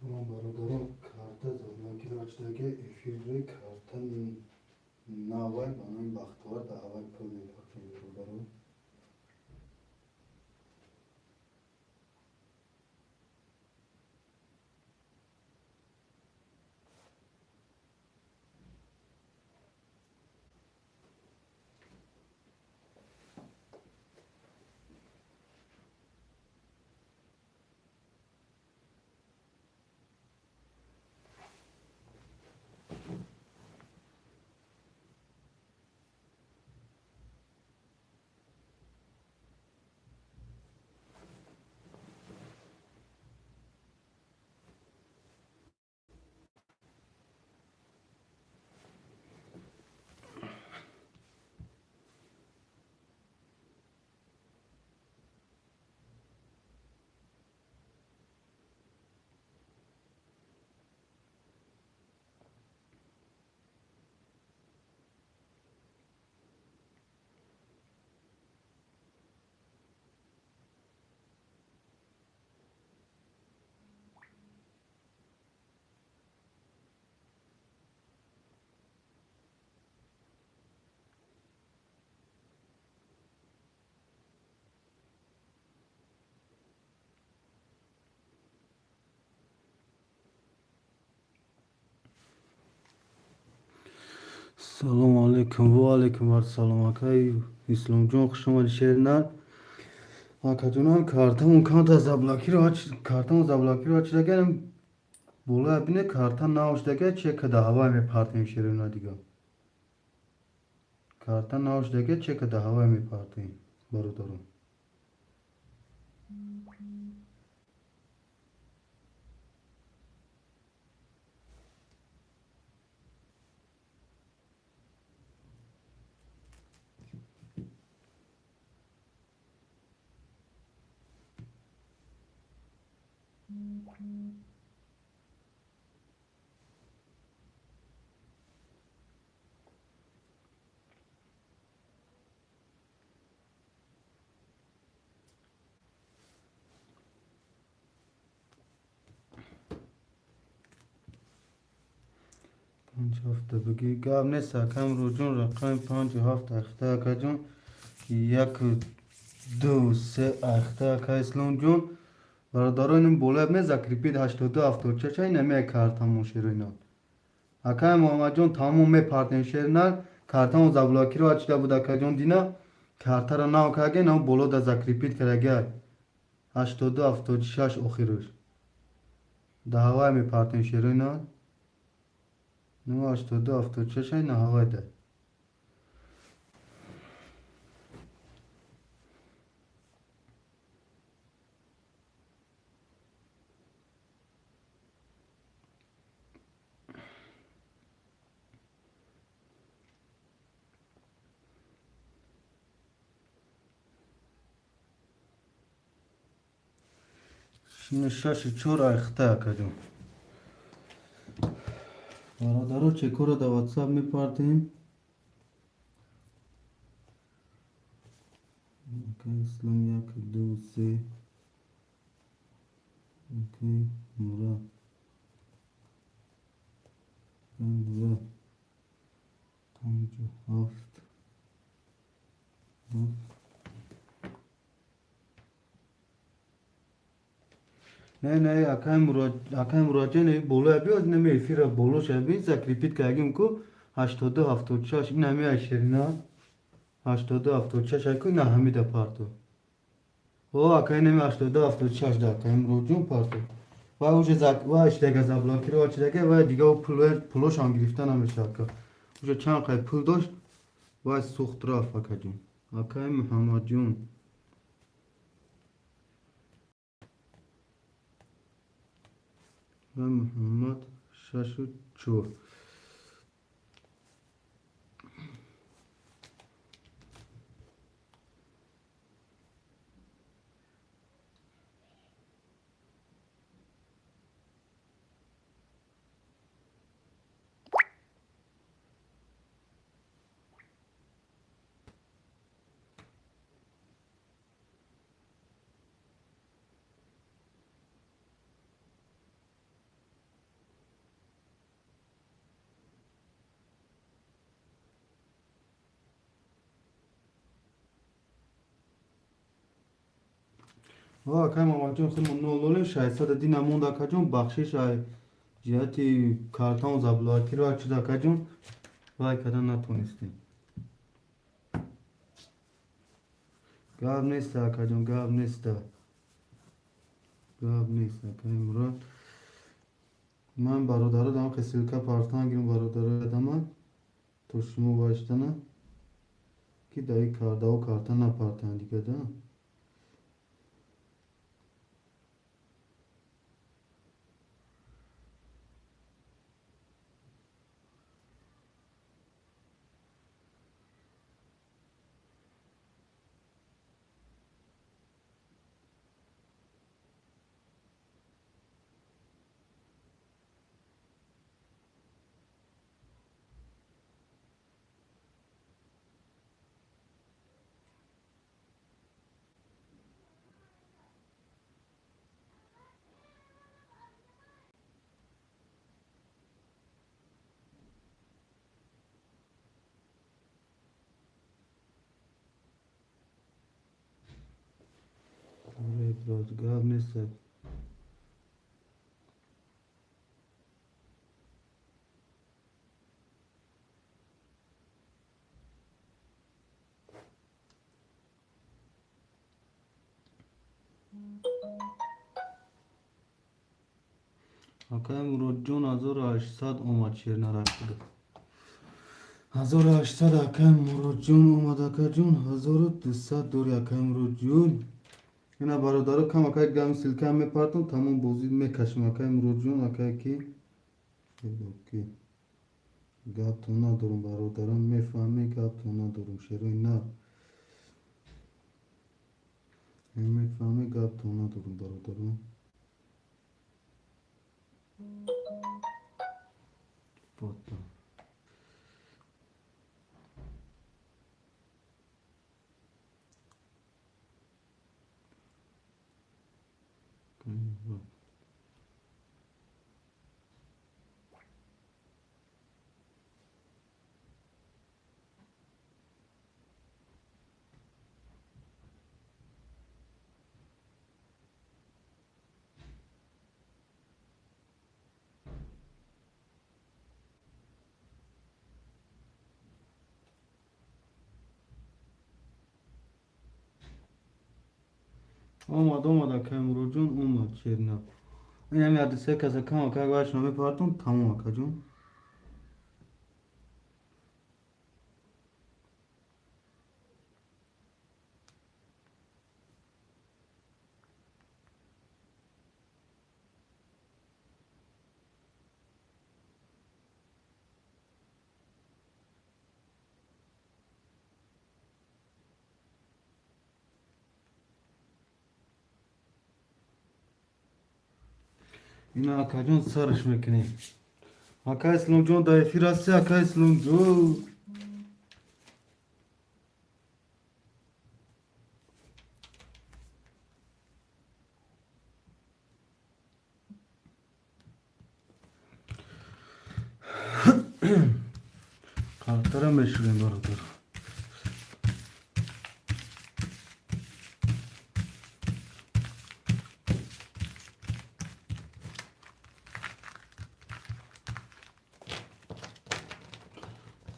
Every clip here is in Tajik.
Салом, бародарон, карта заблокировать эфири карта навай ба номи Бахтовар дар ҳавай пул мепартем, бародарон. Салому алейкум, ва алейкум ассалом, акай Исломҷон, хуш омадӣ, шернар. Акаҷонам, картамон камта заблокировать, картамон заблокировать шудагар, болоя бине, карта нав шудага, чека да ҳавай мепартем, шерина дига. Карта нав шудага, чека да ҳавай мепартем, бародарон. Панҷ ҳафта бигӣ, гап нест, акам Рӯҷон, рақами панҷу ҳафт ахта, акаҷон, як, ду, се ахта, ака Исломҷон. Бародарон, ин болоя бинед, закрепить 82 76, ин картамон, шероина. Акай Муҳаммадҷон, тамом мепартем, шернар, картамон заблокировать шуда буд, акаҷон, дина картаро нав карген, ам боло да закрепить карагай, 82 76 охираш да ҳавай мепартем, шероина. Ну, 82 76 ай на ҳавай да. Шашу чор айхта, акаҷон. Бародаро, чекоро дар Ватсап мепартем. Ислом, як, ду, се, мура, мура, панҷу ҳафт, ҳафт. Не, не, акай Муроҷон, болоя биёд, нами эфира болоша би, закрепить кардагим ку, 82 76, ин ҳами айшерина, 82 76 айку, ина ҳамида парту. О, акай, нами 82 76 да, акай Муроҷон, парту. Вай уже вай шудага, заблокировать шудага, вай дига пулошам гирифта намешавад, ака. Уже чанд қай пул дошт, вай сӯхт, рафт, акаҷон. Акай Муҳаммадҷон. Ва Муҳаммад, шашу чор. Ва акай Мамадҷон, худмон 00 600 дина монд, акаҷон, бахшиш ай ҷиҳати картаон заблокировать шуда, акаҷон, вай кардан натонистем. Гап нест, акаҷон, гап нест, гап нест, акай Мурод. Ман бародаро дам ссылка партан гирм, бародаро дама то шумо вайштана ки даи кардао карта напартан дига да. Гап нест. Акай Муродҷон, 1800 омад, шер нарафтида. 1800, акай Муродҷон, омад, акаҷон, 1200 дори, акай Муродҷон. Ина бародаро, кам акай гам ссылка мепартам, тамом, бозӣ мекашем, акай Муродҷон, акай ки ки гаптон надорум, бародарам, мефаҳмӣ, гаптон надорум, шерои на мефаҳмӣ, гаптон надорум, бародарам. Потом. Омад, омад, акай Муродҷон, омад шерна. Инами адисе каса кам акай ваш намепартум, тамом, акаҷон. Ина, акаҷон, сарш мекунем. Акай Исломҷон, дар эфир ҳасти, акай Исломҷон? Картара мешурем, бародар.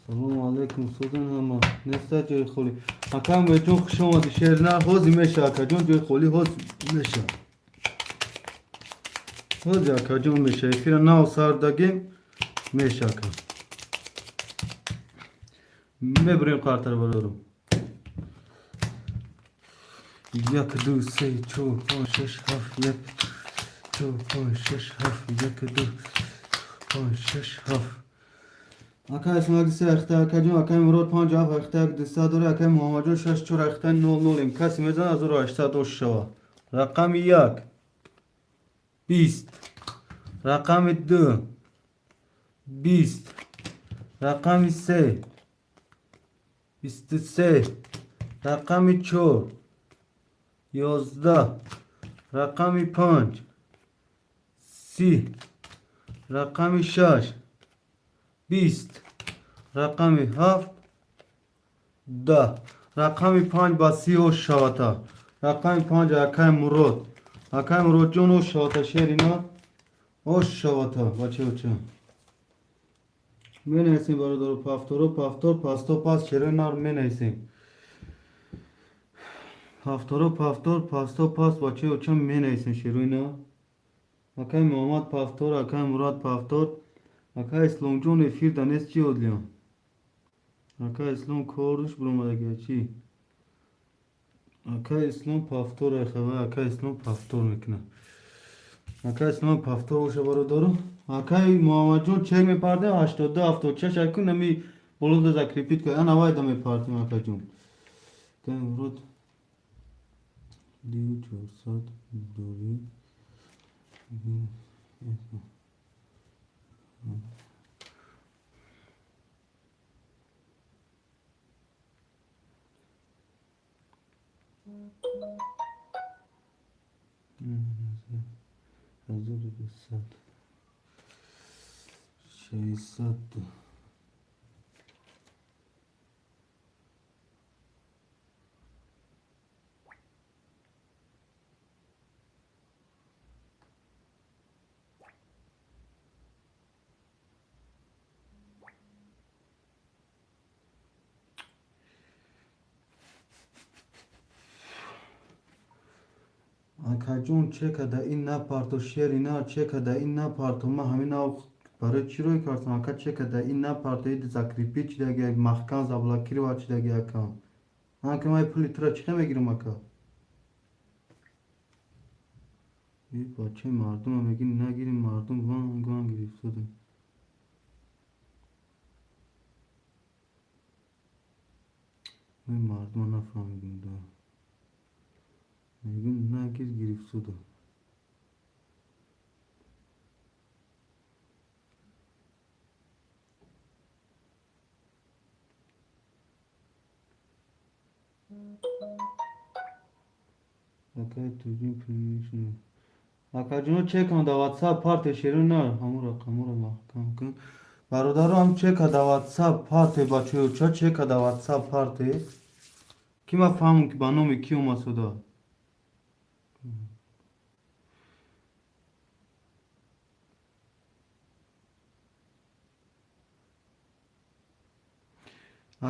Салому алайкум, созен ҳама, неста ҷои холӣ. Ака Умедҷон, хуш омадӣ. Шерна ҳози меша, акаҷон, ҷои холӣ ҳоз меша. Ҳози, акаҷон, меша. Эфира нав сар дагем, меша, ака. Мебурем картара, бародарам. Як, ду, се, чор, панҷ, шаш, ҳафт, як, чор, панҷ, шаш, ҳафт, як, ду, панҷ, шаш, ҳафт. Акай Исмоил се ахта, акаҷон, акай Мурод панҷ ҳафт ахта, як дусад дори, акай Муҳаммадҷон шаш чор ахта, нол нолем. Касе мезанад, 1800 ош шава. Рақами як 20, рақами ду 20, рақами се 23, рақами чор 11, рақами панҷ 30, рақами шаш 20, рақами ҳафт 10, рақами панҷ ба 30 ош шавата. Рақами 5 акай Мурод. Акай Муродҷон, ош шавата, шерина, ош шавата, бачаоча. Менависем, бародаро, повторо, повтор, пасто, пас, шерои нар менависем. Повторо, повтор, пасто, пас, бачаоча, менависем шерои нар. Акай Муҳаммад повтор, акай Мурад повтор. Акай Исломҷон эфир да нест, чӣ одлиям? Акай Ислом кордуш биромадагия, чӣ? Акай Ислом повтор айхава, акай Ислом повтор мекунад. Акай Ислом повтор боша, бародаро. Акай Муҳаммадҷон, чек мепардем 82 76, акун нами болода закрепить кун. Ана вайда мепардем, акаҷон. Акай Мурод ду 400 дори. 1200 600. Акаҷон, чека да ин напарто, шери на, чека да ин напарто. Ман ҳамин нав барои чӣ рӯй кардам, ака? Чека да ин напарто, иди закрепить чидаги, маҳкам заблокировать чидаги, ака. Ака, ман пули тура чӣ хел мегирам, ака? И бачаи мардума мегӣ нагирим, мардум ванг ванг гирифтодем. Мардума нафаҳмидем да. Мегӯм нагир, гирифтода. Акай туҷин пулишно. Акаҷоно, чекам да WhatsApp парте, шеру на, ҳамун рақаморо маҳкам кун. Бародаро, ҳам чека да WhatsApp парте, бачаёча, чека да WhatsApp парте. Ки ман фаҳмам, ки ба номи ки омад сюда.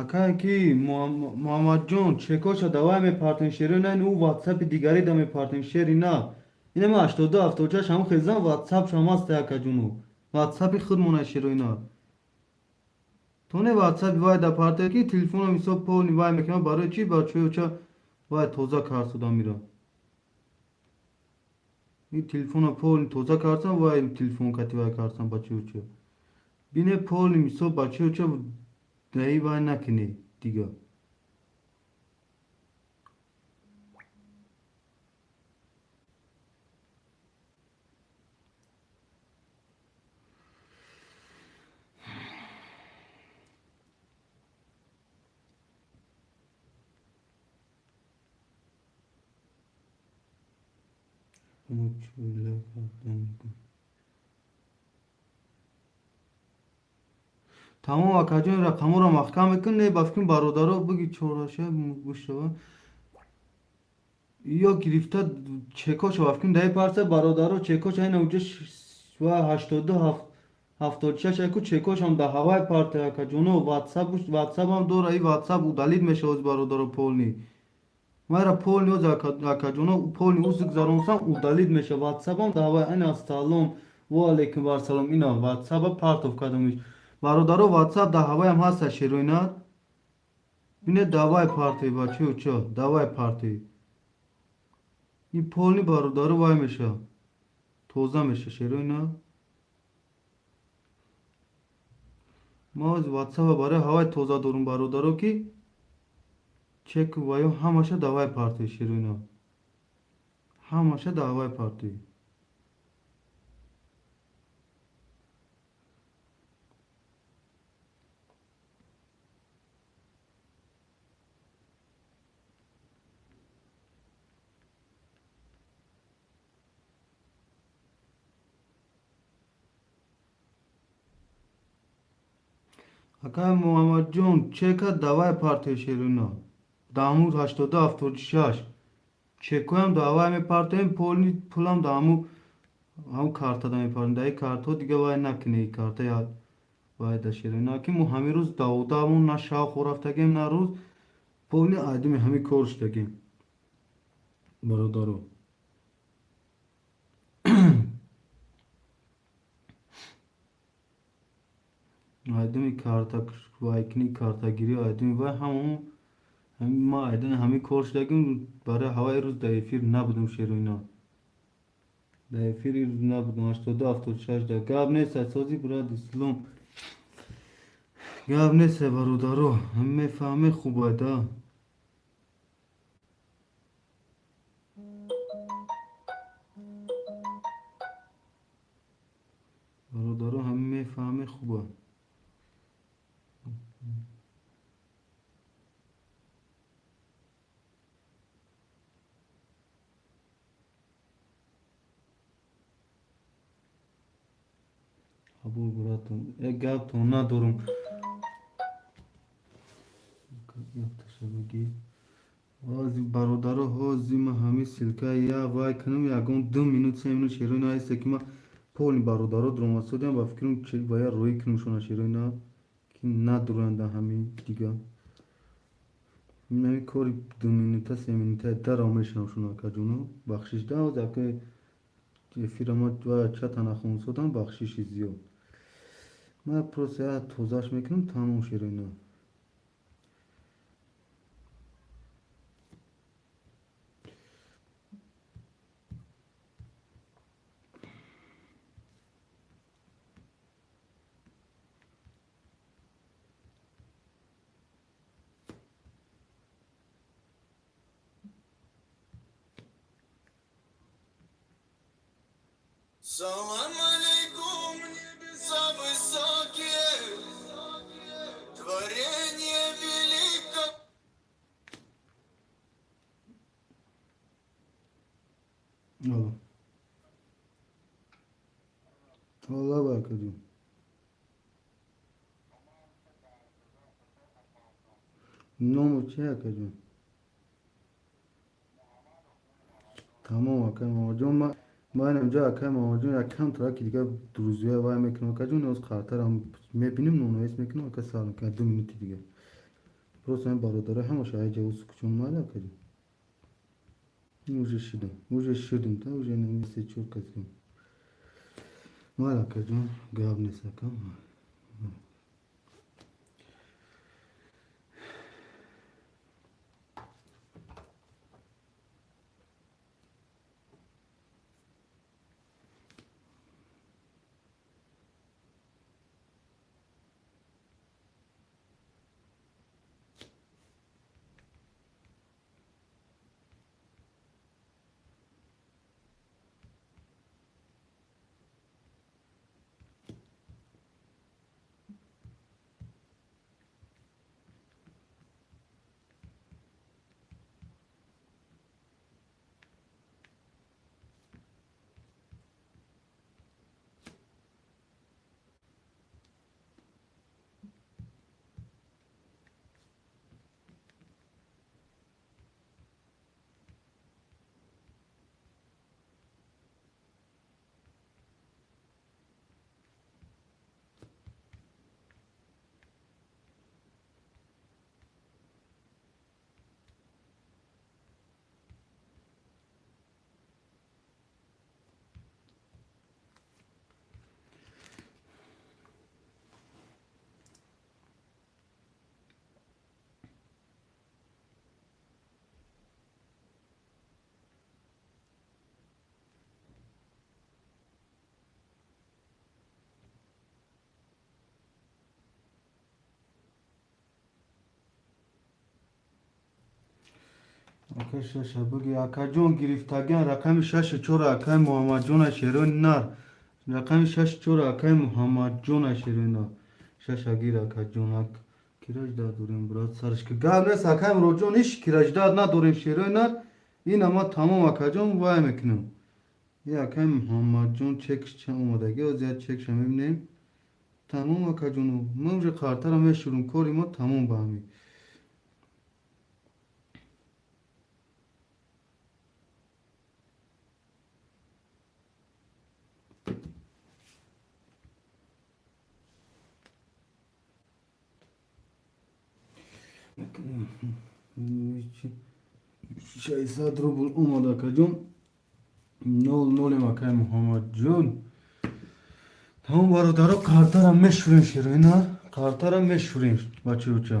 Акае ки Муҳаммадҷон, чекоша давай мепартем, шери на, ин ӯ ватсапи дигаре да мепартем, шери на. Инама 82 76 ҳамун хезан ватсапшам ҳаст, акаҷону. Ватсапи худмона, шерои на. То не ватсапи вай да парте, ки телефоном ҳисоб полный вай мекунам, барои чӣ, бачаёча, вай тоза кард мира. Ин телефона полный тоза кардам, вай телефон кати вай кардам, бачаёча. Бине, полный мисол, бачаёча, даи вай накунӣ дига. Тамом, акаҷон, рақаморо маҳкам мекун, не, ба фикрм, бародаро, буги чораша гӯшава ё гирифта чекоша, ба фикрм, даи парса, бародаро, чекоша ина уҷа ва 82 76 аку чекошам да ҳавай парта, акаҷоно, ватсап, ватсапам дора, и ватсап удалить мешавад, бародаро, полный. Майра полный оз, акаҷоно, полный узик заронсам, удалить мешавад ватсапам да ҳавай. Ина, ассалом ва алейкум вассалом, ина ватсапа партов кардамиш, бародаро, ватсап да ҳаваям ҳаста, шероина. Бине, давай парти, бачаючо, давай парти. Ин полный, бародаро, вай меша, тоза меша, шероина. Ма оз ватсапа барои ҳавай тоза дорум, бародаро, ки чек ваё ҳамаша давай парти, шероина, ҳамаша давай парти. Акай Муҳаммадҷон, чека давай парте, шеруна. Даҳмуд 82 76. Чекоям да авай мепартоем, пулам да ҳаму картада мепартоем. Да и картҳо дига вай накунӣ, карта вай да шероина ки мо ҳамин рӯз даводамон на шав хорафтагем, на рӯз полни айдуми ҳамин кор шудагем. Бародаро. Айдуми карта вайкунӣ, картагирӣ айдуми вай ҳамон ма айдуми ҳамин кор шудагим. Барои ҳаваи рӯз дар эфир набудум, шероина. Дар эфири рӯз набудум. 82 76 да гап нест, сози брат ислом. Гап нест, бародаро, мефаҳме, хубай да. Бародаро, ҳама мефаҳме, хуба. Қабул, братон. Як гаптон надорум. Ҳози бародаро, ҳози ма ҳамин ссылка я вай кунам, ягон 2 минут, 3 минут, шероина ҳаста ки ма полни бародаро дуромадсодиам, ба фикрам бояд роӣ кунам шона, шероина, ки надуроянд ҳамин дига. Ҳамин кори 2 минута, 3 минута дарав мешавам шуно, акаҷоно, бахшиш да, ҳози ака эфира ма чата нахонсодам, бахшиши зиёд. Ма просто я тозаш мекунам, тамом, шероина. Салам алейкум, небеса высокие, творение велико. Алло. Алло, акаҷон. Номо чи, акаҷон? Тамом, акай Мамаҷон, ман инҷо, акай Мамаҷон, якам траки дига друзья вай мекунам, акаҷон, оз қартарам мебинем, нонаис мекунам, ака, сар мекунам 2 минути дига. Просто ин бародаро ҳамаша айҷа усукчун, майли, акаҷон. Уже шидам, уже шидам, та уже се чор касим. Майли, акаҷон, гап нест, ака. Ака, шаша буги, акаҷон, гирифтагиан рақами шашу чор, акай Муҳаммадҷона, шерони нар. Рақами шашу чор, акай Муҳаммадҷона, шерони нар. Шаша гир, акаҷон, киражда дорем, брат, сарш ки гап нест, акай Муроҷон, ҳеч кираждад надорем, шерои нар. Ина ма тамом, акаҷон, вай мекунам. И акай Муҳаммадҷон чекш ча омадаги, оз як чекша мебинем. Тамом, акаҷону, мо уже қартара мешурум, кори мо тамом ба ҳамин. 600 рубл омад, акаҷон. 0-0 акай Муҳаммадҷон. Тамом, бародаро, картара мешӯрем, широина, картара мешӯрем, бачаюча.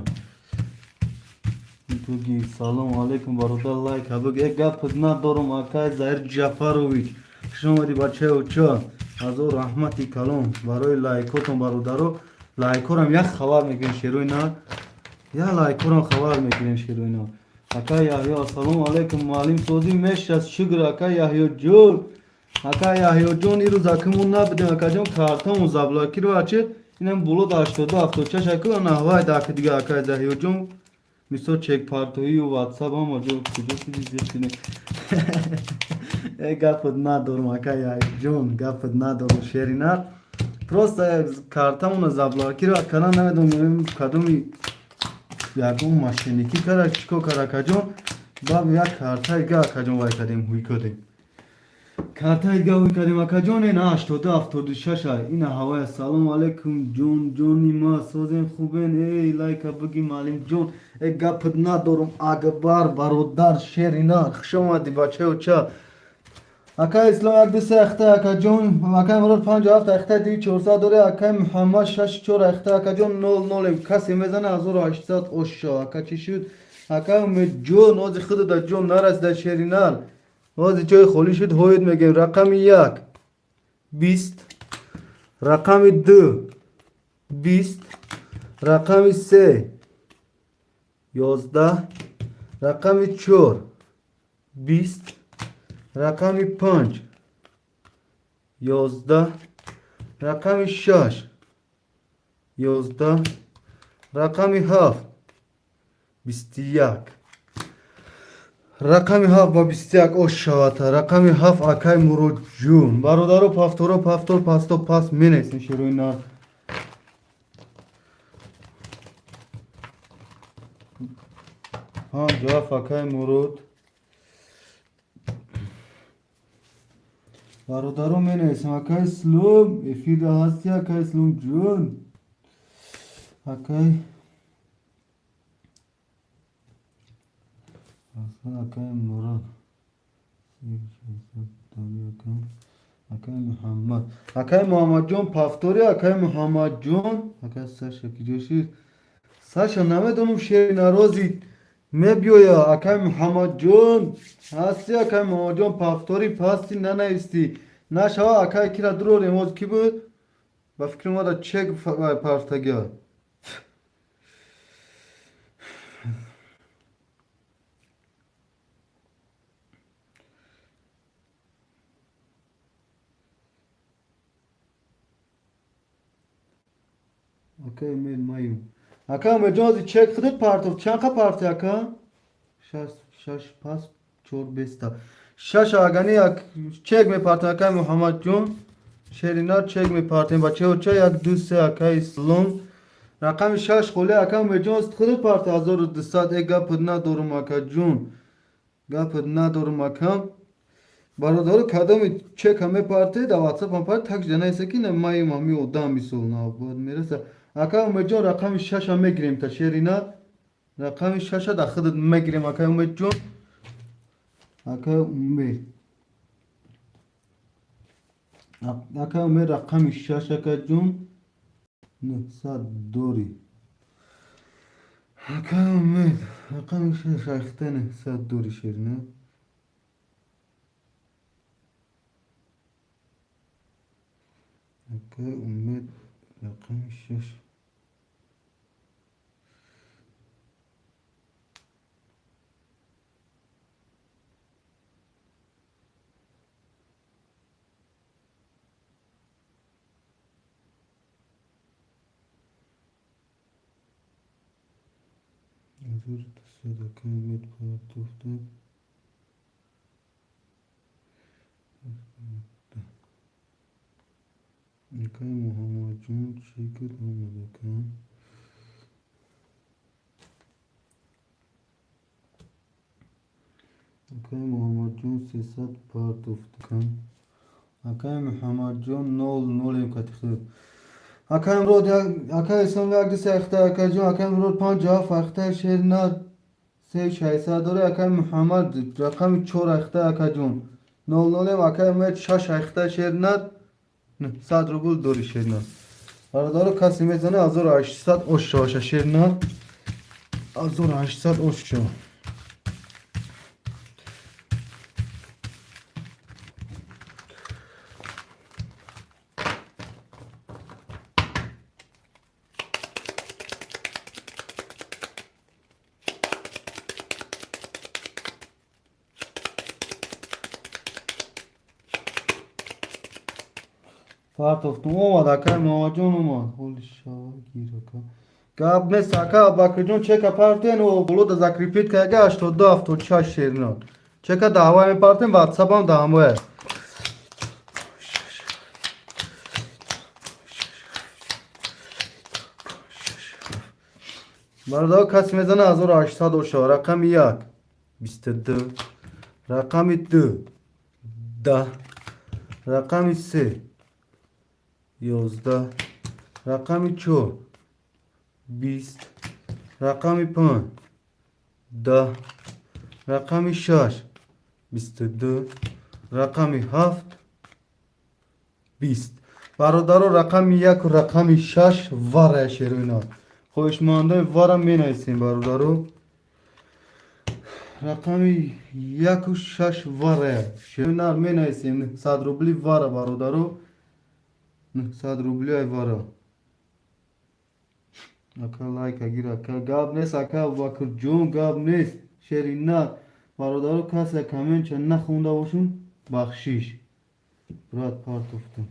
Туги салом алейкум, бародар, лайк абуг. Э, гап надорум, акай Заир Ҷафарович. Хуш омадӣ, бачаюча. Ҳазор раҳмати калон барои лайкотон, бародаро. Лайкорам як хабар мекунем, шероина. Я лайкорам хабар мекунем, шероина. Акай Яҳё, ассалому алейкум, муаллим, созӣ мешаст, шукр, акай Яҳё ҷон. Акай Яҳё ҷон, ирӯз акимон набудем, акаҷон, картамон заблокировать шуд. Инам боло 82 76 аку наҳвай даки дига, акай Яҳё ҷон. Мисол, чек партоию ватсап ҳама ҷо куҷо шуди, зиқ шуди. Э, гапат надорум, акай Яҳё ҷон, гапат надорум, шерина. Просто картамона заблокировать кардан, намедонам кадоми ягон мошенникӣ кара, чӣ кор кара, акаҷон. Баъд як картаи га, акаҷон, вай кардем, ҳуй кардем. Картаи га ҳуй кардем, акаҷон, ина 82 76 ина ҳавай. Ассалому алайкум, ҷон, ҷони ма, созем, хубен? Эй, лайка буги, муаллимҷон. Э, гапат надорум, Акбар бародар, шерина, хуш омадӣ, бачаюча. Акай Ислом, як ду се ахта, акаҷон. Акай Мурод, 57 ахта, ди 400 дори. Акай Муҳаммад, 6-4 ахта, акаҷон, 0-0. Касе мезана, 1800 ошо. Ака, чӣ шуд? Акай Умедҷон, ози худуда ҷон нарасида, шеринар. Ози ҷои холӣ шуд, ҳоид мегем. Рақами 1 20, рақами 2 20, рақами 3 11, рақами 4 20, рақами 5 11, рақами 6 11, рақами 7 21, рақами 7 ба 21 ош шавад. Рақами 7, акай Муроджун. Бародаро, повторо, повтор, пасто, пас менесем, шерои нар. 57, акай Мурод. Бародаро, менависам. Акай Ислом, эфирда ҳасти, акай Ислом ҷон? Акай Мурод, акай Муҳаммад, акай Муҳаммадҷон, повтори, акай Муҳаммадҷон. Акай Саша киҷо шид? Саша намедонам, шери нарози мебиёя. Акай Муҳаммадҷон, ҳасти, акай Муҳаммадҷон? Повтори пасти нанавистӣ, нашава, акай кира дурорем. Ҳоз кӣ буд? Ба фикри омада, чек партагия. Акай Умед, маю. Ака Умедҷон, ҳози чек худат партов, чанд қа парти, ака? Шаш, шаш пас, чор беста. Шаш агани як чек мепартем, акай Муҳаммадҷон. Шерина, чек мепартем, бачаҳо, як, ду, се, акай Ислом. Рақами 6 холи, ака Умедҷон, худат парти, 1200. Э, гапат надорум, акаҷон. Гапат надорум, ака. Бародаро, кадоми чека мепарте, дар ватсап ҳам парт, так жанаиса ки маим ҳами одам мисол набояд мераса. Ака Умедҷон, рақами 6-а мегирем та, шерина. Рақами 6-а дар худат мегирем, акай Умедҷон. Акай Умед. Акай Умед, рақами 6, акаҷон. 900 дори. Акай Умед, рақами 6 ахта 900 дори, шерина. Акай Умед, рақами 6. 1200, акай Умед партофта. Акай Муҳаммадҷон, чекат омад, ака. Акай Муҳаммадҷон, 300 партофт, ака. Акай Муҳаммадҷон, 0-0 кати худ. Акай Мурод, акай Ислом як ду се ахта, акай ҷон, акай Мурод панҷ ҳафт ахта, шери нар се шашсад дора. Акай Муҳаммад рақами чор ахта, акаҷон, нол нолем. Акай Умед шаш ахта, шери нар 900 рубл дори, шери нар. Бародаро, касе мезана, 1800 ош шаваша, шери нар, 1800 ош шава. Партофтум, омад, акай Муҳаммадҷон омад. Ҳоли шава, гир, ака. Гап нест, ака Абубакрҷон, чека партен, болода закрепить каяга 82 76, шеринон. Чека даҳвай мепартем, ватсапам даҳамоя. Бародаро, касе мезана, 1800 ошава. Рақами як 22, рақами ду 10, рақами се 11, рақами чор 20, рақами панҷ 10, рақами шаш 22, рақами ҳафт 20. Бародаро, рақами яку рақами шаш варая, шероина. Хоҳишмандои вара менависем, бародаро. Рақами яку шаш варая, шероина, менависем. 100 рубли вара, бародаро, 900 рубли ай вара. Ака, лайка гир, ака. Гап нест, ака Абубакрҷон, гап нест, шерина. Бародаро, касе комментча нахонда бошум, бахшиш. Брат, партофтум.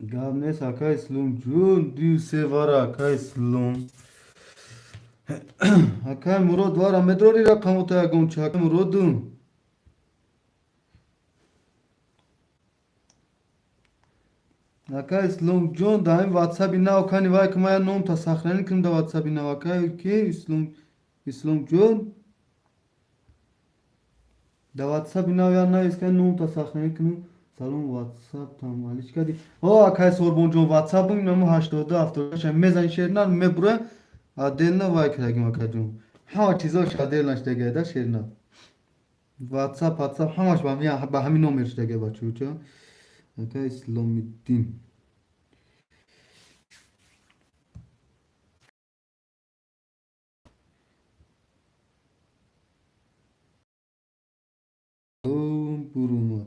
Гап нест, ака Исломҷон, ду се вара, ака Ислом. Акай Мурод, вара медрори рақамота ягонча, ака Муродум? Ака Исломҷон, дар ҳамин ватсаби нав кани вай ки ман номта сохранить кунам дар ватсаби нав. Акай ки Исломҷон, дар ватсаби нав я навис, ка номта сохранить кунам. Салом, ватсап там алиш кардӣ? О, акай Сорбонҷон, ватсапам намо 82 76 мезани, шернар мебура, отдельно вай кардагим, акаҷон. Ҳама чизош отдельно шудагида, шернар. Ватсап ҳамаш ба ҳамин номер шудагия, бачаҳо. Ака Исломиддин. Бурума.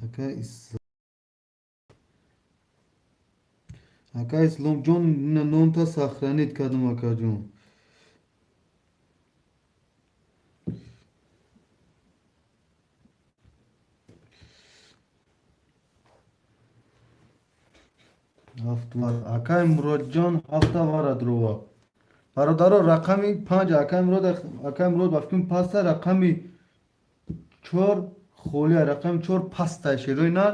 Ака Исломҷон, номта сохранить кардам, акаҷон. Акай Муродҷон, ҳафта вара дрова. Бародаро, рақами панҷ акай Мурод, акай Мурод, ба фикрам, паста, рақами чор холия, рақами чор паста, шерои нар,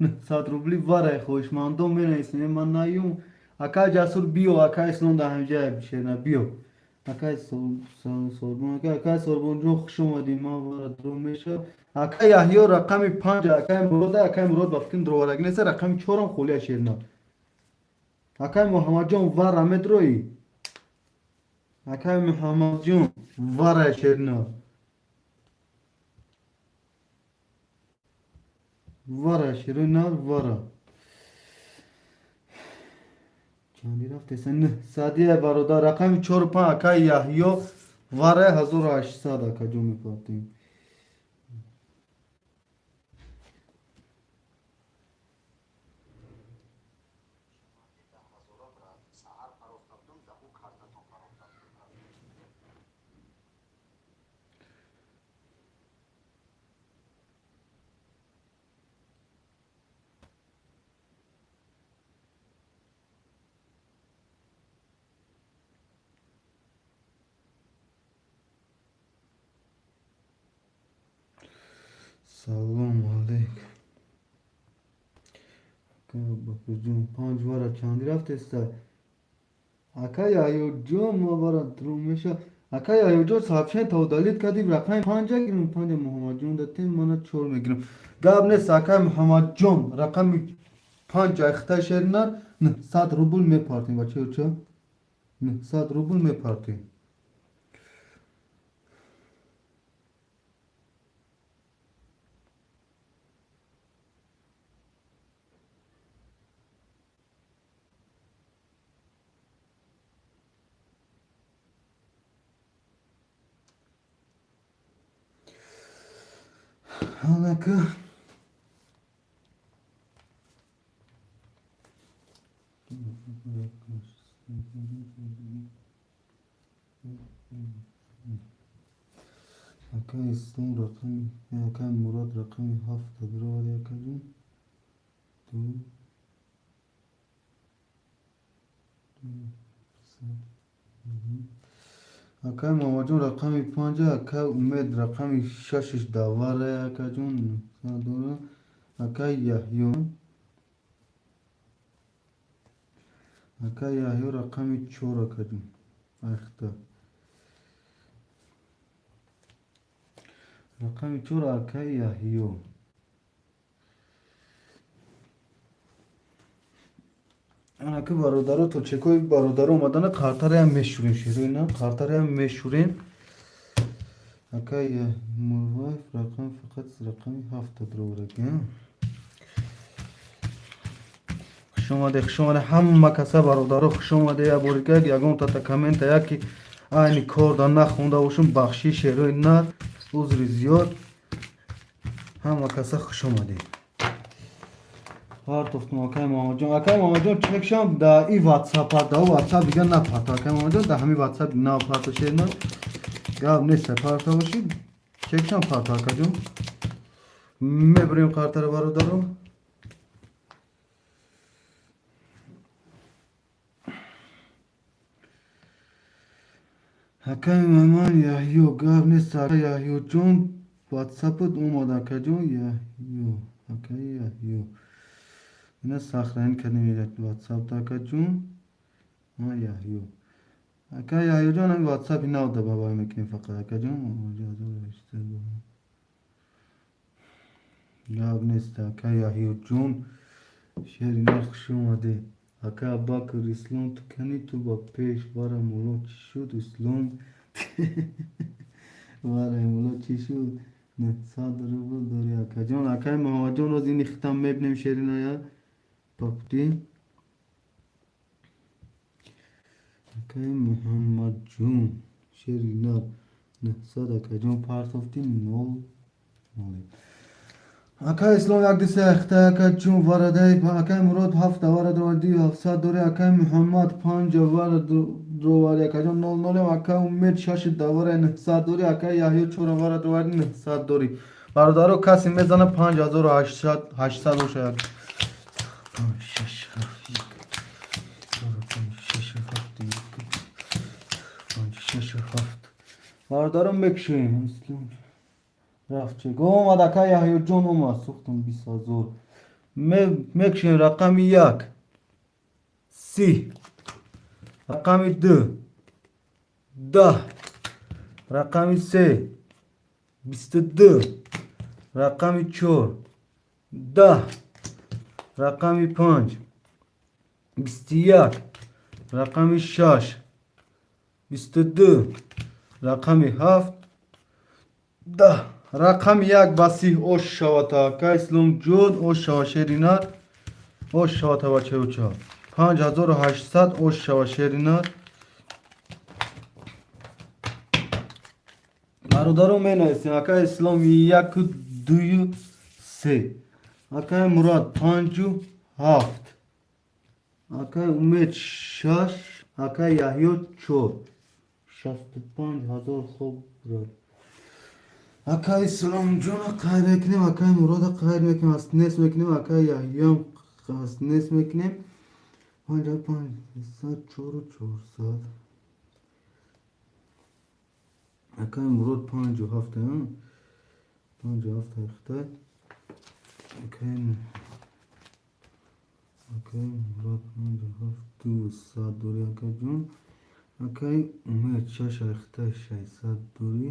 900 рубли варай. Хоҳишмандон менависем, ман наюм. Акай Ҷасур, биё, акай Ислом дар ҳамҷая, шерна, биё. Акай Сорбон, акай Сорбонҷон, хуш омадӣ. Ман вара дров мешавад. Акай Яҳё, рақами панҷ акай Мурода, акай Мурод, ба фикрам, дроварагӣ неста, рақами чорам холия, шерна. Акай Муҳаммадҷон, вара медроӣ? Акай Муҳаммадҷон, вара, шерна. Вара, шерои нар, вара. Чанди рафтеса? Садия, бародар, рақами чору панҷ акай Яҳё вара, 1800, акаҷон, мепартем. Саҳар парохта будам, даҳу картатон парохта будам. Салом алейкум. Ака Бакрҷон, панҷ вара чанди рафтеста? Ака Яҳёҷон, ма вара дров меша. Ака Яҳёҷон, сообщение та удалить кардӣ, рақами панҷа гирам, панҷа Муҳаммадҷон датем, мана чор мегирам. Гап нест, акай Муҳаммадҷон, рақами Панҷ айхта шеринар 900 рубл мепартем, бачаюча, 900 рубл мепартем. Анака ака Ислом рақами, ака Мурод рақами ҳафта бировари, акаҷон. Ду, акай Муҳаммадҷон рақами панҷа, акай Умед рақами шашиш давара, акаҷон дора, акай Яҳё, акай Яҳё рақами чор, акаҷон, айхта рақами чор, акай Яҳё. Анаки бародаро, то чекои бародаро омадана қартараям мешӯрем, шероина қартараям мешӯрем. Акай Мурваев рақам фақат рақами ҳафта дровараки. Хуш омаде, хуш омаде ҳама каса, бародаро, хуш омаде. Я борика ягон тата коммента яки айни корда нахонда бошум, бахши, шерои нар, узри зиёд. Ҳама каса хуш омаде. Партофтум, акай Муҳаммадҷон. Акай Муҳаммадҷон, чекшам да и ватсап, да ватсап дига напарто, акай Муҳаммадҷон, да ҳами ватсап напарто, шерина гап нест, парто боши, чекшам парто, акаҷон. Мебурем қартара, бародаро. Акай Маман Яҳё, гап нест, акай Яҳёҷон, ватсапат омад, акаҷон Яҳё, акай Яҳё. Ина сохранить кардем ватсапта, акаҷон. Яҳё. Ака Яҳёҷон, ҳами ватсапи нав да бабай мекунем фақат, акаҷон. Гап нест, ака Яҳёҷон. Шерина, хуш омадед. Ака Аббакр Ислом, ту кани, ту ба пеш вара мулло чӣ шуд, Ислом? Вара мулло чӣ шуд? 900 рубл дорӣ, акаҷон. Акай Муҳаммадҷон, роз ини хитам мебинем, шериная. Папти. Акай Муҳаммадҷон, шерина 900, акаҷон, партофти нол нол. Акай Ислом як диса ахта, акаҷон, варадай, акай Мурод ҳафта вара дроварди, 700 дори, акай Муҳаммад панҷа вара дровари, акаҷон, нол нолем, акай Умед шаши давара 900 дори, акай Яҳё чора вара дровари 900 дори. Бародаро, касе мезана 5800 800 боша як. Панҷ, шаш, ҳафт, як, чор, панҷ, шаш, ҳафт, як, панҷ, шаш, ҳафт. Бародаро, мекушоем. Ислом рафт, чек омад, акай Яҳёҷон омад, сӯхтум 20 000. Мекушоем рақами як 30, рақами ду 10, рақами се 22, рақами чор 10, рақами панҷ 21, рақами шаш 22, рақами ҳафт 10. Рақами як ба 30 ош шавата, ака Исломҷон, ош шава, шерина, ош шавата, бачаюча. 5800 ош шава, шерина. Бародаро, менависем: ака Ислом яку, дую, се, акай Мурод панҷу ҳафт, акай Умед шаш, акай Яҳё чор, 65 000. Хоб, брат. Акай Исломҷона қайр мекунем, акай Мурода қайр мекунем, аз нест мекунем, акай Яҳёам аз нест мекунем. Панҷа панҷсад, чору чорсад. Акай Мурод панҷу ҳафт, панҷу ҳафт ҳахта. Акай Мурод панҷу ҳафт, 200 дори, акаҷон. Акай Умед шаш ҳахта, 600 дори.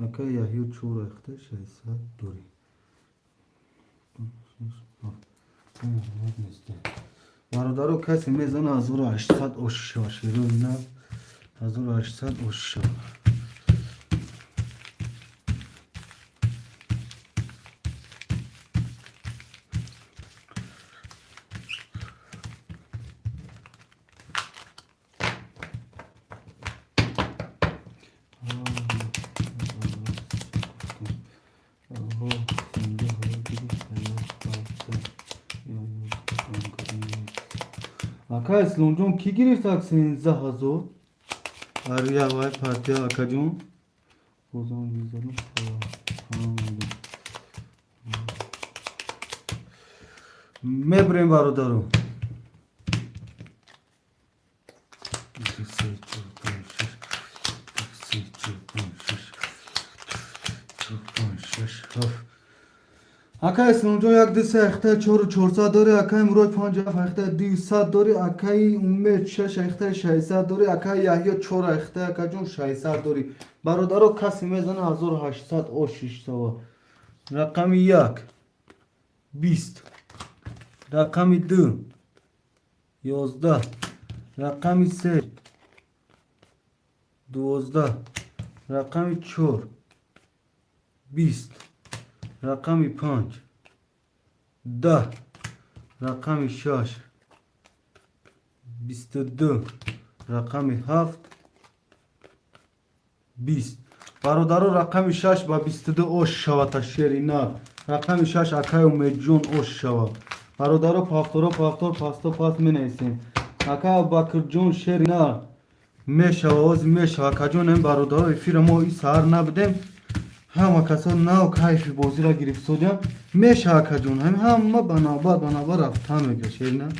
Акай Яҳё чор ҳахта, 600 дори. Бародаро, касе мезана, 1800 ош шава, шерои нав, 1800 ош шава. Ака Исломҷон, кӣ гирифт ак 13 000? Арявай партия, акаҷон, бозам мезанам. Мебурем, бародаро. Ду, се, чор, панҷ, шаш. Ду, се, чор, панҷ, шаш. Чор, панҷ, шаш, ҳафт. Акай Исломҷон, як, ду, се ахта 4400 дори. Акай Мурод, панҷ, ҳафт ахта 200 дори. Акаи Умед, шаш ахта 600 дори. Акаи Яҳё, чор ахта, акаҷон, 600 дори. Бародаро, касе мезана, 1800 ош шишсава. Рақами як, 20, рақами ду, 11, рақами се, 12, рақами чор, 20, рақами панҷ, 10, рақами шаш, 22, рақами ҳафт, 20. Бародаро, рақами шаш ба 22 ош шавата, шери нар. Рақами шаш, акай Умедҷон, ош шава. Бародаро, повторо, повтор, пасто пас менависем. Акай Абубакрҷон, шери нар, мешава, ози мешава, акаҷон. Ин бародаро, эфира мо и саҳар набудем, ҳама касо нав кайфи бозиро гирифтодиям. Мешава, акаҷон, ҳама ба навбат, ба навбат рафтан мега, шери нар,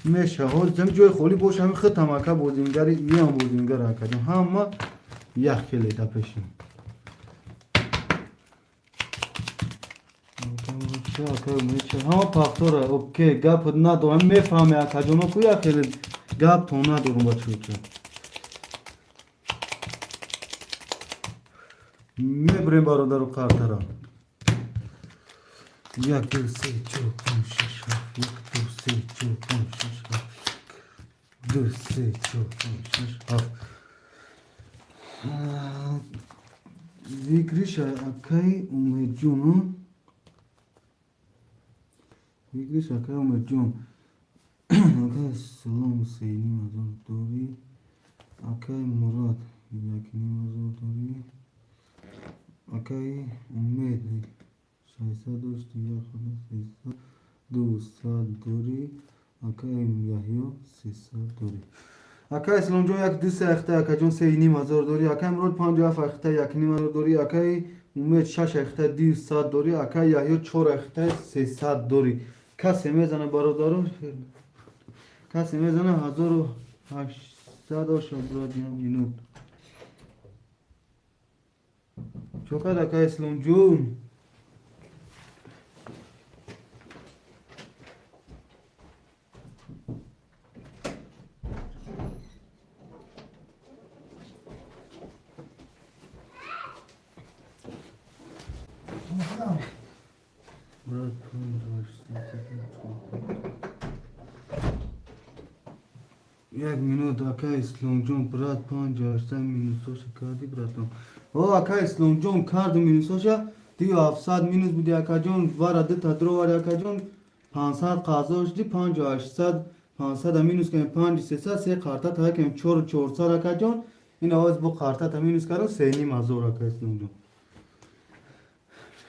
мешава. Ҳозир ҷои холӣ боша, ҳами худтам, ака, бозингари иам бозингар, акаҷон, ҳама як хеле да пешин. Ҳама повтора, окей, гап надорам, мефаҳме, акаҷоно, ку як хеле гап то надорум, бачаҳо. Мебурем, бародару, қартара. Як, ду, се, чор, панҷ, шаш, ҳафт. Як, ду, се, чор, панҷ, шаш, ҳафт. Ду, се, чор, панҷ, шаш, ҳафт. Выигрыш акаи Умедҷон, выигрыш акаи Умедҷон. Акаи Салом, 3500 дорӣ. Акаи Мурод, 1500 дорӣ. Акаи Умед, 600 дошти, як хона 300, 200 дорӣ. Акаи Яҳё, 300 дорӣ. Акаи Исломҷон, як, ду, се ахта, акаҷон, 3500 дорӣ. Акаи Мурод, 57 ахта, 1500 дорӣ. Акаи Умед, шаш ахта, 200 дорӣ. Акаи Яҳё, чор ахта, 300 дорӣ. Касе мезана, бародаро, касе мезана, 1800 оша, бродиям. Минут чокад, акаи Исломҷон. Брат, панҷ, ҳашт, чор. Як минут, акаи Исломҷон. Брат, панҷ, ҳаштад минусоша карди, братон. О, акаи Исломҷон, карду минусоша, 2700 минус буди, акаҷон, вара дута дровари, акаҷон, 500 қазо шуди, 5800, 500-а минус кардем, 5300, се қарта тая кардем, 4400, акаҷон. Ин овоз бо қартата минус кардам, 3500, ака Исломҷон.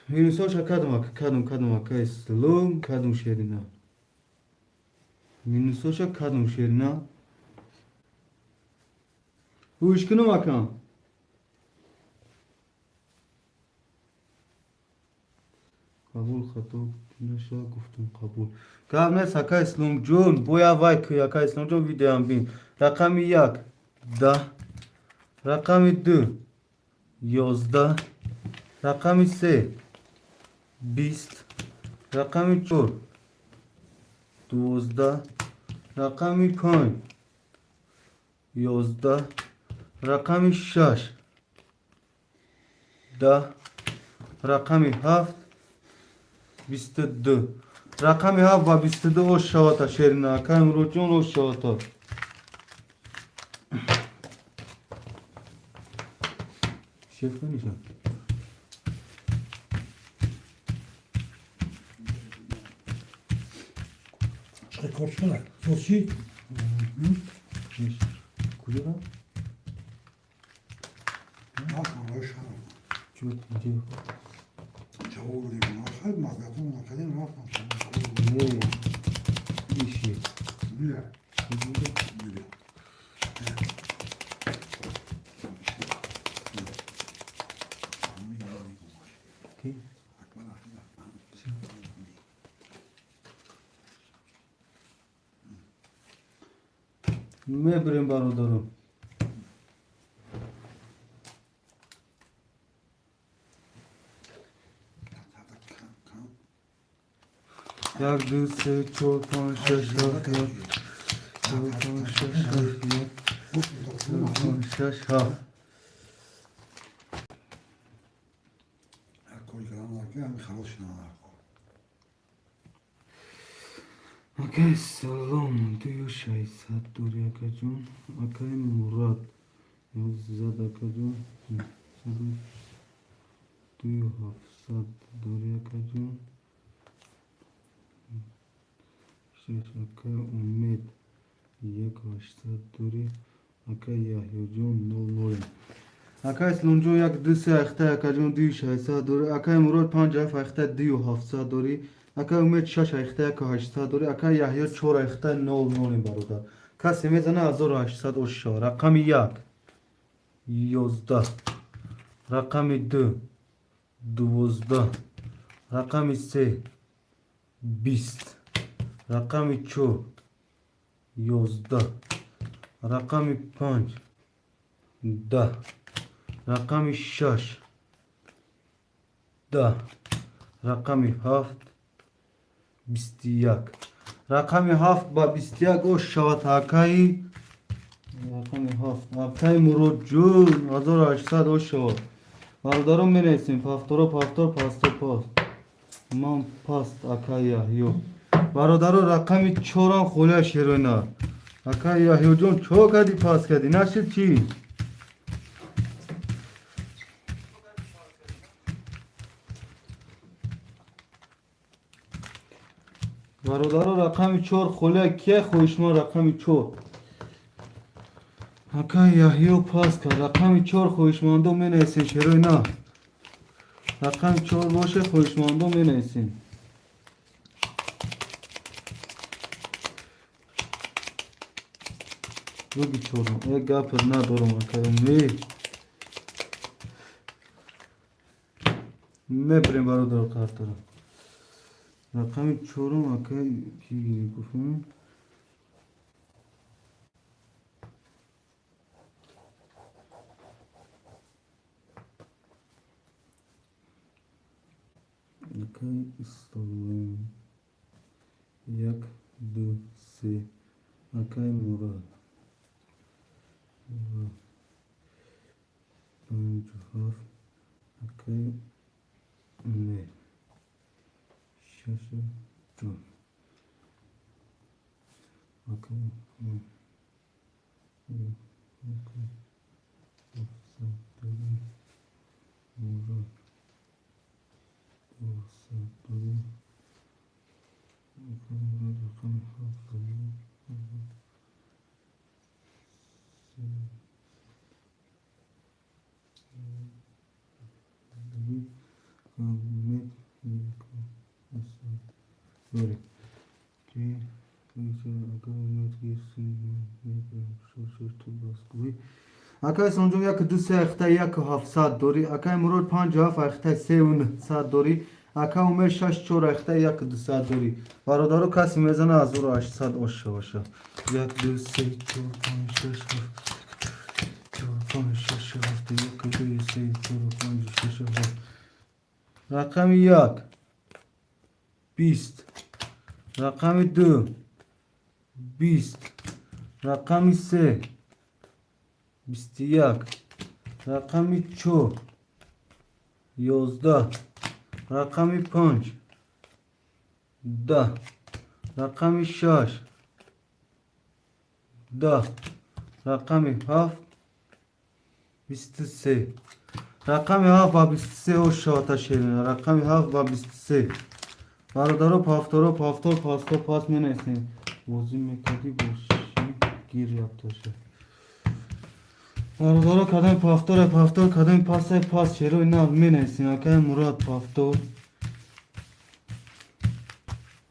Минусоша кардам, ака, кардам, кардам, ака Ислом, кардам, шерина. Минусоша кардам, шерина. Гӯш кунам, акам. Қабул, хато наша гуфтум, қабул. Гап нест, ака Исломҷон, боя вай кӯ, ака Исломҷон, видеоам бин. Рақами як, 10, рақами ду, 11, рақами се, 20, рақами чор, 12, рақами панҷ, 11, рақами шаш, 10, рақами ҳафт, 22. Рақами 7 ба 22 ош шавата шерина. Акай Муродҷон ош шавата. Шеф каниша. Чӣ кор шуда? Сосӣ? Куҷо рафт? Рафтам рӯи шаҳр. Чӣ инҷо? Ҷавоб додем. Хай маслиҳатон накардем, рафтам. Не. Иши. Мира. Мира. Ки? Мебирем бародаро. Як, ду, се, чор, панҷ, шаш, ҳафт, як, чор, панҷ, шаш, ҳафт, як, чор, панҷ, шаш, ҳафт. Акай салом, дую шайсад дори акаҷон. Акай Мурад зад акаҷон. Дую ҳафтсад дори акаҷон. Шаш акай Умед як ҳаштсад дори. Акай Яҳёҷон нол нол. Акай Исломҷон як ду се ахта акаҷон дую шайсад дори. Акай Мурод панҷ ҳафт ахта дую ҳафтсад дори. Акай Умед шаш ахта як ҳаштсад дори. Акай Яҳё чор ахта нол нол бародар. Касе мезана 1800 ош шава. Рақами 1 11, рақами 2 12, рақами 3 20, рақами 4 11, рақами 5 10, рақами 6 10, рақами 7 21. Рақами 7 ба 21 ош шавад акаи рақами 7 акаи Муродҷон 1800 ош шавад. Бародарон менависем пафторо пафтор пасто паст. Ман паст акаи Яҳё. Бародаро рақами 4 холия шероина. Акаи Яҳёҷон чо кардӣ паст кардӣ? Нашид чӣ? Бародаро рақами 4 холия кия хоҳишманд рақами 4. Акаи Яҳё паст кард. Рақами 4 хоҳишмандо менависем шероина. Рақами 4 боше хоҳишмандо менависем. Буги чорум. Э гап надорам акай Умед. Мебирем бародаро картаро. Рақами чорум акай ки гуфтем? Акай Ислом. 1, 2, 3. Акай Мурад. 5, 7. Акай Умед. 6, 4. Акай Мурад. 2, акай Мурад рақами 7. Акай Исломҷон 1 2 3 ахта 1 700 дорӣ. Акай Мурод 5 7 ахта 3 900 дорӣ. Акай Умед 6 4 ахта 1 200 дорӣ. Бародаро касе мезана 1800 ош шаваша. 1 2 3 4 5 6 7 4 5 6 7 1 2 3 4 5 6 7. Рақами 1 20, рақами 2 20, рақами 3 21, рақами 4 11, рақами 5 10, рақами 6, 10, рақами 7, 23. Рақами 7 ба 23 ош шавата шерина. Рақами 7 ба 23. Бародаро, повторо, повтор, пасто, пас менависем. Бозӣ мекардӣ бошӣ, гир япташа. Бародаро, кадоми повторе, повтор, кадоми пасай, пас, шерои нав менависем. Акай Мурод повтор.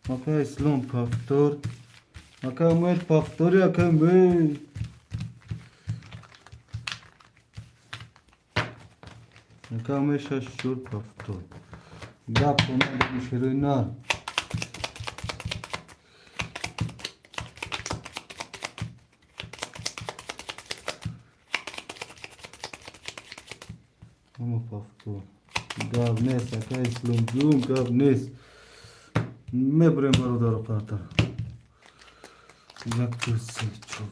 Акай Ислом повтор. Акай Умед повтори, акай Умед. Акай Умед 6 4 повтор. Гап надорем, шерои нар. Ҳама повтор. Гап нест, акай Ислом ҷун, гап нест. Мебурем, бародаро, партар. 1, 2, 3, 4,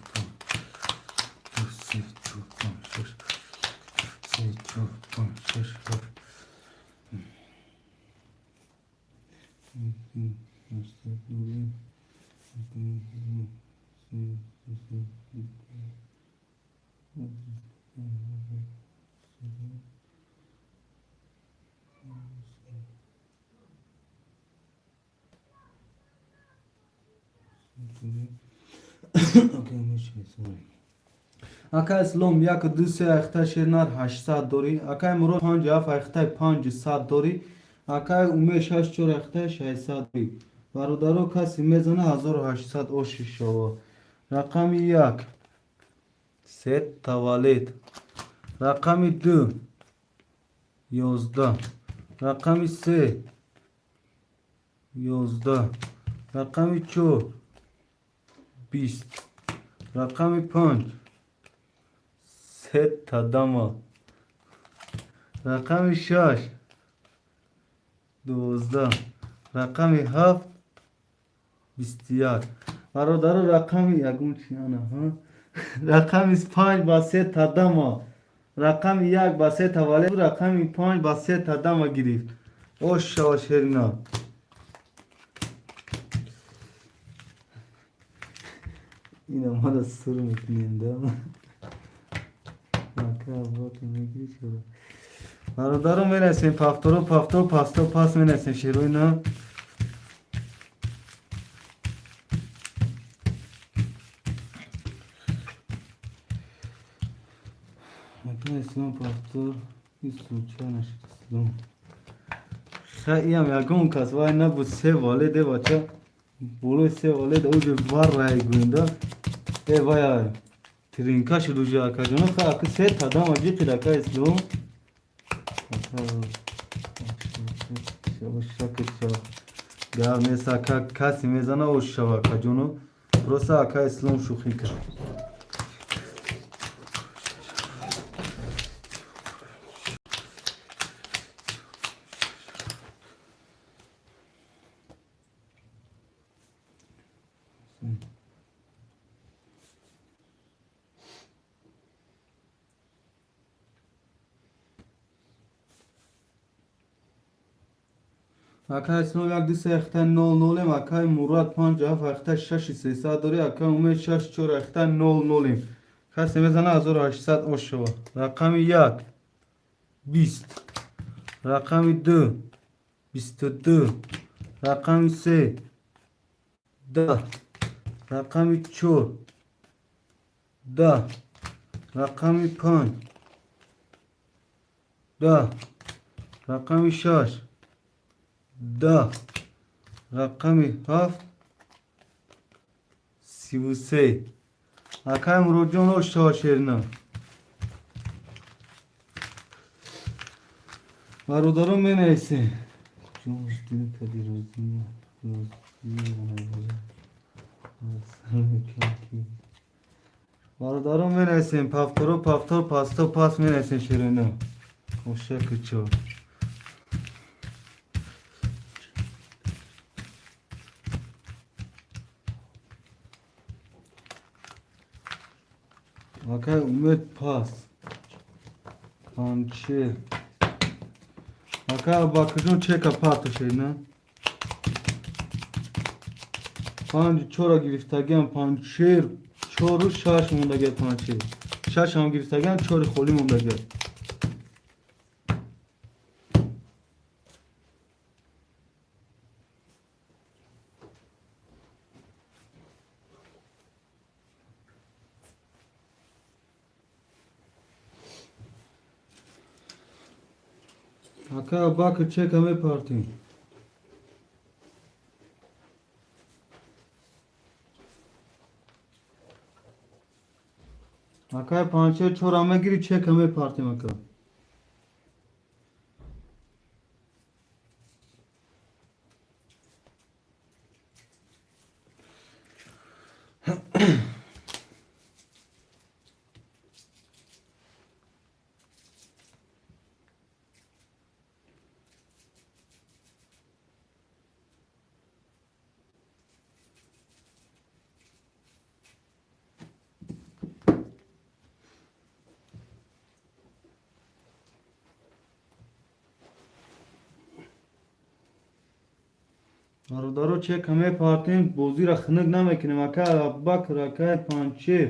5, 2, 3, 4, 5, 6, 3, 4, 5, 6, 7. Акай Ислом 1, 2, 3 ахта шернар 800 дорӣ. Акай Мурод 5, 7 ахта 500 дорӣ. Акай Умед 6, 4 ахта 600 дорӣ. Бародаро, касе мезана 1800 оши шава. Рақами 1 се таваллуд. Рақами 2 11. Рақами 3 11. Рақами 4 20. Рақами 5 се тадама. Рақами 6 12. Рақами 7 21. Бародаро, рақами ягон чи ана ҳа? Рақами 5 ба се тадама. Рақами 1 ба се таваллуд, рақами 5 ба се тадама гирифт. Ош шава, шерина. Ина мара сур мекунем да. Ака обратно мегири чора. Бародаро, менависем повторо, повтор, пасто, пас менависем, шерои на. Ака Ислом повтор и случайно шид Ислом. Ха, иам ягон кас вай набуд, се вале де бача. Болои се вале да уже вар рай гӯинда. Э вай тринка шуд уже, акаҷоно, ха, ака се тадам аҷиқид, ака Ислом. Ака шакит шава. Гап нест, ака, касе мезана ош шава, акаҷоно. Просто ака Ислом шӯхӣ кард. Акай Ислом 1, 2, 3 ахта 0 0-ем, акай Мурод 5, 7 ахта 6 300 дорӣ, акай Умед 6, 4 ахта 0 0-ем. Касе мезана 1800 ош шава. Рақами 1 20. Рақами 2 22. Рақами 3 10. Рақами 4 10. Рақами 5 10. Рақами 6 10. Рақами 7 33. Акай Муродҷон, ош шава, шерина. Бародаро, менависем. Ҷон, дил кади розӣ, розӣ. Бародаро, менависем повторо, повтор, пасто, пас менависем, шерина. Оша кучо. Акай Умед пас. Панче. Акай Абакирҷон, чека пато, шерина. Панҷ чора гирифтагиам, панҷшер чору шаш мондагиа, панҷшер шаш ҳам гирифтагиам, чори холӣ мондагиа. Ака Абакр, чека мепартем. Акай панҷшер чора мегири, чека мепартем, ака. Бародаро, чека мепартем, бозиро хунук намекунем. Ака Абубакр, акай панҷшер.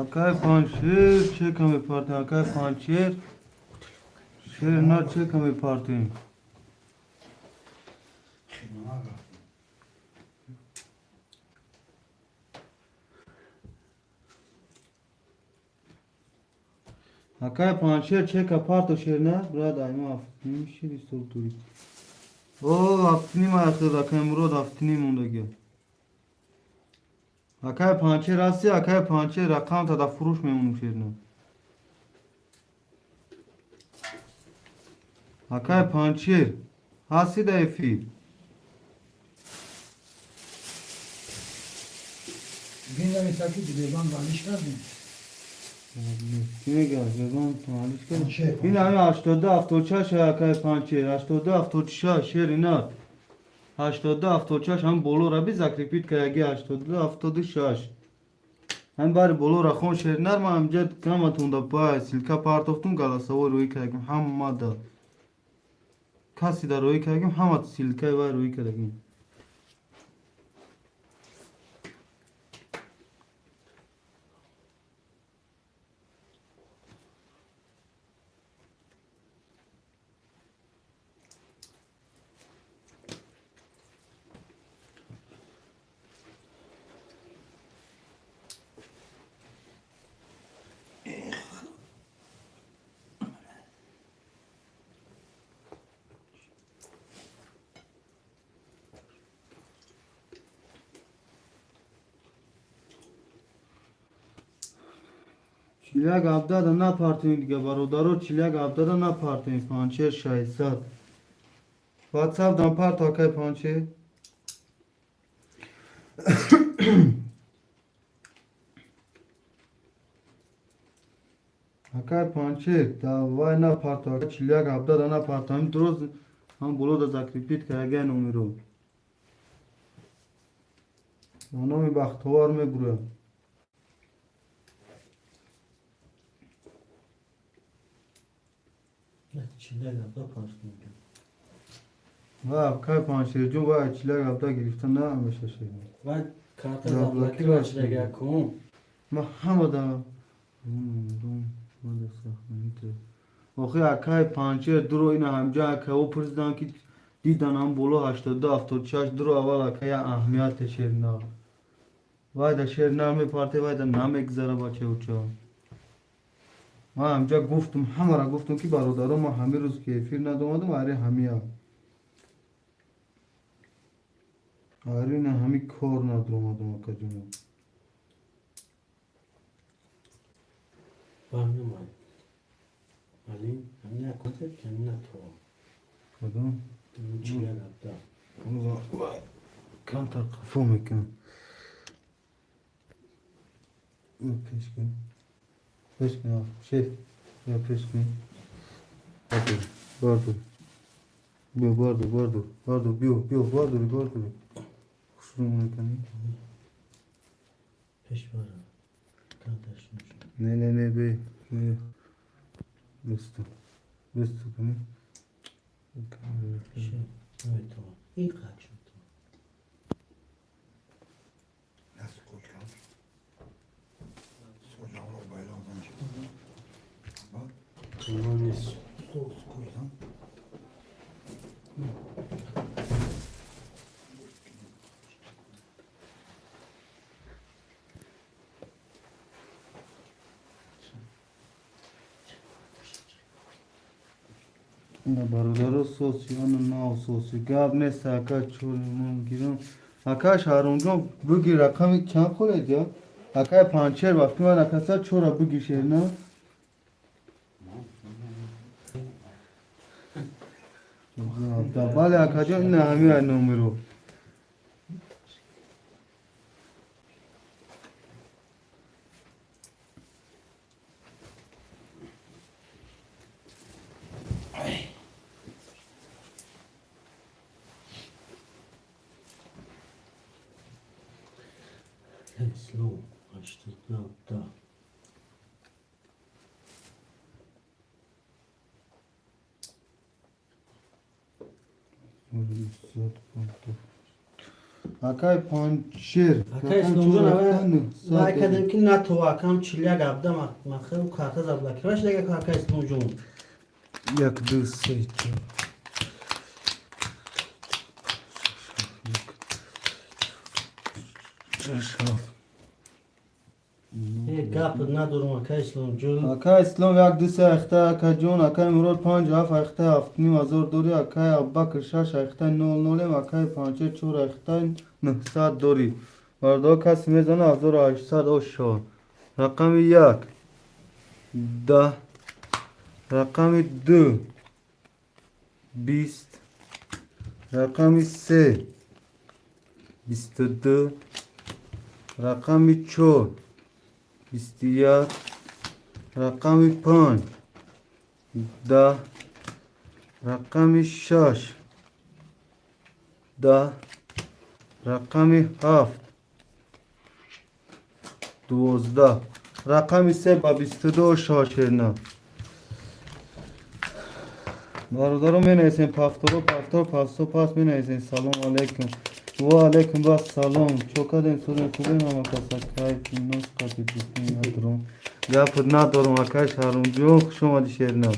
Акай панҷшер чека мепартем, акай панҷшер шер на чека мепартем. Акай панҷшер чека парто шер на, брат, айма ҳафтним шири сол тури. О, ҳафтним аяхтад, акай Мурод, ҳафтним мондагиа. Акай панҷшер ҳасти, акай панҷшер рақам та да фурӯш мемонум шерна. Акай панҷшер ҳасти да эфир. Бинависа ки дибеган валиш кардем. Чӣ мегӯяд? Бегон маълиш кард? Панҷшер. Ин ҳами 82 76, акай панҷшер, 82 76, шери на. 82 76 ҳам болора би закрепить кардаги 82 76. Ҳам бари болора хон шеринар, ман ҳамҷа каматонда па ссылка партофтум, голосовой рӯӣ кардагим ҳамада. Каси да рӯӣ кардагим, ҳама ссылкаи вай рӯӣ кардагим. 41 17 да напартем дига, бародаро, 41 17 да напартем, панҷшер 600. Ватсап дам парто, акай панҷшер. Акай панҷшер, давай напарто, ака 41 17 да напарто. Ҳам дуруст ҳам боло да закрепить кардаги номеро. Ба номи Бахтовар мегӯям. 41 17 панҷ. Ва акай панҷшерҷон, ва 41 17 гирифта намеша шер. Ва карта Заблокировать заблокировать шудага кун. Ма ҳама да охи, акай панҷшер, дуро ина ҳамҷа акао пурсидан ки дидан ҳам боло 82 76, дуро аввал акая аҳамияте шер на. Вайда шер намепарте, вайда намегзара, бачауча. Ман ҳамҷа гуфтум, ҳамара гуфтум ки бародаро, ман ҳамин рӯз ки эфир надомадам, ари ҳамия. Ари на ҳами кор надромадам, акаҷоно. Барнамай. Али, ҳамина контак ҳамина то. Кадом? Чила гапта. Камтар қафо мекунам. Пеш кун. Пеш кун, шеф. Я пеш кун. Бардор, бардор. Биё, бардор, бардор. Бардор, биё, биё, бардор, бардор. Хушрӯ мекунӣ? Пеш бара. Камтар шуд. Не, не, не, бе. Не. Бисту. Бисту кунӣ. Шеф, наметавон. Ин қак шуд. Даст қош. Соҷавро байлавдан чӣ? Баъд Туман нест. сос қойдан. На бародаро соси, ана нав соси. Гап нест, ака чор ман гирам. Ака Шаҳромҷон, буги рақами чанд хӯред я? Акай панчер вақти ман акаса чора буги шерна. Бале, акаҷон, ина ҳамин ай номеро. Ислом, 82. Акай панчер. Ака Исломҷон, аввал вай кардем ки на то акам 41 абда махел карта заблокировать шуда ака Исломҷон. Як, ду, се, чор. Шаш, ҳафт. Э, гап надорам ака Исломҷон. Ака Ислом як, ду, се ахта, акаҷон, акай Мурод панҷ, ҳафт ахта, 7,5 ҳазор дорӣ, акай Абубакр шаш ахта, нол нолем, акай панчер чор ахта, 900 дорӣ. Бародаро, касе мезана 1800 ош шавад. Рақами як 10, рақами ду 20, рақами се 22, рақами чор 21, рақами панҷ 10, рақами шаш 10, рақами ҳафт 12, рақами се ба 22 шошерна. Бародаро, менависем пафторо, пафтор, пасто, пас менависем. Салом алейкум. Ва алейкум ассалом. Чо кардем, судем, хубем ҳама каса? Кайф нос қати дӯстӣ надорам. Гап надорам, акай Шаҳромҷон, хуш омадӣ, шерна.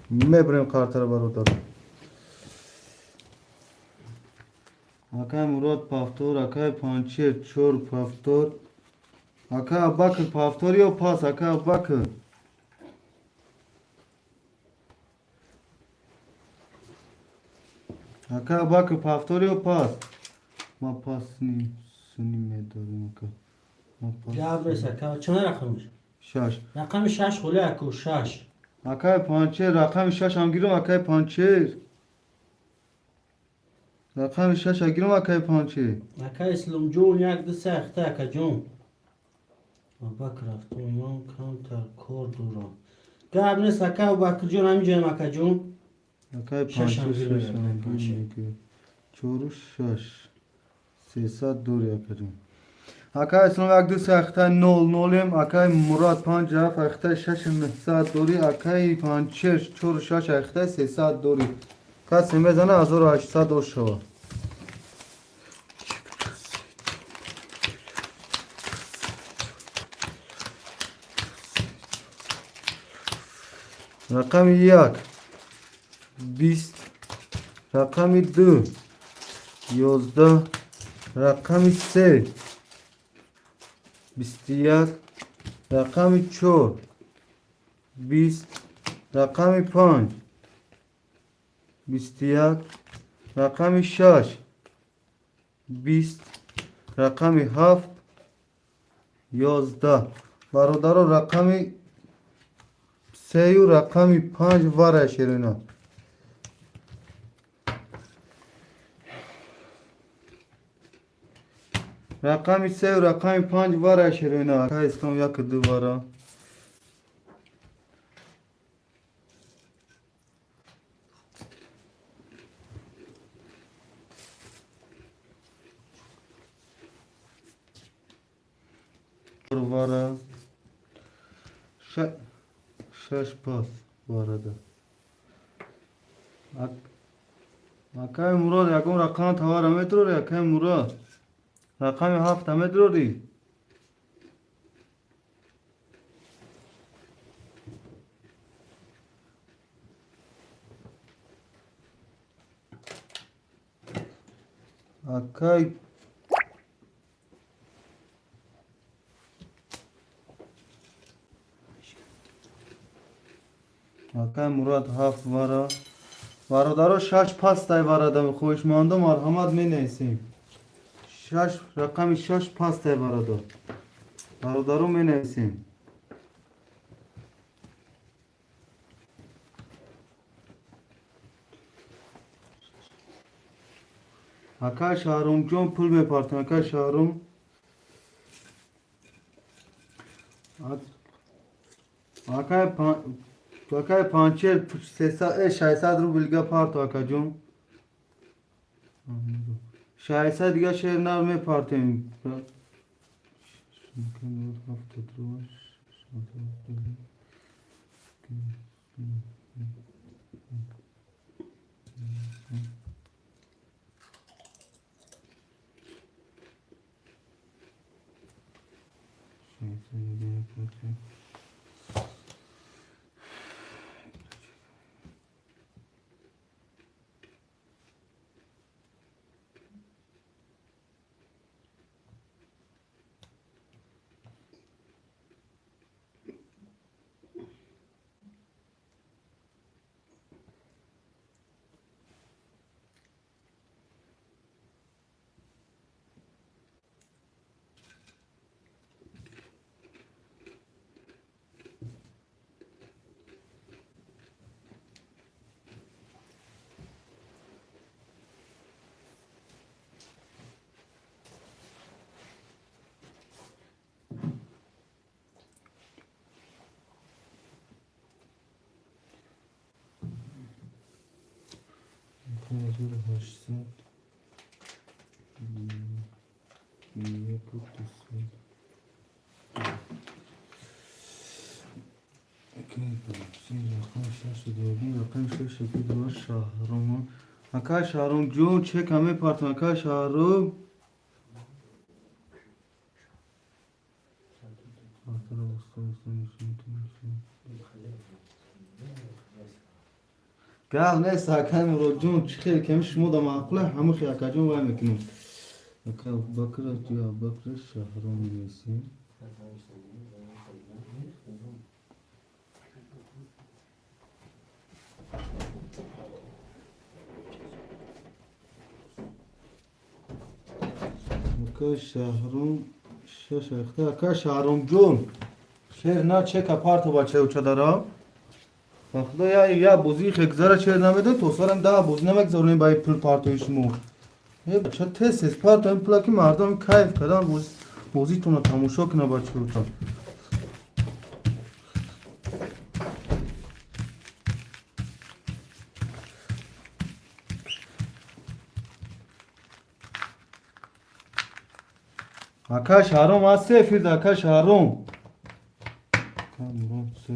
Мебарем қартара, бародаро. Акай Мурод пафтор, акай Панчер чор пафтор. Акай Аббакр пафтор ё пас, акай Аббакр? Акай Аббакр пафтор ё пас? Ма пас ни суни медорем, ака. Ма пас. Гап нест ака. Чанд рақамиш? Шаш. Рақами шаш холи аку, шаш. Акай Панчер, рақами шаш ҳам гирам, акай Панчер. Рақами шаш гирам, акай Панчер. Ака Исломҷон, як, ду, се ахта, акаҷон. Абубакр рафтум, ман камтар кор дорам. Гап нест, ака Абубакрҷон, ҳаминҷоям, акаҷон. Акай Шаш ҳам Панчер гирам, шаш акай ҳам Панчер. гирам. Чору шаш. 300 дори, акаҷон. Акай Ислом як, ду, се ахта, нол нолем, акай Мурод панҷ, ҳафт ахта, шашу 900 дори, акай Панчер чору шаш ахта, 300 дори. Касе мезана 1800 ош шавад. Рақами як 20, рақами ду 11, рақами се 21, рақами чор 20, рақами панҷ 21, рақами шаш 20. Рақами 7, 11. Бародаро, рақами 3-ю рақами 5 вара, шероина. Рақами 3-ю рақами 5 вара, шероина. Ака Ислом, як, ду вара. Вара, шаш пас варада. Акаи Мурод, ягон рақам тавара метрори? Акаи Мурод, рақами 7-а метрори? Акаи Мурод, 7 вара. Бародаро, шаш пастай варада. Хоҳишмандо, марҳамат, менависем. Шаш, рақами 6 пастай варада. Бародаро, менависем. Акаи Шаҳромҷон, пул мепартем. Акаи Шаҳром, акаи Панчер, 600 рубл дига парто. Акаҷон, 600 дига шер нар мепартем. 1800, 1200. Рақами 6, 2, Шаҳром. Ака Шаҳром ҷон, чека мепартам. Ака Шаҳром, гап нест. Акаи Муродҷон, чӣ хел ками шумо да маъқула, ҳамон хел, акаҷон, вай мекунем. Ака Абубакр, Абубакр Шаҳром менависем. Ака Шаҳром, 6 ахта. Ака Шаҳромҷон, шер на, чека парто, бачаючадара. Ба худо, я бозии хегзара чер намедем, то сарам 10 бозӣ намегзаронем ба пул партои шумо. Э, бача, тез тез партоем пула, ки мардум кайф кардан бозитонро тамошо кунад, бачаюча. Ака Шаҳром ҳаст эфирда? Ака Шаҳром, Мурод, се.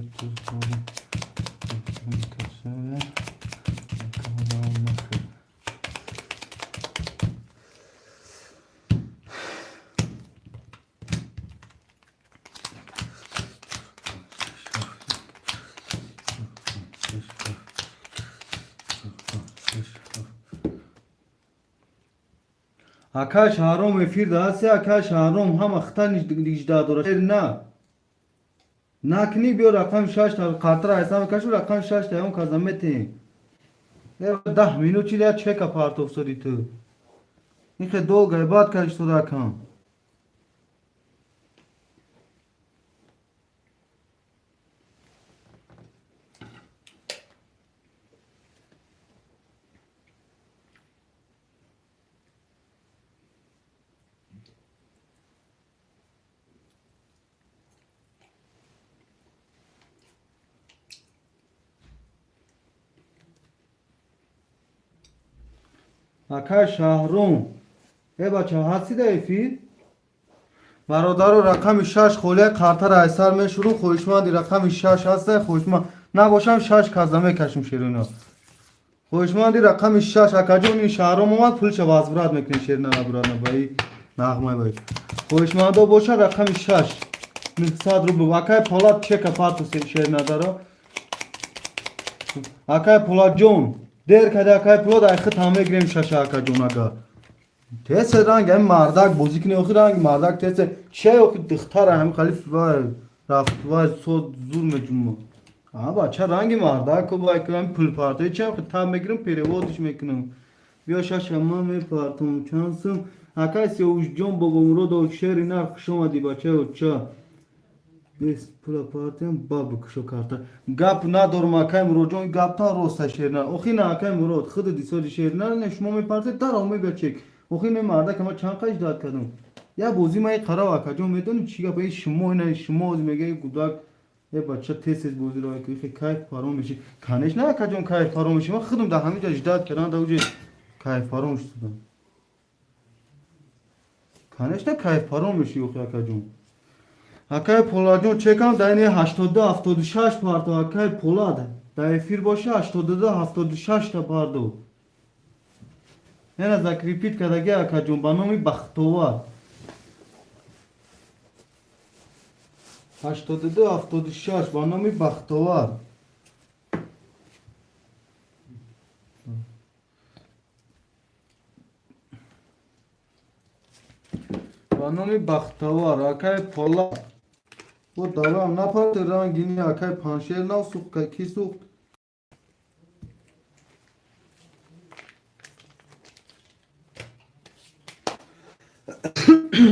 Ака Шаҳром эфирда ҳасти? Ака Шаҳром, ҳама хита нижда дора. На накунӣ, биё, рақами 6-та қартра айсам кашу, рақами 6-та он каза метем. 10 минут чи я чека партофсоди ту. Ихе долго баъд кашистода, акам. Акай Шаҳром, э бача, ҳасти да эфир? Бародаро, рақами 6 холия, қартара айсар мешурум. Хоҳишманди рақами 6 ҳаста? Хоҳишманд набошам, 6 каза мекашим. Ширина, хоҳишманди рақами 6, акаҷон, ин Шаҳром омад, пулша возврат мекунем. Ширина набурана баи нағмай баи. Хоҳишмандо боша, рақами 6, 900 рубл. Акай Полад, чека парту. Шерназаро, акай Поладҷон, дер кади. Акай Полад, айхит ҳам мегирем шаша. Акаҷон, ага тесе ранг ҳами мардак бозӣ кунӣ, охи ранги мардак тесе че, охи духтара ҳами халиф вай рафт, вай сод зур меҷума. А бача, ранги мардак ку вай кунам, пул партои чи, охи та мегирам, перевод иш мекунам. Биё, шаша ман мепартам. Чанд сум, акай Сиёвушҷон Бобомуродов? Шери нар, хуш омадӣ, бачаи оча. Бес пула партиям, ба бикушо карта. Гап надорам, акай Муродҷон, гаптан роста. Шернар, охи на, акай Мурод, худи дисоди шернар не, шумо мепартед, дарав мебия чек. Охи не, мардака ма чанд қаш дад кардам, я бозӣ ма қарав. Акаҷон, медонӣ чӣ гап? Э, шумо ина, шумо мега, гудак, э бача, тез тез бозиро хе, кайф фаро меши. Конечно, акаҷон, кайф фаро меши. Ман худам дар ҳамин ҷа ждать кардам, дар уҷа кайф фаро шудам. Конечно, кайф фаро меши, охи, акаҷон. Акай Поладҷон, чекам дар ини 82 76 парто. Акай Полад дар эфир боша, 82 76 та пардо. Яна закрепить кардаги, акаҷон, ба номи Бахтовар. 82 76 ба номи Бахтовар. Ба номи Бахтовар, акай Полад. Бо даврам напарте рангини, акай Паншер нав сухт, ки сухт.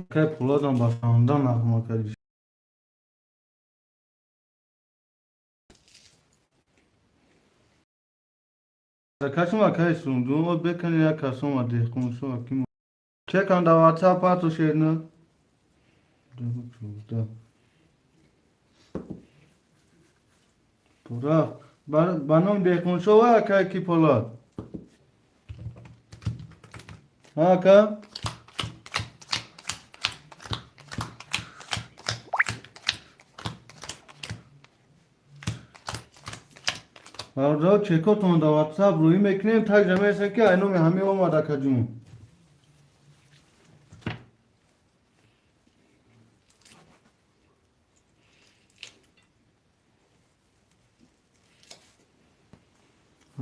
Акай Поладам ба ханда нағма карди. Кашум, акай Сумдун, от бекани, як касома деҳқоншо аким. Чекам да WhatsApp ато шерна. Пура ба ном деҳқоншо ва акай ки Полад. Ака? Бародаро, чекотон дар WhatsApp рӯӣ мекунем, также мерасем, ки ай номи ҳамин омад, акаҷун.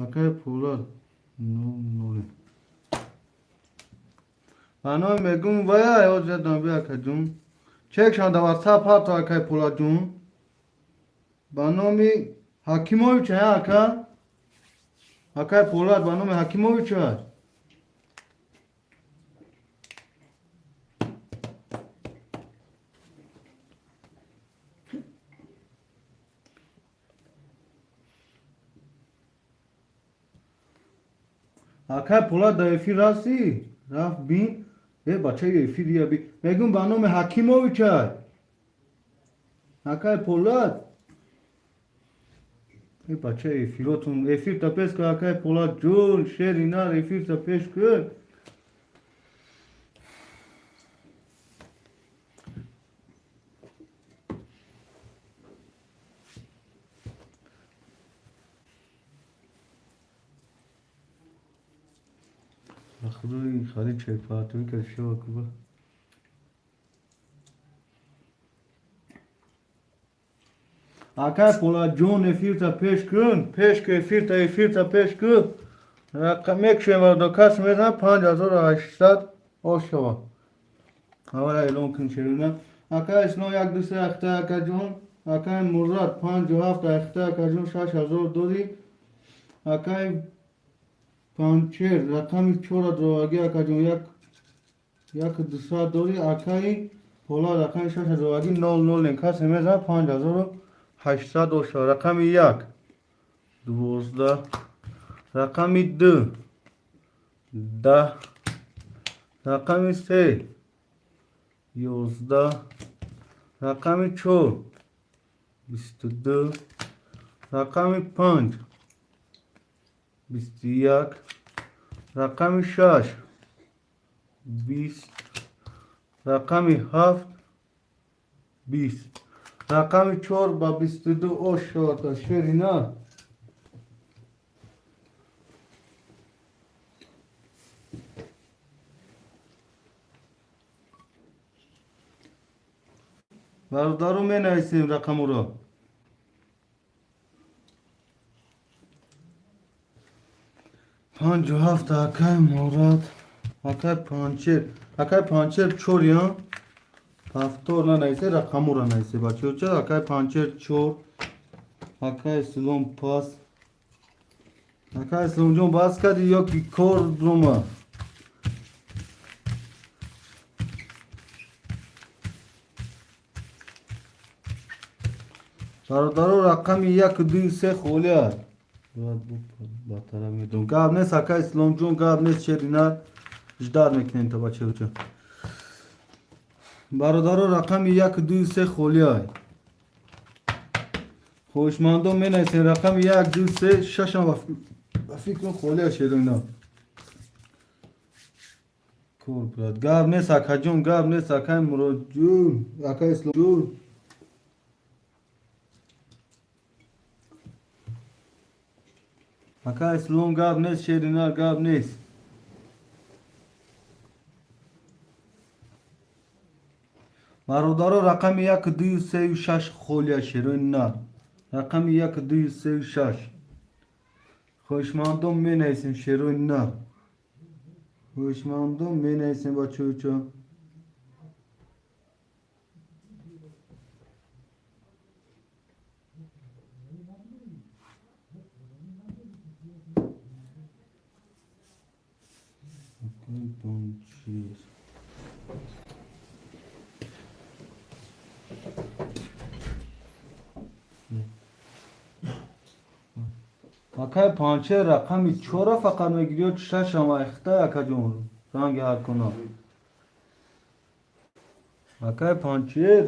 Акай Полад 00. Ба номи мегум вая ҳозир би, акаҷун. Чекшон дар WhatsApp ҳатто, акай Поладҷун. Ба номи Ҳакимович, ака? Акай Полад, ба номи Ҳакимович аст. Акай Полад дар эфир ҳастӣ? Рафт бин. Э бачаи эфир я би. Мегум, ба номи Ҳакимович аст. Акай Полад. Э бача, эфиротун, эфирта пеш кун, акай Полад ҷон, шери нар, эфирта пеш кун. Ба худои хари чекпартоӣ ка шава куба. Акай Поладҷон, эфирта пеш кун, пеш ку эфирта, эфирта пеш ку. Мекушем, вардо кас мезанад 5800 ошава. Аввала эълон кун, шерина. Акай Исно, як ду се ахта, акаҷон. Акай Мурад, 57 ахта, акаҷон, 6000 додӣ. Акай Панчер, рақами чора дровагӣ, акаҷон, як як дусад додӣ. Акаи Полад, рақами шаша дровагӣ, 00 касе мезанад 5800 ошава. Рақами 1 12, рақами 2 10, рақами 3 11, рақами 4 22, рақами 5 21. Рақами 6 20, рақами 7 20, рақами 4 ба 22 ош шавад шери нар. Бародару менависем рақамуро. 57 акай Мурод, акай Панчер, акай Панчер 4 я. Повтор нанависе, рақамуро нависе бачаҳо. Акай Панчер 4, акай Ислом пас. Акай Исломҷон бас кардӣ ё ки кор дума? Бародаро, рақами 1, 2, 3 холӣ аст. Батара медон. Гап нест, акай Исломҷон, гап нест, шерина ждар мекунем та бачаҳо. Бародаро, рақами 1, 2, 3 холӣ аст. Хоҳишмандон менависем рақами 1, 2, 3, 6 ам ба фикрам холӣ аст шерина. Кор брат. Гап нест, акаҷон, гап нест, акай Муродҷон, акай Исломҷон. Ака Ислом гап нест, шерина гап нест. Бародаро, рақами 1, 2, 3, 6 холӣ аст шерои нар. Рақами 1, 2, 3, 6. Хоҳишмандон менависем шерои нар. Хоҳишмандон менависем бачаҳо. Акай Панчер рақами 4 фақат мегирӣ ё 6 ам айхта акаҷон ранги ҳар куна. Акай Панчер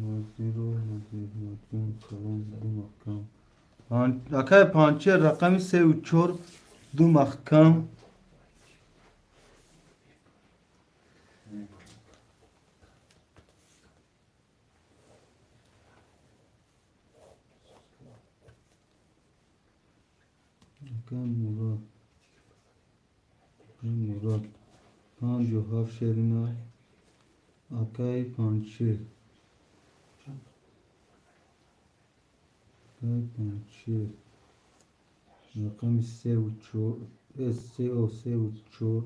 Назиро, Назир, Назир, салом, ду маҳкам. Акай Панчер рақами 3 ва 4 ду маҳкам. Акай Мурод, акай Мурод 57 шерина. Акай Панчер, акай Панчер рақами 3 ва 4, 3 ва 3 ва 4.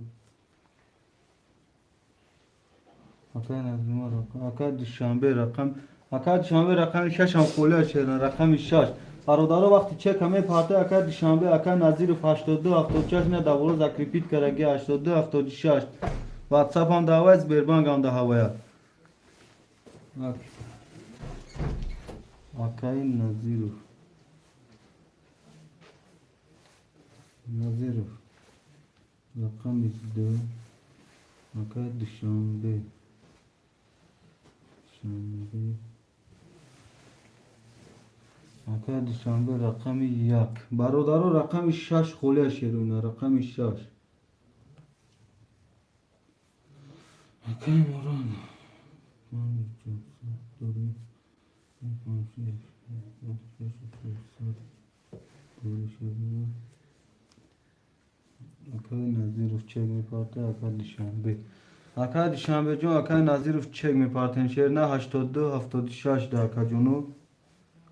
Акай Назима рақам, акай Душанбе рақам, акай Душанбе рақами 6 ам холӣ аст шерина, рақами 6. Бародаро, вақти чека мепарта акай Душанбе, акай Назиров 82 76 на даволо закрепить караги 82 76. WhatsApp ам даҳавай, Сбербанк ам даҳавая. Акай Назиров, Назиров рақами 2, акай Душанбе, Душанбе, акай Душанбе рақами 1. Бародаро, рақами 6 холӣ аст шеруна, рақами 6. Акай Мурод 5 4 5 6 7 8 шерина. Акай Назиров чек мепарта, акай Душанбе. Акай Душанбеҷон, акай Назиров чек мепартен шерина 82 76 да акаҷону.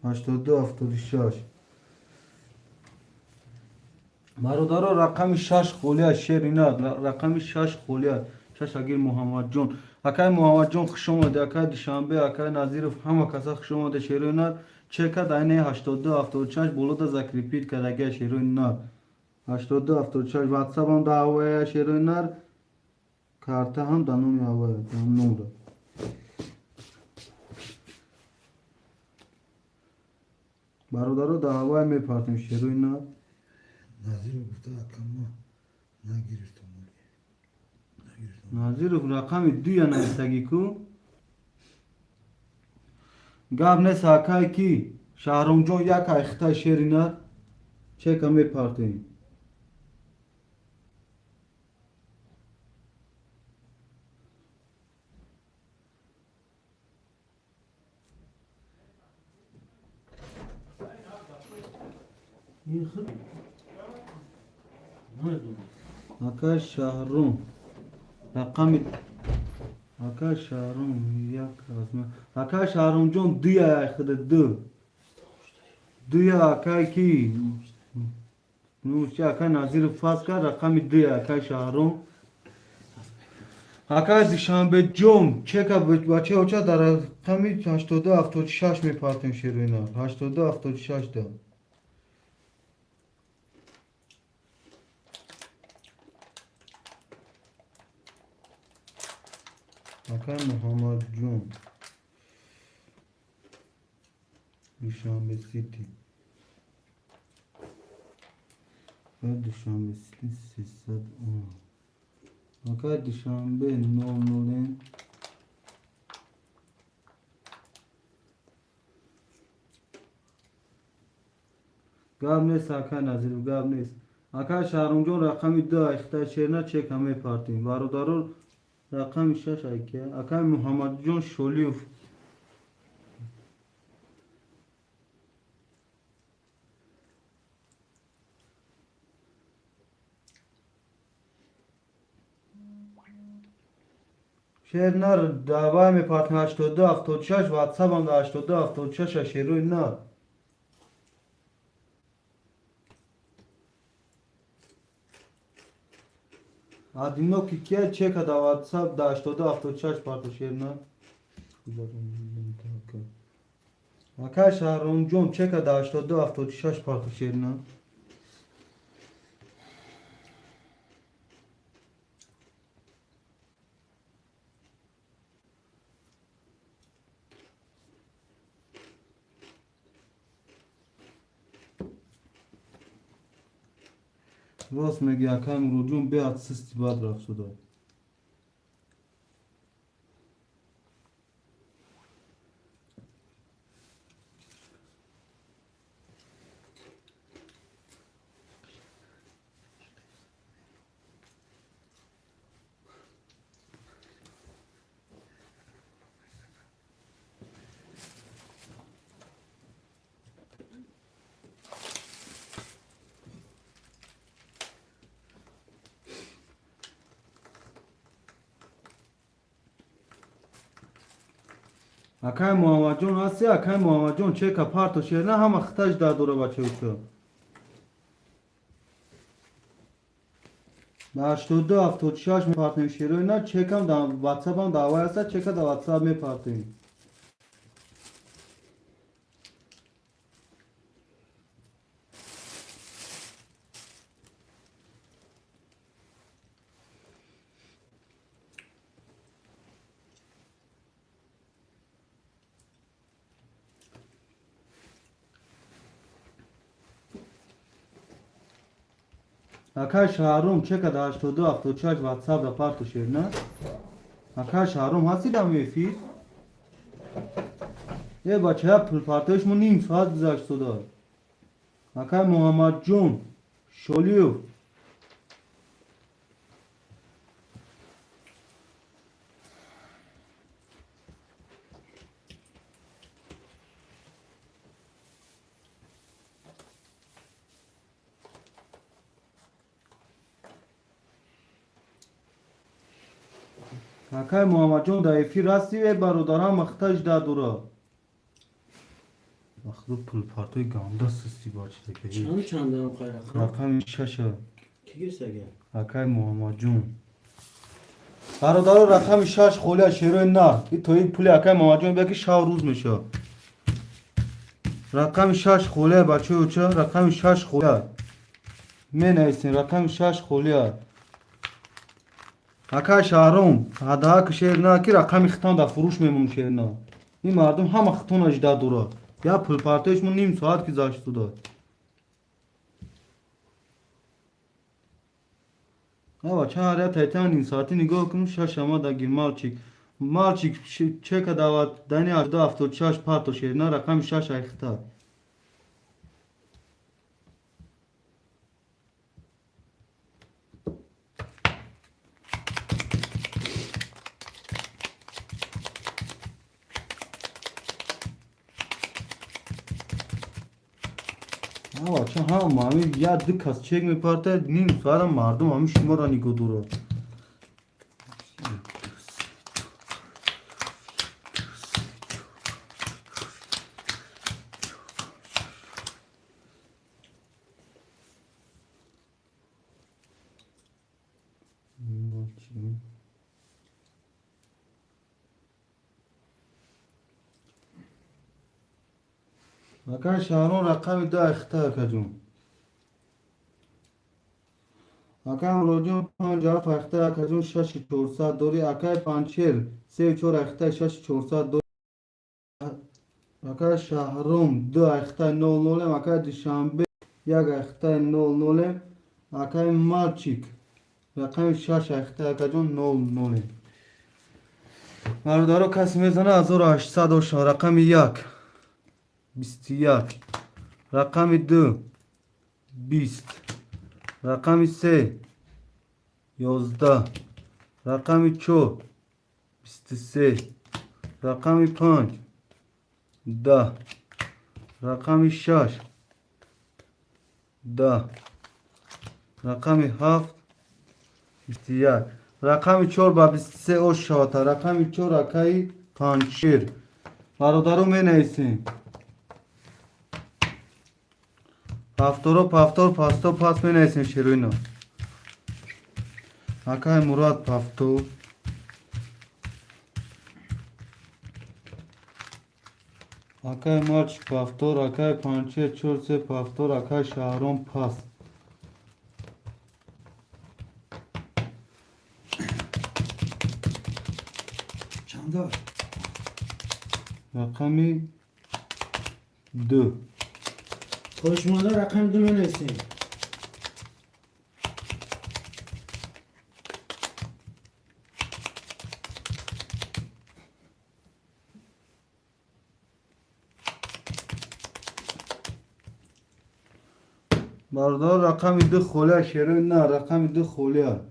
82 76. Бародаро, рақами 6 холӣ аст шерина, рақами 6 холӣ аст. 6 агир Муҳаммадҷон. Акай Муҳаммадҷон хуш омадед, акай Душанбе, акай Назиров ҳама каса хуш омадед шерои нар. Чека дар айнаи 82 76 болода закрепить кардаги шерои нар. 82 76 WhatsApp ам дар ҳавоя шерои нар. Карта ҳам дар номи ҳавоя, дар номра. Бародаро, дар ҳавоя мепартем шерои нар. Назиров гуфта, ака ма нагирифтам. Нагирифтам. Назиров рақами 2 я нависагӣ ку. Гап нест акай ки Шаҳромҷон, як айхта шерина чека мепартоем. Ин худ намедонам. Акай Шаҳром, рақами акай Шаҳром як аз акай Шаҳромҷон дуя айхида ду дуя акай ки нӯчи акай Назиров фаз кард, рақами дуя акай Шаҳром. Акай Душанбеҷон, чека бачаи оча дар рақами 82 76 мепартем, шероина 82 76 да. Акай Муҳаммадҷон, Душанбе Сити ва Душанбе Сити 310. Акай Душанбе 00. Гап нест, акай Назиров, гап нест. Акай Шаҳромҷон, рақами ду айхта шерна чека мепартем. Бародаро, рақами шаш айка акай Муҳаммадҷон Шолиев. Шер нар давай мепартем 82 76, ватсапам да 82 76 шерои на. Одиноки кия, чека да ватсап да 82 76 парто, шер на. Акай Шаҳромҷон, чека да 82 76 парто, шер на. Рост меги, акай Муроджон, беҳад систи бад рафт шуда. Акай Муҳаммадҷон ҳасти? Акай Муҳаммадҷон, чека парто, шерна, ҳама хиташ дар дора, бачаюча. Ба 82 76 мепартем, шерои на, чекам да ватсапам даъвай аста, чека да ватсап мепартем. Акай Шаҳром, чека да 82 76 ватсап да парто, шерна. Акай Шаҳром, ҳасти дар эфир? Е бачая, пулпартои шумо ним соат гузашт шуда. Акай Муҳаммадҷон Шолиев. Акай Муҳаммадҷон, дар эфир ҳасти? Е бародарам, махтаж да дора. Вақто пулпартои ганда систи, бача. Чанд чандам қай рақам? Рақами шаша. Ки гирсага? Акай Муҳаммадҷон. Бародаро, рақами шаш холия, шерои на. И то ин пули акай Муҳаммадҷон бия ки шав рӯз меша. Рақами шаш холия, бачаи оча, рақами шаш холия. Менависем, рақами шаш холия. Акай Шаҳром, ҳадаак шер на ки рақами хитон дар фурӯш мемон, шер на. Ин мардум ҳама хитона жида дора. Я пулпартои шумо ним соат ки зашт шуда. Ава чаҳар я тайтан ним соати нигоҳ кун, шаш омадаги мальчик. Мальчик, чека дават дани 76 парто, шер на, рақами шаш айхита. Бача, ҳама ҳами як ду кас чек мепартад, ним соата мардум ҳами шуморо нигоҳ дорад. Акай Шаҳрон, рақами ду ахта, акаҷон. Акай Муроҷон, панҷ ҳафт ахта, акаҷон, шаши чорсад дорӣ. Акай Панчер, сею чор ахта, шаши чорсад дорӣ. Акай Шаҳром, ду ахта, нол нолем. Акай Душанбе, як ахта, нол нолем. Акай Мальчик, рақами шаш ахта, акаҷон, нол нолем. Бародаро, касе мезана, 1800 оша. Рақами як 21, рақами ду 20, рақами се 11, рақами чор 23, рақами панҷ 10, рақами шаш 10, рақами ҳафт 21. Рақами чор ба 23 ош шавата. Рақами чор, акаи Панҷшер. Бародаро, менависем: пафторо, пафтор, пасто, пас. Менависем шероино. Акаи Мурад, пафто. Акаи Мальчик, пафтор. Акаи Панҷшер, чор се пафтор. Акаи Шаҳром, пас. Чанда? Рақами ду. Хоҳишманда, рақами ду менависем. Бародар, рақами ду холия, шерои на, рақами ду холия.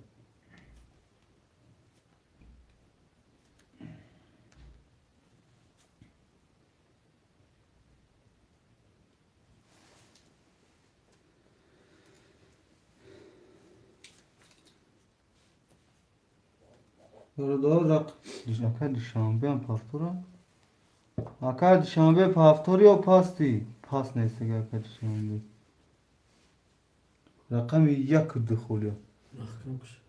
Бародар, ака Душанбеам пафтора. Ака Душанбе, пафтори ё пасти? Пас нест, ака Душанбе. Рақами як ду холия. Маҳкам куш.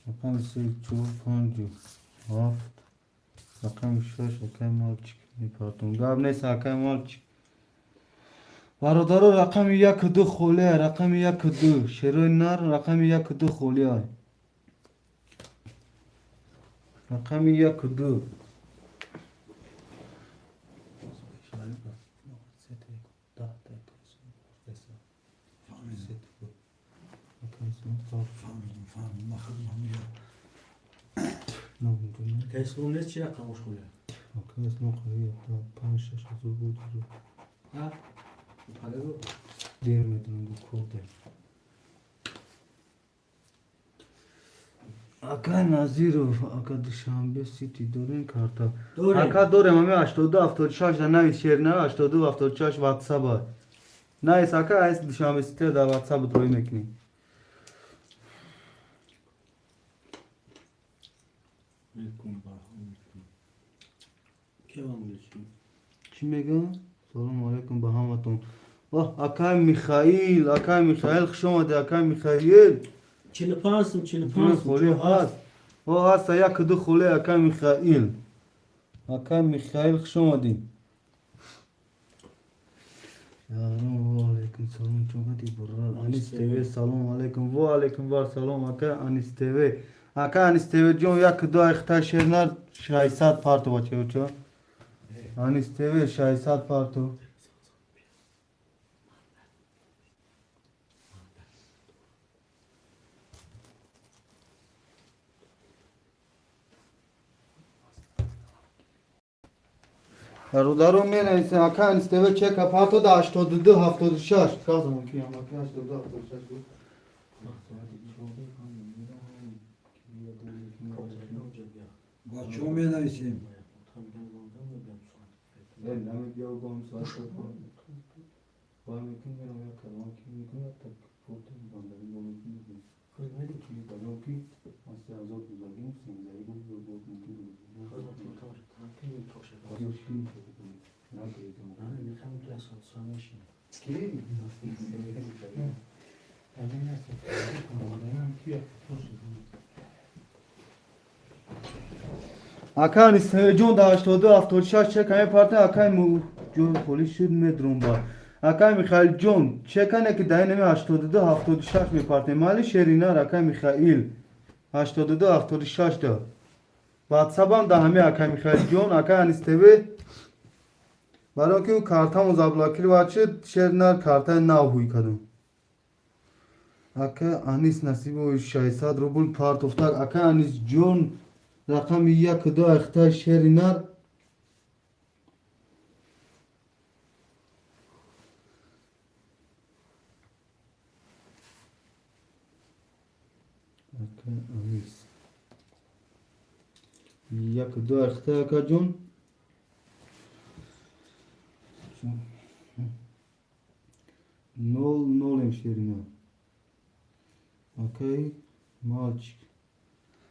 Рақами се, чор, панҷу ҳафт, рақами шаш. Акай Мальчик, мепартом, гап нест, акай Мальчик. Бародаро, рақами яку ду холия. Рақами яку ду, шерои нар, рақами яку ду холия. Рақами яку ду. Фаҳмидам, фаҳмидам, фаҳмидам. Ман худам ҳамиҷа. Ака Ислом нест, чи рақам ошхоля? Панҷ, шаш ҳазор буд. А? Пагаго? Дер медонам, бу кор дем. Ака Назиров, ака Душанбе Сити дорем карта? Дорем. Ака, дорем, ами 82 76 да навис, шер на 82 76 ватсаба навис, ака. Айс Душанбе Сити да ватсап дроӣ мекунӣ. Мекун, бархо мекун. Кевам билчи? Чӣ мегӯям? Салому алайкум ба ҳаматон. Оҳ, акай Михаил, акай Михаил, хуш омадӣ, акай Михаил. 45 сум, 45 сум. Холӣ ҳаст, о, ҳаста, яку ду холӣ, акай Михаил. Акай Михаил, хуш омадӣ. Ва алайкум салом, чогади бурар. Анис ТВ, салом алайкум. Ва алайкум бар салом, ака Анис ТВ. Ака Анис ТВ ҷон, яку ду айхта шернар, 600 парту, бачаёчо. Анис ТВ, 600 парту. Бародаро, менависем, ака Анис ТВ чека парту да 82 76. Казам ки ака 82 76 гуфт. Бачаҳо, менависем. Э, нами биё гом соат. Вай мекунем, мерам як калон ки мекунем, так фото бандаги бо мекунем. Худат медонӣ? Ки барои ки ман 3000 бузагим, сензаигим, бо мекунем. Худат мекунӣ, тоша. Ёшкин. Нагрезам. На, мехоҳам ту асон мешинӣ. Ки? Ака Нисоҷон да 82 76 чека мепарта, акай ҷо холи шуд медрум ба. Акай Михаилҷон чекане ки дар инами 82 76 мепартем. Мали Шеринар акай Михаил 82 76 да. Ватсапам да ҳами акай Михаилҷон, акай Анис ТВ. Барои ки ӯ картамо заблокировать шуд, Шеринар картаи нав ҳуй кардам. Ака Анис Насибович 600 рубл партофтак. Ака Анис ҷон рақами як ду ахта Шеринар. Ака Анис як ду ахта ака ҷон. Нол нолем Шеринар. Акай мальчик.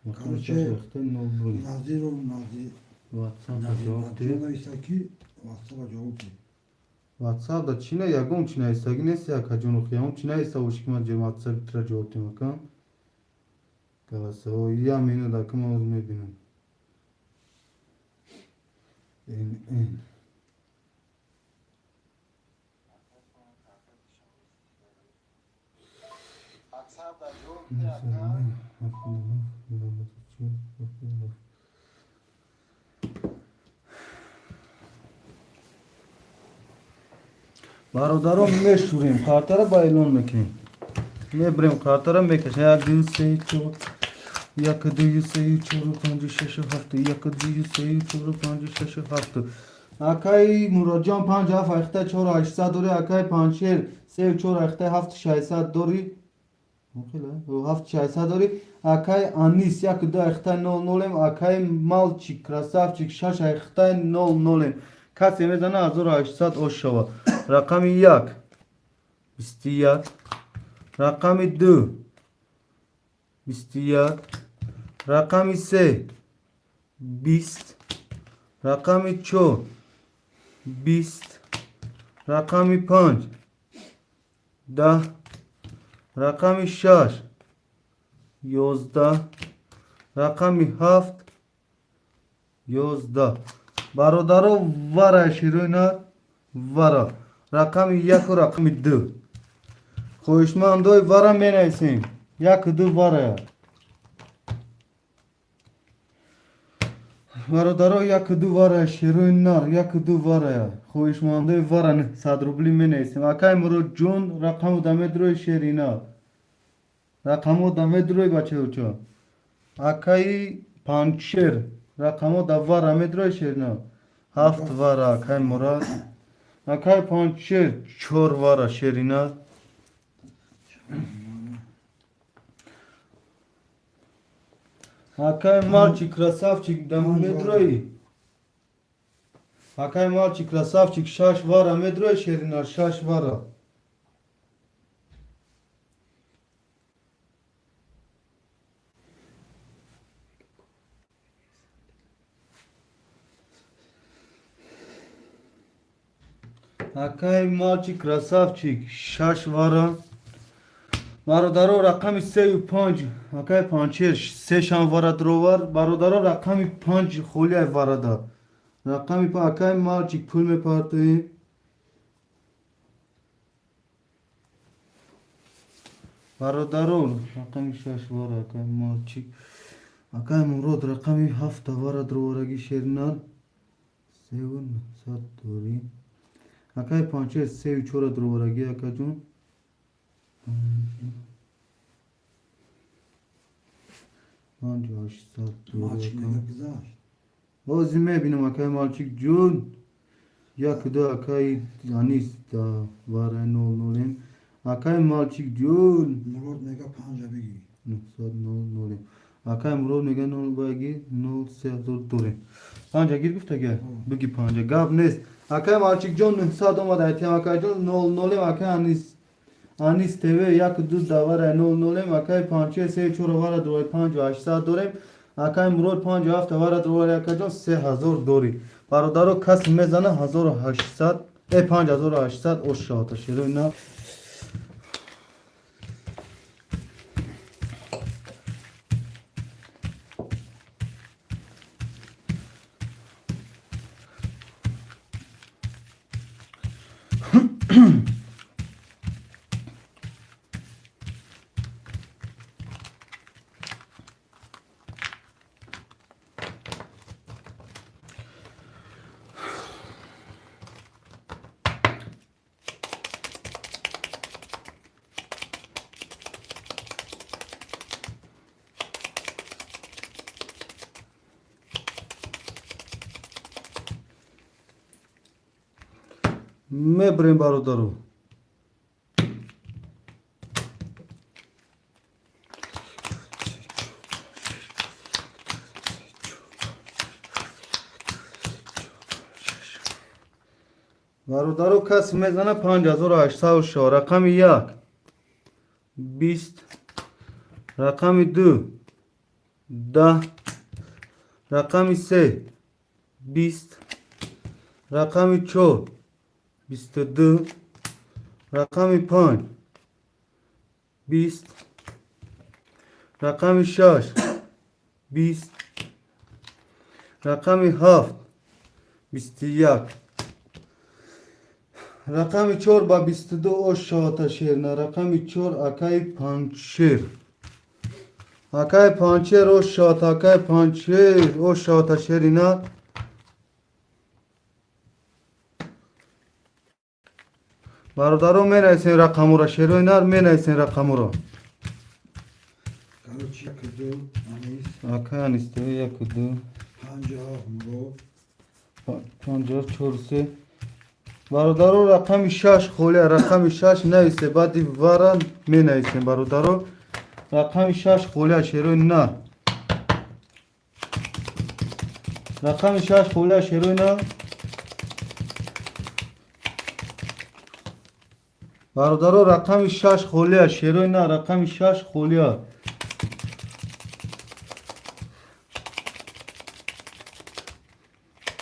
Рақами Короче, шаш ахта нол нолем. Назиров Назир. Ватсап Назир ҷавоб диҳ. нависта ки ватсапа ҷавоб диҳ. Ватсап да чӣ на ягон чӣ навистагӣ нест акаҷон охи ягон чӣ нависта бошӣ ки ман ватсапи тура ҷавоб диҳам ака. Голосовой я минут ака ман ҳозир мебинам. Н Н. Ватсап да ҷавоб диҳ, ака. Бародарон мешӯрем, картара ба эълон мекунем. Мебирем картара мекашем. Як, ду, се, чор. Як, ду, се, чор, панҷ, шаш, ҳафт. Як, ду, се, чор, панҷ, шаш, ҳафт. Акай Муродҷон панҷ ҳафт ахта чор ҳаштсад дорӣ. Акай Панҷшер се чор ахта ҳафт шашсад дорӣ. Ҳафт шашсад дорӣ. Акай Анис як ду ахта нол нолем. Акай Малчик красавчик шаш ахта нол нолем. Касе мезана 1800 ош шава. Рақами як 21, рақами ду 21, рақами се 20, рақами чор 20, рақами панҷ 10, рақами шаш 11, рақами ҳафт 11. Бародаро вара ширӯйна вара. Рақами яку рақами ду. Хоҳишмандои вара менависем. Як ду вара. Бародаро як ду вара ширӯи нар, як ду вара. Хоҳишмандои вара 100 рубли менависем. Акай Муродҷон рақаму да медрои Шерина. Рақамо да медрои бачаюча. Акаи Панҷшер рақамо да вара медрои Шерина. Ҳафт вара акай Мурод. Акай Панҷшер чор вара Шерина. Акай мальчик красавчик да медрои. Акай мальчик красавчик шаш вара медрои Шерина шаш вара. Акай мальчик красавчик шаш вара. Бародаро рақами сею панҷ акай Панҷшер се шан вара дровар. Бародаро рақами панҷ холиай варада. Рақами акай мальчик пул мепартоем. Бародаро рақами шаш вара акай мальчик. Акай Мурод рақами ҳафта вара дровараги Шеринар. Севу нӯҳсад дорӣ. Акай Панҷшер сею чора дровараги акаҷон. Панҷ ҳаштсад дорӣ Мальчик ака. мега гузашт. Ҳозир мебинам акай мальчик ҷон. Як ду акай Анис да вара нол нолем. Акай мальчик ҷон Мурод мега панҷа бигир. нӯҳсад нол нолем. Акай Мурод мега нол баги нол се ҳазор дорем. Панҷа гир гуфтага? Биги панҷа. Гап нест. Акай Малчикҷон 900 омад айтиам акайҷон нол нолем акай Анис Анис ТВ як ду давара нол нолем акай панче се чор авара дорай панҷу ҳаштсад дорем. Акай Мурод панҷу ҳафт авара дорай акайҷон 3000 дорӣ. Бародаро кас мезана 1800 5800 ош шавата шерои на. Мебарем бародаро. Бародаро кас мезана 5806 рақами як 20 рақами ду 10 рақами се 20 рақами чор 22 рақами панҷ 20 рақами шаш 20 рақами ҳафт 21 рақами чор ба 22 ош шавата шерна рақами чор акаи панҷшер акаи панҷшер ош шавата акаи панҷшер ош шавата шерина. Бародаро менависем рақамуро шерои нар менависем рақамуро. Короче, як ду, Анис, Акаи Анис ТВ як ду панҷ ҳафт Мурод. Панҷ чор се. Бародаро рақами шаш холия рақами шаш нависе баъди вара менависем бародаро рақами шаш холия шерои нар рақами шаш холия шерои нар. Бародаро рақами шаш холия шерои нар рақами шаш холия.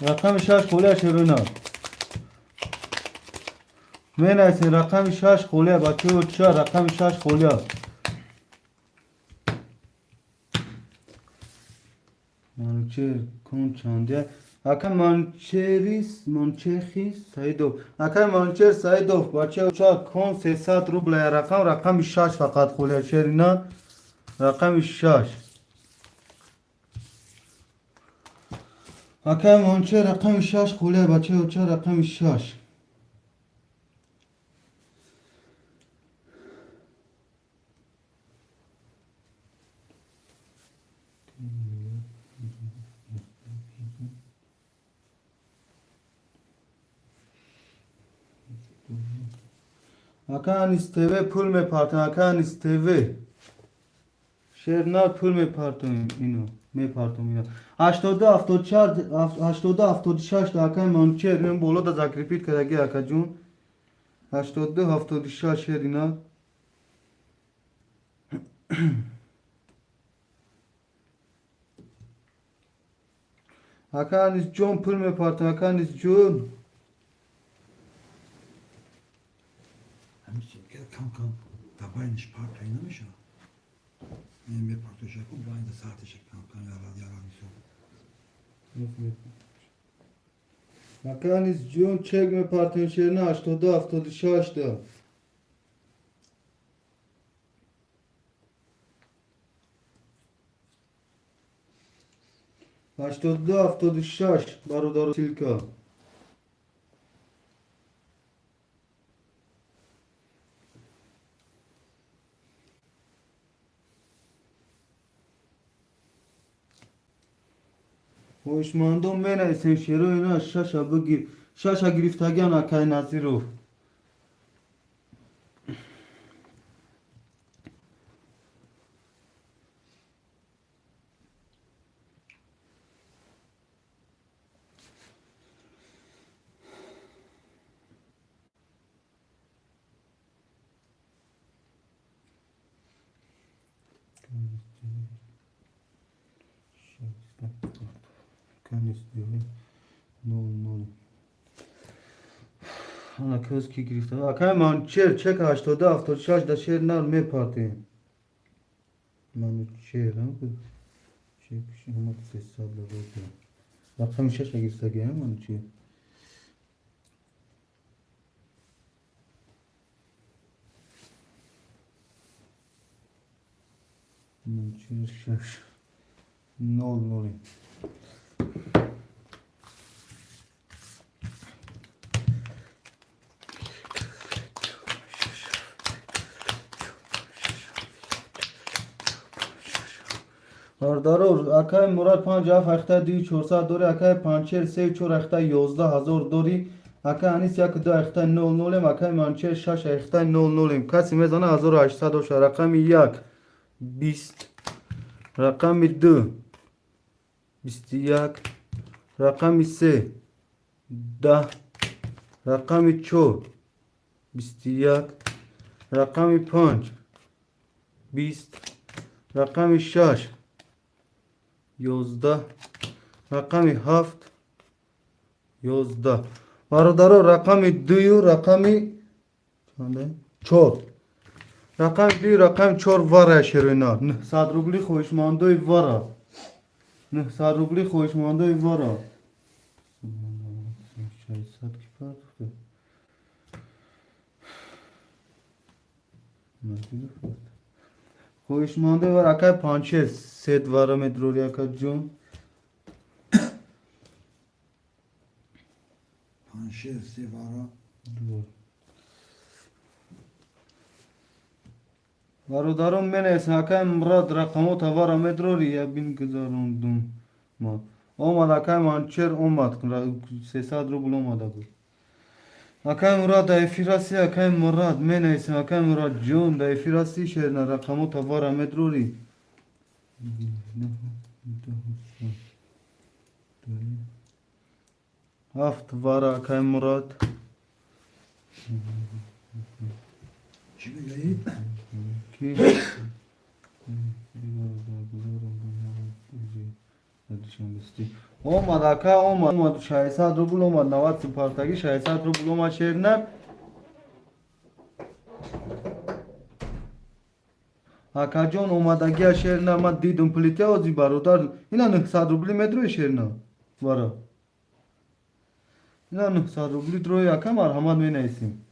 Рақами шаш холия шерои нар. Менависем рақами шаш холия бачаҳо ча рақами шаш холия. Манучер кун чандия ака Манучерис Манучехи Саидов акай Манучер Саидов бачаҳо ча кун 300 рубля рақам рақами шаш фақат холия шерина рақами шаш. Акай Манучер рақами шаш холия бачаҳо ча рақами шаш. Ака Анис ТВ пул мепартам, ака Анис ТВ. Шернар пул мепартам ино, мепартам ино. 82 74 82 76 акай Манучер мен боло да закрепит кардаги акаҷун. 82 76 шерина. Ака Анис ҷон пул мепартам, ака Анис ҷон. Кам кам да байниш партои намешавад. Мепартоша кун байнда сартиша кам кам ярад ярад мисол. Ака Анис ҷон чек мепартем шерина 82 76 да. 82 76 бародаро силка. Хоҳишмандон менависем шерои на шаша бигир шаша гирифтагиан акай Назиров. Нол нол. Ана кӯз ки гирифта. Акай Манучер, чек 82 76 да шер нар мепартем. Манучер, чек омад, 300 рубл. Рақами шаша гирифтаги, Манучер. Манучер шаш нол ноли. Бародаро, акай Мурад панҷ ҳафт ҳахта дуи чорсад дори, акай Панчер се чор ҳахта 11 000 дори, акай Анис як ду ҳахта нол нолем, акай Манчер шаш ҳахта нол нолем. Касе мезана, 1800 боша. Рақами як 20, рақами ду 21, рақами се 10, рақами чор 21, рақами панҷ 20, рақами шаш 11, рақами ҳафт 11. Бародаро, рақами дую рақами чор, рақами дую рақами чор вара шероина 900 рубли. Хоҳишмандои вара, 900 рубли, хоҳишмандои вара. 600 ки партохта? Хоҳишмандои вара, акай Панчер сет вара медрори, акаҷон. Паншер се вара. Бародарон, менависам, акай Мурад, рақамота вара медрори, я бин гузарондум ма. Омад, акай Манчер омад, 300 рубл омада буд. Акай Мурад, да эфир ҳасти? Акай Мурад, менависам, акай Мурадҷон, да эфир ҳасти? Шерна, рақамота вара медрори. Ҳафт вара, акай Мурад. Чӣ мегӯӣ? Ки омад, ака, омад, омад, 600 рубл омад, 90 супартаги 600 рубл омад, шернар. Акаҷон, омадагия, шернар, ман дидум плитя ози, бародар. Ина 900 рубли медрои, шерна вара. Ина 900 рубли дрои, ака, марҳамат, менависем.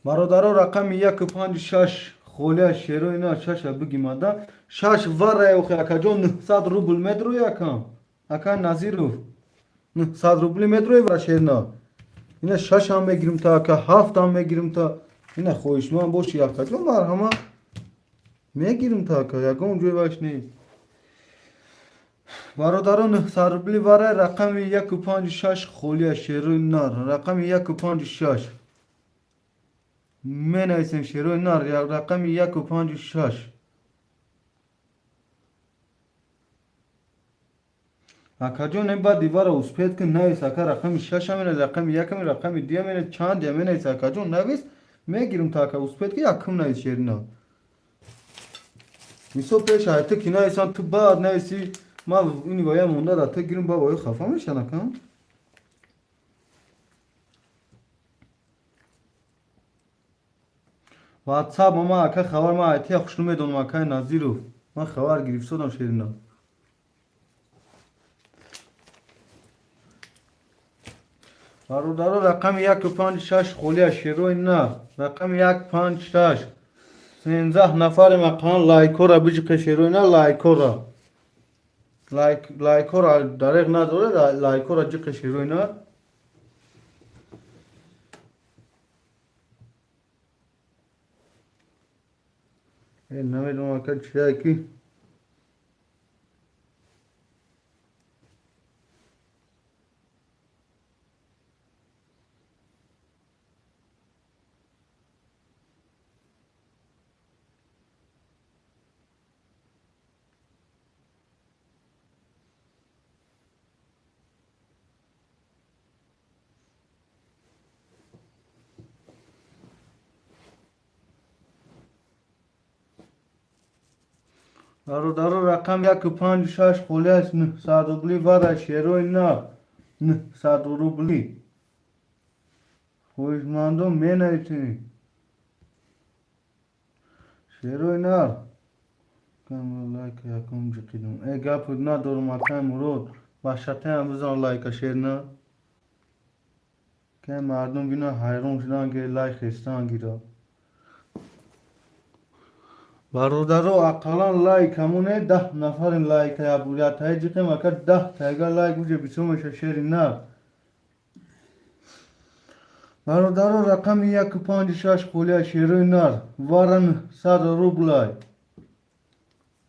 Бародаро, рақами яку панҷ шаш холия шеро ина шаша бигимада шаш вара охи, акаҷон, 900 рубл медрои, акам. Ака Назиров, 900 рубли медрои вара, шерна. Ина шашам мегирим та, ака, ҳафтам мегирим та. Ина хоҳишманд боши, акаҷон, марҳамат, мегирим та, ака, ягон ҷой ваш нест. Бародаро, 900 рубли вара, рақами яку панҷ шаш холия шерои нар, рақами яку панҷ шаш менависем, шерои нар, рақами яку панҷу шаш. Акаҷон, ин баъди вара успеть кун, навис, ака. Рақами шаша менавис, рақами якам, рақами дуя менавис, чанд я менавис, акаҷон, навис, мегирим та, ака, успеть ки якум навис, шерина. Мисол, пеш ай ту ки нависам, ту баъд нависи, ман ини вая монда да ту гирим, ба вои хафа мешан, ака. Ватсап ма, ака, хабар ма айтия хушну медонам, акай Назиров. Ман хабар гирифтодам, шерина. Бародаро, рақами яку панҷ шаш холия шерои на, рақами як панҷ шаш. 13 нафари мақан, лайкора биҷиқе, шерои на, лайкора. Лайк, лайкора дареғ надоре, лайкора ҷиқе, шерои на. Намедонам, ака, чия ки. Бародаро, рақам 156 холиаст, 900 рубли вара, шерои нар, 900 рубли. Хоҳишмандо менависед. Шерои нар. Камро лайк якум ҷиқидум. Э, гап надорум, акай Мурод. Ваҳшатаям бизан лайка, шер на. Ки мардум бина ҳайрон шудан, ки лайк хестан гира. Бародаро, ақаллан лайк ҳамоне 10 нафарин лайка ябурятаи ҷиқем, ака 10 тайга лайк уже бисёр меша, шери нар. Бародаро, рақами 156 холия, шерои нар. Вара 900 рублай.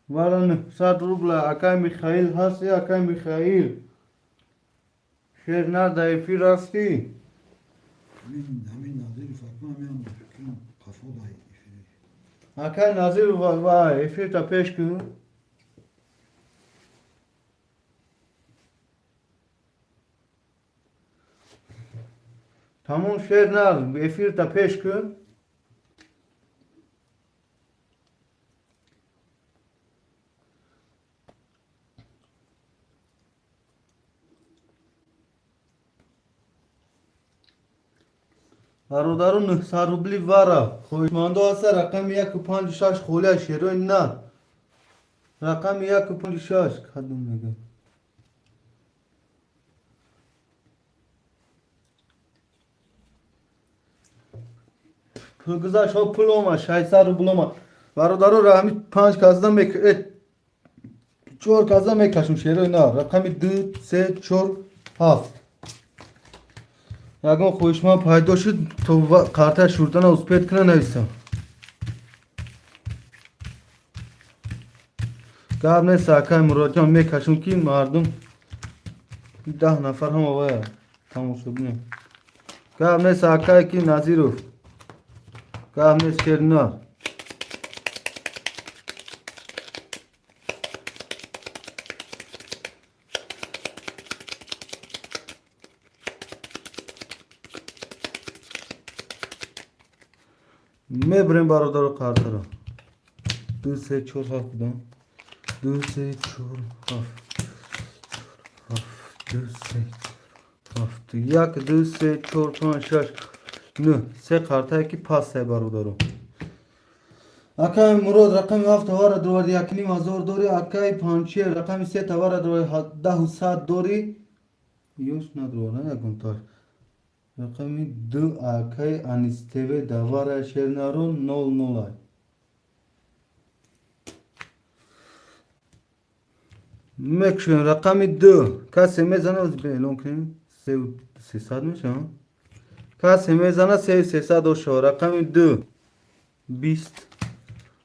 Вара 900 рублай. Акай Михаил ҳасти, акай Михаил. Шер нар дар эфир ҳастӣ? Ҳамин Назири Фатма меам фикрам қафо дай эфири. Акай Назир, ва эфирта пеш кун. Тамом, шер нар, эфирта пеш кун. Бародаро, 900 рубли вара. Хоҳишмандо ҳаста, рақами 156 холия, шерои нар. Рақами 156 кадом мега? Пул гузашт, ҳо, пул омад, 600 рубл омад. Бародаро, ҳами панҷ казда мек чор казда мекашем, шерои нар. Рақами ду, се, чор, ҳафт. Ягон хоҳишманд пайдо шуд, то картаи шурдана успеть куна, нависам. Гап нест, акай Муродҷон, мекашем, ки мардум 10 нафар ҳама вая тамошобинем. Гап нест, акай ки Назиров. Гап нест, шернар. Мебарем, бародаро, картаро. Ду, се, чор, ҳафт будам. Ду, се, чор, ҳафт. Ҳафт, ду, се, ҳафт. Як, ду, се, чор, панҷ, шаш, нӯҳ. Се картае ки пастае, бародаро. Акай Мурод, рақами ҳафт товара дорад, 1,5 ҳазор дорӣ. Акай Панчер, рақами се товара дорад, даҳу сад дорӣ. Ёш надорад, ягон таш. Рақами ду акай Анистеве давара, шернаро, нол нолай. Мекушем рақами ду. Касе мезана, эълон кунем, сеу сесад мешава. Касе мезана, сеу сесад ошава. Рақами ду 20,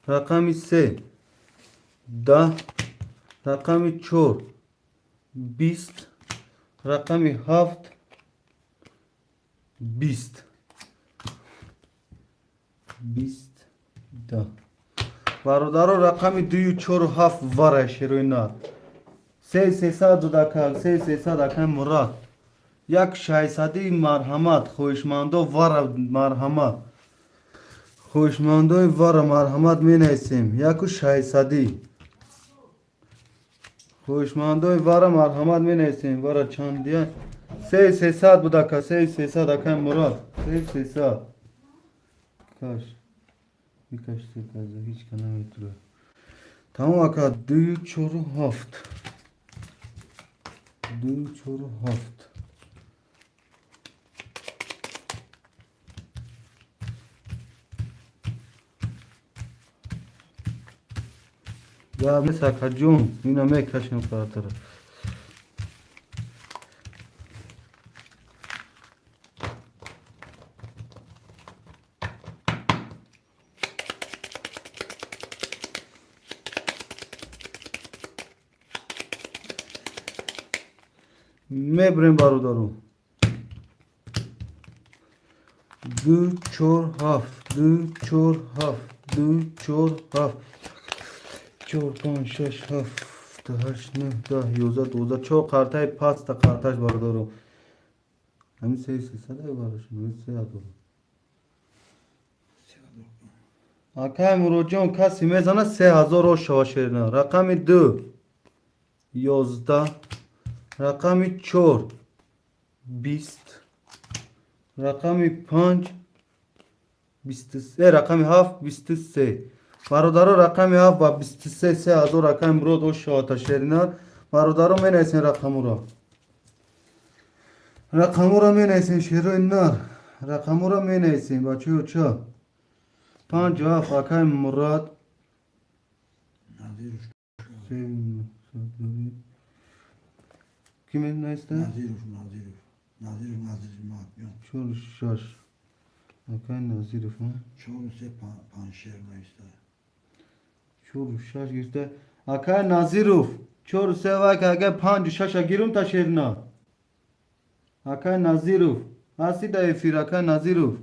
рақами се 10, рақами чор 20, рақами ҳафт 20, 20, 10. Бародаро, рақами дую, чору, ҳафт вара, шерои нар. Се сесад додака, се сесад, акай Мурад. Як шайсади марҳамат, хоҳишмандо вара марҳамат. Хоҳишмандои вара марҳамат, менависем. Яку шайсади. Хоҳишмандои вара марҳамат, менависем. Вара чандия? Се сесад будака, се сесад, акай Мурад. Се сесад. Каш. Бикаш се каза, ҳеч ка наметура. Тамом, ака, ду, чору, ҳафт. Ду, чору, ҳафт. Гап нест, акаҷон, ина мекашем картара. Мебарем, бародаро. Ду, чор, ҳафт, ду, чор, ҳафт, ду, чор, ҳафт, чор, панҷ, шаш, ҳафт, ҳашт, нӯҳ, 10, 11, 12, чор картаи паста карташ, бародаро. Ҳамин се сесад барошон, се ҳазор. Акай Муроджон, касе мезана, 3000 ош шава, шерина. Рақами ду, 11, рақами чор, 20, рақами панҷ, 23, рақами ҳафт, 23. Бародаро, рақами ҳафт ба 23, 3000 акай Мурод ош шавата, шерина. Бародаро, менависен рақамуро, рақамуро менависен, шерои нар, рақамуро менависем, бачаё. Ча? Панҷу ҳафт, акай Мурад. Назиров. Ки менависта? Назиров, Назиров. Назиров, Назиров, Мадмён. Чору шаш, акай Назиров. Чору се, Паншер нависта. Чору шаш гирифта акай Назиров, чору се. Вай, акай, панҷу шаша гирум та, шерина. Акай Назиров, ҳасти да эфир, акай Назиров?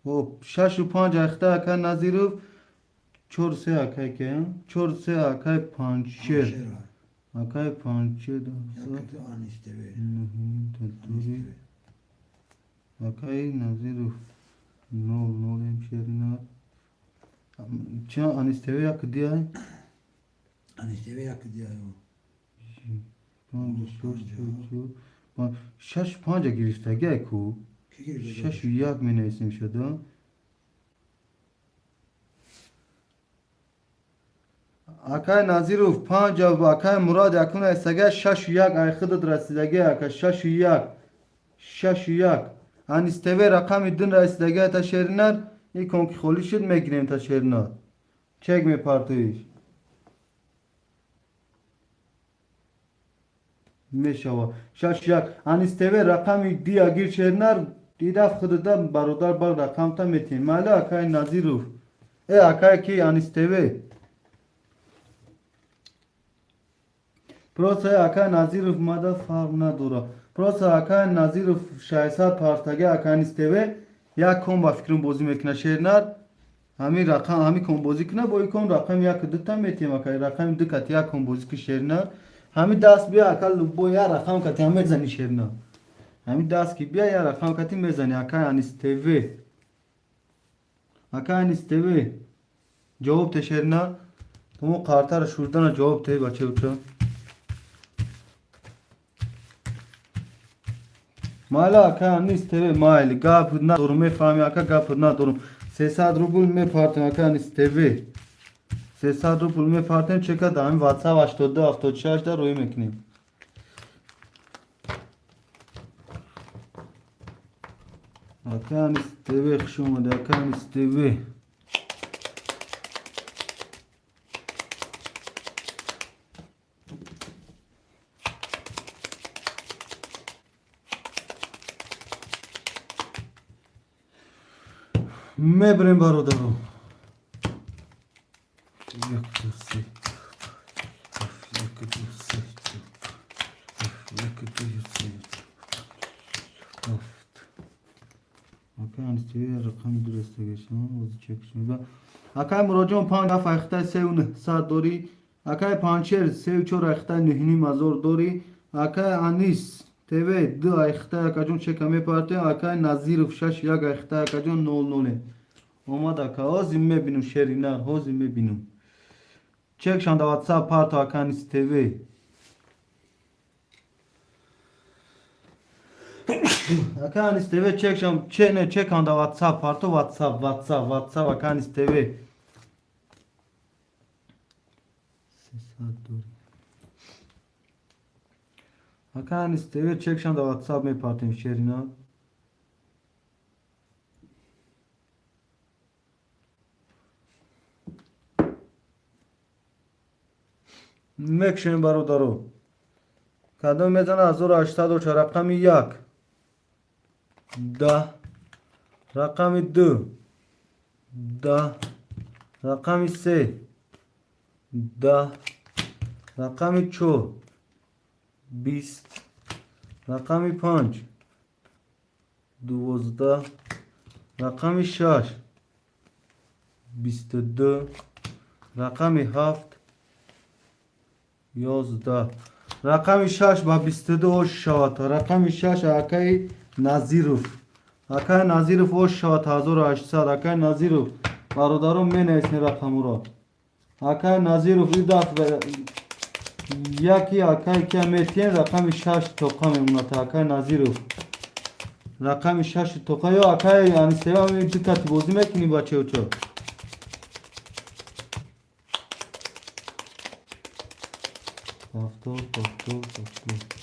Хоб, шашу панҷ ахта акай Назиров, чору се акай ке, чору се, акай Панҷшер. Акай Панҷшер. Якати Анис ТВ. Дори. Акай Назиров, нол нолем, шерина. Ча, Анис ТВ як диай? Анис ТВ як диай. Панҷ, шаш, чор, панҷ, шаш, панҷа гирифтагиай ку. Ки гирифта? Шашу як менависем шуда. Акай Назиров, панҷа, акай Мурад якун нависагиай, шашу як ай худат расидагиай, ака, шашу як, шашу як. Анис ТВ рақами дун расидагиай та, шеринар. И кон ки холӣ шуд, мегирем та, шеринар, чек мепартоиш мешава. Шашу як, Анис ТВ рақами ди агир, шеринар, дидаф худада, бародар, бар рақамта метиҳем. Майли, акай Назиров, акай ки, Анис ТВ. Просто акай Назиров мада фарқ надора, просто акай Назиров 600 партаги, акай Анис ТВ як кон ба фикрам бозӣ мекунад, шеринар. Ҳамин рақам, ҳамин кон бозӣ кунад, бо ин кон рақами яку дута метиҳем. Акай, рақами ду кати як кон бозӣ ки, шеринар. Ҳамин даст бия, ака, любой як рақам кати ҳам мезани, шеринар. Ҳамин даст ки бия, як рақам кати мезани, акай Анис ТВ. Акай Анис ТВ, ҷавоб те, шеринар. Тумо қартара шурдана ҷавоб те, бача уча. Майли, ака Анис ТВ, майли, гап надорум, мефаҳми, ака, гап надорум. 300 рубл мепартем, ака Анис ТВ, 300 рубл мепартем. Чека да ҳамин WhatsApp 82 76 да рӯй мекунем. Ака Анис ТВ, хуш омади, ака Анис ТВ. Мебарем, бародаро. Як, ду, се, ҳафт, як, ду, се, чор, ҳафт, як, ду, се, ҳафт. Акай Анис ТВ рақами дурастагашон ози чекшуниба. Акай Муроджон, панҷ ҳафт айхтай сеу нӯҳсад дорӣ. Акай Панчер, сеу чор айхтай нӯҳним ҳазор дорӣ. Акай Анис ТВ, ду айхтай, акаҷон, чека мепартем. Акай Назиров, шаш як айхтай, акаҷон, нол ноле омад, ака. Ҳозир мебинум, шеринар, ҳозир мебинум. Чекшан да WhatsApp парто, ака Анис ТВ. Ака Анис ТВ, чекшан, че не, чекан да WhatsApp парто, WhatsApp, WhatsApp, WhatsApp, ака Анис ТВ. 300 дорӣ, ака Анис ТВ, чекшан да WhatsApp мепартем, шерина. Мекшем, бародаро. Кадом мезана 1800? Рақами як, 10, рақами ду, 10, рақами се, 10, рақами чор, 20, рақами панҷ, 12, рақами шаш, 22, рақами ҳафт, 11. Рақами шаш ба 22 ош шавад. Рақами шаш акаи Назиров. Акаи Назиров ош шавад 1800. Акаи Назиров, бародарон, менависен рақамуро. Акаи Назиров, и дафъа яки акаи кия метиҳен, рақами шаш тоқа мемонад. Акаи Назиров, рақами шаши тоқа ё акаи Анисева ду кати бозӣ мекунӣ, бачаючо? Ҳафтод, 70, 70.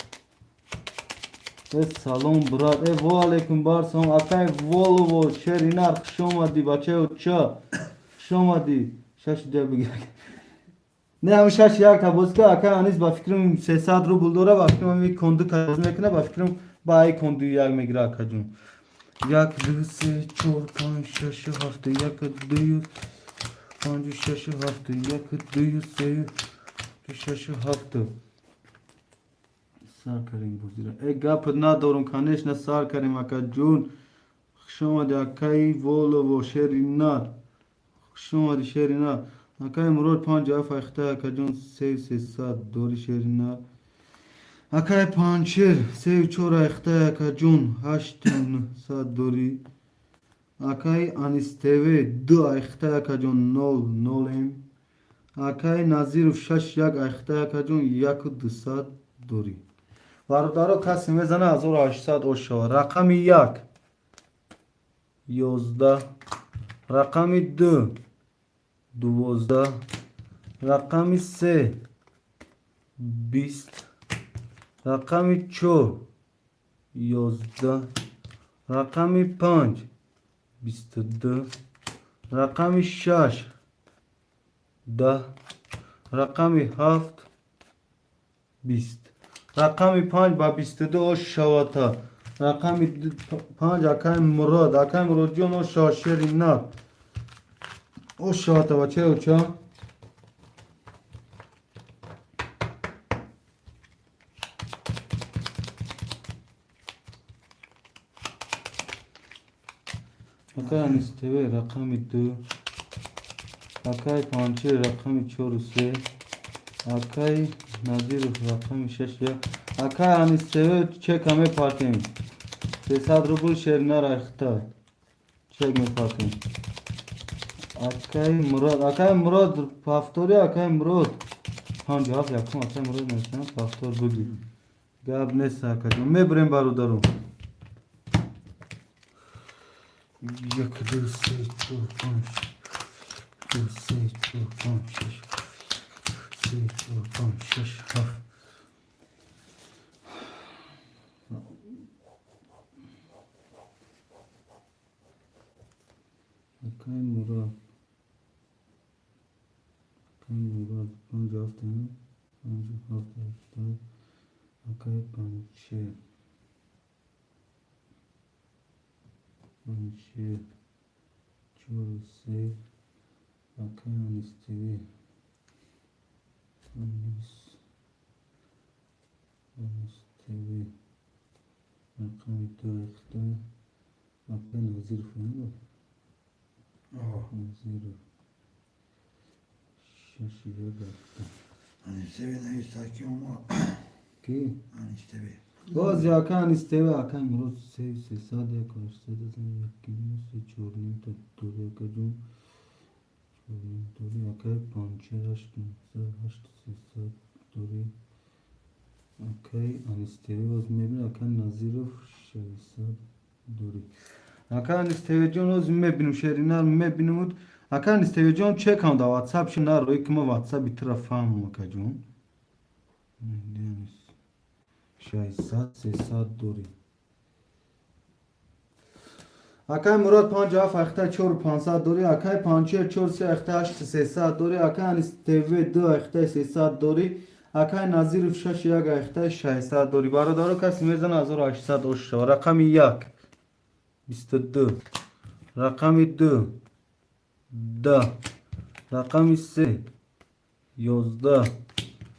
Э, салом, брат. Э, во алейкум бар салом, акаи Волово, шери нар, хуш омадӣ, бачаюча, хуш омадӣ. Шаши дия бигир. Не, ҳамин шаш якта бозӣ ка. Акаи Анис, ба фикрам, 300 рубл дора, ба фикрам, ҳамин конду бозӣ мекуна, ба фикрам, ба ай конду як мегира, акаҷон. Як, ду, се, чор, панҷ, шаш, ҳафт, як, ду, панҷ, шаш, ҳафт, як, ду, се, шаш, ҳафт. Сар кардем бозиро. Э, гап надорум, конечно, сар кардем, акаҷон. Хуш омадӣ, акаи Волово, шери нар, хуш омадӣ, шери нар. Акаи Мурод, 57 айхта, акаҷон, 3300 дори, шери нар. Акаи Панчер, 34 айхта, акаҷон, 8900 дори. Акаи Аниств, ду айхта, акаҷон, нол нолем. Акаи Назиров, шаш як айхта, акаҷон, 1200 дорӣ. Бародаро, касе мезана, 1800 ош шава. Рақами як 11, рақами ду 12, рақами се 20, рақами чор 11, рақами панҷ 22, рақами шаш 10, рақами ҳафт 20. Рақами панҷ ба 22 ош шавата. Рақами панҷ, акаи Мурод. Акаи Муродҷон, ош шава, шери нар, ош шавата, бачаи оча. Акаи Аниств, рақами ду. Акаи Панчир, рақами чору се. Акаи Назиров, рақами шаш як. Акаи Аниств, чека мепартем, 300 рубл, шерина рахта, чек мепартем. Акаи Мурод, акаи Мурод, повтори. Акаи Мурод, 57 якум, акаи Мурод нависам, повтор буги. Гап нест, акаҷон, мебурем, бародаро. Як, ду, се, чор, панҷ, ду, се, чор, панҷ, шаш, се, чор, панҷ, шаш, ҳафт. Акаи Мурод, акаи Мурод, 57, 57 80. Акаи Панҷшер, Панҷшер, чору се. Акаи Аниств, Анис, Аниств, рақами ду ахта. Акаи Назиров, Назиров, шаш як ахта. Анистеви нависта, ки омад. Ки? Анистеви. Боз ака Аниств. Акаи Мурод, се сесад, як ҳаштсад, як ним, се, чор ним та дори, акаҷон, чор ним дори. Акаи Панчер, ҳашт нӯҳсад, ҳашт сесад дори. Акаи Аниств боз мебинем. Акаи Назиров, 600 дори. Акаи Аниствҷон, оз мебинем, шеринар мебинемуд. Ака Аниствҷон, чекам да ватсап ши нарои, ки ма ватсаби тура фаҳмам, акаҷон. 600, 300 дори. Акаи Мурод, 57 ахта, чору пансад дори. Акаи Панчер, чор се ахта, ҳашт сесад дори. Акаи Анис тв, ду ахта, 300 дори. Акаи Назиров, шаш як ахта, 600 дори. Бародаро, касе мезана, 1800 ош шава. Рақами як 22, рақами ду 10, рақами се 11,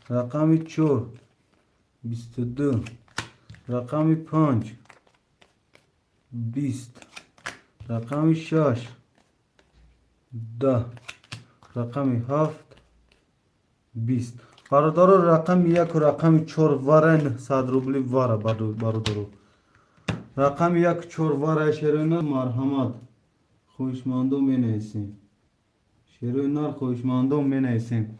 рақами чор 22, рақами панҷ 20, рақами шаш 10, рақами ҳафт 20. Бародаро, рақами яку рақами чор вара 900 рубли вара, бародаро. Рақами як чор вара, шерои нар, марҳамат. Хоҳишмандо менависем. Шерои нар, хоҳишмандо менависем.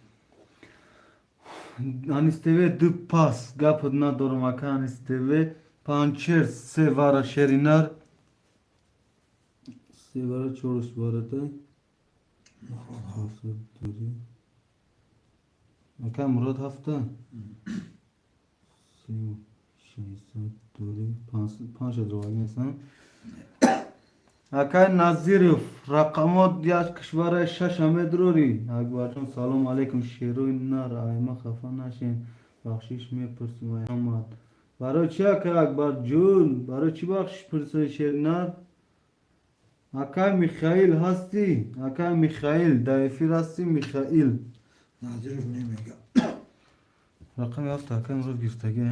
Анис ТВ ду пас гап надорам, ака Анис ТВ. Панчер се вара, шери нар. Се вара, чорш варата. Ака Мурод ҳафта. Се шашсад дори панҷ ҳазор нестам. Акай Назиров, рақамот як кишвара шаша медрорӣ. Акбарҷон, салом алейкум, шерои нар, айма хафа нашен, бахшиш мепурсим ҳамат. Барои чи, акай Акбарҷон? Барои чӣ бахшиш пурсои, шери нар? Акай Михаил ҳастӣ? Акай Михаил, дар эфир ҳастӣ, Михаил? Назиров немега. Рақами ҳафта акай Мурод гирифтагӣ.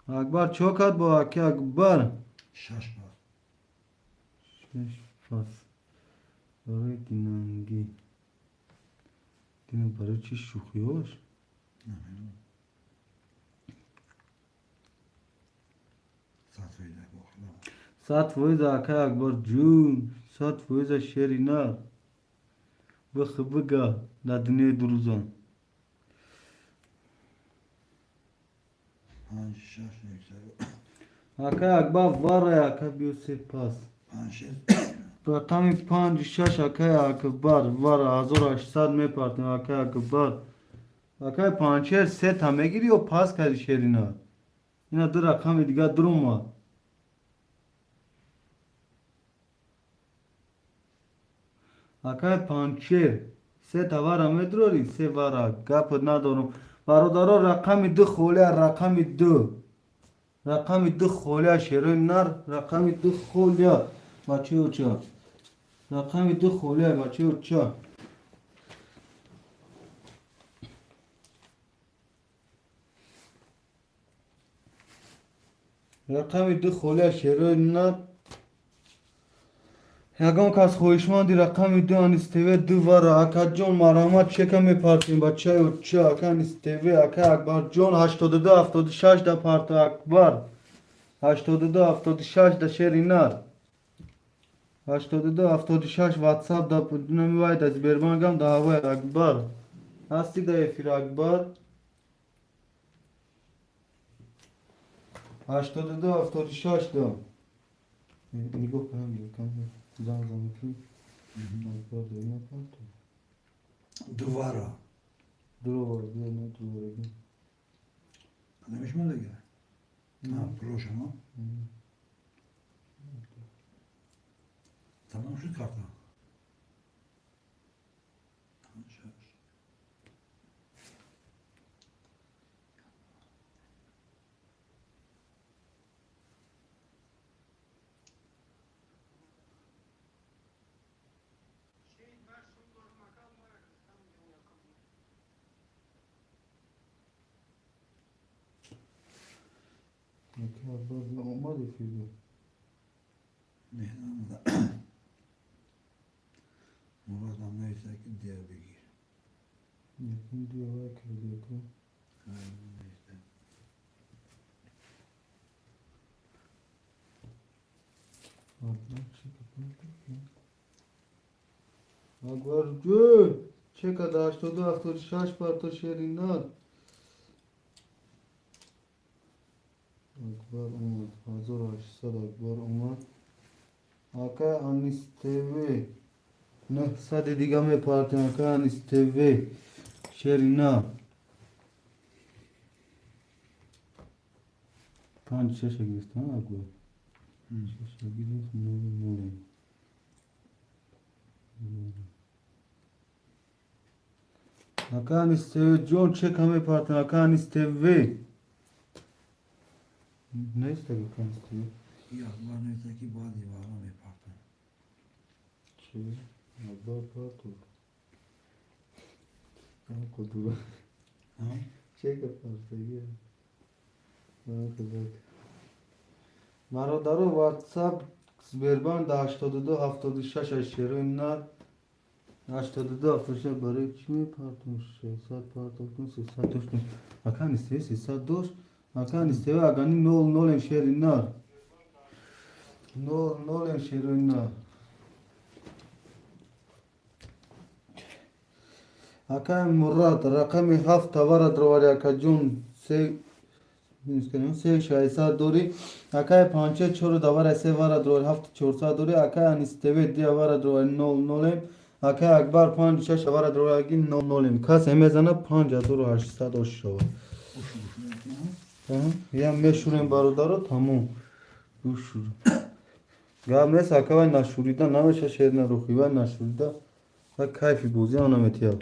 Акбар чо кард бо аки Акбар? Шаш пас. Шаш пас. Барои динангӣ. Дина барои чӣ шӯхиҳош? Намедонам. 100% бохудам. 100%, акай Акбарҷун, 100%, шери нар. Бихи бига дар дунёи дурӯзон. Панҷ шаш яксад. Акай Акбар варай, ака биё се пас. Панҷ шаш. Рақами панҷ шаш, акай Акбар вара 1800 мепартем, акай Акбар. Акай Панчер, сета мегирӣ ё пас карди, шери нар? Ина ду рақами дигар дуромад. Акай Панчер, се вара медрорӣ, се вара гап надорам. Бародаро, рақами ду холия, рақами ду. Рақами ду холия, шерои нар, рақами ду холия. Бачаи оча. Рақами ду холия, бачаи оча. Рақами ду холия, шерои нар. Ягон кас хоҳишманди рақами ду, Анис ТВ ду вара, акаҷон, марҳамат, чека мепартем, бачаи оча, ака Анис ТВ, ака Акбарҷон, 82 76 да парто, Акбар. 82 76 да, шери нар. 82 76 ватсап да намивайд аз Сбербанкам да ҳавай, Акбар. Ҳастӣ да эфир, Акбар? 82 76 да. Нигоҳ кунам, занг занг Акбар доина парто. Ду вара. Дурова, на дурова. Намешмон дига. На, пулошам. Тамом шуд карта. Панҷ шаш. Акбар омад эфирда. Не, намуда. Муродам нависта ки дер бигир. Якум диавай карди, ака. Нависта. Акбар чека парто. Акбарҷон, чека да 82 76 парто, шери нар. Акбар омад, 1800 Акбар омад. Ака Анис ТВ 900 дига мепартем, ака Анис ТВ, шери нар. Панҷ шаша гирифтам, Акбар. Шаша гирифт, нол ноле. Ака Анис ТВ ҷон, чека мепартем, ака Анис ТВ. Нест ака Анис ТВ. И Акбар нависта ки баъди вара мепартам. Чӣ? Акбар парту. Кудура. Чека партагӣ. Бародаро, ватсап Сбербанк да 82 76 шерои нар. 82 76. Барои чӣ мепартом? 600 партохтум, 300 доштум. Ака нистеве 300 дошт. Ака нистеве агани 0 0 шери нар. 0 0 шери нар. Ака Мурад рақами 7 товара дровари, ака ҷон, се минус кардем, се 600 дори. Акай панче чору давара се вара дровари, ҳафт 400 дори. Акай Анистеве дия вара дровари, 0 0. Акай Акбар панҷ шаш вара дровари, 0 0. Касе мезана 5800 ош шавад. Я мешурем, бародаро, тамом. Ушур. Гап нест, ака, вай нашурида намеша, шерна рухи, вай нашурида ва кайфи бозӣ ҳам наметиҳад.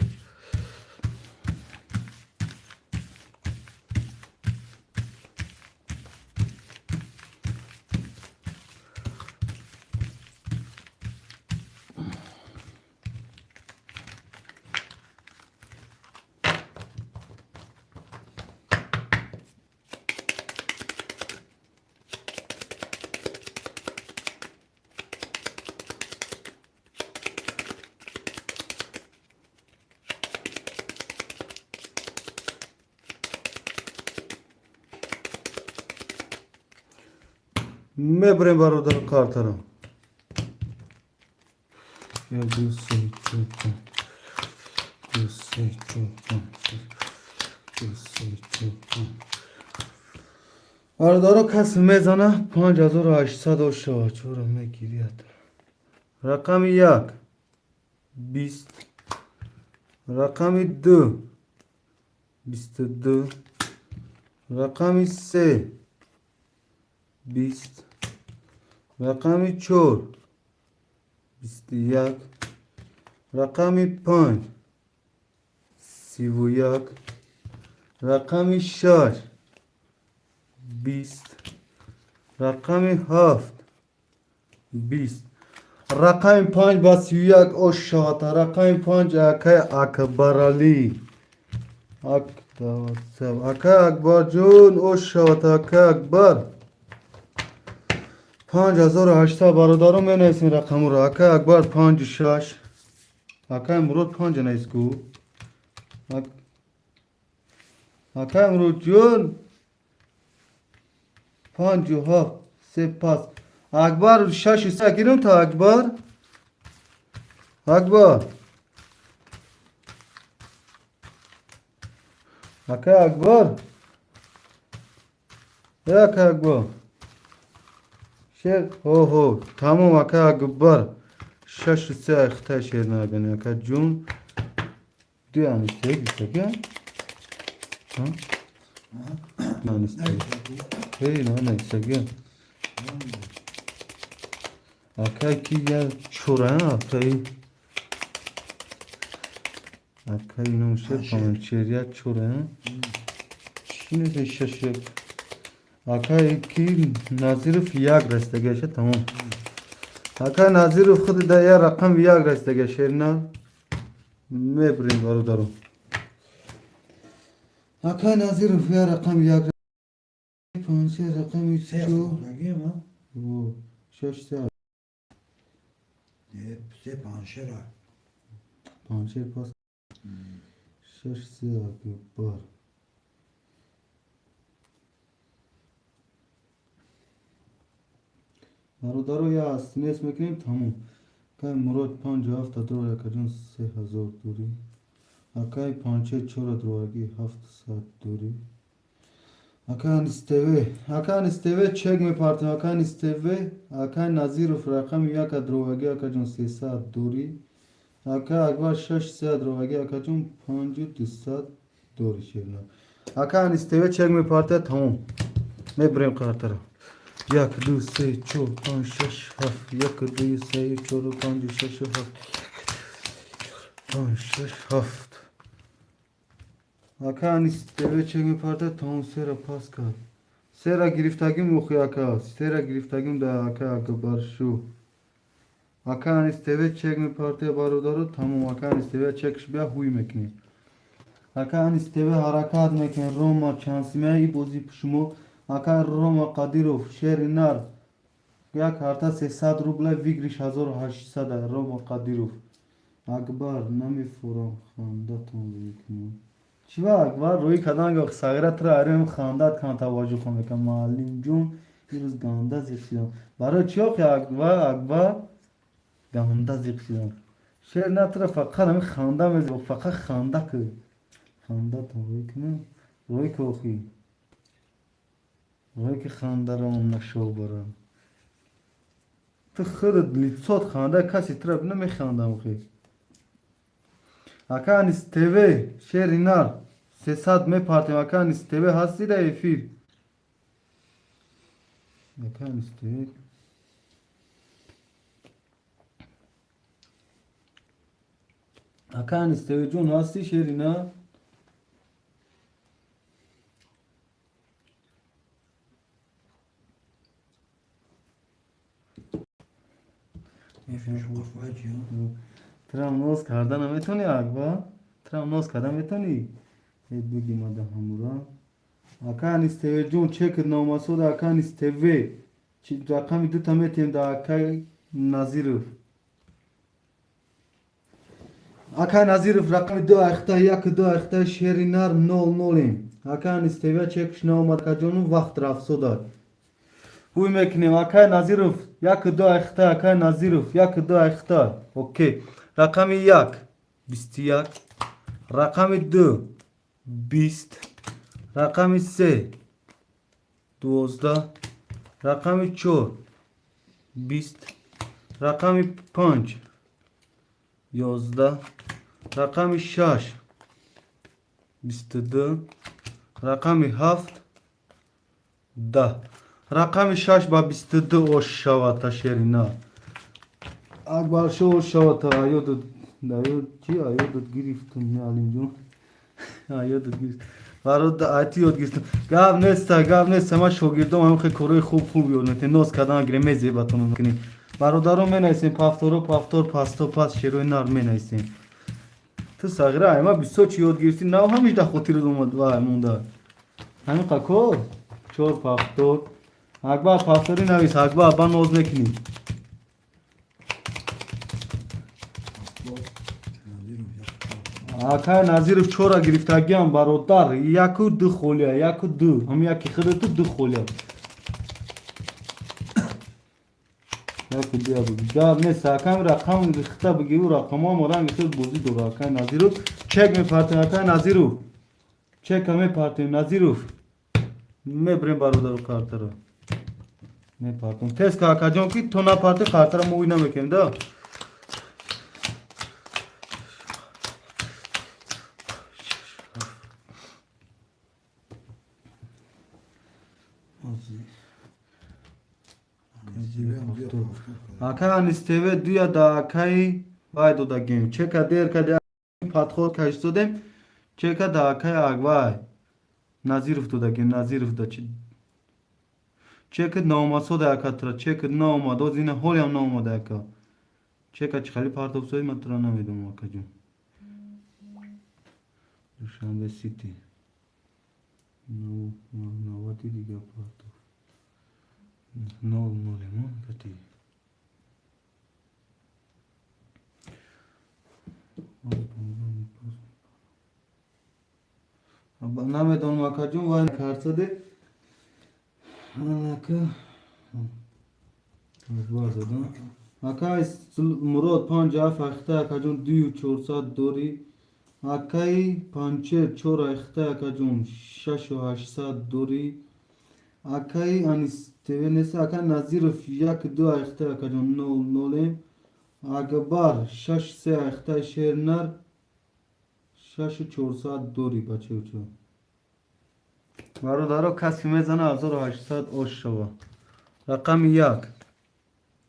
Мебарем, бародар, картаро. Як, ду, се, чор, панҷ. Ду, се, чор, панҷ, шаш. Ду, се, чор, панҷ. Бародаро, кас мезана 5800 ош шавад. Чора мегирияд. Рақами як 20, рақами ду 22, рақами се 20, рақами чор 21, рақами панҷ 31, рақами шаш 20, рақами ҳафт 20. Рақами панҷ ба 31 ош шавад. Рақами панҷ акай Акбаралӣ. Акай Акбарҷон, ош шавад, акай Акбар. 5800, бародаро, менависем рақамро. Акай Акбар панҷу шаш. Акай Мурод панҷа навис ку. Акай Муродҷон панҷу ҳафт, се пас. Акбар шашу се гирем та Акбар. Акбар. Акай Акбар. Э, акай Акбар. Шер, ҳо ҳо, тамом, акай Акбар. Шашу се хитай шер нагани, акай ҷун. Ду анисте гистаги? Ҳа? Анисте. Эй, на наистаги. Акай ки я чора, акай. Акай ном шер панчер я чора. Чӣ нест шаш як. Акай ки Назиров як растагаша, тамом. Акай Назиров худ да я рақам як растага, шерна. Мебурем, бародаро. Акай Назиров я рақам як, панчер рақами Се чор. фурӯхтагием, а? Во, шаш се. Не, се панҷшера. Панчер пас. Шаш се, Акбар. Бародаро, я снес мекунем, тамом. Акай Мурод панҷу ҳафта дор, акаҷон, 3000 дорӣ. Акай панчер чора дораги, 700 дорӣ. Акай Анистеве, акай Анистеве чек мепартем, акай Анистеве, акай Назиров рақами яка дроваги, акаҷон, 300 дорӣ. Акай Акбар шаш се дроваги, акаҷон, 5200 дорӣ, шерна. Акай Анистеве чек мепарте, тамом. Мебурем картаро. Як, ду, се, чор, панҷ, шаш, ҳафт. Як, ду, се, чор, панҷ, шаш, ҳафт. Панҷ, шаш, ҳафт. Ака Анистеве чек мепарте, тамом, сера пас кард. Сера гирифтагим охи, ака. Сера гирифтагим да ака Акбаршу. Ака Анистеве чек мепарте, бародаро, тамом, ака Анистеве чекш бия ҳуй мекунем. Ака Анистеве ҳаракат мекунем, Рома чансимия и бози шумо. Ака Рома Қадиров, шери нар. Як карта 300 рубла, выигрыш 1800, Рома Қадиров. Акбар, намефурам, хандатон мекунам. Чӣ ва, Акбар, рӯи кадан ё сағира тура арем хандат кан таваҷҷӯҳ хон мекунам. Муаллимҷон, ирӯз ганда зиқ шидам. Барои чӣ охи, Акбар, Акбар ганда зиқ шидам. Шер на тура фақат ҳамин ханда мезеб, фақат ханда ку. Хандатон рӯй кунам. Рӯй ку охи. Рӯй ки хандаро нашо барам. Ту худат лицот ханда, каси тура бина механдам охи. Ака Анис ТВ, шери нар, 300 мепартем. Ака Анис ТВ, ҳастӣ дар эфир? Ака Анис ТВ. Ака Анис ТВ ҷон, ҳастӣ, шери нар? Трам ноз карда наметавонӣ, Акбар? Трам ноз карда метавонӣ? Биги мада ҳамура. Ака Анис ТВ ҷон, чекит наомадсода, ака Анис ТВ. Рақами дута метиҳем да акай Назиров. Акай Назиров, рақами ду айхта, як ду айхта, шери нар, нол нолем. Ака Анис ТВ чекш наомад, акаҷону вақт рафтсода. Ҳуй мекунем, акай Назиров, як ду айхта, акай Назиров, як ду айхта. Окей. Рақами як, 21, рақами ду, 20, рақами се, 12, рақами чор, 20, рақами панҷ, 11, рақами шаш, 22, рақами ҳафт, 10. Рақами шаш ба 22 ош шавад, шерина. Акбаршо ош шавад, аёдат, аёд чи аёдат гирифтум, Алимҷон. Аёдат гирифт. Барода айти ёд гирифтум. Гап неста, гап неста, ман шогирдом ҳамин хел корҳои хуб хуб ёд метем. Ноз кардан гирем, мезебатон мекунем. Бародарон менависем, пафторо пафтор, пасто пас, шерои нар менависем. Ту сағира айма бисёр чи ёд гирифтӣ, нав ҳамиш дар хотират омад вай монда. Ҳамин қакор чор пафтор. Акбар, пафторӣ навис, Акбар, ба ноз мекунӣ. Акай Назиров чора гирифтагиам, бародар, яку ду холия, яку ду. Ҳам яки худату ду холия. Яку ду ябу. Гап нест, акам рақам рихта бигиру, рақамҳо ранги худ бозӣ дора. Акай Назиров, чек мепартем, акай Назиров. Чека мепартем, Назиров. Мебирем бародару картаро. Мепартем. Тез ка, акаҷон, ки то напарти картаро мо ӯй намекунем, да? Акай Анис ТВ дуя да акаи вай додагем. Чека дер каде подход кашидодем. Чека да акаи Аквай Назиров додагем, Назиров да чи чекит наомадсода ака тура, чекит наомад, оз ина ҳолиам наомада ака. Чека чӣ хали партофсои ман тура намедонам, акаҷон. Душанбе Сити. Навати дига партоф. Нол нолем, кати. Намедонам, акаҷон, вай карсаде. Анака. Задам. Акай Мурод панҷ ҳафт ахта, акаҷон, дую чорсад дорӣ. Акаи Панчер чор ахта, акаҷон, шашу ҳаштсад дорӣ. Акаи Анис ТВ нест, акаи Назиров як ду ахта, акаҷон, нол нолем. Акбар шаш се ахта, шернар, шашу чорсад дорӣ, бачаючо. Бародаро, касе мезана 1800 ош шава. Рақами як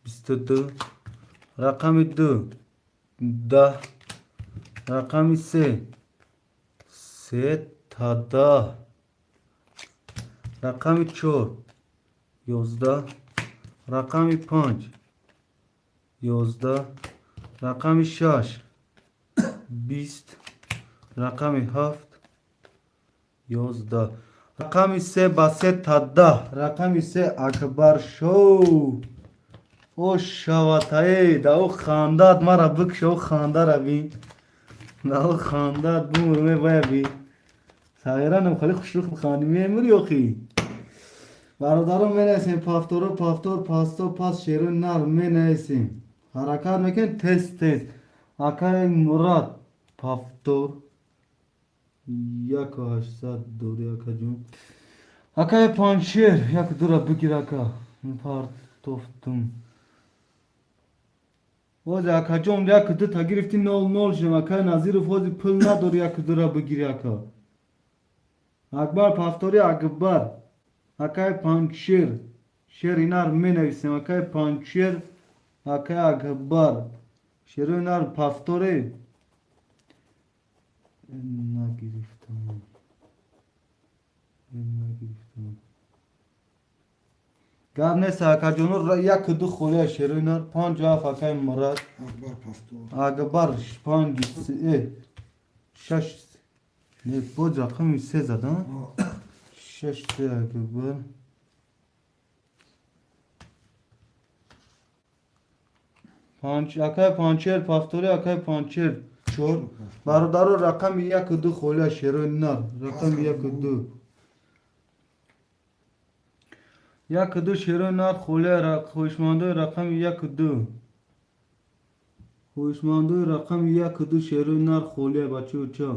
22, рақами ду 10, рақами се се та 10, рақами чор 11, рақами панҷ 11, рақами шаш 20, рақами ҳафт 11. Рақами се ба се та 10. Рақами се Акбаршоу. О шаватае, да о хандат мара бикша, о хандара бин. Да о хандат бумурме бая би. Сағиранам хали хушрух биханди мемури охи. Бародарон менависем пафторо пафтор пасто пас шерои нар менависем. Ҳаракат мекунем тез тез. Акаи Мурад пафтор 1800 дори акаҷон. Акаи Панҷшер як дура бигир ака. Партофтум. Ҳози акаҷон як дута гирифти 0-0 шудем. Акаи Назиров ҳози пул надори як дура бигири ака. Акбар пафтори Акбар. Акаи Панҷшер. Шери нар менависем. Акаи Панҷшер, акаи Акбар. Шерои нар пафторе. Нагирифтам. Нагирифтам. Гап нест акаҷоно як ду холия шерои нар 5 7 акаи Мурад. Акбар пафтор. Акбар панҷ шаш не боз рақами се задам. 6 3 Акбар. Панҷ акаи Панҷшер пафтори акаи Панҷшер чор. Бародаро рақами яку ду холия шерои нар. Рақами яку ду. Яку ду шерои нар холия хоҳишмандои рақами яку ду. Хоҳишмандои рақами яку ду шерои нар холия бачауча.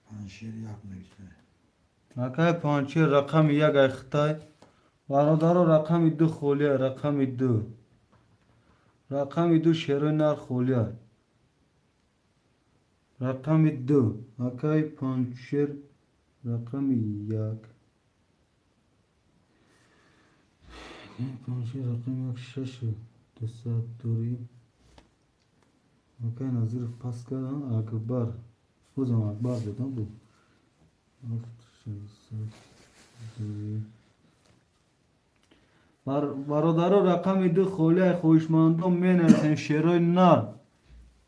Панҷшер як нависте. Акаи Панҷшер рақами як ай Хитай. Бародаро рақами ду холия рақами ду. Рақами ду шерои нар холия. Рақами ду. Акаи Панҷшер рақами як. Панҷшер рақами як шашу дусад дори. Акаи Назиров пас кардан Акбар. Бозам Акбар додам бу. 7 600 дори. Бародаро рақами ду холия хоҳишмандон менависем шерои нар.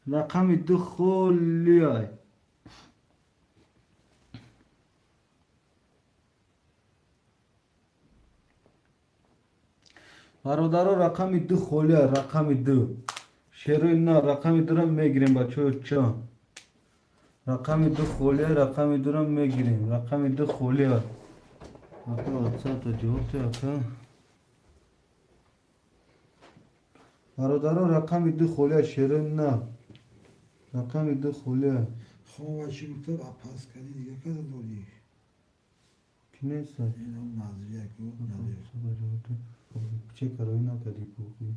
Рақами ду холия. Бародаро рақами ду холия рақами ду. Шерои нар рақами дура мегирем бачаҳо. Рақами ду холия рақами дура мегирем. Рақами ду холия. Ака WhatsApp ҷавоб те ака. Бародаро рақами ду холия шерои нар. Рақами ду холия. Хом ва чӣ гуфта пас кардӣ дига каса додӣ? Ки нест? Ин Назир як Назир. Чека рӯй накардӣ кӯхи.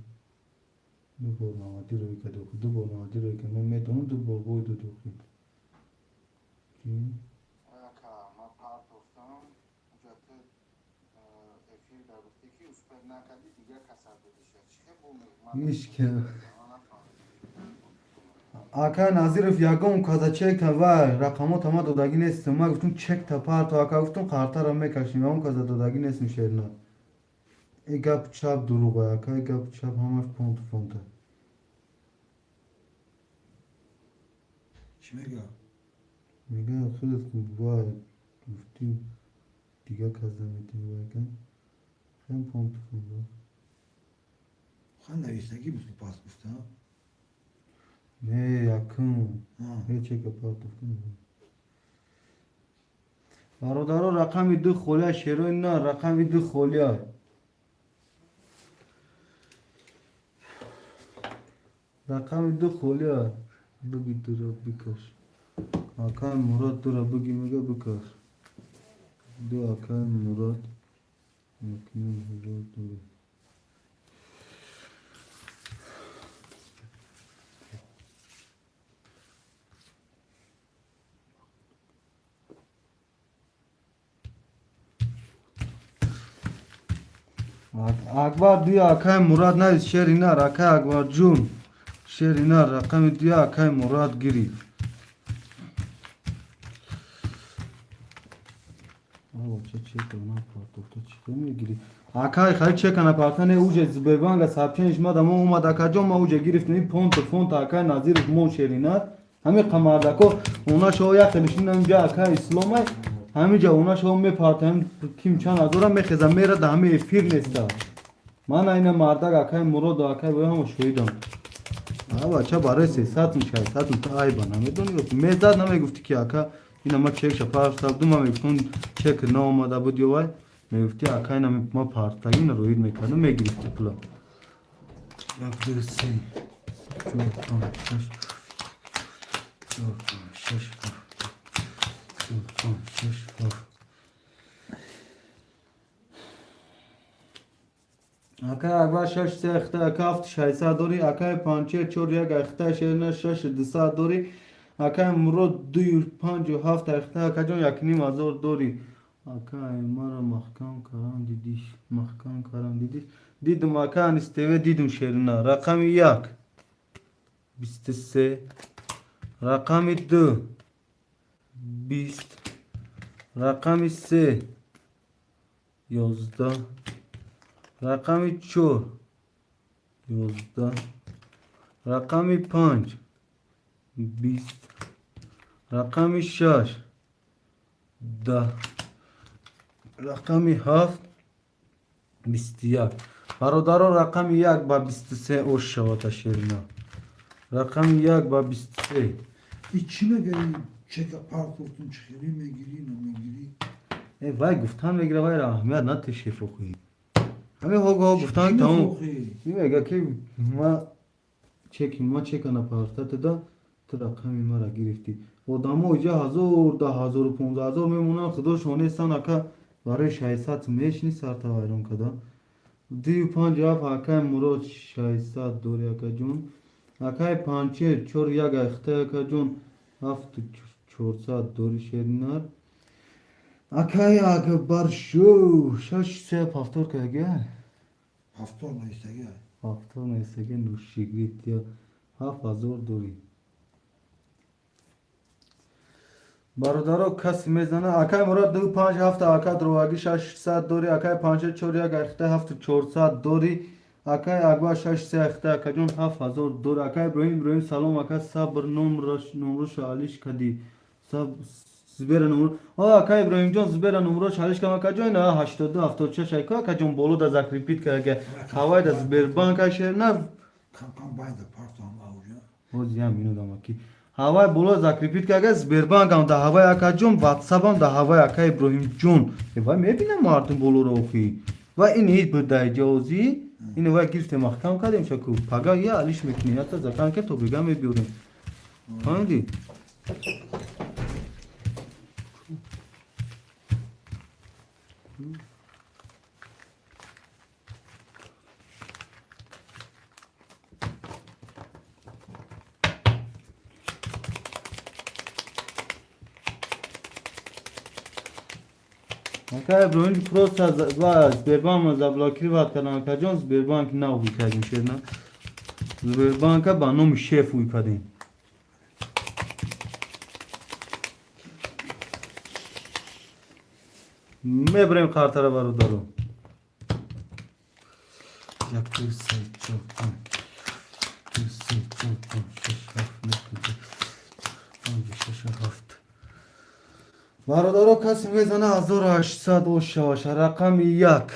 Ду бор навадӣ рӯй кардӣ. Ду бор навадӣ рӯй кардӣ. Ман медонам ду бор бой додӣ. Ки? Ака, ман партофтам, ҳуҷҷати эфир дар гуфтӣ ки успеть накардӣ, дигар каса додиша. Чӣ хел бо Ҳеч ки. Ака Назиров ягон каза чека ва рақамота ма додагӣ нестам. Ман гуфтум чекта парто ака гуфтум қартара мекашем. Ягон каза додагӣ нестам шерна. И гап чап дурӯға ака, и гап чап ҳамаш понту фонта. Чӣ мега? Мега худат ва гуфтӣ дигар каза метем ва ака. Хем понту фонта. Хан навистагӣ буд ки пас гуфта? Не, якум. Ҳеч чека партофтум. Бародаро рақами ду холия шерои нар рақами ду холия. Рақами ду холия. Биги дура бикаш. Акаи Мурод дура биги мега бикаш. Ду акаи Мурод. 1 9 0 дури. Акбар дуя акаи Мурад навис шери нар акаи Акбарҷун. Шери нар рақами дуя акаи Мурад гирифт. Акай хай чека напартане уже Сбербанка сообщение шма дамо омад акаҷон ма уже гирифтем ин понту фонта акаи Назиров мо шери нар. Ҳамин қамардако онашо як хелишин ҳаминҷа ака исломай ҳаминҷа онашо мепартам ким чанд ҳазора мехеза мера да ҳами эфир неста. Ман айна мардак акай Муроду акай боя ҳама шоҳидам. А бача барои 300 600 та айба намедони мезад намегуфти ки ака ина ма чекша партав ду ма мегуфтам чек наомада буд ё вай мегуфти ака ина ма партаги ина роид мекардам мегирифти пула. Як ду се чор панҷ шаш чор панҷ шаш ҳафт чор панҷ шаш ҳафт. Акай Акбар шаш се ахта ака ҳафт шайсад дорӣ, акай панчер чор як ахта шерна шаш дусад дорӣ, акай Мурод дую панҷу ҳафт ахта акаҷон якним ҳазор дорӣ. Акай маро маҳкам карам дидиш, маҳкам карам дидиш. Дидум ака Анис ТВ дидум шерина. Рақами як 23, рақами ду 20, рақами се 11, рақами чор 11, рақами панҷ 20, рақами шаш 10, рақами ҳафт 21. Бародаро рақами як ба 23 ош шавад шерина. Рақами як ба 23. И чӣ мегаи чека партофтум чӣ хеле мегирӣ намегирӣ? Э вай гуфтан мегира вай аҳамият нате шефохӯӣ. Ҳамин ҳого гуфтан тамом. Мега ки ма чеки ма чека напартата да ту рақами мара гирифтӣ. Одамо иҷа ҳазор да ҳазору понздаҳ ҳазор мемонанд худошон нестан ака барои шайсад мешни сарта вайрон када. Дую панҷ ҳафт акай Мурод шайсад дори акаҷон. Акай панчер чор як ахта акаҷон ҳафту чорсад дори шеринар. Акай Акбар шу шаш се повтор кага. Повтор наистага. Повтор наистага нушигит я 7000 дори. Бародаро касе мезана акай Мурод ду панҷ ҳафт ака дроваги шашсад дори, акай панҷа чор як ахта ҳафту чорсад дори, акай Акбар шаш се ахта акаҷон 7000 дори, акай Иброҳим Иброҳим салом ака сабр номроша алиш кади. Сбера номро. О акай Иброҳимҷон сбера номроша алиш кам акаҷон ина 82 76 ака акаҷон боло да закрепит кага. Ҳавай да Сбербанк ашер на. Кам кам байда партам ауҷа. Ҳози ям минутам аки. Ҳавай боло закрепит кага Сбербанкам да ҳавай акаҷон ватсапам да ҳавай ака Иброҳимҷон. Э вай мебинам мардум болоро охи. Ва ин ҳеҷ буд да иҷози. Ин вай гирифтем маҳкам кардем шаку. Пага я алиш мекунем, ята закан ки то бега мебиёрем. Фаҳмидӣ? Ака Иброҳим просто ва Сбербанк заблокировать кардан акаҷон Сбербанк нав ҳуй кардем шерна. Сбербанка ба номи шеф ҳуй кардем. Мебарем картара бародаро. Як ду се чор панҷ ду се чор панҷ шаш ҳафт нӯҳ даҳ панҷ шаш ҳафт. Бародаро касе мезана 1800 ош шаваша. Рақами як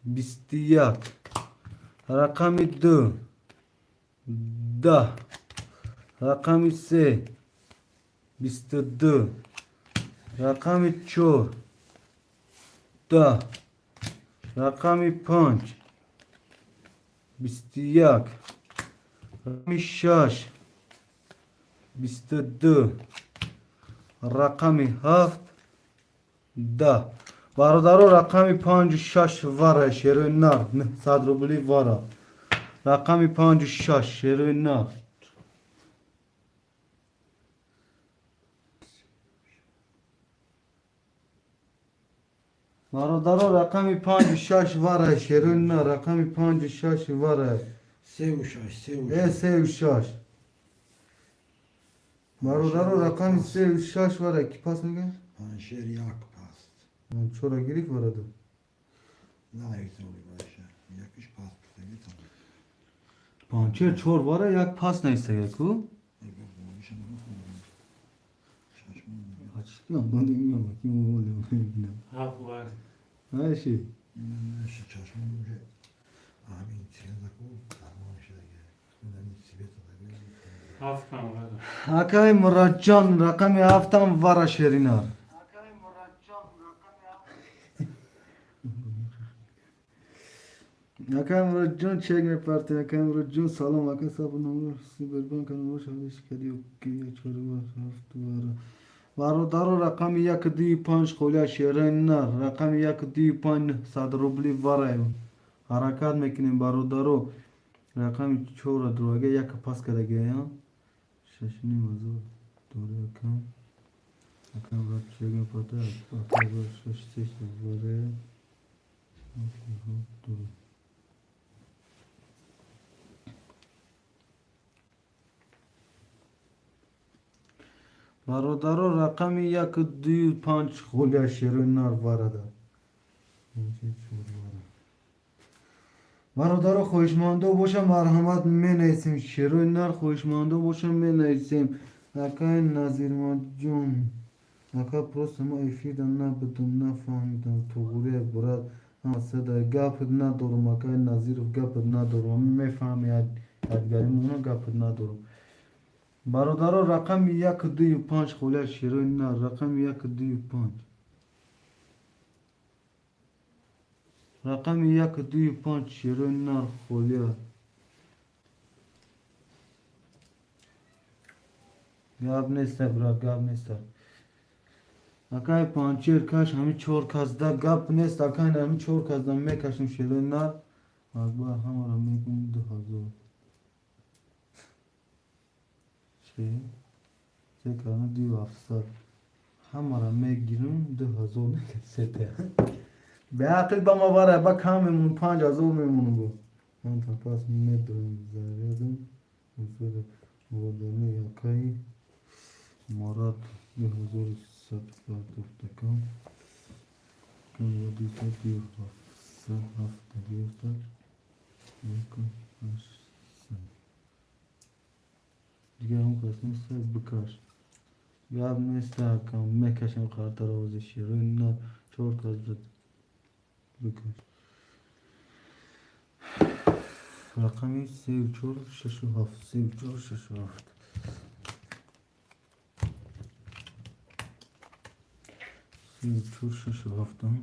21, рақами ду 10, рақами се 22, рақами чор 10, рақами панҷ 21, рақами шаш 22, рақами ҳафт 10. Бародаро рақами панҷу шаш вара шерои нар 900 рубли вара. Рақами панҷу шаш шерои нар. Бародаро рақами панҷу шаш вара шерои нар. Рақами панҷу шаш вара. Сеу шаш, сеу Э шаш. сеу шаш. Бародаро рақами сеу шаш вара ки пас мегӯяд? Панҷшер як паст. Чора гирифт бародар? Нанависоли баша. Якиш паст гуфтагӣ там. Панчер чор вара як пас наистага ку? Ҳафт вар. Айши. Чашмон уже ҳамин цвета дармон шудаги. Ҳамин цвета. Ҳафтам вар. Акай Муrodҷон, рақами ҳафтам вара шеринар. Акай Муrodҷон, чек мепарте. Акай Муrodҷон, салом. Акай сабр номер Сбербанк номер шалиш кади ки чор вар ҳафт вара. Бародаро, рақами як дуи панҷ холия шеринар. Рақами як дуи панҷ сад рубли вара. Ҳаракат мекунем, бародаро. Рақами чора дурага як пас кардагия. 6,5 ҳазор дори акам. Акам брат чек мепарте. Акай шаш се вара. Дори. Бародаро, рақами як дую панҷ холия шерои нар варада. Бародаро, хоҳишмандо боша, марҳамат, менависем. Шерои нар хоҳишмандо боша, менависем. Акай Назирмаҷон, ака, просто ма эфирда набудам, нафаҳмидам. Туғурия, брат, ҳамасада гапат надорам. Акай Назиров, гапат надорам, мефаҳми ядгаримона, гапат надорам. Бародаро, рақами як дую панҷ холия шерои нар. Рақами як дую панҷ, рақами як дую панҷ шерои нар холия. Гап неста, брат, гап неста. Акай Панчер, каш ҳами чор касда, гап нест. Акай, ҳами чор касда мекашем шерои нар. Акбар, ҳамаро мегум 2000. Се се карна дую ҳафтсад. Ҳамаро мегирам 2000 сете. Беақл ба ма вара ба кам мемонум, 5000 мемонум бо. Ман та пас медорам зарядам. Водани акай Марат 2100 партофтакам. Кам дусад ду ҳафтсад ҳафта гирифтад. Як ҳаштсад. Дигар ҳам кас нест, бикаш. Гап нест, акам, мекашем қартаро шерои на чор кас буд. Бикаш. Рақами сею чор шашу ҳафт, сею чор шашу ҳафт. Сею чор шашу ҳафтам.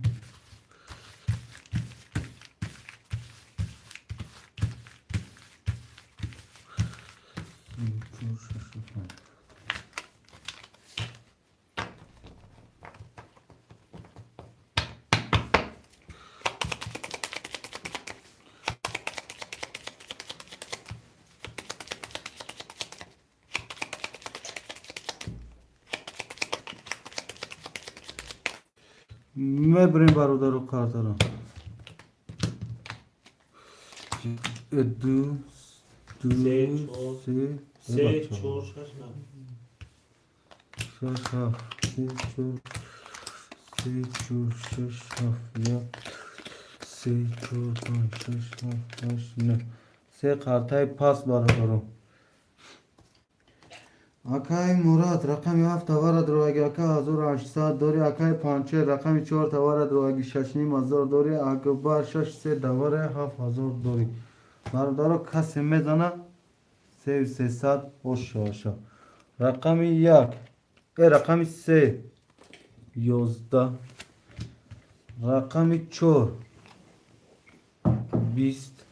Сею чор шашу ҳафт. Мебарем, бародару қартаро. Ду, ду, Се, чор. се, Се, чор, шаш, ҳафт. Шаш, ҳафт, се, чор, се, чор, шаш, ҳафт, як, се, чор, панҷ, шаш, ҳафт, ҳашт, нӯҳ. Се қартаи пас, бародаро. Акай Мурад, рақами ҳафт тавара дроаги, ака, 1800 дори. Акай Панчер, рақами чор тавара дроаги, 6,5 ҳазор дори. Акбар, шаш се давара, 7000 дори. Бародаро, касе мезана сею сесад оша оша. Рақами як, рақами се 11, рақами чор 20,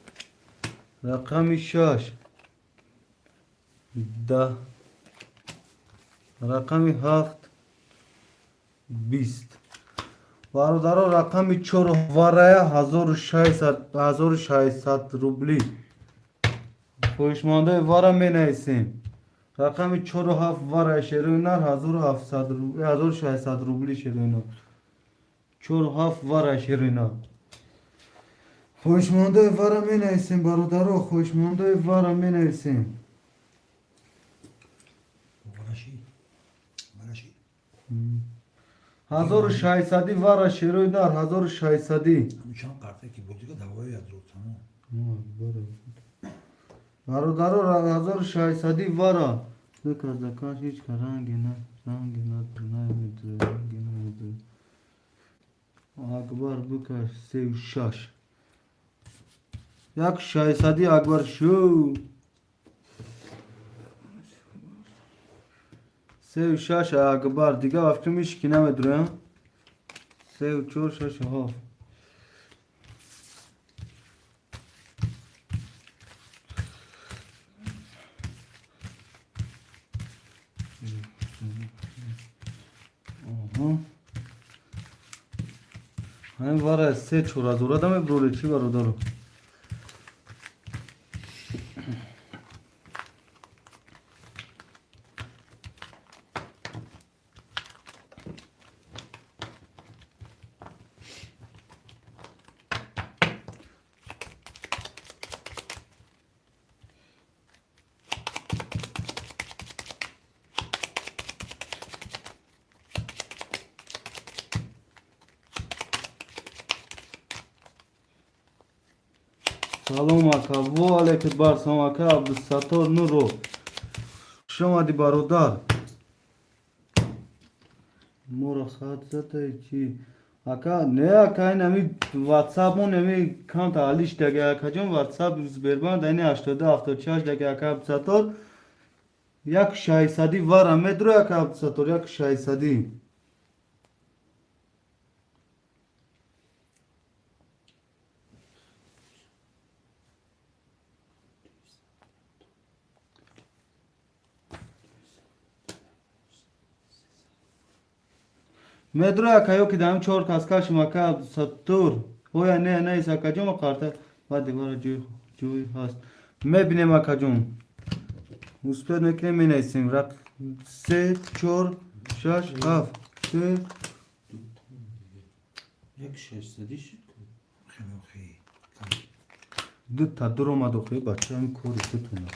рақами шаш 10, рақами ҳафт 20. Бародаро, рақами чор варая 1600 рубли. Хоҳишмандои вара менависем. Рақами чору ҳафт варая шерои нар 1700, 1600 рубли шерои нар. Чору ҳафт варая шерои нар. Хоҳишмандои вара менависем, бародаро, хоҳишмандои вара менависем. Вараши. Вараши. 1600 вара шерои нар, 1600. Ҳамин чанд қарта ки буд дига давои язру тамом. Бародаро, 1600 вара. Ду казакаш ҳеч ка ранги на, ранги на, намедонам. Намедонам. Акбар бикаш сею шаш. Як шайсади Акбар шу. Сею шаш Акбар. Дига вақти ҳеч ки намедурам. Сею чор шаш ҳафт. Аҳа. Ҳамин вара се чорҳазора да мебуроле чӣ бародаро? Салом ака, во алейкум бар салом ака Абдусаттор Нуров. Хуш омадӣ бародар. Моро хат задай чӣ? Ака, не ака, ин ами WhatsApp-мон ами камта алиш даги акаҷон WhatsApp Сбербанк ини 82 76 даги ака Абдусаттор. Як шайсадӣ вара медро ака Абдусаттор, як шайсадӣ. Медро ака ё ки дам чор кас кашим ака Абдусаттор. Оя не не акаҷон қарта баъд дигара ҷой ҳаст. Мебинем акаҷон. Успеть мекунем менависем. Се чор шаш ҳафт. Се Як шашсадӣ шуд ку. Хеле хеле. Ду та дуромад охи бача ин кори дутона.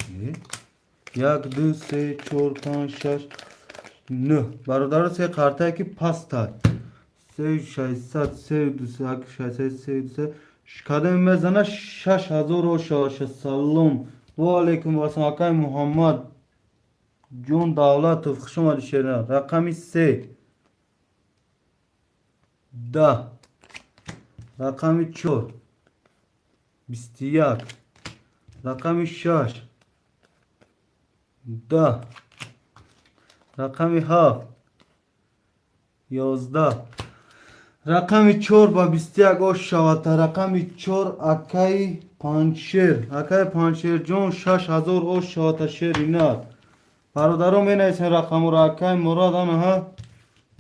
Як ду се чор панҷ шаш нӯҳ. Бародаро се қартае ки пастай. Се шашсад се дусак шашсад се дусад кадаме мезана 6000 ошаша. Салом. Ва алейкум вассалом акай Муҳаммад Ҷон Давлатов хуш омадӣ шерина. Рақами се 10 рақами чор 21 рақами шаш 10 рақами ҳафт 11 рақами чор ба 21 ош шавад. Рақами чор акаи Панҷшер, акаи Панҷшерҷон 6000 ош шавад шеринат. Бародаро менависен рақаморо акаи Мурод анаҳа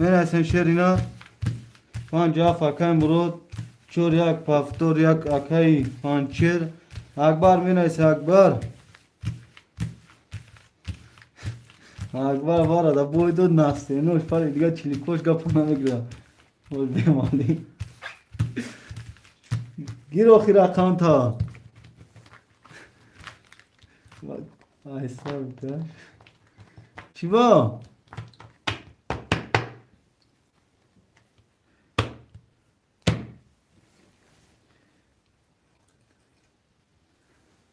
менависен шеринат. Панҷ ҳафт акаи Мурод чор як ҳафтор як акаи Панҷшер. Акбар менависе Акбар. Акбар вара да бой дод настенош пари дига чиликош гапо намегира. Ой бемали. Гир охи рақам та. Айса да. Чӣ бо?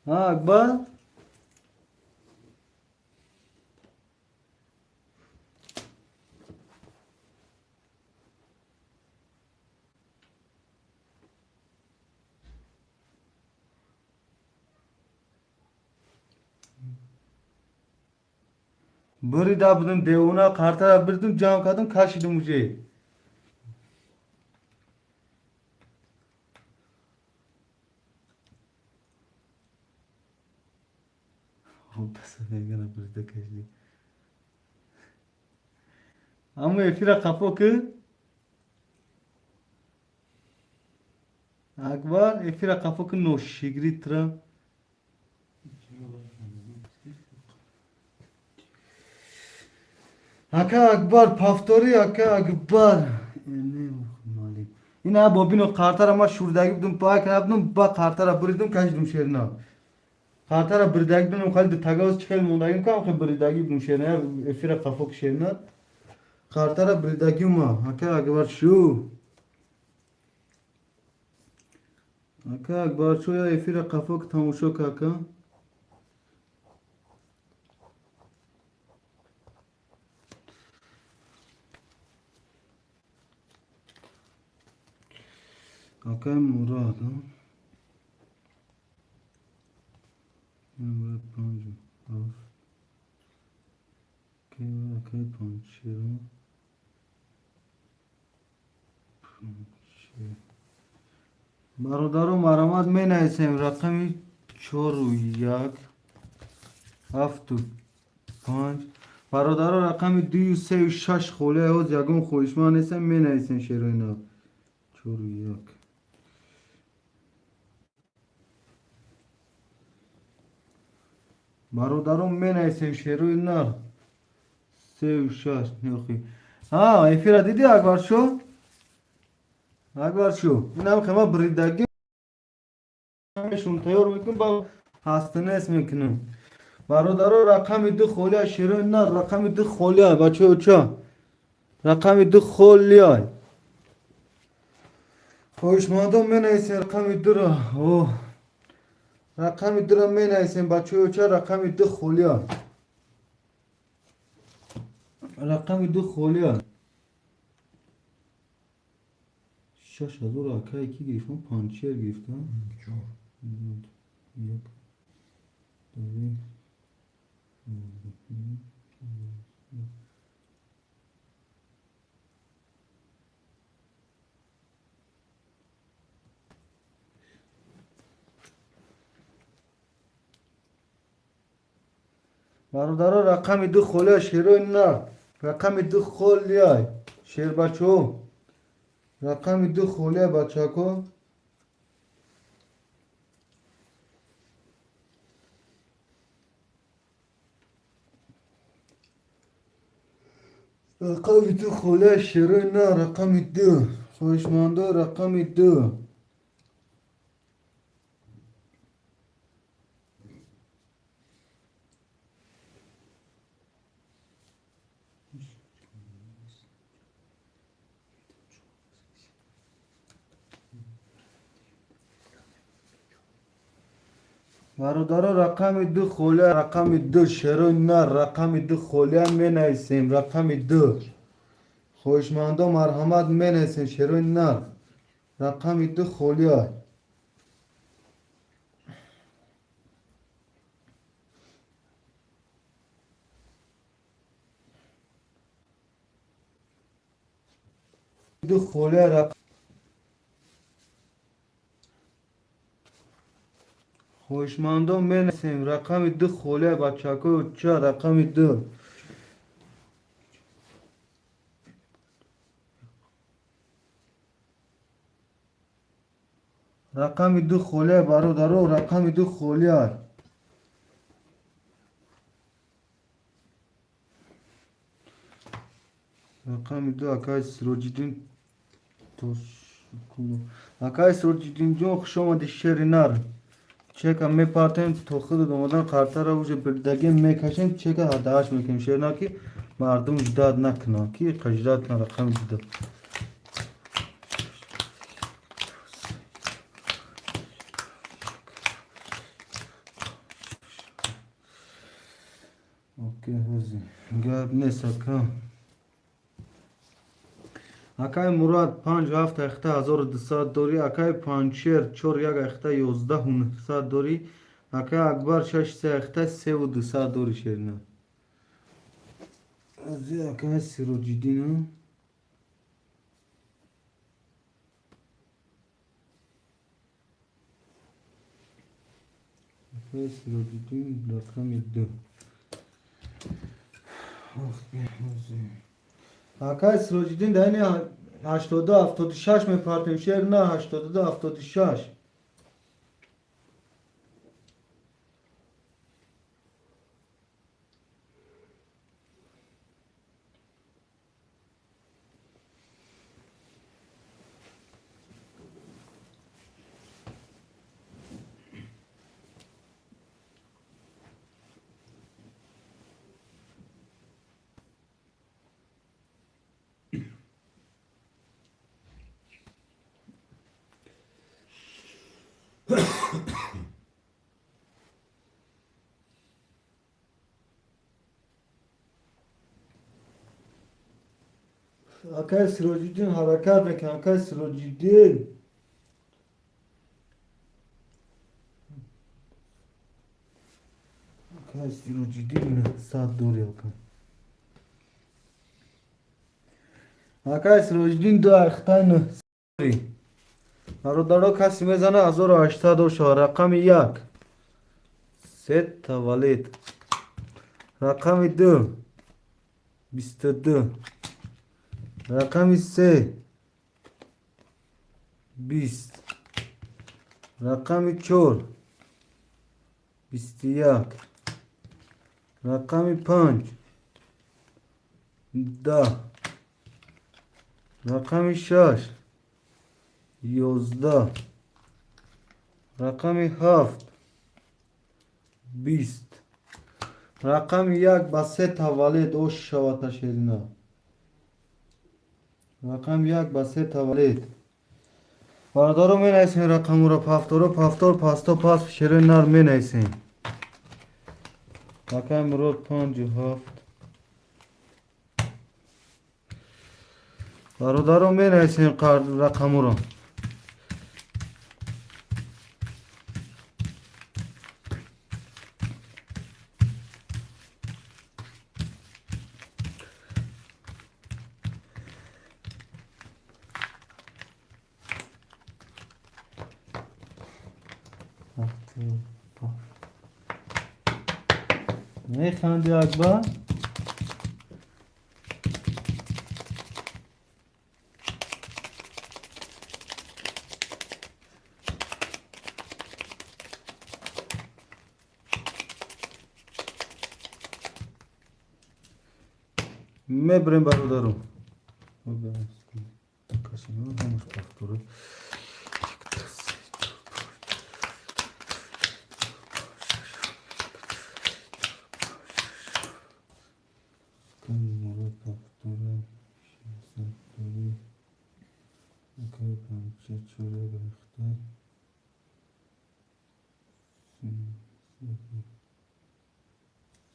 Ҳа Акбар? Бурида будум девона қартара бирдум ҷамъ кардум кашидум уже. Бурида кашиди. Аммо эфира қафо ки Акбар эфира қафо ки ношигри тра. Ака Акбар повтори ака Акбар. Ина бобино қартара ма шурдагӣ будум пай кардум ба қартара буридум кашидум шерина. Қартара буридагӣ будум хали тагоз чӣ хел мондагим кам хел буридагӣ будум шерина эфира қафо ки шерина. Қартара буридагӣ ма ака Акбар шу. Ака Акбар шу я эфира қафо ки тамошо ка ака. Акай Мурод, панҷу ҳафт, акай Панҷшеро, бародаро, марамат, менависем рақами чору як, ҳафту панҷ. Бародаро, рақами дую сею шаш холия. Ҳоз ягон хоҳишманд нестем, менависем шерои нав. Чору як. Бародаро, менависем шерои нав, сею шаш. Неохи, ҳа, эфира диди, Акбаршо? Акбаршо, инам хема бридаги шун тайёр мекунем, ба ҳастнес мекунем. Бародаро, рақами ду холия, шерои нар, рақами ду холия. Бачаоча, рақами ду холия. Хоҳишмандон, менависем рақами дуро. О, рақами дуро менависем, бачаоча, рақами ду холия, рақами ду холия. 6000 акай ки гирифтам? Панҷшер гирифтам. Чор. Як, ду. Бародаро, рақами ду холия, шерои нар, рақами ду холия. Шербачо, рақами ду холия, бачако. Рақами ду холия, шерои нар, рақами ду. Хоҳишмандо, рақами ду. Бародаро, рақами ду холия, рақами ду, шерои нар, рақами ду холия. Менависем рақами ду. Хоҳишмандо, марҳамат, менависем шерои нар, рақами ду холия. Ду холия. Хоҳишмандон, менависем рақами ду холия, бачакои уча, рақами ду. Рақами ду холия, бародаро, рақами ду холия. Рақами ду. Акай Сироҷиддин Тошкулов, акай Сироҷиддинҷон, хуш омадӣ. Шери нар, чека мепартем, то худат омадан қартара уже бирдагем, мекашем, чека ҳадааш мекунем. Шерна ки мардум ждать накунанд, ки ждать кунад. Рақами ду. Окей, ҳози гап нест, ака. Акай Мурад, панҷ ҳафт ахта 1200 дорӣ. Акай Панҷшер, чор як ахта 11 900 дорӣ. Акай Акбар, шаш се ахта 3200 дорӣ, шерина. Ази акай Сироҷиддин, акай Сироҷиддин, рақами ду. Акай Сироҷиддин, дар ини 82 76 мепартем, шер на, 82 76. Акай Сироҷиддин, ҳаракат мекунам, акай Сироҷиддин. Акай Сироҷиддин 100 дори ака. Акай Сироҷиддин ду ахтай 900. Бародаро, касе мезана, 1800 ошава. Рақами як се таваллуд. Рақами ду 22. Рақами се 20. Рақами чор 21. Рақами панҷ 10. Рақами шаш 11. Рақами ҳафт 20. Рақами як ба се таваллуд ош шавата, шерина. Рақами як ба се таваллуд. Бародаро, менависем рақамуро, повторо, повтор, пасто, пас, шерои нар менависем. Акай Мурод панҷу ҳафт. Бародаро, менависем рақамуро. Механди, Акбар? Мебарем, бародаро. Повтор. Повтора 600. Акай панча чора гирифта.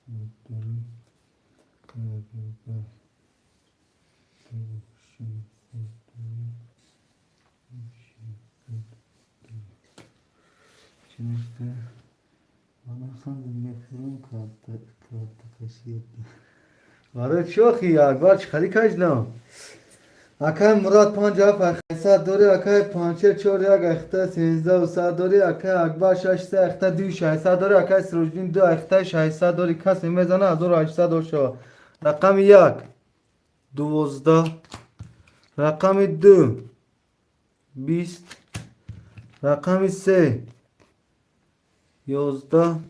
Саддори. Як, ду, 603. 603. Чӣ навишта? Манам мехӯрам, барои чӣ охи, Акбар, чӣ хали каждам? Акай Мурод панҷ ҳафт ахсад дори, акай панчер чор як ахта сенздаҳу сад дори, акай Акбар шаш се ахта дую шашсад дори, акай Сироҷиддин ду ахта шашсад дори. Касе мезана, 1800 ошава. Рақами як 12, рақами ду 20, рақами се 11,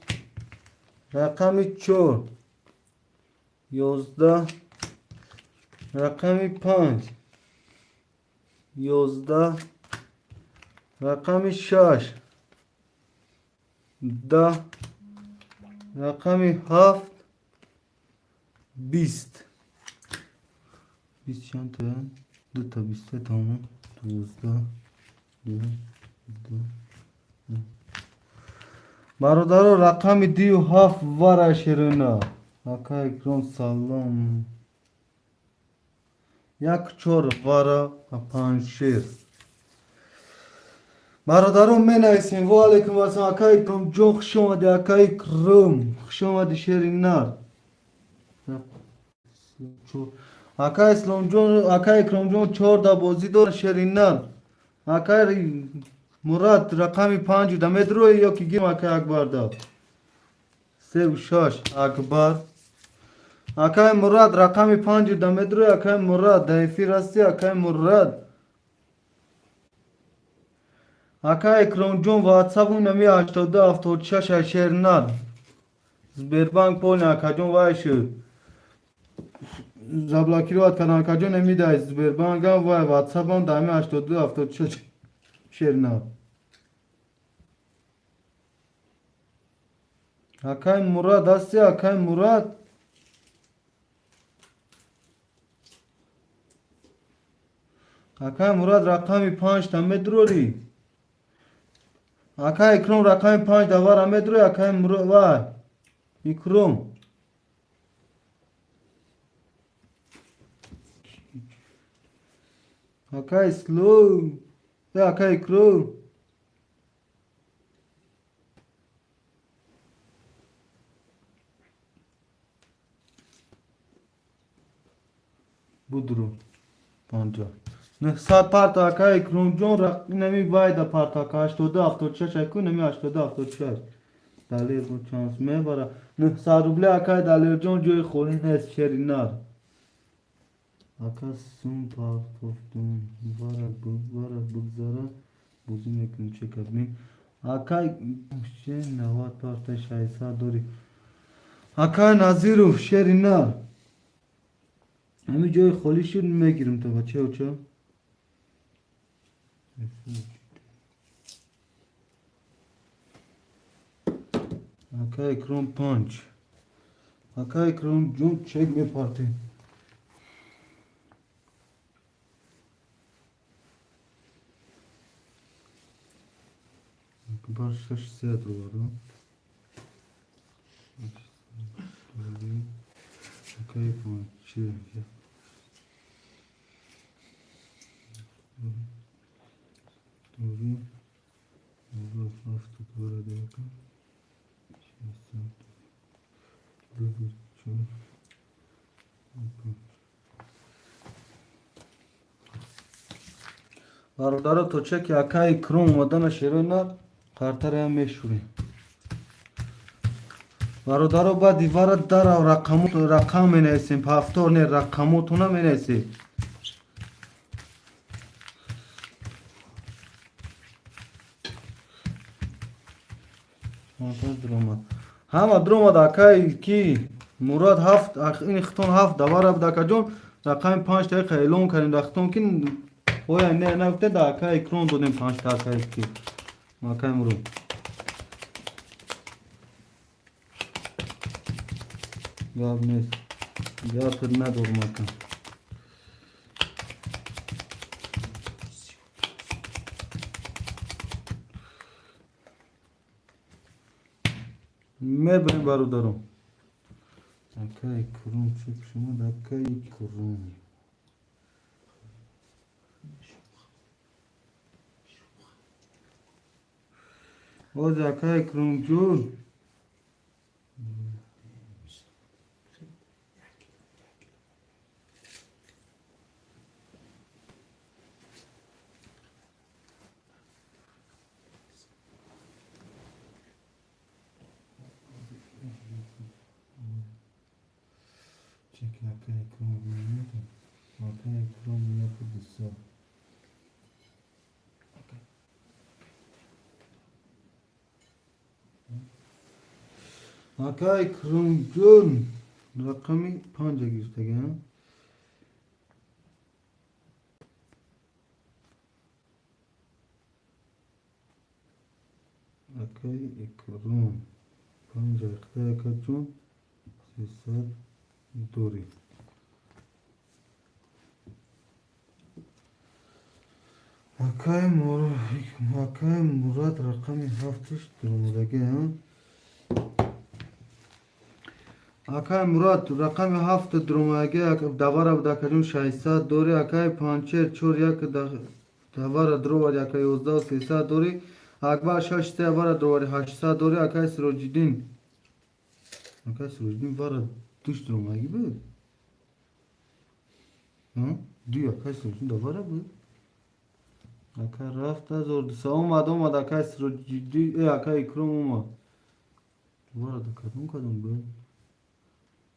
рақами чор 11, рақами панҷ 11, рақами шаш 10, рақами ҳафт 20. 20 чанд та? Дута бист тамом. 12, ду, ду. Бародаро, рақами дию ҳафт вара, шерина. Ака Икром, салом. Як чор вара панҷшер. Бародарон, менависем. Ва алайкум ассалом, ака Икромҷон, хуш омадӣ, ака Икром, хуш омадӣ, шери нар. Ака Исломҷон, ака Икромҷон чорда бозӣ дора, шери нар. Ака Мурад рақами панҷу да медрои ё ки гирм ака Акбарда? Севу шаш Акбар. Акай Мурад рақами панҷу да медрои, акай Мурад, да эфир ҳасти, акай Мурад? Ака Икромҷон, ватсапу нами 82 76 шернар. Сбербанк полный, акаҷон, вай шуд. Заблокировать кардан, акаҷон, намидай Сбербанкам вай ватсапам дами 82 76 шернар. Акай Мурад ҳасти, акай Мурад? Акай Мурад рақами панҷта медрорӣ? Акай Икром рақами панҷ давара медрои, акай Мурод, вай Икром? Акай Ислом, акай Икром. Будро 50. 900 парто ака Икромҷон, инами вайда парто ака 82 76 аку инами 82 76. Далер чанс мебара. 900 рубля акай Далерҷон, ҷои холӣ нест, шери нар. Ака сум партофтум, вара вара бигзара, бозӣ мекунем, чека бин. Акай че 90 парта 600 дорӣ. Акай Назиров, шери нар. Ҳамин ҷои холӣ шуд, мегирем то бачаё чо. Ака Икром 5. Ака Икром ҷон, чек мепартем. Акбар 6 се дроварда. Ака Икром че? Дори. Ҳафт дора дека. 600. 2 4 Бародаро, то чеки акаи Икром омадана, шерои нар қартараям мешӯрем. Бародаро, баъди вара дара рақам менависем, ҳафтор не, рақамотона менависем. Дуромад. Ҳама дуромад, акаи ки Мурод ҳафт, ин хитон ҳафт давара буд, акаҷон, рақами 5 дақиқа эълон кардем дар хитон ки оя не нагуфте, да акаи Икром додем 5 та, акаи ки акаи Мурод. Гап нест. Гап надорам, ака. Мебарем, бародаро. Акаи Икром чек шумад, акаи Икром. Боз акаи Икромҷон. Чеки акаи Икром бинед. Акаи Икром 1 200. Акаи Икромҷон рақами 5 гирифтаган. Акаи Икром 5 ихта, акаҷон, 300 дорӣ. Акаи Мурод рақами 7-ш дуромадагӣ. Акаи Мурод рақами 7 дуромадагӣ, давара буд, акаҷон, 600 дорӣ. Акаи Панчер 4 1 давара дуроварди, ака, 11 300 дорӣ. Акбар 6 3 вара дуроварди, 800 дорӣ. Акаи Сироҷиддин. Акаи Сироҷиддин вара душ дуромадагӣ буд. Ду акаи Сироҷиддин давара буд. Ака рафт 1200 омад, омад акаи Сироҷиддин, акаи Икром омад. Вара да кадом кадом буд?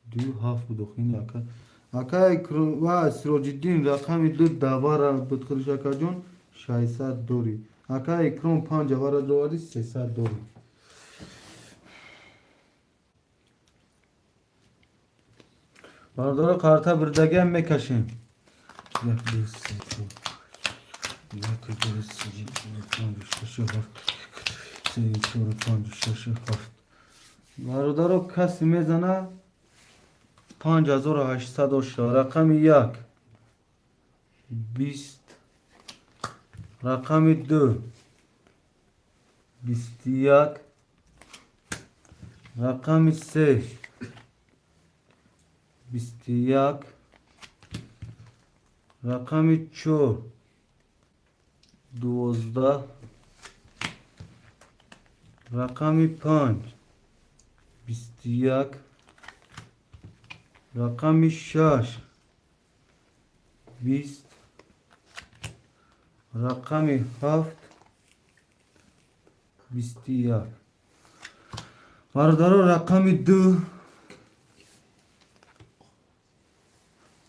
2 7 буд охин ака. Акаи Икром ва Сироҷиддин рақами 2 давара буд худаш, акаҷон, 600 дорӣ. Акаи Икром 5 вара доварди, 300 дорӣ. Бародаро, қарта бирдагиам мекашем. 1 2 3 4 1 2 3 4 5 6 7 3 4 5 6 7. Бародаро, касе мезана 5800 оша. Рақами 1 20, рақами 2 21, рақами 3 21, рақами 4 12, рақами 5 21, рақами 6 20, рақами 7, 21. Бародаро, рақами 2,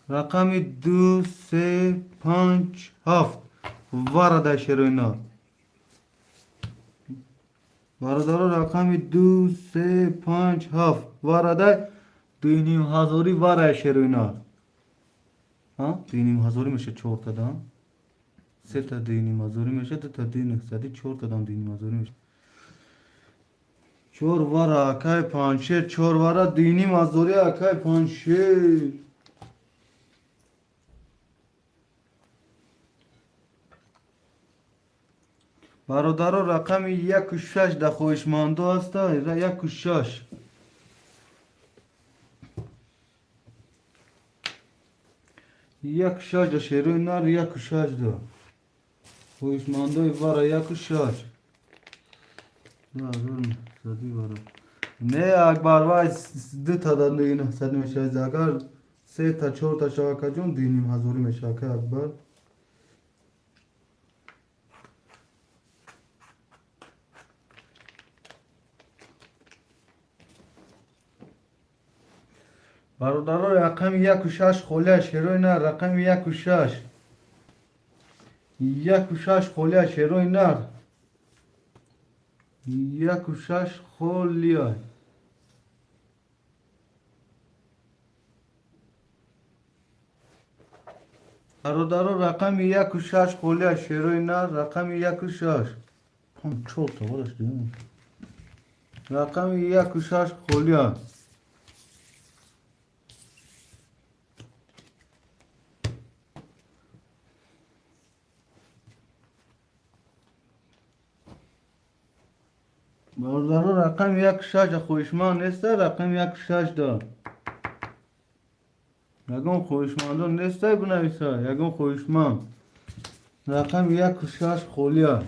рақами 2, 3, 5, 7 варада шерои нар. Бародаро, рақами 2, 3, 5, 7 варада 2,5 ҳазорӣ варая шерои нар. 2,5 ҳазорӣ меша чортадан. Сета 2,5 ҳазорӣ меша, дута дуи нӯҳсадӣ, чортадан 2,5 ҳазорӣ меша. Чор вара акай Панҷшер, чор вара 2,5 ҳазорӣ акай Панҷшер. Бародаро, рақами 1-6 дар хоҳишмандо ҳаста, 1-6. 1-6 да шерои нар, 1-6 да. Хоҳишмандои вара 1-6. 2900 вара. Не, Акбар, вай дута да 900 мешавад. Агар сета, чорта шава, акаҷон, 2,5 ҳазорӣ мешава, акай Акбар. Бародаро, рақами 1-6 холия шерои нар, рақами 1-6. 1-6 холия шерои нар. 1-6 холия. Бародаро, рақами 1-6 холия шерои нар, рақами 1-6. Панҷ чорта вараш дидем. Рақами 1-6 холия. Бародаро, рақами 1-6 хоҳишманд неста, рақами 1-6 да. Ягон хоҳишмандон неста, бинависа, ягон хоҳишманд. Рақами 1-6 холия.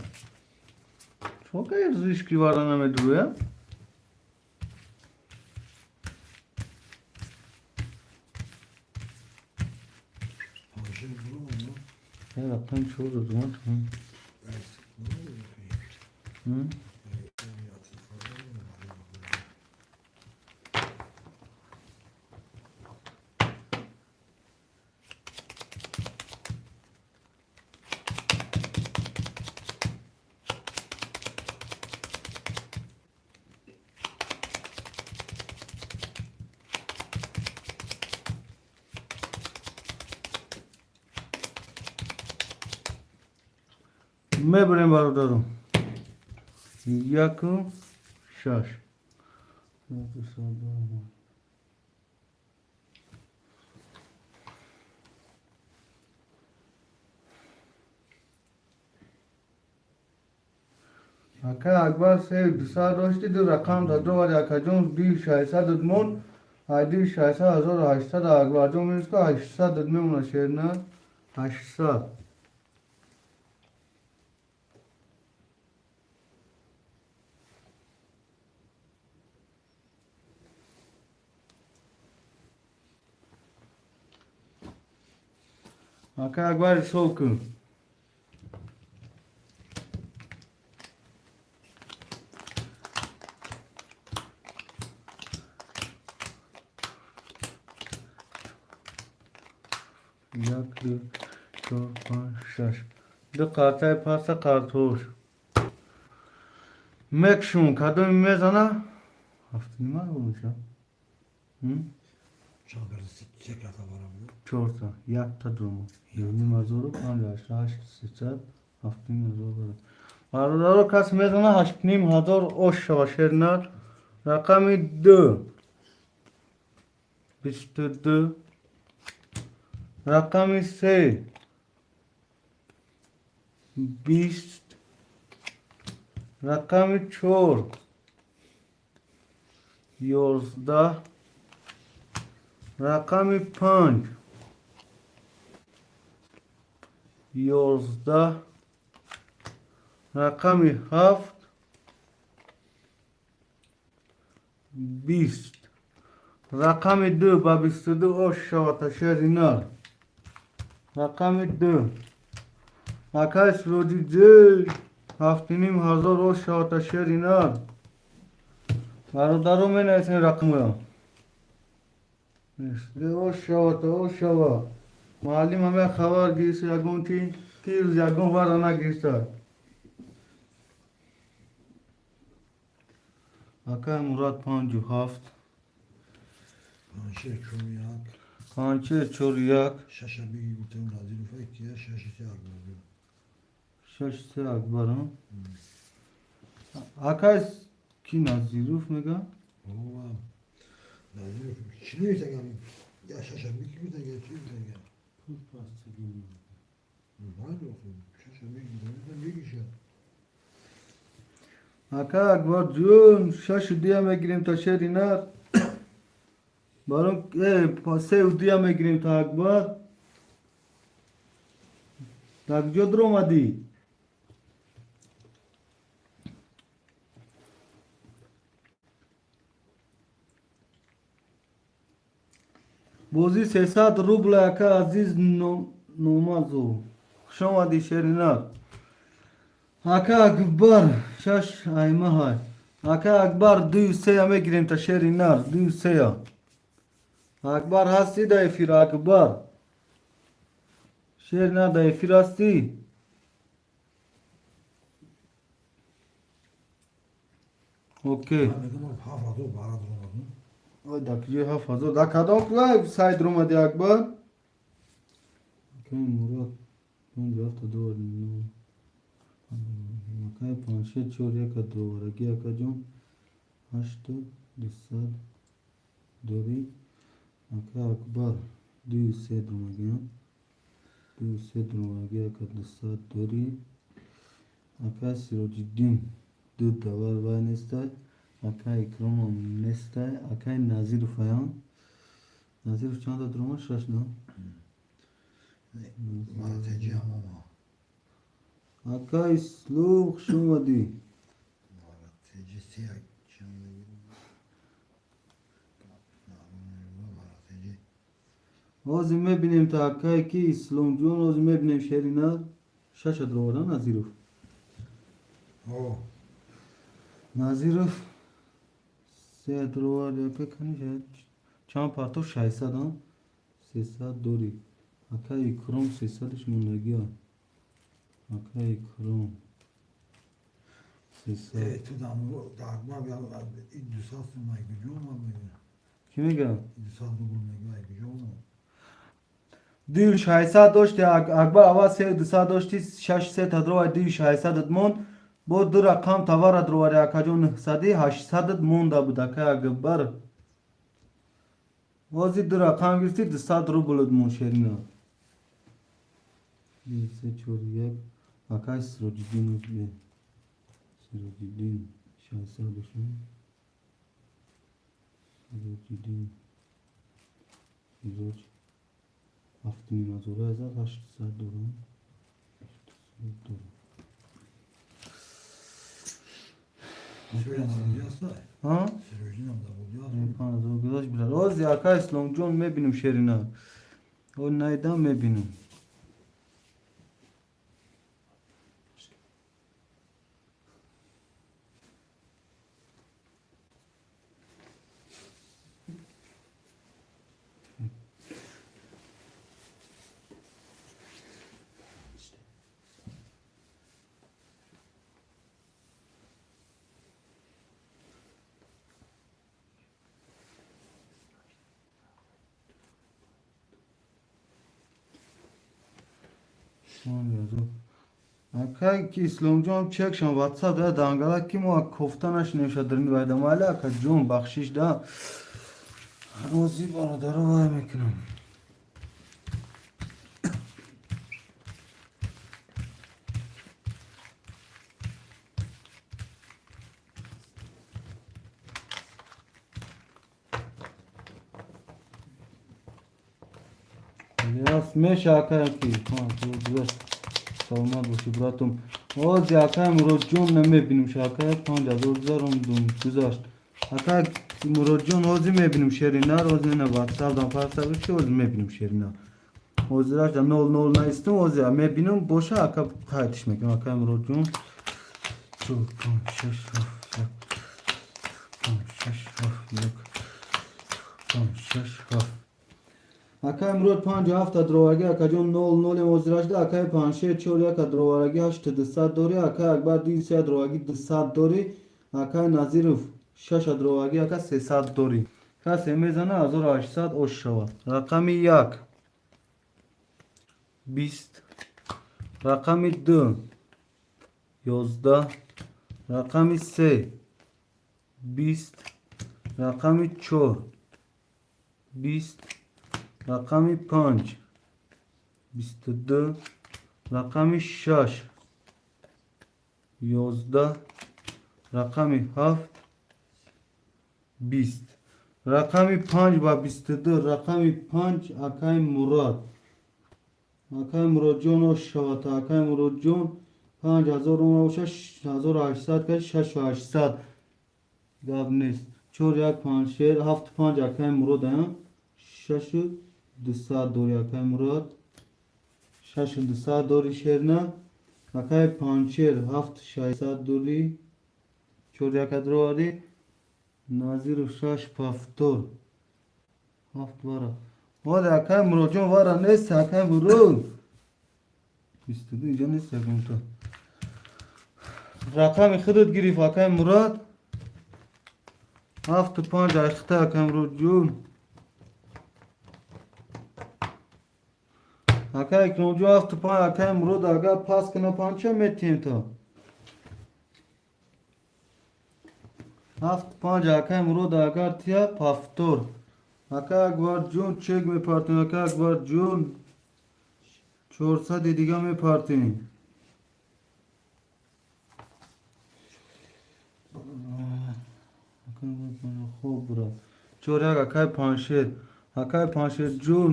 Чока зишки вара намедурӯя? Панҷшер буром, Рақами чор додуман. М? Мебарем, бародаро. 1-6. Ака Акбар, се дусад дошти, ду рақам дадовари, акаҷон, ди 600 мон, айди 600 1800, Акбарҷон, минуско 800 мемона шерна, 800. Ака Акбар, ҳисоб кун. Як, ду, чор, панҷ, шаш. Ду қартаи паста картош. Мекшун, кадоми мезана? Ҳафтнима меша? Чанд карта? Се карта вара буда? Чорта, якта думо. 2,5 ҳазору панҷ, ҳашт, ҳашт, 300, 7,5 ҳазор бара. Бародаро, кас мезана 8,5 ҳазор ош шава шернар. Рақами 2. 22. Рақами 3. 20. Рақами 4. 11. Рақами 5. 11. Рақами 7. 20. Рақами 2 ба 22 ош шавад шери нар. Рақами ду. Акай Сироҷиддин 7500 ошавата шери нар. Бародаро менависен рақамро. Ошавата, ошава. Муаллим ҳама хабар гирифт ягон чи, ки рӯз ягон вара нагирифта. Акай Мурад 57. Панҷ шеш чор як. 5 6 4 1. Шаша бигӣ гуфтем Назиров кия шаши се Акбар. 6 3 Акбар. Акай ки Назиров мега? Ова. Назиров чӣ нависагам? Я шаша бигӣ гуфтага чӣ гуфтага? Пул пастагӣ. Майли охи. Шаша бигӣ гуфтам бигиша. Ака Акбар ҷон 6 дуя мегирем та шери нар. Баром се дуя мегирем та Акбар. Дар куҷо дуромадӣ? Бозӣ 300 рубла ака Азиз Номазов. Хуш омадӣ шери нар. Ака Акбар шаш аймаҳай. Ака Акбар дую сея мегирем та шери нар, дую сея. Акбар ҳастӣ дар эфир Акбар? Шери нар дар эфир ҳастӣ? Окей. Ман мегӯям 7000 бара дуромадам. Ой, дар куҷои 7000? Дар кадом сайт дуромадӣ Акбар? Акай Мурод панҷ ҳафта ду нӯ. Акай панҷ шеш чор яка дувораги акаҷон ҳашту дусад дорӣ. Акай Акбар дую се дуромагиам. Дую се дуромаги ака дусад дорӣ. Акай Сироҷиддин ду давар вай нестай. Акай Икромам нестай. Акай Назиров аян. Назиров чанда дуромад? Шаш да? Мара теҷи ҳамама. Акай Ислом хуш омадӣ. Мара теҷи се чанд мегирам. Мара теҷи. Ҳозир мебинем та акай ки Исломҷон, ҳозир мебинем шери нар. Шаша дуроварда Назиров. О, Назиров се дуровард ака кани чанд партов 600 а? 300 дорӣ. Акай Икром 300-ш мондагиа. Акай Икром 300. Ту дар Акбар ин 200 сум ай куҷо омад мега? Кӣ мега? 200 рубл мега ай куҷо омад? Дую 600 дошти Акбар аввал се 200 дошти шаш се та дуровард дую 600 монд. Бо ду рақам товара дуроварди акаҷон 900 800 монда буд акай Акбар. Ҳозир ду рақам гирифти 200 рублт монд шерина. 2 3 4 1 акай Сироҷиддин бе. Сироҷиддин 600 дошт. Сироҷиддин Сироҷ 7500 азад 800 дорам. 800 дорам. Сироҷ набудӣ ҳастай? Ҳа? Сироҷинам набудӣ ҳаст? 5000 гузашт бирад. Ҳозир акай Исломҷон мебинем шерина. О найдам мебинем. Акай ки Исломҷон чекшон ватсап да дангала ки мо кофта нашинем шадрини вайда майла ака ҷон бахшиш да. Ҳозир бародаро вай мекунам. Яс меша акаям ки гузашт. Саломат бошӣ братум. Ҳозир акай Муродҷон намебинем ша акай 5000 гузарондум гузашт. Акай Муродҷон ҳозир мебинем шери нар, ҳозир на ватсап дам парса ки ҳозир мебинем шери нар. Ҳозирашда нол нол наистум, ҳозир мебинам, боша, ака, қайтиш мекунам. Акай Муродҷон, чор, панҷ, шаш, ҳафт, як, панҷ, шаш, ҳафт, як, панҷ, шаш, ҳафт. Акай Мурод панҷу ҳафта дроварги, акаҷон, нол нолем ҳозирашда. Акай Паншер чор яка дроварги, ҳашту дусад дорӣ. Акай Акбар ду се дроварги, 200 дорӣ. Акай Назиров шаша дроварги, ака, 300 дорӣ. Касе мезана, 1800 ош шавад. Рақами як 20, рақами ду 11, рақами се 20, рақами чор 20, рақами панҷ 22, рақами шаш 11, рақами ҳафт 20. Рақами панҷ ба 22, рақами панҷ, акай Мурод. Акай Муродҷон, ош шавад. Акай Муродҷон, 5000 ром боша, 1800 каш, 6800, гап нест. Чор як панҷ шер, ҳафту панҷ, акай Мурод, 6200 дори. Акай Мурод, 6200 дори шерна. Акай Панҷшер ҳафт шашсад дори, чор яка дроварди. Назиров шаш пафтор, ҳафт вара. Оре, акай Муродҷон, вара нест. Акай Мурод, 22 инҷа нест ягонта. Рақами худат гирифт, акай Мурод, ҳафту панҷ айхта, акай Муродҷон. Акай Икромҷон, ҳафту панҷ, акай Мурод, агар пас кина панҷа метиҳем то ҳафту панҷ. Акай Мурод, агар тия пафтор. Акай Акбарҷон, чек мепартем. Акай Акбарҷон, 400-и дига мепартем. Хоб бура, чор як, акай Паншер. Акай Паншерҷон,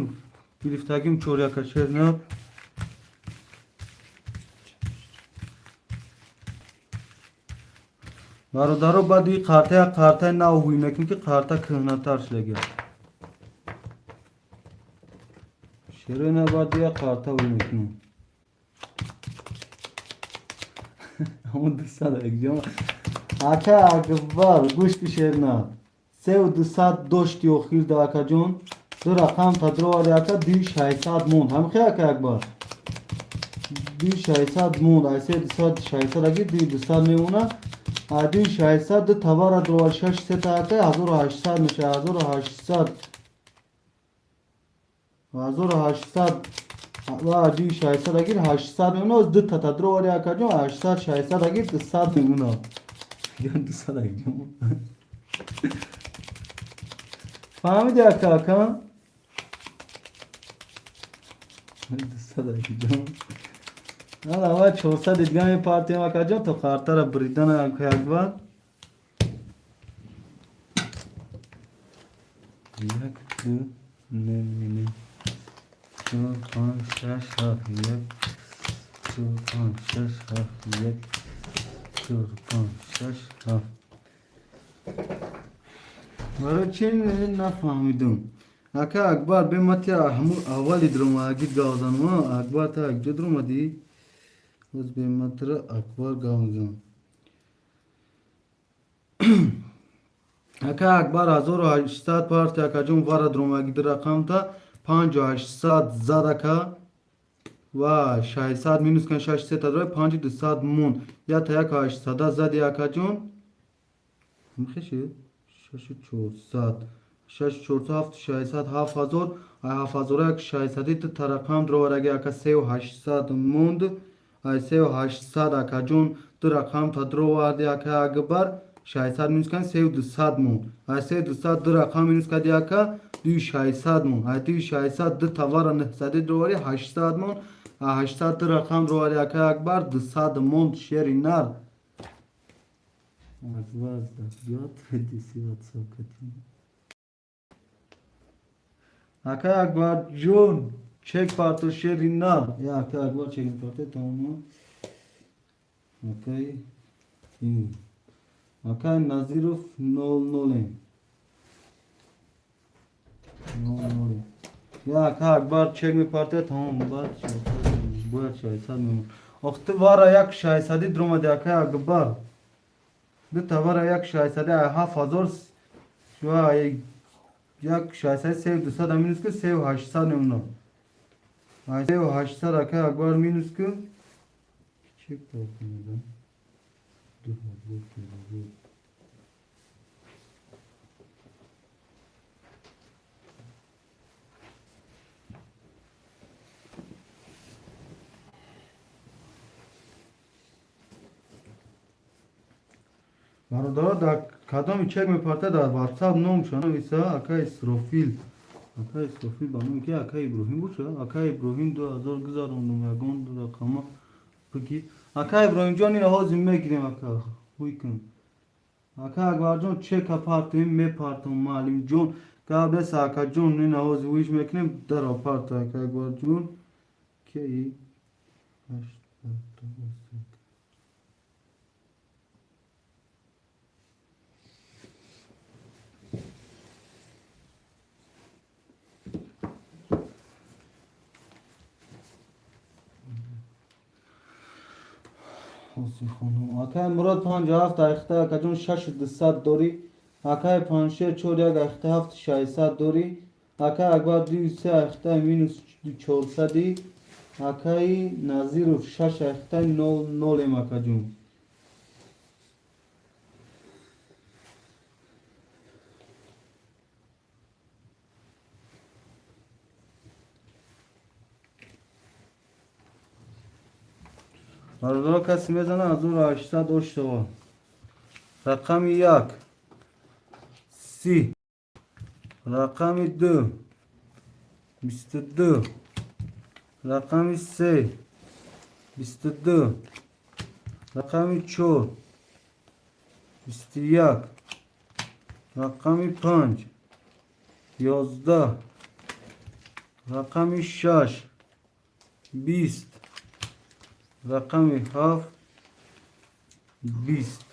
гирифтагим чор яка шер на. Бародаро, баъд и қарта як қартаи нав ҳуй мекунем, ки қарта кӯҳнатар шудага. Шерои на, баъд як қарта ҳуй мекунем. Ҳамон 200 якҷома. Ака Акбар, гӯш бишерна, сеу дусад дошти охир да, акаҷон, ду рақам тадровари, ака, дуи шашсад монд. Ҳамихе, ака Акбар, дуи шашсад монд. Ай се дусад шашсад аги дуи дусад мемона. А дуи шашсад ду тавара дровари, шаш сета, ака, 1800 мешавад. 1800, 1800 ва дуи шашсад агир, 800 мемона. Ду та тадровари, акаҷон, 800, 600 агир, 200 мемона. 200 акаҷон, фаҳмиди, ака? Ака, 200, акаҷон. Ала 400 дига мепартем, акаҷон, то қартара буридана, ака Акбар. Як, ду, не, не, не, чор, панҷ, шаш, ҳафт, як, чор, панҷ, шаш, ҳафт, як, чор, панҷ, шаш, ҳафт. Барои чи нафаҳмидум, ака Акбар? Бемати ҳамун аввали дромагид гавзанум. Акбар, та якҷо дромадӣ? Боз бематра Акбар гав мезанам. Ака Акбар, 1800 парти, акаҷон, вара дромагид рақамта, панҷу ҳаштсад зад, ака, ва 600 минус кан, шаш сета дора, панҷу дусад монд. Ята яку ҳаштсада зади, акаҷон, мехеши, шашу чорсад, шашу чорсад, ҳафту шашсад, 7000. Ай ҳафтҳазора як шашсади ду тарақам дровараги, ака, сеу ҳаштсад монд. Ай сеу ҳаштсад, акаҷон, ду рақам та дроварди, ака Акбар, 600 минус кан, сеу дусад монд. Ай сеу дусад ду рақам минус кади, ака, дуи шашсад монд. Ай дуи шашсад ду тавара нӯҳсади дровари, 800 монд. Ай 800 ду рақам дровари, ака Акбар, 200 монд, шери нар. Акбар ёд диси ватсап кати. Ака Акбарҷон, чек парто, шери нар. Я, ака Акбар, чек парто, тамом. Акай акай Назиров, нол нолем, нол нолем. Як Акбар чек мепарте, тамом, баъд бояд 600 мемон. Ох, ту вара як 600 дромади, акай Акбар. Ду та вара як 600 7000 шуа як 600 3200 минус ку, 3800 мемонад. 3800, акай Акбар, минус ку. Чек партонда. 2000 2000. Бародаро, дар кадоми чек мепарта, дар ватсап номша нависа, акай Исрофил. Акай Исрофил ба номи ки, акай Иброҳим боша? Акай Иброҳим, 2000 гузарондум, ягон рақама бигир. Акай Иброҳимҷон, ина ҳозир мегирем, ака. Ҳуй кун. Ака Акбарҷон, чека партоем, мепартом, муаллимҷон. Гап нест, акаҷон, ина ҳозир ҳуиш мекунем, дара парто, ака Акбарҷон. Ки? Ҳашт. Акай Мурод, 57 айхта, акаҷон, 6200 дорӣ. Акай Паншер, чор як айхта, 7600 дорӣ. Акай Акбар, дуи се айхта, минус 400-и. Акаи Назиров, шаш айхта, нол нолем, акаҷон. Бародаро, касе мезана, 1800 оштава. Рақами як 30, рақами ду 22, рақами се 22, рақами чор 21, рақами панҷ 11, рақами шаш 20, рақами ҳафт 20.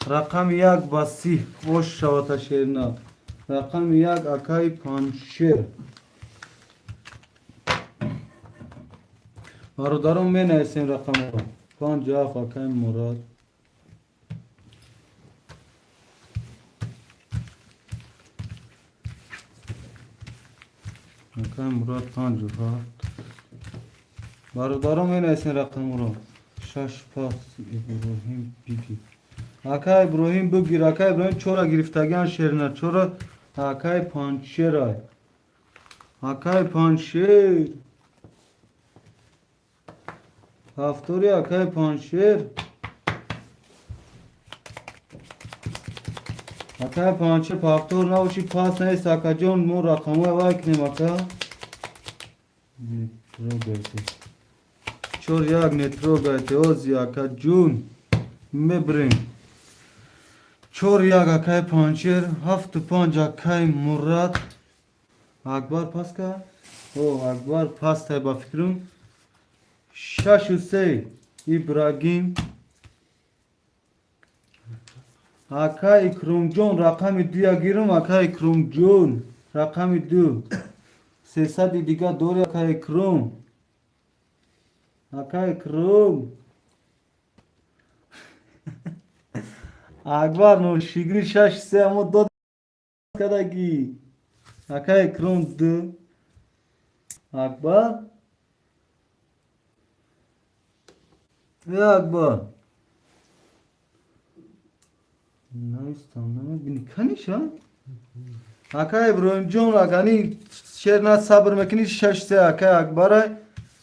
Рақами як ба 30 ош шавата, шерина. Рақами як, акаи Панҷшер. Бародарон, менависем рақамро. 57, акаи Мурод. Акаи Мурод, 57. Бародарон, менависем рақамро. Шаш пас, Иброҳим, биги. Ака Иброҳим, бигир. Ака Иброҳим, чора гирифтагиан, шерина. Чора акаи Панҷшерай. Акаи Панҷшер. Ҳафтори, акаи Панҷшер. Акаи Панҷшер, пафтор набоши, пас нест, акаҷон, мо рақамҳои вай кунем, ака. Трогайте. Чор як, не трогайте, ози, акаҷун. Мебирем. Чор як, акаи Панҷшер, ҳафту панҷ, акаи Мурад. Акбар пас кард? О, Акбар пастай, ба фикрам. Шашу се, Ибрагим. Ака Икромҷон, рақами дуя гирам, ака Икромҷон, рақами ду. 300-и дига дори, ака Икром. Ака Икром. Акбар ношигри, шаш се, амо дод кадаги. Ака Икром, ду. Акбар? Э, Акбар. Навистам, намебини. Каниша? Ака Иброҳимҷон, агани шер на сабр мекунӣ, шаш се, ака Акбарай.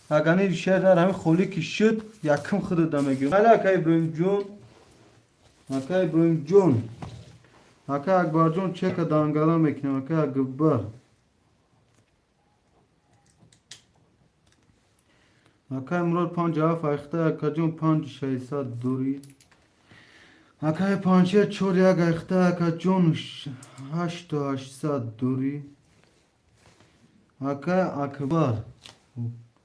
Агани шер на ҳамин холӣ ки шуд, якум худата мегирам. Али, ака Иброҳимҷон. Ака Иброҳимҷон. Ака Акбарҷон, чека дангала мекунем, ака Акбар. Акаи Мурод, 57 айхта, акаҷон, 5600 дорӣ. Акаи Панҷшер, чор як айхта, акаҷон, 8800 дорӣ. Акаи Акбар.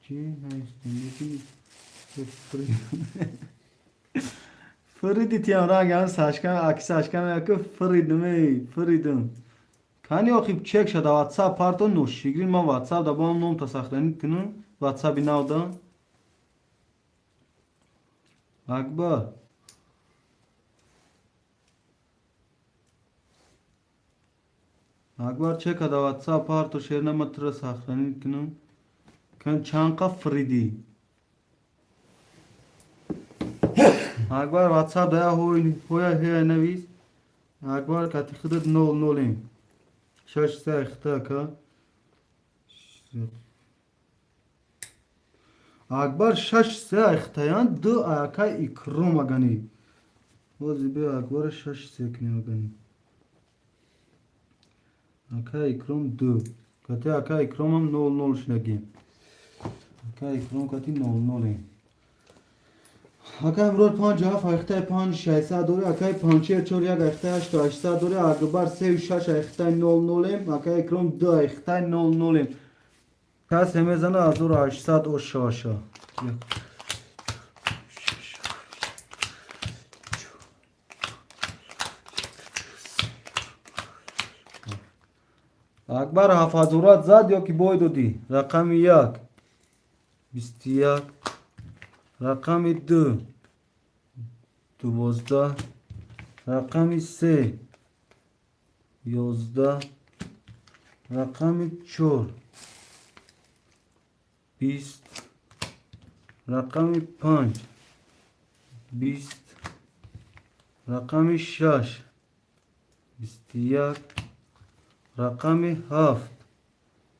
Чӣ навистем? Фриди тиям ранг ҳам сашкам, аки сашкам яку фридум, эй, фридум. Кани охи чек шада ватсап парто ношигрин, ман ватсап да бам номта сохранить кунам, ватсаби навда. Акбар. Акбар, чека да ватсап парто, шерна, ма тура сохранить кунам. Кан чанқа фриди. Акбар, ватсап да ҳоя ҳоя навис. Акбар, кати худат нол нолем. Шаш се ахта ака. Акбар шаш се ахтаян ду ака икром агани. Ҳозир биё, Акбар, шаш се кунем агани. Ака Икром ду. Кати ака Икромам нол нол шунагем. Ака Икром кати нол нолем. Акай Мурод панҷ ҳафт ахтаи панҷ шашсад дори, акай Панчер чор як ахтаи ҳашту ҳаштсад дори, Акбар сею шаш ахтаи нол нолем, акай Икром ду ахтаи нол нолем. Касе мезана 1800 ошаша. Акбар, ҳафтҳазорат зад ё ки бой додӣ? Рақами як 21, рақами ду 12, рақами се 11, рақами чор 20, рақами панҷ 20, рақами шаш 21, рақами ҳафт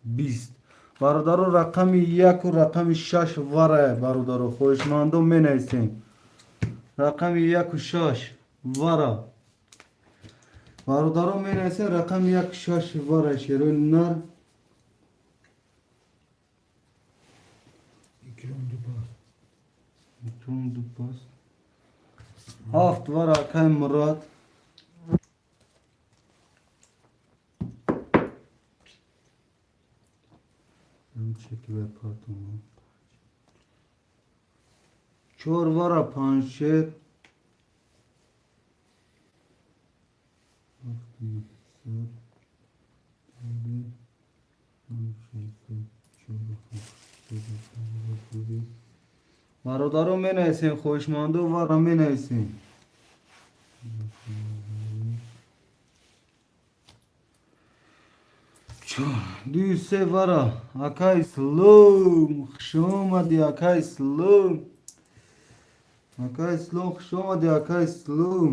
20. Бародаро, рақами яку рақами шаш вара, бародаро, хоҳишмандо менависем. Рақами яку шаш вара. Бародаро, менависем рақами як шаш вара, шерои нар. Икром ду пас. Икром ду пас. Ҳафт вара, акай Мурод. Чор вара, Панҷшер. Бародаро, менависем, хоҳишмандо вара менависем. Ду се вара, акай Ислом, хушомадӣ, акай Ислом. Акай Ислом, хушомадӣ, акай Ислом.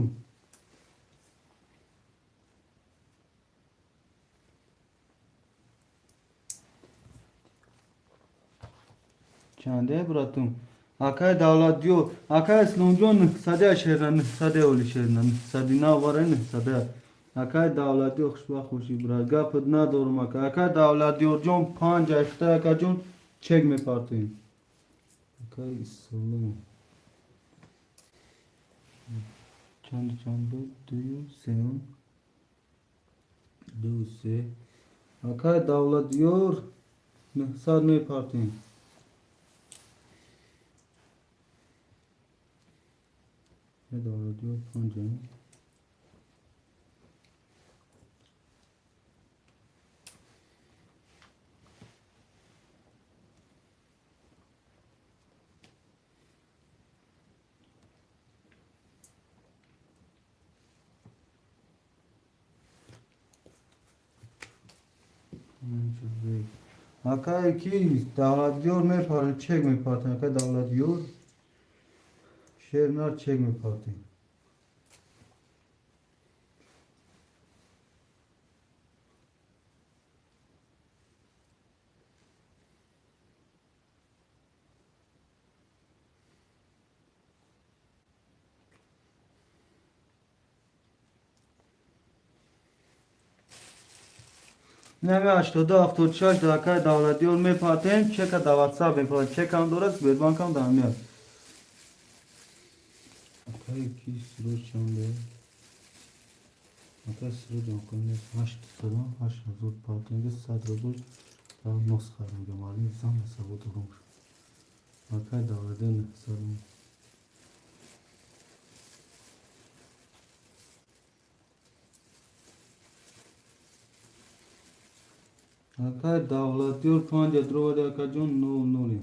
Чанде, братум? Акай Давлатёр, акай Исломҷон, нӯҳсаде шерна, нӯҳсаде оли шерна, нӯҳсади нав вара нӯҳсаде. Акай Давлатёр, хушбахт бошӣ, брат. Гапат надорам, ака. Акай Давлатёрҷон, панҷ ахта, акаҷон, чек мепартоем. Акай Ислом. Чанд чанд буд? Дую сеюм. Ду се. Акай Давлатёр 900 мепартоем. Давлатёр панҷ. Акай ки Давлатёр мепарад, чек мепартем. Акай Давлатёр шер нар чек мепартем. Нами 82 76 да акай Давлатёр мепартем, чека да ватсап мепартем. Чекам дорад, Сбербанкам да ҳамият. Акай ки Сироҷ чанде? Акай Сироҷ акай ҳаштсадам 8000 партем, 100 рубл да нос харам, гамалин зам савод дорум. Акай Давлатёр 900. Акай Давлатёр панҷа дровади, акаҷон, нол ноли.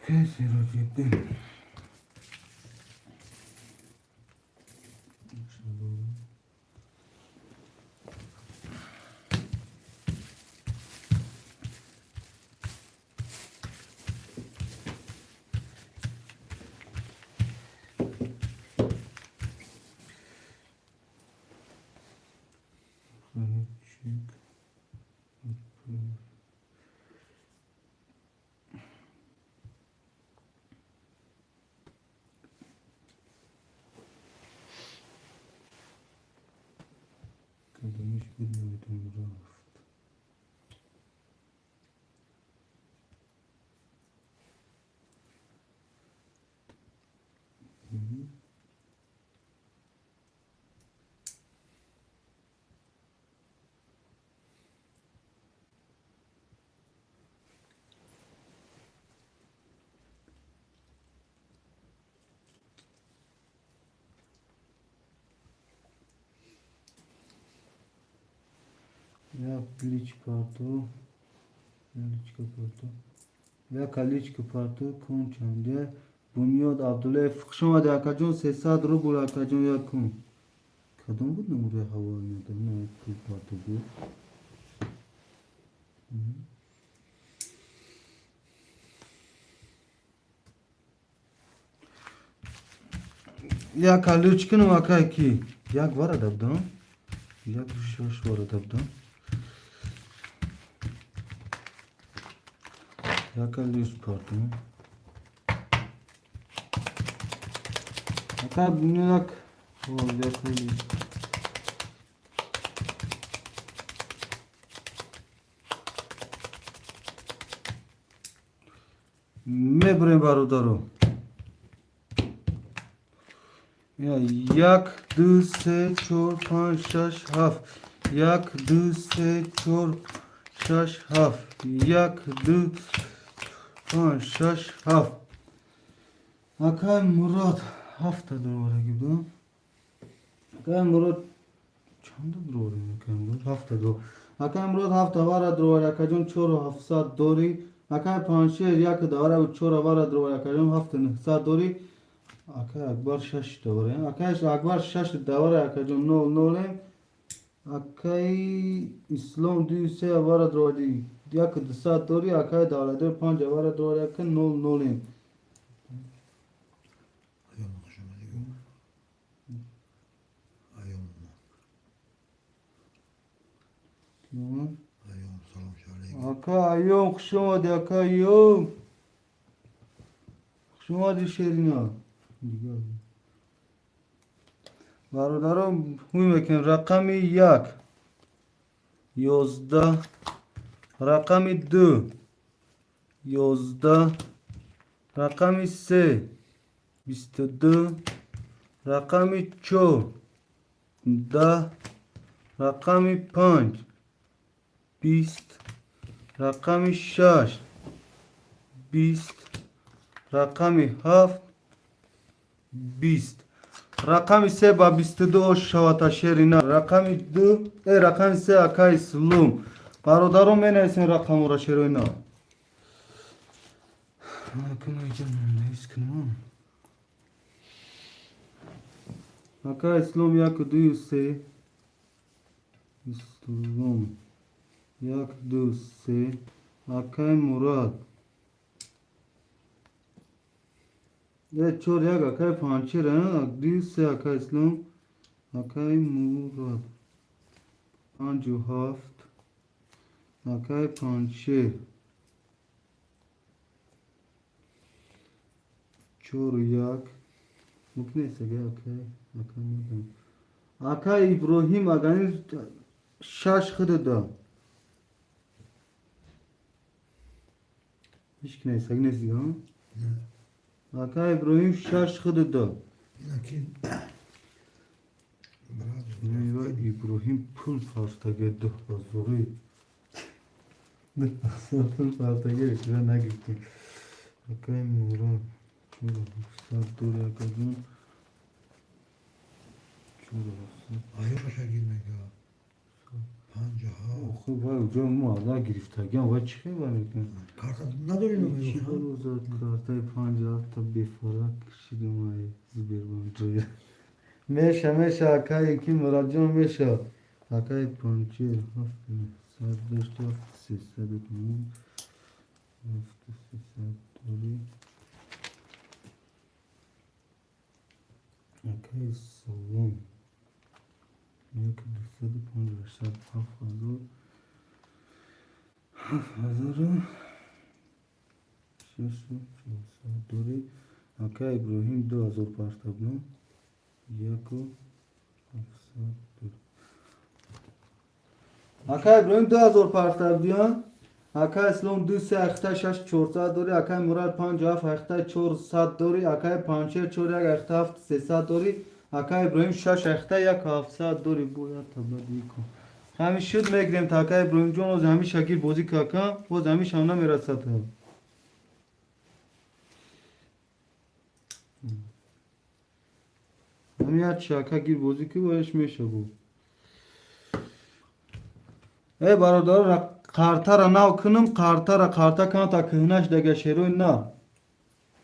Акай Сироҷиддин. Чик. Кадомиш буд, намедонам, рафт. Як лич парту, личка парту, як личка парту кун чанде. Бунёд Абдуллаев, хуш омади, акаҷон, 300 рубл, акаҷон, як кун. Кадом буд номури ҳаво надонам, пул парту буд. Як лич кунам, акай, ки як варада будам, як шаш варада будам. Як лич парту. Акай Бунёд, як лич. Мебурем, бародаро. Як, ду, се, чор, панҷ, шаш, ҳафт. Як, ду, се, чор, шаш, ҳафт. Як, ду, панҷ, шаш, ҳафт. Акай Мурод ҳафта дуровараги будам. Акай Мурод чанда дуроварем? Акай Мурод ҳафта ду. Акай Мурод ҳафта вара дуровари, акаҷон, чору ҳафтсад дорӣ. Акай Панҷшер як давара буд, чора вара дуровари, акаҷон, ҳафту нӯҳсад дорӣ. Акай Акбар шаш давара. Акай Акбар шаш давара, акаҷон, нол нолем. Акай Ислом ду се вара дуровари, як дусад дорӣ. Акай Давлатёр панҷ вара дуровари, ака, нол нолем. Аём, хуш омадигу. Аём. Аём, салом алейкум. Ака Айём, хуш омадӣ, ака Айём. Хуш омадӣ, Шерина. Бародарон, ҳуй мекунем: рақами як 11, рақами ду 11, рақами се 22, рақами чор 10, рақами панҷ 20, рақами шаш 20, рақами ҳафт 20. Рақами се ба 22 ош шавата, Шерина. Рақами ду, рақами се, акай Ислом. Бародарон, менависем рақамора, шероина. Навис кунам. Ака Ислом як, ду, се. Ислом як, ду, се. Акай Мурад чор, як. Акай Панчер ду, се. Акай Ислом, акай Мурад панҷу ҳафт, акай Панчер чору як. Мумкин нест, акай, акай мурад, акай Иброҳим агани шаш худада. Ҳеч ки нестаг нест дига? Ака Иброҳим, шаш худу ду. Ина ки брат. Ва Иброҳим пул партаге, 2000-и 2000 пул партаге, шура нагирифтем. Акай Мурод, 4700 дори, акаҷон, 4700. Ая шагир мега. 57. Охи, вай уҷо мо ада гирифтагиам, вай чӣ хел вай мекунад? Карта надори номер? Чӣ ҳарозад картаи 57-та бефарак кишидим ай Сбербанк. Меша, меша, акаи ки Мурадҷон, меша. Акаи Панчер, 7900 дошт, 7300 кунам, 7300 дори. Акаи Салом, 1258, 7000, 7600 дори. Акаи Иброҳим, 2000 партабно, 1700 дори. Акаи Иброҳим, 2000 партабдиён. Акаи Ислом, ду се ахта шаш чорсад дори. Акаи Мурад, панҷ ҳафт ахта чорсад дори. Акаи Панчер, чор як ахта ҳафт сесад дори. Акаи Иброҳим, шаш ахта як ҳафтсад дори. Бо як табла дикун, ҳамин шуд, мегирем та. Акаи Иброҳимҷон, оз ҳамин шагир бозӣ кака, боз ҳамин шам намерасад. Ҳамин як шака гир бозӣ ки бояш меша бу. Э, бародаро, қартара нав кунам, қартара, қарта канта кӯҳнаш дага, шерои на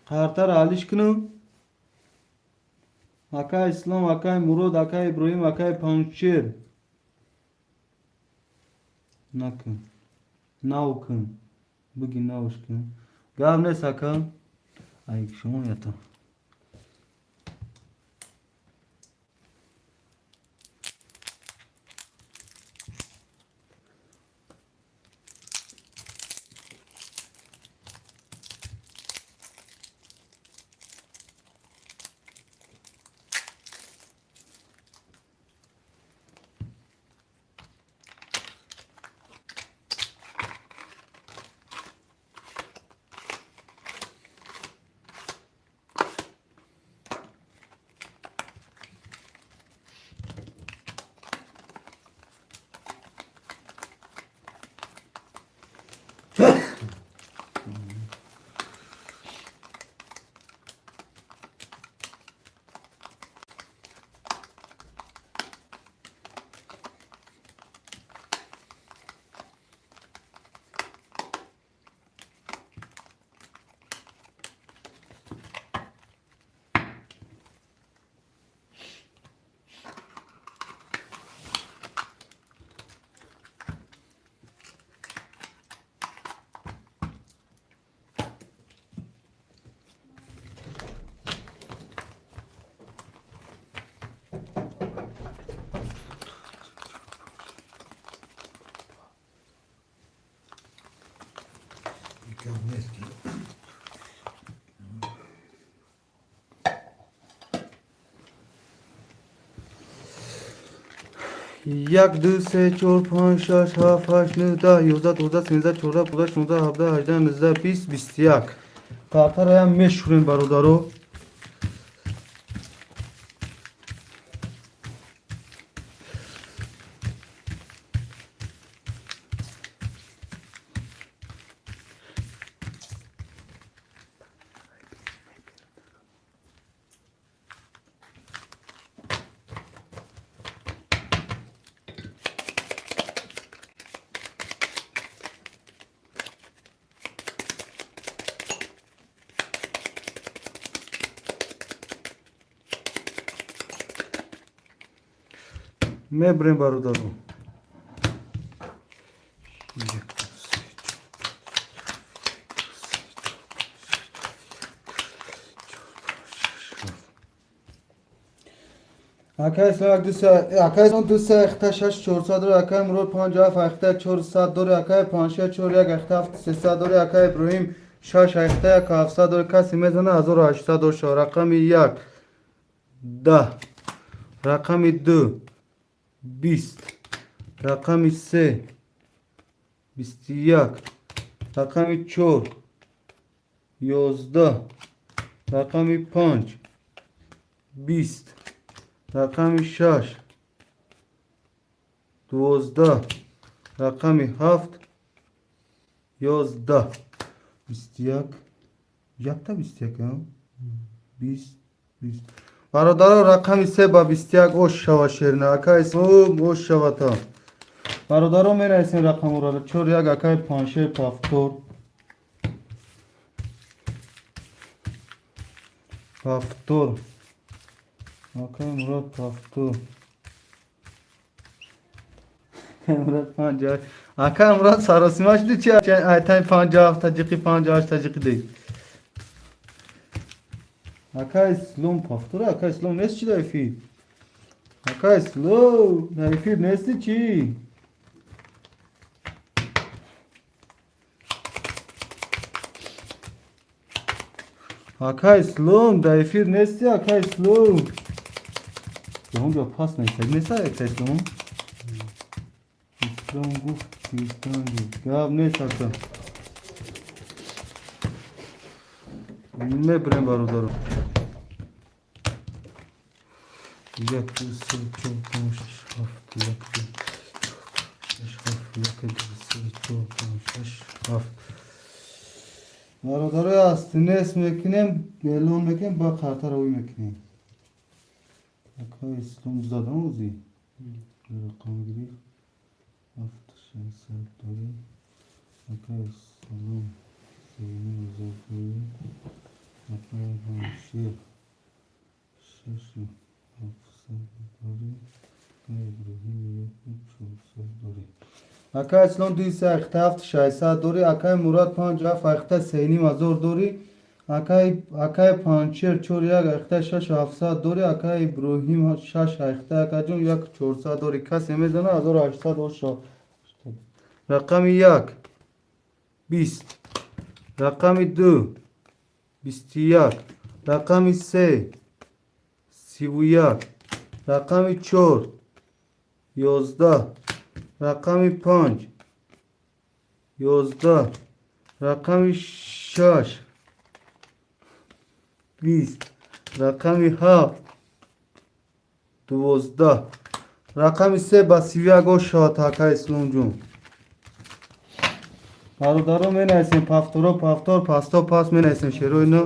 қартара алиш кунам. Акаи Ислом, акаи Мурод, акаи Иброҳим, акаи Панҷшер, накун, нав кун, буги навш кун, гап нест, ака. Ай, шумо ята. Гап нест ки. Як, ду, се, чор, панҷ, шаш, ҳафт, ҳашт, нӯҳ, 10, 11, 12, 13, 14, 15, 16, 17, 18, 19, 20, 21. Қартараям мешӯрем, бародаро. Мебурем, бародаро. Як, ду, се, чор, панҷ, шаш, ҳафт. Акай Ислом, як, ду, се, акай Ислом, ду, се ахта шаш чорсад дори. Акай Мурод, панҷ ҳафт ахта чорсад дори. Акай Панҷшер, чор як ахта ҳафт сесад дори. Акай Иброҳим, шаш ахта як ҳафтсад дори. Касе мезана, 1800 доша. Рақами як 10, рақами ду 20, рақами се 21, рақами чор 11, рақами 5, 20, рақами 6, 12, рақами 7, 11, 21, якта 21, 20, 20. Бародаро, рақами 3 ба 21 ош шава. Шерина, акай ислом, ош шавата. Бародаро, менависем рақаморо: 4, 1, акай Паншер пафтор, пафтор, акай Мурод пафтор, Мурод 5. Акай Мурод, саросима шуди чи? Айтани 57 таҷиқи, 58 таҷиқи ди. Акай Ислом пафтор, акай Ислом нест чи дар эфир? Акай Ислом, дар эфир нести чи? Акай Ислом, дар эфир нести, акай Ислом? Ҷо пас нест, неста акай Ислом? Ислом гуфт гап нест, ака. Мебирем, бародаро. Як, ду, се, чор, панҷ, шаш, ҳафт, як, ду, шаш, ҳафт, як, ду, се, чор, панҷ, шаш, ҳафт. Бародарои, астинес мекунем, эълон мекунем, ба қартаро ӯй мекунем. Акай Ислом задам ӯзи рақам гирифт, ҳафт, шашсад дорем. Акай Ислом сеюм ҳазор дорем. Акай Ҳамшер шашу ҳафтсад дорем. Акай Иброҳим яку чорсад дорем. Акай Ислом дуи се ахта ҳафт шашсад дорӣ. Акай Мурод панҷ ҳафт ахта сеним ҳазор дорӣ. Акай Панчер чор як ахта шашу ҳафтсад дорӣ. Акай Иброҳим шаш ахта, акаҷон, як чорсад дорӣ. Касе мезана, 1800 оша. Рақами 1, 20, рақами 2, 21, рақами 3, 31, рақами 4, 11, рақами 5, 11, рақами 6, 20, рақами 7, 12. Рақами 3 ба 31 ош шавад, акай Исломҷон. Бародаро, менависем: пафторо пафтор, пасто пас, менависем шерои но.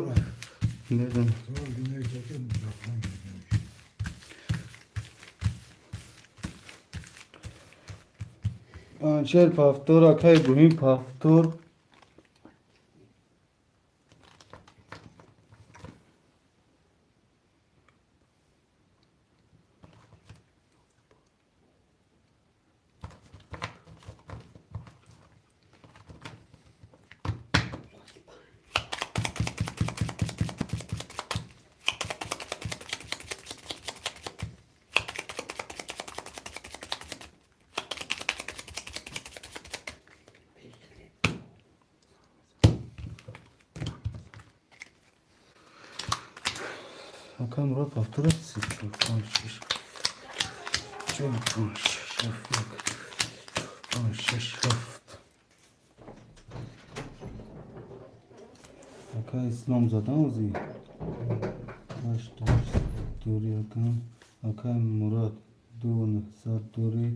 Tamam, dinlerken bakman gerekiyor. Паншер пафтор, акай Иброҳим пафтор. Акай Мурод пафтор, се, чор, панҷ, шаш, чор, панҷ, шаш, ҳафт, як, панҷ, шаш, ҳафт. Акай Ислом задам ози ҳашт ҳашт дорӣ. Акам, акай Мурод ду нӯҳсад дорӣ.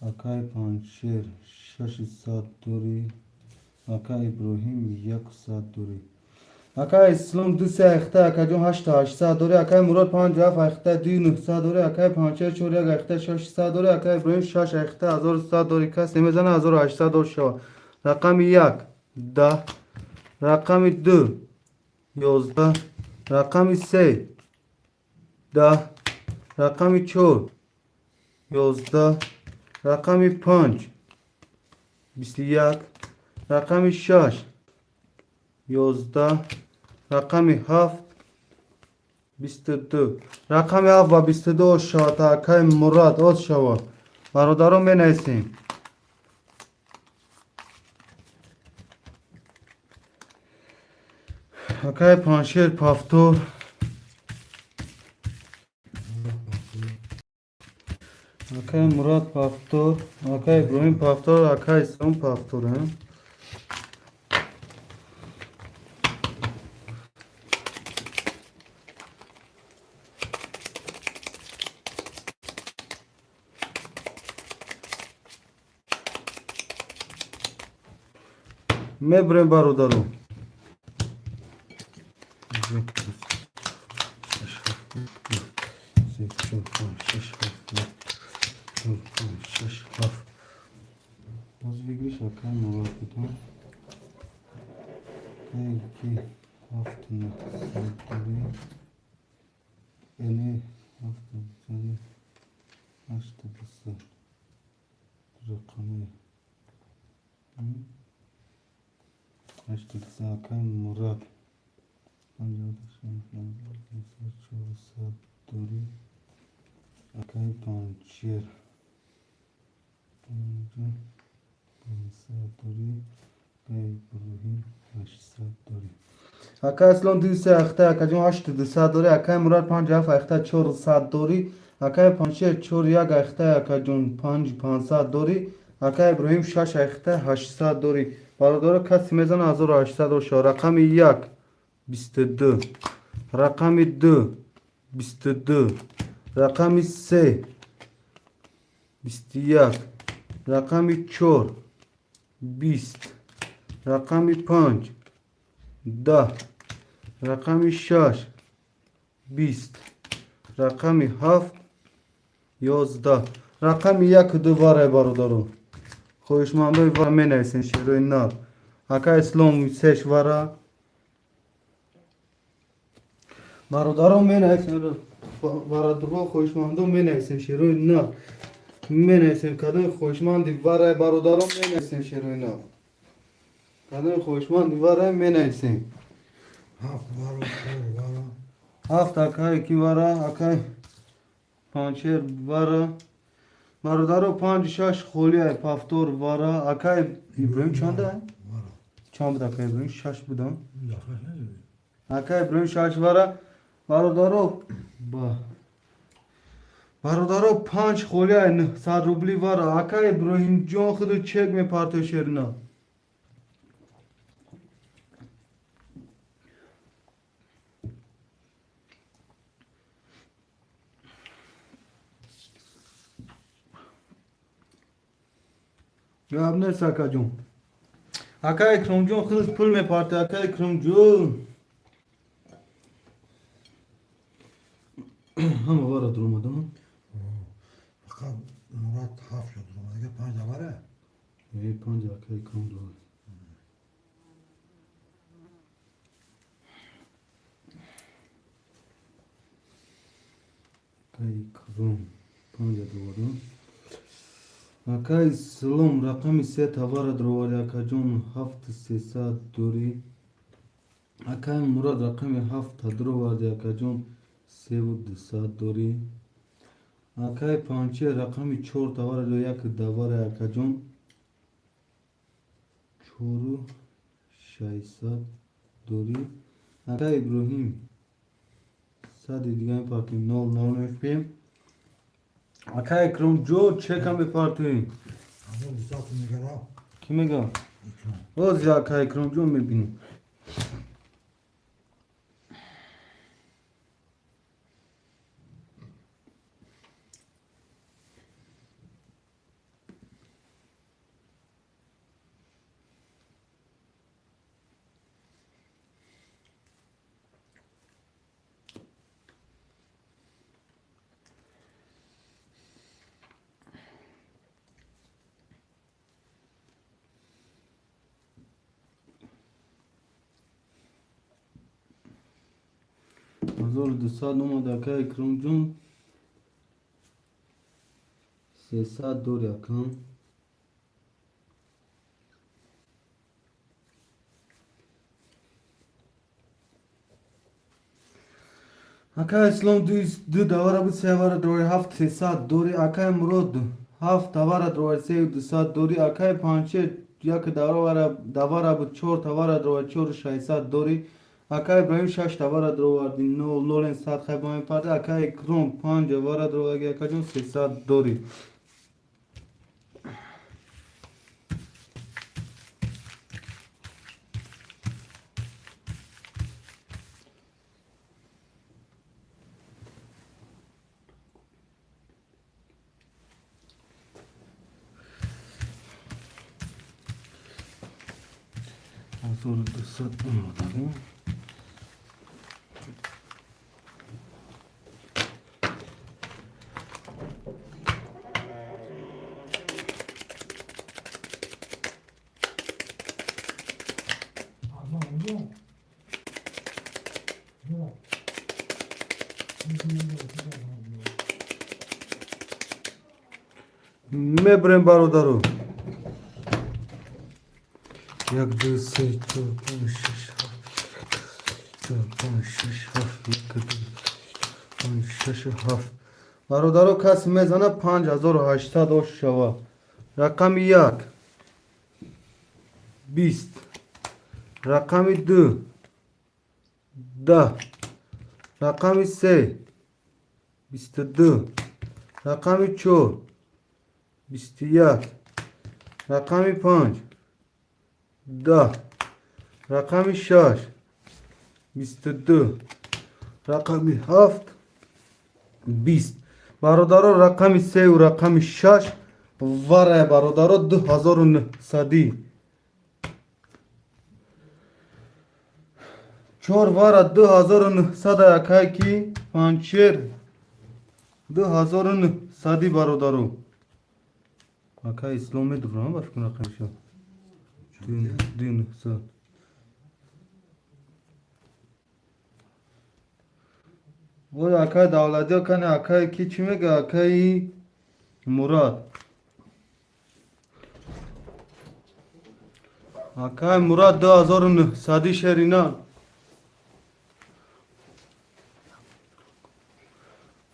Акай Панҷшер шаши сад дорӣ. Акай Иброҳим яку сад дорӣ. Акай Ислом ду се ахта, акаҷон, ҳашту ҳаштсад дорӣ. Акай Мурод панҷ ҳафт ахта дуи нӯҳсад дорӣ. Акай Панҷшер чор як ахта шашсад дорӣ. Акай Иброҳим шаш ахта 1100 дорӣ. Кас намезана, 1800 дор шавад. Рақами 1, 10, рақами 2, 11, рақами 3, 10, рақами 4, 11, рақами 5, 21, рақами 6, 11, рақами 7, 22. Рақами 7 ба 22 оз шавад. Акай Мурад, оз шавад. Бародарон, менависем. Акай Паншер пафтор. Акай Мурод пафтор, акай Иброҳим пафтор, акай Ислом пафтор. Мебурем, бародаро. Се, чор, панҷ, шаш, ҳафт, як, чор, панҷ, шаш, ҳафт. Боз выигрыш акай Мурод будам. Акай ки ҳафт нӯҳсад дорӣ. Эне ҳафт нӯҳсад ҳаштоду се рақами 83 акай Мурод 56, 400 дорӣ. Акай Панҷшер 5 500 дорӣ. Акай Иброҳим 800 дорӣ. Акай Аслон 2 3 ахта акаҷон 8200 дорӣ. Акай Мурод 5 7 ахта 400 дорӣ. Акай Панҷшер 4 1 ахта акаҷон 5 500 дорӣ. Акай Иброҳим 6 ахта 800 дорӣ. Бародаро, касе мезана 1800 боша. Рақами 1 22, рақами 2 22, рақами 3 21, рақами 4 20, рақами 5 10, рақами 6 20, рақами 7 11. Рақами 1 ду варай, бародаро. Хоҳишмандои вара менависен шерои нав. Ака Ислом сеш вара. Бародаро, менависен, бародаро, хоҳишмандо менависем шерои нав. Менависем, кадоми хоҳишманди варай, бародаро, менависем шерои нав. Кадоми хоҳишманди варай, менависем. Ҳафт вара, чор вара. Ҳафт акай ки вара, акай Панчер вара. Бародаро, панҷ шаш холиай, повтор вара. Акай Иброҳим чанда? Вара. Чанд буд, акай Иброҳим? Шаш будам. Яхаш надорӣ. Акай Иброҳим шаш вара. Бародаро, ба бародаро, панҷ холиай, 900 рубли вара. Акай Иброҳимҷон худу чек мепарто шерина. Гап нест, акаҷон. Ака Икромҷон худаш пул мепарта, ака Икромҷон. Ҳама вара дуромадам. Фақат Мурод ҳафт шуд. Дига панҷ вара. Э, панҷ ака Икром дорад. Ака Икром панҷа дорад. Ака Ислом рақами се тавара дуровард, акаҷон, 7300 дорӣ. Акаи Мурод рақами ҳафта дуроварди, акаҷон, 3200 дорӣ. Акаи Панчер рақами чор тавара до як давара, акаҷон, 4600 дорӣ. Акаи Иброҳим сади дига мепартем, нол нол мефпем. Акаи Икромҷон чекам мепартем. Ҳамон дусад мегара. Кӣ мега? Икром. Боз акаи Икромҷон мебинем. 1200 омад, акаи Икромҷон, 300 дори, акам. Акаи Ислом ду давара буд, се вара дори, 7300 дори. Акаи Мурод ҳафт тавара дорад, 3200 дори. Акаи Панчер як давара буд, чор тавара дорад, 4600 дори. Акаи Иброҳим шаш тавара дуроварди, нол нолен сад хайба мепарда. Акаи Икром панҷ вара дуроварди, акаҷон, 300 дори. 1200 омадагӣ. Мебарем, бародаро. Як, ду, се, чор, панҷ, шаш, ҳафт, чор, панҷ, шаш, ҳафт, як, ду, панҷ, шаш, ҳафт. Бародаро, касе мезана, 5800 ош шава. Рақами як 20, рақами ду 10, рақами се 22, рақами чор 21, рақами панҷ 10, рақами шаш 22, рақами ҳафт 20. Бародаро, рақами сеу рақами шаш варая, бародаро, 2900-ӣ. Чор вара 2900 якай ки панчер 2900-ӣ, бародаро. Акай Ислом медурам, ба фикр, рақамшо 2900. Ой, акай Давлатиё, кане акай ки чӣ мега, акаи Мурад. Акай Мурад, 2900-ӣ шерина.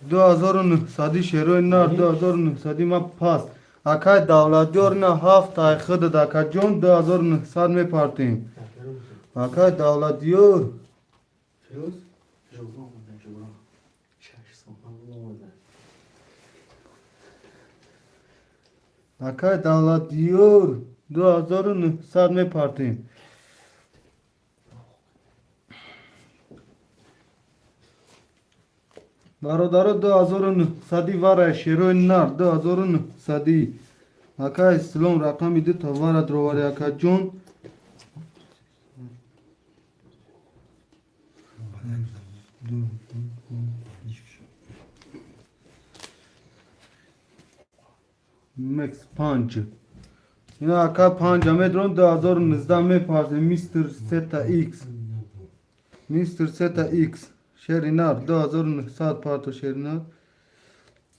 2900-ӣ шерои нар, 2900-ӣ ма паст. Акай Давлатёр, на ҳафт ай худат, акаҷон, 2900 мепартем. Акай Давлатёр. Фирӯз, журнал омада, журнал. 6 сомон омада. Акай Давлатёр, 2900 мепартем. Бародаро, 2900-ӣ варай шерои нар, 2900-ӣ. Акай Ислом, рақами ду товара дровари, акаҷон. Мекс панҷ. Ина, ака, панҷа медрон, 2019 мепартем. Мистер Сета Икс. Мистер Сета Икс. Шери нар, 2900 парто, шери нар.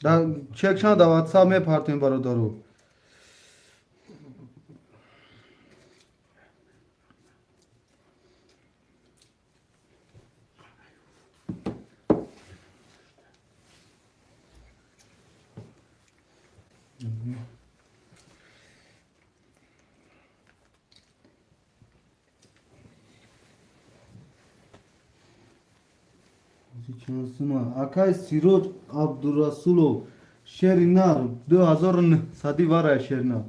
Да чекшан да WhatsApp мепартем, бародаро. Акай Сироҷ Абдурасулов, шери нар, 2900-ӣ варай, шери нар.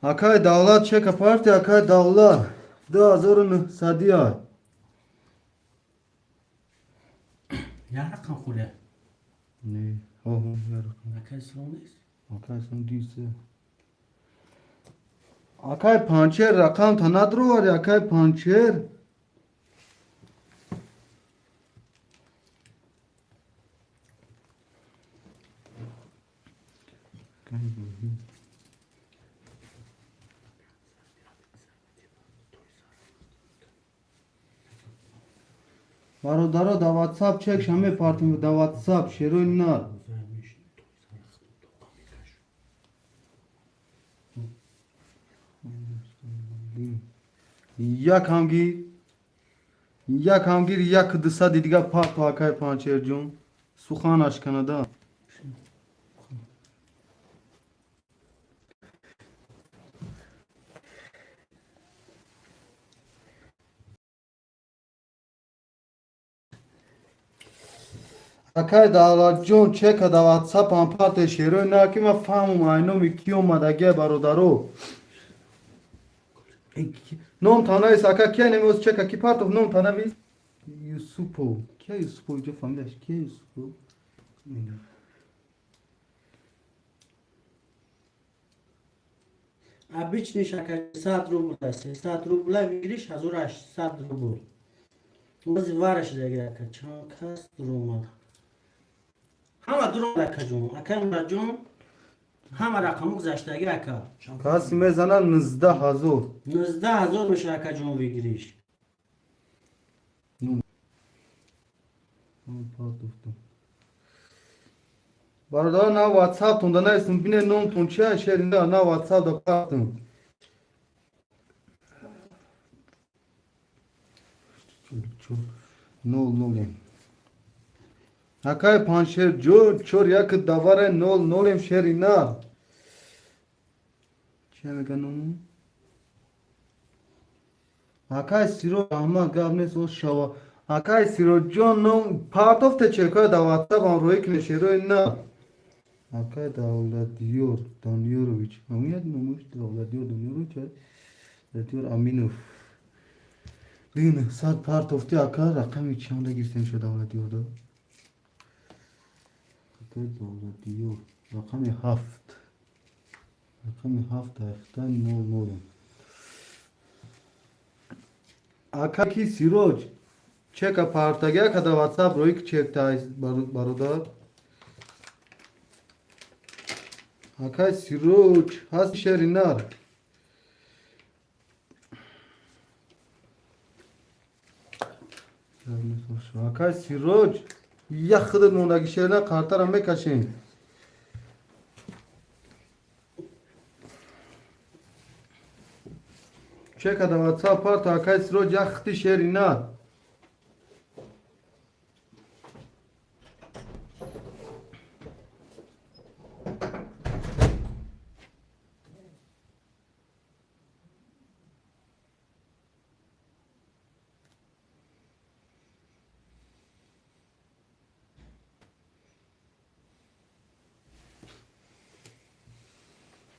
Акай Давлат, чека парти, акай Давлат, 2900-ӣ ай. Як рақам хӯря. Не, оҳо, як рақам. Акай Ислом нест? Акай Ислом дисе. Акай Панчер, рақам та надровари, акай Панчер. Бародаро, да WhatsApp чек шаме партим, да WhatsApp, шерои нар. Мешин, той сарахтум тоқа мекаш. Як ҳамгир, як ҳамгир, як дусади дига парто, акай Панчерҷон. Суханаш канада. Акай Давлатҷон, чека да WhatsApp ам парте, шерои нар, ки ман фаҳмам айноми ки омадагия, бародаро. Ном танавис, ака, кия немоз чека ки партов, ном танавис? Юсупов. Кия Юсупов, иҷо фамилияш кия Юсупов? Обычный ш, ака, 100 рубл, 300 рубла, выигрыш 1800 рубл. Бози вараш дега, ака, чанд кас дуромад. Ҳама дуромад, акаҷон, акай Мурадҷон, ҳама рақаму гузаштагӣ, ака. Каси мезана 19 000. 19 000 меша, акаҷон, выигрыш. Партофтам. Бародар, на ватсаптон да наистум, бине номтон чи шерина, на ватсап да партум. Нол нолем. Акай паншер ҷо чор як даваре нол нолем, шерина. Чи мега ному? Акай Сиро Аҳмад, гап нест, о шава. Акай Сироҷон, ном партофте, чекоя да ватсапам рӯӣ кине, шерои на. Акай Давлатёр Дониёрович. Амият номуш Давлатёр Дониёрович, Давлатёр Аминов. Дин сад партофти, ака, рақами чанда гирифтем шо Давлатёрда? Акай Давлатёр рақами ҳафт. Рақами ҳафт ҳафта нол нолем. Ака ки Сироҷ чека партаги, ака, да ватсап рӯи ки чек та, бародар. Акай Сироҷ ҳаст, шери нар. Акай Сироҷ, як худат мондаги, шерина, қартара мекашем. Чека да ватсап парто, акай Сироҷ, як хити, шери нар.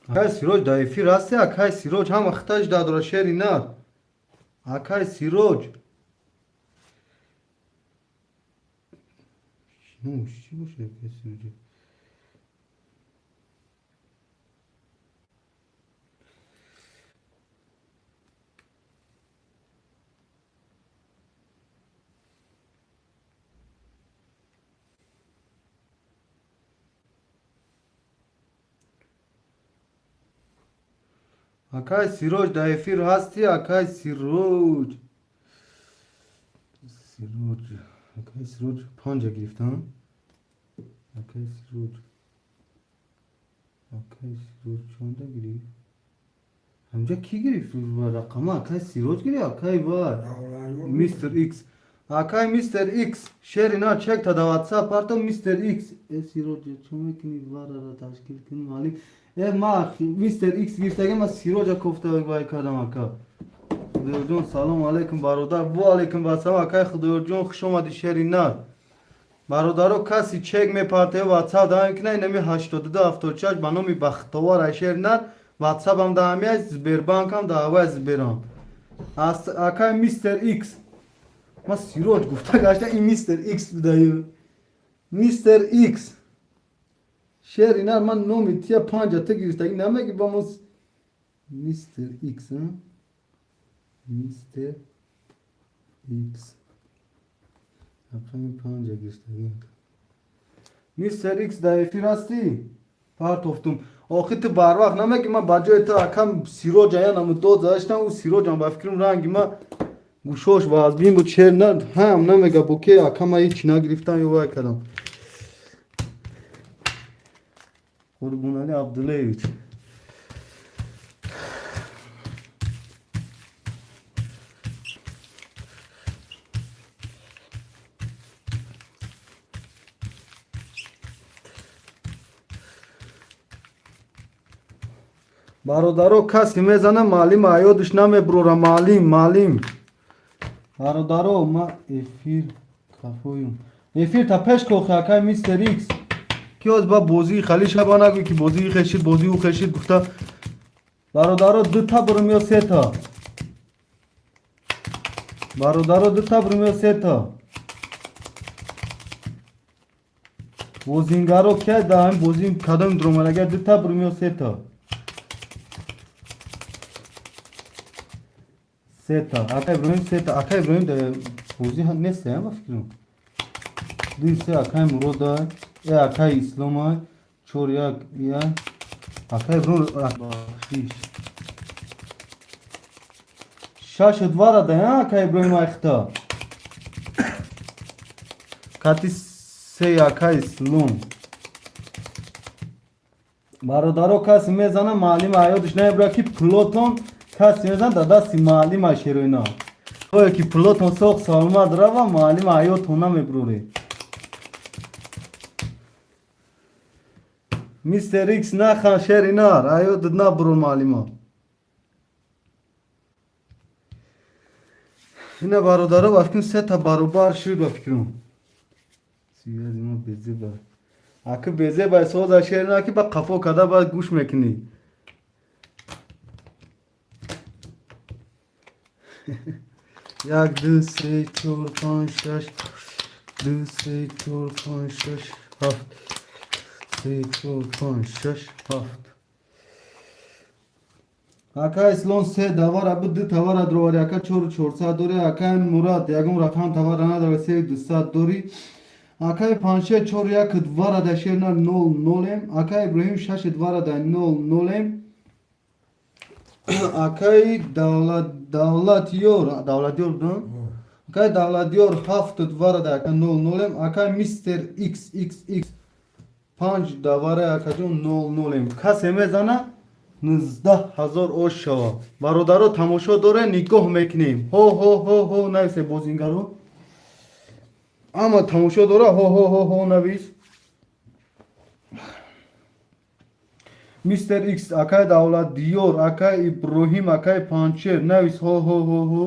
Акай Сироҷ дар эфир ҳасте, акай Сироҷ, ҳама хиташ дадора, шери нар. Акай Сироҷ. Номуш чӣ бошад, акай Сироҷ? Акай Сироҷ дар эфир ҳастӣ, акай Сироҷ? Сироҷ, акай Сироҷ панҷа гирифтам. Акай Сироҷ. Акай Сироҷ чанда гирифт? Ҳамҷа кӣ гирифт рақама? Акай Сироҷ гирифт, акай вай. Мистер Икс. Акай Мистер Икс, шери на, чек та да ватсап парто, Мистер Икс. Э, Сироҷ, чо мекунӣ, варара ташкил кунӣ, маълим. Э, ма Мистер Икс гирифтаги, ма Сироҷа кофта вай кардам, ака. Худоёрҷон, салом алейкум, бародар. Во алейкум вассалом, акай Худоёрҷон, хуш омадӣ, шери нар. Бародаро, каси чек мепартае, ватсап да мекуна, инами 82 76 ба номи Бахтовар ай, шери нар, ватсапам да ҳамияй, Сбербанкам да ҳавай Сберам. Акай Мистер Икс. Ма Сироҷ гуфта гашта, ин Мистер Икс будаю. Мистер Икс. Шери нар, ман номи тия панҷа ту гирифтагӣ намеги ба мо Мистер Икс, а? Мистер Икс. Рақами панҷа гирифтагӣ. Мистер Икс дар эфир ҳастӣ? Партофтум. Охи ту барвақт намеги, ман ба ҷои ту акам Сироҷа янаму дод задаштам, ӯ Сироҷам ба фикрам ранги ма гӯшош вазбин буд, шер на ҳам намега, бо ке акама ҳеч нагирифтам ё вай кардам. Қурбонали Абдуллаевич. Бародаро, касе мезана, маълим аёдаш намебурора, маълим, маълим. Бародаро, ма эфир кафоюм. Эфир та пеш кохи, акай Мистер Икс. Ки оз ба бозии хали шаба нагӯй ки бозии хешид, бозии ӯ хешид гуфта. Бародаро, дута бурум ё сета? Бародаро, дута бурум ё сета? Бозингаро ки да ҳамин бозӣ кадом дуромад, агар дута бурум ё сета? Сета. Ака Иброҳим сета. Ака Иброҳим дар бозӣ нест, ба фикрам. Дуи се акаи Мурода, э акаи Ислома, чор як я. Акаи Иброҳим бахшиш. Шаш двара да, акаи Иброҳим айхта. Кати се акаи Ислом. Бародаро, касе мезана, маълим аёдиш наебра, ки пулотон касе мезана да дасти маълима шероина. Хое ки пулотон соқ саломат рава, маълим аёдтон намебруре. Мистер Икс нахан, шеринар, аёдат набур маълима. Ина бародаро, ба фикрам сета баробар шуд, ба фикрам. Сиёзи мо безеба. Аки безеба соза шерина, ки ба қафо када ба гӯш мекунӣ. Як, ду, се, чор, панҷ, шаш, ду, се, чор, панҷ, шаш, ҳафт, се, чор, панҷ, шаш, ҳафт. Ака Ислом се давара буд, ду тавара дровари, ака чору чорсад дори, акаи Мурад ягон рақам тавара надора, сею дусад дори. Акаи панҷше чор як двара да шерна нол нолем, акаи Иброҳим шаш двара да нол нолем. Акаи Давлатёр, Давлатёр да? Акаи Давлатёр ҳафт двара да ака нол нолем, акаи Мистер Икс Икс Икс панҷ давара акаҷон нол нолем. Касе мезана 19 000 ош шава. Бародаро, тамошо доре, нигоҳ мекунем. Ҳо ҳо ҳо ҳо нависе бозингаро. Ама тамошо дора, ҳо ҳо ҳо ҳо навис. Мистер Икс, акаи Давлатдиёр, акаи Иброҳим, акаи Панҷшер навис ҳо ҳо ҳо ҳо.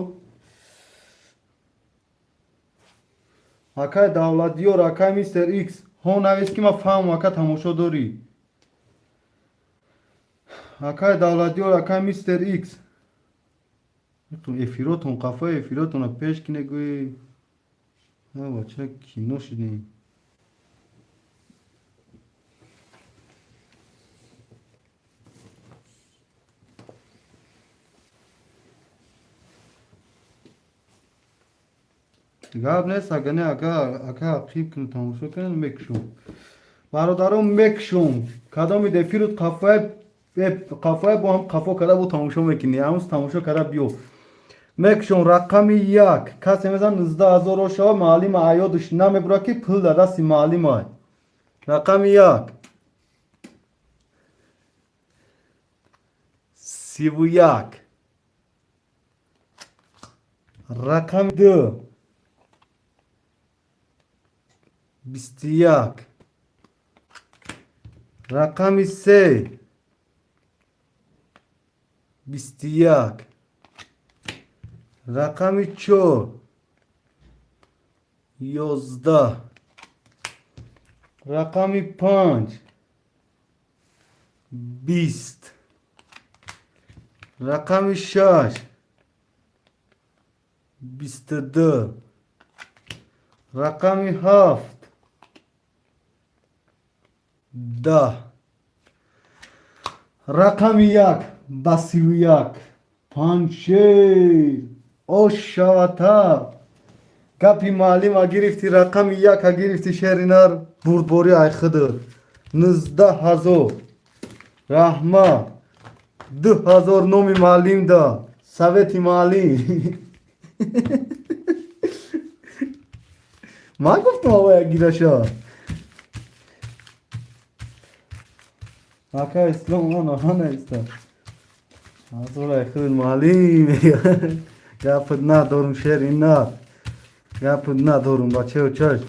Акаи Давлатдиёр, акаи Мистер Икс, ҳо навис, ки ман фаҳмам, ака тамошо дорӣ. Акаи Давлатдиёр, акаи Мистер Икс. Эфиротон қафои эфиротонро пеш кине гӯӣ. Бача, кино шудем. Гап нест, ага не, ака ака ақиб кунед, тамошо кунед, мекушом. Бародарон, мекушом. Кадоми эфирут қафои бо ҳам қафо карда бо тамошо мекунӣ. Ҳамуз тамошо карда биё. Мекушом рақами як. Касе мезан 19 000 шава, маълима аёдиш намебура, ки пул дар дасти маълима. Рақами як. 31. Рақами ду. 21. Рақами се. 21. Рақами чор. 11. Рақами панҷ. 20. Рақами шаш. 22. Рақами ҳафт. 10. Рақами як ба 31. Панҷшер. Ош шавата. Гапи маълима гирифти, рақами яка гирифти, шеринар, бурдборӣ айхидр. 19 000. Раҳмат. 2000 номи маълим да. Совети маълим. Ман гуфтам авая гираша. Ака Ислом он оҳана иста. Ҳазор айхидр маълим. Гапат надорум, шеринар. Гапат надорум, бачаё чаш.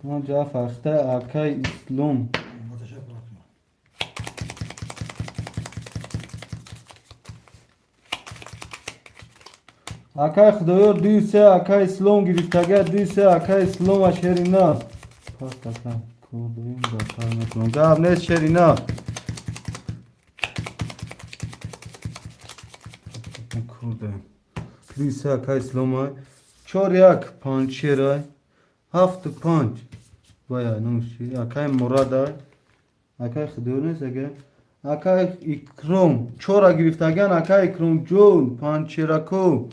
Ман ҷафархта акаи Ислом. Ateşe bırakma. Акаи Худоёр дуи се акаи Ислом гирифтага, дуи се акаи Ислома, шерина. Пас ака кодуим дафар мекунам. Гап нест, шерина. Дуи се акаи Ислома. Чор як панҷшерай. Ҳафту панҷ. Вай номш чи? Акай Мурада, акай Худоёр нест, ага. Акай Икром чора гирифтаган. Акай Икромҷон, Панчерако,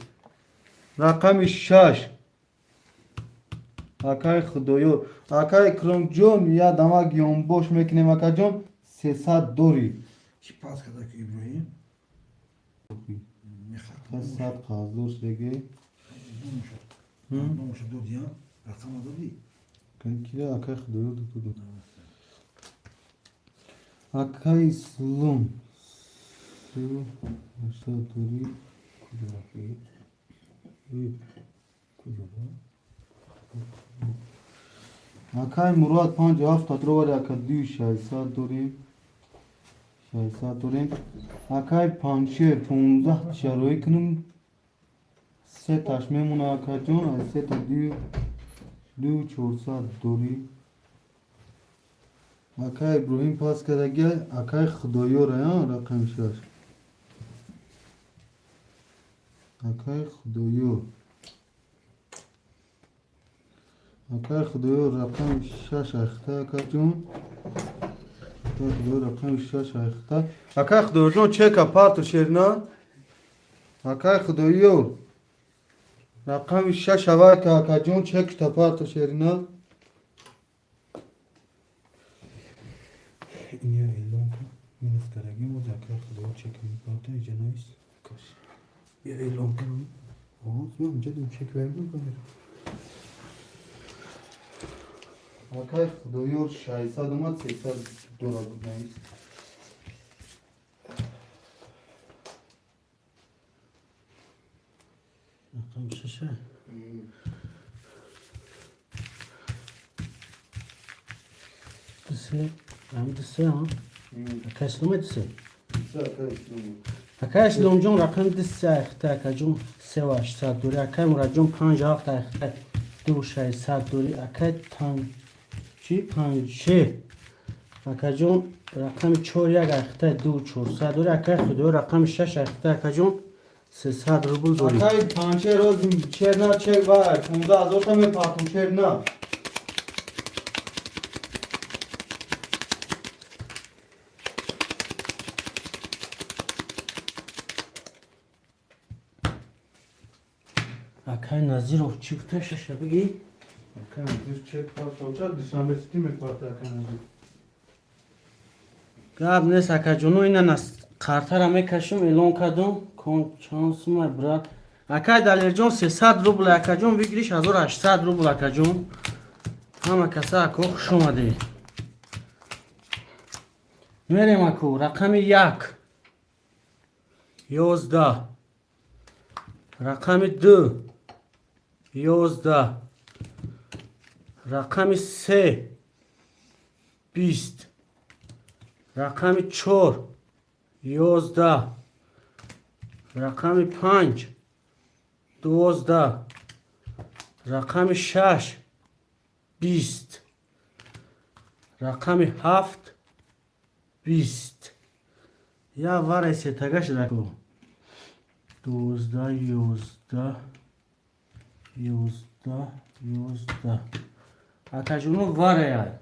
рақами 6. Акай Худоёр, акай Икромҷон, я дамак ёнбош мекунем, акаҷон, 300 дорӣ. Чӣ пас карда ки Иброҳим? 100 қарздор шудаги. Номаша додиям, рақама додӣ? Кира акай Худоёр дуд. Акай Ислом 800 дорӣ. Куҷо рафтӣ? Куҷо? Акай Мурод 57 дровари, ака, дую 600 дорем, 600 дорем. Акай Панчер 15 шароӣ кунем, сеташ мемона, акаҷон, аз сета дую 400 дорӣ. Акай Иброҳим пас кардагия, акай Худоёра, рақами 6. Акай Худоёр, акай Худоёр, рақами 6 айхта, акаҷон. Акай Худоёр, рақами 6 айхта. Акай Худоёрҷон, чека парту, шерина. Акай Худоёр, рақами 6 авайка, акаҷон, чекта парту, шерина. Иня эълон кун, минус кардаги моз. Акай Худоёр чек мепарта, иҷа навис. Бия, эълон кун. Оз ман инҷа дум чек вайм. Акай Худоёр 600 омад, 300 дора буд, навис. Рақами шаша. Ду се, ами ду се, а? Акай Исломе, ду се. Акай Исломҷон, рақами ду се айхта, акаҷон, сеу 800 дорӣ. Акай Мурадҷон, 57 айхта, ду 600 дорӣ. Акай тан чи Панҷшер, акаҷон, рақами 4 1 айхта, ду 400 дорӣ. Акай Худоёр, рақами 6 айхта, акаҷон, 300 рубл дорӣ. Акай Панчер, роз черна чек вай 15 000 та мепартум, черна. Акай Назиров чӣ гуфта, шаша бигӣ? Акай Назир чек партовча, Душанбе Сити мепарта, акай Назир. Гап нест, акаҷоно, ина нас қартара мекашем, эълон кардум. Кон чанд сумай, брат? Акай Далерҷон, 300 рубл, акаҷон, выигрыш 1800 рубл, акаҷон. Ҳама каса, ако, хуш омадед. Мерем, аку, рақами 1 11, рақами 2 11, рақами 3 20, рақами 4 11, рақами 5 12, рақами 6 20, рақами 7 20. Я варай сетага шидаку. 12, 11, 11, 11, акаҷоно, вараяй.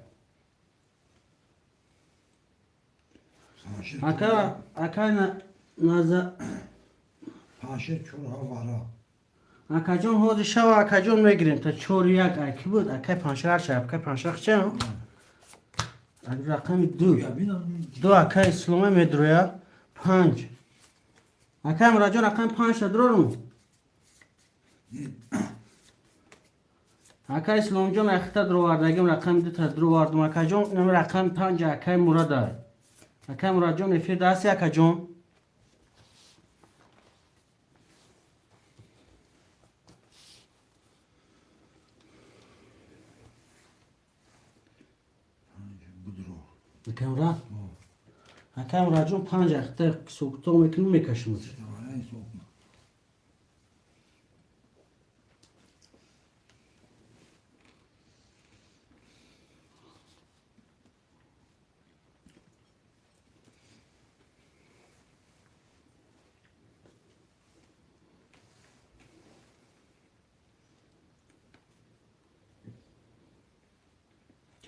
Ака, акай наза. Паншер чорҳа вара. Акаҷон, ҳозир шава, акаҷон, мегирем та 4 1. Ай ки буд, акай Паншер? Ҳарча акай Паншер ча рақами 2. 2, акай Ислома медрояд. 5, акай Мураҷон, рақами 5 та дурорум. Акай Исломҷон, ахита дуровардагим, рақами 2 та дуровардум, акаҷон. Инам рақами 5, акай Мурада. Акай Мураҷон, эфир даҳасти, акаҷон? Акай Мурад, акай Мураҷон, 5 ахита сокто мекунем, мекашем.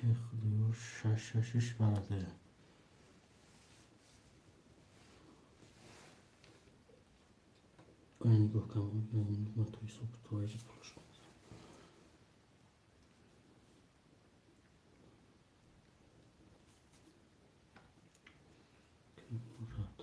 Акай Худоёр шаш шашиш барада. Ай, нигоҳ кун, ман то ҳисоб то аҷи пулш. Мурад.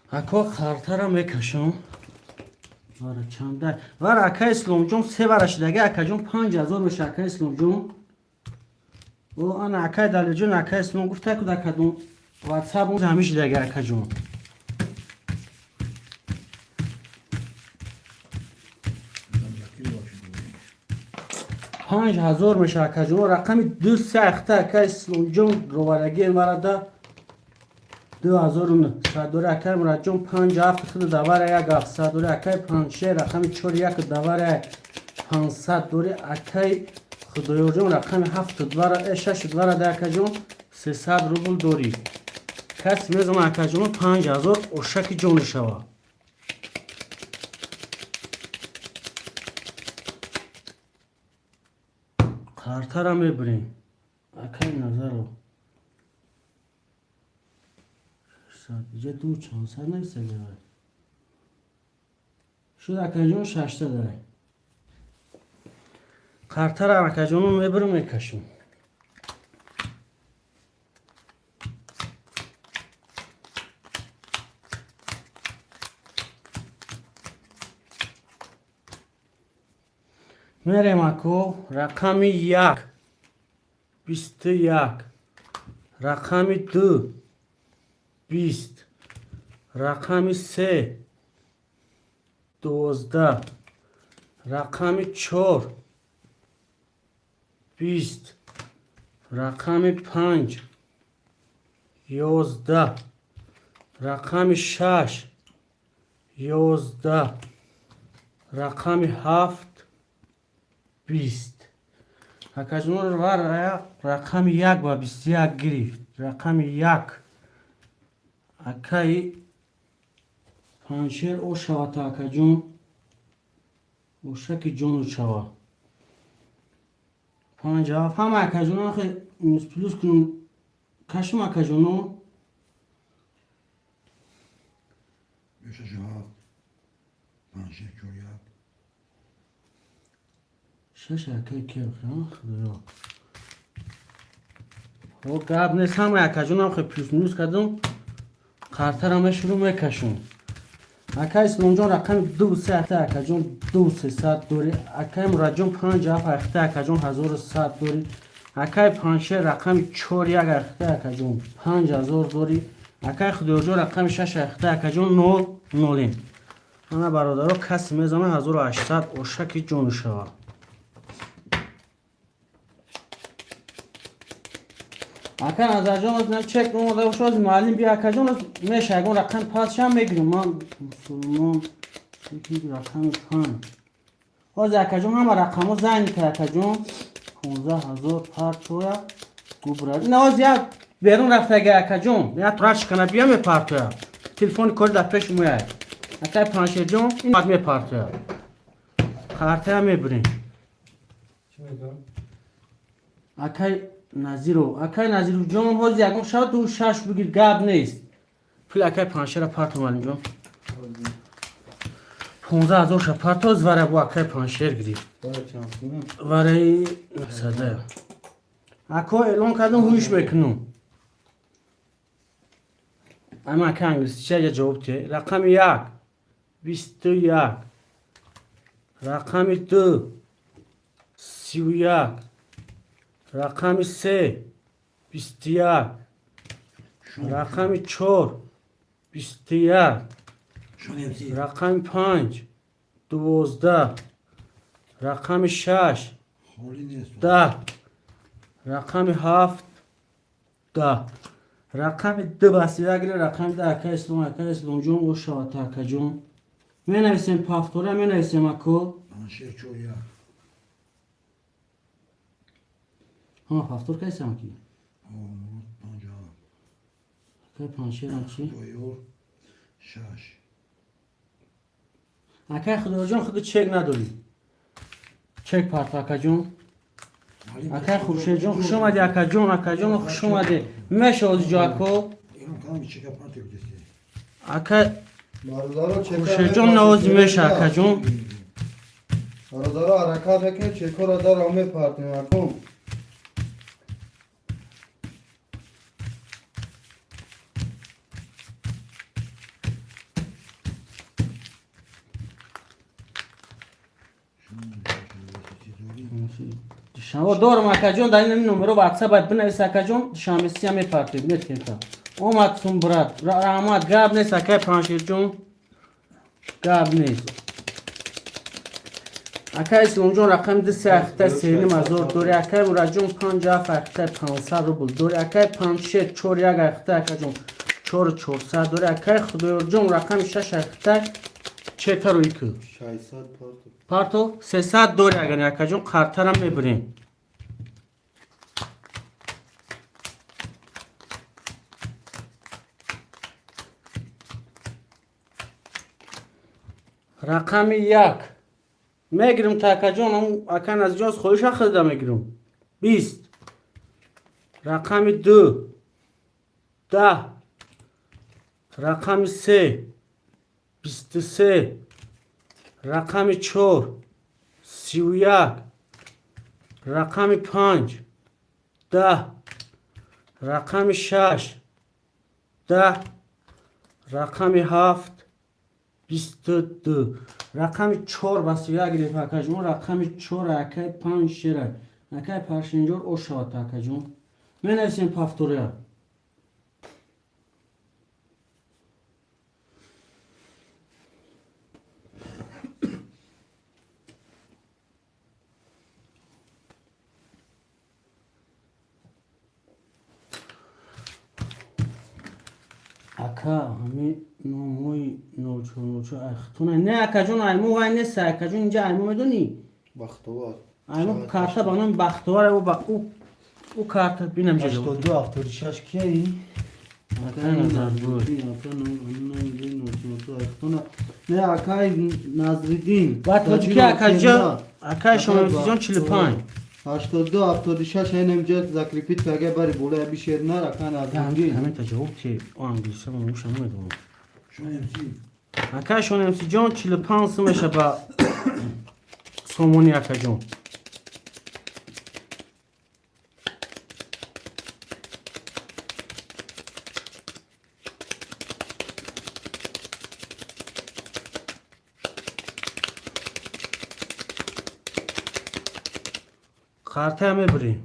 Ако қартара мекашам. Вара чанда? Вара ака Исломҷон се вара шудаги акаҷон 5000 меша ака Исломҷон. О ана акай Далиҷон ака Ислом гуфта ку да кадом WhatsApp он ҳамин шудаги акаҷон. 5000 меша акаҷон. Рақами ду се ахта ака Исломҷон ровараги варада 2009 сардори акай Мурадҷон панҷ ҳафт худ давара як ҳафтсад дори акай Панҷшер рақами чор як давара як 500 дори акай Худоёрҷон рақами ҳафту двара шашу двара да акаҷон 300 рубл дорӣ. Кас мезана акаҷон 5000 ошаки ҷони шава. Қартара мебирем. Акай Назаро. Иҷа ду чандсад нависагавай. Шуд акаҷон шашта дай. Қартара акаҷоно мебирем мекашем. Мерем ако рақами як 21, рақами ду 20, рақами се 12, рақами чор 20, рақами панҷ 11, рақами шаш 11, рақами ҳафт 20. Акаҷонор вар рақами як ба 21 гирифт. Рақами як акаи Панҷшер ошавата акаҷон. Ошаки ҷону шава. Панҷ ҳафт ҳама акаҷоно ахи минус плюс кунум кашум акаҷоно. Шаш ҳафт панҷ шаш чор як. Шаш акаи ки худоё. О гап нест ҳама акаҷонам хе плюс минус кардум. Қартара мешуру мекашум. Акай Исломҷон рақами ду се ахта акаҷон ду сесад дорӣ. Акай Мурадҷон панҷ ҳафт ахта акаҷон 1100 дорӣ. Акай Панҷшер рақами чор як ахта акаҷон 5000 дорӣ. Акай Худоёрҷон рақами шаш ахта акаҷон нол нолем. Ана бародаро касе мезана 1800 ошаки ҷону шава. Ака Назарҷон на чек омода бошад муаллим бия акаҷон меша ягон рақами пасшам мегирем. Ман мусулмон рақами панҷ. Ҳозир акаҷон ҳама рақамҳо занг кард акаҷон 15000 партоя губра. Ина ҳозир як берун рафтага акаҷон як рашкана бия мепартоя. Телефони кори дар пеши мояд. Акай Панҷшерҷон ин мепартоя. Қартая мебирем. Чӣ мегӯям? Акай Назиров, акай Назировҷон ҳозир ягон шав ду шаш бигир гап нест. Пули акай Панҷшера парто муаллимҷон. 15000 ша парто вара бо акай Панҷшер гирифт. Бара чанд сумон? Вараи сада. Ако эълон кардам ҳуш мекунам. Ама ака англисича я ҷавоб те. Рақами як 21, рақами ду 31, рақами се 21, рақами чор 21, рақами панҷ 12, рақами шаш 10, рақами ҳафт 10, рақами ду басида гире рақами ду ака Ислом ака Исломҷон ошавата акаҷон. Менависем пафтора менависем ако. Панҷшер чор як. Ҳама повтор кайсам ки? 57. Акай Паншерам чӣ? Доёр 6. Акай Худоҷон, худи чек надорӣ. Чек парто, акаҷон. Акай Хуршедҷон, хуш омадӣ, акаҷон, акаҷон, хуш омадӣ. Мешавад ҷо, ако? Инам кадам чека парто гуфтӣ. Акай Бародаро чека Хуршедҷон, навози меша, акаҷон. Бародаро, ҳаракат мекунед, чекора дар мепартем, акун. Душанбе дорам, акаҷон, дар ин номеро ватсап бояд бинавис, акаҷон, душанбе сия мепартем, метемта. Омад сум, брат, раҳмат, гап нест, акай Паншерҷон, гап нест. Акай Исломҷон, рақами ду се ахта 3,5 ҳазор дори, акай Мураҷон, панҷ ҳафт ахта 500 рубл дори, акай Паншер, чор як ахта, акаҷон, 4400 дори, акай Худоёрҷон, рақами шаш ахта чекаро икӯ. 600 парто. Парто 300 дори, агар акаҷон, қартарам мебирем. Рақами як мегирим та, акаҷон, ака Назиҷон хоҳиша хӯрда мегирим. 20, рақами ду 10, рақами се 23, рақами чор 31, рақами панҷ 10, рақами шаш 10, рақами ҳафт 22, рақами чор ба 31 гирифт, акаҷон, рақами чор акай панҷ шера, акай Паршинҷор, ошавад, акаҷон, менависем повторя. Ака, ҳами номҳои 0404 айхтуна не, акаҷон, айму вай нест, акаҷон, инҷа айму медонӣ? Бахтовар. Айму карта ба номи Бахтовар, ӯ карта бинам. 82 76 кияи? Акай Назаргул. Не, акай Назриддин. Ба тоҷики, акаҷон, акай Шомамсиҷон, 45. 82 76 ҳайнамҷа закрепить кага бари болая бишернар, ака Назриддин. Ҳамин та ҷавоб ки англиса муша медонам. Шон МС. Акай Шонамсиҷон, 45 сум меша ба сомони, акаҷон. Қартая мебирем.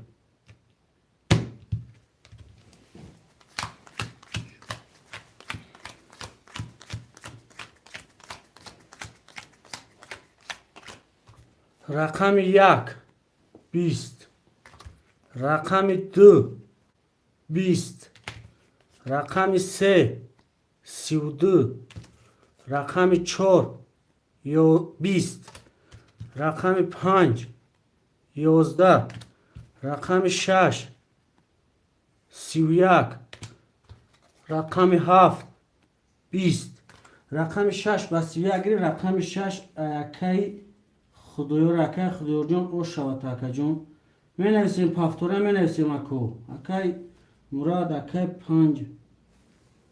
Рақами як 20, рақами ду 20, рақами се 32, рақами чор 20, рақами панҷ 11, рақами шаш 31, рақами ҳафт 20, рақами шаш ба 31 гирифт, рақами шаш акаи Худоёр, акаи Худоёрҷон, ошавад, акаҷон, менависем, повтора менависем, ако, акай Мурад, акай Панҷ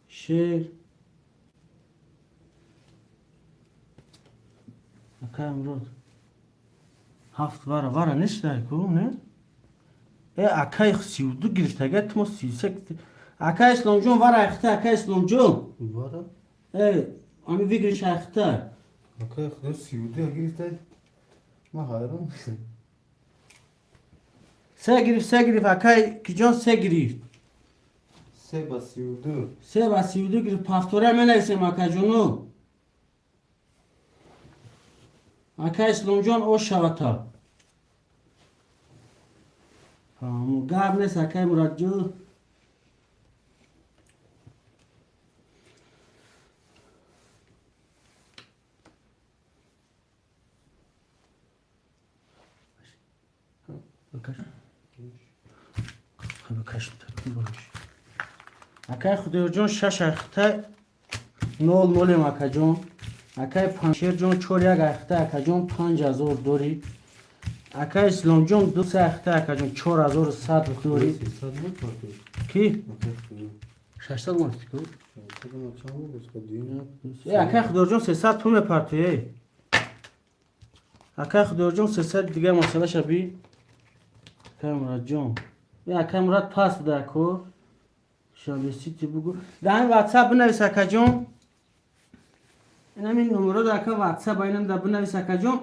шер, акай Мурод, ҳафт вара вара нестай ку, не, э, акай 32 гирифт, агар тумо 33, акай Исломҷон, вара айхта, акай Исломҷон. Вара? Э, ами выигрыш айхта. Акай Худо 32 гирифта. Ман ҳайрон. Се гирифт, се гирифт, акай киҷон, се гирифт. Се ба 32. Се ба 32 гирифт, повторя менависем, акаҷону. Акай Исломҷон, ошавата. Гап нест, акай Мурадҷон. Бош. Акай Худоёрҷон шаш ахта нол нолем, акаҷон. Акай Паншерҷон чор як ахта, акаҷон, 5000 дорӣ. Акай Исломҷон ду се ахта, акаҷон, 4100 дорӣ. 300 буд партош. Ки? Акай Худоёр. 600 монти ку? 600 ма чанд буд? Господи. Э, акай Худоёрҷон 300 пул мепартои. Акай Худоёрҷон 300 дига масъалаша би. Акай Мурадҷон. Э, акай Мурад пас буда ако. Шабесити бугу. Дар ҳамин WhatsApp бинавис, акаҷон. Ин ҳамин номеро дар ака WhatsApp инам дар бинавис, акаҷон.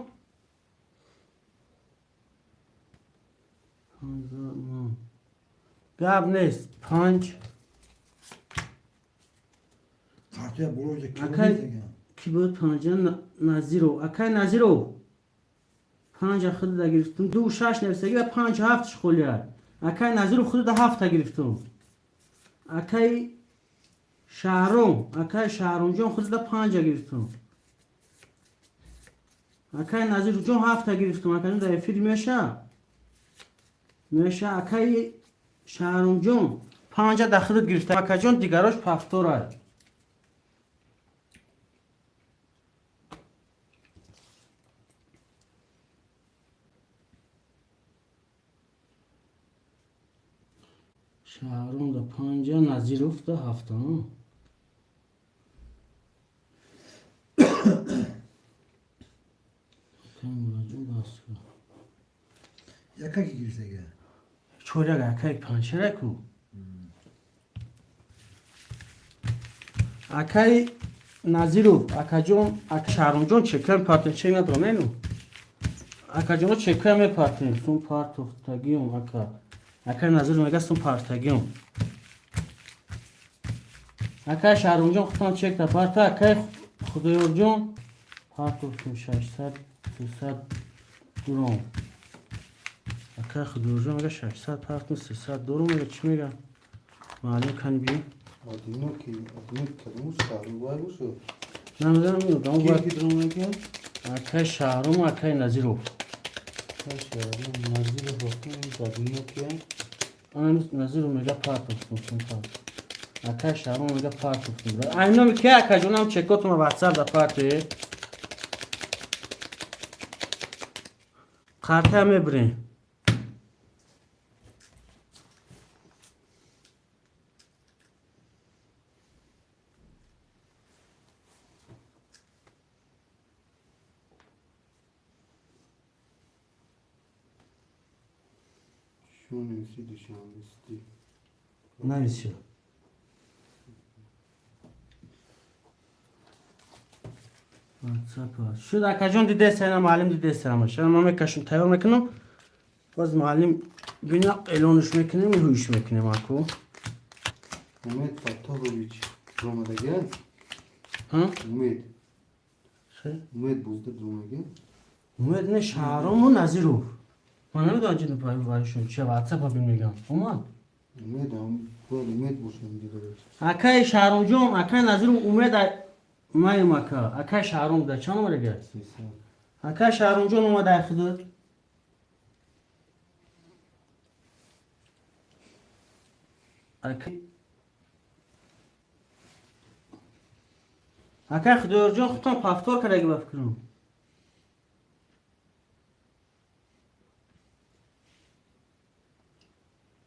Гап нест. Панҷ. Қартоя болоҷа ки Акай- нависаган? Ки буд панҷа? Назиров. Акай Назиров. Панҷа худда гирифтум. Ду шаш нависаги ва панҷ ҳафтш холия. Акай Назиров худда ҳафта гирифтум. Акай Шаҳром, акай Шаҳромҷон худда панҷа гирифтум. Акай Назирҷон ҳафта гирифтум. Акаҷон, дар эфир меша? Меша, акай Шаҳромҷон панҷа дар худат гирифта. Акаҷон, дигарош пафторай. Шаҳром да панҷа, Назиров да ҳафта. А? Акай Мураҷон бас. Яка ки гирифтага? Чоряк, акай панҷшераку. Акай Назиров, акаҷон, Шаҳромҷон чекам партем, чек надорам, нену. Акаҷоно чекам мепартем, сум партофтагиём, ака. Акай Назиров мега сум партагиём. Акай Шаҳромҷон, худтон чекта парта, акай Худоёрҷон партофтум 600, 300 дуром. Акай Худоёрҷон мега 600 партум, 300 дуром, мега чӣ мега? Маълум кани би? Одиноки, одиноки кадом шаҳр вай бошад? Намедонам, ин одамо Ки бояд ки дром мекард? Акай Шаҳром, акай Назиров. Акай Шаҳром, Назиров ҳоким, одиноки. Ана Назиров мега партофтум, сум парт. Акай Шаҳром мега партофтум. Айноми ки, акаҷонам, чекотума WhatsApp да парте. Қарта мебирем. Шо нависи Душанбе Сити? Нависи. WhatsApp. Шуд, акаҷон, дидеса, ина муаллим дидеса ҳамаш. Ана ман мекашам, тайёр мекунам. Боз муаллим бина, эълонш мекунем, ҳуш мекунем аку. Умед Фаттоҳович ромадага? Ҳа? Умед. Хе? Умед бузда ромадага? Умед не, Шаҳрому Назиров. Ман намедонам чи вайшон чи WhatsApp бин мегам. Омад. Умед ҳам бояд Умед бошад инҷо дорад. Акай Шаҳромҷон, акай Назиров, Умед маем ака. Акай Шаҳром да чанд омадага? 300. Акай Шаҳромҷон омада худат. Акай Худоёрҷон, худтон повтор кардаги ба фикрам.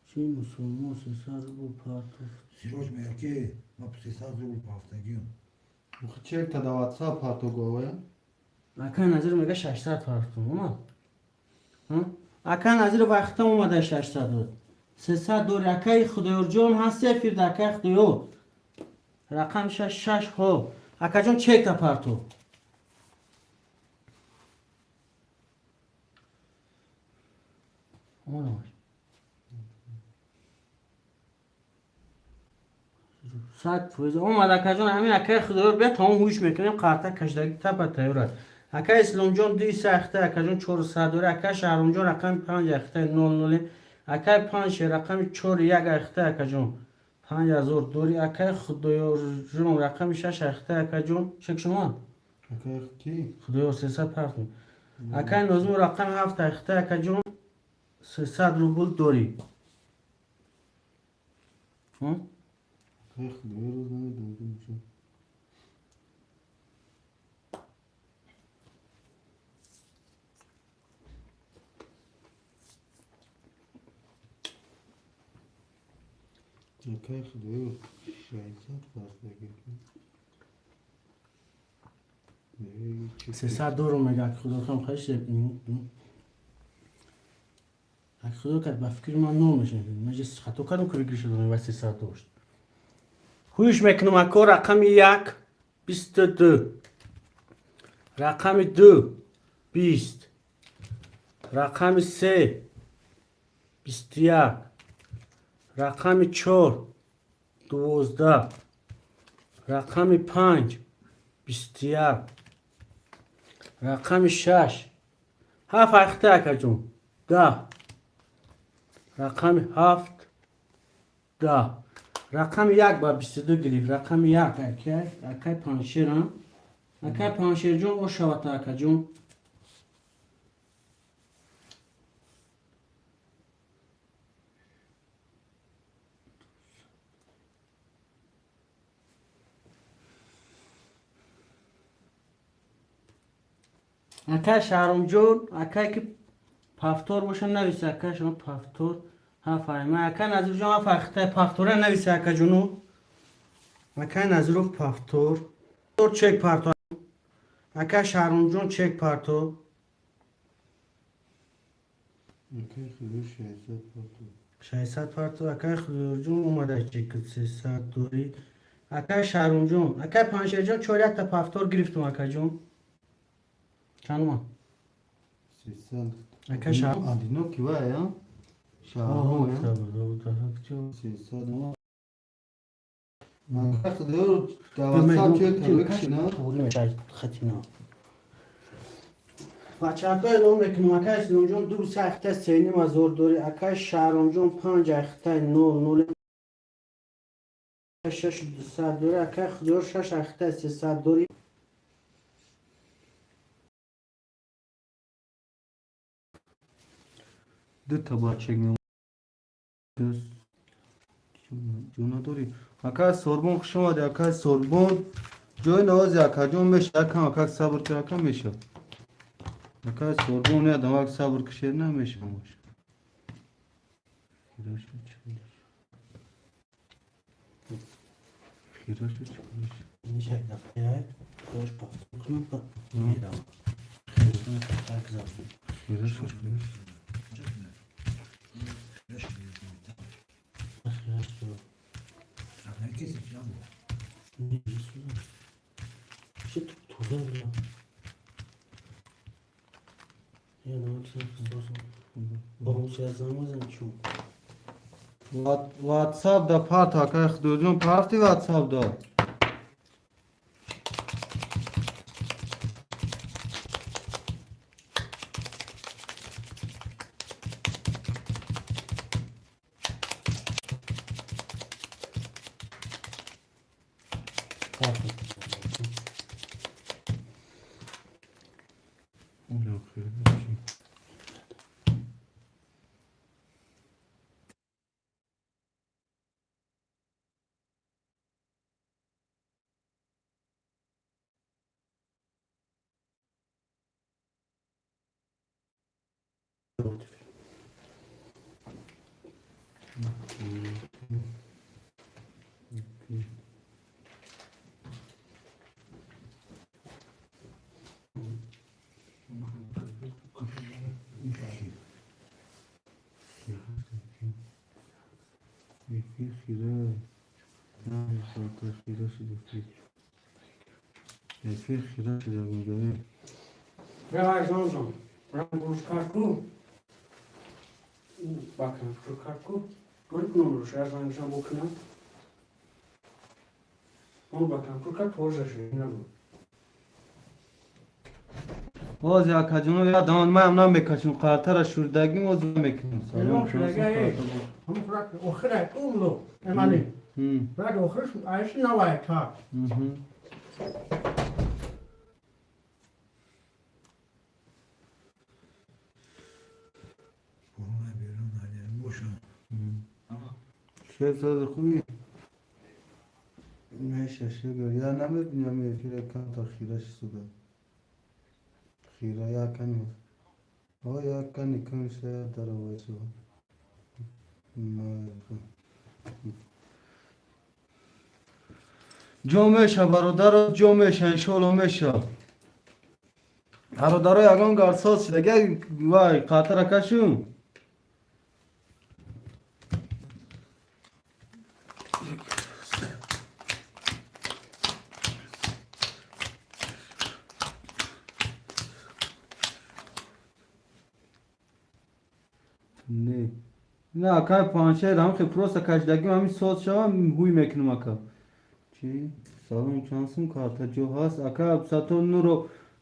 Чи мусулмон 300 рубл партофт. Сироҷ мега ки ма 300 рубл пафтагиём. Чек та да WhatsApp партоговая? Акай Назир мега 600 партом. Омад? Ҳа? Акай Назир вақтам омада 600 дод. 300 дори. Акай Худоёрҷон ҳасти эфирда, акай Худоёр. Рақам шаш шаш ҳо. Акаҷон, чекта парто. Омад. 100% омад, акаҷон, ҳамин акай Худоёр бия, тамом ҳуш мекунем, қарта кашдаги тапа тайёр аст. Акай Исломҷон дуи се ахта, акаҷон, 400 дори. Акай Шаҳромҷон рақами панҷ ахта нол ноли. Акай панҷ рақами чор як ахта, акаҷон, 5000 дори. Акай Худоёрҷон рақами шаш ахта, акаҷон, чек шумо? Акай ки? Худоёр 300 партум. Акай Нозим рақами ҳафт ахта, акаҷон, 300 рубл дорӣ. Акай Худоё, рӯз намедонам ки чӣ. Акай Худоё, 600 фарздаги. 300 доллар мега, Худо хам хаш. Ак Худо кард, ба фикри ман нол мешавад. Ман хато кардам, ки выигрыш додам ва 300 дошт. Ҳуш мекунам, ако: рақами 1 22, рақами 2 20, рақами 3 21, рақами 4 12, рақами 5 21, рақами 6 7 ахта, акаҷон, 10, рақами 7 10, рақами 1 ба 22 гирифт. Рақами 1 акай, акай Паншерам, акай Паншерҷон, ошавата, акаҷон. Акай Шаҳромҷон, акай ки повтор боша, нависа, акай шумо повтор ҳафайма. Акай Назирҷон, ҳаф ахтай повтора нависа, акаҷону. Акай Назиров, повтор чек парто. Акай Шаҳромҷон, чек парто. Акай Худо, 600 парто. 600 парто. Акай Худоёрҷон омада, чек 300 дорӣ. Акай Шаҳромҷон, акай Паншерҷон, чор якта повтор гирифтум, акаҷон. Чанд омад? 300. Акай Шаҳром. Одинокий вай, а? Шаҳром, 300 омад. Акай Худоёр, дар WhatsApp чек бикшина. Хатина. Бачаҳако, эълон мекунам: акай Синонҷон ду се ахта 3,5 ҳазор дорӣ, акай Шаҳромҷон панҷ ахтай нол нол шаш 200 дорӣ, акай Худоёр шаш ахтай 300 дорӣ. Ду та бачек меомад. Ҷона дорӣ. Акай Сорбон, хуш омадӣ, акай Сорбон. Ҷои навози, акаҷон, меша, акам акак сабр кар, ака, меша. Акай Сорбон, не адамак сабр кишед, намеша мош. Хираша чӣ? Хираша чӣ? Як дафъа хош повтор кунам, ба меравам. Хираша чӣ? Хираш Herkes lan bu. Чӣ туда була? Я намаксан чун. WhatsApp да парт, акай Худоҷон, парти WhatsApp да. Эфир хира. Хира шуд эфир. Эфир хира шуд, мегӯям. Давай, жон, рам буш карту. Бакам шу карту. Гол кунам руш, аз занг букунам. Он бакам шу карт тоже ши. Боз акаҷоно, я даман маям намекашем, қартара шурдагим, оз мекунем. Салом шурдага. Ҳам хурак охира умло. Эмали. Брак охирш айш навай та. Korona берун алем боша. Шеф хуби? Меша шугр. Я намебинам эфира камтар хира шуда. Хира якани. О якани кам ша даровайсу. Ҷо меша, бародаро, ҷо меша, иншоалло меша. Бародаро, ягон гарсоз шуда. Вай, қатара кашум. Не. Не, акай паншер ҳам хе просто кашдагим ҳамин соз шавам ҳуй мекунам ака. Чӣ? Салом, чанд сум карта ҷо ҳаст? Ака Абсатор Нуро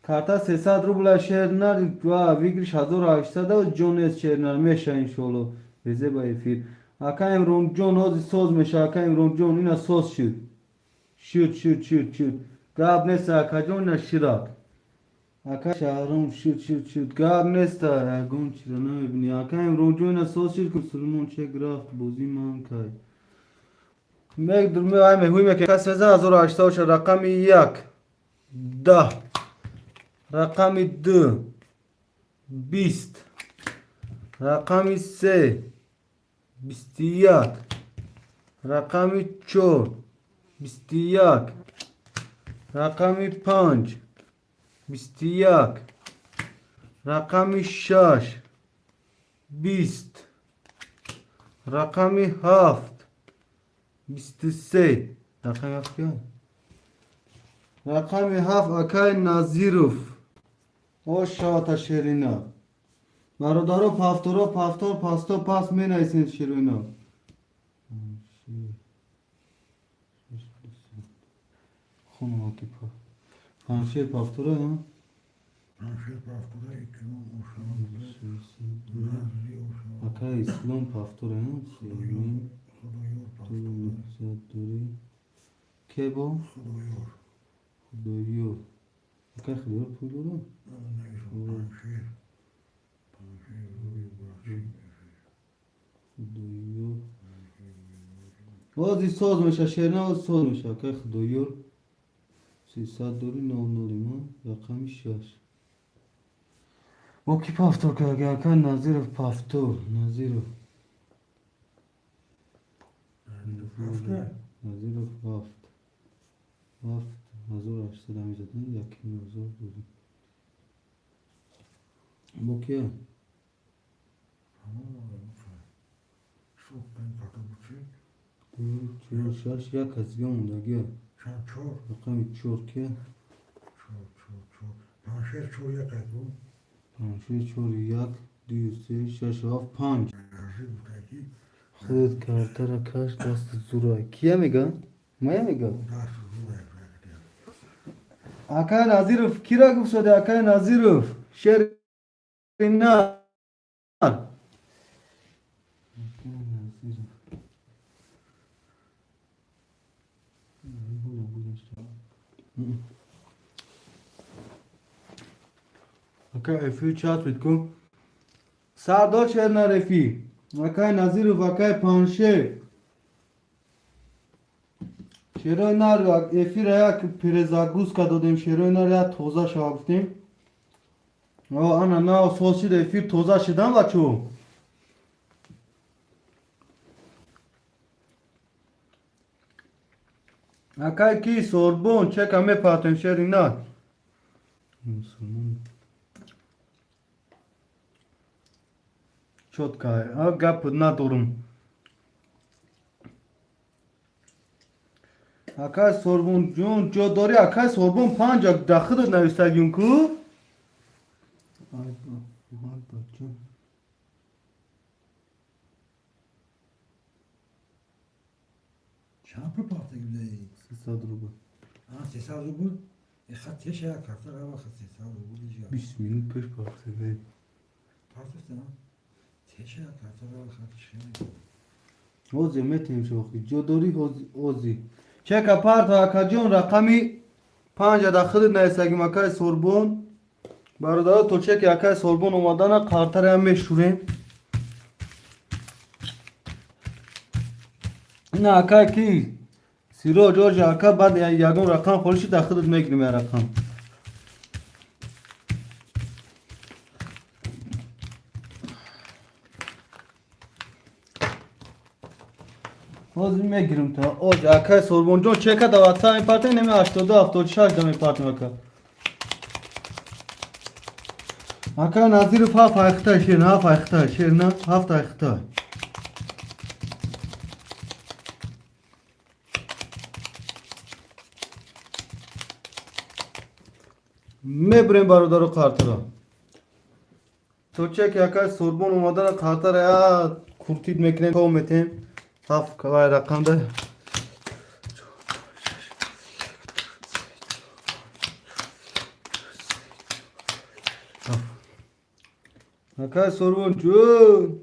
карта 300 рубла шер нар ва выигрыш 1800 ҷо нест шер нар меша иншоалло. Везе ба эфир. Ака Имронҷон ҳозир соз меша, ака Имронҷон ина соз шуд. Шуд, шуд, шуд, шуд. Гап нест акаҷон ина ширак. Ака Шаҳром шуд, шуд, шуд. Гап нест ягон чиза намебинӣ. Ака Имронҷон ина соз шуд ки мусулмон чек рафт бозӣ ман кай. Мегдур ай меҳуй меки кас мезан 1800 рақами 1 10 рақами 2 20 рақами 3 21 рақами 4 21 рақами 5 21 рақами 6 20 рақами 7 23 рақами 7 кия? Рақами 7 акай Назиров. О шавата шерина. Бародаро пафторо пафтор пасто пас менависен ширина. Хонумаки паншер пафтора ҳа? Паншер пафтора икром ошава Назри ошава. Акай Ислом пафтора ҳа? Севин Худоёр пафтора. Дори. Кебо? Худоёр. Худоёр. Акай Худоёр пул дора? Паншер. Паншер рӯи бахши. Худоёр. Ҳозир соз меша шерна ҳозир соз меша. Акай Худоёр. 300 дори 00 ма рақами 6. Бо ки пафтор кард? Акай Назиров пафтор. Назиров. Ҳафта? Назиров ҳафт. Ҳафт 1800 ҳамизад, яким ҳазор дори. Бо кия? Шуд панҷ карта буд чи? Ду, чор, шаш, як аз дига мондагия. Чанд чор? Рақами чор кия? Чор, чор, чор. Паншер чор як аст бу? Паншер чор як, ду, се, шаш, ҳафт, панҷ. Назир гуфта ки Худат картара каш даст зура. Кия мега? Мая мега? Даст зура. Акай Назиров кира гуфт шуде акай Назиров? Шери нар. Акай Назиров. Акай эфир чат ку. Сардор шер эфир. Акай Назиров, акай Паншер. Шерои нар эфира як перезагрузка додем, шерои нар як тоза шава гуфтем. О, ана нав соз шид эфир тоза шидан бачо. Акай ки Сорбон чека мепартем шери нар. Мусулмон. Чётко, а гап надорум. Акай Сорбон ҷон ҷо дорӣ акай Сорбон панҷ дахидат навистагим ку? Ай бача. Чанд пул пафтаги будаи? 300 рубл. А, 300 рубл? Хат теша як карта рава хат 300 рубл иҷа. 20 минут пеш пафтаги. Пафтаста? Теша як карта рава хат чӣ? Ҳозир метавонем шохи. Ҷо дорӣ ҳозир. Чека парто акаҷон рақами панҷа дахидат навистагим акай Сорбон. Бародаро то чеки акай Сорбон омадана қартараам мешӯрем. Ина акай ки Сироҷ оҷа ака, баъд ягон рақам холӣ шуд, дар худат мегирим я рақам. Ҳозир мегирим та. Оҷ акай Сорбонҷон чека да ватсап мепартем, неми 82 76 да мепартем ака. Акай Назиров ҳафт айхта шер, ҳафт айхта шер, на ҳафт айхта. Мебурем, бародаро, қартара. То чеки акай Сурбон омадана қартара я куртид мекунем, то метем. Ҳафт вай рақамда. Акай Сурбон ҷун.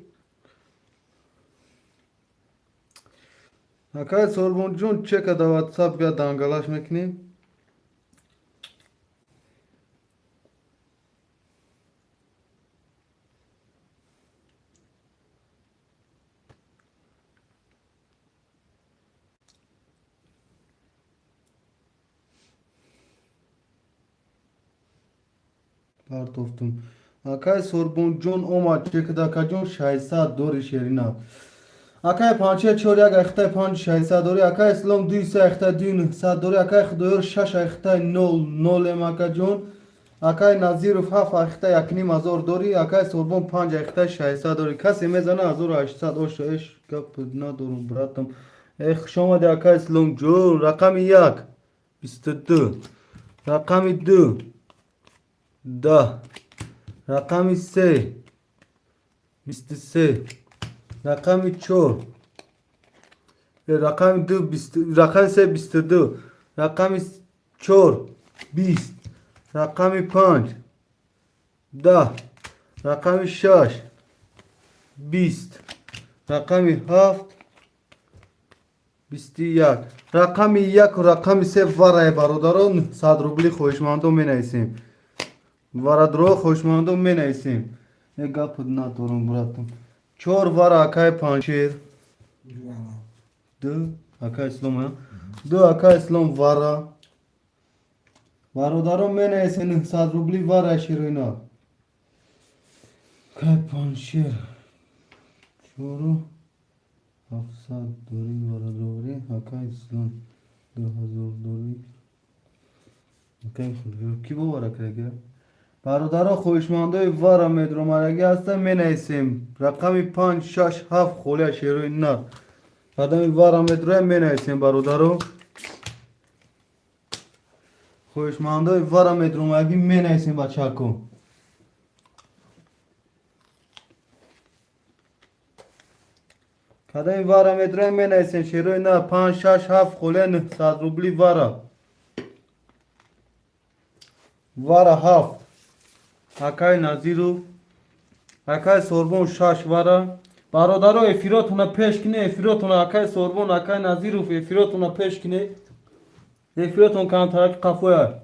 Акай Сурбонҷон чека да WhatsApp бия дангалаш мекунем. Партофтум. Акай Сурбонҷон омад чекада, акаҷон, 600 дори шерина. Акай панче чор як айхтай панҷ 600 дори, акай Ислом дуи се айхтай дуи 900 дори, акай Худоёр шаш айхтай нол нолем, акаҷон. Акай Назиров ҳафт айхтай якним ҳазор дори, акай Сурбон панҷ айхтай 600 дори. Касе мезана 1800 оша эш гап надорум, братам. Э, хуш омади, акай Ислом ҷон. Рақами як 22, рақами ду 10, рақами се 23, рақами чор, рақами ду рақами се 22, рақами чор 20, рақами панҷ 10, рақами шаш 20, рақами ҳафт 21. Рақами яку рақами се варае, бародарон, 100 рубли хоҳишмандон менависем. Варадро хоҳишмандон менависем. Е, гап надорум, братам. Чор вара, акай Паншер. Ду акай Ислом, ду акай Ислом вара. Бародарон, менависем 100 рубли вара широина. Акай Паншер чору 700 дори варадорӣ, акай Ислом 2000 дори. Акай ки бовара карда? Бародаро, хоҳишмандои вара медромарагӣ ҳастан, менависем. Рақами панҷ, шаш, ҳафт холия шерои нар. Рақами вара медроя менависем, бародаро. Хоҳишмандои вара медромарагӣ менависем, бачако. Кадами вара медроя менависем, шерои нар панҷ, шаш, ҳафт холия 900 рубли вара. Вара ҳафт. Акай Назиров, акай Сорбон шаш вара. Бародаро, эфиротона пеш кине, эфиротона, акай Сорбон, акай Назиров, эфиротона пеш кине. Эфиротон камтараки қафоя.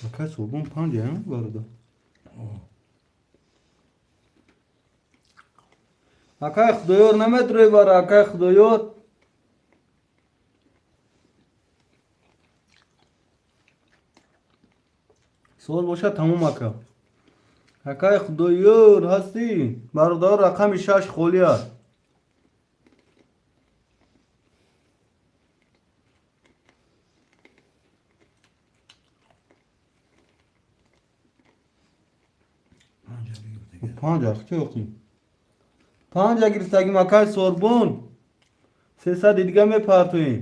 Акай Сорбон панҷ, бародар. Акай Худоёр намедрои вара, акай Худоёр. Суол бошад, тамом, ака. Акай Худоёр ҳастӣ? Бародар, рақами шаш холӣ аст. Панҷ ахча ёқи. Панҷа гирифтагим, акай Сорбон. 300 дига мепартоем.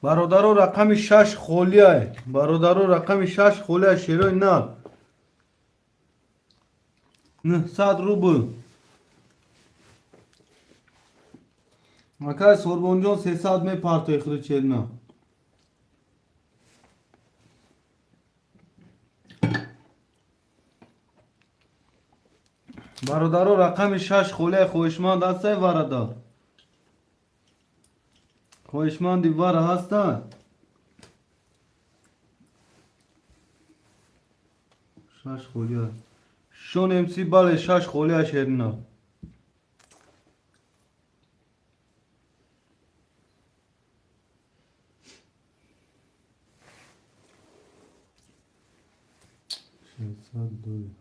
Бародаро, рақами шаш холия. Бародаро, рақами шаш холия, шерои нар. 900 рубл. Акай Сорбонҷон 300 мепартои худи черна. Бародаро, рақами 6 холия, хоҳишманд ҳастай варада? Хоҳишманди вара ҳастанд? Шаш холия. Шон МС, бале, шаш холия, шерина. Шашсад доллар.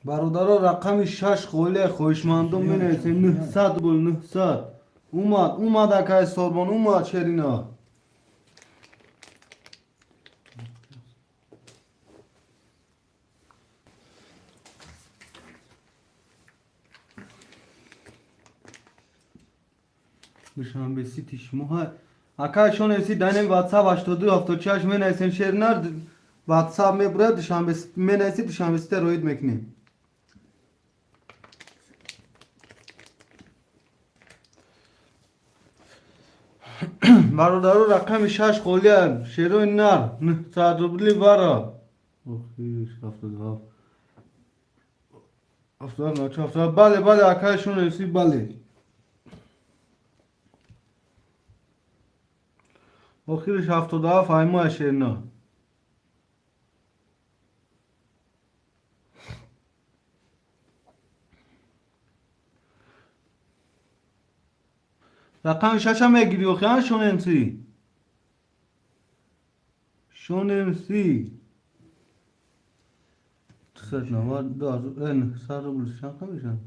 Бародаро, рақами шаш холия, хоҳишмандон менависем, 900 рубл, 900. Умад, умад, акай Сорбон, умад, шерина. Душанбе Сити шумо ҳа. Акай Шон МС, дайнем ватсап 82 76 менависем, шерина, ватсап мебурад, Душанбе менависи, Душанбе Сити роид мекунем. Бародаро, рақами шаш холия, шерои нар, 900 рубли вара. Охи, 77. 77, бале, бале, акай Шон МС, бале. Охириш 77 айма, шерина. Рақами шаша мегири охи, а, Шон МС? Шон МС. 292, 900 рубл чанд мешавад?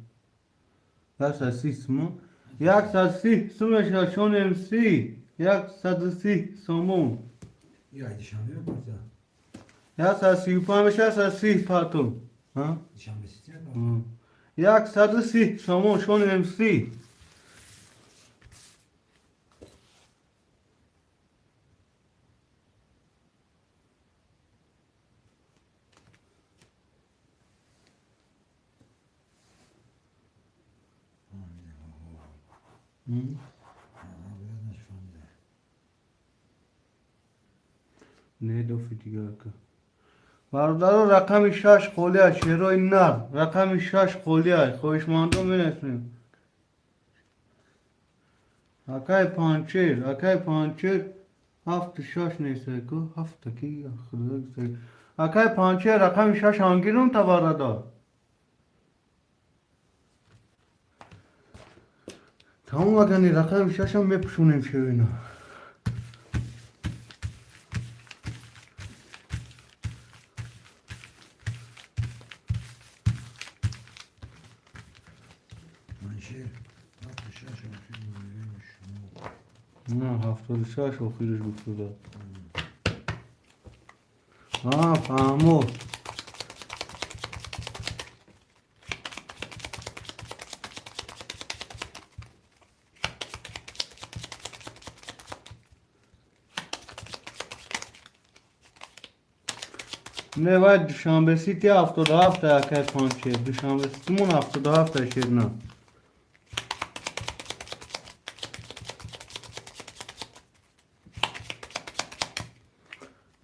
130 сумон. 130 сум мешавад, Шон МС. 130 сомон. Я душанбе мепарта. 135 мешавад, 130 парту. Ҳа? Душанбе Сити мепарта. 130 сомон, Шон МС. Бояд нашфаҳмида. Не, дофи дигар ка. Бародаро, рақами шаш холия, шерои нар, рақами шаш холия, хоҳишмандон менависем. Акай Панчер, акай Панчер, ҳафту шаш несай ку, ҳафта ки худо. Акай Панчер, рақами шаш ангирум та бародар. Тамом, агани рақами шашам мепӯшонем, шерина. Маншер ҳафту шаш охир меоями шумо. На, 76 охириш гуфтуда. А, фаҳмо. Не, вай Душанбе Сити 77 акай Панчер. Душанбе Ситимон 77 шерина.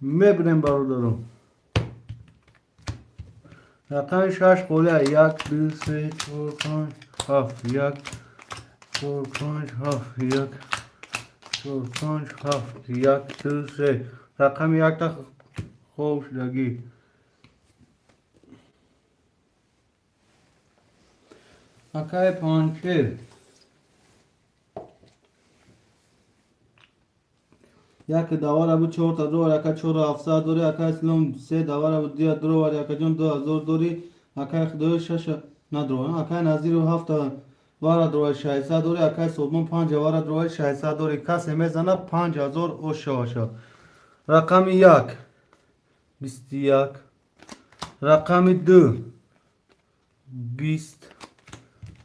Мебинем, бародарон. Рақами шаш холия, як, ду, се, чор, панҷ, ҳафт, як, чор, панҷ, ҳафт, як, чор, панҷ, ҳафт, як, ду, се. Рақами якта хоб шудагӣ. Акай Панчер. Як давара буд, чорта дровар, ака, чору ҳафтсад дорӣ, ака Ислом, се давара буд, дия дровар, акаҷон, 2000 дорӣ, акай Худоё, шаша надровар, акай Назиру, ҳафта вара дровар, 600 дорӣ, акай Содмон, панҷа вара дровар, 600 дорӣ, касе мезана, 5000 ош шаваша. Рақами як, 21, рақами ду, 20,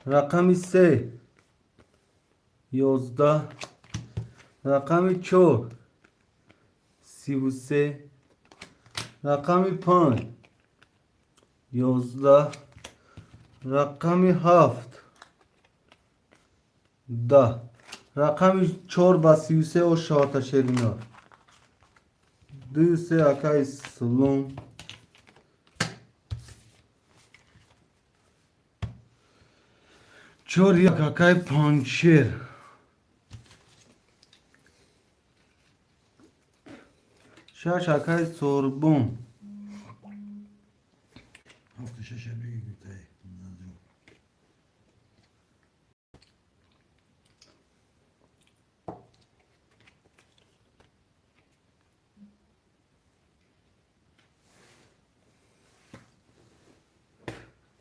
рақами се, 11, рақами чор, 33, рақами панҷ, 11. Рақами ҳафт 10. Рақами чор ба 33 ош шавата шерина. Ду се акаи Сулум. Чор як акаи Панҷшер. Шаш акаи Сорбон. Ҳафту шаша бигӣ гуфтай. Назир.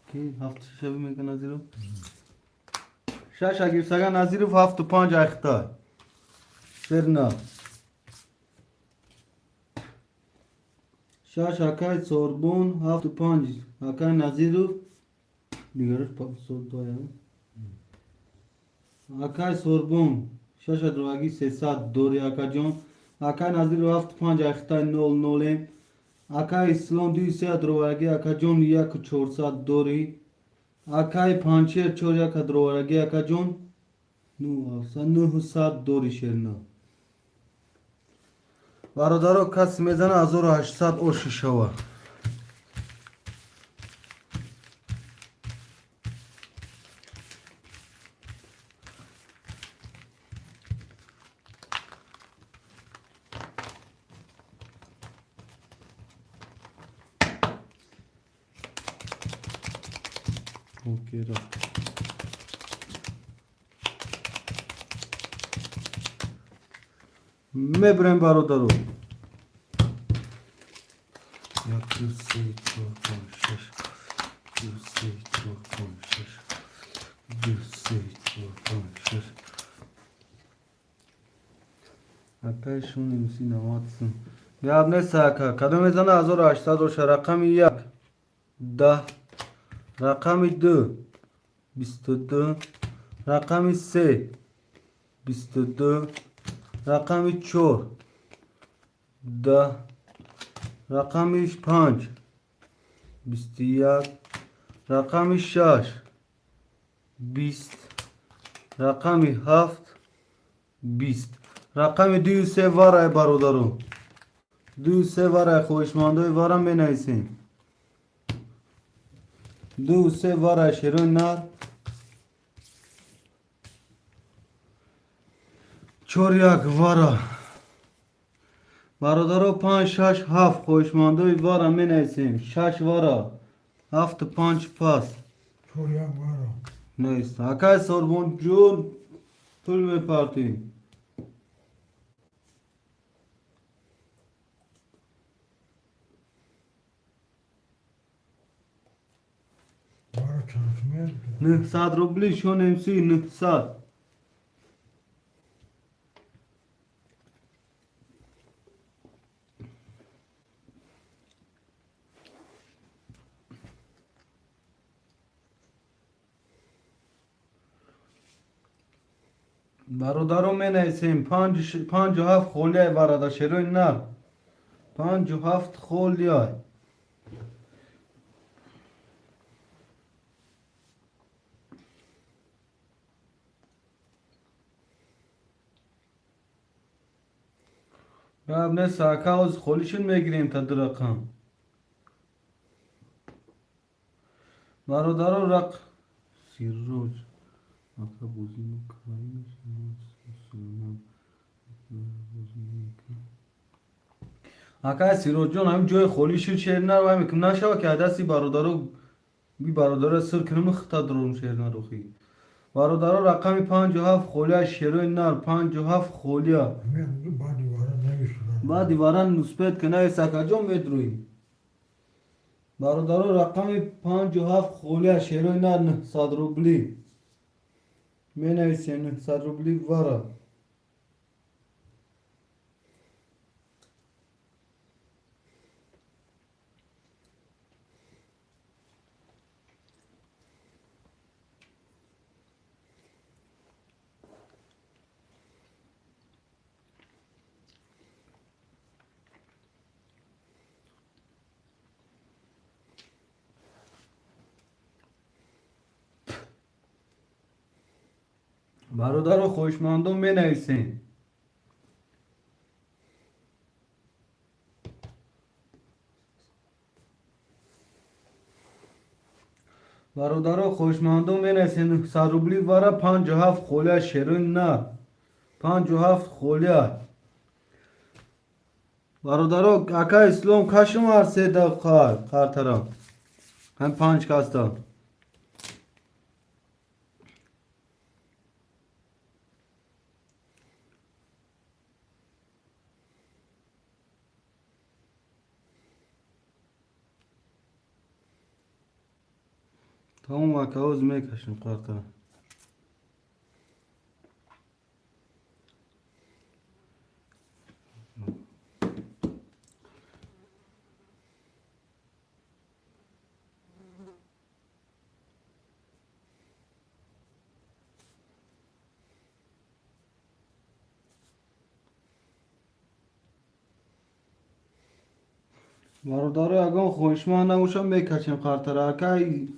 Ки ҳафту шаша бимека Назиров? Шаш агирсага Назиров ҳафту панҷ айхта. Шерна. Шаш акаи Сорбон ҳафту панҷ акаи Назиров. Дигараш доя. Акаи Сорбон шаш адроаги 300 дори акаҷон. Акаи Назиров ҳафту панҷ айхтай нол нолем. Акаи Ислом дуи се адровараги акаҷон яку 400 дори. Акаи Панҷшер чор як адровараги акаҷон 900 дори шерна. Бародаро кас мезана 1800 оши шава. Окей, рафт. Мебурем бародаро. Як, ду, се, чор, панҷ, шаш. Ду, се, чор, панҷ, шаш. Ду, се, чор, панҷ, шаш. Акаи шуни мси 90 сум. Гап нест ака. Кадом мезана 1800 оша. Рақами як 10. Рақами ду 22. Рақами се 22. Рақами чор 10. Рақами панҷ 21. Рақами шаш 20. Рақами ҳафт 20. Рақами дую се варай бародаро. Дую се варай хоҳишмандои вара менависем. Ду се варай шерои нар. Чор як вара. Бародаро панҷ шаш ҳафт хоҳишмандои вара менависем. Шаш вара. Ҳафту панҷ пас. Чор як вара. Нест. Акай Сорбонҷон пул мепартӣ. Вара чанд сум? 900 рубли шон МС 900. Бародаро менависем панҷу ҳафт холияй бародар шерои нар. Панҷу ҳафт холияй. Гап нест ака оз холишон мегирем та ду рақам. Бародаро рақ Сироҷ ака бозӣ кай мешавад? Мусулмон бозӣ мекунад. Акай Сироҷҷон ҳамин ҷои холӣ шуд шер нар вай мекунам нашава ки дасти бародаро би бародаро сир кунам хита дурум шер нарохӣ. Бародаро рақами панҷу ҳафт холия шерои нар панҷу ҳафт холия. Баъди вара нависуда. Баъди вара нуспет ки навис акаҷон медрӯӣ. Бародаро рақами панҷу ҳафт холия шерои нар 900 рубли. Менависем 900 рубли вара. Бародаро, хоҳишмандон, менависем. Бародаро, хоҳишмандон, менависем. 900 рубли вара 57 холия, шерои на 57 холия. Бародаро, ака Ислом, кашум ҳар 3 дақиқа қартара ҳам панҷ каста. Тамом, ака, ҳоз мекашем қартара. Бародаро, ягон хоҳишманд набошам, мекашем қартара. Акай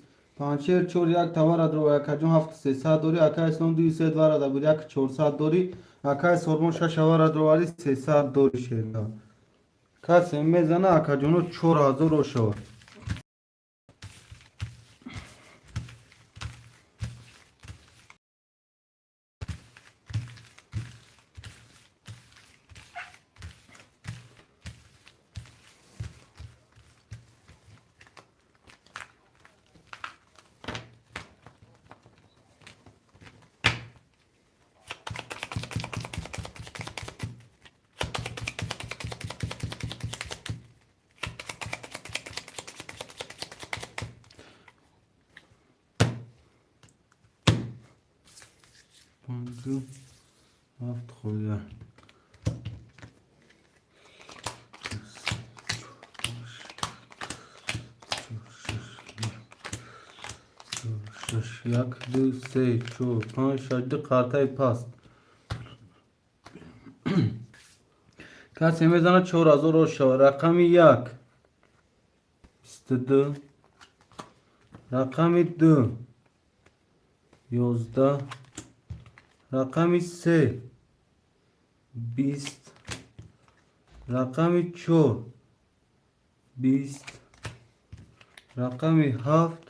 Панчер чор як тавара дро, акаҷон, ҳафт сесад дорӣ. Акай Ислом дуи се варада буд, як чорсад дорӣ. Акай Сорбон шаш авара дроварӣ, 300 дорӣ. Шерна касе мезана, акаҷоно, 4000 ошавад. 57 холия. Як, ду, се, чор, панҷ, шаш, ду қартаи паст. Касе мезанад, 4000 рост шавад. Рақами як 22, рақами ду 11, рақами се 20, рақами чор 20, рақами ҳафт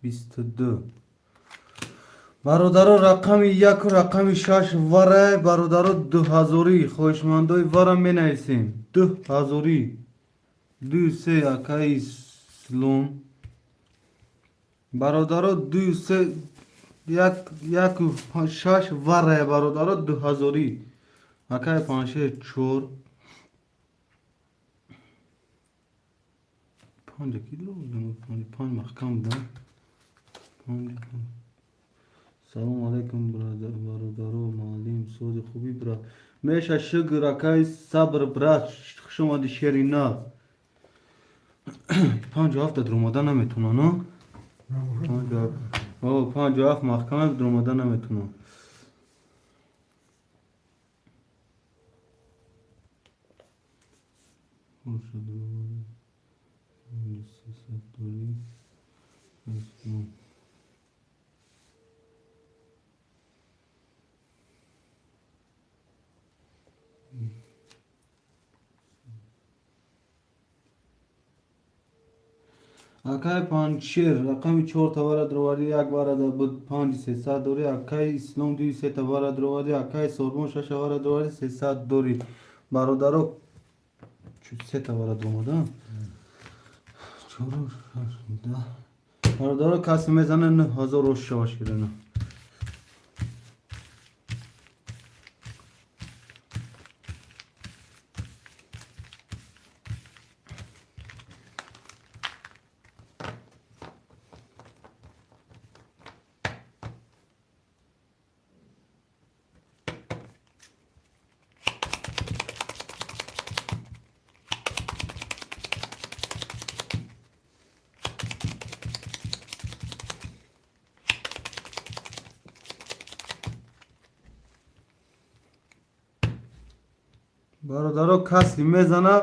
22. Бародаро, рақами яку рақами шаш вара, бародаро, дуҳазорӣ. Хоҳишмандои вара менависем, дуҳазорӣ. Ду се, акаи Ислом. Бародаро, ду се як, яку шаш вара, бародаро, дуҳазорӣ. Акаи Паншер, чор панҷа кило, панҷ панҷ маҳкам будам, панҷ. Салом алейкум, бародаро, муаллим, сози хуби, брат? Меша, шукр, акаи Сабр, брат, хуш омадӣ, шерина. 57 дуромада наметавонам, 57 маҳкама дуромада наметавонам. Акай Панчшер, рақами чор тавара дроварӣ, як варада буд, панҷи сесад дорӣ. Акай Ислом дуи се тавара дроварӣ. Акай Сорбон шаш авара дроварӣ, 300 дорӣ. Бародаро, се тавара дромада, чору шаш, 10. Бародаро, касе мезана, 9000 рош шава, ширина. Бародаро, касе мезана,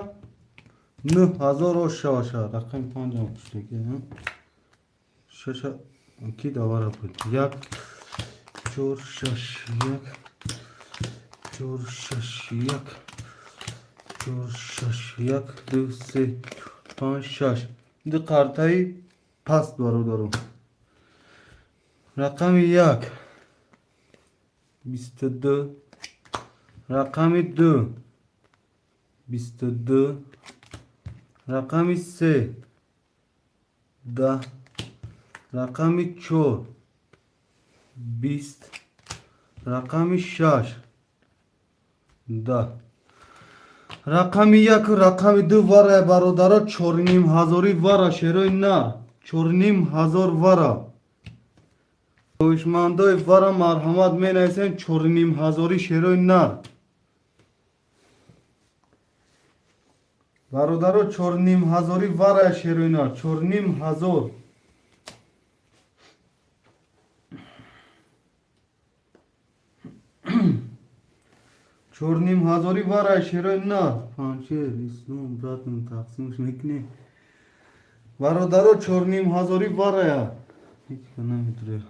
9000 рош шава. Рақами панҷам пуштаги, шаша ки давара буд, як, чор. Чор, шаш, як, чор, шаш, як, чор, шаш, як, ду, се, панҷ, шаш. Ду қартаи паст, бародаро. Рақами як 22, рақами ду 22, рақами се 10, рақами чор 20, рақами шаш 10. Рақами яку рақами ду вара, бародаро, чорним ҳазори вара, шерои нар, 4500 вара. Хоҳишмандои вара, марҳамат, менависем, чорним ҳазори шерои нар, бародаро, чорним ҳазори вара, шерои нар, 4500. Чорним ҳазори вара, шерои нар. Панчер ислом, братм, тақсимш мекунем, бародаро, чорним ҳазори варая. Ҳеч ка намедуря.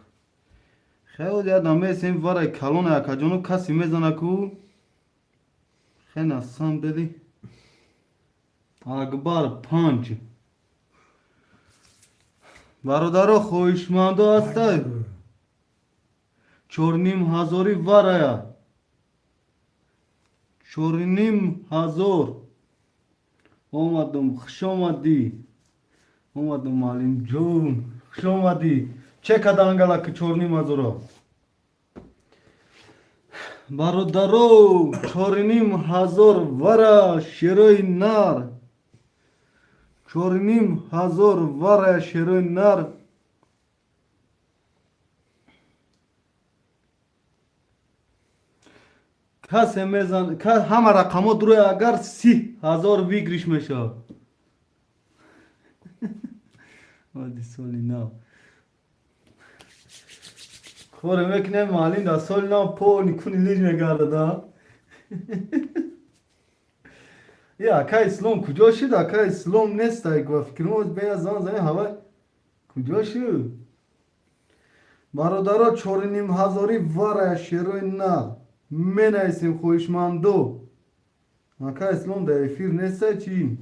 Хеле ядам месем, варай калона, акаҷону, касе мезана ку хе насам дели. Акбар панҷ, бародаро, хоҳишмандо ҳастай, чорним ҳазори варая, 4500. Омадум, хушомадӣ, омадум, муаллимҷон, хушомадӣ. Че када ангалаки чорним ҳазоро, бародаро? 4500 вара, шерои нар, 4500 вара, шерои нар. Касе мезан, ҳама рақамҳо дуруя, агар 30 000 выигрыш мешавад. Оди соли нав коре мекунем, муаллим, дар соли нав пони куни лиж мегардада. Я ака Ислом куҷо шуд? Ака Ислом нест, ба фикрмо бея зан зани ҳава куҷо шуд? Бародаро, чорним ҳазори вара, шерои нар, менависем, хоҳишмандо. Ака Ислом дар эфир неста чӣ?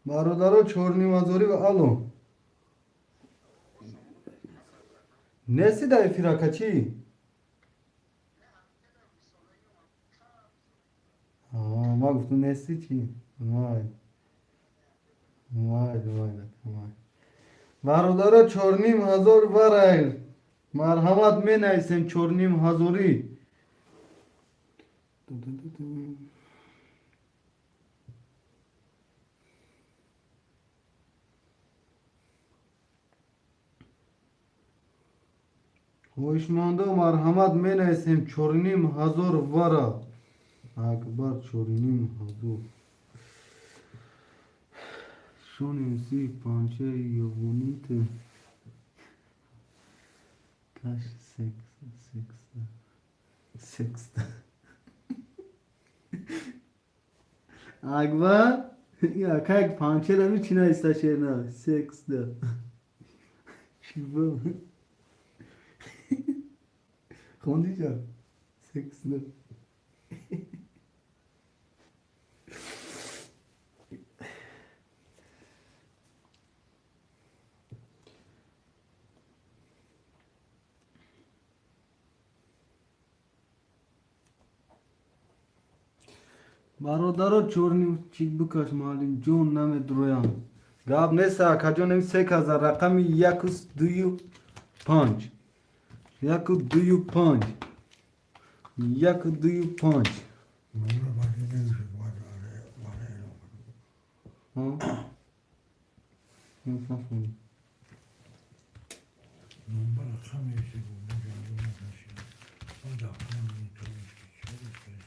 Бародаро, чорним ҳазорӣ ва алло, нести дар эфир, ака, чӣ? Ма гуфтам, нести чӣ? Вай, вай, вай, вай. Бародаро, 4500 варай, марҳамат, менависем, чорним ҳазорӣ. Хоҳишмандо, марҳамат, менависем, 4500 вара. Акбар 4500. Шоним си панча ёвоните каш секс секс секс. Акбар как панчера мичина исташена секс да чибо хондиҷа секс да. Бародаро, чорним чик бикаш, муаллимҷон, намедуроям. Гап нест, акаҷон, се каза рақами яку дую панҷ, яку дую панҷ, яку дую панҷ. Номер баъди набошад, бояд вара эълон кунем. Нафаҳмидам. Номер рақам нависед, мо дафтар метавонем ки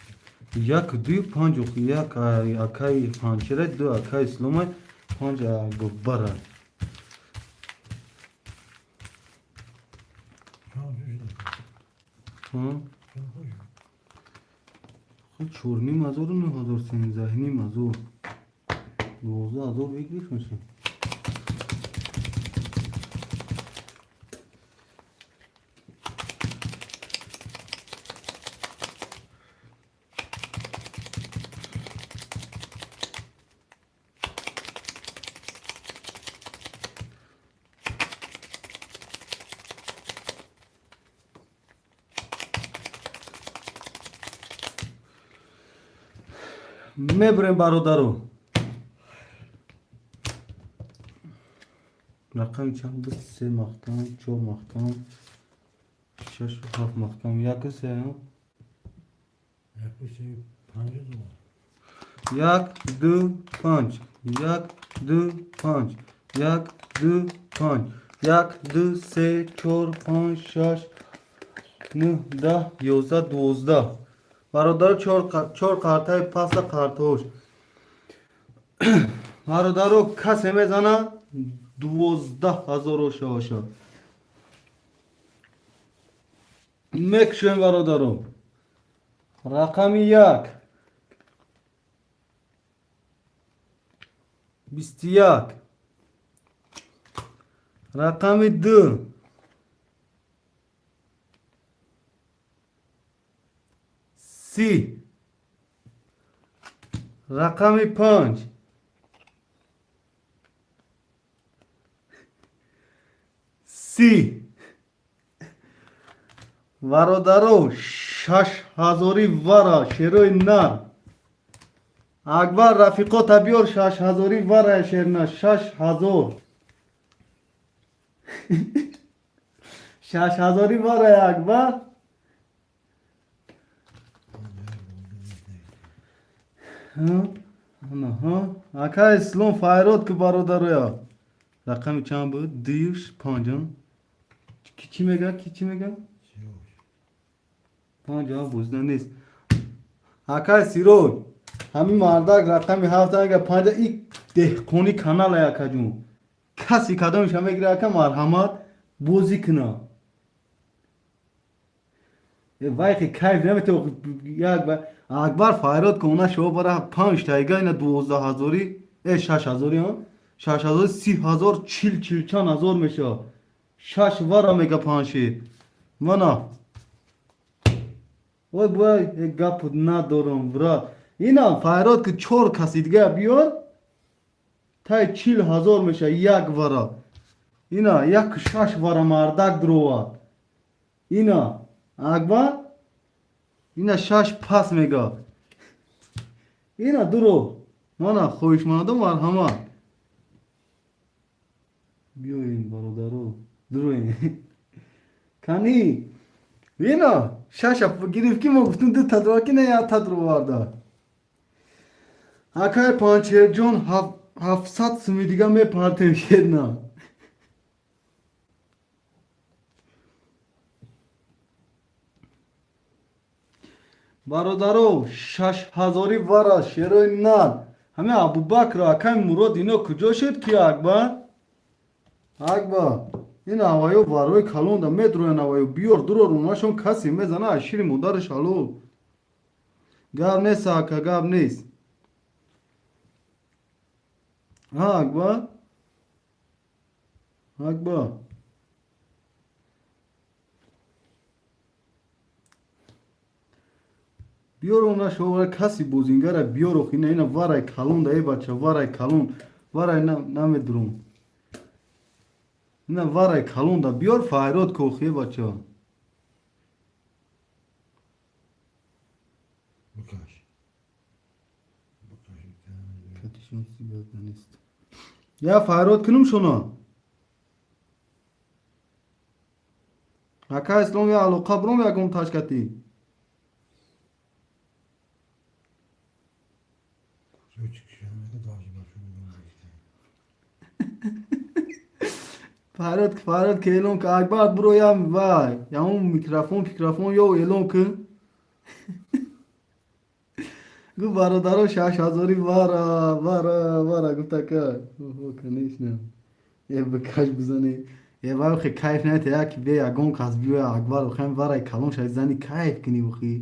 чӣ. Як дую панҷ, як акаи панҷера, ду акаи Ислома, панҷ губбара. Чанд шуд? Чорним ҳазору нӯ ҳазор, сенздаҳним ҳазор, 12 000 выигрыш мешавад. Мебурем, бародаро. Рақами чанд буд? Се маҳкам, чор маҳкам, шашу ҳафт маҳкам, яку се. Яку се панҷ ду. Як, ду, панҷ, як, ду, панҷ, як, ду, панҷ, як, ду, се, чор, панҷ, шаш, нӯҳ, 10, 11, 12. Бародаро, чор қартаи паста қартош. Бародаро, касе мезана, 12 000 ошаоша мекушем. Бародаро, рақами як, 21, рақами ду, 30, рақами панҷ, 30. Бародаро, шашҳазорӣ вара, шерои нар. Акбар, рафиқота биёр, шашҳазорӣ вара, шерна, 6000, шашҳазорӣ вара, Акбар. Ака Ислом, файрод ки, бародароя. Рақами чанд буд? Дуюш панҷ. Ки чӣ мега? Ки чӣ мега? Панҷ бозида нест. Акай Сироҷ, ҳамин мардак рақами ҳафт ага панҷа. И деҳқони канала, акаҷун, каси кадомиша мегира, ака, марҳамат, бозӣ куна. Вайхи кайф намете. Як Акбар, файрод ки, она шо бара панҷ тайга ина 12 ҳазорӣ, э, шашҳазорӣ, 6000, 30 000, чил, чилчанд ҳазор мешавад. Шаш вара мега панҷшер мана. Ой, бой, гап надорам, брат. Ина файрод ки, чор каси дига биёр, тай 40 000 мешавад як вара. Ина як шаш вара мардак дуровад. Ина Акбар, ина шаш пас мега. Ина дуро мана, хоҳишмандо, марҳамат, биёен, бародаро, дуроен кани. Ина шаша гирифт, ки мо гуфтем ду тадро, ки на як тадро оварда. Акай Панчерҷон, 700 суми дига мепартем шерна. Бародаро, шашҳазорӣ вара, шерои нар. Ҳамин Абубакр, акай Мурод, ино куҷо шуд, ки? Акбар, Акбар, ин аваё варои калонда медроян. Аваё биёр, дурор унашон, касе мезана, аз шири модараш ҳалол. Гап нест, ака, гап нест. Ҳа, Акбар, Акбар. Биёр онашовара, каси бозингара биёр. Ох, ина, ина варай калон да, э бача, варай калон, варай намедурум. Ина варай калон да биёр, файрод кохи, э бача. Бикаш. Бикаш. Катишон сигада нест. Я файрод кунум шуно. Ака Ислом, я алоқа буром ягон ташкати. Кусочек шамега даже бачу мегам. Файрод, файрод ки, эълон ки, Акбар, буро ям вай. Ямон микрофон, микрофон ё эълон кун. Гу, бародаро, шашҳазорӣ вара, вара, вара гуфта ка. Охо, конечно. Э, бикаш бизане. Е варохи кайф нете, яки бе ягон кас биёя, Акбар, охем варай калон шаи, зани кайф кунӣ охи.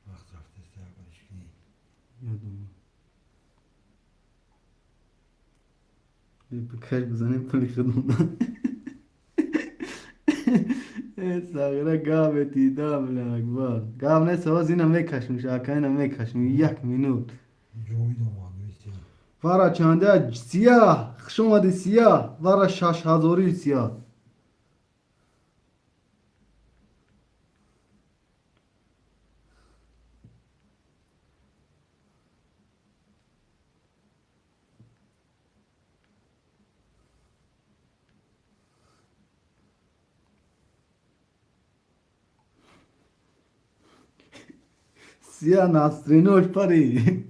Вақт рафтест, якбариш кунӣ. Ёдам. Каш бизанем, пули худам. Э, сағира, гаве дида, бля, Акбар. Гав нест, ҳоз ина мекашем, ака, ина мекашем. Як минут. Ҷовид омад, мисия. Вара чанда, сия, хуш омадӣ, сия. Вара 6000-и, сия. Сия настренош пари.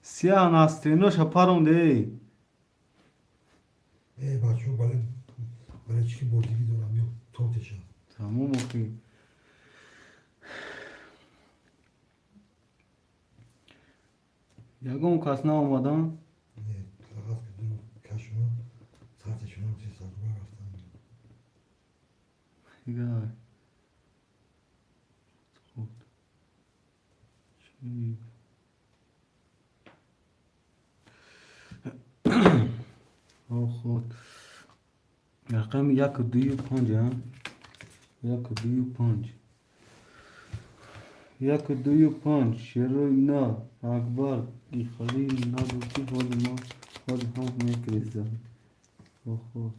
Сия настреноша паронде. Э, бачаҳо, бале, чӣ ки бозигӣ дорам, ё тотеша. Тамом охи. Ягон кас наомадан? Не, фақат ки дуру кашунам, сартешунам, 300 рубл рафтам. Дигар. Худ. Чӣ? Худ. Рақами яку дую панҷ, а? Яку дую панҷ. Яку дую панҷ. Шерои на. Акбар. Ихали нагу ки ҳоли мо ҳоли ҳам мекрезам. Худ.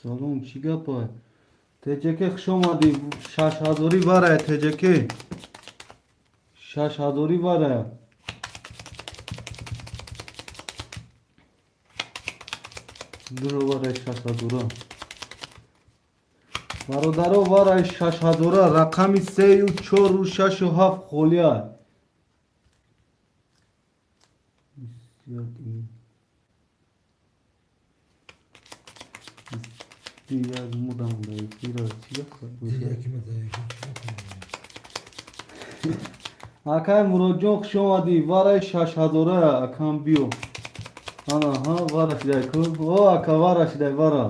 Салом, чӣ гапа? ТҶК, хуш омадӣ. 6000-и варая, ТҶК. 6000-и варая. Дуро варай 6000-а. Бародаро, варай 6000-а, рақами сею чору шашу ҳафт холия. 21. Як мудам да эфира чӣ гапа? Якима да яки чӣ кунам? Акай Муроджон, хуш омадӣ. Варай 6000-а, акам, биё. Ана, ҳа, вара шидай ку. О, ака, вара шидай, вара.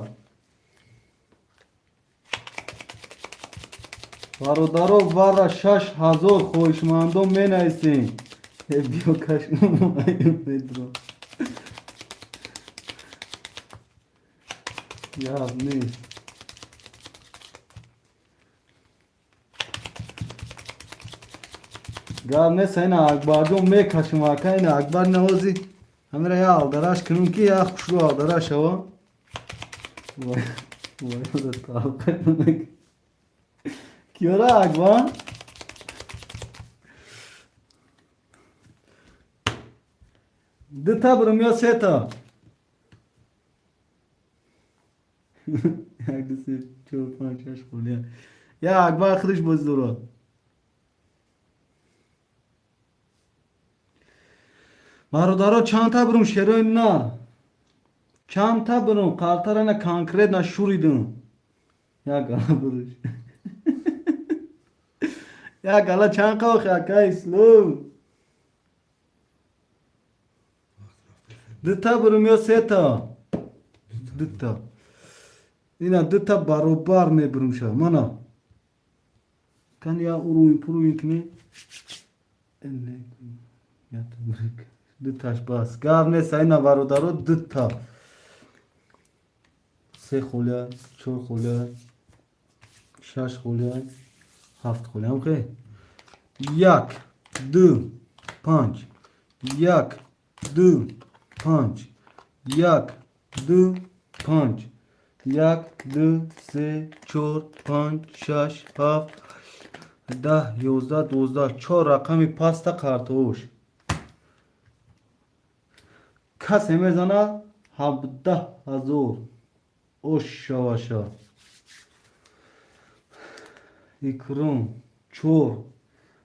Бародаро, вара 6000, хоҳишмандон менависем. Э, биё каш медро. Гап нест. Гап нест, ина Акбарҷон мекашем, ака, ина Акбар навози. Ҳамира я алдараш кунум ки я хушрӯ алдараш шава. Вай, вай, киёра, Акбар? Дута бурум ё сета? Як, ду, се, чор, панҷ, шаш холия. Я Акбар худаш бозӣ дорад. Бародаро, чандта бурум, шерои на? Чандта бурум? Қартара на конкретно шуридум. Як гала буруш. Як гала чанд қавхи, ака Ислом? Дута бурум ё сета? Дута. Ина дута баробар мебурум ша. Мана. Кан я уруин пуруин кни? Дуташ бас. Гап нест, ина бародаро, дута. Се холия, чор холия. Шаш холия, ҳафт холия. Охе. Як, ду, панҷ. Як, ду, панҷ. Як, ду, панҷ. Як, ду, се, чор, панҷ, шаш, ҳафт, 10, 11, 12. Чор рақами паста картош. Касе мезана 17 000. Ош шаваша. Икром чор.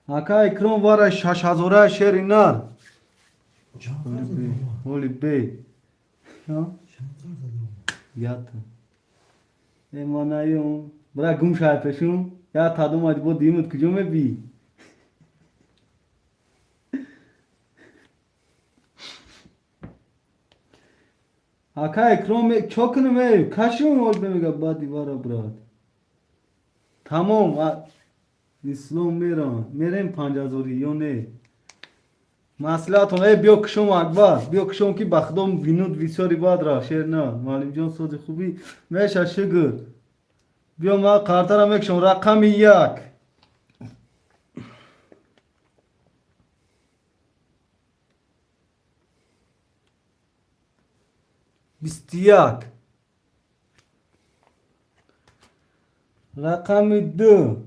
Ака Икром вара шашҳазора шери нар. Чанд карта дурума? Ҳоли бе. Чанд карта дурума? Ята. Э манаём. Бра гум шай пешум. Я тадомад бо димут куҷо мебӣ? Ака Икром чо кунем э? Кашум ҳол мега баъди вара брат. Тамом. Ислом мерам. Мерем панҷҳазорӣ ё не? Маслиҳатон э биё кушом Акбар. Биё кушом ки ба худо винуд бисёри бад рафт шер на. Муаллимҷон сози хубӣ меша шукр. Биё ман қартара мекушам рақами як. 21. Рақами ду.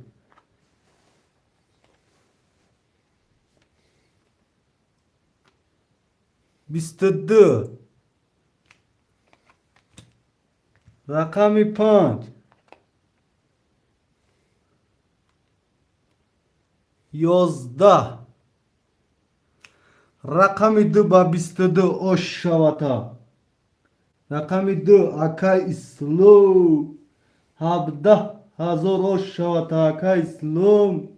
22. Рақами панҷ. 11. Рақами ду ба 22 ош шавата. Рақами ду акай Ислом. 17 000 ош шавата акай Ислом.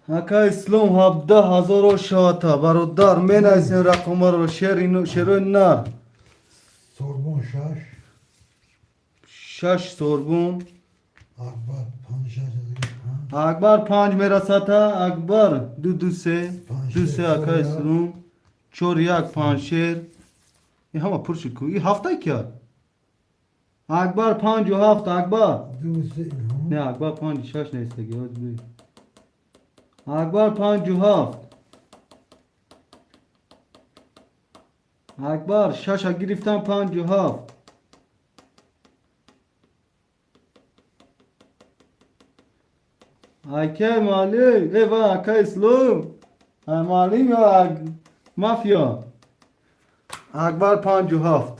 Акай Ислом 17 000 ош шавата. Бародар менависем рақамаро шерои нар. Сорбон шаш. Шаш сорбон. Акбар панҷ шаш панҷ. Акбар панҷ мерасата. Акбар ду ду се. Ду се акай Ислом. Чор як панҷшер. И ҳама пур шуд ку. И ҳафтай кия? Акбар панҷу ҳафт Акбар. Ду се. Не Акбар панҷу шаш нестаги. Акбар панҷу ҳафт. Акбар шаша гирифтам панҷу ҳафт. Акай муаллим, э ва акай Ислом. Муаллим ё мафия? Акбар панҷу ҳафт.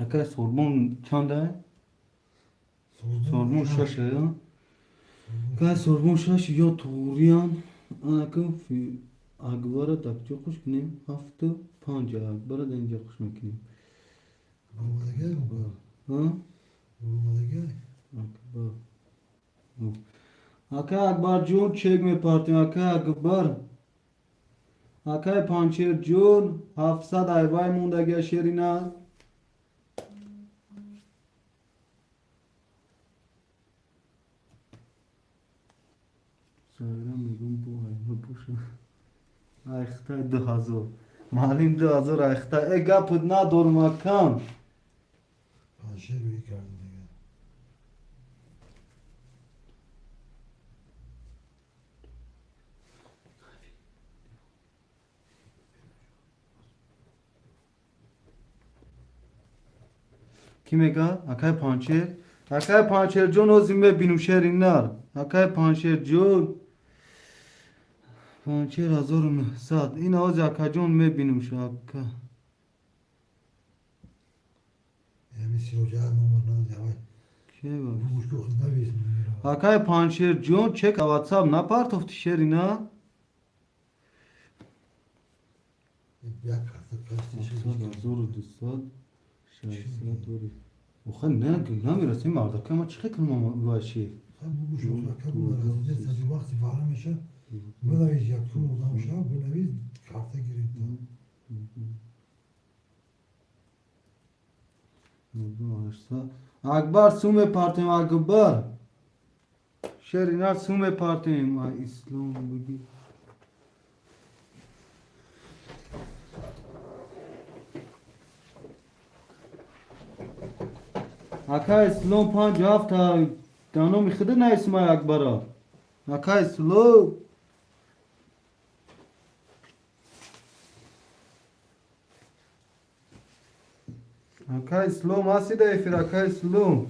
Акай Сорбон чанда? Сорбон шаш ё? Акай Сорбон шаш ё туғриян. Анака Акбара дар куҷо хуш кунем? Ҳафту панҷ Акбара дар инҷа хуш мекунем. Бурумадагай? Ҳа? Бурумадагай? Акбар. Акай Акбарҷон чек мепартем. Акай Акбар. Акай Панчерҷон 700 айвай мондагия шерина. Сайра мегум бо айва боша. Айхтай 2000. Маълим 2000 айхтай. Э гапут надорум акам. Панҷшер рӯй кардем дигар. Кӣ мега? Акай Панчер. Акай Панчерҷон ҳозир мебинум шери нар. Акай Панчерҷон. Панчер 1900. Ин ҳозир акаҷон мебинум шу ака. Яъне сироҷаат номер надоди авай. Ки ба? Бугӯш ку навис номера. Акай Панчерҷон чек WhatsApp напартофти шери на? Як карта касти 1200 600 дори. Охе не намерасем мардака ма чӣ кунам вайши? Бугӯш ака бунарасиде вақти вара меша бинавис якум одам шав бинавис карта гирифта. Акбар сум мепартем Акбар. Шери нар сум мепартем. Ислом буги. Ака Ислом 57 даноми хида наисмай Акбара. Ака Ислом. Ака Ислом ҳасти эфир, ака Ислом.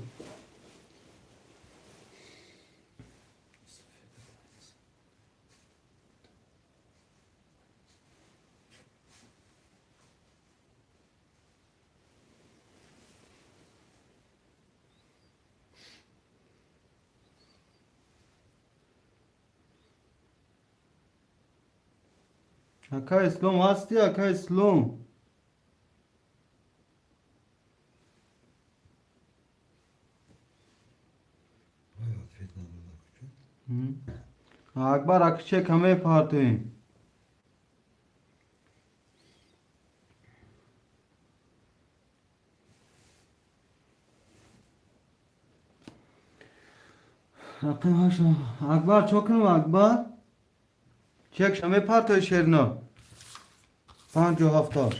Ака Ислом ҳасти, ака Ислом. Акбар акче каме партоем. Акбар чо кунам, Акбар? Чек шаме партои шерно. 57.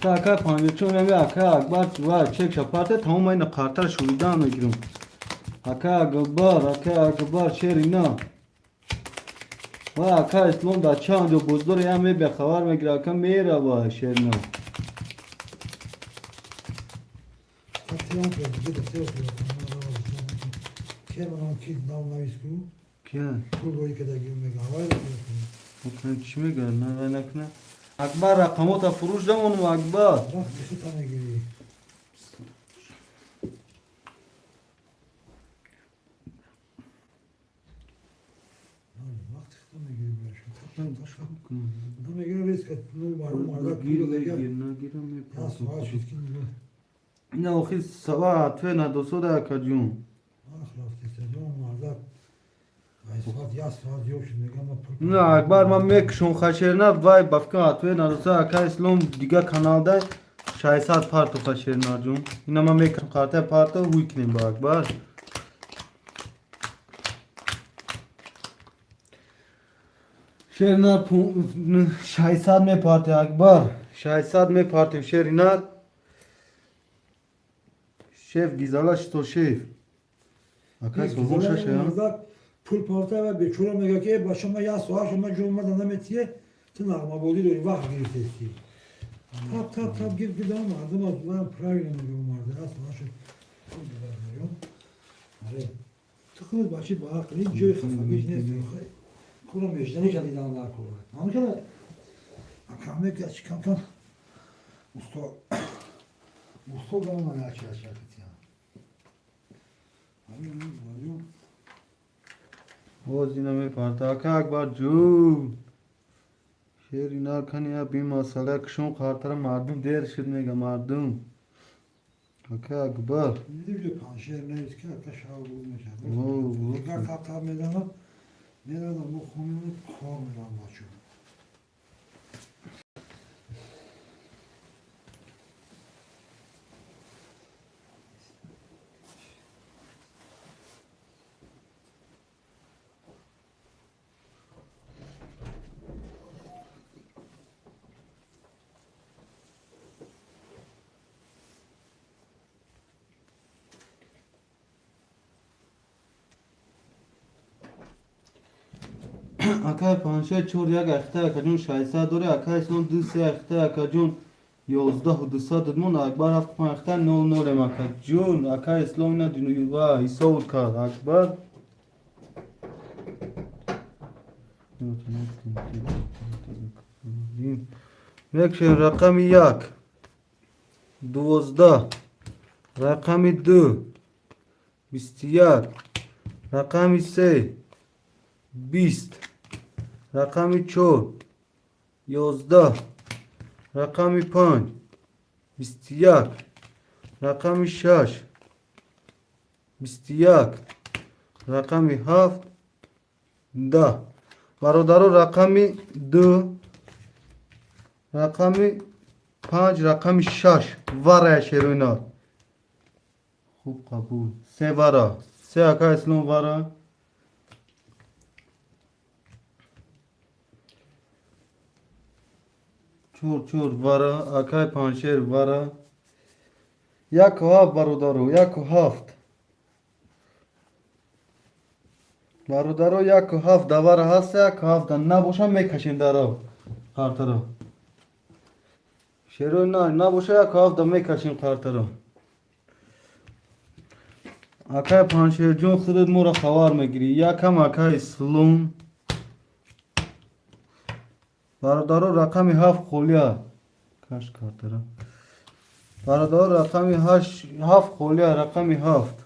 Ака 54 мега ака Акбар ва чек шапарте тамом ина қартар шурида мегирам. Ака Акбар, ака Акбар шерина. Ва ака Ислом да чанд ҷо боздор я ме бехабар мегира, ака мера ва шерина. Чӣ мега? На накна. Акбар рақамота фурӯш дамонум, Акбар. Ина охи сава атве надосода, акаҷун. На, Акбар, ман мекушум хашерна, вай бафка атве надоса, ака Ислом дига каналда 600 парту хашерна ҷун. Ина ман мекушум қарта парту ҳуй кунем ба Акбар. Шернар 600 мепарте, Акбар. 600 мепарте шеринар. Шеф гизала что шеф. Ака Ислом шаша. Пул парта ва бечора мега ки бача ма я соат шума ҷон ма наметие, ту нағмабозӣ дорӣ, вақт гирифтести. Тап тап тап гир гирдам мардум аз ман правильно мегӯ марда я соат шуд. Аре. Ту худ бачи ба ақли ҷои хафагиш нест. Хурам междани ка дидан дар кор. Намекада акаме ки кам кам усто усто гам на ячи ячи кития. Ами ман Боз ина мепарта. Ака Акбар ҷун. Шеринар кани я бимасъала кушон қартара мардум дер шуд мега мардум. Ака Акбар. Види паншер нест ки ака шав буд мешад. Дигар тап тап мезанад, меравам бо хонум кор меравам бачо. Акай панша чор як ахта акаҷон 600 дори, ака Ислом ду се ахта акаҷон 11 200 дудмон, Акбар ҳафт панҷ ахта нол нолем, акаҷон. Ака Ислом ина ва ҳисоб кард, Акбар. Мекшем рақами 1 12, рақами 2 21, рақами 3 20, рақами 4 11, рақами 5 21, рақами 6 21, рақами 7 10. Бародаро, рақами 2, Рақами 5, рақами 6 варая шерои нар. Хуб, қабул. Се вара. Се ака Ислом вара. Чор, чор вара. Акай Паншер вара. 1 7 бародаро, 1 7. Бародаро, 1 7 давара ҳаст, 1 7 да набоша мекашем даро. Қартаро. Шерои нар набоша 1 7 да мекашем қартаро. Акай Паншерҷон, худат моро хабар мегирӣ. Якам акай Ислом. Бародаро, рақами 7 холия. Каш картара. Бародаро, рақами 7 холия, рақами 7.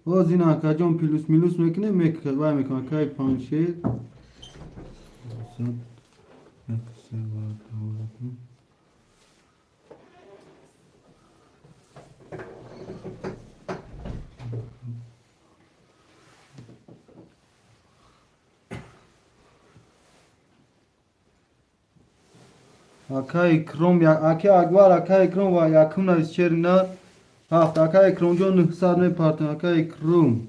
Боз ин акаҷон плюс минус мекунем, вай мекунем. Акай Паншер. Як, се, ва, ака Икром, ака Акбар, ака Икром ва якум навис шери нар 7. Ака Икромҷон, 900 мепартем, ака Икром.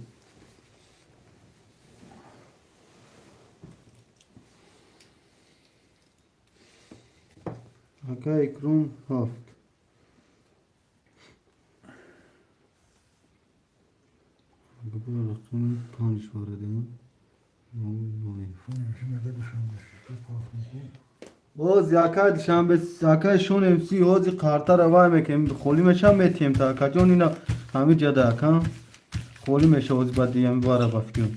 Ака Икром 7. Акбар рақами 5 ворадем. Нол, нол. Боз яка душанбе акай Шон МС ҳози қартара вай мекунем, холӣ меша метиҳем та акаҷон, ина ҳами ҷада ака холӣ меша ҳози баъди ҳами вара ба фикрам.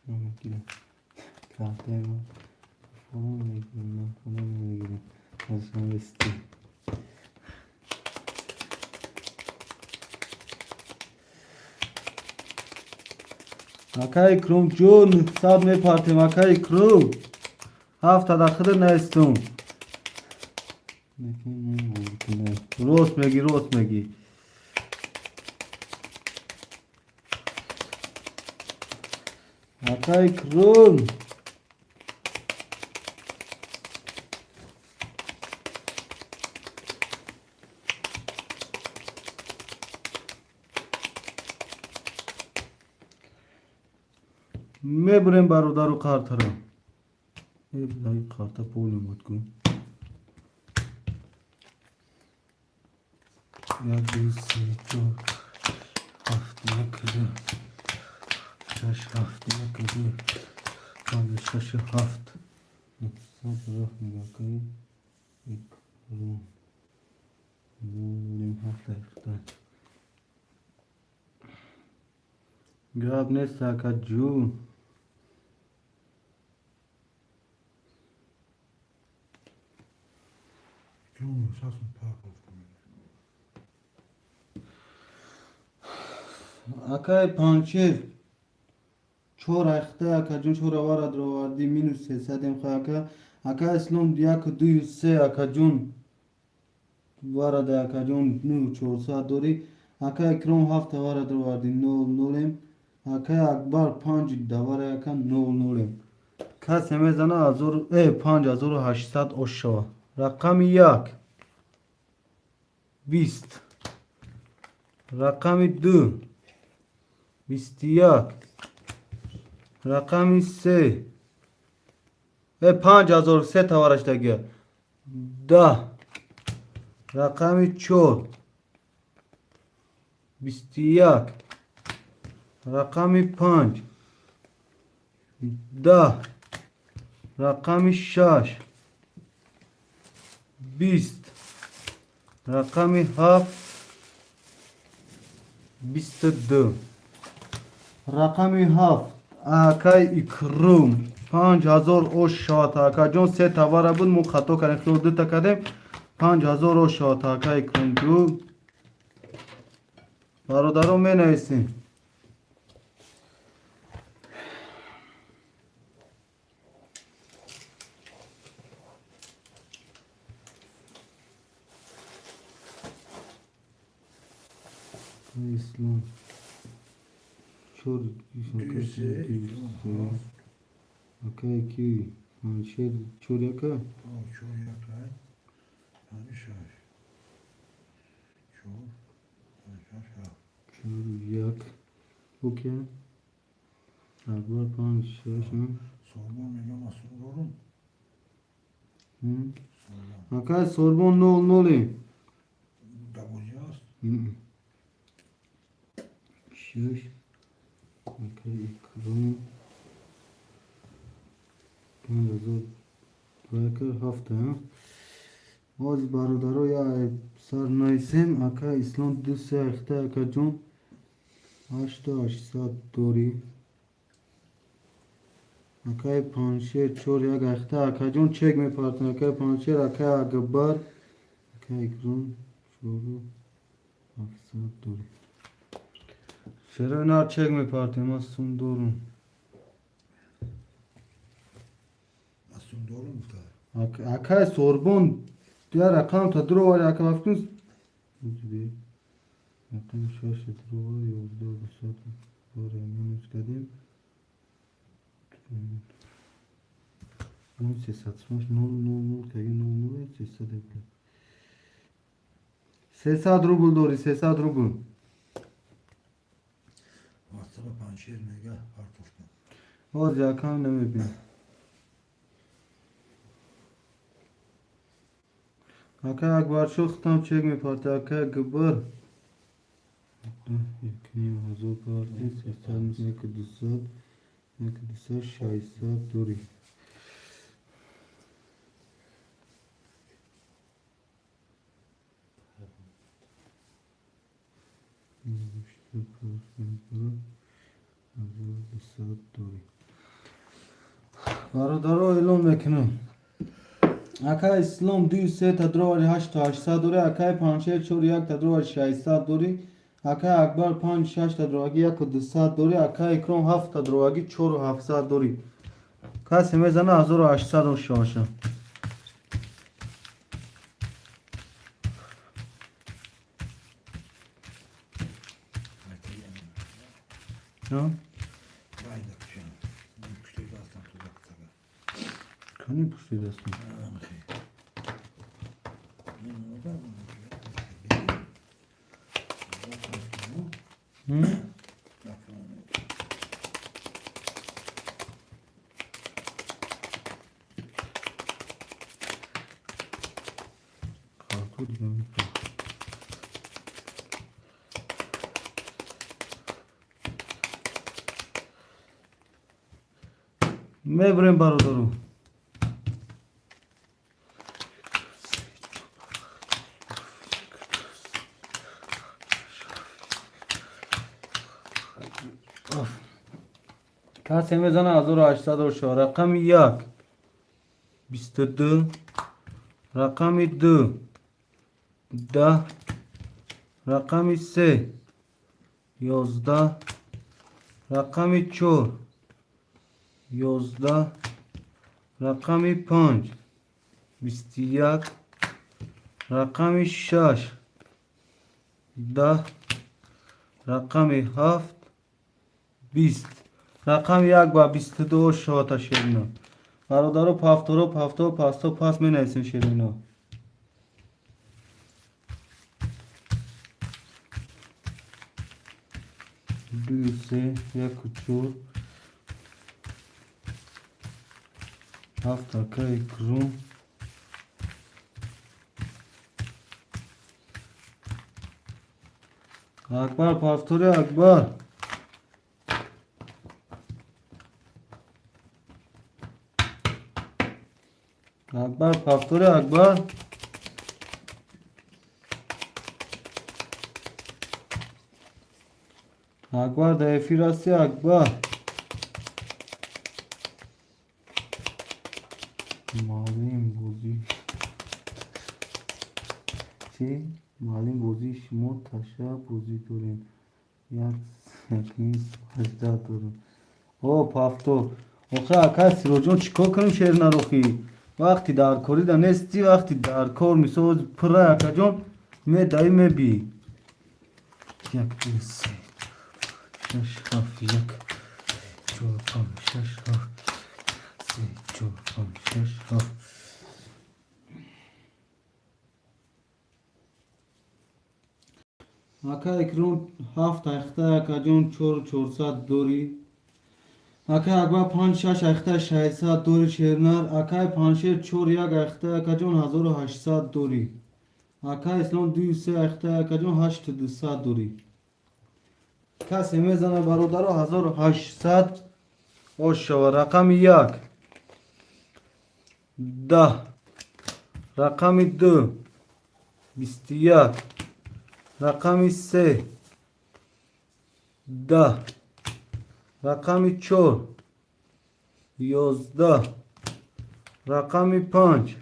Намегирам. Картаи ма фалон мегирам, на фалон мегирам. Аз душанбе. Ака Икром ҷон, 900 мепартем, ака Икром. 7 да худа наистум. Рост мегӣ, рост мегӣ. Ака Икром. Мебурем бародару қартаро. Э, билаи қарта пол омад ку. Як, ду, се, чор, ҳафт, як, ду, шаш, ҳафт, як, ду, панҷ, шаш, ҳафт. 900 рафт мега, акаи Икром. Нолем ҳафт дақиқа. Гап нест, акаҷун. Ҷон, сасм партофтам. Акай Панчер чор айхта, акаҷон, чор аварад ровардӣ, минус 300-ем хай ака. Ака Ислом як, дую, се, акаҷон, варада, акаҷон, ну 400 дорӣ. Ака Икром ҳафт аварад ровардӣ, нол нолем. Акай Акбар панҷ давара, ака, нол нолем. Касе мезана ҳазор 5800 ош шава. Рақами 1 20, рақами 2 21, рақами 3 5003 тавараштагия 10, рақами 4 21, рақами 5 10, рақами 6 20, рақами 7 22. Рақами 7 акай Икрум 5000 ош шавад, акаҷон. Се тавара буд, мо хато кардем, хело дута кардем. 5000 ош шавад, акай Икрум. Ду. Бародаро, менависем. Ислом чор. Ду, се. Акай ки панҷшер чор яка. Чор яка, панҷ, шаш, чор, панҷ, шаш, ҳафт. Чор, як, окей. Акбар панҷ, шаш. Сорбон мегам, масун дорум. Акай Сорбон нол ноли. Дабозӣ аст. Шаш. Акай Икром 5000 ракар ҳафта. Боз, бародаро, я сар нависем. Ака Ислом ду, се ахта. Акаҷон, ҳашту ҳаштсад дорӣ. Акай Панҷшер чор, як ахта. Акаҷон, чек мепартам. Акай Панҷшер, акай Акбар, акай Икром чору ҳафтсад дорӣ. Чаро ина чек мепартем? Ман сум дорум. Масун дорум гуфта. Акай Сорбон я рақам та дуровари. Ака, вафкун рақами шаш дуровари, 11 дусад боре минус кардем, 300 сумаш нол нол нол кардем, нол нол, 300 рубл. 300 рубл дорӣ, 300 рубл. Ватсапа Панҷшер мега, партофтам. Ҳозир якам намебинам. Акай Акбаршо, худам чек мепарти. Акай Акбар якним ҳазор парти, 300, яку дусад, яку дусад, 600 дорӣ. 1200 дорӣ. Бародаро, эълон мекунам. Акай Ислом ду, се та дровари, ҳашту ҳаштсад дорӣ. Акай Панҷшер чор, як та дровари, 600 дорӣ. Акай Акбар панҷ, шаш та дровагӣ, яку дусад дорӣ. Акай Икром ҳафт та дровагӣ, чору ҳафтсад дорӣ. Касе мезана, 1800 шоша. Майда. Кани пушти дастам? Карту дига мекунам. Мебурем, бародару. Касе мезана, 1800 шо. Рақами як 22, рақами ду 10, рақами се 11, рақами чор 11, рақами панҷ 21, рақами шаш 10, рақами ҳафт 20. Рақами як ба 22 шота шерино. Бародаро, пафторо, пафто, пасто, пас менависем шерино. Ду, се, яку, чор, ҳафт. Акаи Крум, Акбар пафтори, Акбар, Акбар пафтори, Акбар. Акбар, дар эфир ҳасти, Акбар? Муаллим, бозӣ чӣ? Муаллим, бозии шумо таша бозӣ дорем. Як 18 дорам. О, пафто. Охе, акай Сироҷон, чӣ кор кунем, шернарохӣ? Вақти дар корида нести, вақти дар кор мисол пурра, акаҷон, медаи мебӣ. Як, ду, се, шаш, ҳафт, як, чор, панҷ, шаш, ҳафт, се, чор, панҷ, шаш, ҳафт. Ака Икром ҳафт айхта, акаҷон, чор чорсад дорӣ. Акай Акбар панҷ шаш айхта, 600 дори, шернар. Акай Паншер чор як айхта, акаҷон, 1800 дорӣ. Акай Ислом дую се айхта, акаҷон, 8200 дорӣ. Касе мезана, бародаро, 1800 ош шава. Рақами як 10, рақами ду 21, рақами се 10, рақами чор 11, рақами панҷ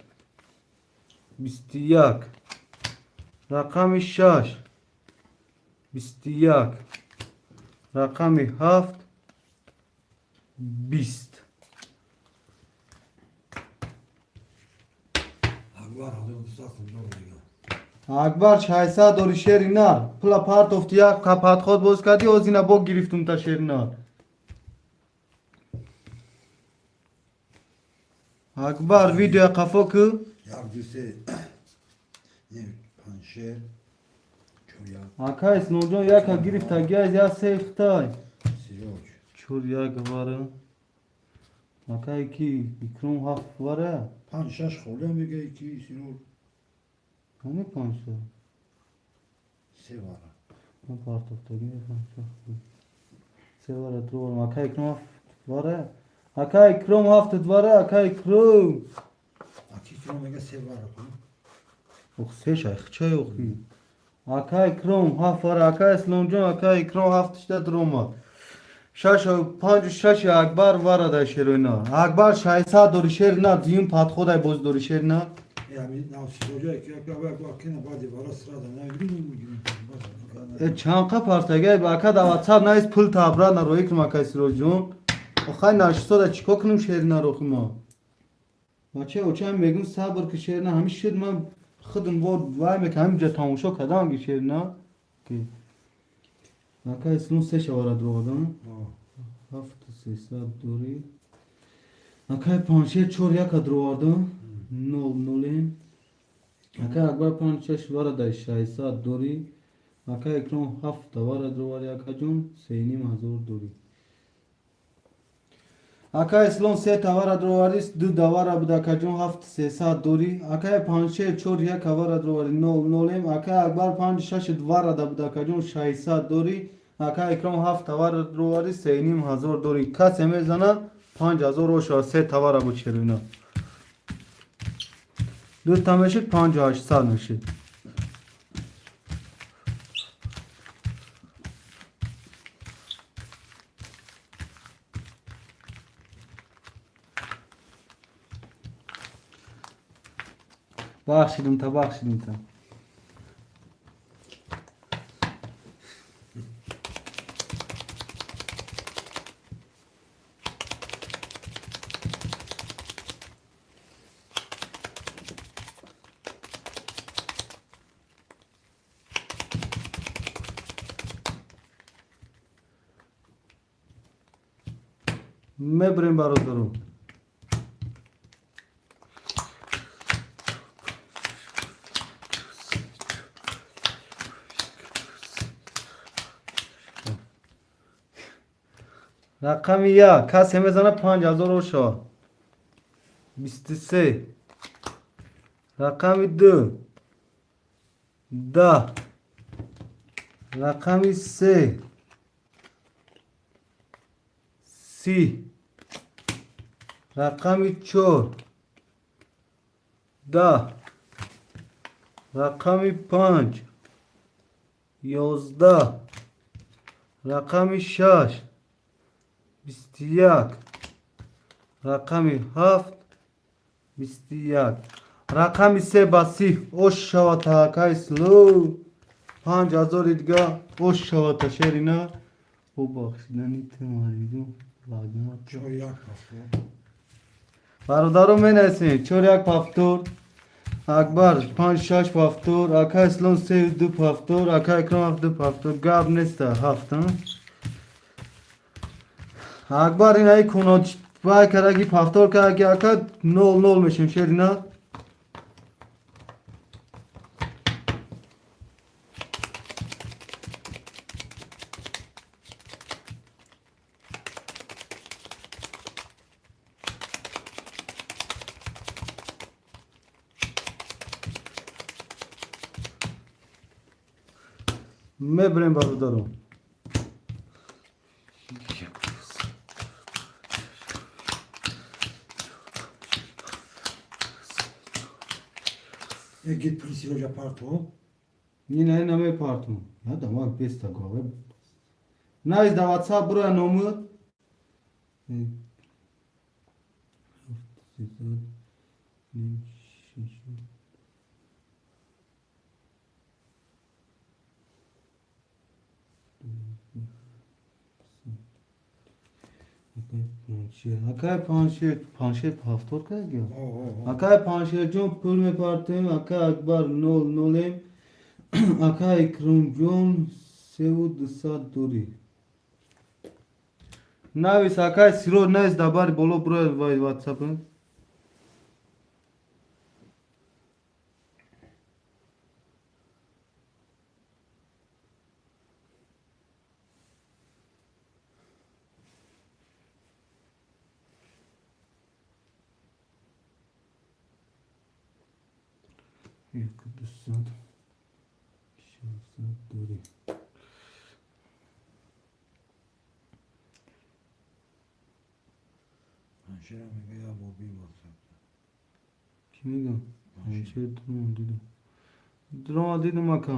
21, рақами шаш 21, рақами ҳафт 20. Акбар 1200 сум дорад дига. Акбар 600 дори, шери нар. Пула партофти, як подход боз кардӣ, озина бо гирифтум та, шери нар. Акбар, видео қафо ку. Як, ду, се, не, панҷшер чор як. Ака Исломҷон яка гирифтагиаз, я се хтай. Сироҷ. Чор як вара. Акай ки Икром ҳафт вара. Панҷ шаш холиам мега ки Сироҷ. Ҳами панҷ шаш. Се вара. Ман партофтагӣ панҷ шаш. Се вара дроварам. Ака Икром ҳафт вара. Ака Икром ҳафт вара, ака Икром. Аки Икром мега се вара ку. Ох, се шайхчай охи. Ака Икром ҳафт вара, ака Исломҷон, ака Икром ҳафт шда дромад. Шаш панҷу шаш Акбар вара дай шероина. Акбар 600 дори, шер на, дуюм подходай боз дори, шер на. Э, ами нав Сироҷа ки як як кина баъди вара сразу намегирим, мегирим. Э, чанқа партагай ака да WhatsApp наис, пул табра на рои кунам, ака Сироҷон. Охай нашистода чӣ кор кунем, шер на рохи ма? Бача, очам мегум, сабр ки, шер на, ҳами шуд, ман худам вор вай мекунам, ҳаминҷа тамошо кардам ки шер на. Ки ака Ислом се шавара дровадам. Ҳафту сесад дорӣ. Акай Паншер чор яка дровардам. Нол нолем. Акай Акбар панҷ шаш вара дай 600 дорӣ. Акай Икром ҳафта вара дровари, акаҷон, 3500 дорӣ. Акай Ислом се тавара дроварӣ, ду давара буд, акаҷон, ҳафт сесад дорӣ. Акай Паншер чор яка вара дровари, нол нолем. Акай Акбар панҷ шаш вара да буд, акаҷон, 600 дорӣ. Акай Икром ҳафт тавара дроварӣ, 3500 дорӣ. Касе мезана, 5000 ошава, се тавара буд, шеруина. Дута мешид, 5800 мешид. Бахшидим та, бахшидим та. Мебарем, бародаро. Рақами як касе мезана, 5000 оша. 23. Рақами ду 10. Рақами се 30. Рақами чор 10. Рақами панҷ 11. Рақами шаш 21. Рақами ҳафт 21. Рақами се ба 30 ош шава, таакай слу. 5000 дига ош шавата шерина. О бахшидани ту маридум лагмат. 4-1 повтор. Бародаро менасем 4-1 повтор. Акбар 5-6 повтор, ака Ислом 3-2 повтор, ака Икром 2 повтор. Гап неста ҳафт. Акбар ин ай куно вай караги повтор караги ака 0-0 мешем шерина. Мебарем бародаро. Як пули Сироҷа парто. Ина ина мепартум. Я дамак беста гове. Найс да WhatsApp бура номуд. Акай паншер, паншер повтор кард. Акай паншерҷон пул мепартем, акай Акбар 0-0-ем, акай Икромҷон 3-200 дорӣ. Навис акай Сироҷ навис дар бари боло бура вай WhatsApp. Як дусад шашсад дорӣ. Паншера мега я боби WhatsApp. Кӣ мегам? Паншер дуром дидум. Дуром дидум ака.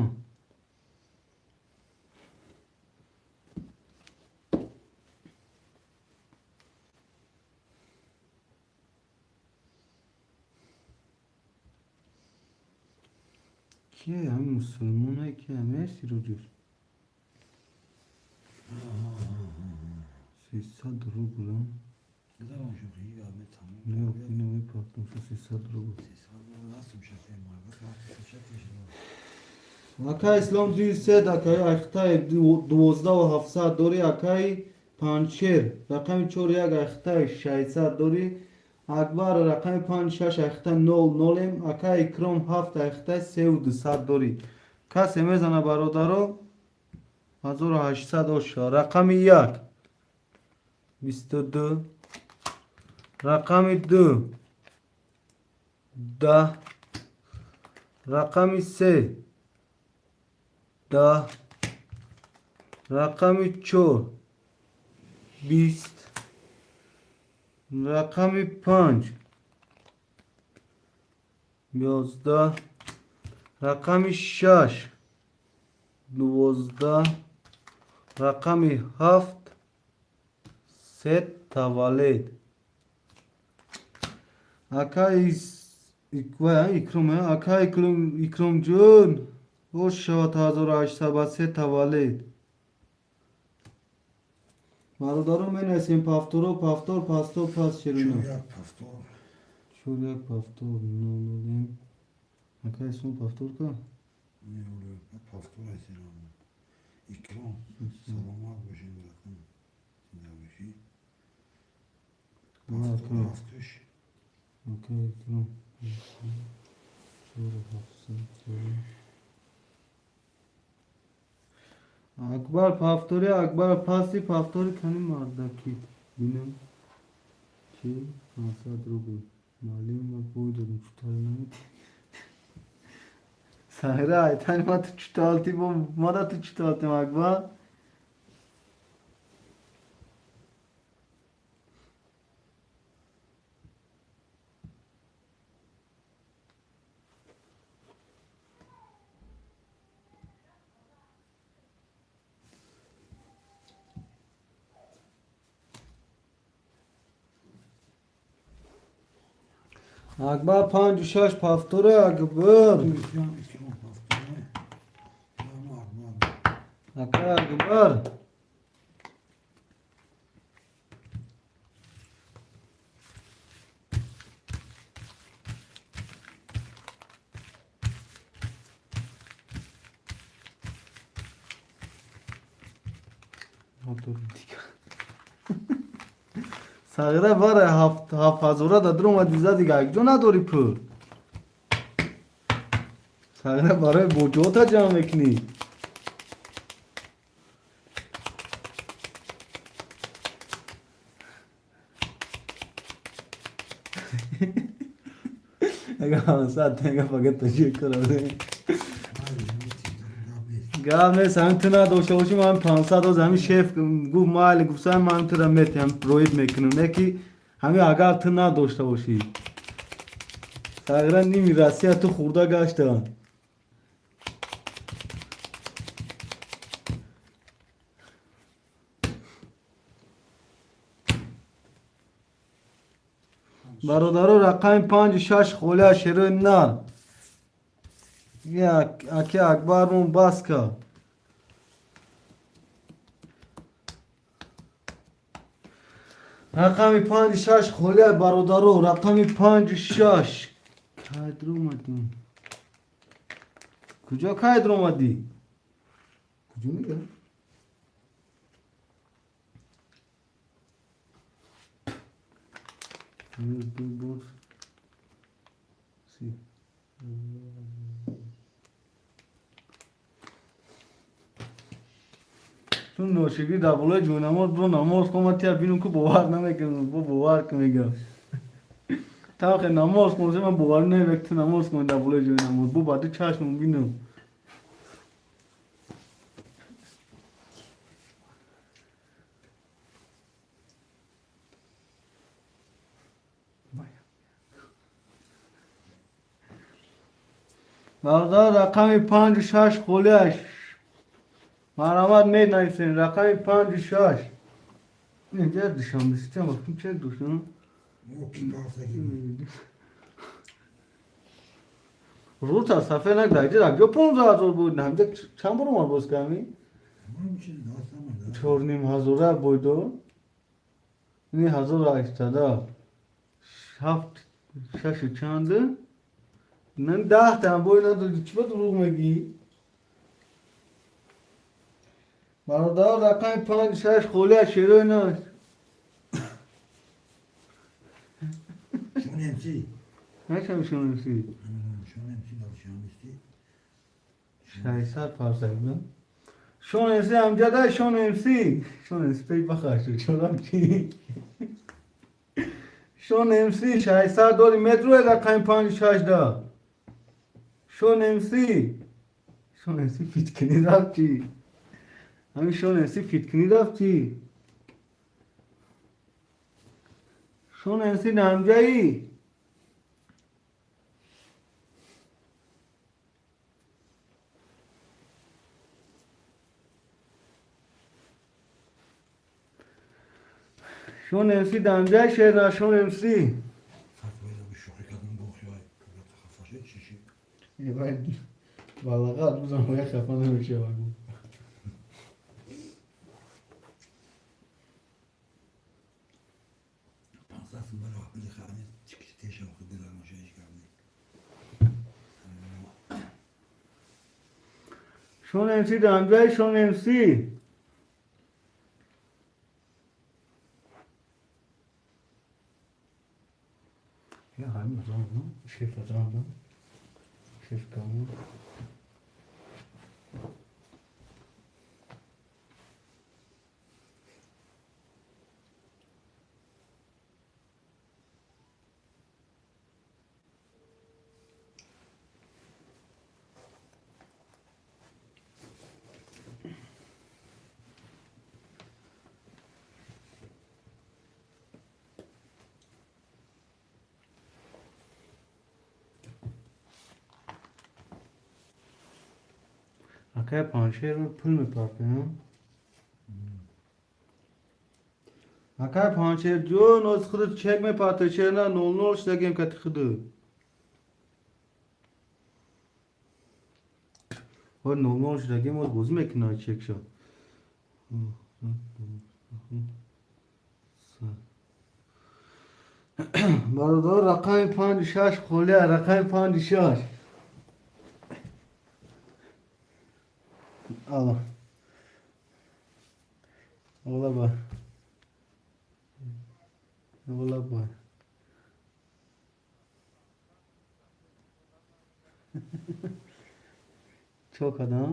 Кие ҳами мусулмонае ки ҳамеа Сироҷур? 300 рубл. Гузарон шӯхӣ гап тамом. Не, ина мепартум шу 300 рубл. 300 рубл ҳастум шафе марбат ҳафт шафе. Акай Ислом 200, акай Ахтай 12 700 дорӣ, акай Панчер рақами 4-1 Ахтай 600 дорӣ, Акбар рақами 5-6 Ахтай 0-0-ем, акай Икром 7 Ахтай 3-200 дорӣ. Касе мезана бародаро 1800 оша. Рақами 1 22, рақами 2 10, рақами 3 10, рақами 4 20, рақами 5 11, рақами 6 12, рақами 7 се таваллуд. Акай Икром, акай Икромҷон бош шавад 1800 ба се таваллуд. Бародарон менависем повторо повтор пастор пас шеруна. 4-1 повтор. 4-1 повтор 0-0. Акай Ислом повтор ка? Не, оле повтор айсерам. Икром саломат бошед братан. Зинда бошӣ. Повтор ҳафтуш. Акай Икром 4 700 дорӣ. Акбар повтори, Акбар паси повтори кани мардаки. Бинам. Чи? 500 рубл. Маълим ма бой додум чутал намед. Сахира айтани ма ту чуталти бо мада ту чуталтим Акбар. Акбар 5-6 повторе Акбар. Икром икром повтор. Ака Акбар. Сағира бара 7 ҳазора да дуромади, зад, дига якҷо надорӣ пул. Сағира, барои боҷота ҷамъ мекунӣ. Ага, 500 тенга фақат таҷик кара. Гап нест, ҳамин ту надошта бошӣ, ман 500 оз ҳамин шеф гуфт, майли, гуфтам, ман тура метиҳам, роид мекунам, не ки ҳамин агар ту надошта бошӣ. Тақрибан ними Россия ту хӯрда гаштанд. Бародаро, рақами панҷу шаш холия, шерои нар. Аки Акбармон бас кард. Рақами панҷу шаш холия, бародаро, рақами панҷу шаш. Кайдр омадӣ? Куҷо кайдр омадӣ? Куҷо мега? Ду бор си. Ту ношигӣ дар болои ҷойнамоз бо намоз хонма, тия бинум ку, бовар намекунам, бо бовар ку, мегам. Тавқе намоз хонса, ман бовар намекунам, ту намоз хони дар болои ҷойнамоз. Бо ба ду чашмам бинум. Бародар, рақами панҷу шаш холиаш. Марҳамат, менависем рақами панҷу шаш. Инҷа Душанбе чанд вақт чек доштам? Рӯз аз сафе нак дар инҷа ҷо 15 000 буд. Ҳамҷа чанд бор омад боз ками? 4,5 ҳазора бойдо. Ини 1800 ҳафт шашу чанду? Нан 10 та бой надоди, чӣ ба дурӯғ мегӣ? Бародар, рақами панҷ шаш холия, шерои наш. Шон МС. Начам шон МС. Шон МС дар Шон МС. 600 фарсак б. Шон МС ҳамҷада, Шон МС. Шон МС пей бахаш чорам чи? Шон МС 600 дори метрои рақами панҷ шаш да. Шон МС. Шон МС фиткунӣ рафт чӣ? Ҳамин Шон МС фиткунӣ рафт чӣ? Шон МС ҳамҷаӣ? Шон МС ҳамҷаи шера, Шон МС. Шӯхӣ кардам бо хиёй. Хафа шуд чӣ шуд? Балағат бузам, бояд хафа намешавад. 500 сум барои пули харид чӣ теша худ дилам ҳеҷ гап нест. Шон МС ҳамҷаи, Шон МС. Я ҳамин азон, шеф азон, шеф камон. Акай Паншер пул мепартем. Акай Паншер ҷон, оз худат чек мепарте, чена 00 шудагем кати худу. Ҳо 00 шудагим, оз бозӣ мекунад чекша. Бародар, рақами панҷу шаш холия, рақами панҷу шаш. Алло. Ола ба. Ола ба. Чо кардам?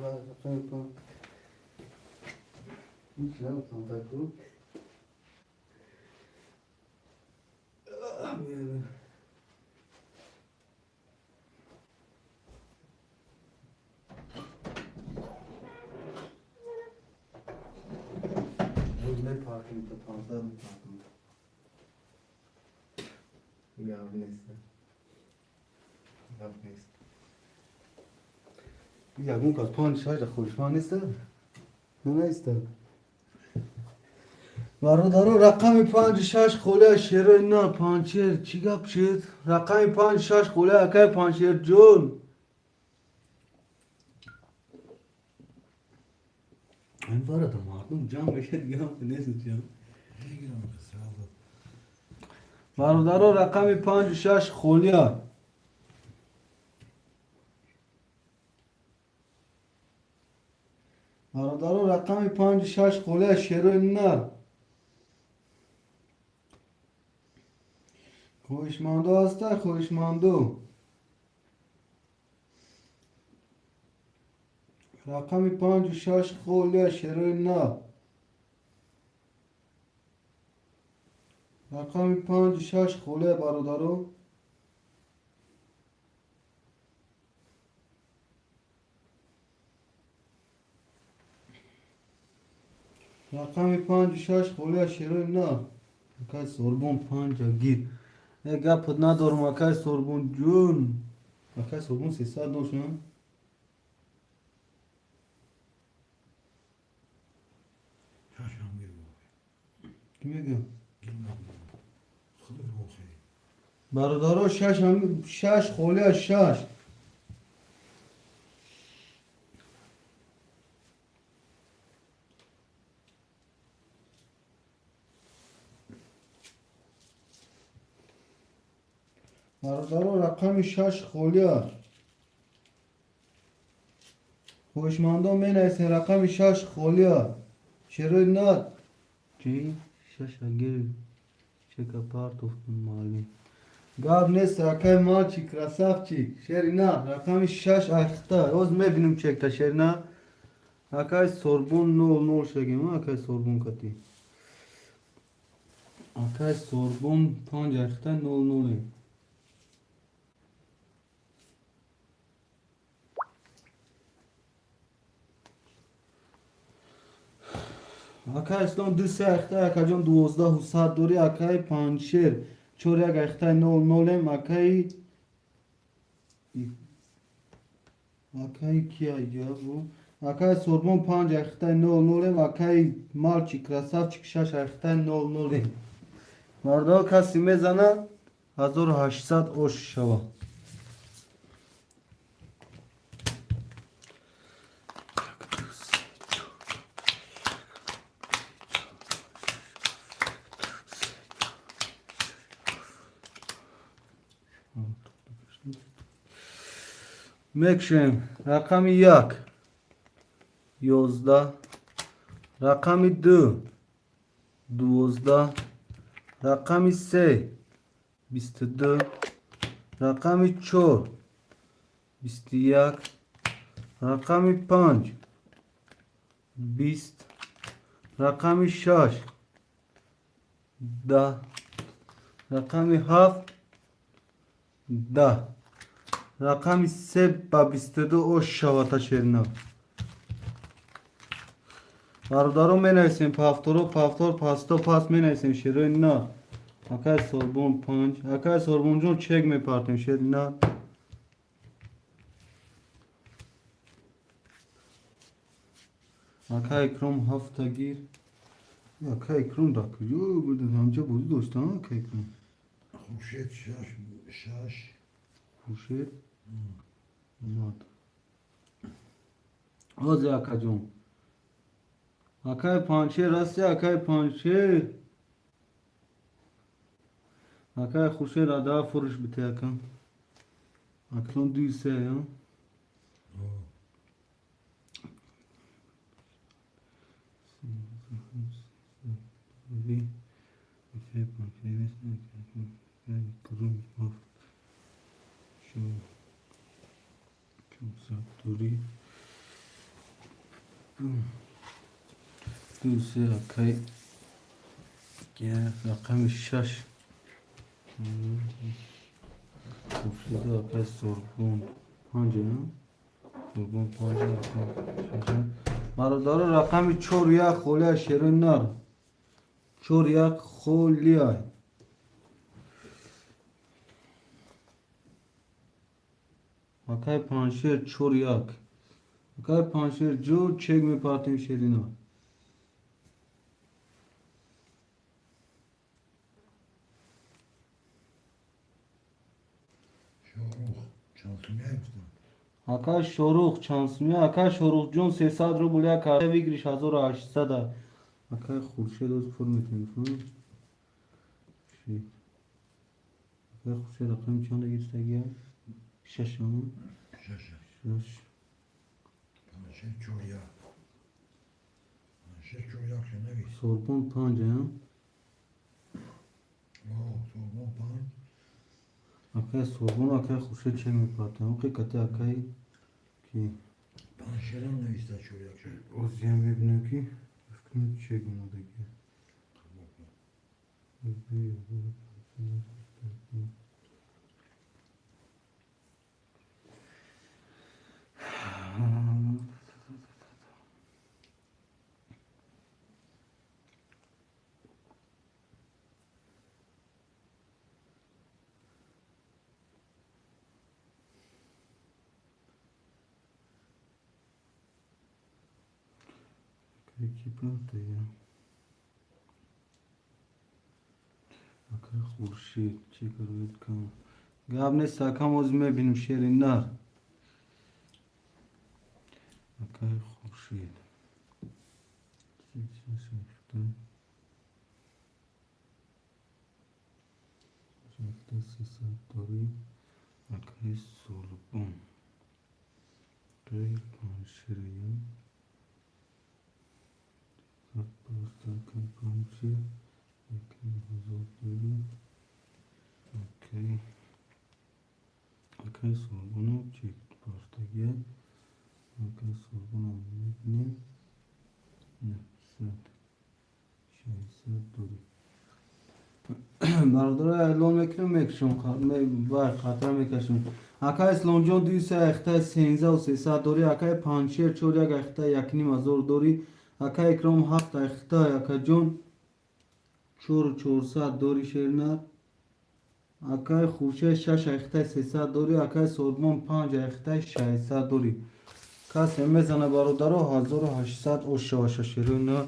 Рақами панҷ. Ҳеҷ нагуфтам таку. Мепарким то 15 мепарким. Гап нест. Гап нест. Ягон кас панҷ шаш хушманд нест? Нест. Бародаро, рақами панҷу шаш холия, шерои на панҷшер. Чӣ гап шуд? Рақами панҷу шаш холия, акай Панҷшер ҷон. Ин бародар, мардум ҷамъ мешад, гап нест ҷамъ. Мегирам сразу. Бародаро, рақами панҷу шаш холия. Бародаро, рақами панҷу шаш холия, шерои нар. Хоҳишмандо ҳаста, хоҳишмандо. Рақами панҷу шаш холия, шерои нар. Рақами панҷу шаш холия, бародаро. Рақами панҷу шаш холия, шерои нар. Акай Сорбон панҷа гир. Э, гапат надорам, акай Сорбон ҷун. Акай Сорбон 300 дошт, на? Шашам гир. Кӣ мегӯяд? Худо бохе. Бародаро, шаш шаш холия, шаш. Бародаро, рақами шаш холия. Хоҳишмандон менависем, рақами шаш холия. Шерои нар. Чӣ? Шаша гир. Чека партофтун маълим. Гап нест, акай мальчик, красавчик. Шери нар, рақами шаш айхта. Оз мебинем чекта, шери нар. Акай Сорбон 00 шагем, акай Сорбон кати. Акай Сорбон панҷ айхта 00. Акай Ислом ду се айхта, акаҷон дувоздаҳу сад дорӣ, акай Панҷшер чор як айхтаи нол нолем, акай кия ҷабу акай Сорбон панҷ айхтаи нол нолем, акай мальчик красавчик шаш айхтаи нол нолем. Мардо, касе мезана, 1800 ош шава. Мекшем. Рақами як 11, рақами ду 12, рақами се 22, рақами чор 21, рақами панҷ 20, рақами шаш 10, рақами ҳафт 10, рақами се ба 22 ош шавата, шерина. Бародарон, менависем пафторо, пафтор, пасто, пас менависем, шерои на. Акай Сорбон панҷ, акай Сорбонҷон, чек мепартем, шери на. Акай Икром ҳафта гир. Акай Икром дар куҷо буд? Ҳамҷа бозӣ доштам, акай Икром. Хуршед шаш шаш. Хуршед омад. Озе, акаҷон. Акай Панҷшер ҳасти, акай Панҷшер? Акай Хуршед, ада фурӯш бите, ака. Акнун дуи се, а? Ду се, акай рақами шаш Хуршеду акай Сорбон панҷ, Сорбон панҷ. Бародаро, рақами чор як холия, шерои нар, чор як холия. Акай Панҷшер, чор як. Акай Панҷшер ҷо чек мепартем, шери нар. Шоҳрух чанд сумия гуфтам? Акай Шорух чанд сумия? Акай Шорухҷон, 300 рубл як карта, выигрыш 1800. Акай Хуршед, оз пур метавонем. Акай Хуршед рақами чанда гирифтагия? Шашам? Шаша. Шаш. Панҷшер чор як. Панҷшер чор як ша навис. Сорбон панҷ, а? Сорбон панҷ. Акай Сорбон, акай Хуршед чек мепартем оқи кати акай ки. Панҷшерам нависта чор як ша. Озиям мебинем, ки фикрм чек омадагия. Ки партия? Акай Хуршид чӣ кард кам? Гап нест, акам, оз мебинем, шери нар. Акай Хуршид. 300 дорӣ, акай Сорбон. Акай Панҷшерия. Акай Панҷшер. Акай ҳазор дорӣ. Акай. Акай Сорбонов чек партагия. Акай Сорбонов мебинем. 900. 600 дорӣ. Бародаро, эълон мекунем, мекушам, вай хатра мекашам. Акай Исломҷон, дуи се ахтаи сенздаҳу сесад дорӣ. Акай Панҷшер, чор як ахтаи якним ҳазор дорӣ. Акай Икром, ҳафт ахтай, акаҷон, чору чорсад дорӣ, шернар. Акай Хуршед, шаш ахтаи 300 дорӣ. Акай Сорбон, панҷ ахтаи 600 дорӣ. Касе мезана, бародаро, 1800 ош шаваша, шерои нар.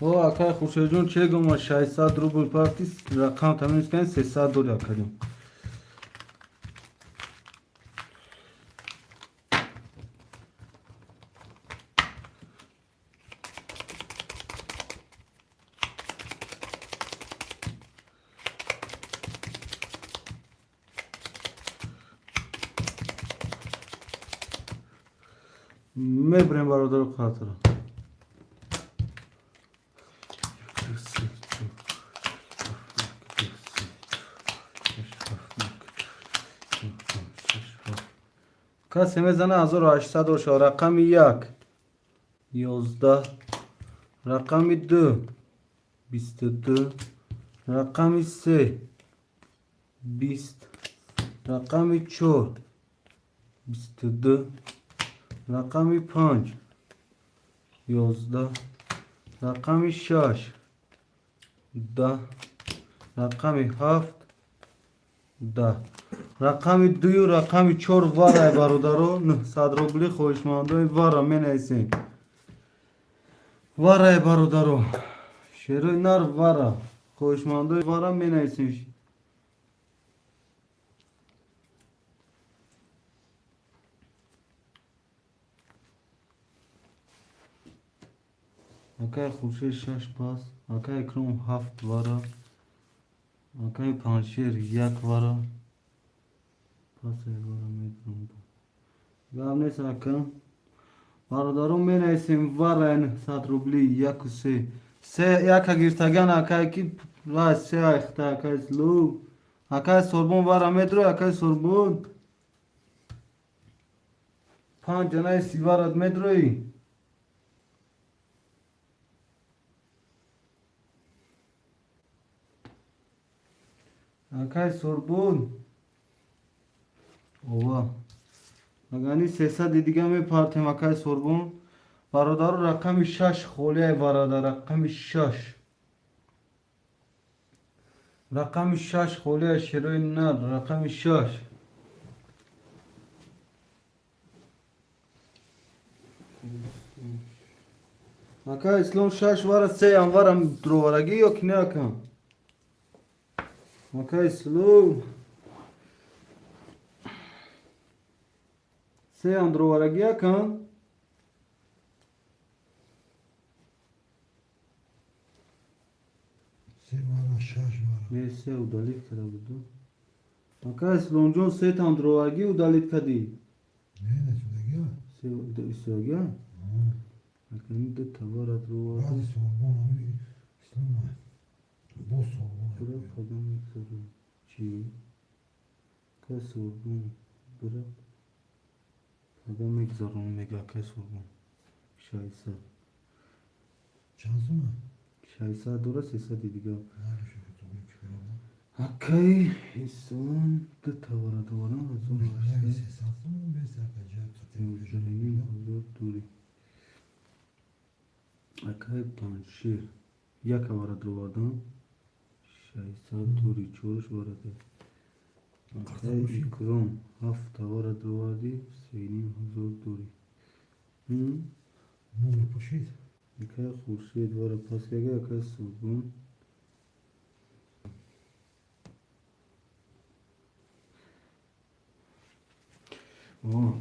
О, акай Хуршедҷон, чек омад, 600 рубл парти, рақам тамин кунед, 300 дорӣ, акаҷон. Мебарем, бародаро, хатра. Касе мезана, 1800 боша. Рақами як 11, рақами ду 22, рақами се 20, рақами чор 22, рақами панҷ 11, рақами шаш 10, рақами ҳафт 10. Рақами дую рақами чор варай, бародаро, 900 рубли. Хоҳишмандои вара менависем. Варай, бародаро, шерои нар вара, хоҳишмандои вара менависем. Акай Хуршед шаш пас, акай Икром ҳафт вара, акай Панҷшер як вара. Пас як вара медурам. Гап нест, ака. Бародарон, менависем вара 900 рубли, яку се. Се яка гиртаган акай ки ва се айхта акай слу. Акай Сорбон вара медро, акай Сорбон. Панҷ ҷанаи сиварат медроӣ. Акай Сорбон. Ова. Агани 300 дига мепартем, акай Сорбон. Бародаро, рақами шаш холияй варада, рақами шаш. Рақами шаш холияй, шерои нар, рақами шаш. Ака Ислом шаш вара се январам дроварагӣ ё ки не, ака? Ака Ислом се ям дроварагӣ, ака? Се вара, шаш вара. Не, се удалить карда буду. Ака Исломҷон, се там дроварагӣ удалить кардӣ? Не, несудагия. Се истодагия? Ака, ин ду тавара дроварда. Баъди Сорбон ҳами Ислом бо Сорбон. Бира пага мегзарам. Чӣ? Акай Сорбон бира пага мегзарам, мега акай Сорбон. 600. Чанд сума? 600 дора, 300 дига. Наруши ки кирам. Акай Ислом ду тавара дорам, 1800. 300 сума бес ака ҷа қатъи. 19,5 ҳазор дури. Акай Панҷшер як авара дровардан, 600 дури, чорш варада. Акай Икром ҳафт авара дровардӣ, 3,5 ҳазор дури. Нур пӯшид. Акай Хуршед вара пас яга, акай Сурбон. О.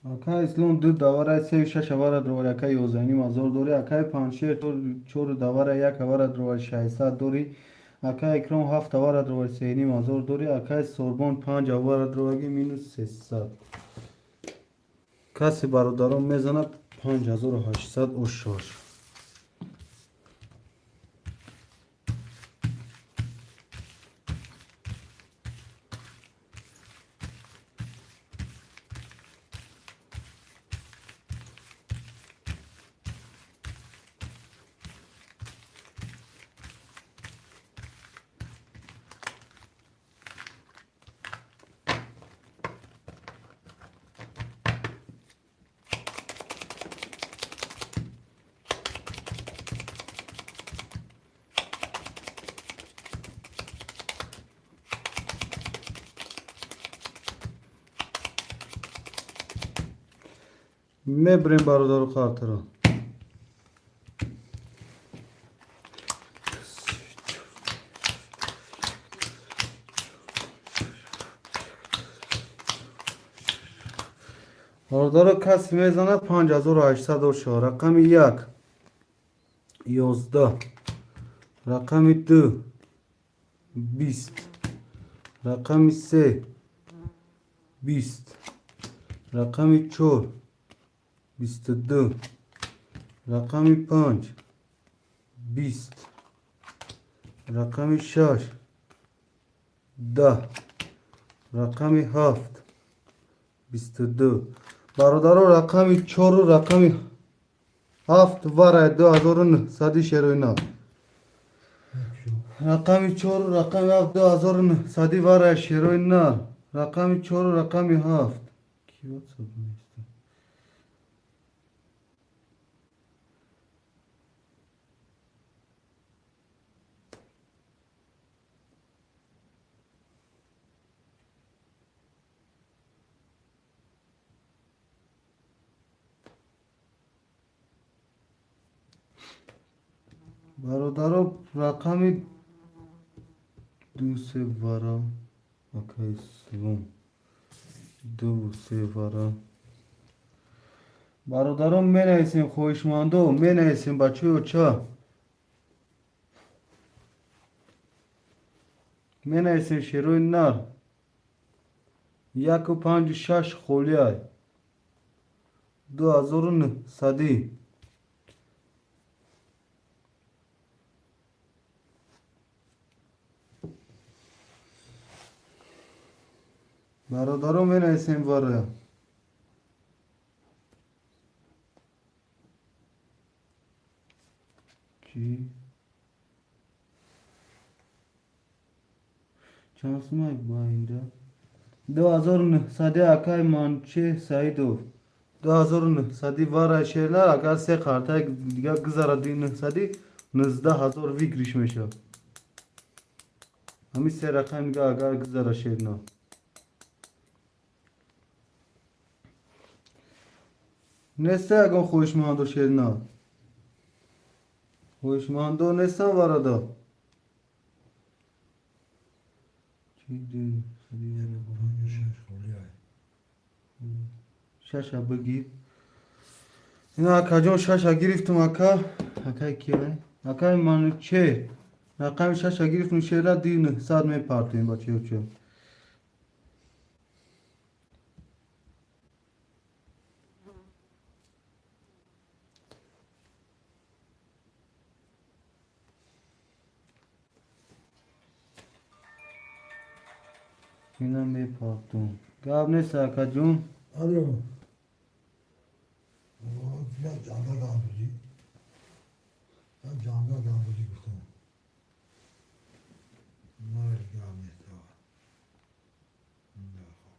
Акай Ислом ду давара сею шаш авара дровари, акай 11,5 ҳазор дори, акай Панҷшер чору давара як авара дровари, 600 дори, акай Икром ҳафт авара дровари, 3,5 ҳазор дори, акай Сорбон панҷ авара дроваги, минус 300. Касе, бародарон, мезанад 5800 ошош. Мебирем, бародару хоҳартаро. Бародаро, касе мезанад 5800 оша. Рақами як 11, рақами ду 20, рақами се 20, рақами чор 22, рақами панҷ 20, рақами шаш 10, рақами ҳафт 22. Бародаро, рақами чору рақами ҳафт варай 2900 шерои нав. Рақами чору рақами ҳафт 2900 варай шерои нав. Рақами чору рақами ҳафт. Ки ватсап нест? Бародаро, рақами ду се вара, акай Ислом, ду се вара. Бародаро, менависем, хоҳишмандо менависем, бачаи оча менависем. Шерои нар 1,56 холиай, 2900. Бародаро, менависем вара. Чӣ, чанд сумай ба инҷа? 2900, акай Манче Саидов, 2900 вара шернар. Агар се қартаи дига гузара, 900, 19 000 выигрыш мешавад. Ҳамин се рақами дига агар гузара, шернар неста. Ягон хоҳишмандо шернар, хоҳишмандо нестан варада? Чӣ? 56 холиай. Шаша бигир. Ина, акаҷон, шаша гирифтум. Ака, акай киай, акай Манучер, рақами шаша гирифтум. Шера 2900 мепартем, бачаёчо. Ина мепартум, гап нест, акаҷон. Алло. Як ҷанга гап будӣ. Як ҷанга гап будӣ, гуфтам. Майли, гап нест. Да, хоб.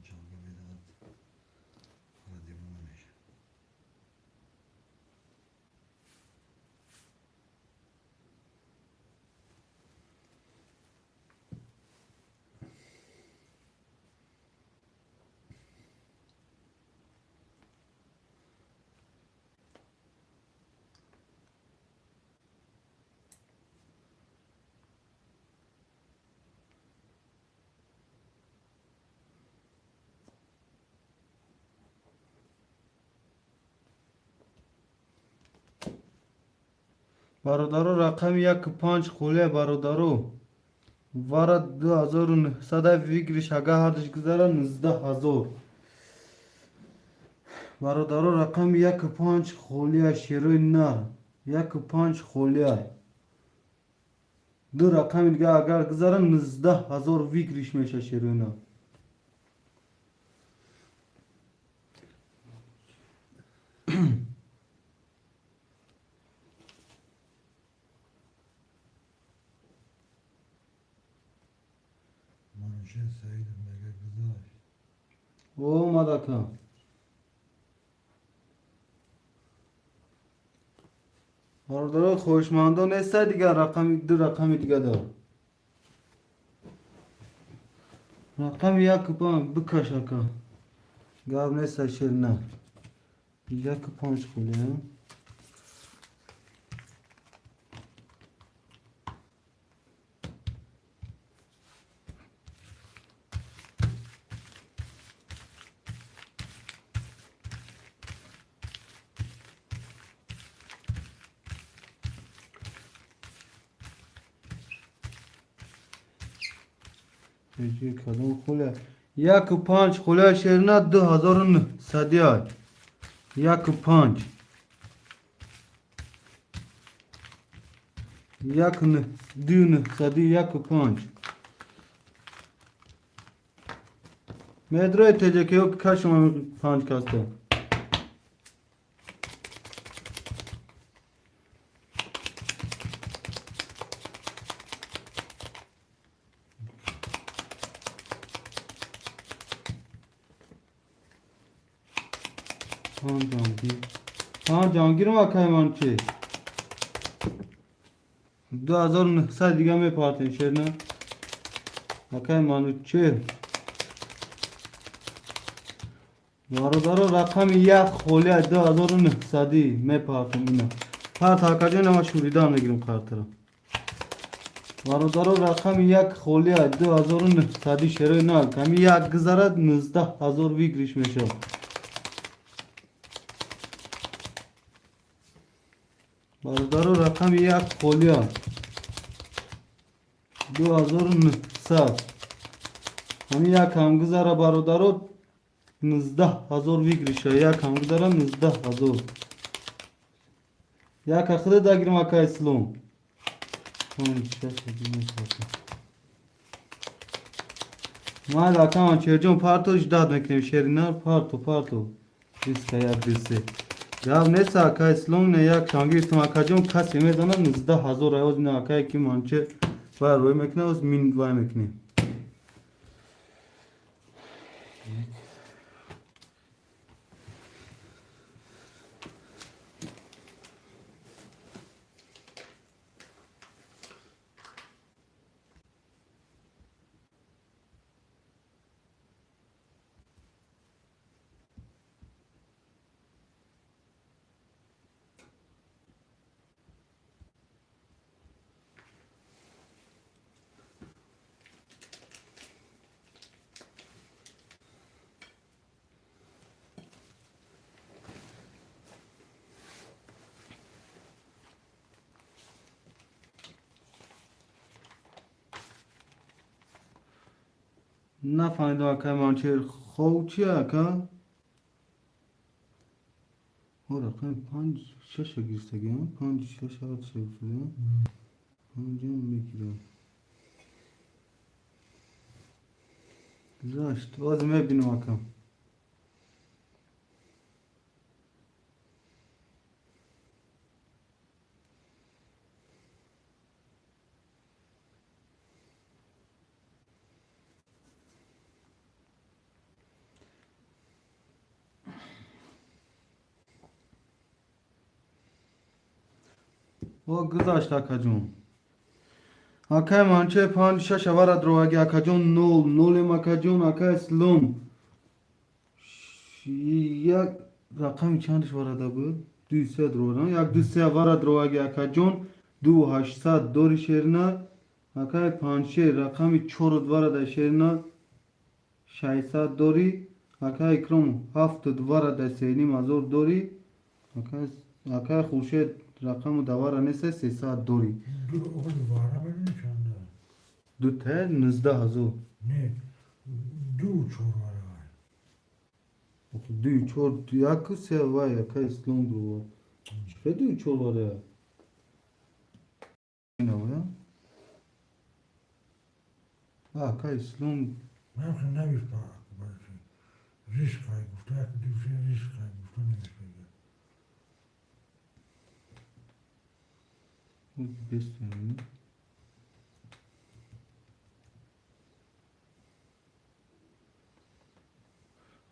Ҷанга медонад. Ҳала девона мешавад. Бародаро, рақами 1,5 холия, бародаро, вара 2900 выигрыш, агар ҳардуш гузара, 19 000. Бародаро, рақами 1,5 холия, шерои нар 1,5 холия, ду рақами дига агар гузара, 19 000 выигрыш меша шерои нар. Манучер Саидов мега гузашт. Омад, ака. Бародаро, хоҳишмандо неста дигар? Рақами ду рақами дига дор, рақами 1,5 бикаш, ака, гап неста. Шерна 1,5 холия. Кадом холия? 1,5 холия, шерна 2900, 1,5, як ду нӯҳсади, 1,5. Медрои теҷакиё кашма панҷ каста. Панҷ ҷонгир, панҷ ҷонгирм, акай Манчи. 2900 дига мепартем шерина. Акай Манучер. Бародаро, рақами як холия 2900 мепартем ина. Парт, акаҷон, ама шурида мегирем картара. Бародаро, рақами як холия 2900 шерои на, ками як гузарад, 19 000 выигрыш мешавад. Бародаро, рақами як холия 2900. Ҳами як ҳам гузара, бародаро, 19 000 выигрыша, як ҳам гузара, 19 000. Як ахире дагирем, ака Ислом. Панҷ, шаш, ҳафт. Майли, ака Манчерҷон, парто, ждать мекунем шерина, парто, парто. Биста як, ду, се. Гап нест, ака Ислом, не як шам гирифтам, акаҷон, касе мезанад, 19 000 аёз ина акае ки Манчер вай рӯй мекунад, оз мин вай мекунем. Нафаҳмидам, акай Манчер, хов чи, ака? О, рақами панҷ шаша гирифтагиам, панҷ шаш ҳафт гирифтагиам. Панҷам мегирам. Гузашт, боз мебинам, ака. О, гузашт, акаҷон. Акай Манчер, панҷ шаш авара дроваги, акаҷон, нол нолем, акаҷон, ака Ислом. Як рақами чандаш варада буд? Ду се дровада. Як, ду, се авара дроваги, акаҷон. Ду ҳаштсад дори шерина. Акай Панҷшер, рақами чору дварада шерина. 600 дори. Акай Икром, ҳафту дварада 3500 дори. Акай Хуршед, рақаму давара неста, 300 дори. Ду оғли вара медонӣ чанда? Ду та 19 000. Не, ду чор вара. Дуи чор, яку се вай, акай Ислом дурова. Чӣ дуи чор вара? Инава? Акай Ислом. Ман хел навишта, риск хай гуфта, як ду се риск хай гуфта навишта. Бестем.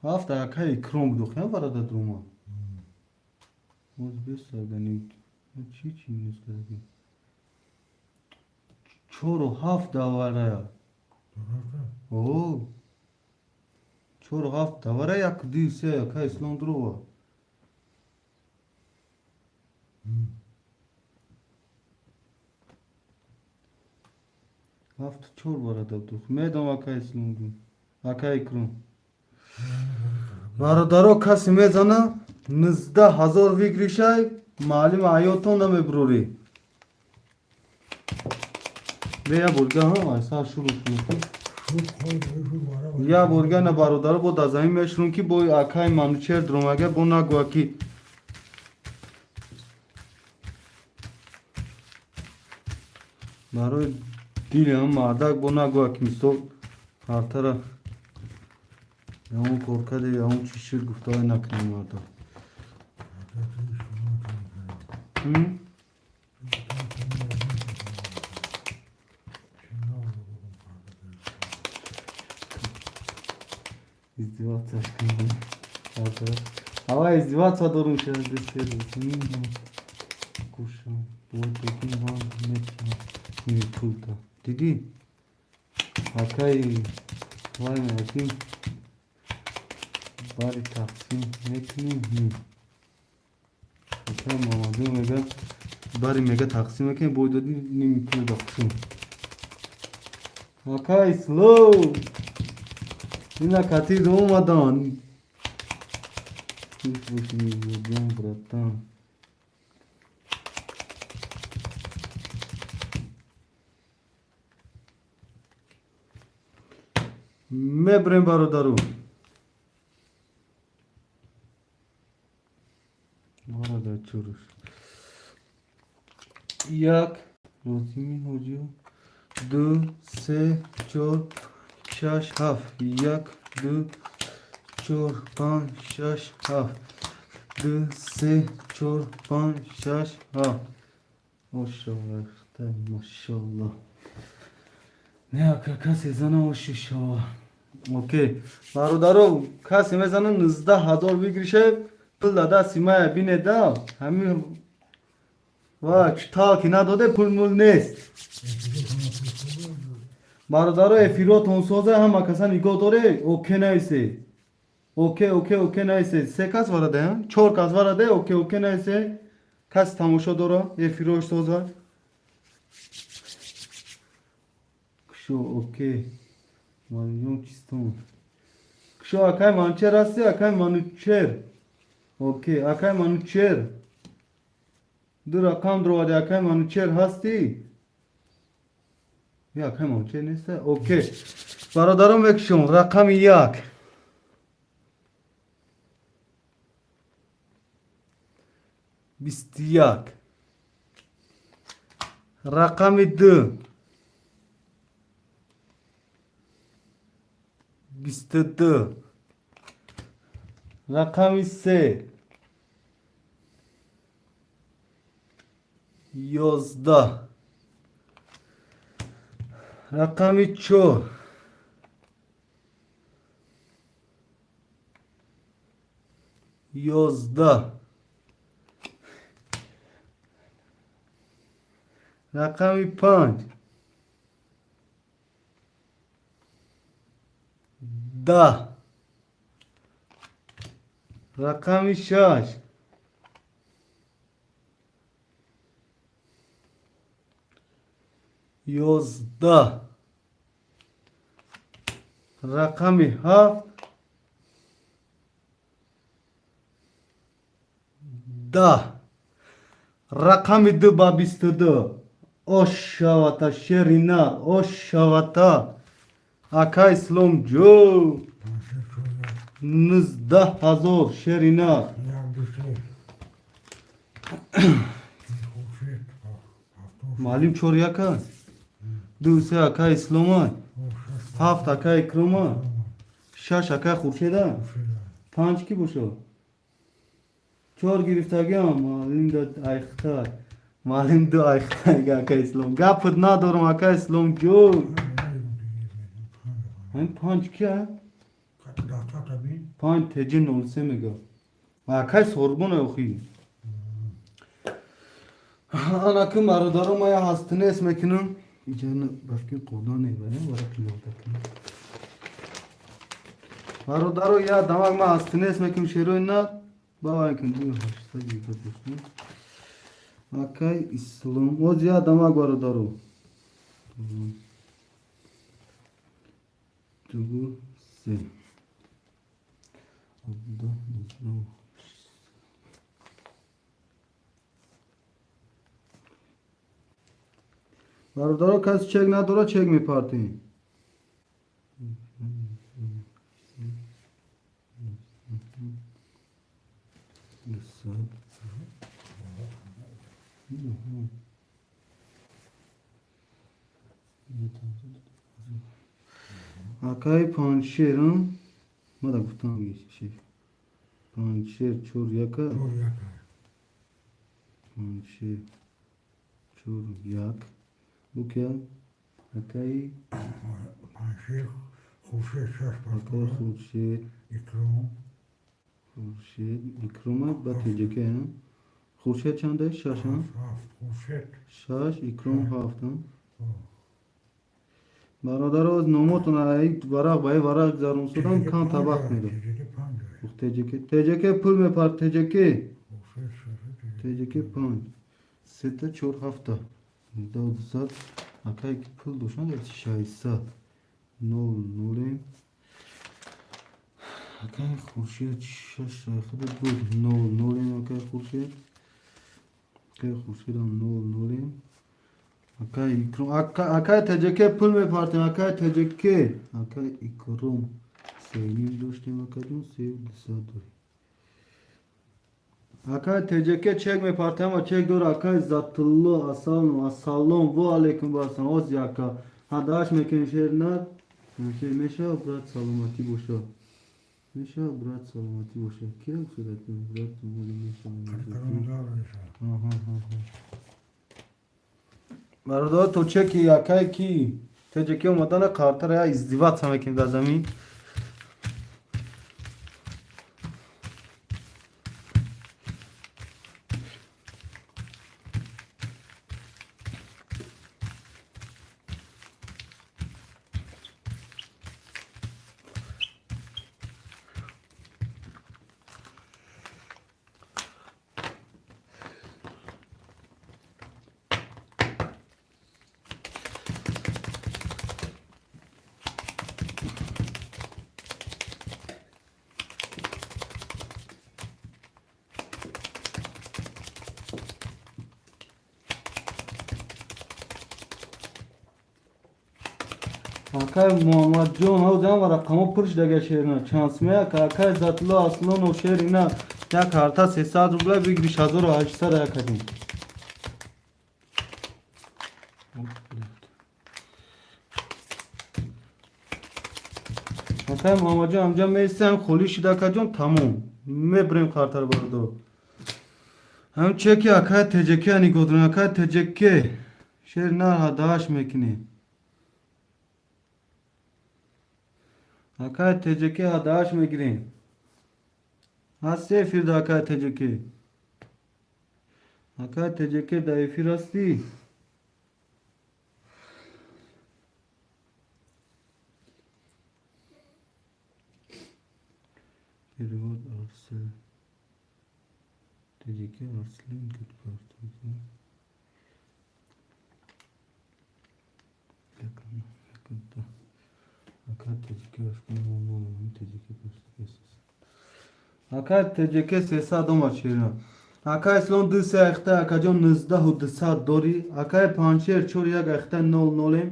Ҳафта акай Икром буд, охи варада друма. Боз бестагани. Чӣ чӣ минус кардаги? Чору ҳафт даварая. О, чору ҳафт давара, як, ду, се, акай Ислом дрова. Ҳафту чор барада буд. Медам, акай Ислом, акай Икром. Бародаро, касе мезана, 19 000 выигрышай, маълим ҳаётон намебурорӣ. Бе я бурга ҳа, сар шурӯъ кунем. Я бурга на, бародаро, бо дар замин мешурум, ки бо акай Манучер дромага бо нагӯя, ки барои дили ҳам мардак бо нагӯя, ки мисол ҳартара ягон кор карде, ягон чӣ шуд, гуфтаҳое накунем мардак. М? Издеваться Ава издеваться дорум сейчас. Кушаем. Бой додӣ, ман метиҳам ними пулта. Дидӣ? Акаи вай меҳаким бари тақсим мекунем? Ним. Акаи Мамадҷон мега бари мега тақсим мекунем, бой додӣ ними пул бахшум. Акаи Ислом! Ина катид омадан. Хуш бошӣ, Мирзоҷон, братан. Мебарем, бародару. Бародар чуруш. Як, Розими ҳоҷиё, ду, се, чор, шаш, ҳафт. Як, ду, чор, панҷ, шаш, ҳафт. Ду, се, чор, панҷ, шаш, ҳафт. Ошаллоҳ, машаллоҳ. Не, ака, касе зана оши шава. Окей. Бародаро, касе мезана 19 000 выигрыше, пул да дасти мая бинеда, ҳамин ва читал ки надоде, пул мул нест. Бародаро, эфиротон соза, ҳама каса нигоҳ доре, окей нависе. Окей, окей, окей нависе. Се кас вараде, чор кас вараде, окей, окей нависе. Кас тамошо дора, эфирош соза. Кшо, окей. Малиён чистон. Кшо, акай Манучер ҳасти, акай Манучер. Окей, акай Манучер. Ду рақам дуроварди, акай Манучер ҳастӣ? Я, акай Манучер неста? Окей. Бародарон, мекушем рақами як. 21. Рақами ду. 22. Рақами се. 11. Рақами чор. 11. Рақами панҷ. 10. Рақами шаш. 11. Рақами ҳафт. 10. Рақами ду ба 22. Ошавата, шерина, ошавата. Ака Исломҷо. 19 000, шерина. Як, ду, се. Хуршед, ҳафтод. Маълим чор яка? Ду, се ака Ислома. Ҳафт ака Икрома. Шаш ака Хуршеда. Панҷ ки бошад? Чор гирифтагиам, маълим да айхта. Маълим ду айхта, ака Ислом. Гапат надорам, ака Исломҷо. Ҳамин панҷ ки а? Панҷ теҷи 03 мега. Акай сорбона охи. Анаки бародаро, ма я ҳастинес мекунам. Иҷана бафки қода небарем, вара қимата кунам. Бародаро, я дамак ма ҳастинес мекунам, шерои на. Бавай кун, ду ҳаштсад гирифта бошам. Акай Ислом, оз я дамак, бародаро. Ду, се. 17, 19. Бародаро, каси чек надора, чек мепартем. 200. Акаи Панҷшер, мада гуфтам шеф. Панҷшер чор яка. Панҷшер чор як. Бу кия? Акаи Панҷшер, Хуршед шаш. Акаи Хуршед. Икром. Хуршед Икрома ба теҷака. Хуршед чанда? Шаш, а? Ҳафт, Хуршед. Шаш, Икром ҳафт, а? Бародаро, номотон ай варақ ба ай варақ гузаронсодам, камта вақт медод. Теҷаки панҷ. Теҷеке, теҷеке пул мепар, теҷеке. Хуршед шаш. Теҷеке панҷ. Сета, чор, ҳафта. Ду, дусад. Акай ки пул дошанд, 600. Нол, нолем. Акай Хуршед шаш худат буд. Нол, нолем акай Хуршед. Акай Хуршедам нол, нолем. Акай Икром, акай Теҷеке пул мепартем, акай Теҷеке. Акай Икром. Сеним доштем, акаҷон, сев дусад дорем. Акай Теҷеке чек мепартем, ама чек дора акай Затулло, ассалому, ассалом, ва алейкум ассалом. Ози ака. Ҳадааш мекунем шер нар. Меша, брат, саломатӣ боша. Меша, брат, саломатӣ боша. Кира гуфтад, брат, меша. Бародар, то чеки акай ки Теҷеке омадана қартара я издеваться мекунем дар замин. Акай Муҳаммадҷон, ҳозир ҳама рақамҳо пур шудага шерина. Чанд сме ака, акай Затулло Аслонов шерина. Як карта 300 рубла бигириш 1800 якадим. Акай Муҳаммадҷон, ҳамҷа меистем, холӣ шуда акаҷон, тамом. Мебирем картаро бародор. Ҳам чеки акай Теҷеке нигоҳ дорем, акай Теҷеке. Шер нар ҳадааш мекунем. Акай Теҷеке ҳадааш мегирем. Ҳасти эфир да акай Теҷеке. Акай Теҷеке да эфир ҳастӣ? Перевод Арсел. Теҷеке Арслен кит партоки. Якун, Акай Теҷеке Арслен нол Теҷеке партоки. Акай Теҷеке 300 омад шерина. Акай Ислом ду се ахта акаҷон нуздаҳу дусад дорӣ. Акай Панҷшер чор як ахта нол нолем.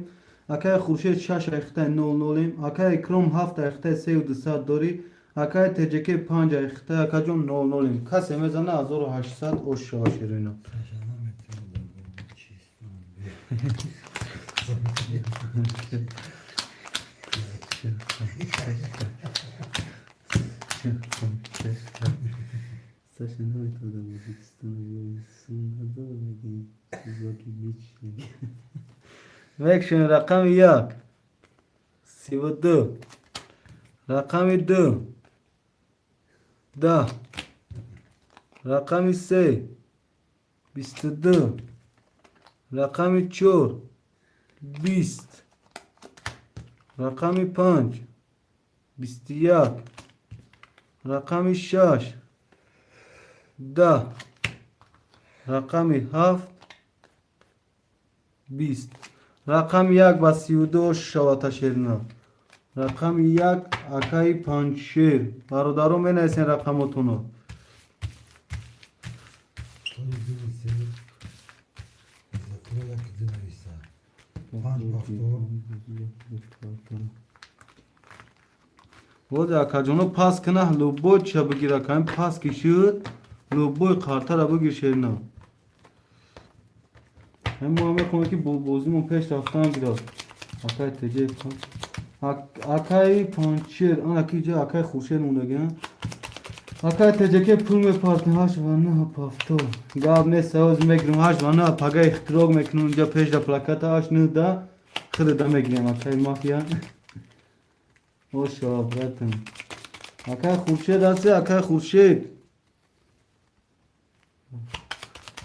Акай Хуршед шаш ахта нол нолем. Акай Икром ҳафт ахта сеу дусад дорӣ. Акай Теҷеке панҷ ахта акаҷон нол нолем. Касе мезана 1800 ош шава шерина. Саша наметавонам чист. Саша наметавонам Ӯзбекистон сум надорам мегӯи чизоки ҳеч мекшем. Рақами як 32, рақами ду 10, рақами се 22, рақами чор 20, рақами панҷ 21, рақами шаш 10, рақами ҳафт 20. Рақами як ба 32 ош шавата шерина. Рақами як акаи Панҷшер. Бародарон, менависен рақамотонро. Соли ду се Иззатулло як ду нависа. Панҷ бахтор. Боз акаҷоно пас кина, любой ча бигир акаим пас ки шуд, любой қартара бигир шерина. Ҳам мо мехоҳем ки бозимон пеш рафтан гирад. Акай Теҷе, акаи Панҷшер, ана ки ҷа акаи Хуршед мондагӣ. Акай Теҷеке пул мепартем ҳашт ва нӯҳ ҳафто. Гап нест, ҳоз мегирем ҳашт ва нӯҳ, пага ихтироқ мекунем инҷа пеш да плаката ҳашт нӯҳ да худада мегирем акаи мафия. Ошо, братан. Акай Хуршед ҳасти, акай Хуршед.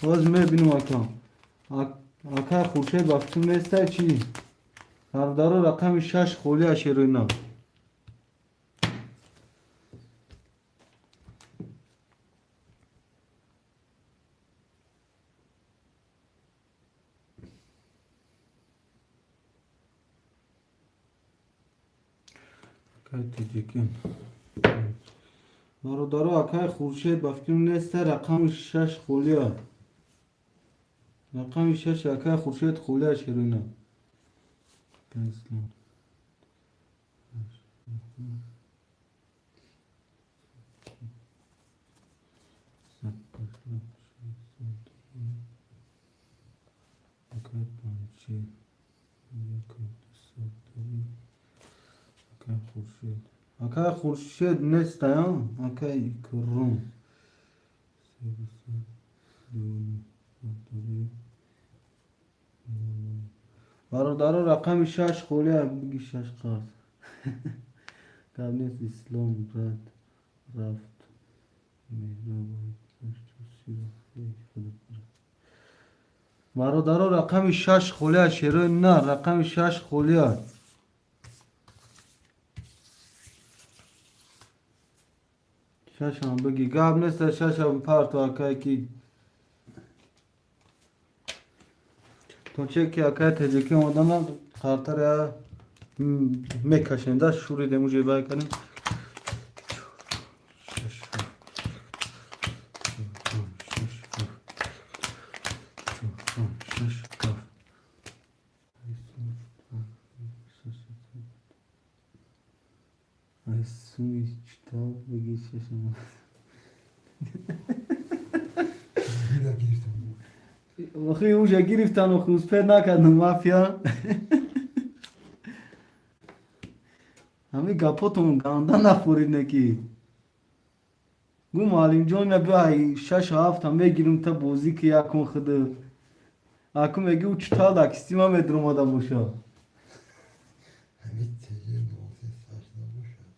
Ҳозир мебинем, ака. Акай Хуршед ба фикр нестай чӣ? Бародаро, рақами шаш холия, шероина. Акай Тоҷикин. Бародаро, акай Хуршед ба фикр нестай, рақами шаш холия. Рақами шаш акай Хуршед холия, шероина. Ислом. Акай Панҷшер. Як, ду, акай Хуршед. Акай Хуршед нестай, а? Акай Икром. Бародаро, рақами шаш холия, биги шаш қарз. Гап нест, Ислом, брат, рафт. Бародаро, рақами шаш холия, шерои на, рақами шаш холия. Шашам биги. Гап нест, шашам парту акай ки. То че ки акай Теҷикӣ омаданам, қартара мекашем да, шуридем, уже бай кардем. Шаш, шаш, чор, шаш, ҳафт. Ай суми читал, биги шашам. Гира гирифтам. Охи уже гирифтан, охи успеть накардам, мафия. Ҳами гапотон ганда нафурид неки. Гу муаллимҷон, ма биай шашу ҳафта мегирим та бозӣ ки якун худу. Аку меги ӯ читал да кистима медуромада боша. Ҳамин теҷе носе саш набошад.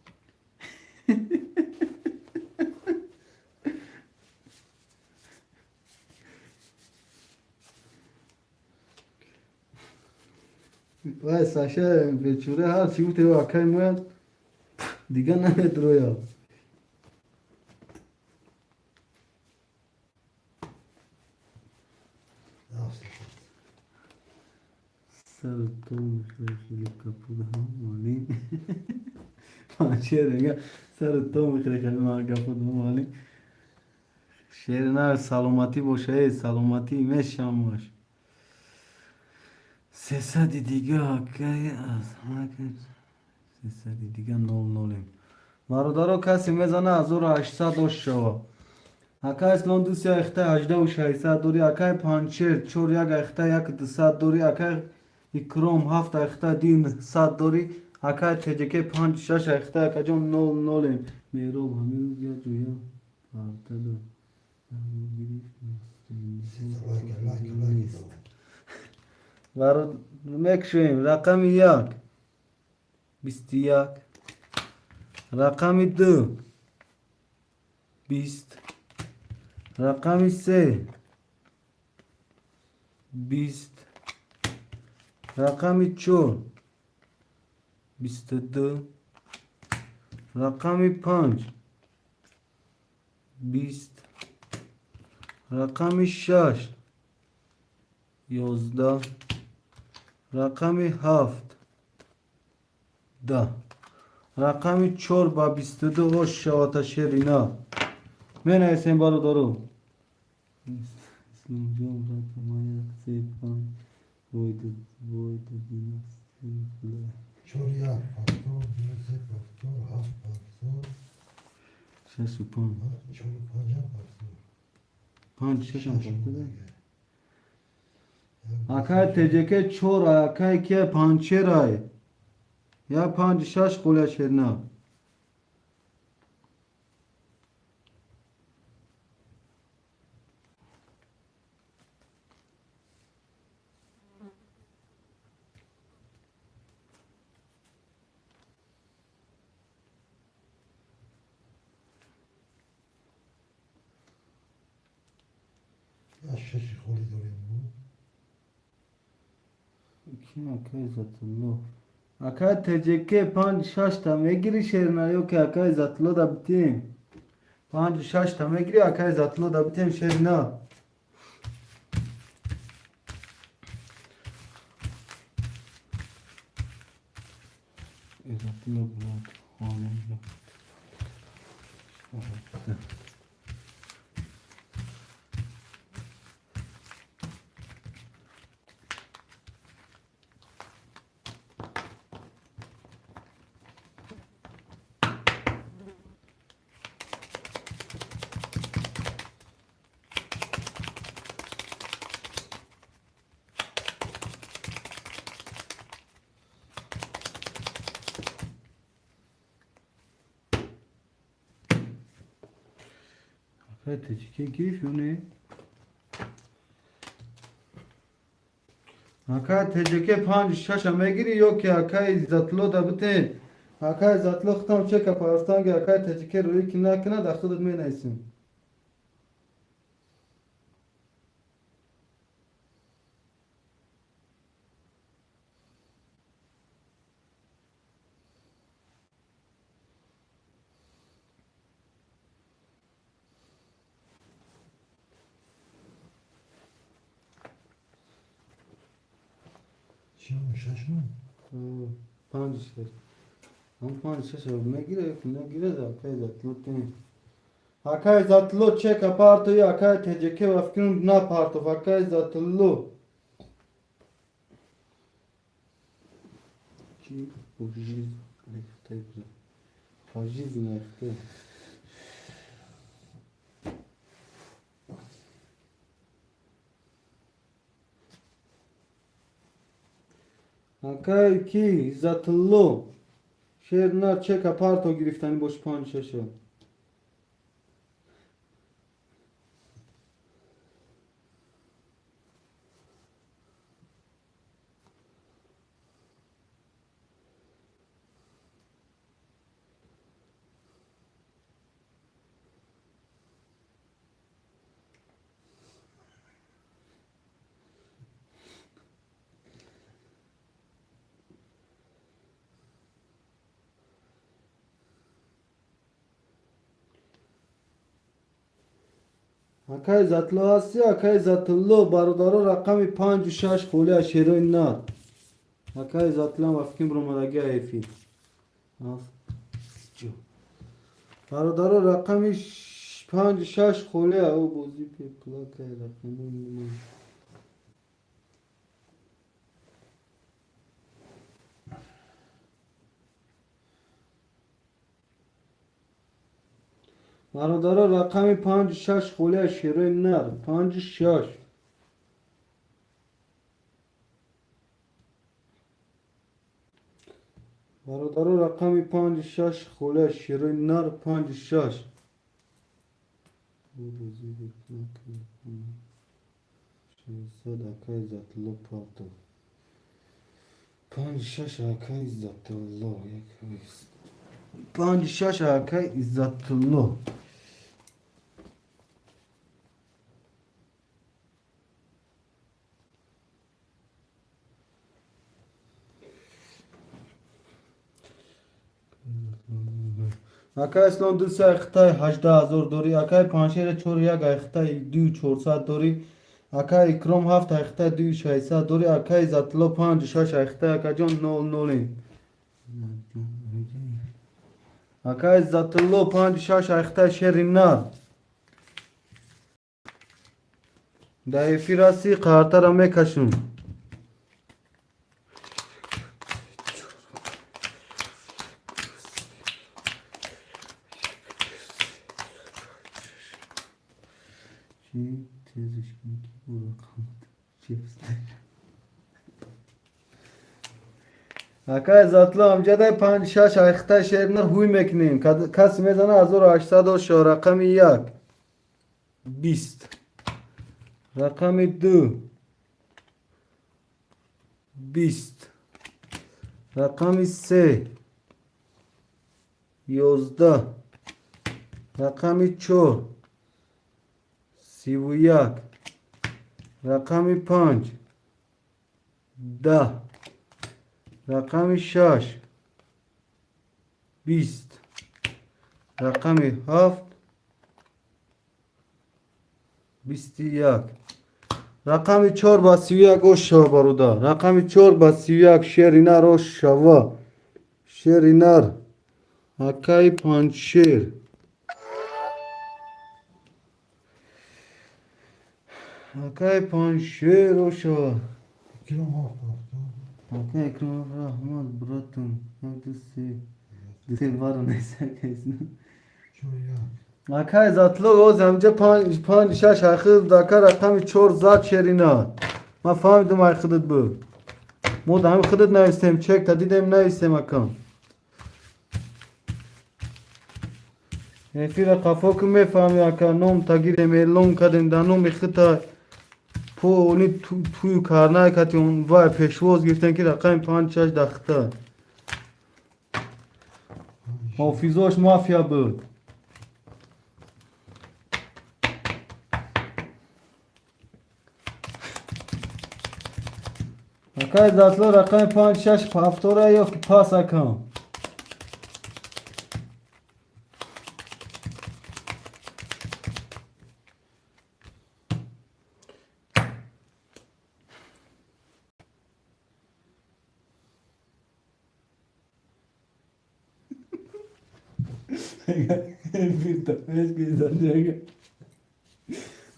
Вай Саша бечура ҳар чӣ гуфте, акай мояд дига намедурояд. Нафс шуд. Сару то мехӯре Филип Капуда муаллим. Панҷшер мега сару то мехӯре Филип Капуда муаллим. Шер на, саломатӣ боша, э саломатӣ мешамаш. Сесади дига акай аз сесади дига нол нолем. Бародаро, касе мезана 1800 ош шава. Акай Ислом ду се ахта 18600 дори, акай Панҷшер чор як ахта як дусад дори, акай Икром ҳафт ахта ди сад дори, акай Теҷеке панҷ шаш ахта, акаҷон нол нолем. Меҳроб ҳамин рӯз як ҷоя парта дод. Лайк, лайк, лайк. Баро мекушоем рақами як 21, рақами ду 20, рақами се 20, рақами чор 22, рақами панҷ 20, рақами шаш 11, рақами ҳафт 10, рақами чор ба 22 ош шавата, шерина. Менависем, бародаро. Исломҷон, брата, ман як се панҷ вой додина. Чор як пафтор, ду се пафтор, ҳафт пафтор, шашу панҷ. Чору панҷам пафтор. Панҷ шашам Шаш пафтор. мондага. Як, ду, Акай се, Теҷеке чор, акай ке панҷшерай. Я панҷ шаш қоля, шерна. Я Шаши холӣ дорем. Ки акай Иззатулло? Акай ТҶК панҷ шашта мегири шерна ё ки акай Иззатулло да битем? Панҷу шашта мегири, акай Иззатулло да битем шерна. Иззатулло булад. Акай ТҶК гирифт ё не? Акай ТҶК панҷ шаша мегири ё ки акай Иззатулло да битем? Акай Иззатулло хитам чека парстанги акай ТҶК рӯӣ ки накунад, а худат менависем. Чиам шашмон? Панҷ шаш. Ҳам панҷ шаша мегира ё ки нагирад, акай Иззатулло тем. Акай Иззатулло чека партои, акай ТҶК ба фикрам напартов, акай Иззатулло. Чи пожизненно рехта. Акай ки Иззатулло шер на чека парто гирифтанӣ боши панҷ шаша. Акай Иззатулло ҳасти, акай Иззатулло бародаро рақами панҷу шаш холи аз шерои нар. Акай Иззатулло ба фикрам ромадаги эфир. Бародаро рақами панҷу шаш холи ӯ бозӣ пеплакай рақами бародаро рақами панҷу шаш холи аз шерои нар. Панҷу шаш. Бародаро рақами панҷу шаш холи аз шерои нар. Панҷу шаш. Шашсад акай Иззатулло партов. Панҷу шаш акай Иззатулло. Панҷу шаш акай Иззатулло. Акай Ислом ду се айхтаи 18 000 дорӣ, акай Панҷшера чор як айхтаи дую чорсад дорӣ, акай Икром ҳафт айхтаи дую шашсад дорӣ, акай Иззатулло панҷу шаш айхтаи акаҷон нол нолем. Акай Иззатулло панҷу шаш айхтаи шери нар. Дар эфир ҳастӣ, қартара мекашум. Чи тезиш кун ки бо рақамат Акай Иззатулло амҷадай панҷ шаш айхтаи шернар ҳуй мекунем. Касе мезана 1800 ошо рақами як 20, рақами ду 20, рақами се 11, рақами чор 31, Рақами 5, 10. Рақами 6, 20. Рақами 7, 21. Рақами 4 ба 31 ош шава, бародар. Рақами 4 ба 31, шери нар ош шава. Шери нар, акаи Панҷшер. Акаи Панҷшер ош шава. Икром ҳафт ҳафтод. Акаи Икром, раҳмат, братум. Як, ду, се. Ду, се вара нест, акаи Ислом. Чор, як. Акаи Затло, оз ҳамҷа панҷ, панҷ, шаш ҳайхид ака, рақами 4 зад шерина. Ман фаҳмидум, ай худат буд. Мо да ҳами худат навистем, чек та дидем, навистем, ака. Эфира қафо ки мефаҳми, ака, ном тагирем, эълон кардем дар номи худта пони тую карнай кати он вай пешвоз гирифтем, ки рақами панҷ, шаш дахта. Ҳофизош мафия буд. Акаи Затло, рақами панҷ, шаш, ҳафтора ё ки пас, акам.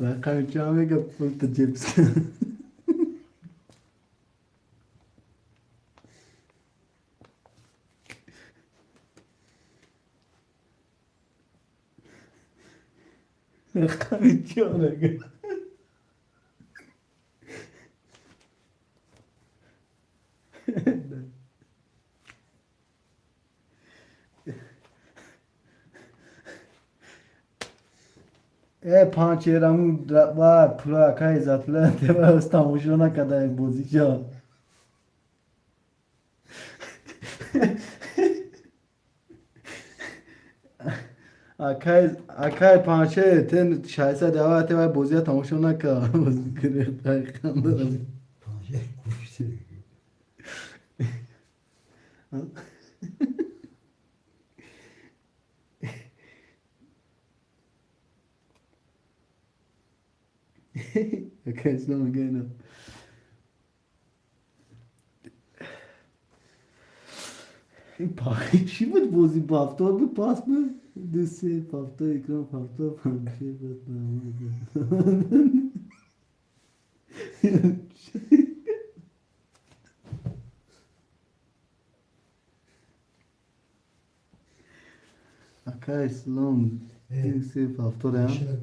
Рақами чанд мега пулта ҷебс. Рақами чанд мега. Э, панҷшераму ва пула акаи Затло тева тамошо накарда бозича. Акаи Панҷшер, тен шайсад ава тева бозия тамошо накард. Панҷшер кушти. Акаи Ислом мега ина. Ин пахи чӣ буд, бози ба 70 буд, пас буд? Ду, се, ҳафтод, Икром 70, Панҷшер буд. Акаи Ислом, ду, се, 70 ам. Шера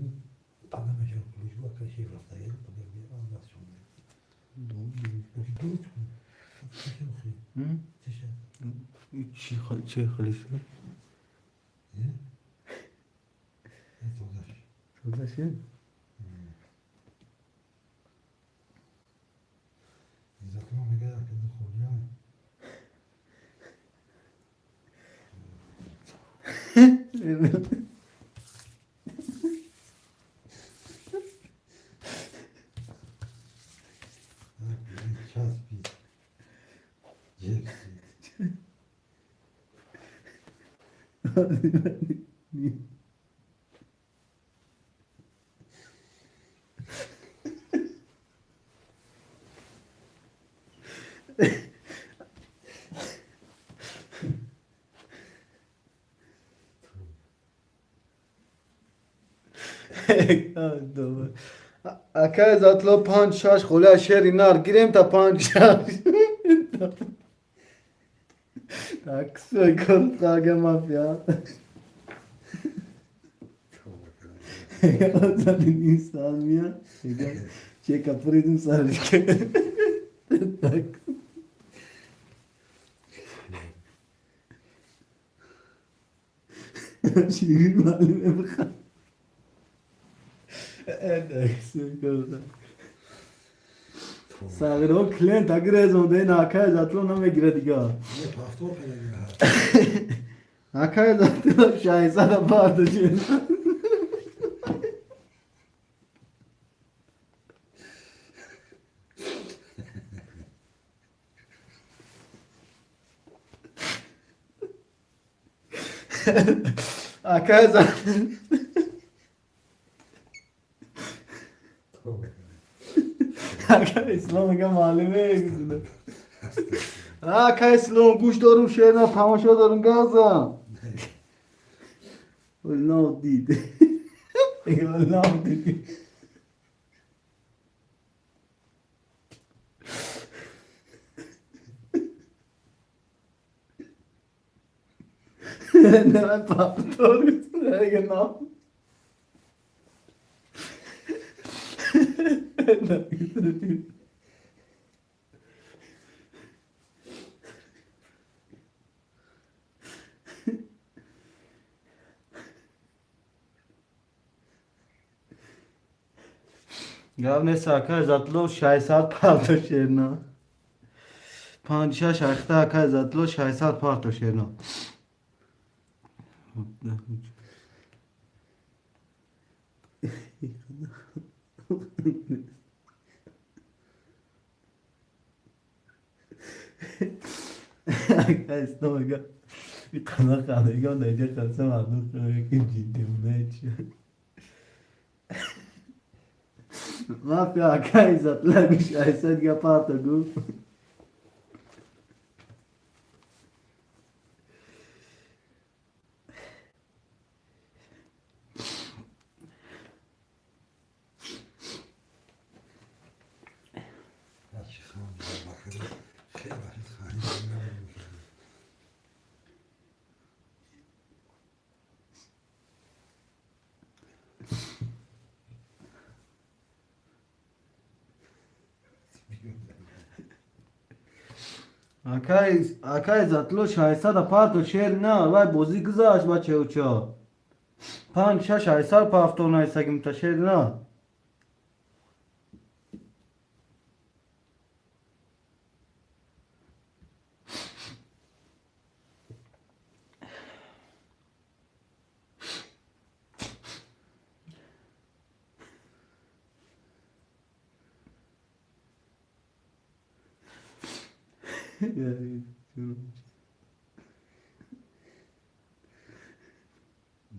пага мешав пулиш бу ака шеф рафта гел пага би андас шон. Ду чеша. Чӣ чӣ хали шуд? Е? Тозаш. Тоза шуд? Изатло мега ака ду холия. Часпид. Ҷепси. Акаи Затло, панҷ, шаш холия шери нар гирем та панҷ, шаш. Таксой кортага мафия. Инсан мия. Чека придум саришка. Так. Шигир маълуме бихам. Сағиро клиент агрезонда ин акаи Затло намегира дига. Ҳафтод пага. Акаи Затло 600 бардошед. Акай за акай Ислом мега маълуме. Акай Ислом гӯш дорум, шеър тамошо дорум, газам. Нав дид. Нав дид. Ne patron, genau. Гап нест, ака Иззатулло, 600 парто шерна. 5-6 ахта, ака Иззатулло, 600 парто шерна. Ака Ислом мега қана қадагон дар ҷа қасам мардум ки ҷиддӣ чи мафия. Ака Иззатулло, 600 га парто гуфт. Бачи хан хеле бачи хани. Акай Иззатулло, 600 парто шер на вай бозӣ гузашт, бачаюча. Панҷ шаш 600 пафто найсагимта шер на.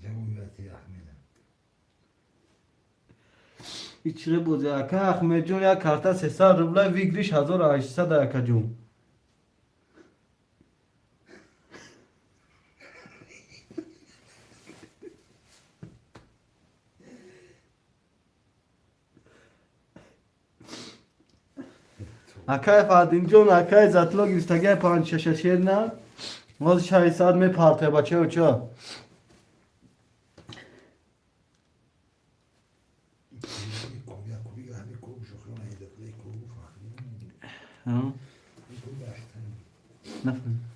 Ҷавобияти Аҳмеда. Ичире бози, ака Ахмедҷон, як карта 300 рубла, выигрыш 1800, акаҷон. Акай Фардинҷон, акай Иззатулло гирифтагиай панҷ шаша шер на. Ҳозир 600 мепартоя, бачаюча. Нафаҳмидам.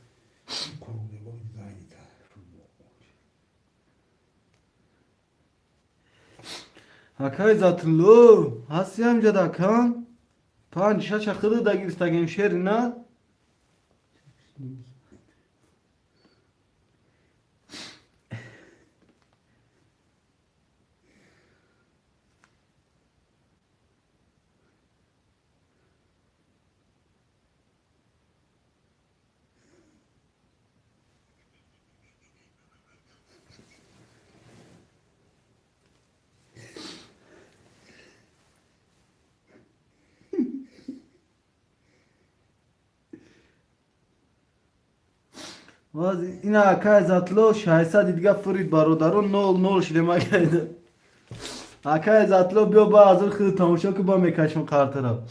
Акай Иззатулло, ҳасти ҳамҷад, акам? Панҷ шаша хида гирифтагем шери на. Боз ина, акай Иззатулло, 600 дига фурид, бародарон, нол нол шудем. Акай Иззатулло, биё ба азур хиди тамошо ки ба мекашем қартара.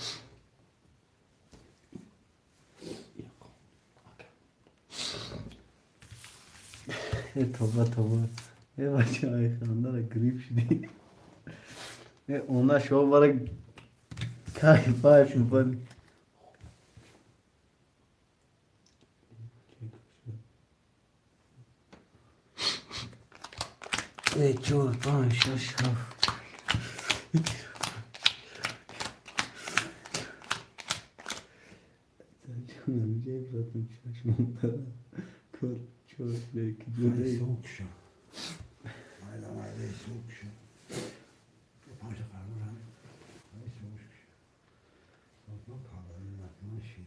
Э, тоба, тоба, э, бача, ай хандара грипп шуди. Э, она шо бара кайф шуд. Се, чор, панҷ, шаш, ҳафт. Кор, чор, Ай, soğuk şu. Mayda mayda soğuk şu. Панҷа қарор. Ай, soğuk şu. Soğuk kaldı. Şey.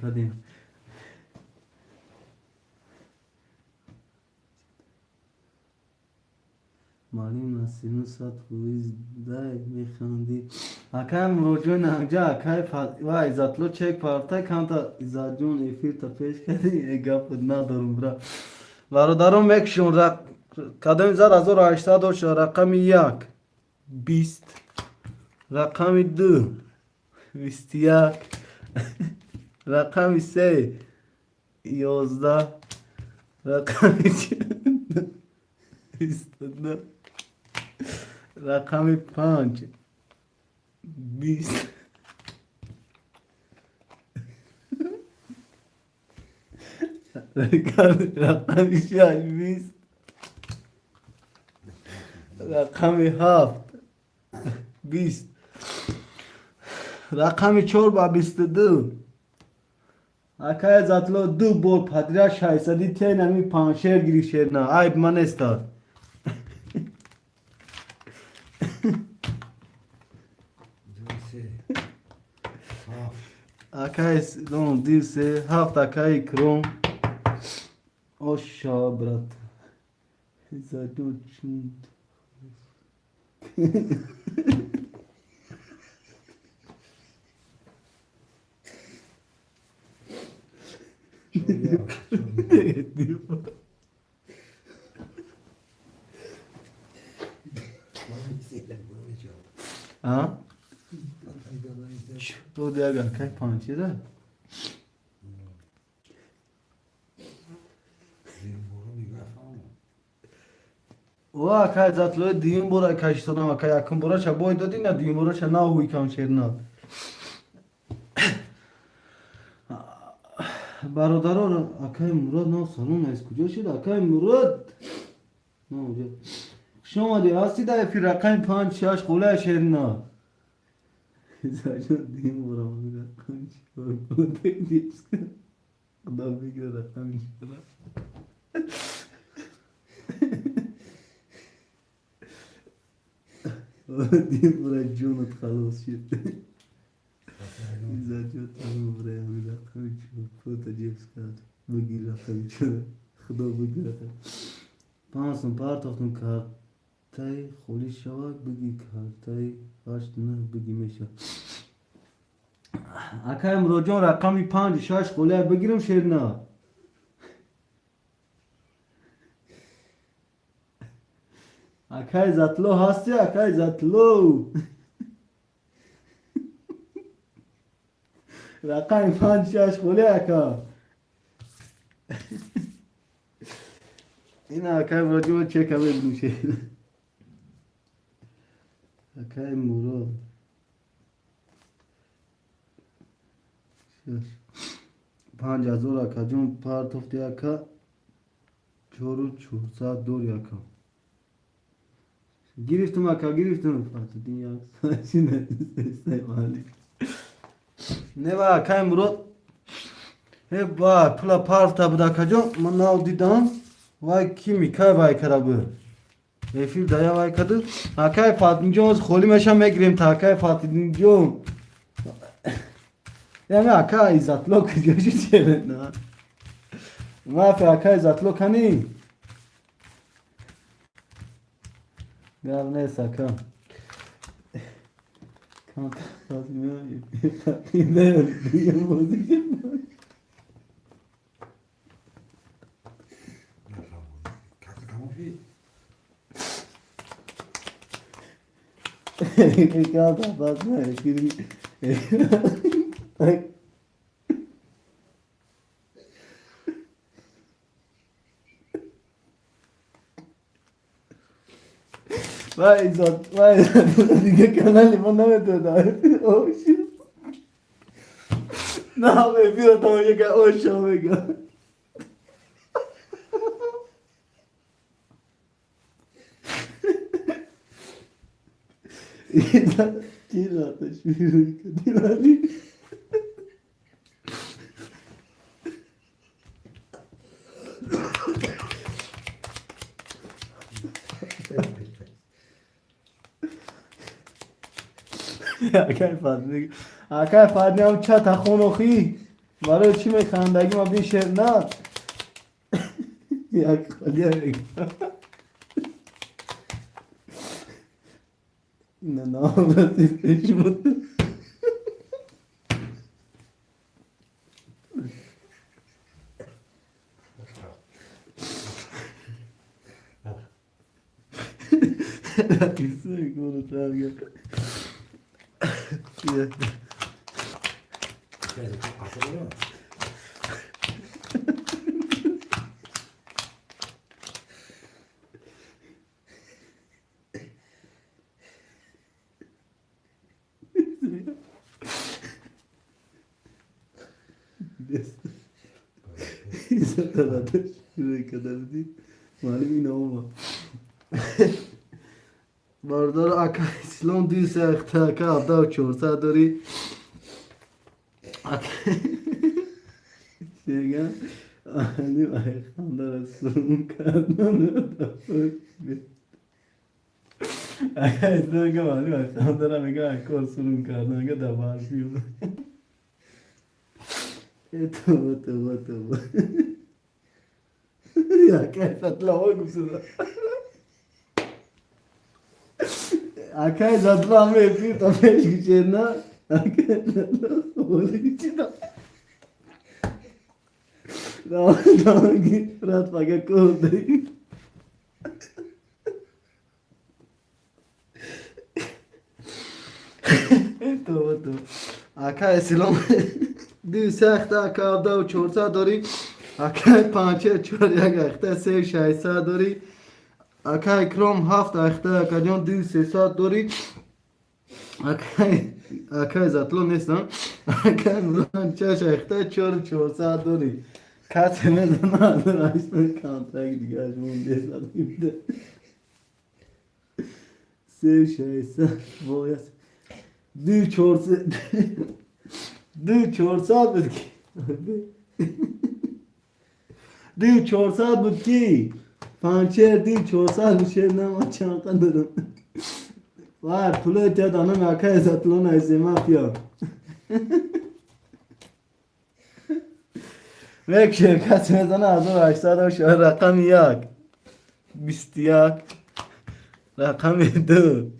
Кадем. Маълим Насину 100% дай механди. Акай Муроҷон анҷа акай ва Иззатло чек парта камта Иззатҷон эфирта пеш кардӣ, э гап надорум бра. Бародарон мекушон кадоми зад 1800 дошт, рақами 1 20, рақами 2 21, рақами 3 11, рақами 4 22, рақами 5 20, рақами 6 20, рақами 7 20, рақами 4 ба 22. Акай Иззатло ду бор подряд 600 тен ами паншер гирифт шерна. Айб ма нестад. Ду, се, ҳафт. Акай дон ду се ҳафт акай Икром. Оша брат. Иззатҷон чун Чор як, чор як. А? Чор як акай панчера? О акай Иззатло дуюм бора кашистодам акай якум бораша бой додӣ на дуюм бораша на ҳуй кам шерна. Бародаро акай Мурод нав салом аз куҷо шуд акай Мурод? На уҷо. Хуш омадӣ ҳастӣ дар эфир рақами 5 6 хулая шерна. Иззатҷон дуюм бора рақами 4 Худо бигира рақами 4. Дуюм бора ҷонат халос шуд. Иззатҷон дуюм бора рақами 4 фото ҷебс кард. Бигир рақами 4. Худо бигира. Панҷ партофтум картаи холӣ шавад, бигир картаи 8 9 бигир мешавад. Акай Муроҷон рақами 5 6 холия бигирам шерна. Акай Иззатло ҳастӣ акай Иззатло. Рақами 5 6 холия ака. Ина акай Муроҷон чека мебинем шерна. Акай Мурод. 5000 акаҷон партофти ака 4400 дори ака. Гирифтум ака гирифтум. Фатиддин як Не ва акай Мурод. Э ба пула парта буд акаҷон ман нав дидам. Вай ки микай вай кара буд. Эфир дая вай каду. Акай Фатиддинҷон холӣ мешам мегирем та акай Фатиддинҷон. Яъне ака Иззатло куҷо шуд шерна? Мафи ака Иззатло кани? Гап нест ака. Карта тамом шид? Вай Иззат, вай Иззат, дига канали ма наметавонам. Ош. На, эфира тамошо кард, оша мега. Иззат, чӣ раташ берун кардӣ вале? Акай Фатми, акай Фатми ҳам чата хон охӣ. Барои чӣ механдагӣ ма бин шерна? Як холия мегӯям. Ина наобрази пеш буд. Бародар ака Ислом 200 ака 7400 дорӣ. Чига? Али хандара сум кардан. Ака Ислом мега али хандара мега кор сум кардан мега дар барфи. Тоба тоба тоба. Ака Затло гуфта. Акай Затло ҳама эфир та пеш гучед на? Акай Затло холӣ чида. Рад пага кор дорӣ. Тоба тоба. Акай Ислом 200 ака 7400 дорӣ. Акай панчер чор як ахта се 600 дорӣ. Акай Икром ҳафт ахта акаҷон 2300 дорӣ. Акай Затло нестам. Акай Мурод чаш ахта чор 400 дорӣ. Касе мезанад раисми контракт дигараш мондест. Се 600 бояд. Ду 400 ду 400 буд ки. Ду 400 буд ки. Панчер ду 400 буд шер нама чанд дорам. Вай пулои тя данам акай Затло найсе мафия. Мекшем касе мезана 1800 рақами як 21 рақами ду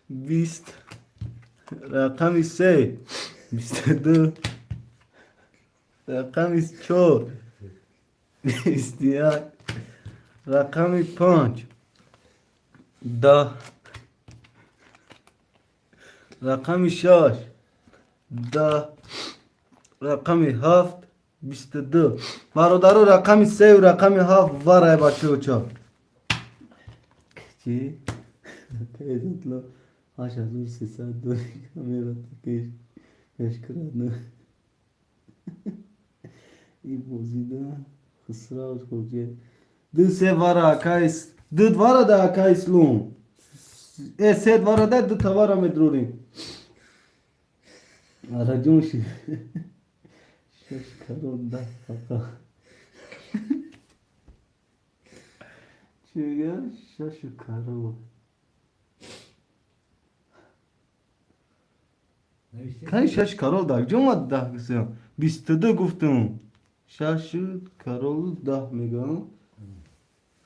20 рақами се 22 рақами чор 21 рақами панҷ 10 рақами шаш 10 рақами ҳафт 22. Бародаро рақами сею рақами ҳафт варай бачаоча. Чӣ? Затло 8300 дорӣ камера пеш пеш кардна. И бозида Хусрав хоҷа. Ду се вара акай ду вара да акай Ислом. Э се вара да ду тавара медрорим. Араҷон ши. Шаш карон 10 фақа. Чӣ мегӯяд? Шашу карон. Кай шаш карол дар куҷо омад 10 гуфтам? 22 гуфтам. Шашу каролу 10 мегӯям.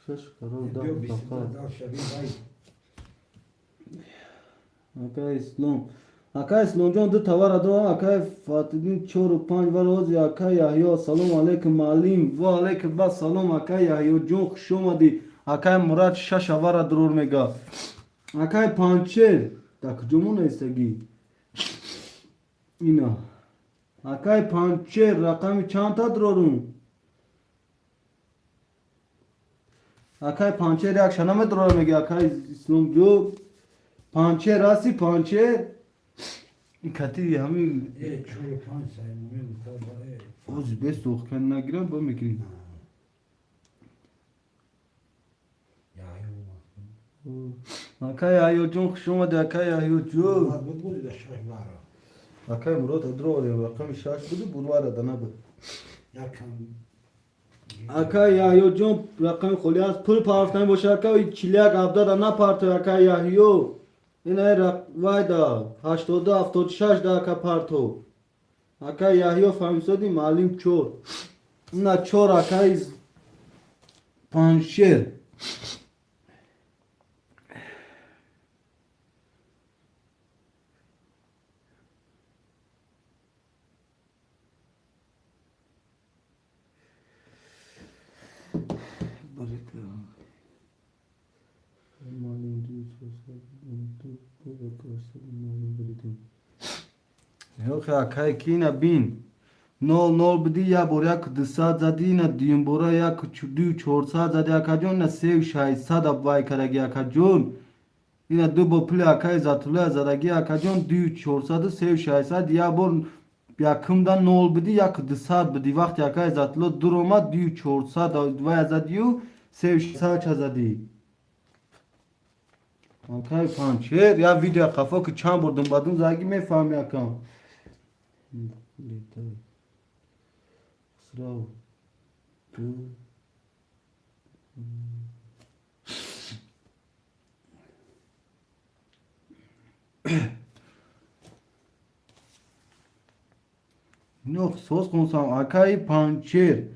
Шашу карол 10 фақа. Акай Ислом. Акай Исломҷон ду тавара дорам. Акай Фатиддин чору панҷ вара ҳози акай Яҳё. Салому алайкум маълим. Ва алайкум ассалом акай Яҳёҷон хуш омадӣ. Акай Мурад шаш авара дурур мега. Акай Панчер дар куҷо монаистагӣ? Ина. Акай Панчер рақами чандта дурорум? Акай Панчер як шана медурорам мега акай Исломҷон. Панчер ҳасти Панчер? Ин кати ҳамин ози бес сӯхтан нагирам бо мекунем. Акай Яҳёҷон хуш омадӣ акай Яҳёҷон. Акай Мурод дурорем рақами шаш буду бурвара да набуд. Акай Яҳёҷон рақами холӣ аст. Пул партофтанӣ бошад акай 41 17 да напартой акай Яҳё. Ина вай да 82 76 да ака парто. Акай Яҳё фаҳмисоди маълим чор. Ина чор акай Панҷшер. Акай ки ина бин 0-0 биди, як бор 1-200 зади, ина дуюм бора 1-2-400 зади, акаҷон, ина 3-600 вай кардаги, акаҷон, ина ду бо пули акаи Затуллоя задаги, акаҷон, 2-400 3-600. Як бор якумда 0 биди, 1-200 биди, вақте акаи Затулло дур омад, 2-400 вая задию 3-600 ча зади. Акаи Панҷшер, як видео қафо ки чанд бор думбадум задаги, мефаҳми, акам. Хусрав ду. Ино соз хонсам, акаи Панҷшер.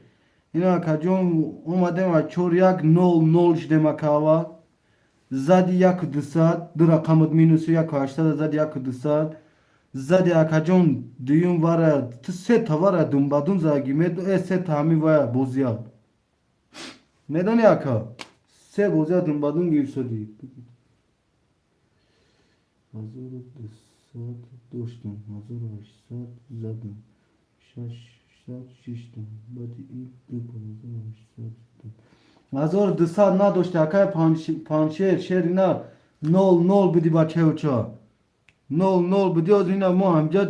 Ино, акаҷон, омадем а 4-1 0-0 шудем, ака, аввал зади 1-200, ду рақамот минуси 1-800 зади, 1-200 зади, акаҷон. Дуюм вара ту сета вара думбадум задаги, сета ҳами вая бозия медони, ака, се бозия думбадум гирифтодӣ. 1200 доштам, 1800 задам, 600 шиштам, баъди ин ду бор 1800 задам. 1200 надошти, акай Панҷшер, шери на 0-0 биди, бачаюча, 0-0 биди. Ҳозир ина мо ҳамҷа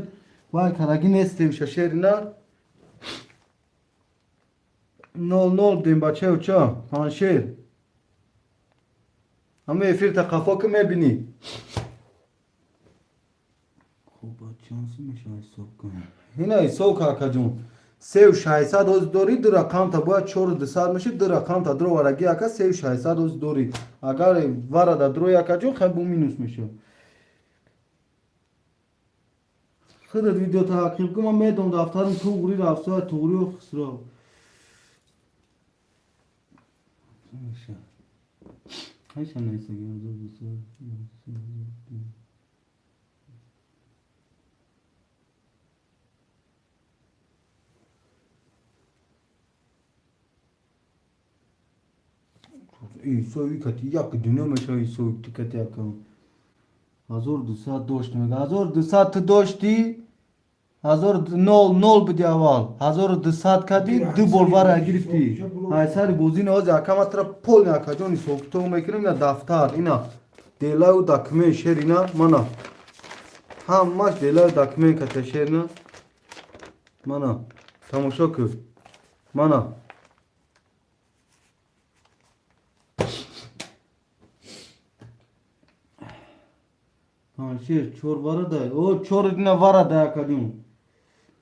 вай карагӣ нестем, шашери на 0-0 будем, бачаюча. Панҷшер, ҳама эфирта қафо ки мебинӣ. Хуб, чанд сум мешавад, ҳисоб кунем. Ина ҳисоб ка, акаҷон, 3-600 ҳозир дорӣ, ду рақамта бояд 4-200 мешид, ду рақамта дуровараги, ака, 3-600 ҳозир дорӣ. Агар варада дурои, акаҷон, хай бо минус мешавад. Худат видео таъқиб кун, ман медонам, дафтарам туғри рафта, туғри Хусрав. Қайша нависаги? 1200. Исои кати як дунё мешава, исои ту кати, якам. 1200 дошт, мега, 1200 ту доштӣ, ҳазор 0-0 буди аввал, 1200 кардӣ, ду бор вара гирифтӣ. Ай сари бозӣ нози, акама, тра полный, акаҷон, ҳисобкитоб мекунем. Ина дафтар, ина делаю документ, шер, ина мана ҳамаш делаю документ ката, шер, ина мана тамошо кун, мана. Панҷшер чор варада, о чор ина варада, акаҷон,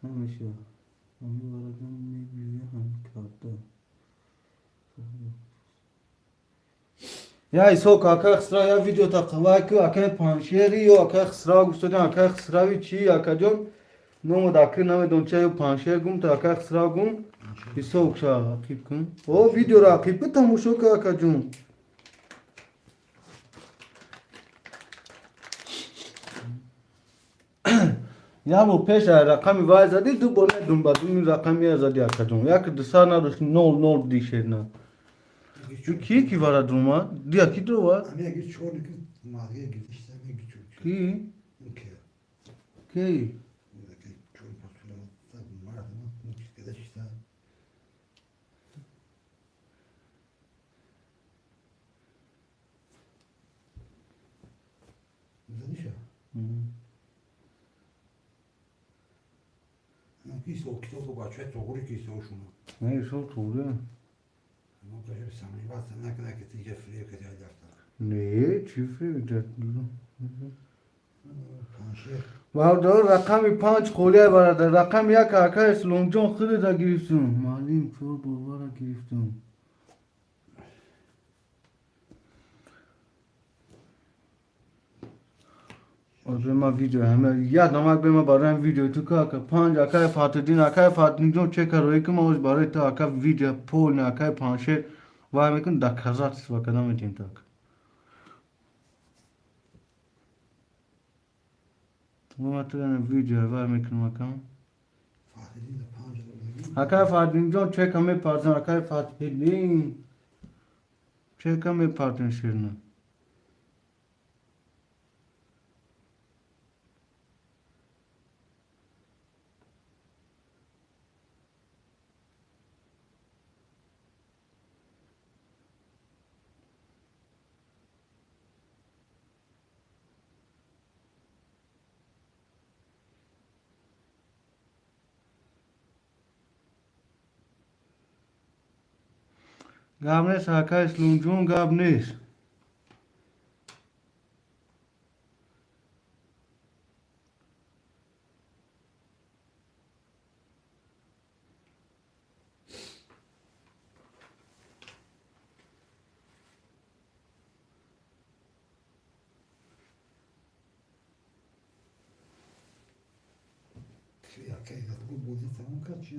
ҳамеша ҳами варада мебиёя, ҳами карда. Я ҳисоб ка, акай Хисрав, я видео тақвай ку, акай Панҷшери ё акай Хисрав гуфтодем, акай Хисрави чи, акаҷон, ному дакри намедон ча, ё Панҷшер гум, то акай Хисрав гум, ҳисоб ша, ақиб кун. О видеоро ақиб кун, тамошо ку, акаҷон. Як бор пеш рақами вай задӣ, ду бор думбадуми рақами задӣ, акаҷон. 1-200 надошт, 0-0 будӣ, шерна. Ки ки вара дума? Дия ки дува? Ами яки чор ки мағия гирифта, ами чор. Ки? Ки. Ки? Яки чор пасула, мард, ки када. Заниша? Ки со китоб бача тоғри ки со шумо. Не, шо туғри. Мо кажем сомневаться накна ки тига фиреб кади дафтар. Не, чӣ фиреб? Панҷшер. Бародар, рақами панҷ холия, бародар, рақами як акай Исломҷон худида гирифтум. Маълим чор бовара гирифтум. Ма видео ҳама як намак бема барои видео ту ка ака панҷ акай Фатҳиддин, акай Фатҳиддин чека роӣ ки ма оз барои ту ака видео полный акай панҷшер вай мекун, доказательство када метем так. Ма ту видео вай мекунам ака. Акай Фатҳиддинҷон, чека мепартем, акай Фатҳиддин, чека мепартем ширна. Гап нест, акай Исломҷон, гап нест. Бозӣ тамом кард чи?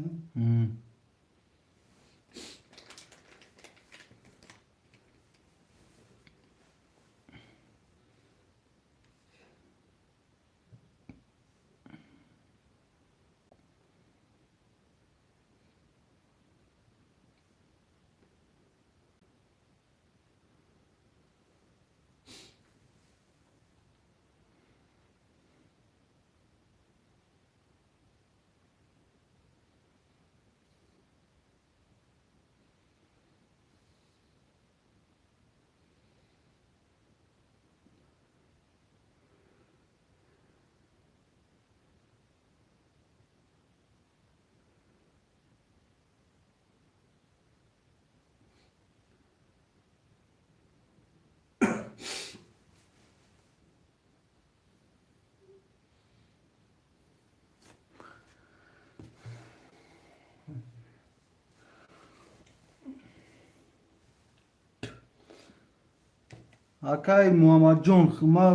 Акай Муҳаммадҷон, ма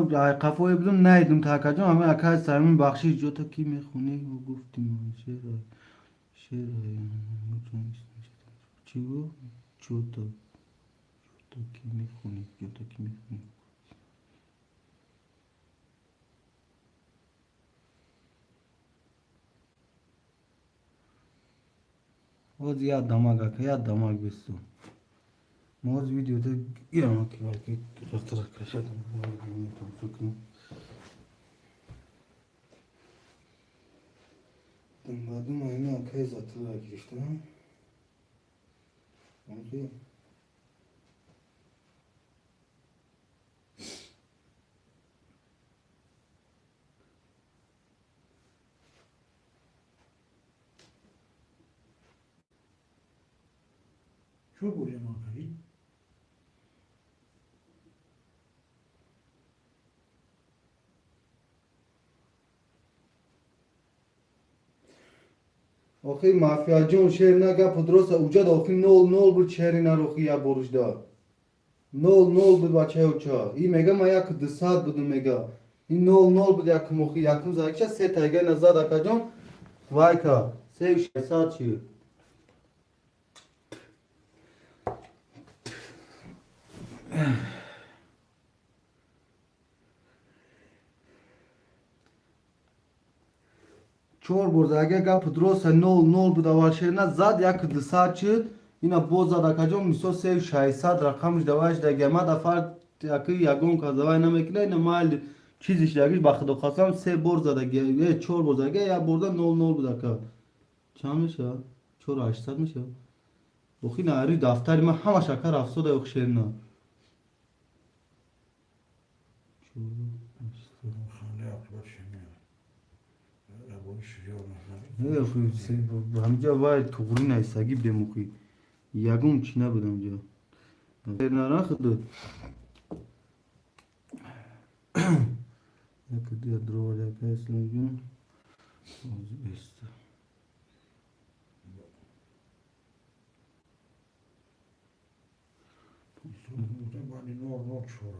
қафое будам, наидум та акаҷон, ҳама акай Сармин бахшиш, ҷота ки мехонӣ гуфтим шер шер чӣ гуфт? Ҷота ҷота ки мехонӣ, ҷота ки мехонӣ. Оз як дамак ака, як дамак бисту. Моз видеода гирам ки балки рафтара кашад тамошо кунам. Баъдум ами акай затура гирифтам. Окей. Чо бурем акаи? Охи мафияҷон, шер на гапу дуроста, уҷад охи 0-0 буд, шери нарохи як борушда. 0-0 буд бачаи уча. И мега ма як 200 будум мега. И 0-0 буд якум охи якум заракча се тайга назад акаҷон. Вайка 3 600 чи. Чор бор агар гапу дуроста 0-0 буд аввал шерна зад як 200 шуд. Ина боз зад акаҷон, мисол 3 600 рақамш даваш даги. Ма дафар яки ягон казавай намекуна, ина майл чизиш дагиш ба худо қасам се бор задаги, чор бор задаги, як борда 0-0 буд ака. Чанд мешавад? 4 800 мешавад. Охи на рӯи дафтари ман ҳамаш ака рафсода ох шерна. 4 800. Хандаи оқибат шемия. Рабони шиёр Не, охи, ҳамҷа вай туғри найсагӣ будем охи. Ягон чӣ набуд ҳамҷа. Нара худу. Як ду дрова як Исломҷон. Оз беста. Баъди 0-0 чор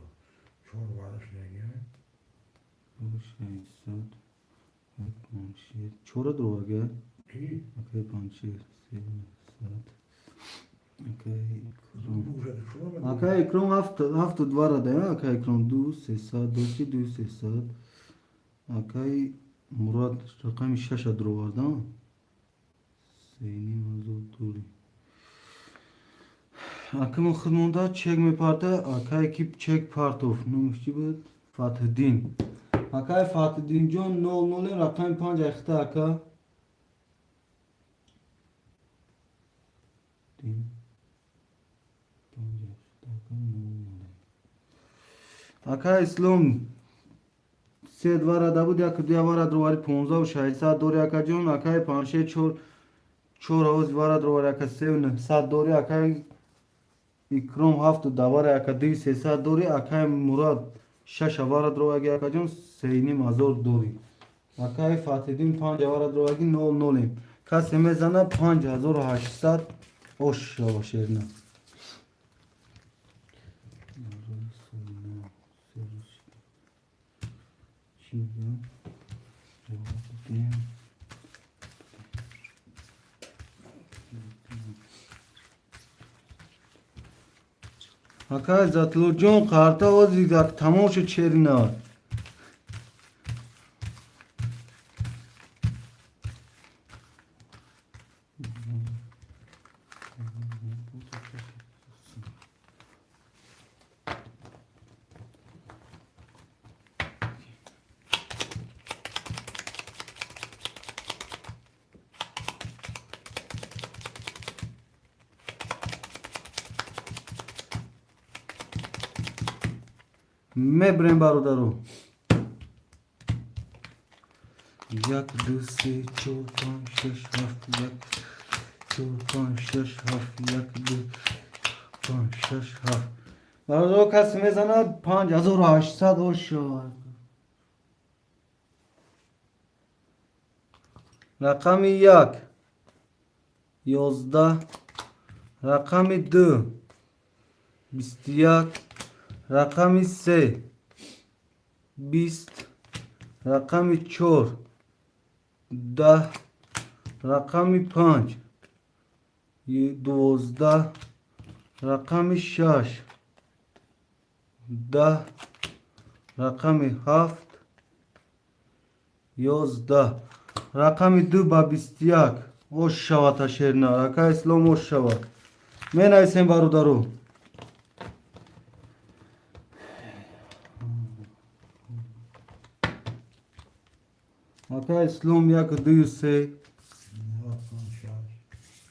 чор ваъда шудагия. 600. Панҷшер чора дровага. Ки? Акай Панҷшер 300. Акай Икром. Акай Икром ҳафту двара да, акай Икром ду сесад дошти, ду сесад. Акай Мурод рақами шаша дроварда. 3,5 ҳазор дори. Акамо худ монда чек мепарта, акай ки чек партов. Номаш чӣ буд? Фатҳиддин. Акай Фатҳиддинҷон нол ноле рақами панҷ айхта ака. Дин. Панҷ айхта ака нол ноле. Ака Ислом се двара да буд, яку дуя вара дровари 15 600 дори акаҷон. Акай Панше чор чор овози вара дровари ака 3 900 дори. Акай Икром ҳафту давари ака дуи сесад дори. Акай Мурод шаш авара дроваги акаҷон 3,5 ҳазор дори. Акай Фатҳиддин панҷ авара дроваги нол нолем. Касе мезана 5800 ош шава шерна. Чӣ мегӯям? Ҷавоб бидем. Ака Иззатуллоҷон қарта ози тамом шуд шерина. Мебрем бародаро. Як, ду, се, чор, панҷ, шаш, ҳафт, як, чор, панҷ, шаш, ҳафт, як, ду, панҷ, шаш, ҳафт. Бародаро, касе мезанад 5800 ош шавад. Рақами як 11, рақами ду 21, рақами се 20, рақами чор 10, рақами панҷ 12, рақами шаш 10, рақами ҳафт 11, рақами ду ба 21 ош шавад ашерна. Ака Ислом ош шавад. Менависем бародаро. Ака Ислом яку дую се.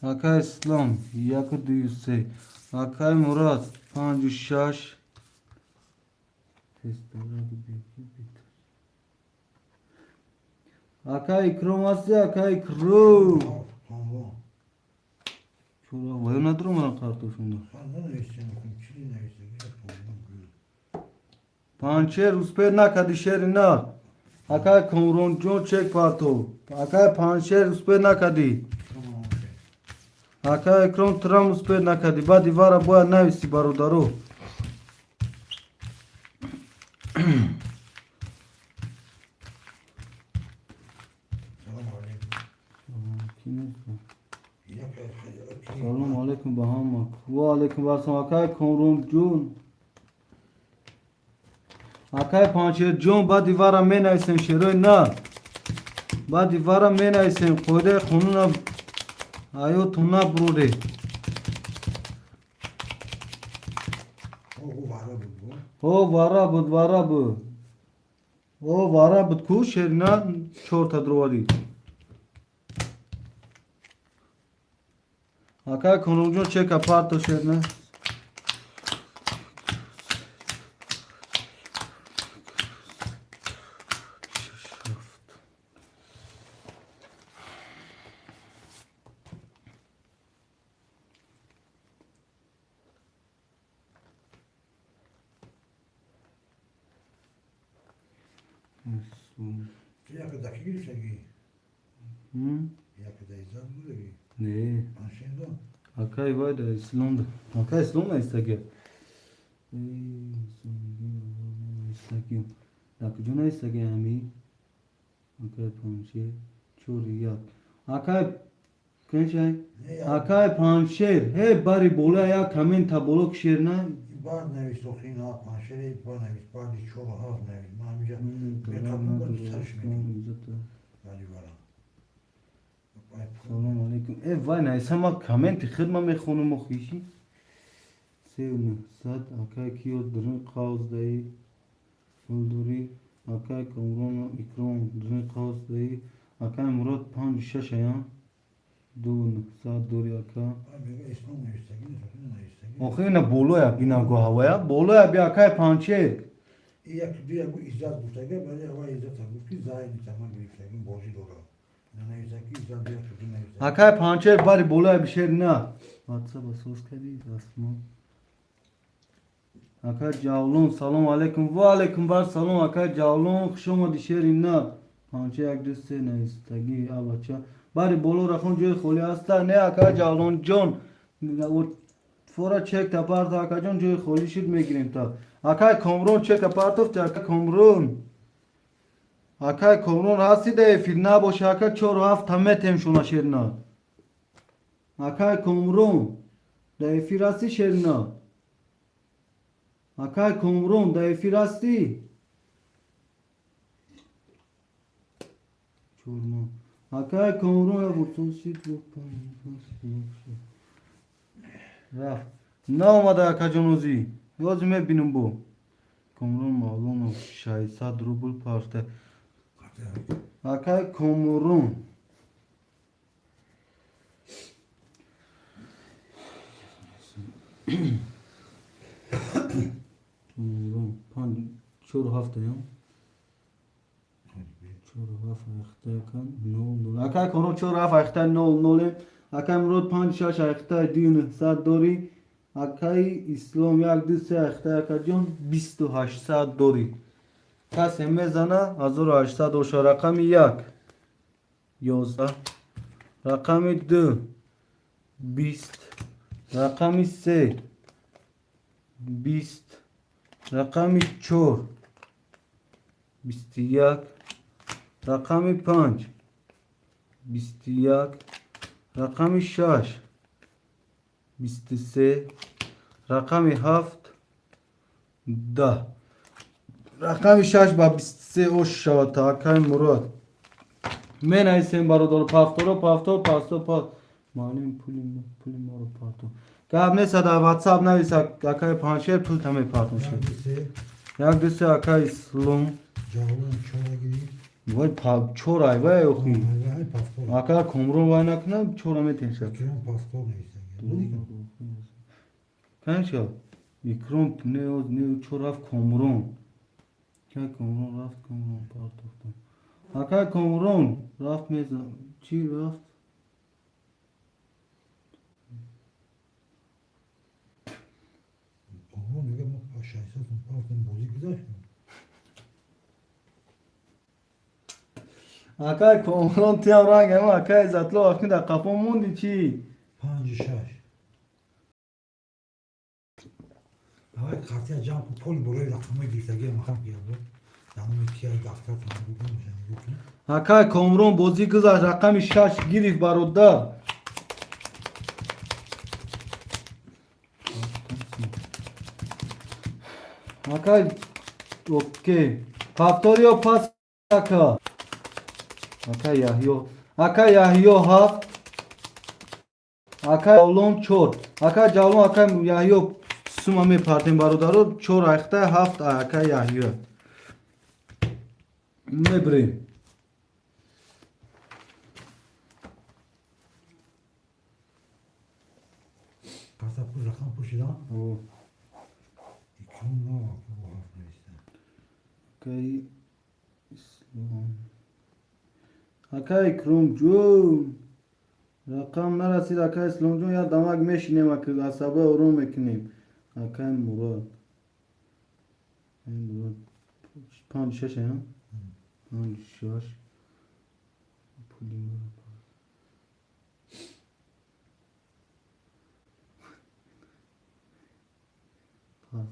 Ака Ислом яку дую се. Акай Мурод панҷу шаш. Ака Икром ҳасти, ака Икром. Чора ваю надромадам картошунда. Панчер успеть накарди шери на. Акай Комронҷон чек парто. Акай Паншер успеть накардӣ. Акай Икром трам успеть накардӣ. Баъди вара бояд нависӣ бародаро. Салом алейкум. Салом алейкум ба ҳама. Ва алейкум ассалом акай Комронҷон. Акай Паншерҷон, баъди вара менависем шерои на. Баъди вара менависем қоидаи қонуна ҳаётон набуроре. О вара буд, вара буд. О вара буд ку шерина чорта дроварӣ. Акай Комронҷон чека парто шерина. Яке даки гирифтагӣ? М? Яке да иззат будагӣ? Не. Паншердо? Акай вай да Ислом да. Акай Ислом наистаги. Дар куҷо навистаги ҳами? Акай Панҷшер чори як. Акай кеншай? Акай Панҷшер, ҳе бари бола як коммента боло кишер на? Баъд навист охи ина Панҷшер, баъд навист, баъди чору ҳафт навист. Ман ҳаминҷа меқабул баъд сарш мекунам. Баъди варам. Салом алейкум. Э вай найса ма комменти худ ма мехонам охиши. Сеу нӯҳсад акай киё дрин қавс даи пулдорӣ акай Комрон Икром дрин қавс даи акай Мурод панҷу шаш ая ду нӯҳсад дори ака. Ислом навистагӣ нест, охи навистагӣ. Охи ина болоя бина гоҳавая болоя би акай Панҷшер. Як ду як иззат гуфтага, баъди аввал иззата гуфт ки зай нитама гирифтагӣ бозӣ дорад. Ина навистагӣ иззат як ду навистагӣ. Акай Панҷшер бари болоя бишер на. Ватсап асос кардӣ дастмо. Акай Ҷавлон салом алейкум. Ва алейкум бар салом акай Ҷавлон хуш омадӣ шери на. Панҷа як ду се навистагӣ абача. Бари боло рахон ҷои холӣ ҳаста. Не акай Ҷавлон ҷон. Фора чек та парта акаҷон ҷои холӣ шуд мегирем та. Акай Комрон чека партофти акай Комрон. Акай Комрон ҳасти да эфир набоша ака чору ҳафт та метем шуна шерна. Акай Комрон да эфир ҳасти шерна. Акай Комрон да эфир ҳастӣ? Чорма. Акай Комрон я бурсосид рафт. Наомада акаҷон озӣ. Ёзи мебинам бо. Комрон Мавлонов 600 рубл парта. Акай Комрон. Комрон панҷ чору ҳафта ё? Чору ҳафт айхта якан нол нол. Акай Комрон чору ҳафт айхта нол нолем. Акай Мурод панҷ шаш айхта ду нӯҳсад дорӣ. Акай Ислом як ду се айхта акаҷон бисту ҳаштсад дорӣ. Касе мезана 1800 оша рақами як 11 рақами ду 20 рақами се 20 рақами чор 21 рақами панҷ 21 рақами шаш 23 рақами ҳафт 10 рақами шаш ба 23 ош шавад та акай Мурод. Менависем бародаро пафторо пафтор пасто па маълим пули моро партов. Гап нест дар ватсап навис акай Панҷшер пул та мепартом шуд. Як ду се акай Ислом. Ҷавлон чора гирифт. Вай чор ай вай охи. Вай пафтор. Ака Комрон вай накунам чора метенша. Икром пафтор навистагӣ. Канша? Икром не оз не чор рафт Комрон. Акай Комрон рафт Комрон партофтам. Акай Комрон рафт меза чӣ рафт? Комрон мега мо 600 сум партом бозӣ гузаштем. Акай Комрон тиам ранг ама акай Иззатло вақти дар қафо монди чӣ? Панҷу шаш. Давай қартия ҷамъ кун поли болои рақамҳои гирифтагиро махам кия буд. Дар номи кия дафтар тамом нигоҳ кун. Акай Комрон бозӣ гузашт рақами шаш гирифт бародар. Акай окей. Пафториё пас ака. Акай Яҳё. Акай Яҳё ҳафт. Акай Ҷавлон чор. Акай Ҷавлон акай Яҳё сума мепартем бародаро чор айхта ҳафт акай Яҳё. Мебирем. Карта пул рақам пурсидан? О. Икром на бо ҳафт нависта. Акай Ислом. Акай Икром ҷон. Рақам нарасид акай Ислом ҷон як дамак мешинем ака асабои ором мекунем. Акай Мурод. Акай Мурод панҷ шаш ая? Панҷ шаш. Пули моро пас.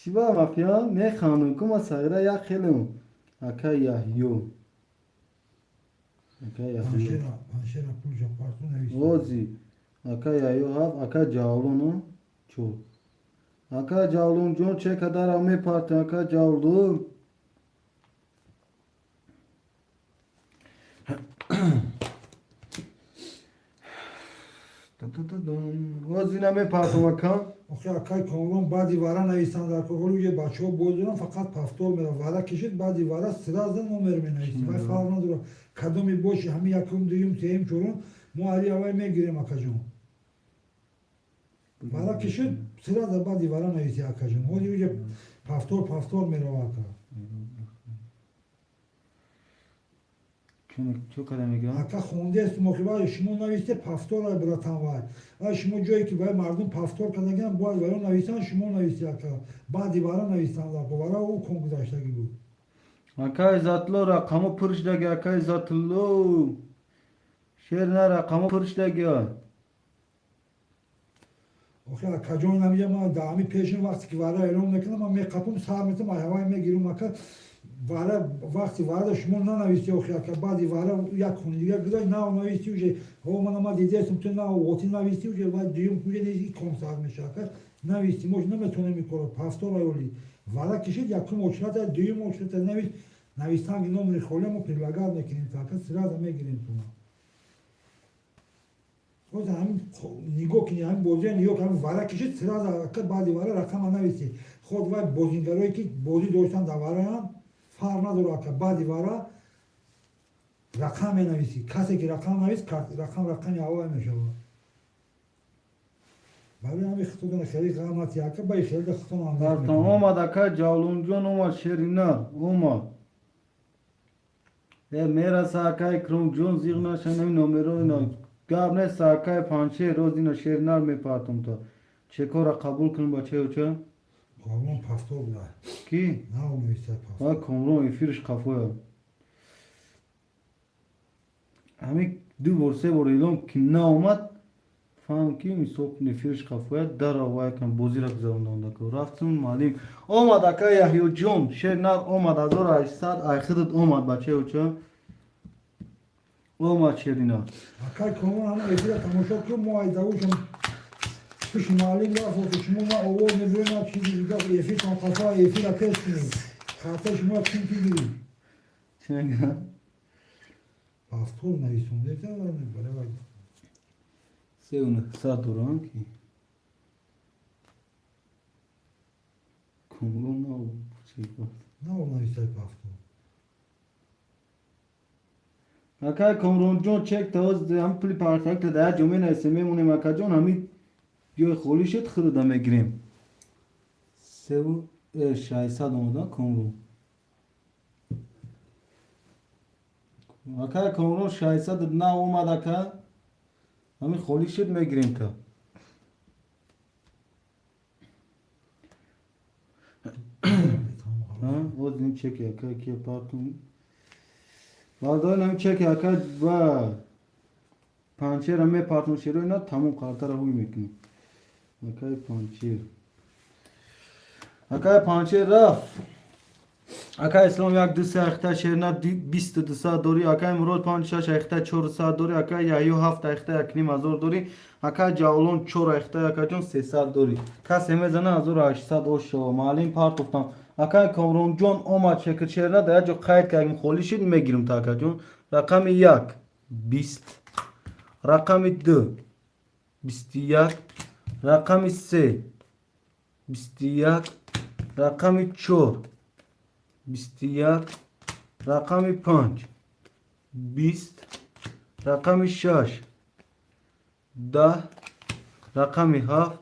Чӣ ба мафия механдум ку ма сағира як хелем. Ака Яҳё. Ака Яҳё. Паншера, паншера пулша парту нависти. Ози. Ака Яҳё ҳафт, ака Ҷавлон чор. Ака Ҷавлон ҷон, че кадарам мепартем, ака Ҷавлон. Ози намепартам, ака. Охи, акай Комрон, баъди вара нависанд дар ҳоли уҷа бачаҳо боз дорам, фақат повтор мерав. Вара кишид, баъди вара сразу номер менависӣ. Вай фарқ надорад, кадоме боши, ҳами якум, дуюм, сеюм, чорум, мо ари аввай мегирем, акаҷон. Вара кишид, сразу баъди вара нависӣ, акаҷон. Ҳоли уҷа повтор, повтор мерава, ака. Чӣ када мегирам? Ака, хондест мо, ки вай шумо нависте повтор, ай братан, вай вай шумо ҷое ки вай мардум повтор кардагиам, бояд ваё нависанд, шумо нависти, ака. Баъди вара нависанд, ака. Вара ӯ кон гузаштагӣ буд. Ака Иззатло, рақамо пур шудаги, ака Иззатулло. Шер на, рақамо пур шудаги. Охи, акаҷон, намиҷа ман даҳами пешин вақте ки вара эълон мекунам, ман меқапум, сар метам, ай ҳавай мегирум, ака. Вара, вақти варада шумо нанависти, охи, ака. Баъди вара як хони дигар гузашт, нав нависти уже. Ҳо, мана ма дидестум, ту нав оти нависти уже, вай дуюм уже и ком сар меша, ака. Нависти, мо наметонем ин корро, повтор аёли. Вара кишид, якум очрата, дуюм очрата навис, навистанги номери холия мо предлагать мекунем, ака, сразу мегирем туна. Ҳозир ҳамин нигоҳ кунӣ, ҳамин бозия нигоҳ кунӣ, вара кишид, сразу, ака, баъди вара рақама нависӣ. Ход вай бозингарое ки бозӣ доштан дар вараам, фарқ надорад, ака, баъди вара рақам менависӣ. Касе ки рақам навис, рақам рақами аввал мешавад. Барои ҳамин хитотона хеле ғам натӣ, ака, баи хеле хитон. Партам омад, ака Ҷавлонҷон омад, Шерина омад. Э, мераса, ака Икромҷон, зиғ наша, нами номеро ина гап нест, акай Паншер, роз ина Шеринар мепартам то. Чекора қабул кунем, бачаёча? Комрон повтор буда. Ки? Нав нависта повтор. Ва Комрон эфирш қафоя. Ҳамин ду бор, се бор эълон ки наомад, фаҳм ки мисол эфирш қафоя, дара вай кан бозира гузаронданда ку. Рафтум, маълим омад, ака Яҳёҷон, Шернар омад, 1800 айхидат омад, бачаёча. Омад Шерина. Акай Комрон, ҳама эфира тамошо кун, мо айдавушам пиши маълим рафт, охи шумо на овоз мебирем, на чизи дигар, эфиртон қафа, эфира пеш кунед. Карта шумо чун ки гирид. Чӣ мегӯяд? Повтор нависонде, бале, вай. 3900 дорам ки. Комрон нав чӣ гуфт? Нав навистай повтор. Акай Комронҷон, чек та оз ҳам пули партакта дар як ҷо менависем, мемонем, акаҷон, ҳамин ҷои холӣ шуд, худуда мегирем. Севу 600 омада Комрон. Акай Комрон, 600 нав омад, ака. Ҳамин холӣ шуд, мегирем та. Оз ин чеки ака ки партум. Бардорин ҳамин чеки ака ва Панчера мепартум, шеро ина тамом қартара ҳуй мекунем. Акай Панчер. Акай Панчер рафт. Акай Ислом як, ду, се ахта, Шерна 2200 дорӣ, акай Мурод панҷ, шаш ахта, 400 дорӣ, акай Яҳё ҳафт ахта, 1,5 ҳазор дорӣ, акай Ҷавлон чор ахта, акаҷон, 300 дорӣ. Касе мезана, 1800 ош шава. Маълим партофтам. Акай Комронҷон омад, шекр Шерна дар як ҷо қайд кардем, холӣ шуд, мегирем та, акаҷон. Рақами як 20, рақами ду 21, рақами се 21, рақами чор 21, рақами панҷ 20, рақами шаш 10, рақами ҳафт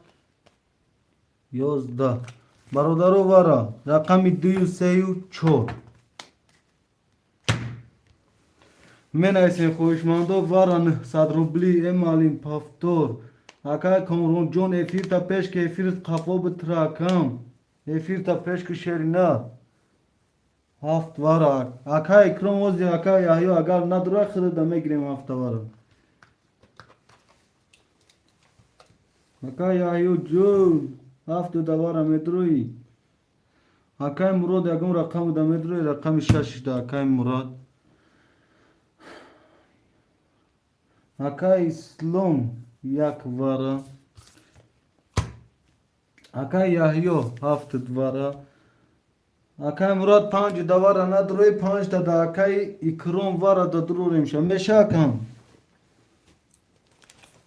11. Бародаро, вара рақами дую, сею, чор менависем, хоҳишмандо, вара 900 рубли. Э, маълим, повтор. Акай Комронҷон, эфирта пеш ки, эфирт қафо битра, акам, эфирта пеш ки. Шерина ҳафт вара, ака Икром. Ози ака Яҳё агар надора, худада мегирем ҳафта вара. Ака Яҳё ҷон, ҳафту давара медроӣ. Акай Мурод ягон рақам да медрои, рақами шашда акай Мурод. Акай Ислом як вара. Акай Яҳё ҳафт вара. Акай Мурод панҷ да вара надрои, панҷта да акай Икром вара да дурорем ша. Меша акам?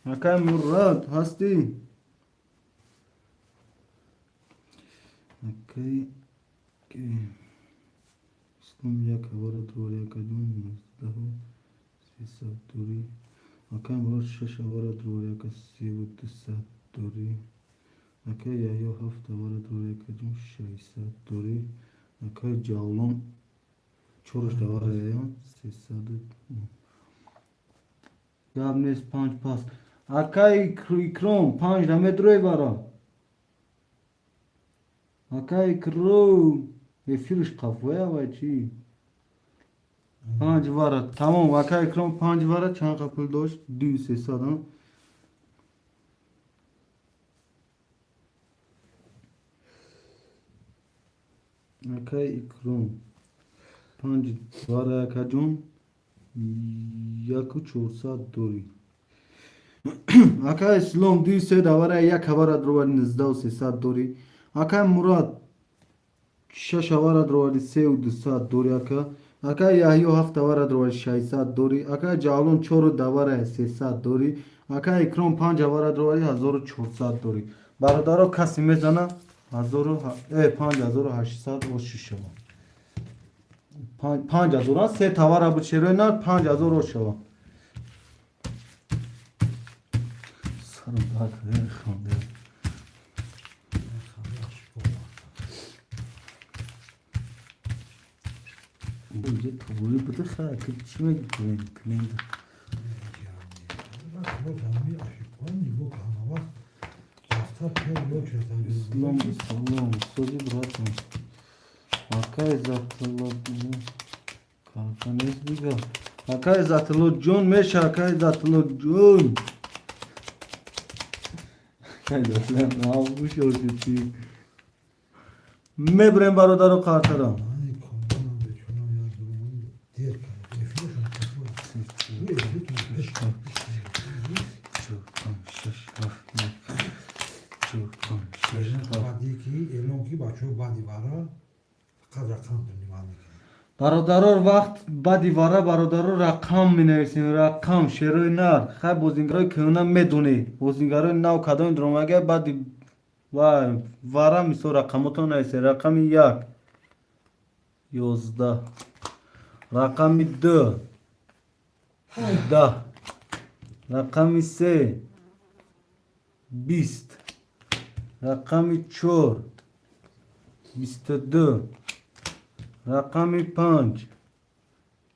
Акай Мурод ҳастӣ? Акай Ислом як вара дурори, акаҷон, нуздаҳу сесад дорӣ. Акай Мурод шаш авара дурори, ака, севу дусад дорӣ. Акай Яҳё ҳафт авара дурори, акаҷон, шашсад дорӣ. Акай Ҷавлон чорш давара яён, сесаду гап нест, панҷ пас. Акай Икром панҷ намедрои вара. Акай Икром эфирш қафоя вай чӣ? Панҷ вара тамом. Акай Икром панҷ вара чанд қа пул дошт? Ду сесад. Акай Икром панҷ вара, акаҷон, яку чорсад дорӣ. Акай Ислом дуи се давара, як авара дровари, нуздаҳу сесад дорӣ. Акай Мурод шаш авара дровари, сеу дусад дорӣ, ака. Акай Яҳё ҳафт авара дровари, шашсад дорӣ. Акай Ҷавлон чору давара, сесад дорӣ. Акай Икром панҷ авара дровари, ҳазору чорсад дорӣ. Бародаро, касе мезана 5800 оши шава. 5000 се тавара буд, шерои нар, 5000 ош шава. Сарам дард хонда. Инҷа туғри буда, ха, ки чӣ меги, клиент клиент. Ислом, Ислом, сози, братан. Акай Затулло карта нест дига. Акай Затулло ҷон, меша, акай Затулло ҷон. Акай Затулло навгӯш ёшити. Мебурем, бародаро, картара. Шаш, ҳафт, як, чор, панҷ, шаш, ҳафт. Баъди ки эълон ки бачаҳо баъди вара фақат рақам принимать мекунанд. Бародарор, вақт баъди вара, бародаро, рақам менависем, рақам, шерои нар. Хай, бозингарои кӯҳна медонед, бозингарои нав кадоми дромага. Баъди вара, мисол, рақамотон нависед: рақами як 11, рақами ду 10, рақами се 20, рақами чор 22, рақами панҷ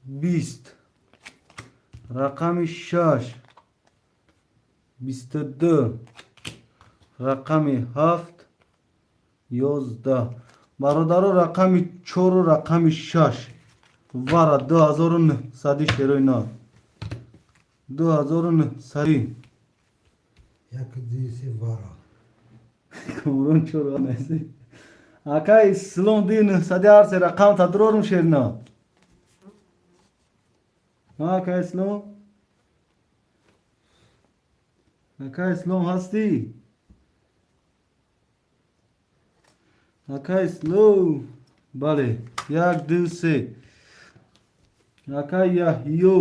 20, рақами шаш 22, рақами ҳафт 11. Бародаро, рақами чору рақами шаш вара 2900-и, шерои нав, 2900-и. Як, ду, се, вара. Комрон чоро наси. Акай Ислом ди нӯҳсади, ҳар се рақам тадрорум, шерна. Акай Ислом, акай Ислом ҳастӣ? Акай Ислом, бале, як, ду, се. Акай Яҳё,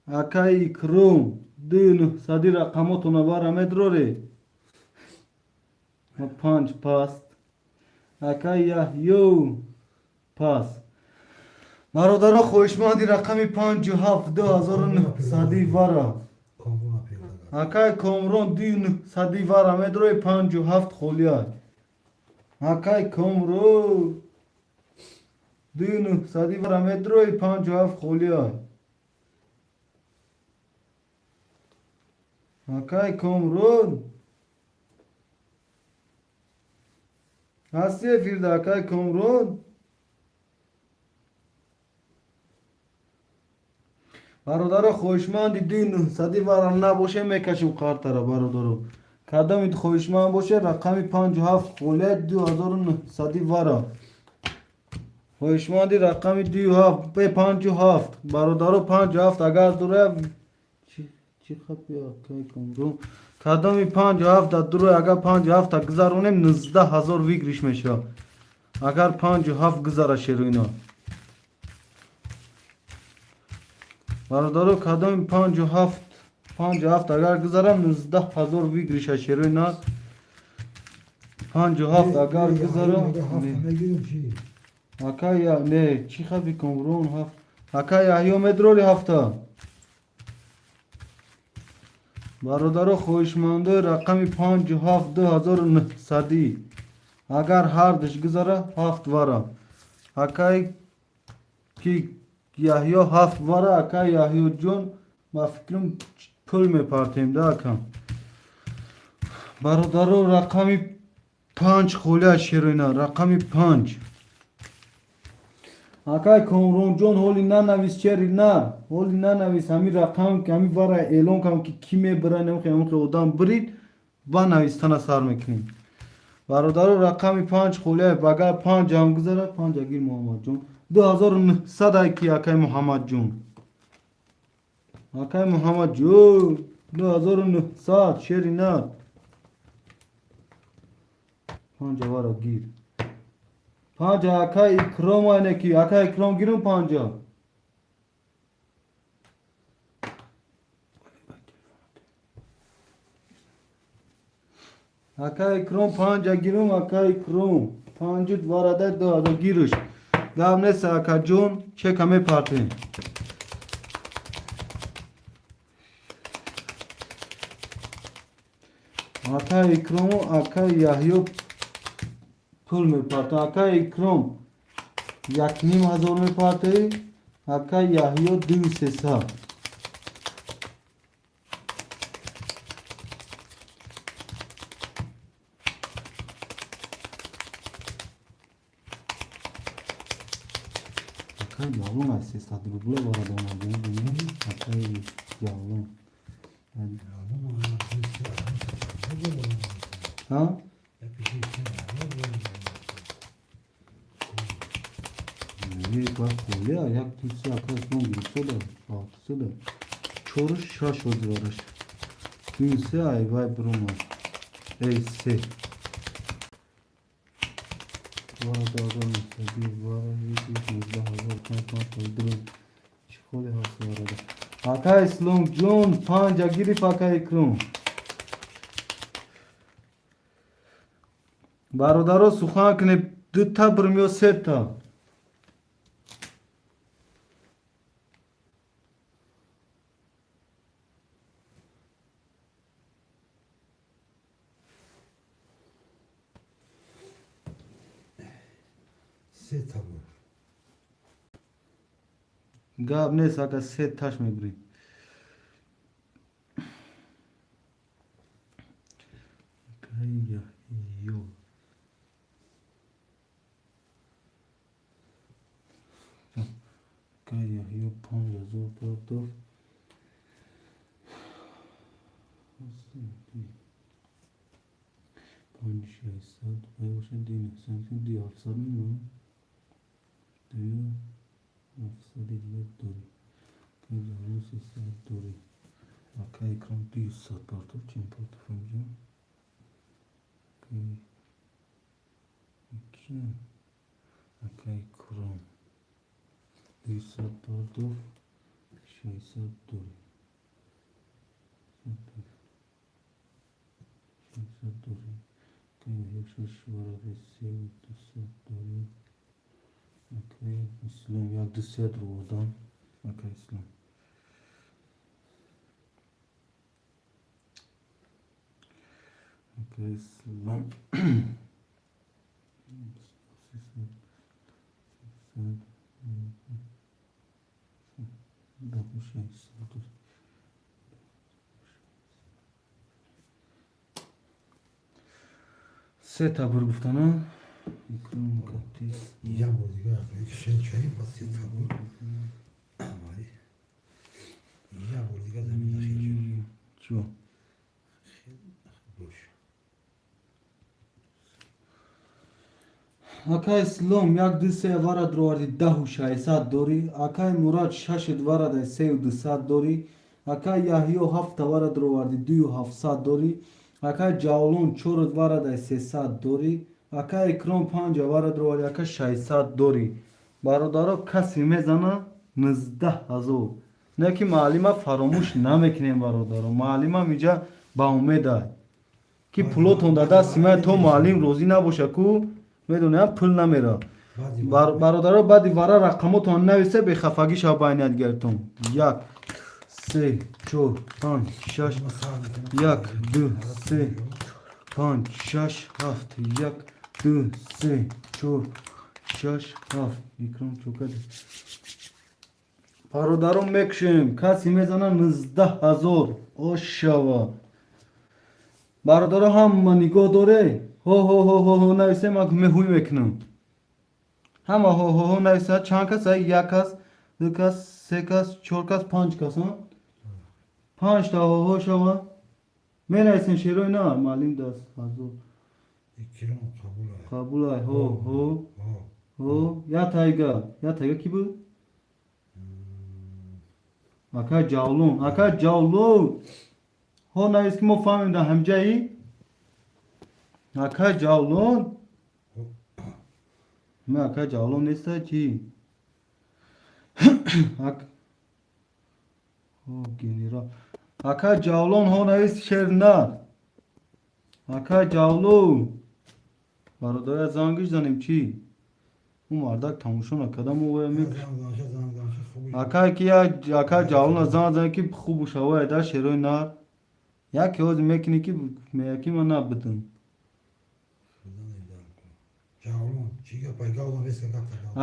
акай Икром, ду нӯҳсади рақамотона бара медроре. Панҷ паст. Акай Яҳё пас. Бародаро, хоҳишманди рақами панҷу ҳафт 2900-и вара. Комрона пиёдага. Акай Комрон, ду нӯҳсади вара медрои, панҷу ҳафт холия. Акай Комрон, ду нӯҳсади вара медрои, панҷу ҳафт холия. Акай Комрон ҳасти эфирда, акай Комрон? Бародаро, хоҳишманди ду нӯҳсади вара набоше, мекашем қартара, бародаро. Кадоми хоҳишманд боша, рақами 57 холия, 2900 вара. Хоҳишманди рақами 27, 57, бародаро, 57 агар дура чӣ хапи акай комрон. Кадоми 57 да дура, агар 57 гузаронем, 19 000 выигрыш мешавад. Агар 57 гузара, шеруино. Бародаро, кадоми 57, 57 агар гузарам, 19 000 выигрыша, шеруино. 57 агар гузарам. Ака я не чӣ хаби комрон ҳафт. Ака Яҳё медроли ҳафта. Бародаро, хоҳишмандои рақами 57, 2900, агар ҳардуш гузара, ҳафт вара. Акай ки Яҳё ҳафт вара, акай Яҳёҷон, ба фикрам, пул мепартем да, ака. Бародаро, рақами 5 холия, шероина, рақами 5. Акай Комронҷон, ҳоли нанавис, чери нар, ҳоли нанавис. Ҳамин рақам, ҳамин вара эълон кардам, ки кӣ мебира, намехоҳ одам бирид ва навистана сар мекунем. Бародаро, рақами 5 холия, агар 5 ҳам гузара, 5 агир, Муҳаммадҷон. 2900 ай ки, акай Муҳаммадҷон. Акай Муҳаммадҷон, 2900, шери нар. 5 вара гир. 5 акай Икром айне ки, акай Икром, гирум 5. Ака Икром, 5 гирум, ака Икром. 5 варада 2000 гирш. Гап нест, акаҷон, чека мепартем. Ака Икрому ака Яҳё пул мепарта. Ака Икром 1500 мепартаи, ака Яҳё 2300. Акай Явлон аз 300 рубла ворад омад. Акай Явлон. Ҳа? Як холия, як туси ака Ислом гирифтода, алтисода. Чору шаш ҳозирараш. Ду се ай вай биромад. Эй, се. Вара 2900, вара 19 000, панҷ панҷ ду. Чӣ холе ҳаст варада? Ака Ислом ҷон, 5 гириф, ака Икром. Бародаро, сухан кунед, дута бирм ё сета? Сета буд. Гап нест, ака, се таш мебирем. Ё. Ака Яҳё 5000 партофт. Панҷ шашсад вай бошад, ду нӯҳсад, ду ҳафтсад мемонад. Ду ҳафтсади дигар дорӣ. Акай Ҷавлон 300 дорӣ. Ака Икром 200 партофт, чен партофт инҷо? Акай ки? Ака Икром 200 партофт, 600 дорӣ. 600 дорӣ. Акай Яҳё шаш варади севу 200 дорӣ. Акай Ислом як 200 руводан. Акай Ислом. Акай Ислом. 300, 300, 600. Се та бур гуфтана? Икром кати. Як бор дигар як шен чаи ба сета буд. Вале як бор дигар замина хел шуд. Чё? Бош. Акай Ислом як ду се вара дроварди, 10 600 дорӣ. Акай Мурад шашд вара дай 3 200 дорӣ. Акай Яҳё ҳафта вара дроварди, 2 700 дорӣ. Акай Ҷавлон чорд вара дай, 300 дорӣ. Акай Икром панҷа вара дроварди, ака, 600 дорӣ. Бародаро, касе мезана, 19 000. Не ки маълима фаромӯш намекунем, бародаро. Маълимам иҷа ба умеда, ки пулотон дар дасти ман, то маълим розӣ набоша ку, медонем, пул намера. Бародаро, баъди вара рақамотон нависе, бехафагӣ шава байни якдигаратон. Як, се, чор, панҷ, шаш, як, ду, се, панҷ, шаш, ҳафт. Як, ду, се, чор, шаш, ҳафт. Икром чокади. Бародарон, мекушем, касе мезана, 19 000 ошава. Бародаро, ҳама нигоҳ доре, ҳо ҳо ҳо ҳо ҳо нависе, ман меҳуй мекунам. Ҳама ҳо ҳо ҳо нависа. Чанд кас? Як кас, ду кас, се кас, чор кас, панҷ кас. Панҷта ҳо ҳо шава. Менависем, шерои на маълим даст ҳазор. Қабулай. Ҳо ҳо ҳо. Я тайга, я тайга ки буд? Ака Ҷавлон, ака Ҷавлон, ҳо навис, ки мо фаҳмем дар ҳамҷаи ака Ҷавлон. Ме, ака Ҷавлон неста чи? Генерал ака Ҷавлон, ҳо навис, шер на ака Ҷавлон. Бародаря, зангиш занем чӣ? Ӯ мардак тамошо накарда, мо ака ки ака Ҷавлона зан зан, ки хубу шавояда шерои нар. Яке ҳозир мекунӣ, ки меяки ман набудам.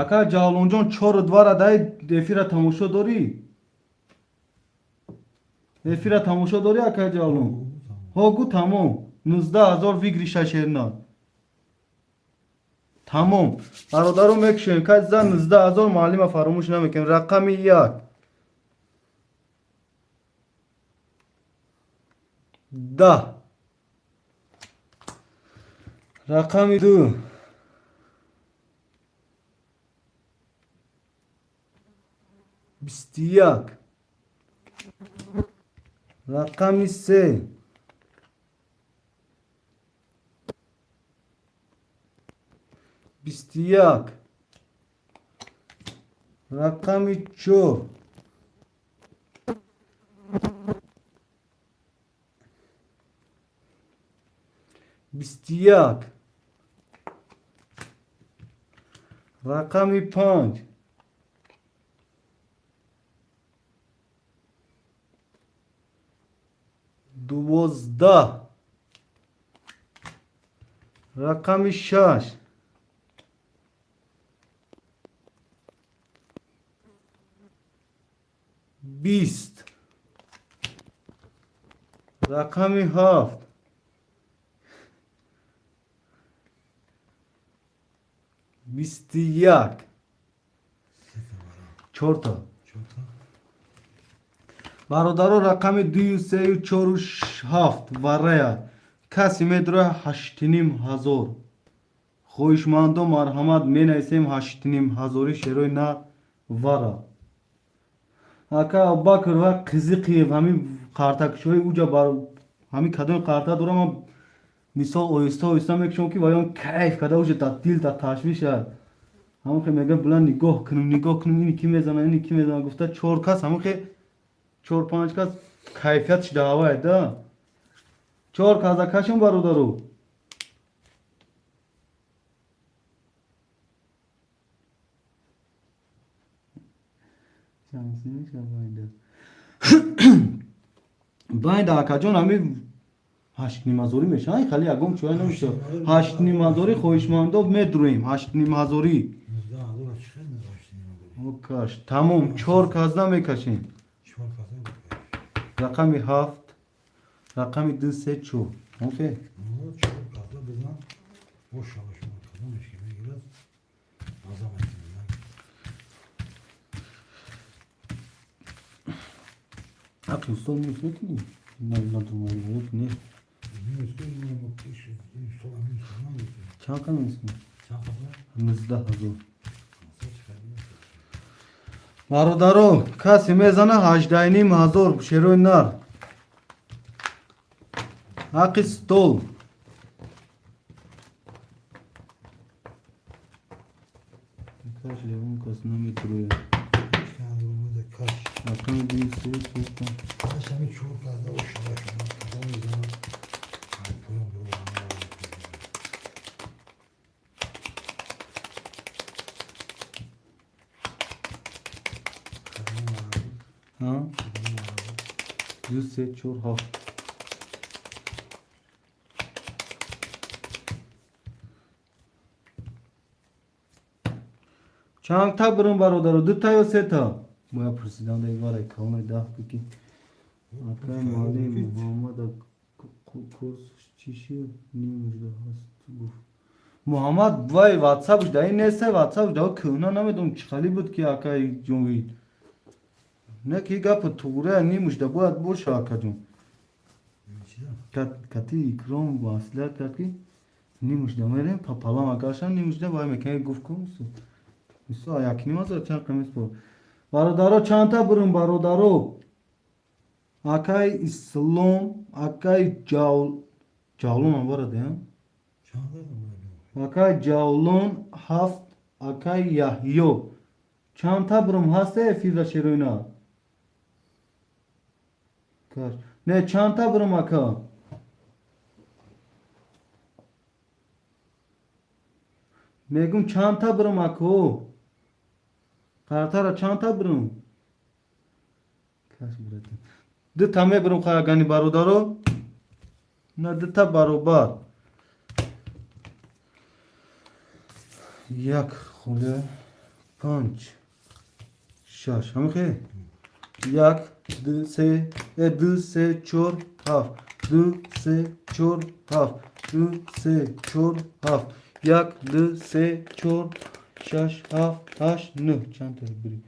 Ака Ҷавлонҷон, чору двара дай, эфира тамошо дорӣ? Эфира тамошо дорӣ, ака Ҷавлон? Ҳо гу, тамом. 19 000 выигрыша, шерна. Тамом, бародаро, мекушем. Кай за 19 000, маълима фаромӯш намекунем. Рақами як, 10, рақами ду, 21, рақами се, 21, рақами чор, 21, рақами панҷ, 12, рақами шаш, 20, рақами ҳафт, 21. Чорта, бародаро, рақами дую, сею, чору, ҳафт варая. Касе медроя, 8 500. Хоҳишмандо, марҳамат, менависем, 8 500-и шерои на вара. Ака Абубакр ва Қизиқиев, ҳамин қартакшои уҷа, ҳамин кадоми қарта дорам, ман мисол оҳиста оҳиста мекушам, ки ваён кайф када, уҷа дар дил дар ташвиша. Ҳамон хе мега, буланд нигоҳ кунем, нигоҳ кунем, ини ки мезана, ини ки мезана, гуфта, чор кас, ҳамон хе чор панҷ кас кайфиятш даъвае да. Чор каза кашем, бародару. Байда, байда, акаҷон, ҳами 8 500-ӣ мешава, хали ягон чӯя намеша. 8 500-ӣ, хоҳишмандо, медруем 8 500-ӣ. Каш, тамом, чор казда мекашем. Рақами ҳафт, рақами ду, се, чор. Оке, Чор казда бизан, бошава, шумо кадомеш ки мегирад, маза мекунад. Ақли устод, минус мекунӣ? Не? Минус, минус, минус. Чанд ка минус кунӣ? Чанд? 19 000. Бародаро, касе мезана, 18 500, шерои нар, ҳаққи стол. Каш ягон кас наметрояд. Каш. Рақами ду, се, чор, панҷ. Каш ҳами чор карда ошуда шуда кадом мезанам. Ай, поён буру. Ҳа? Ду, се, чор, ҳафт. Чандта бурум, бародаро, дута ё сета? Бояд пурсидан дай варай калони даҳ бики. Акай муаллим Муҳаммад курс чӣ шуд? Нимужда ҳаст гуфт. Муҳаммад вай ватсапш да ин нестай, ватсапш да кӯҳна, намедонам чӣ хали буд ки, акай Ҷовид. Не ки гапи туғрия нимужда бояд боша, акаҷон. Кати Икром маслиҳат кард ки нимужда мерем папалам, агаршам нимужда вай мекунем, гуфт ку мисол якним ҳазор чанд қимис буд. Бародаро, чандта бурум, бародаро? Акай Ислом, акай Ҷавлон амбарад, акай Ҷавлон ҳафт, акай Яҳё, чандта бурум? Ҳаста эфирда шероина не, чандта бурум, ака? Мегум, чандта бурум, ако? Қартара чандта бурум? Дута мебурум, хаягани бародаро, на дута баробар як хуле панҷ, шаш, ҳамихе як, ду, се, ду, се, чор, ҳафт, ду, се, чор, ҳафт, ду, се, чор, ҳафт, як, ду, се, чор, шаш, ҳафт, ҳашт, нӯҳ. Чандта бури?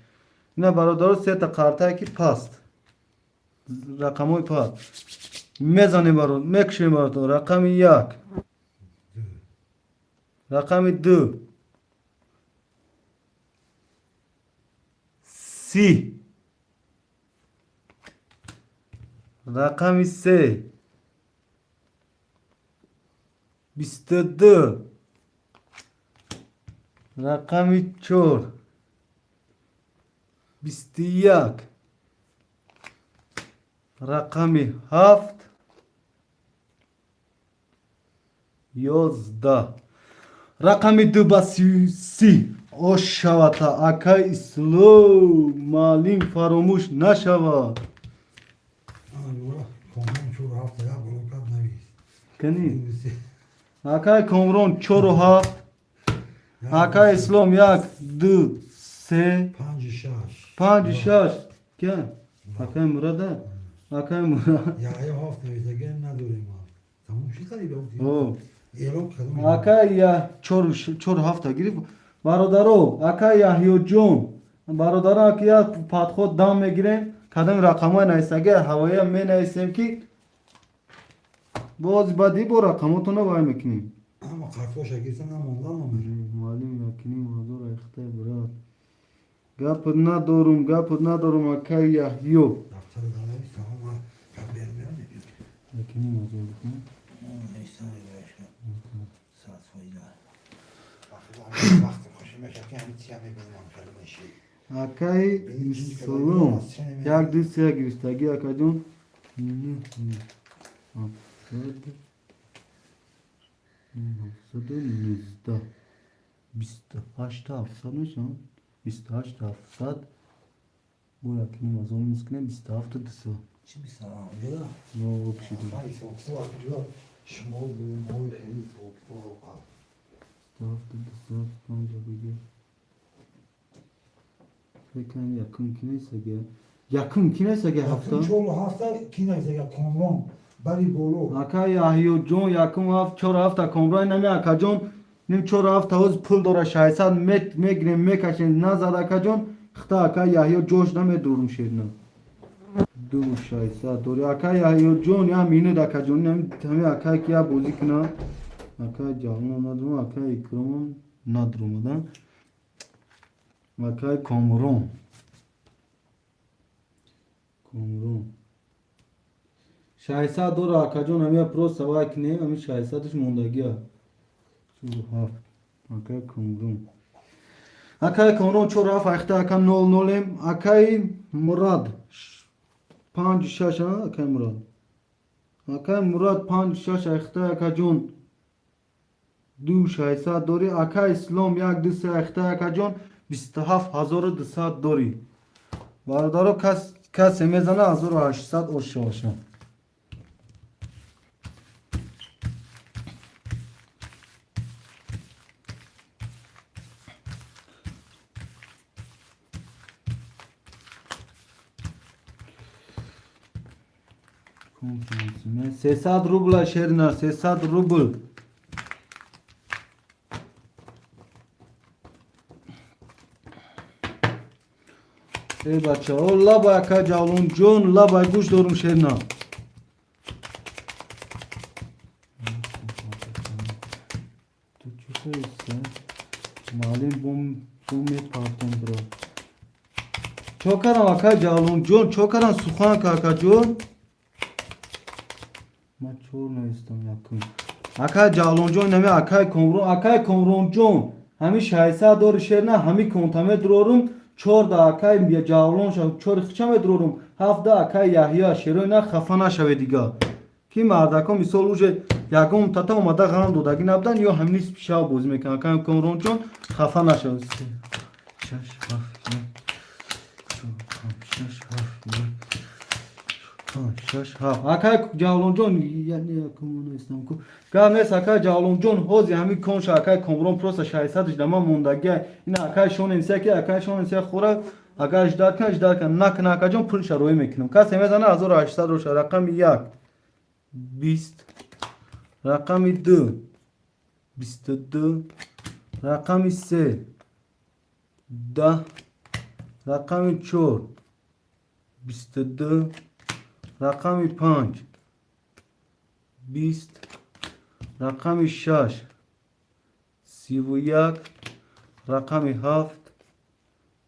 Ина, бародаро, сета қартае ки паст, рақамҳои паст мезанем, баро мекушем, баротон. Рақами як, рақами ду, 30, рақами се, 22, рақами чор, 21, рақами ҳафт, 11. Рақами ду ба 30 ошавата, акай Ислом маълим, фаромӯш нашавад. Комрон чору ҳафт як боло кард, навис. Кани, акай Комрон, чору ҳафт, акай Ислом, як, ду, се, панҷу шаш. Панҷу шаш ка, акай Мурада, акай Мурад. Яҳё ҳафт нависаган надорем, тамом шид, қариб. О. Эълон кардам. Акай я чору ҳафта гирифт, бародаро, акай Яҳёҷон, бародаро, аки як подход дам мегирем, кадом рақамҳои нависаги ҳавоя менависем, ки боз баъди бо рақамотона вай мекунем. Ама қартоша гирифта намонда номер. Муаллим, 1,5 ҳазор айхтай, брат, гапат надорум, гапат надорум, акай Яҳё. Дафтари данавис, тамом гап бермеям. 1,5 ҳазор. Нависта 100%. Вақти хуши мешад ки ҳамин тия мебинам калимаши. Акай Ислом, як, ду, се гирифтагӣ, акаҷон, ҳафтсад, 719, 28 700 мешавад, 28 700, бо 1,5 ҳазор минус кунем, 27 200. Чӣ бисалам ҷуда? Общий. Шумо мои хеле. 27 200, панҷа бигир. Фекам якум ки нестага, якум ки нестага, ҳафта. Чору ҳафта ки нависага, Комрон бари боло. Ака Яҳёҷон, якум ҳафт, чору ҳафта Комрон, нами акаҷон, ним чору ҳафта ҳоз пул дора, 600 мегирем, мекашем, назад, акаҷон, хта ака Яҳё ҷош намедурум, шерна ду 600 дори, ака Яҳёҷон, я минут, акаҷон, ҳами акай ки я бозӣ куна, ака Ҷавлон надорум, ака Икромам. Надромадан. Акай Комрон. Комрон. 600 дора, акаҷон, ҳамия просто вай кинем, ҳами 600-ш мондагия. 7. Акай Комрон. Акай Комрон 4 7 айхта, ака, 0 0. Акай Мурад 5 6, акай Мурад. Акай Мурад 5 6 айхта, акаҷон, 2 600 дорӣ. Акай Ислом 1 2 3 айхта, акаҷон, 27 200 дорӣ. Бародаро, кас касе мезана, 1800 оша оша. 300 рубла, шерина, 300 рубл. Эй бачаҳо, лаба, ака Ҷавлонҷон, лаба, гӯш дорум, шерина. Ту чӣ? Маълим бом мепартон, бро. Чо кардам, ака Ҷавлонҷон? Чо кардам? Сухан ка, акаҷон. Ман чор навистам якум. Акай Ҷавлонҷон, нами акай Комрон, акай Комронҷон, ҳами 600 дори, шерна, ҳами конта медурорум, чорда акай Ҷавлон, чори хича медурорум, ҳафта акай Яҳё. Шерои на хафа нашавед дига. Ки мардако мисол уже ягон тата омада ғам додагӣ набудан ё ҳамин нисфи шаб бозӣ мекунанд. Акай Комронҷон, хафа нашавед. Шаш, ҳафт, як, чор, панҷ, шаш, ҳафт, як, панҷ, шаш, ҳафт. Акай Ҷавлонҷон, гап нест, акай Ҷавлонҷон, ҳози ҳамин конша, акай Комрон, просто 600-ш дама мондагия. Ина акай Шоненсия, ки акай Шоненсия хӯра, агар ждать кна, ждать кна, накна, акаҷон, пулша роӣ мекунам. Касе мезана, 1800 роша. Рақами як 20, рақами ду 22, рақами се 10, рақами чор 22, рақами панҷ 20, рақами шаш 31, рақами ҳафт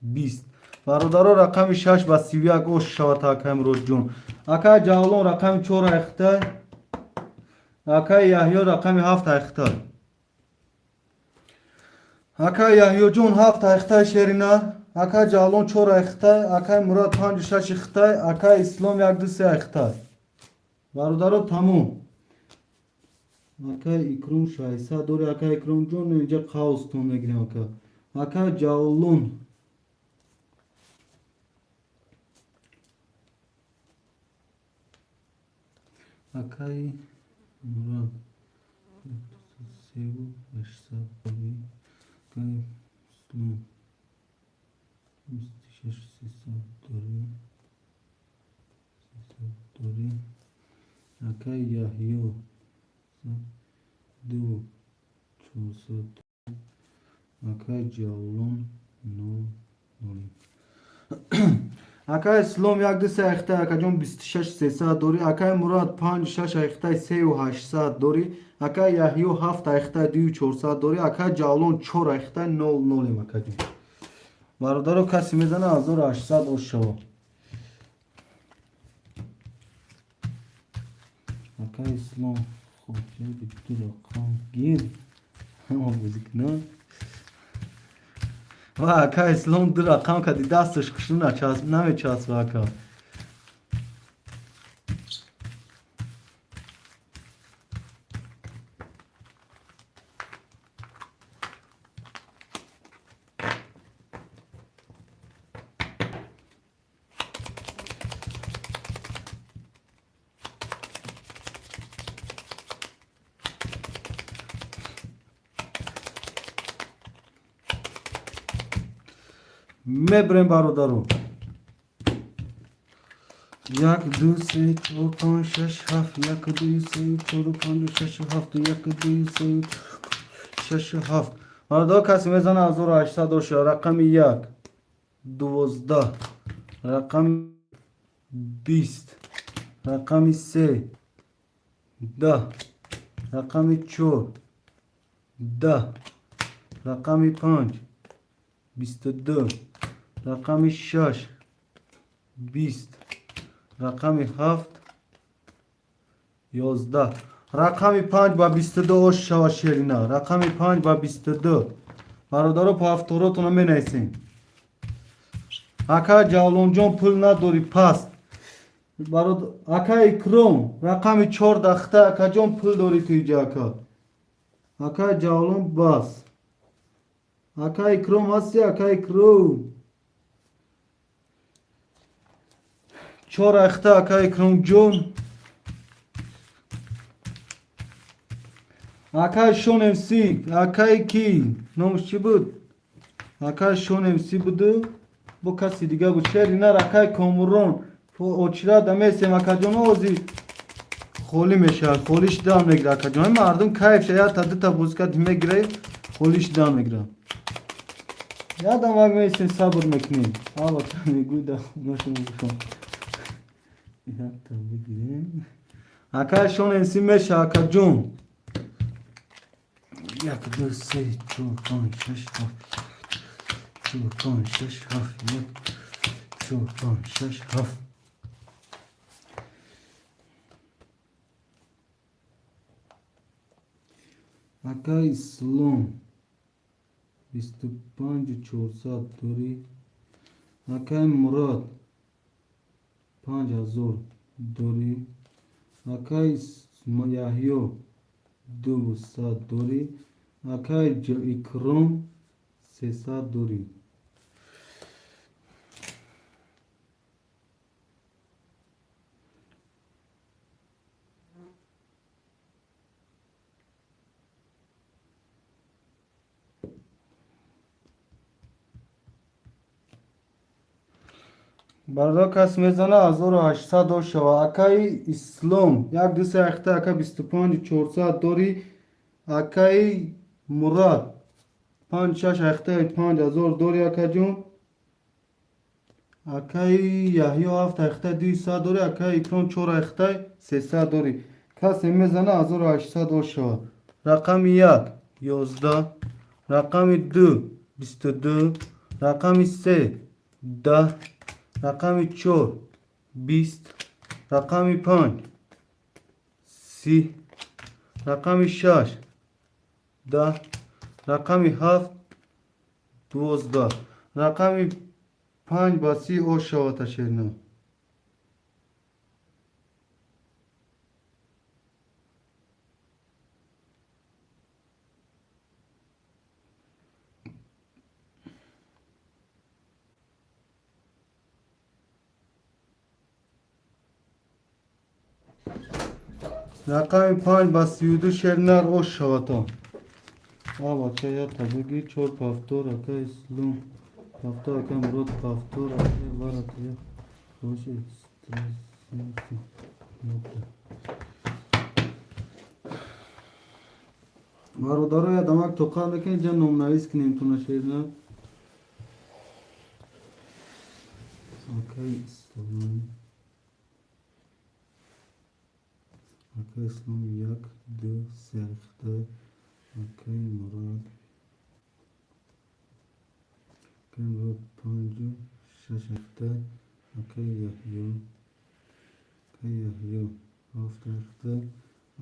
20. Бародаро, рақами шаш ба 31 ош шавад, акай Муродҷон. Акай Ҷавлон рақами чор айхтай, акай Яҳё рақами ҳафт айхтай. Акай Яҳёҷон ҳафт айхтай, шерина. Акай Ҷавлон чор айхтай, акай Мурод панҷу шаши хитай, акай Ислом як ду се айхтай. Бародаро, тамом. Акай Икром 600 дори, акай Икромҷон, инҷа қавстон мегирем, ака. Акай Ҷавлон акай Мурод севу 800 дори, акай Ислом 26 300 дори, 300 дори, акай Яҳё ду 400, акай Ҷавлон нол нол. Акай Ислом як ду се айхтай, акаҷон, 26 300 дорӣ. Акай Мурод панҷ шаш айхтай, сею 800 дорӣ. Акай Яҳё ҳафт айхтай, дую 400 дорӣ. Акай Ҷавлон чор айхтай, нол нолем, акаҷон. Бародаро, касе мезана, 1800 ош шава. Акай Ислом, хоб, ду рақам гир, ҳама бозӣ кунам. Ва акай Ислом ду рақам кади, дасташ хушну намечаспа, ака. Мебрем, бародаро. Як, ду, се, чор, панҷ, шаш, ҳафт. Як, ду, се, чор, панҷ, шаш, ҳафт. Як, ду, се, шаш, ҳафт. Бародаро, касе мезана, 1800 доша. Рақами як 12, рақами 20, рақами се 10, рақами чор 10, Рақами 5 22, рақами 6 20, рақами 7 11. Рақами 5 ба 22 ош шава, шерина. Рақами 5 ба 22. Бародаро, повторотона менависем. Ака Ҷавлонҷон, пул надорӣ, паст. Ака Икром, рақами 4 дахта, акаҷон, пул дорӣ ту иҷа, ака. Ака Ҷавлон, бас. Ака Икром ҳасти, ака Икром. 4 ахта, ака Икромҷон. Акай Шон МС, акай ки? Номаш чӣ буд? Акай Шон МС буду? Бо каси дига буд. Шери нар, акай Комурон. Очира дамесем, акаҷон, ози холӣ мешавад. Холиш дам мегира, акаҷон. Мардум кайф ша, як та дута бузика мегира, холиш дам мегира. Ядам вак месем, сабр мекунем. Албатта мегӯй да хонашон бошон. Якта бигирем. Акай Шон МС меша, акаҷон. 1, 2, 3, 4, 5, 6, 7, 4, 5, 6, 7, 1, 4, 5, 6, 7. Ака Ислом 25 400 дорӣ. Акай Мурод 5000 дорӣ. Акай Яҳё 200 дорӣ. Акай Икром 300 дорӣ. Бародар, кас мезана, 1800 дор шава. Акаи Ислом 1, 2, 3 ахта, ака, 25 400 дорӣ. Акаи Мурад 5, 6 ахта, 5000 дорӣ, акаҷон. Акаи Яҳё 7 ахта, 200 дорӣ. Акаи Икром 4 ахта, 300 дорӣ. Касе мезана, 1800 дор шава. Рақами 1 11, рақами 2 22, рақами 3 10, рақами 4 20, рақами 5 30, рақами 6 10, рақами 7 12. Рақами 5 ба 30 ош шавад, шерина. Рақами 5 ба 32, шернар, ош шавад. А бача, якта бигир, чор повтор, ака Ислом повтор, ака Мурод повтор, ака Варат як. Хороший стресс. Бародаро, ядамак тоқат мекунед, ҷа номнавис кунем туна, шерна. Акай Ислом. Акай Ислом 1, 2, 3 ахта. Акай Мурод. Акай Мурод 5, 6 ахта. Акай Яҳё. Акай Яҳё 7 ахта.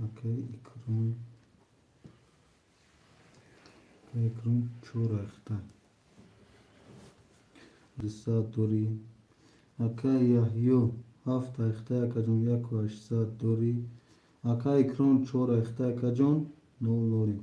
Акай Икром. Акай Икром 4 ахта. 200 дорӣ. Акай Яҳё 7 ахта, акаҷон, 1800 дорӣ. Ака Икром 4 ахта, акаҷон, 0 дорӣ.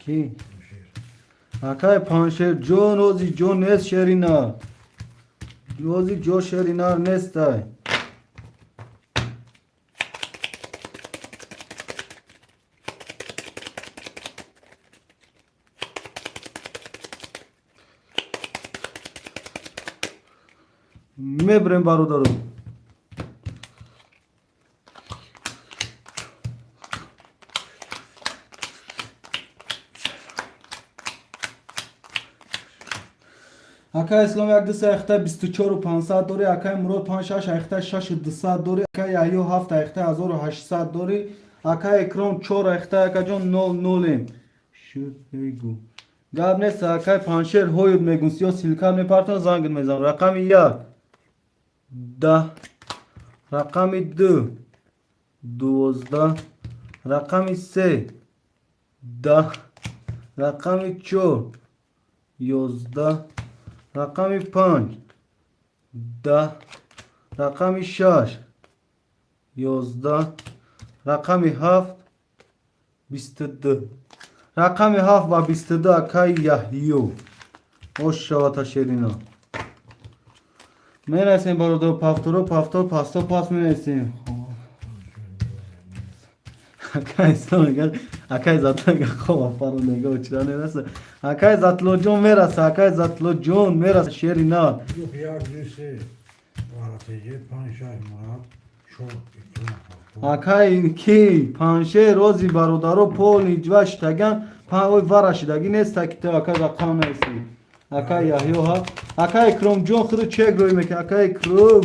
Ки? Акай Паншер ҷон, ози ҷо нест, шерина. Ози ҷо шеринар нестай. Мебарем, бародаро. Акай Ислом як дуса айхта 24 500 дори, акай Мурод панҷ шаш айхта 6200 дори, акай Яҳё ҳафт айхта 1800 дори, акай Икром чор айхта, акаҷон нол нолем. Шуд бигу. Гап нест, акай Паншер ҳоюд мегун, сиё силка мепартон, зангит мезанам. Рақами як 10, рақами ду 12, рақами се 10, рақами чор 11, рақами панҷ 10, рақами шаш 11, рақами ҳафт 22, рақами ҳафт ба 22, акаи Яҳё. Ош шавата шерина. Мерасем, бародар, повторо, повтор, пасто, пас мерасем. Акай Ислом мегӯяд, акай Затло мегӯяд, хоб афаро нигоҳ чира мераса. Акай Затлоҷон мераса, акай Затлоҷон мераса, шери на. Як, ду, се, варатеҷе, панҷ, шаш, Мурад, чор, Икром, ҳафт. Акай ки панше рози бародаро поли ҷва шитаган, ой вара шидагӣ нест, ки ту акай рақам наиси. Акай Яҳё ҳа. Акай Икромҷон худу чек рӯй мекунад. Акай Икром.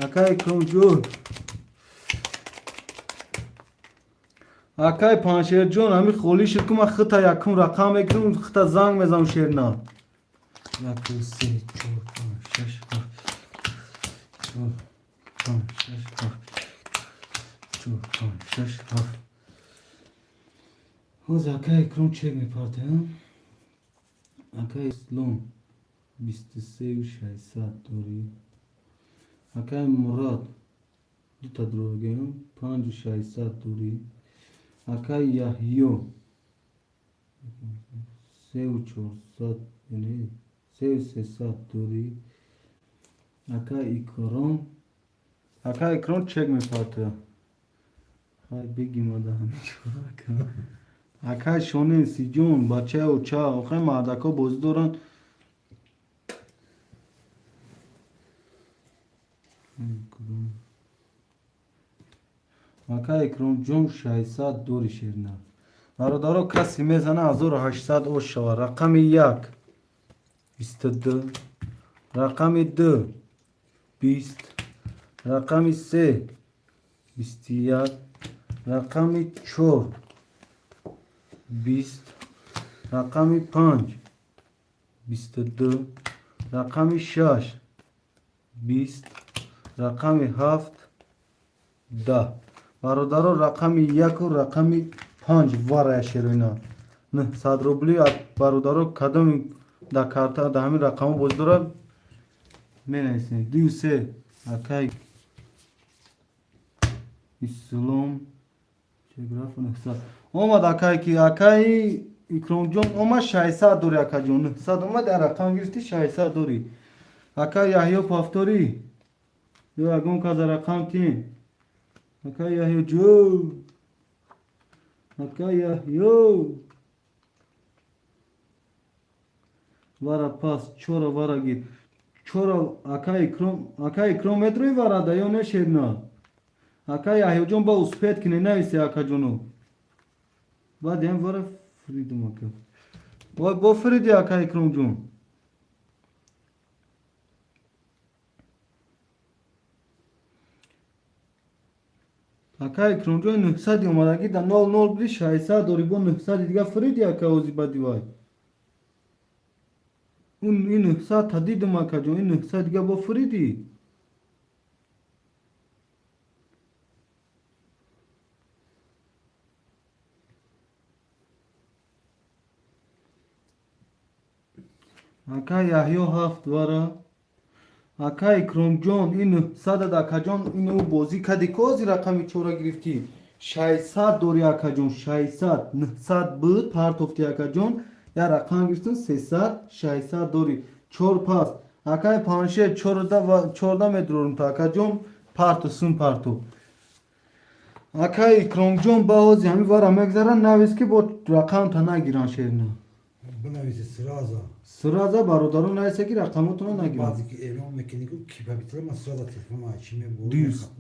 Акай Икромҷон. Акай Паншерҷон ҳами холӣ шуд, ку ман хита якум рақам мекунам, хита занг мезанам шерна. Як, ду, се, чор, панҷ, шаш, ҳафт. Чор, панҷ, шаш, ҳафт. Чор, панҷ, шаш, ҳафт. Ҳозир акай Икром чек мепартоям. Акай Ислом 23 600 дорӣ. Акай Мурод дута дурогем, 5600 дорӣ. Акай Яҳё 3400, яъне 3300 дорӣ. Акай Икром, акай Икром чек мепартоям. Хай бигимада ҳамин чора. Акай Шонин Сиҷон, бачаи оча, охай мардако бозӣ доранд. Акай Икромҷон 600 дори, шерна. Бародаро, касе мезана 1800 ош шава. Рақами як 22, рақами ду 20, рақами се 21, рақами чор 20, рақами панҷ 22, рақами шаш 20, рақами ҳафт 10. Бародаро, рақами яку рақами панҷ варая шероина. 900 рубли, бародаро, кадоми да карта да ҳамин рақамҳо бозӣ дорад, менависем. Ду се, акай Ислом чеграф 900 омад, акай ки акай Икромҷон омад, 600 дори, акаҷон, 900 омад, дар рақам гирифти, 600 дори. Акай Яҳё повторӣ ё ягон каза рақам тин. Акай Яҳёҷон, акай Яҳё вара пас чора вара гир, чора. Акай Икром, акай Икром медрои варада ё не, шерна? Акай Яҳёҷон ба успеть кине, нависе, акаҷоно. Баъд ям вара фридум, ака. Вой, бо фриди, акай Икромҷон. Акай Икромҷон, 900 омадагӣ да нол нол буди, 600 дори, бо 900 дига фриди, ака, ози бади вай. Ун ин 900 та дидум, акаҷон, ин 900 дига бо фриди. Ака Яҳё ҳафт вара. Ака Икромҷон, ин 900 акаҷон, ин ӯ бозӣ кади кози рақами чора гирифтӣ. 600 дори, акаҷон, 600, 900 буд, партофти, акаҷон. Я рақам гирифтум 300, 600 дори. Чор пас. Акай Паншер 14 медрорум то, акаҷон, парту сум парту. Акай Икромҷон ба ҳози ҳамин вара мегзара, навис ки бо рақамта нагиран, шерна. Бинависи сразу. Сразу, бародарон, нависе ки рақамотонро нагиранд. Баъзе ки эълон мекунӣ, ку ки победитель, ман сразу телефон чӣ мебурд.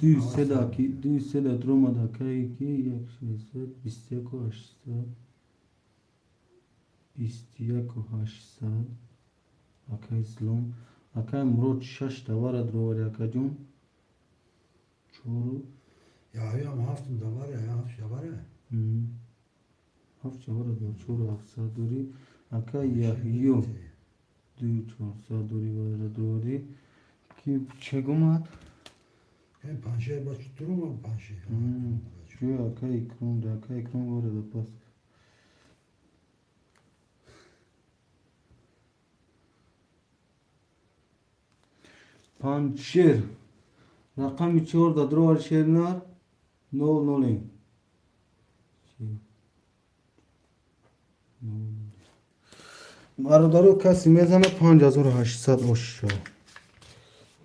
Ду седа ки ду седа дромада кай ки як 600 21 800. 21 800, акай Ислом. Акай Мурод шаш давара дуровари, акаҷон, чору. Яҳёам ҳафтум даваре, ҳафт шаваре. Ҳафт шавара дор, 4700 дорӣ. Акай Яҳё 2400 дорӣ, вара дорӣ. Ки чегумад? Паншер ба чутурум паншер. Ҷӯй, акай Икром да, акай Икром вара да пас. Панҷшер рақами чор да дровар, шернар нол нолем. Бародаро, касе мезана, 5800 ошо,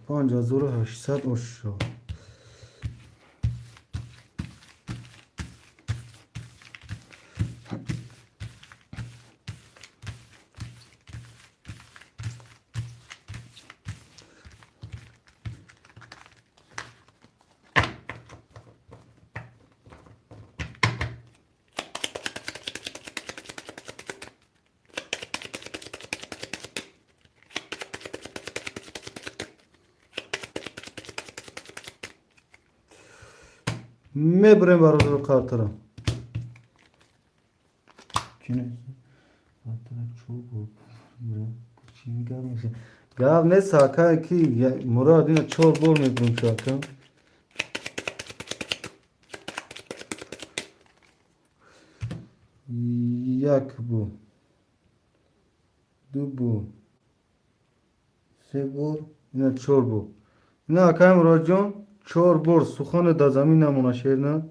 5800 ошо. Мебурем, бародаро, қартара. Гап нест, ака, ки Мурод ина чор бор мебурем шу, ака. Як бор, ду бор, се бор, ина чор бор. Ина, акай Муродҷон, чор бор сухане да замин намона, шерна.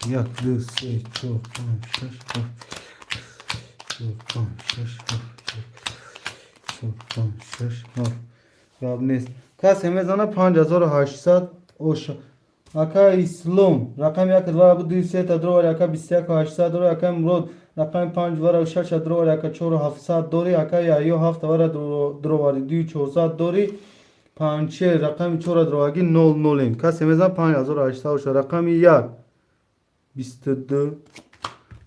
Як, ду, се, чор, панҷ, шаш, ҳафт, чор, панҷ, шаш, ҳафт, чор, панҷ, шаш, ҳафт. Гап нест, касе мезана, 5800 оша. Ака Ислом рақами як вара ду сета дровари, ака, 21 800 дори. Ака Мурод рақами панҷ вара шаша дровари, ака, 4700 дори. Ака Яҳё ҳафта вара дровари, 2400 дори. Панҷшер рақами чора дроваги, нол нолем. Касе мезана, 5800 оша. Рақами як 22,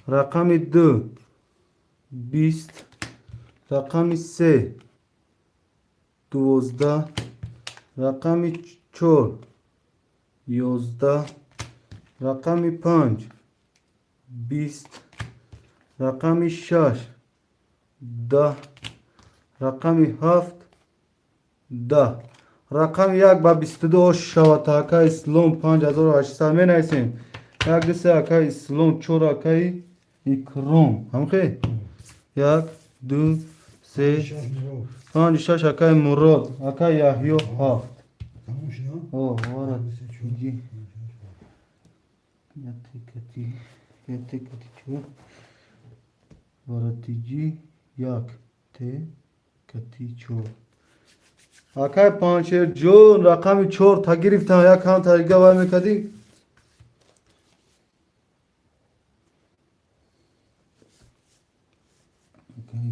рақами ду 20, рақами се 12, рақами чор 11, рақами панҷ 20, рақами шаш 10, рақами ҳафт 10. Рақами як ба 22 ош шавад. Ака Ислом, 5800 менависем. Як, ду, се, ака Ислом, чор, акаи Икром. Ҳамхе, як, ду, се, панҷ, шаш, акаи Мурод, акаи Яҳё ҳафт. О, вара иди. Яте кати, яте кати чор, варатиҷи як те кати чор. Акай Панҷшерҷон рақами чор та гирифтам, як ҳам тарига вай мекардӣ. Акай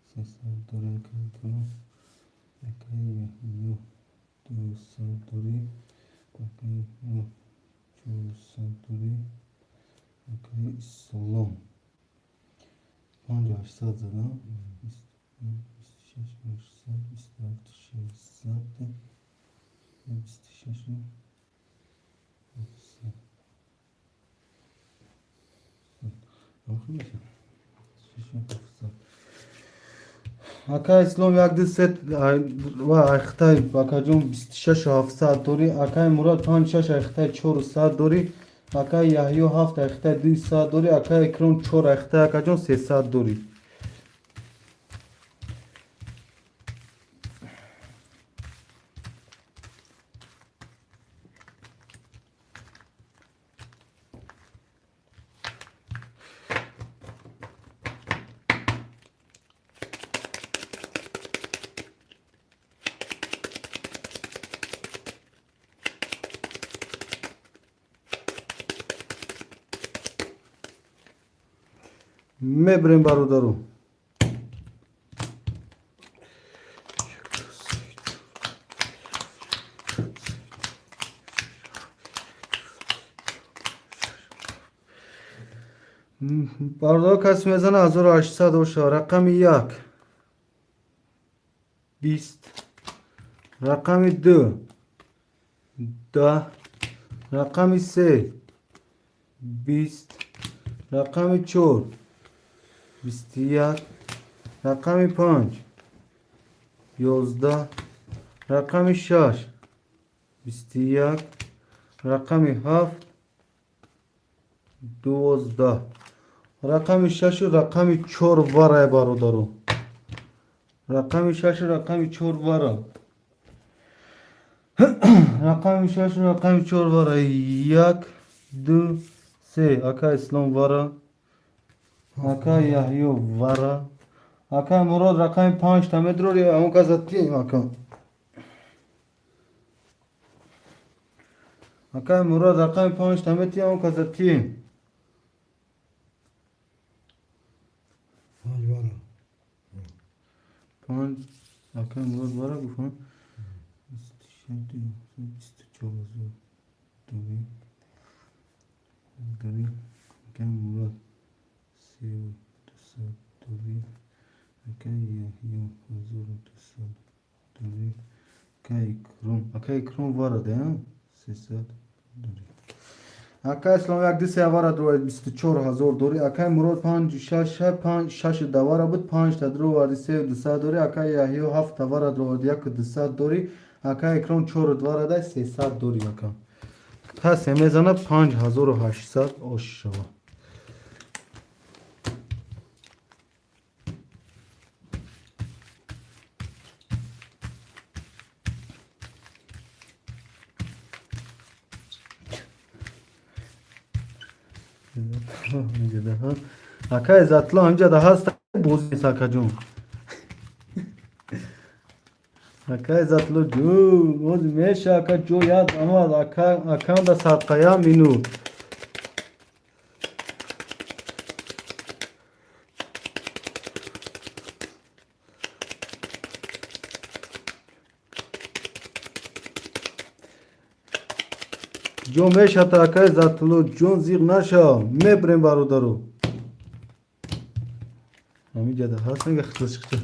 сесад дорӣ, акай Икром, акай Яҳё дусад дорӣ, акай Яҳё чорсад дорӣ, акай Ислом 5800 задам, 26 800, 27 600, 26 700. 700. Ака Ислом, як, ду, се ва айхтай, акаҷон, 26 700 дорӣ. Акаи Мурод панҷ шаш айхтай 400 дорӣ. Акаи Яҳё ҳафт айхтай 200 дорӣ. Акаи Икром чор айхтай, акаҷон, 300 дорӣ. Мебирем, бародару. Бародаро, касе мезана 1800 оша. Рақами як 20, рақами ду 10, рақами се 20, рақами чор 21, рақами панҷ 11, рақами шаш 21, рақами ҳафт 12. Рақами шашу рақами чор варай, бародаро, рақами шашу рақами чор вара, рақами шашу рақами чор вара. Як, ду, се. Ака Ислом вара, ака Яҳё вара, ака Мурод рақами панҷта медрори, он каса тием. Ака Мурод рақами панҷта метием, он каса тием. Панҷ вара. Панҷ ака Мурод вара гуфтам. 24 000 дори дори. Ака Мурод 3200 дори. Ака Яҳё 1200 дори. Ака Икром, ака Икром вара да 300 дори. Ака Ислом як, ду, се вара дорад, 24 000 дори. Акаи Мурод панҷ, шаш, панҷ, шаш давара буд, панҷта дроварди, 3200 дори. Акаи Яҳё ҳафта вара дроварди, 1200 дори. Акаи Икром чор двара дай, 300 дори. Ака, касе мезана 5800 ош шава. Ака Иззатло ҳамҷада ҳаст, боз нест, акаҷон. Ака Иззатло ҷун, боз меша, ака ҷо яд омад, ака, аканда садқая минут. Ҷо мешата, ака Иззатло ҷон, зиғ нашав, мебирем, бародаро. Ҳамиҷада ҳаст, нега хитошиқча.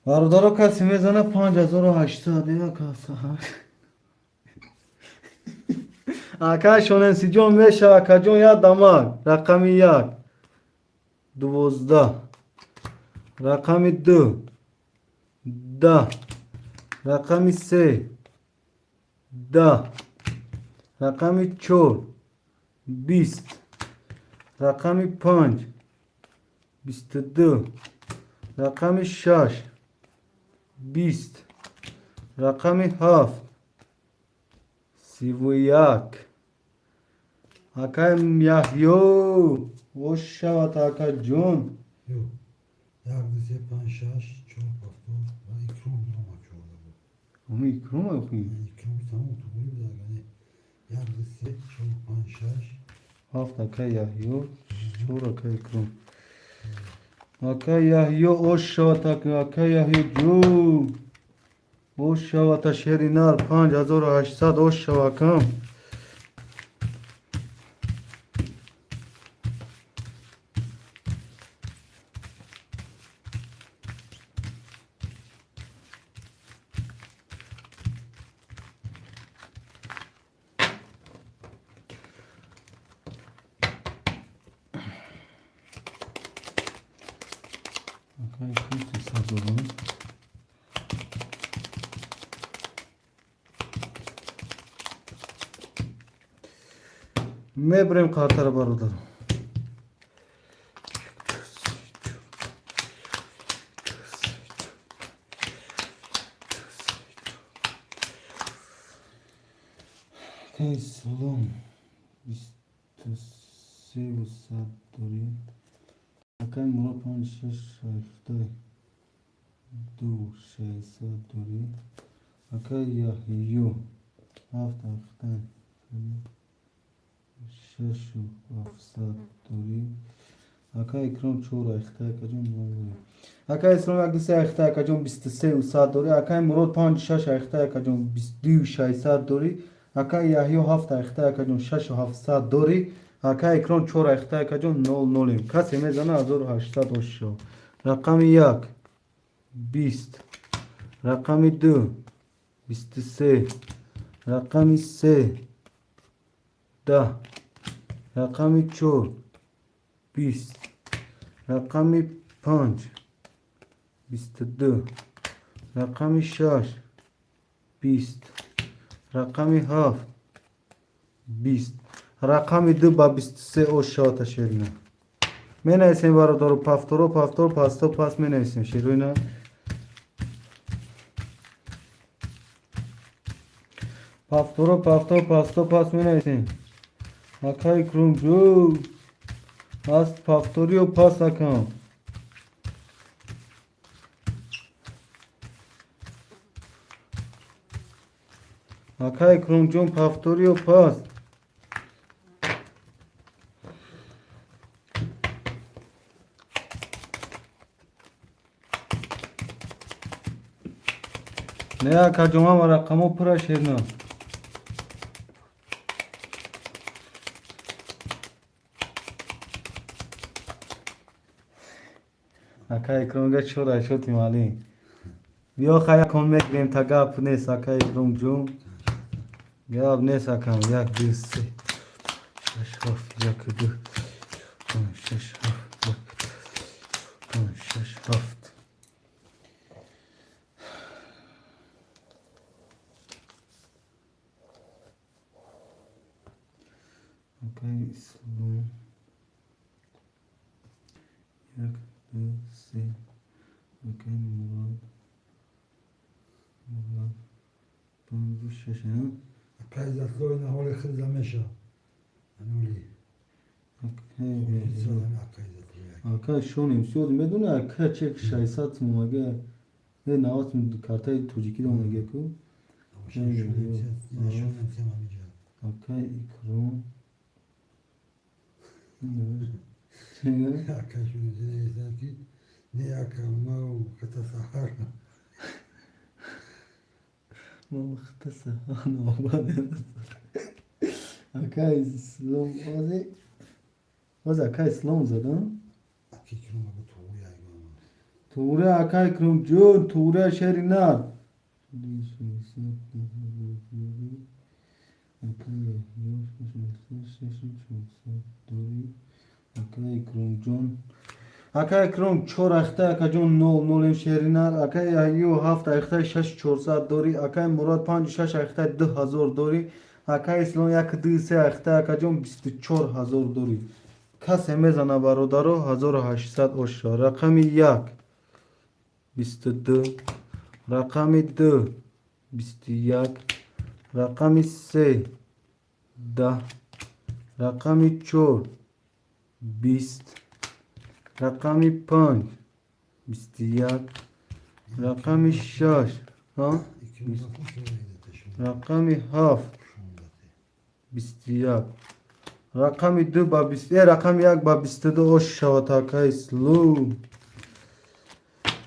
Бародаро, касе мезана 5800. Ака Шоненсиҷон меша, акаҷон, як дамак. Рақами як 12, рақами ду 10, рақами се 10, рақами чор 20, рақами панҷ 22, рақами шаш 20, рақами ҳафт 31. Акаи Яҳё, ош шавад, акаҷон. Ё. Як, ду, се, панҷ, шаш, чор, ҳафт, ва Икром омад чорда буд. Ами Икром охи. Икром тамом туғри буд, агане. Як, ду, се, чор, панҷ, шаш. Ҳафт акаи Яҳё, чор акаи Икром. Акаи Яҳё, ош шавад, акаи Яҳё ҷун, ош шавад, шери нар, 5800 ош шава, акам. Акаи Икром 300 дорам. Мебирем қартара, бародар. Акаи Ислом 23 100 дорӣ. Акаи Мурод панҷ, шаш, ҳафтай ду, 600 дорӣ. Акаи Яҳё ҳафт, ҳафтай шашу ҳафтсад дорӣ. Ака Икром чор айхта, акаҷон, нол. Ака Ислом як ду се айхта, акаҷон, 23 100 дорӣ. Акаи Мурод панҷ шаш айхта, акаҷон, 22 600 дорӣ. Акаи Яҳё ҳафт айхта, акаҷон, 6700 дорӣ. Акаи Икром чор айхта, акаҷон, нол нолем. Касе мезана, 1800 ошо. Рақами як 20, рақами ду 23, рақами се 10, рақами чор 20, рақами панҷ 22, рақами шаш 20, рақами ҳафт 20, рақами ду ба 23 ош шавата. Шерина менависем, бародару, повторо, повтор, пасто, пас менависем шероина. Повторо, повтор, пасто, пас менависем. Акай Крумҷу ҳаст, повториё пас, акам. Акай Крумҷон, повториё пас. Не, акаҷон, ҳама рақамҳо пурра, шерна. Ака Икромга чор ашоти малин. Биё, хай, якон мегирем, та гап нест, ака Икромҷон. Гап нест, акам. Як, ду, се, шаш, ҳафт, як, ду, панҷ, шаш, ҳафт, як, панҷ, шаш, ҳафт. Акай Ислом. Як, ду, се. Акай Мурод. Мурод. Панҷу шаш, а? Акай Затлой на ҳоли хел замеша. Анули. Акай. Акай Затлой. Ака шонем сиёд медони, ака, чек 600 сум ага. Не, 90 сум картаи тоҷикӣ донага ку. Шонем сем ҳамиҷа. Акай Икром. Акай шонем сем ки не, ака, мау хата саҳар. Ма хата саҳар. Акай Ислом озе. Озе акай Ислом задам. Аки Икром аба туғри айгон. Туғри, акай Икром ҷон, туғри, шери нар. Акай Акай Икромҷон. Акай Икром чор ахта, акаҷон, нол нолем, шери нар. Акай Аю ҳафт ахта, 6400 дорӣ. Акай Мурод панҷ шаш ахта, 2000 дорӣ. Акай Ислом як ду се ахта, акаҷон, 24 000 дорӣ. Касе мезана, бародаро, 1800 оша. Рақами як 22, рақами ду 21, рақами се 10, рақами чор 20, рақами панҷ 21, рақами шаш рақами ҳафт 21, рақами ду ба бист, рақами як ба 22 ош шавад. Акай Слу,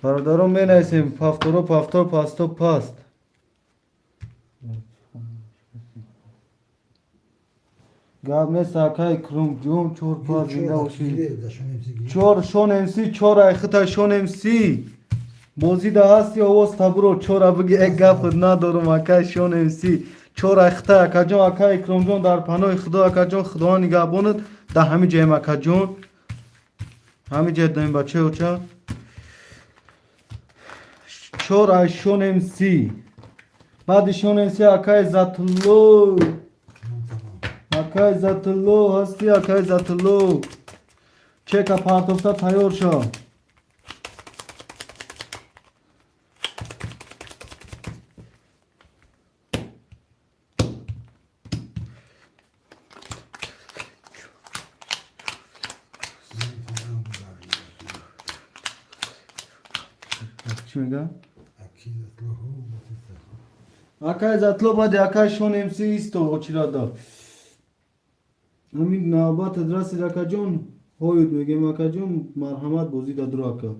бародарон, менависем повторо, повтор, пасто, паст. Гап нест, акай Крумҷон, чор пас, зинда бошӣ. Чор шон мс, чор айхита шон мс. Бозида ҳасти, овоз табуро, чора биги, э гап надорум. Акай шон мс, чор айхита, акаҷон. Акай Икромҷон, дар паноҳи Худо, акаҷон, Худованд нигаҳбонат. Дар ҳамин ҷоем, акаҷон, ҳамин ҷоя даем, бачаи оча. Чор ай шон мс. Баъди шон мс акай Затулло. Акай Затулло ҳасти? Акай Затулло, чека партофта тайёр шав. Чӣ мега акай Затло? Баъди акай шон мс исто очирада. Ҳамин навбатат расид, акаҷон. Ҳоюд мегем, акаҷон, марҳамат, бозӣ да дуро, ака.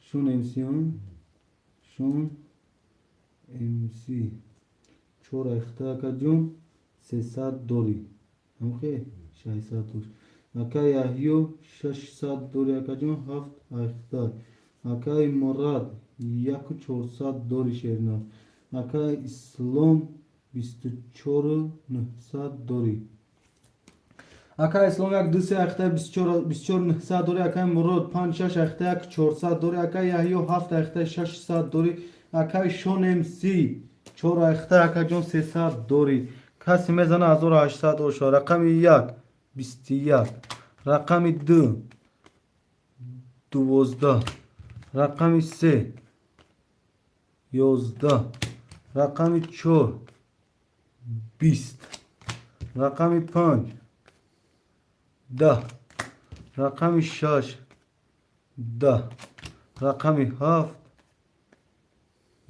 Шон МС, Шон МС чор айхта, акаҷон, 300 дорӣ, ҳамхе 600 дошт. Акай Яҳё 600 дорӣ, акаҷон, ҳафт айхта. Акай Мурад 1400 дорӣ, шернар. Акай Ислом 24 900 дорӣ. Акай Ислом як ду се айхта 24 900 дорӣ. Акай Мурод панҷ шаш айхта 1400 дорӣ. Акай Яҳё ҳафт айхта 600 дорӣ. Акай Шон МС чор айхта, акаҷон, 300 дорӣ. Касе мезана, 1800 оша. Рақами як 21, рақами ду 12, рақами се 11, рақами чор 20, рақами панҷ 10, рақами шаш 10, рақами ҳафт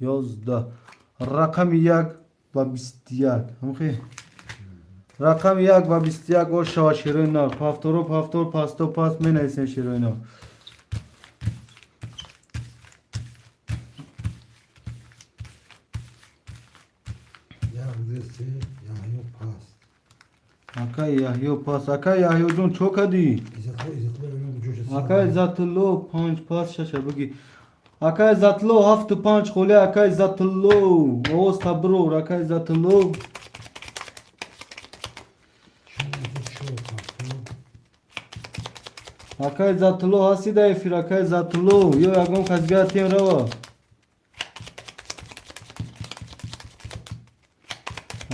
11, рақами як ба 21. Ҳамхе рақами як ба 21 ош шава, шерои нар. Повторо, повтор, пасто, пас менависем, шерои нар. Як ду се, Яҳё паст. Акай Яҳё пас. Акай Яҳёҷон, чо кадӣ? Иззатло, Иззатло ҷоша. Акай Иззатулло панҷ пас, шаша буги. Акай Иззатулло ҳафту панҷ холе. Акай Иззатулло, овоз таброр, акай Иззатулло. Шон чор повтор. Акай Иззатулло, ҳасти да эфир, акай Иззатулло, ё ягон кас биёд, тем рава?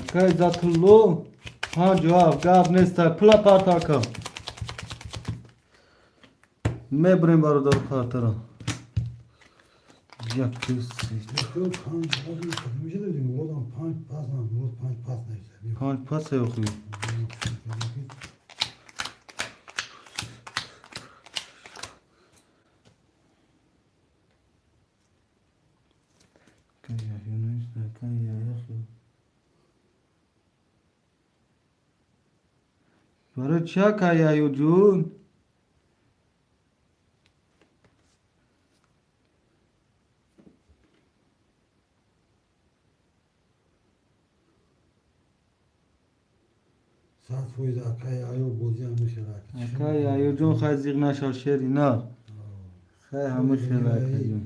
Акай Иззатулло панҷу ҳафт, гап неста, пула парта, ака. Мебурем, бародару партара. Як ду се. Панҷ мешуда, Муродам панҷ пас, Мурод панҷ пас нависа. Панҷ пас охи. Акай Яҳё нест, акай Яҳё. Барои чи, акай Яҳёҷон? 100%, акай Аё, бозиам мешава. Акай Яҳёҷон, хай, зиғ нашав, шери нар. Хай, ҳама хела, акаҷон.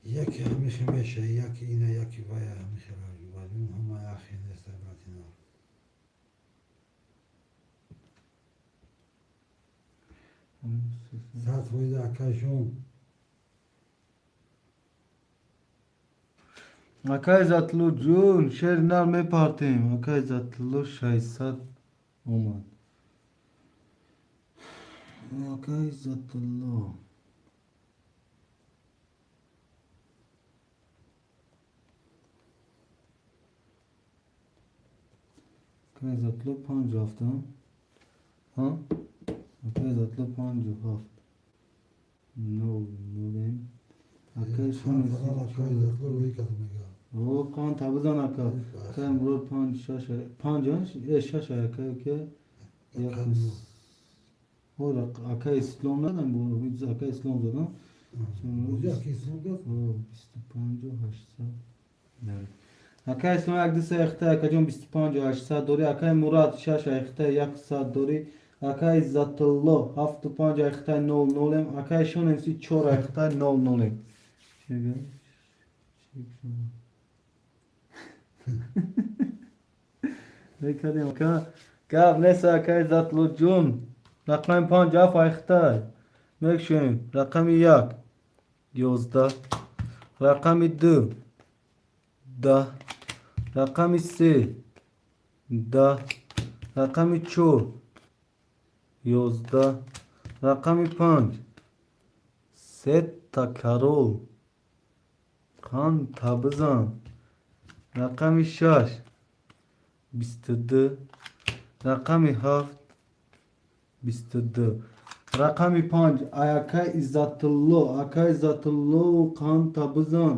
Яке ҳамеша меша, яке ина, яке вая, ҳамешала. Ҳама яхе неста, братина. 100%, акайшон. Акай Иззатулло ҷон, шери нар, мепартем. Акай Иззатулло 600 омад. Акай Иззатулло. Акай Иззатулло панҷу ҳафт, ҳа? Акай Иззатулло панҷу ҳафт. Нол нолем. Акай шон. Акай Иззатулло рӯи кадом мега. О, қан табизан, ака. Акай Мурод панҷ шаш панҷ шаш, акай ке як акай Ислом надам, акай Ислом задам. Бози акай Ислом гап? 25 800. Акай Ислом як ду се айхта, акаҷон, 25 800 дорӣ. Акай Мурад шаш айхта 100 дорӣ. Акай Иззатулло ҳафту панҷ айхта нол нолем. Акай Шон МС чор айхта нол нолем. Чига? Мекардем, ака. Гап нест, акай Иззатулло ҷон. Рақами панҷ ҳафт айхта. Мекушоем. Рақами як 11, рақами ду 10, рақами се 10, рақами чор 11, рақами панҷ сета карол, қан табизан. Рақами шаш 22, рақами ҳафт 22, рақами панҷ. Акай Иззатулло, акай Иззатулло, қан табизан.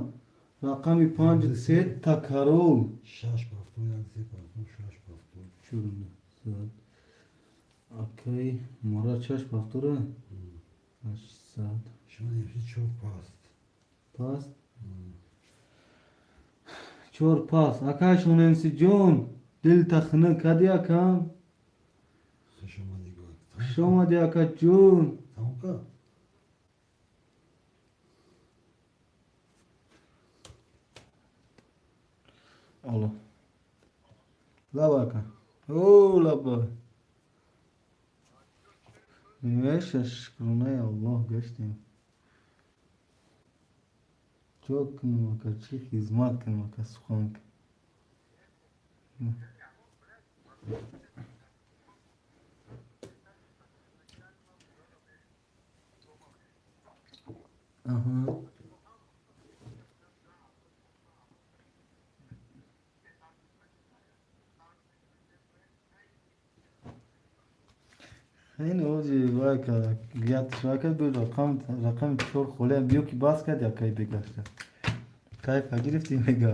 Рақами панҷ сета карол. Шаш повтор, як се повтор, шаш повтор. Чор. Акай Мурод шаш повтора. 800. Шумо чор паст. Паст. Чор пас. Акай Шонемси ҷон, дил тахна кади акам. Хуш омадӣ. Хуш омадӣ, ака ҷон. Тамом кард. Алло. Лаба, ака. О, лаба. Меша, шукронаи Аллоҳ, гаштем. Чо кунем, ака, чӣ хизмат кунем, ака, сухан кун. Аҳа. Хеле ози вай кард, ятш вай кард, бу рақами чор холиам биё ки бас кард, якай бегашта. Кайфа гирифтӣ, мега.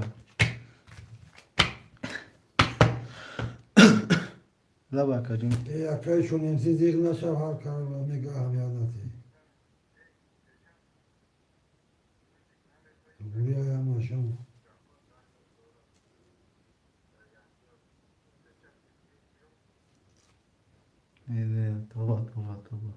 Лаба, акаҷон. Э, акаи Шонемси, зиқ нашав, ҳар кар мега аҳамият натӣ. Гурияяма шом. Не, тоба, тоба, тоба.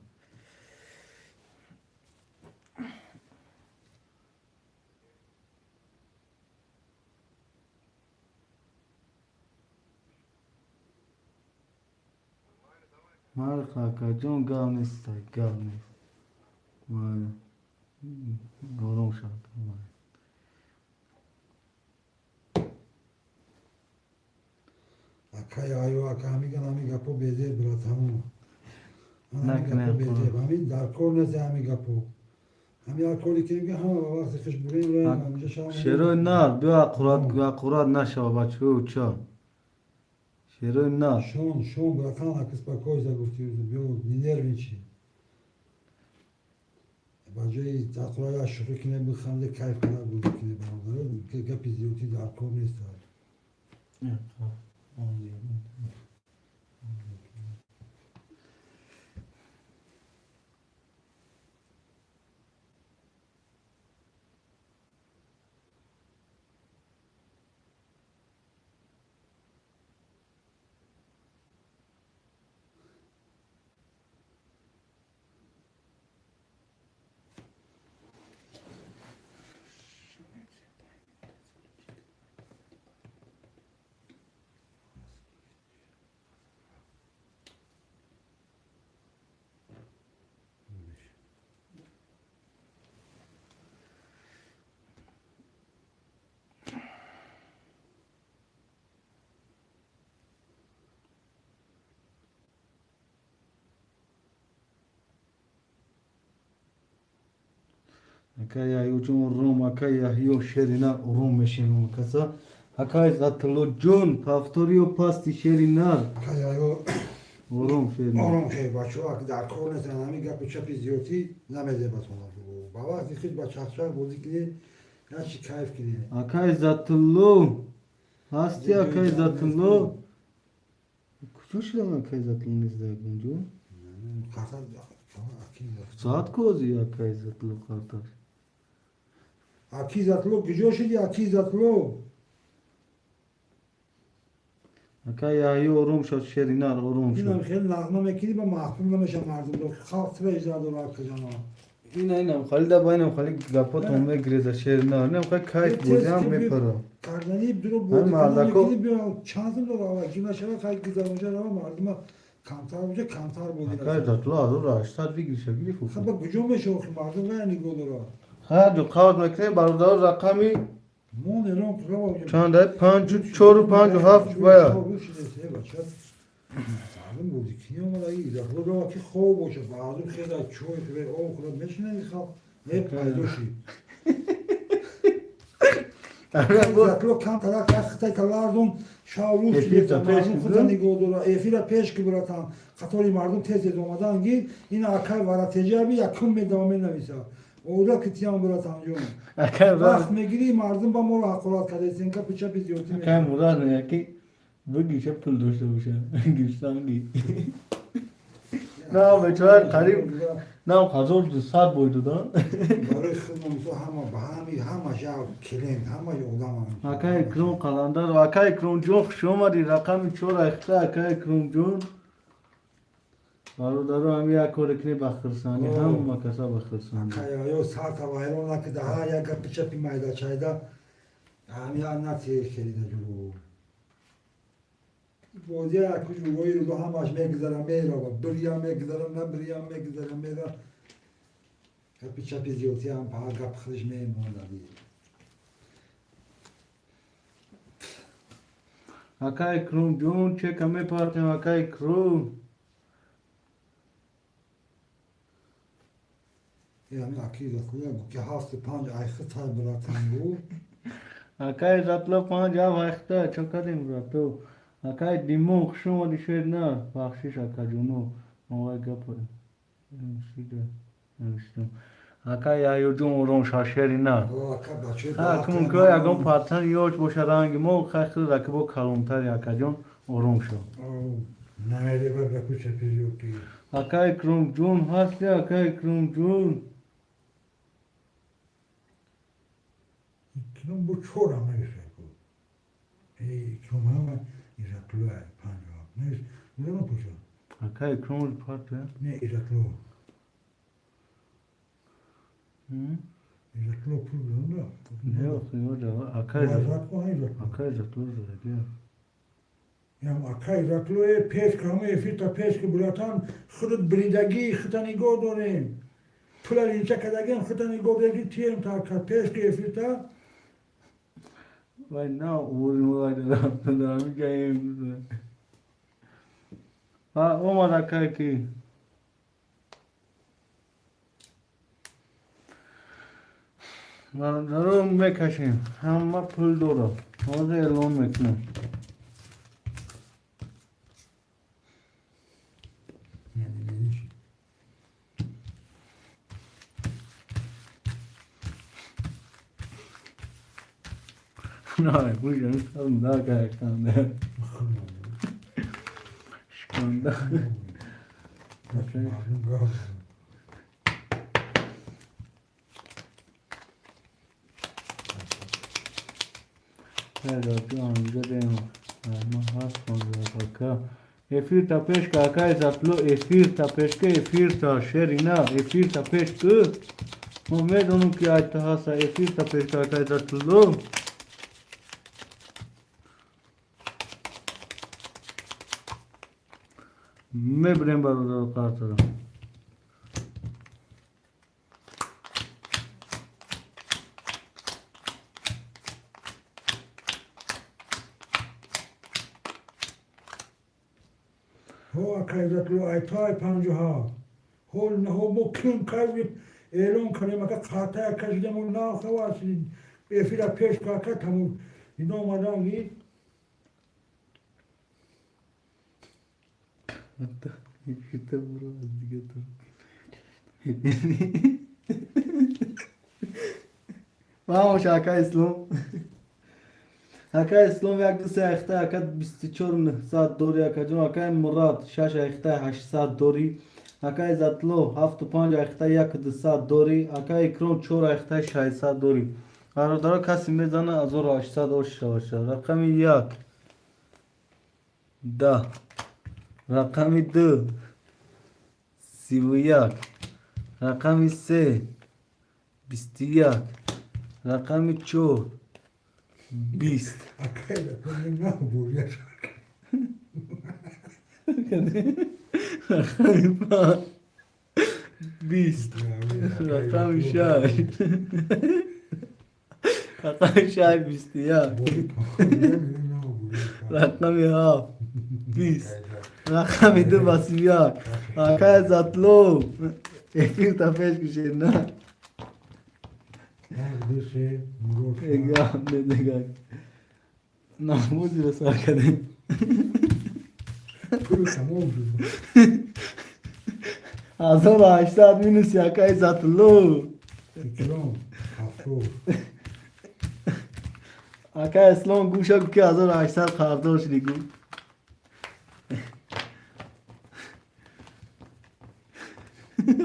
Марха, акаҷон, гап нест, гап нест. Ором шав. Акай аю, ака, ҳамиган ҳами гапо безеб, братамо. Ҳами Накунай, гапо безеб. акура. Ҳамин дар кор нест ҳами гапо. Ҳами ҳар коре ки мегӯ, ҳама ба вақти хуш бурем, роем, ҳаминҷа шавам. Шерои нар, биё, аккурат, аккурат нашава, бачаҳо, ча. Шерои нар. Шон, шон, братан, ака, успокойся, гуфти, биё, не нервничай. Ба ҷои аққура як шӯхӣ кине, биханде, кайф кана, бозӣ кине, бародаро, гапи зиёдӣ дар кор нест. Ака Яҳёҷон, ром, ака Яҳё, шери нар, ором мешинам, каса. Ака Иззатуллоҷон, повториё пасти, шери нар. Акай аю. Ором, шери нар. Ором хел, бачаҳо, ака, дар кор нест ҳами гапи чапи зиёдӣ намезебатон. Ба вақти худ ба чахчах бозӣ кине, якчи кайф кине. Ака Иззатулло, ҳасти, ака Иззатулло? Куҷо шудам, ака Иззатулло нест дар ягон ҷо? Соат кози, ака Иззатулло қарташ. Аки Иззатулло, куҷо шуди, аки Иззатулло? Ака Яҳё, ором шав, шери нар, ором шав. Инам хеле нағма мекунӣ, ба маҳкум намеша мардум, халқ тира иҷра дора, акаҷоно. Ина инам хали да ба инам хали гапотон мегиреза, шери нар. Инам хали кайф бозиам мепара. Кардани дуро Ҳамин бозӣ мардако- мекунӣ, биё чанд сум дора, ки нашава, хай гузаронҷа рава, мардума камтар буҷа, камтар бозӣ. Ака Иззатулло 1800 выигрыша гирифт. Хаб, ба куҷо меша охи, мардум ғайр нигоҳ дора. Ҳар ҷо қавд мекунем, бародаро, рақами Мон элон рава. чанд ай? Панҷу чору панҷу ҳафт вая. Мардум бозӣ кини омада, Иззатулло рава, ки хоб боша, мардум хела чой хӯра, об хӯра, мешинад халқ, не пайдо шид. Иззатулло камтарак хитай талардум шаврӯз. Эфирта пеш мардум ки худта бу? нигоҳ дора, эфира пеш ки, братан, қатори мардум тез тез омадан ги, ин акай варатеҷаби якум медама менависа. Ода ки тиям, братан ҷон. Акай Вақт мегирӣ, мардум ба моро ҳақорат кардесен, гапи чапи зиёдӣ. Акай Мурад мегӯяд, ки бигиша, пул дошта боша. Гирифтан ги. На, бечора қариб на 1200 бой додан. Барои худмон ҳама ба ҳами ҳама жав клиент, ҳама одам. Акай Икром Қаландар, акай Икромҷон, хуш омадӣ. Рақами чор айхта, акай Икромҷон. Бародаро, ҳами як коре кунӣ ба хирсандӣ, ҳама каса ба хирсандӣ. Акай сарта вайрон накида, ҳар як гапи чапи майда чайда ҳами натер хелида ҷуру. Бозия куҷугои рӯзо ҳамаш мегузара мерава, бирям мегузара, набирям мегузара мера. Гапи чапи зиёдтиам ҳар гап худаш мемонад. Акай Икромҷон, чека мепартем, акай Икром. Ами акида хуя ки ҳафту панҷ айхи тай братан гу. Акай Затло панҷ ҳафт айхта, чо кардем брато? Акай Димон, хуш омадӣ, шер на, бахшиш акаҷоно. Мовай гап навиштам. Акай Яҳёҷон, ором ша, шери на. Акун ки ягон патан ёч боша ранги мо, хай худ ракибо калонтари, акаҷон, ором шо. Намереба гапи чапи зиёдти. Акай Икромҷон ҳасти, акай Икромҷон? Икром бо чорам нависа ку. Икром ҳама Иракло панҷ навис. Нурам пуша. Акай Икром парта? Не, Иракло. Иракло пул донда. Не, охи, акай. Акай Затло задаги. Ям акай Иракло пеш каме эфирта пеш ки братан худат бридагӣ хута нигоҳ дорем. Пула линча кардагиам хута нигоҳ дорем тием та пеш ки эфирта. Вай на овози мо рафта ҳамин. Омад акай ки. Бародаро, мекашем. Ҳама пул дорад. Ҳозир эълон мекунам. На, гӯша наканда. Шиканда. Эфирта пешка, акай Затло, эфирта пешка, эфирта, шерина, эфирта пешка. Мо медонам ки айта ҳаста, эфирта пешка, акай Затло. Мебирем, бародаро, картара. Ҳо, акай Затло, айтай панҷу ҳафт. Ҳол ҳо мо ким кайви эълон кардем, ака қартая кашидем, нахавас эфира пеш ка тамом ино омадан ги. Эфирта буро аз дига то. Вамош, ака Ислом. Акай Ислом як ду се айхта, ака 24 900 дори, акаҷон. Акай Мурад шаш айхта 800 дори. Акай Затло ҳафту панҷ айхта як 200 дори. Акай Икром чор айхта 600 дори. Бародаро, касе мезана 1800 ош шаваша. Рақами як 10, рақами ду 31, рақами се 21, рақами чор 20. Акай Затло набурия. Рақами панҷ 20, рақами шаш, рақами шаш 21, рақами ҳафт 20, рақами ду ба 31. Акай Затло, эфирта пеш кушед на. Як ду се мурод. Нега намозиро сар кардем. Пул тамом шуд. 1800 минуси акай Затло. Икром 70. Акай Ислом гӯша гу ки 1800 қарздор шуди гу.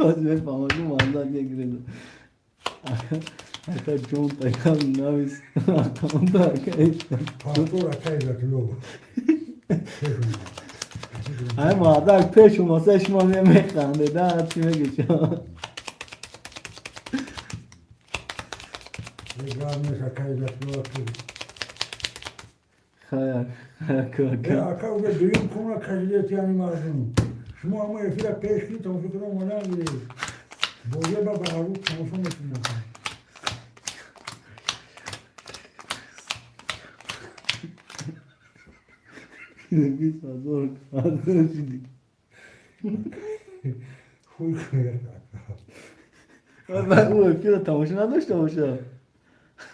Боз мефаҳмам, ки мардак мегиред. Ака ҷон, такал навис рақамда, ака. Паспор акай Затло. Ай, мардак пеш омаса, шумо механдеда, ҳарчи мегӯ. Гап нест, акай Затло. Хая, ака. Ака, уже дуюм куна каждет, яъни мардум. Шумо ҳама эфира пеш ки тамошо кардам, омадан гиред. Бозия ба ҳар рӯз тамошо мекунем. 20 000 шуди. Хуй кунед. Ӯ эфира тамошо надошта боша.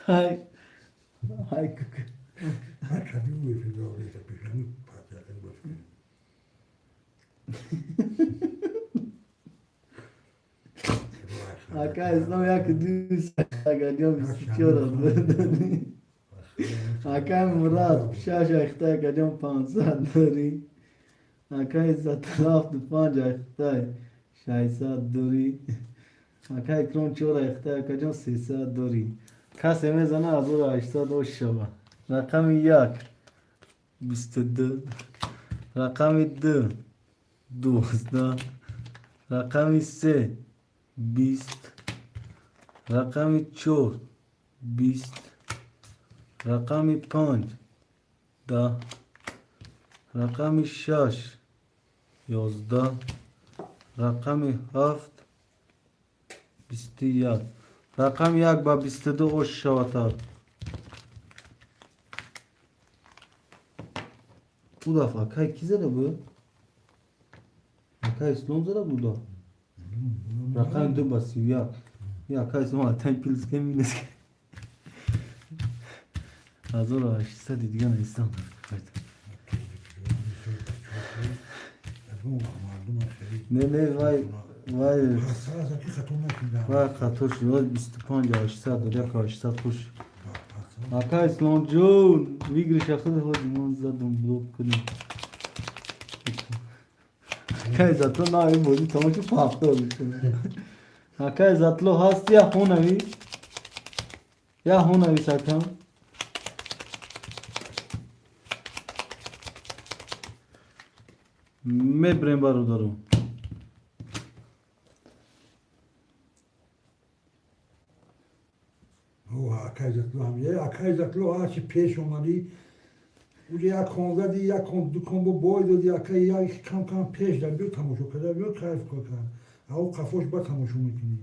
Ҳай ҳай. Ман кадим ӯ эфира оварда пешами патяка бош. Ака Ислом, як дӯст, акаҷон, 24 дорӣ. Акай Мурад, шаш ахтай, акаҷон, 500 дорӣ. Акай Иззатулло, ҳафту панҷ ахтай, 600 дорӣ. Акай Икром, чор ахтай, акаҷон, 300 дорӣ. Касе мезана, 1800 ош шава. Рақами як 22, рақами ду 12, рақами се 20, рақами чор 20, рақами панҷ 10, рақами шаш 11, рақами ҳафт 21. Рақами як ба 22 ош шаватар. Ӯ дафъа акай кӣ зада буд? Акай Ислом зада буд рақами ду ба 31. Акай Ислом атан плюс ка минус 1800 дига навистам. Не, не, вай вай вай, хато шуд. 25 800 дод, як 800 хуш. Ака Исломҷон, выигрыш а худ ҳози мон задум, блок кунем. Ака Иззатло, на ин бозӣ тамошо пафтор мекунад. Ака Иззатло ҳаст? Я хонави, я хонавис, акам. Мебирем, бародаро. Акай Иззатло ҳам, акай Иззатло, ҳарчи пеш омадӣ, уҷа як кон зади, як кон, ду кон бо бой доди. Ака, як кам кам пеш да биё, тамошо карда биё, кайф кар. Ау қафош ба тамошо мекунӣ.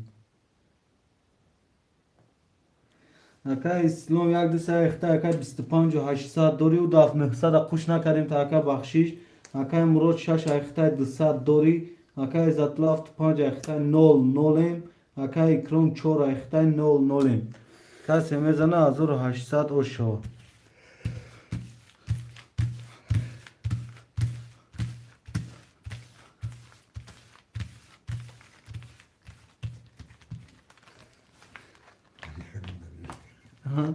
Ака Ислом, як ду сай ихта, ака, 25 800 дорӣ. Ӯ даф 900 қуш накардем та, ака, бахшиш. Акай Мурод, шаш ахтай, 200 дорӣ. Акай Иззатулло, ҳафту панҷ ахтай, нол нолем. Акай Икром, чор ахтай, нол нолем. Касе мезана, 1800 ош шава. Аҳа.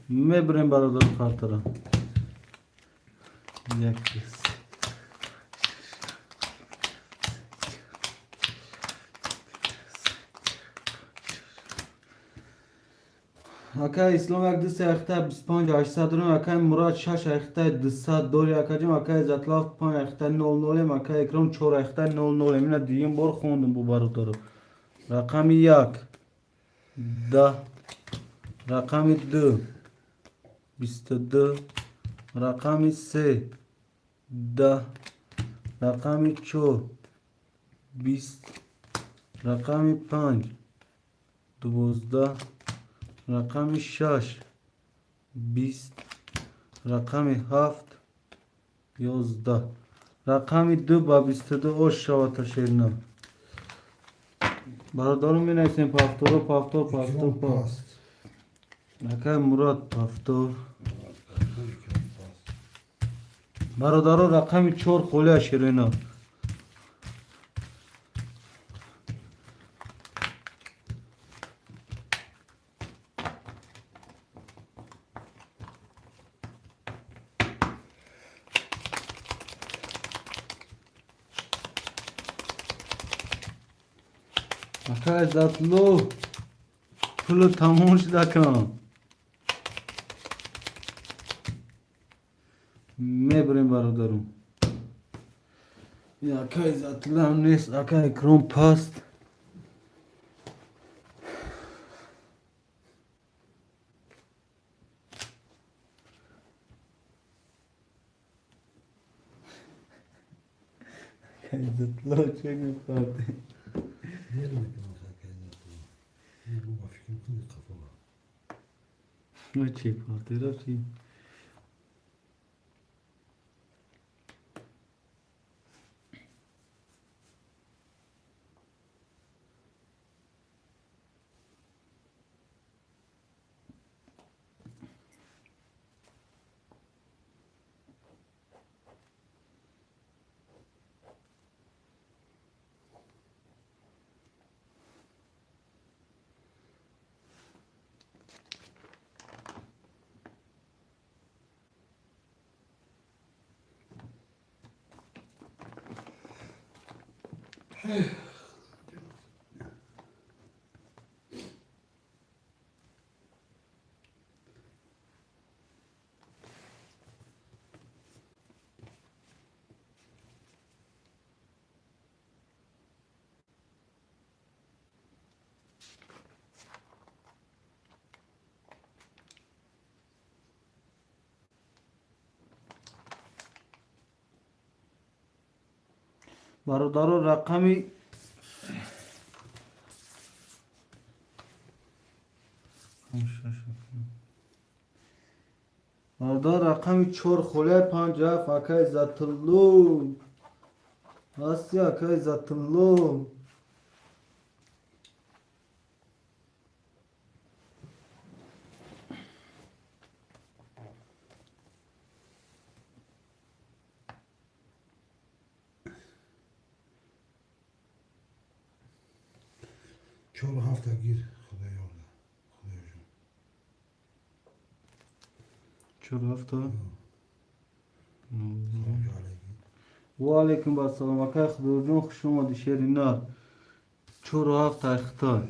Мебирем, бародару хартара. Як. Акай Ислом, як ду се ахта, 25 800 дорем. Акай Мурад, шаш ахта, 200 дори, акаҷон. Акай Иззатлав, панҷ ахта, нол нолем. Акай Икром, чор ахта, нол нолем. Ина дуюм бор хондум бу, бародаро. Рақами як 10, рақами ду 22, рақами се 10, рақами чор 20, рақами панҷ 12, рақами шаш 20, рақами ҳафт 11. Рақами ду ба 22 ош шавата, шерина. Бародаро, менависем повторо, повтор, повтор. Акай Мурод, повтор. Бародаро, рақами 4 холия, ширина. Ака Иззатулло, пулу тамом шудакам. Мебарем, бародарум. Ака Иззатулло ҳам нест, ака Икром паст. Ака Иззатулло чӣ мефарде? Нермекунам, ака Иззатулло. Ба фикрам худи қафола. Чӣ партера, чӣ? Бародаро, рақами 4 холия, 57. Ака Иззатулло ҳасти, ака Иззатулло? Чору ҳафта гир, худоёрда, худоёҷон. Чору ҳафта. Салому алайкум. Ва алайкум ассалом, акай Худоёрҷон, хуш омадӣ, шери нар. Чору ҳафта, Хитой.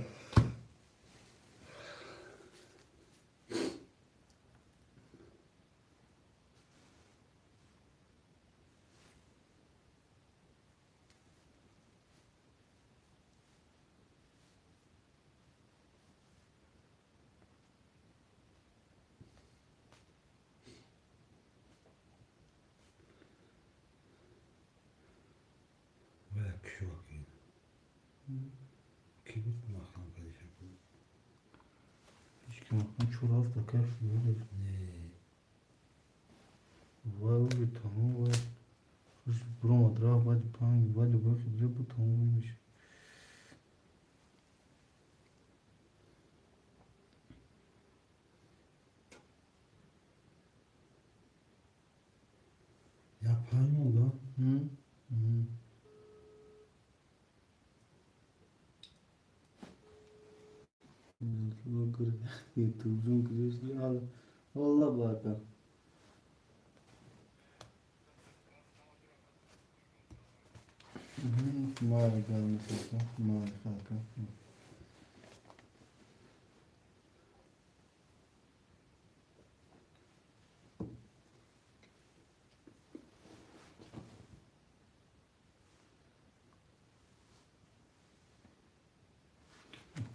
Вая кишоки ки гуфт, маҳкам кардиша? Ҳеч ки маҳкам. Чору ҳафта кайф. Не. Вай, уби тамом, вай хуш биромад, рафт, баъди панҷ, баъди боқи дига бу тамом мешад. Як панҷ монда. Ютуб Алла барка. Майли, aka.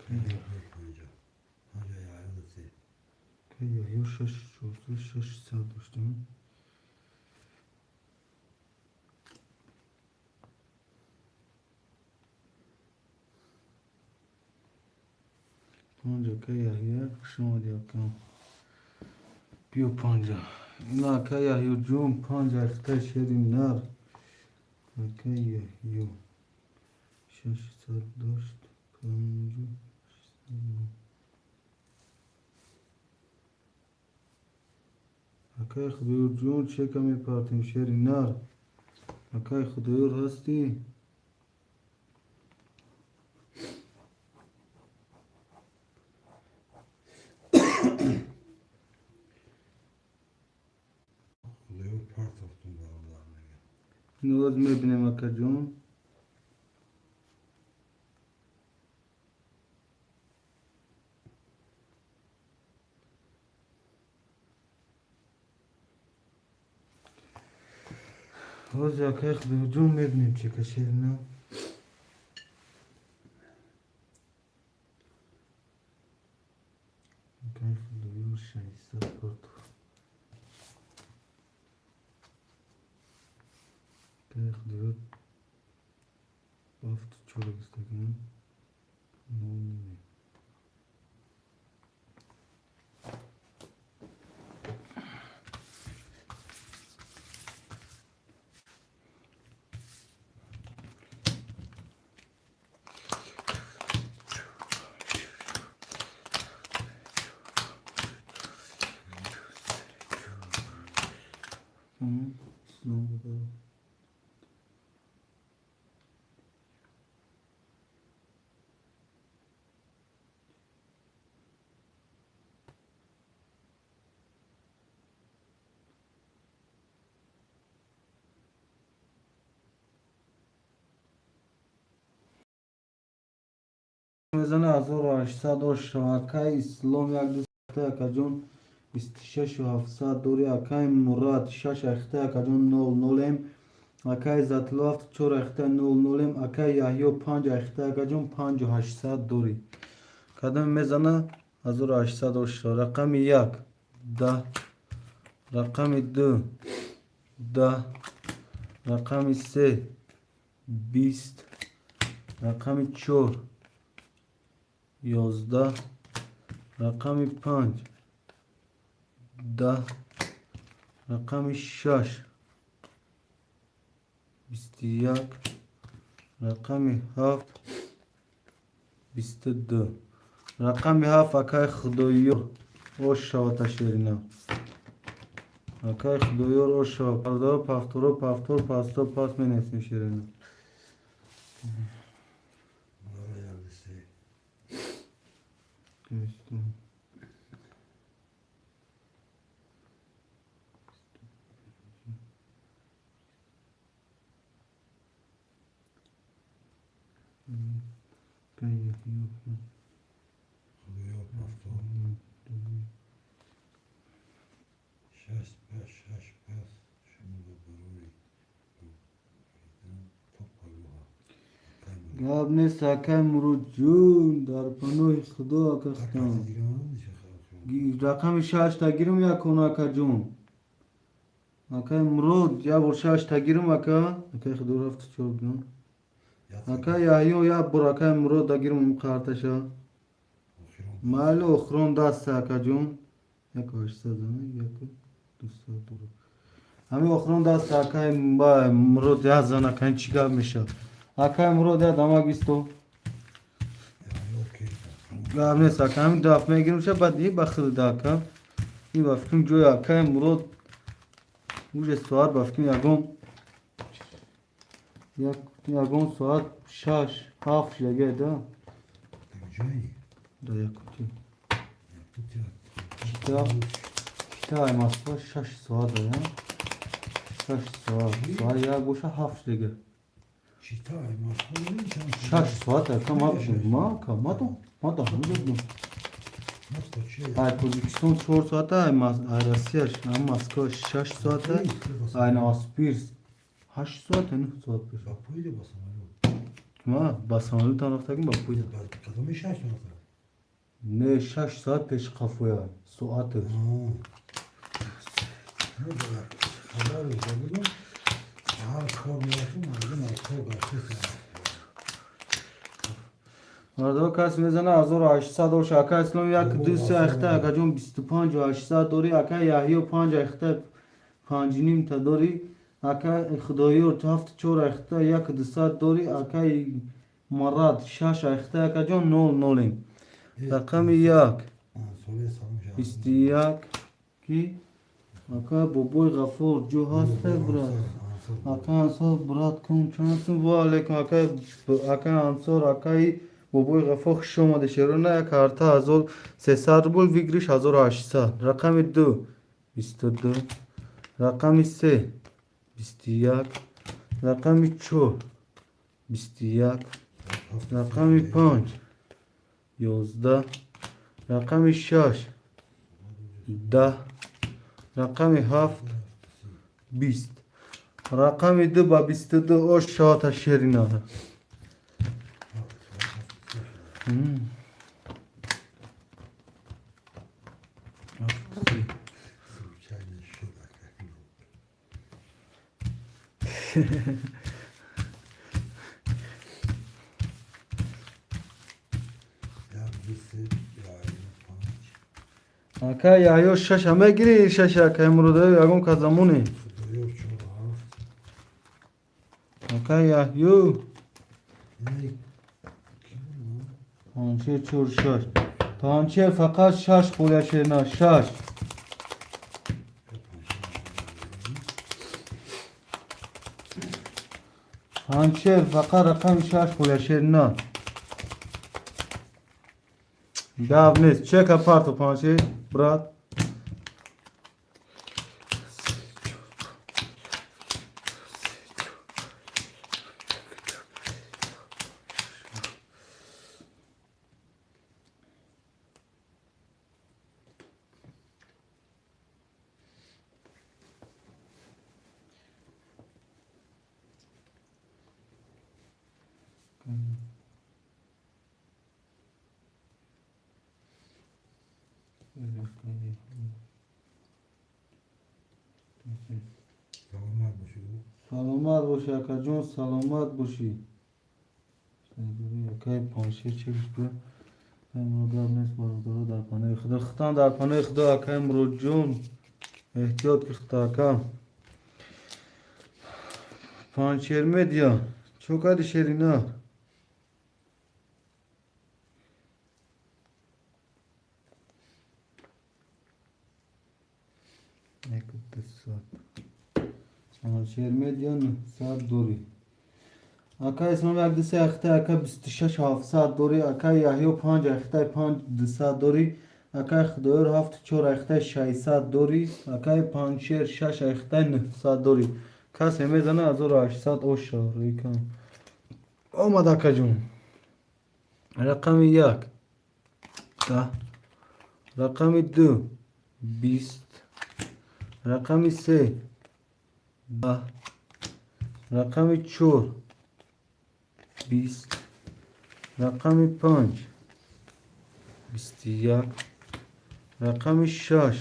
Панҷа, панҷа, яёда се. Ё шаш, чорсад, 600 доштем. Панҷ, ака Яҳё, хуш омадӣ, ака. Биё, панҷа. Ина, ака Яҳёҷон, панҷ, ахта, шери нар. Ака Яҳё 600 дошт, панҷу. Акай Худоёрҷон, чека мепартем, шери нар. Акай Худоёр ҳастӣ? Худоёр партофтум, бародар, мега. Ноз мебинем, акаҷон. Ҳозир, акай Худоёрҷон, мебинем чека, шери нар. Акай Худоёр 600 партофт. Акай Худоёр ҳафту чора гистаган нол ниме. Ислом буд. Мезана 1800 ош. Акай Ислом як ду акаҷон 26 700 дори. Акай Мурад шаш ахта, акаҷон, нол нолем. Акай Затило ҳафту чор ахта, нол нолем. Акай Яҳё панҷ ахта, акаҷон, 5800 дори. Кадом мезана 1800 ош? Рақами як 10, рақами ду 10, рақами се 20, рақами чор 11, рақами панҷ 10, рақами шаш 21, рақами ҳафт 22. Рақами ҳафт, акай Худоёр, ош шавата, шерина. Акай Худоёр, ош шава. Пардаро пафторо пафтор пасто пас менависем, шерина. Мара як ду се. Бисту. Акай Яҳё. Худоёр пафтор. Шаш пас, шаш пас. Шумо ба барои буридан то пагоҳа. Акай Мурод. Гап нест, акай Муродҷон, дар паноҳи Худо, ака. Як Хитам. каси дига надодӣ, чӣ хабар? Рақами шашта гирм якон, акаҷон. Акай Мурод, як бор шашта гирм, ака. Акай Худо рафту чор бинам. Акай Яҳё, як бор акай Мурод да гирм қарташа. Охирон. Майли, охирон даста, акаҷон. Як ҳаштсад зана, як дусад дур. Ҳамин охирон даста, акай Мурод, як зан, акай, чӣ гап мешавад? Акай Мурод, як дамак бисто. Яҳё ки. Гап нест, ака, ҳамин даф мегирим ша, баъд и ба хилда, ака. И ба фикрам ҷои акай Мурод уже соат ба фикрам ягон як ягон соат 6-7 шидаге да. Куҷои? Да Якутия. Якутия. Чита ай Москва 6 соат да, 6 соат. Соат як боша, ҳафт шидаге. Чита ай Москва дорӣ чанд? 6 соат, ака, ма ма ака, ма да ҳамҷо будам. Москва чи? Ай Тоҷикистон 4 соата, ай Россия, ай Москва 6 соата, ай Новосибирск 8 соата, 9 соат пеш. Ба поезд ё ба самолёт? Ма ба самолётам рафтагим, ба поезд. Ба кадоми 6 соата? Не, 6 соат пеш қафоя соаташ. Хабар будам. Ҳар кор мерафтам, мардум аз кор гаштеста. Мардо, кас мезана 1800 ош. Ака Ислом як ду се ахта, акаҷон, 25 800 дори. Ака Яҳё панҷ ахта, панҷнимта дори. Ака Худоёр ҳафту чор ахта, як дусад дори. Ака Марад шаш ахта, акаҷон, нол нолем. Рақами як Соли салом. 21 ки. Ака бобои Ғафур ҷо ҳаста, брат? Ака Ансор, брат, кун чанд? Ва алейкум, ака Ансор, акаи бобои Ғафур, хуш омаде. Шерона, як карта 1300 рубл, выигрыш 1800. Рақами ду 22, рақами се 21, рақами чор 21, рақами панҷ 11, рақами шаш 10, рақами ҳафт 20. Рақами ду ба 22 ош шавата, шерина. Ҳафт, се. Случайно шуд, ака. Як, ду, се, панҷ. Ака Яҳё, шаша мегирӣ? Шаша, акаи Муродоё, ягон казамоне. Худоё, чор, ҳафт. Ака Яҳё. Ина ки буд? Панҷшер чор, шаш. Панҷшер фақат шаш холия, шерна, шаш. Панҷшер фақат рақами шаш холия, шерна. Гап нест, чека парту, Панҷшер, брат. Саломат бошӣ. Саломат бошӣ, акаҷон, саломат бошӣ. Акаи Панҷшер чӣ гуфт? Гап нест, бародаро, дар паноҳи Худо. Худам дар паноҳи Худо, акаи Муродҷон, эҳтиёт ки худо, ака. Панҷшер медиа, чо кади, шерина? Як, ду, сад. Панҷшер медиа 900 дорӣ. Ака Ислом, як, ду, се ахта, ака, 26 700 дорӣ. Ака Яҳё, панҷ ахтаи, панҷ дусад дорӣ. Акаи Худоёр, ҳафту чор ахтаи, 600 дорӣ. Акаи Панҷшер, шаш ахтаи, 900 дорӣ. Касе мезана, 1800 оша рӯйкан омад, акаҷон. Рақами як 10, рақами ду 20, рақами се 10, рақами чор 20, рақами панҷ 21, рақами шаш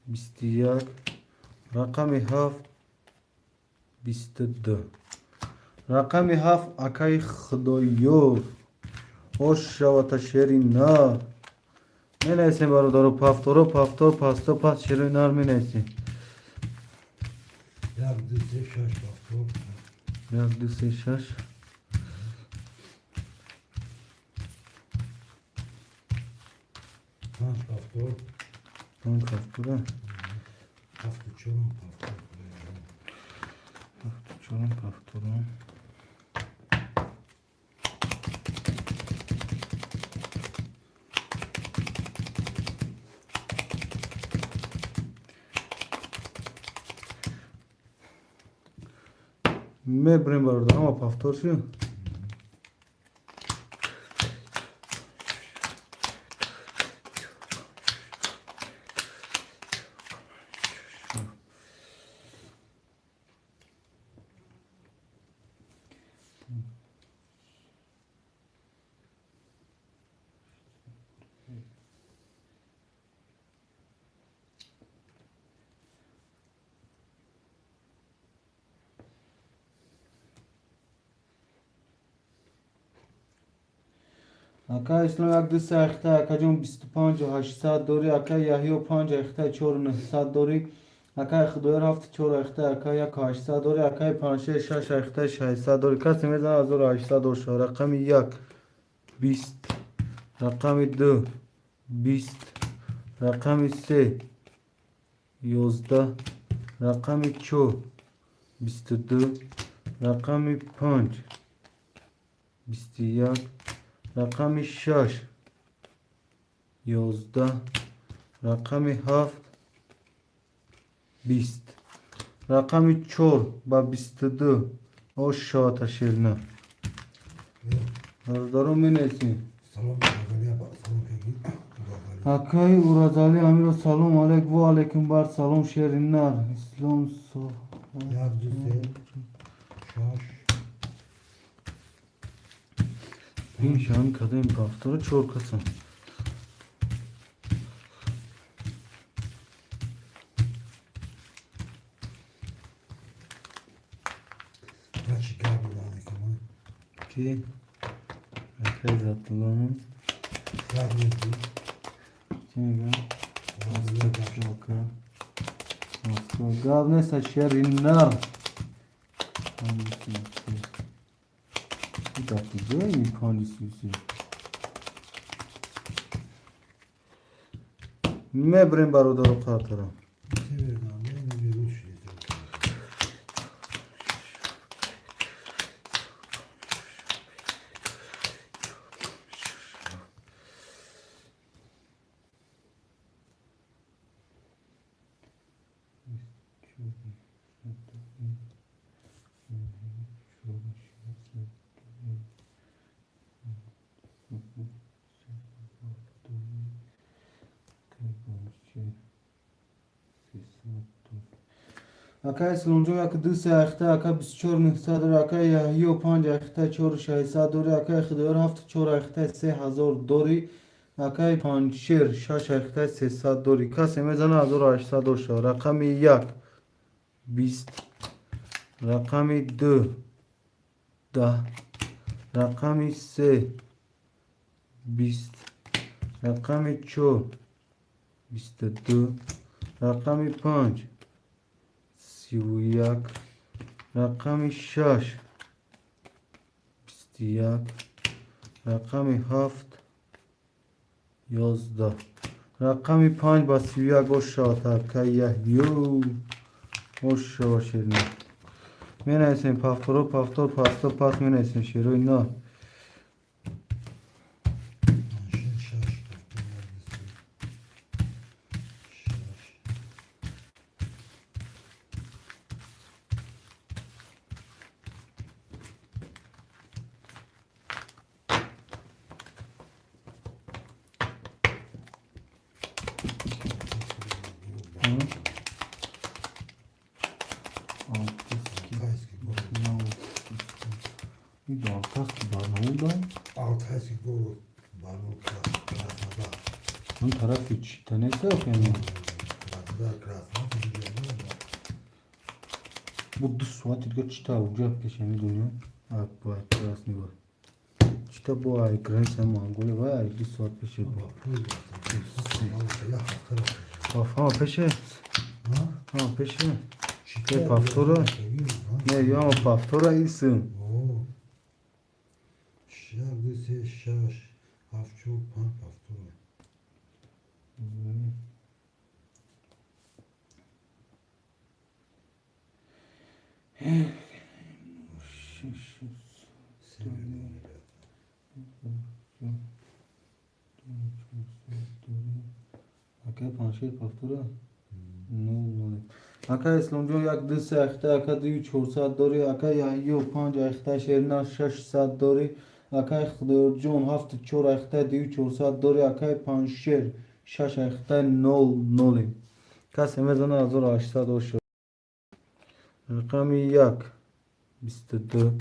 21, рақами ҳафт 22. Рақами ҳафт, акаи Худоёр, ош шавата, шери нар. Менависем, бародаро, пафторо, пафтор, пасто, пас, шерои нар менависем. Як, ду, се, шаш, пафтор. Як, ду, се, шаш. Панҷ пафтор. Панҷ пафтора. Ҳафту чорум пафтор. Ҳафту чорум пафторум. Мебурем, бародар, ҳама пафтор шуд. Ака Ислом, як, ду, се ахта, акаҷон, 25 800 дорӣ. Ака Яҳё, панҷ ахта, чору нуҳсад дорӣ. Акаи Худоёр, ҳафту чор ахта, ака, яку ҳаштсад дорӣ. Акаи Панҷшер, шаш ахта, 600 дорӣ. Касе мезанад, 1800 доша. Рақами як 20, рақами ду 20, рақами се 11, рақами 4, 22, рақами 5, 21, рақами 6, 11, рақами 7, 20, рақами 4 ба 22 ош шавата шерина. Бародарон, менависем. Салом, салом. Акаи Уразалӣ Амиро, салом алейк. Во алейкум бар салом, шеринар ислом. Як, ду, се, шаш. Ин шам кадем пафтора чор касан. Ячи гап будан. Ки акаи Затуллону. Як ду. Чӣ мегӯям? Гап нест, шеринар. Дар куҷои панҷи сиюсе мебарем, бародару қартара? Ака Исломҷон, як, ду, се ахта, ака 24 900 дори, ака Яҳё, панҷ ахта, чору шашсад дори, акаи Худоёр, ҳафту чор ахта, 3000 дори, акаи Панҷшер, шаш ахта, 300 дори. Касе мезана, 1800 дор шава. Рақами 1, 20, рақами 2, 10, рақами 3, 20, рақами 4, 22, рақами 5, 31, рақами 6, 21, рақами 7, 11, рақами 5 ба 31 ош шавад. Акаи Яҳё, ош шава, шерина. Менависем пафторо, пафтор, пасто, пас менависем, шерои на. Шаш, ҳафт, як, ду, се, шаш. Алтайский. Алтайский город. Ин Алтайский Барнаул. Алтайский город, Барнаул, Краснодар. Он тарафи Чита нест охяни? Краснодар, Краснодар. Бу 2 соати дига Чита уҷа пешами дунё. Бай Красный бор. Чита бо ай граница Монголия вай ай 2 соат пеше бо. Ҳама пеше? Ҳама пеше? Не, повтора? Не, ё повтора исм. Як, ду, се, шаш, ҳафт, чор, панҷ, повтора. Се миллион, ребята. Акай Паншер повтора? Нол нол. Ака Исломҷон, як, ду, се ахта, ака дую чорсад дори, ака Яҳё, панҷ ахта, Шерина, 600 дори, акай Худоёрҷон, ҳафту чор ахта, дую чорсад дори, акай Панҷшер, шаш ахта, нол ноли. Касе мезана, 1800 ошо. Рақами 1, 22,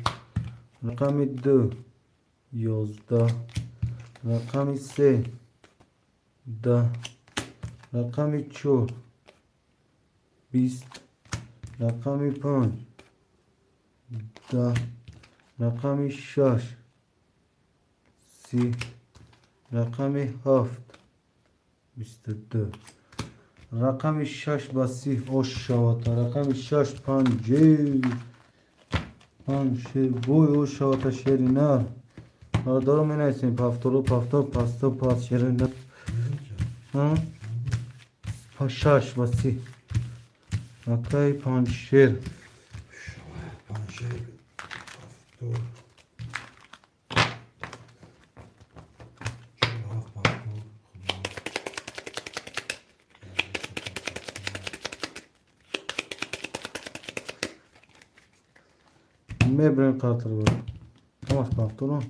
рақами 2, 11, рақами 3, 10, рақами 4, 20, рақами 5, 10, рақами 6, 30, рақами 7, 22, рақами 6 ба 30 ош шавад. Рақами 6, панҷе панҷ шер бой ош шавад, шери нар. Бародаро, менависем пафторо, пафтор, пасто, пас, шери нар. Шаш ба 30. Акаи Панҷшер. Панҷшер ҳафтод 47 пафтор. Мебирем қатр бо. Ҳамаш пафторон.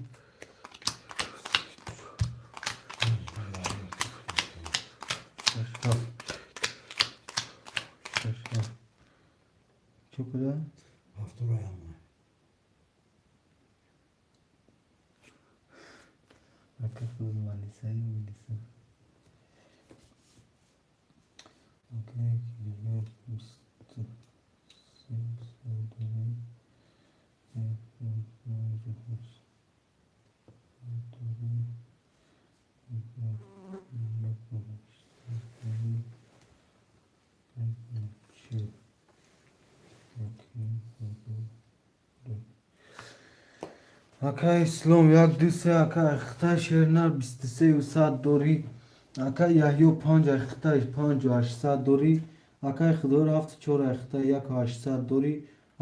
Шаш, ҳафт. Шаш, ҳафт. Чӣ куда? Пафтора ҳама. Ака худ малисаи милиса. Акаи Кирёр 23 дорӣ. Як, панҷ, ҳашт дорӣ. Як, як, ҳашт дорӣ. Як, 40. Акай Ислом як ду се, акай Ахтай Шернар 23 100 дорӣ. Акай Яҳё панҷ Ахтай 5800 дорӣ. Акай Худоёр ҳафту чор Ахтай 1800 дорӣ.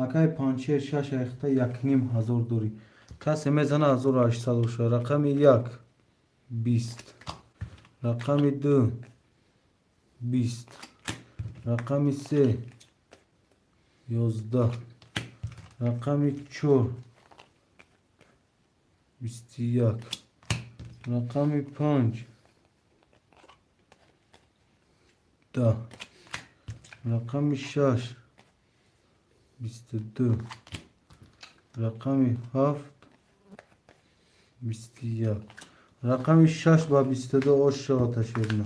Акай Панҷшер шаш Ахтай 1500 дорӣ. Касе мезана 1800 боша. Рақами як 20. Рақами ду 20. Рақами се 11. Рақами чор 21. Рақами панҷ 10. Рақами шаш 22. Рақами ҳафт 21. Рақами шаш ба 22 ош шавад ташвирна.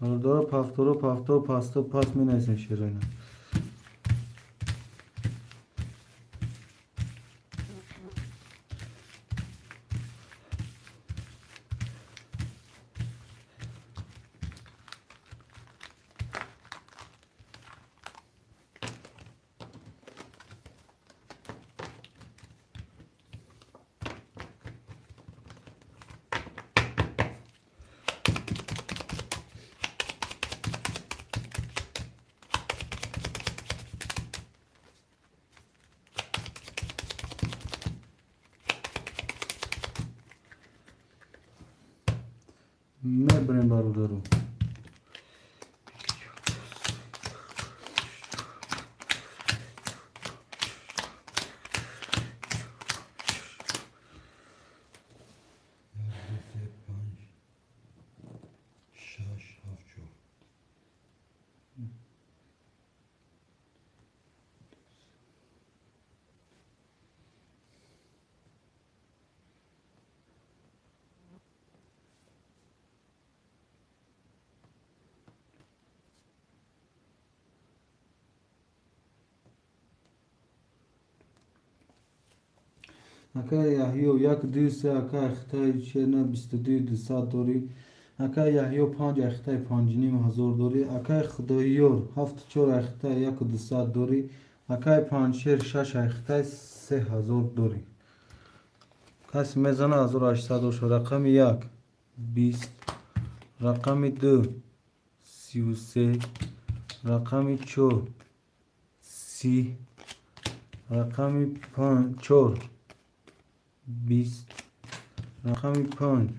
Бародаро, пафторо, пафтор, пасто, пас менависем шероина. Мебарем, бародаро. Як, ду, се, панҷ, шаш, ҳафт, чор. Акай Яҳё як ду се, акай Ахтай Шерна 22 200 дорӣ. Акай Яҳё панҷ Ахтай 5500 дорӣ. Акай Худоёр ҳафту чор Ахтай 1200 дорӣ. Акай Панҷшер шаш Ахтай 3000 дорӣ. Касе мезана 1800 боша. Рақами як 20. Рақами ду 33. Рақами чор 30. Рақами чор 20. Рақами панҷ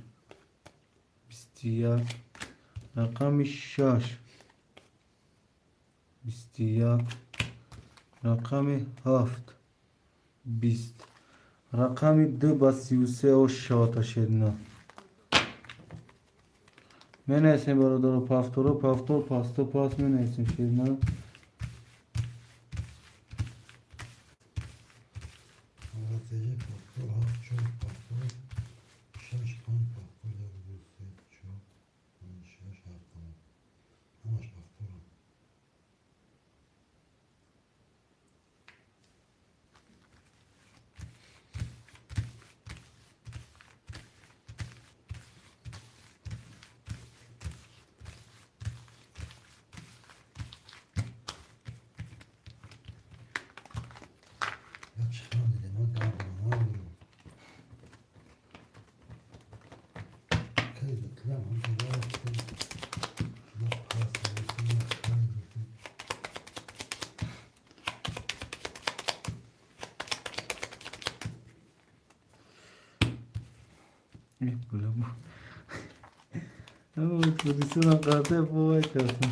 21. Рақами шаш 21. Рақами ҳафт 20. Рақами ду ба 33 ош шавад ашерина. Менависем, бародаро, пафторо, пафтор, пасто, пас менависем шерина. Ҳолатеҷи пафтор ҳафт чор пафтор шаш панҷ пафтор як ду се чор панҷ шаш ҳафт тамом. Ҳамаш пафторам. Пулисона карта бовай кардам.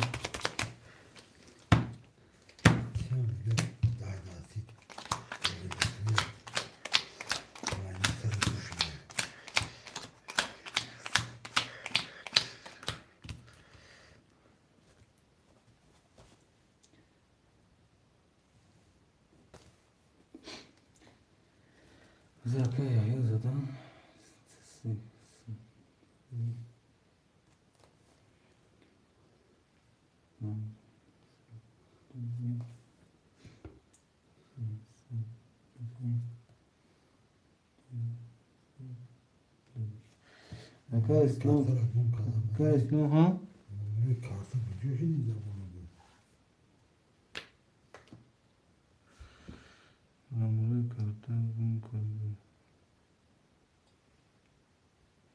Зака я задам. Ака Ислом, ака Ислом, ҳа? Номери карта гум карда.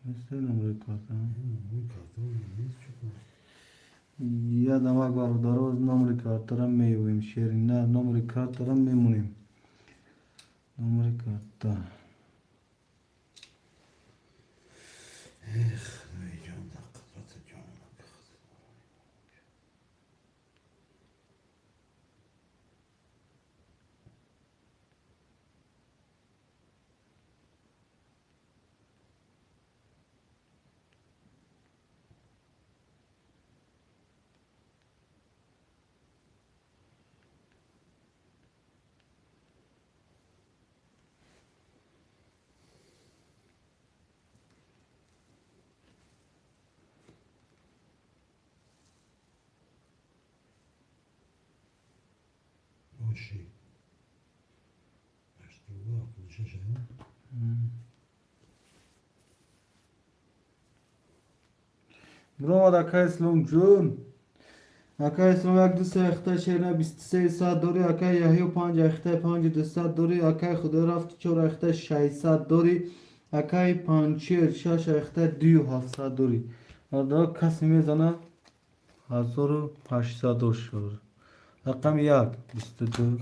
Нест номери карта? Я дамак бародаро, номери картара меёвем, шерина, номери картара мемонем. Номери карта. Бромад, ака Ислом ҷон. Ака Ислом як ду се ахта шерна 23 саат дорӣ, ака Яҳё панҷ ахта панҷ дусад дорӣ, акаи Худо рафт чор ахта 600 дорӣ, акаи Панчер шаш ахта дую ҳафтсад дорӣ. Бародаро, касе мезана 1800 дошт. Рақами як 22,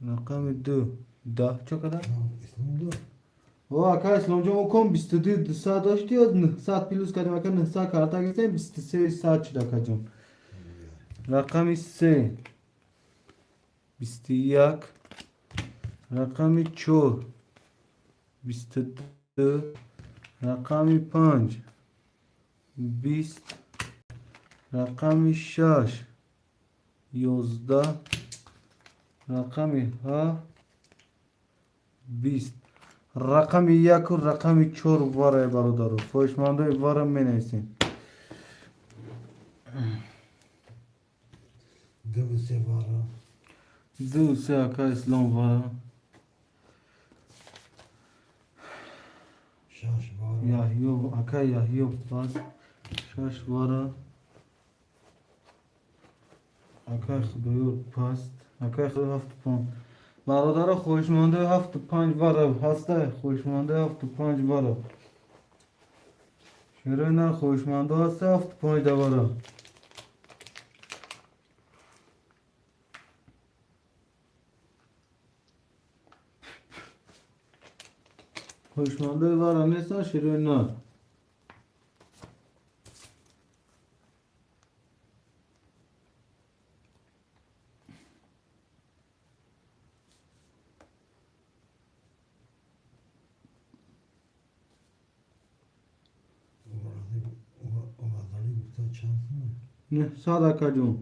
рақами ду 10 чо када? О, ака Исломҷон, мо ком 22 200 дошти, ё 900 плюс кардем, ака 900 карта гирифтем, 23 сад шуд, акаҷон. Рақами се 21, рақами чор 22, рақами панҷ 20, рақами шаш 11, рақами ҳафт 20. Рақами яку рақами чор варае, бародаро. Хоҳишмандои вара менависем. Ду се вара. Ду се, ака Ислом, вара. Шаш вара. Яҳё, ака Яҳё пас шаш вара. Акаи Худоёр паст. Акаи Худоёр ҳафту панҷ. Бародаро, хоҳишмандаи ҳафту панҷ вара ҳаста, хоҳишмандаи ҳафту панҷ вара. Шерои нар хоҳишмандо ҳаста ҳафту панҷ давара. Хоҳишмандаи вара нестан, шерои нар. 900, акаҷон.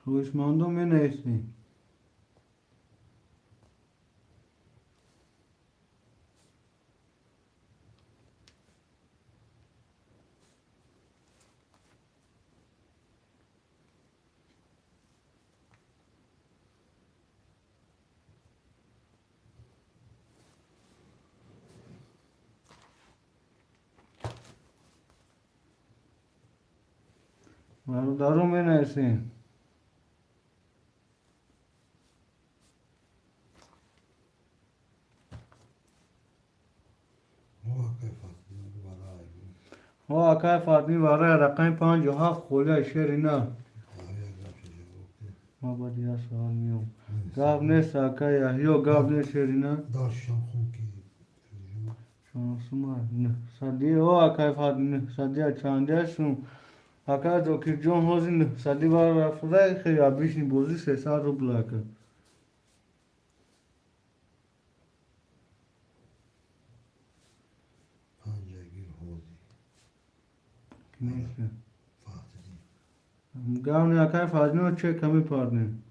Хоҳишмандо менависем. Бародаро, менависем. О, акай Фардин варая рақами 57 холия шерина. Ма баъди як соат миём. Гап нест, акай Яҳё, гап нест, шерина. Даршам хун ки. Шонсума нӯҳсади. О, акай Фардин нӯҳсадия чандия шум. Акай Зокирҷон ҳозир нӯҳсади вара рафта, хеле обычный бозӣ 300 рубл, ака. Панҷагир ҳозӣ. Нест. Фаҳтидин. Гап не, акай Фардино, чека мепардем.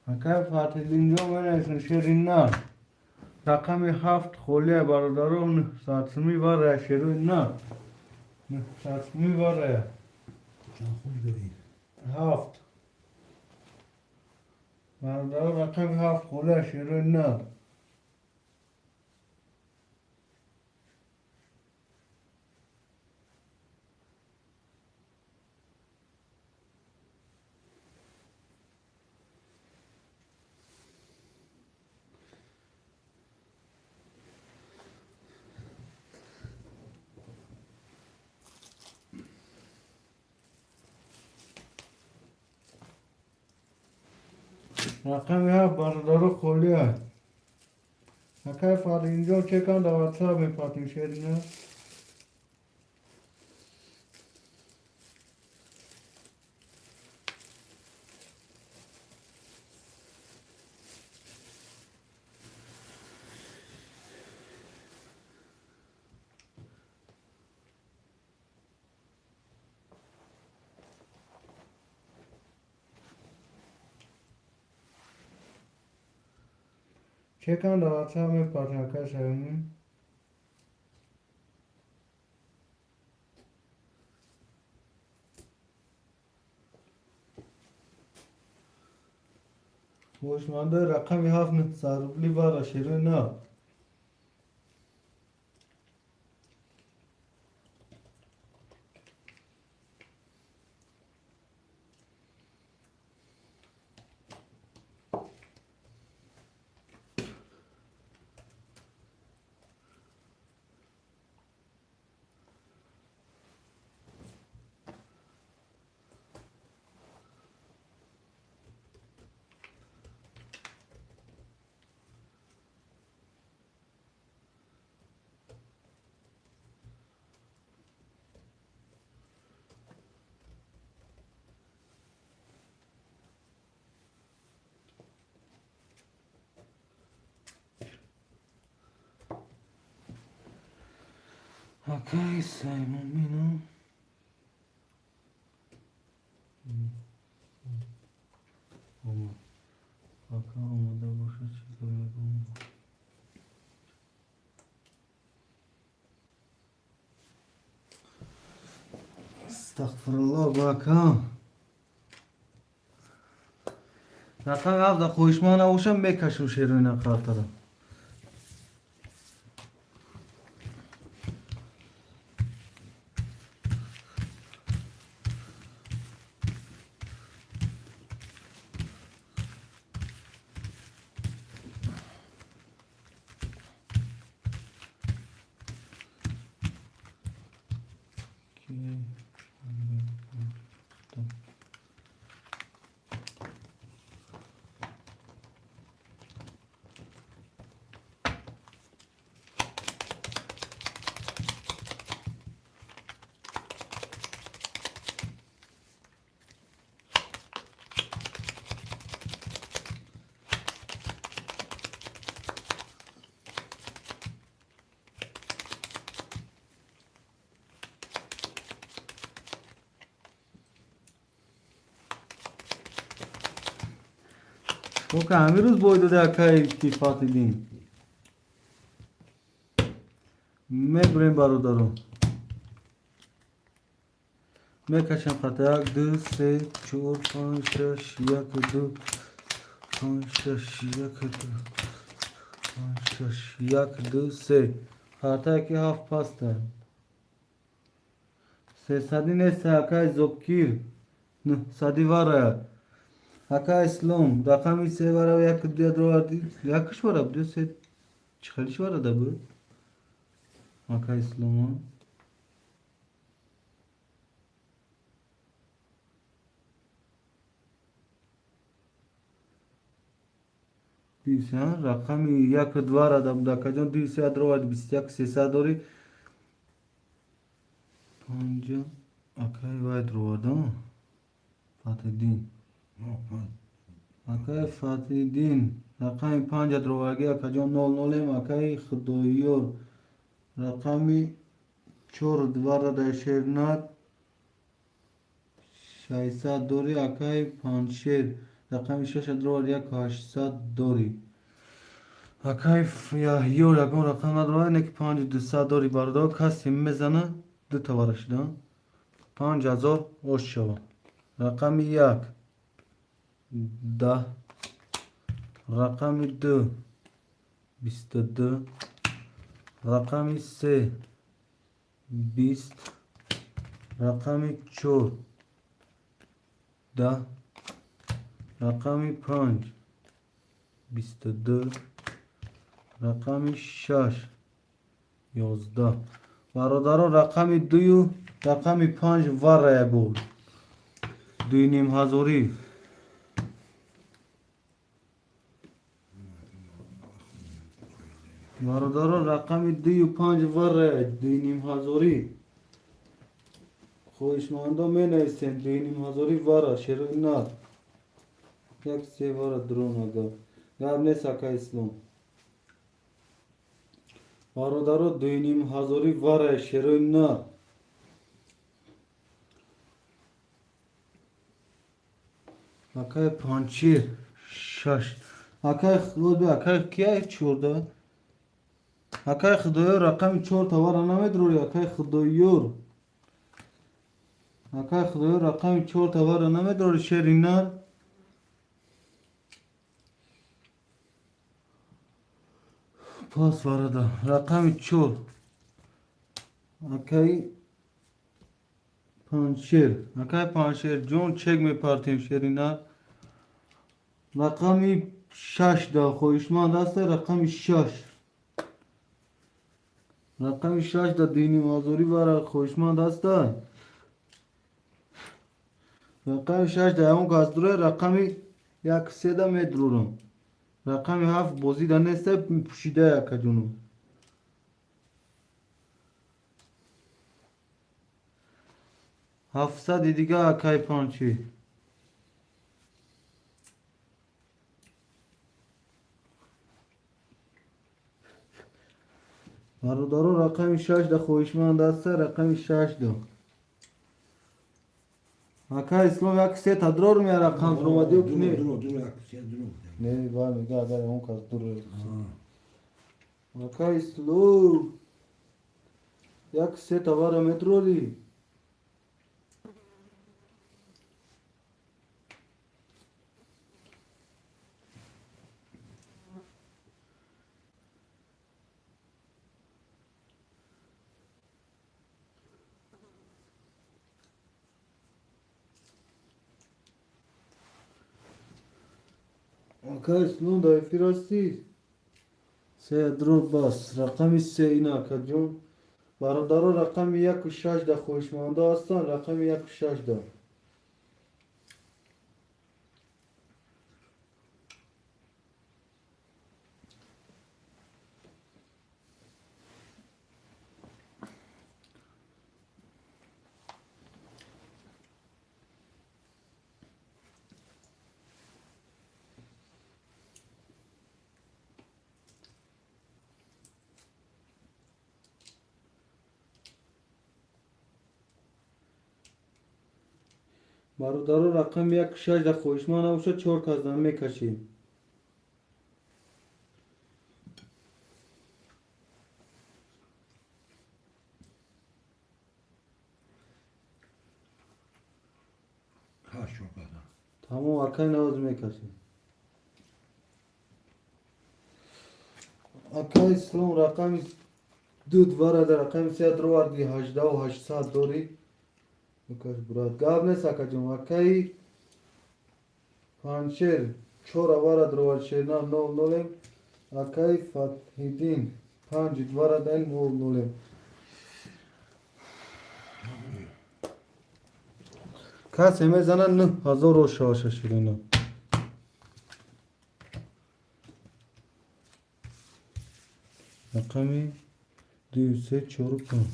Акай Фатҳиддинҷон менависем, шерина. Рақами 7 холия, бародаро, 900 сумӣ варая, шерои на. 900 сумӣ варая. Чанд хун дорӣ? 7. Бародаро, рақами 7 холия, шерои на. Рақами 7, бародаро, холия. Акай Фаринҷон, чекам дар ватсап мепартем, шерина. Чекам дар ватсап мепартем, акай Саёмин. Хоҳишмандои рақами 7 900 рубли вара, шерои на. Акай Саймумино. Омад. Ака омода бошад, чизо мегӯм. Астағфируллоҳ, ака. Рақами 7 хоҳишманд набошам, мекашам шероина қартара. Ока ҳамин рӯз бой дода, акай ки Фатҳиддин. Мебурем, бародаро. Мекашем хата 1, 2, 3, 4, 5, 6, 1, 2, 5, 6, 1, 2, 5, 6, 1, 2, 3. Хатае ки 7 паста. Сесади нест, акай Зокир. 900 вара. Ака Ислом, рақами се вара як дуя дроварди. Якш вара буд, се чӣ хелиш вара да буд? Ака Ислома. Дився, рақами як двара да буд, акаҷон, дився дроварди, 21 сесад дори. Панҷа акай вай дроварда. Фатҳиддин. Акай Фатҳиддин, рақами панҷа дроварги, акаҷон, нол нолем, акаи Худоёр. Рақами чор двара дар Шернак 600 дори, акаи Панҷшер. Рақами шаша дровард, як 800 дори. Акаи Яҳёр ягон рақам надорад, не ки панҷу дусад дори, бародар, касе мезана ду тавара шуда. 5000 ош шава. Рақами як 10, рақами ду 22, рақами се 20, рақами чор 10, рақами панҷ 22, рақами шаш 11. Бародарон, рақами дую рақами панҷ варая буд. Дуюним ҳазорӣ. Бародарон, рақами дую панҷ варая дуюним ҳазорӣ. Хоҳишмандо менависем дуюним ҳазорӣ вара шерои нар. Як се вара дрон ага. Гап нест, ака Ислом. Бародаро, дуюним ҳазорӣ варая шерои нар. Акай Панчир шаш. Акай Худо, акай кия чорда? Акай Худоёр рақами чор тавара намедрори, акай Худоёр. Акай Худоёр рақами чор тавара намедрори, шери нар. Пас варада. Рақами чор. Акай Панҷшер. Акай Панҷшер ҷон, чек мепартем, шери нар. Рақами шаш да хоҳишманд аст, рақами шаш. Рақами шаш да дуюним ҳазорӣ вара хоҳишманд аст. Рақами шаш да ягон кас дура, рақами як се да медурам. Рақами ҳафт бозӣ да нест, пӯшида, акаҷону. 700-и дига, акай Панчи. Бародаро, рақами шаш да хоҳишманд аст, рақами шаш да. Ака Ислом, як се тадрор мея рақам дуромадиё ки не? Дуро, дуро, як се дуро. Не, ва мега агар он кас дуро. Ака Ислом, як се тавара медрорӣ. Ака Ислом, дар эфир ҳастӣ? Се дрор бас. Рақами се ина, акаҷон. Бародаро, рақами яку шаш да хоҳишмандо ҳастанд, рақами яку шаш да. Бародаро, рақами яку шаш да хоҳишманд набошад, чор кас да мекашем. Каш чор каса. Тамом, акай навоз мекашем. Акай Ислом, рақами ду двара да рақами се дроварди, 18 800 дорӣ. Бикаш, брат. Гап нест, акаҷон. Акаи Панҷшер чор авара дровад, шернар, нол нолем. Акаи Фатҳиддин панҷ двара дай, нол нолем. Касе мезана, 9000 ошаваша, ширина. Рақами ду, се, чору, панҷ.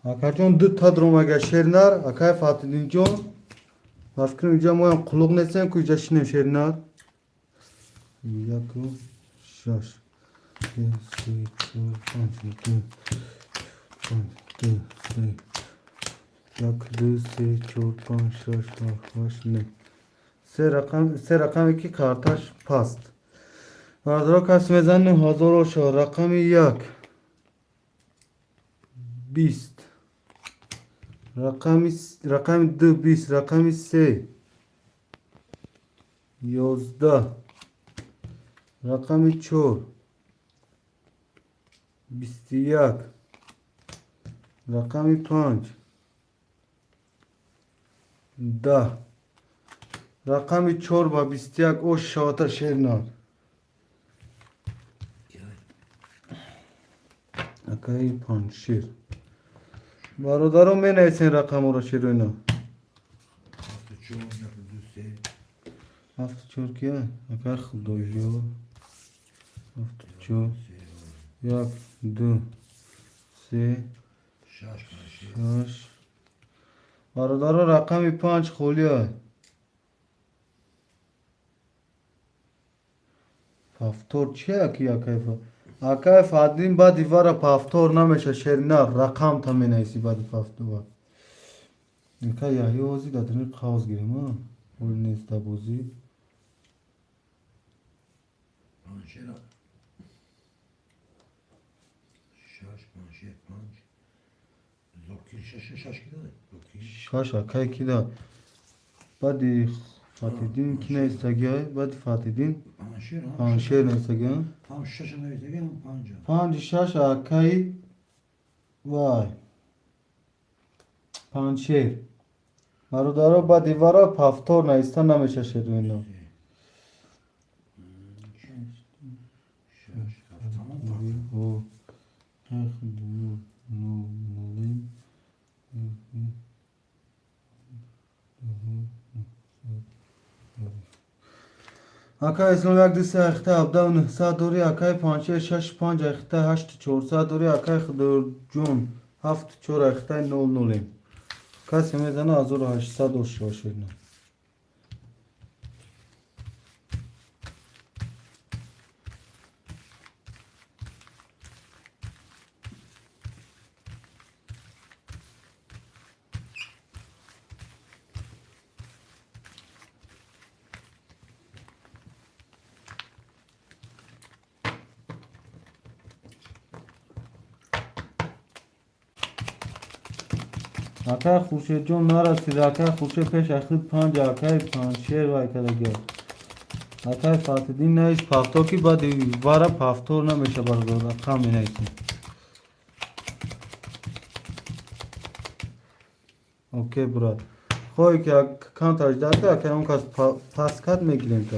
Акаҷон, ду та дромага, шернар. Акай Фатиддинҷон, ба фикрам, инҷа моям қулуқ нестем, ку инҷа шинем, шернар. Яку, шаш, се, чор, панҷ, ду, панҷ, ду, се, як, ду, се, чор, панҷ, шаш, ҳафт, ҳашт, нӯ. Се рақам, се рақаме ки карташ паст. Бародаро, кас мезан, 9000 оша. Рақами як, 20, рақами ду, 20, рақами се, 11, рақами чор, 21, рақами панҷ, 10. Рақами чор ба 21 ош шавата, шернар. Акаи Панҷшер, бародаро, менависен рақамҳоро, шероина. Ҳафту чор, як, ду, се. Ҳафту чор кия, акай Худоё? Ҳафту чор. Се. Як, ду, се. Шаш, панҷ, шеш. Шаш. Бародаро, рақами панҷ холия. Повтор чия ки, акай Фадрин? Баъди вара повтор намеша, шеринар. Рақамта менависӣ баъди повтор. Акай Яҳё, ҳозир дар даруни қавс гирем, а ҳоли нест дар бозӣ. Панҷ, шера. Шаш, панҷ, шеш, панҷ. Зокир шаш, шаш кида? Зокир. Шаш акай кида? Баъди Фатиддин ки наистагиай? Баъди Фатиддин? Панҷшер. Панҷшер наистагиа. Ҳам шаша нависаги, ҳам панҷа. Панҷи шаш, акаи вай Панҷшер. Бародаро, баъди вара повтор наиста намеша, шеруино. Шаш, ҳафт, тамом. О, ҳафт, ду, нол, нолем. Акай Ислом, як, ду, се, ахта, 17, 900 дори. Акай Панҷшер, шаш, панҷ, ахта, ҳашт, 400 дори. Акай Худоҷон, ҳафт, чор, ахта, нол нолем. Касе мезана, 1800 ошо, шерина. Акай Хуршедҷон нарасид. Акай Хуршед пеш ахид панҷ, акай Панҷшер вай кардагиа. Акай Фатиддин навис повтор, ки баъди вара повтор намеша, бародар, рақам менависем. Окей, брат, хоҳе ки камтар ждать, акай он кас пас кард, мегирем та.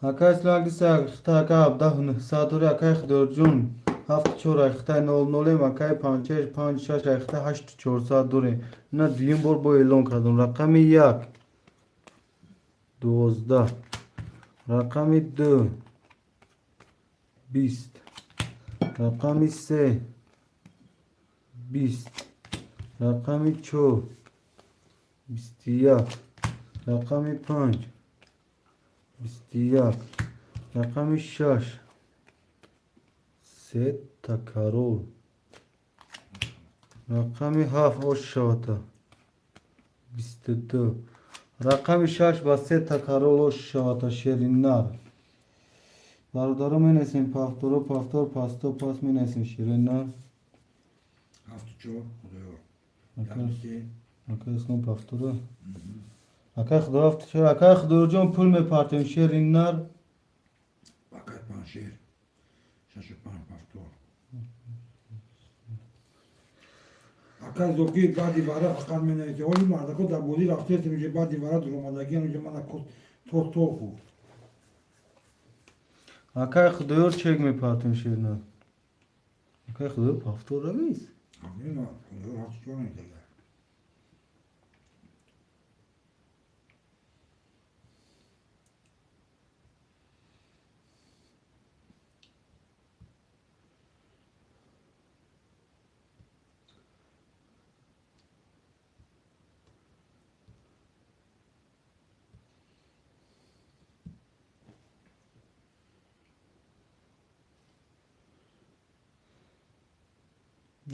Акай Ислом, як, ду, се, ахта, ака, 17, 900 дори. Акай Худоёрҷон, ҳафт, чор, ахта, нол нолем. Акай Панҷшер, панҷ, шаш, ахта, ҳашт, 400 дорем. На, дуюм бор бо эълон кардам. Рақами як. 12, рақами 2, 20, рақами 3, 20, рақами 4, 21, рақами 5, 21, рақами 6, 3 такарол, рақами 7 ош шавата, 22, рақами 6 ба 3 такарол ош шавата, шериннар. Бародаро, менависем пафторо, пафтор, пасто, пас менависем, шириннар. 74, Худоёр. 1, 3. Ака Ислом пафтора. Ака Худо 74. Ака Худоёрҷон, пул мепартем, шериннар. Акай Паншер. 65 пафтор. Акай Зокир, баъди вара фақат менависе. Ҳоли мардако дар бозӣ рафтесем, уже баъди вара дуромадагиан, уже мана то то хӯрд. Акай Худоёр, чек мепартем, шериннар. Акай Худоёр пафтор равис. Ҳамина Худоёр 74 нависага.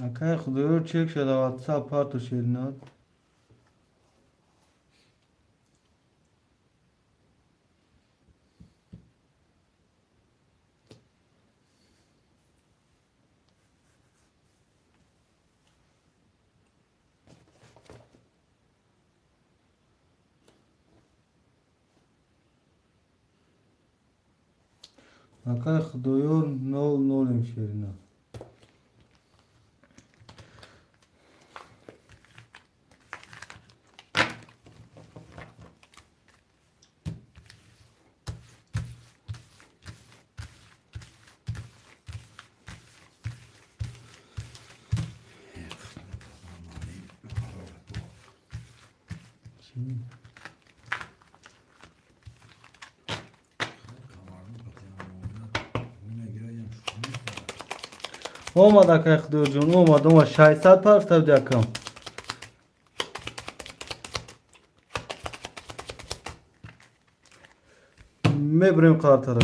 Акай Худоёр, чек шуда, ватсап парту, шериннар. Акай Худоёр, нол нолем, шериннар. Омад, акай Худоёрҷон, омад, омад, 600 парфта буди, акам. Мебурем қартара.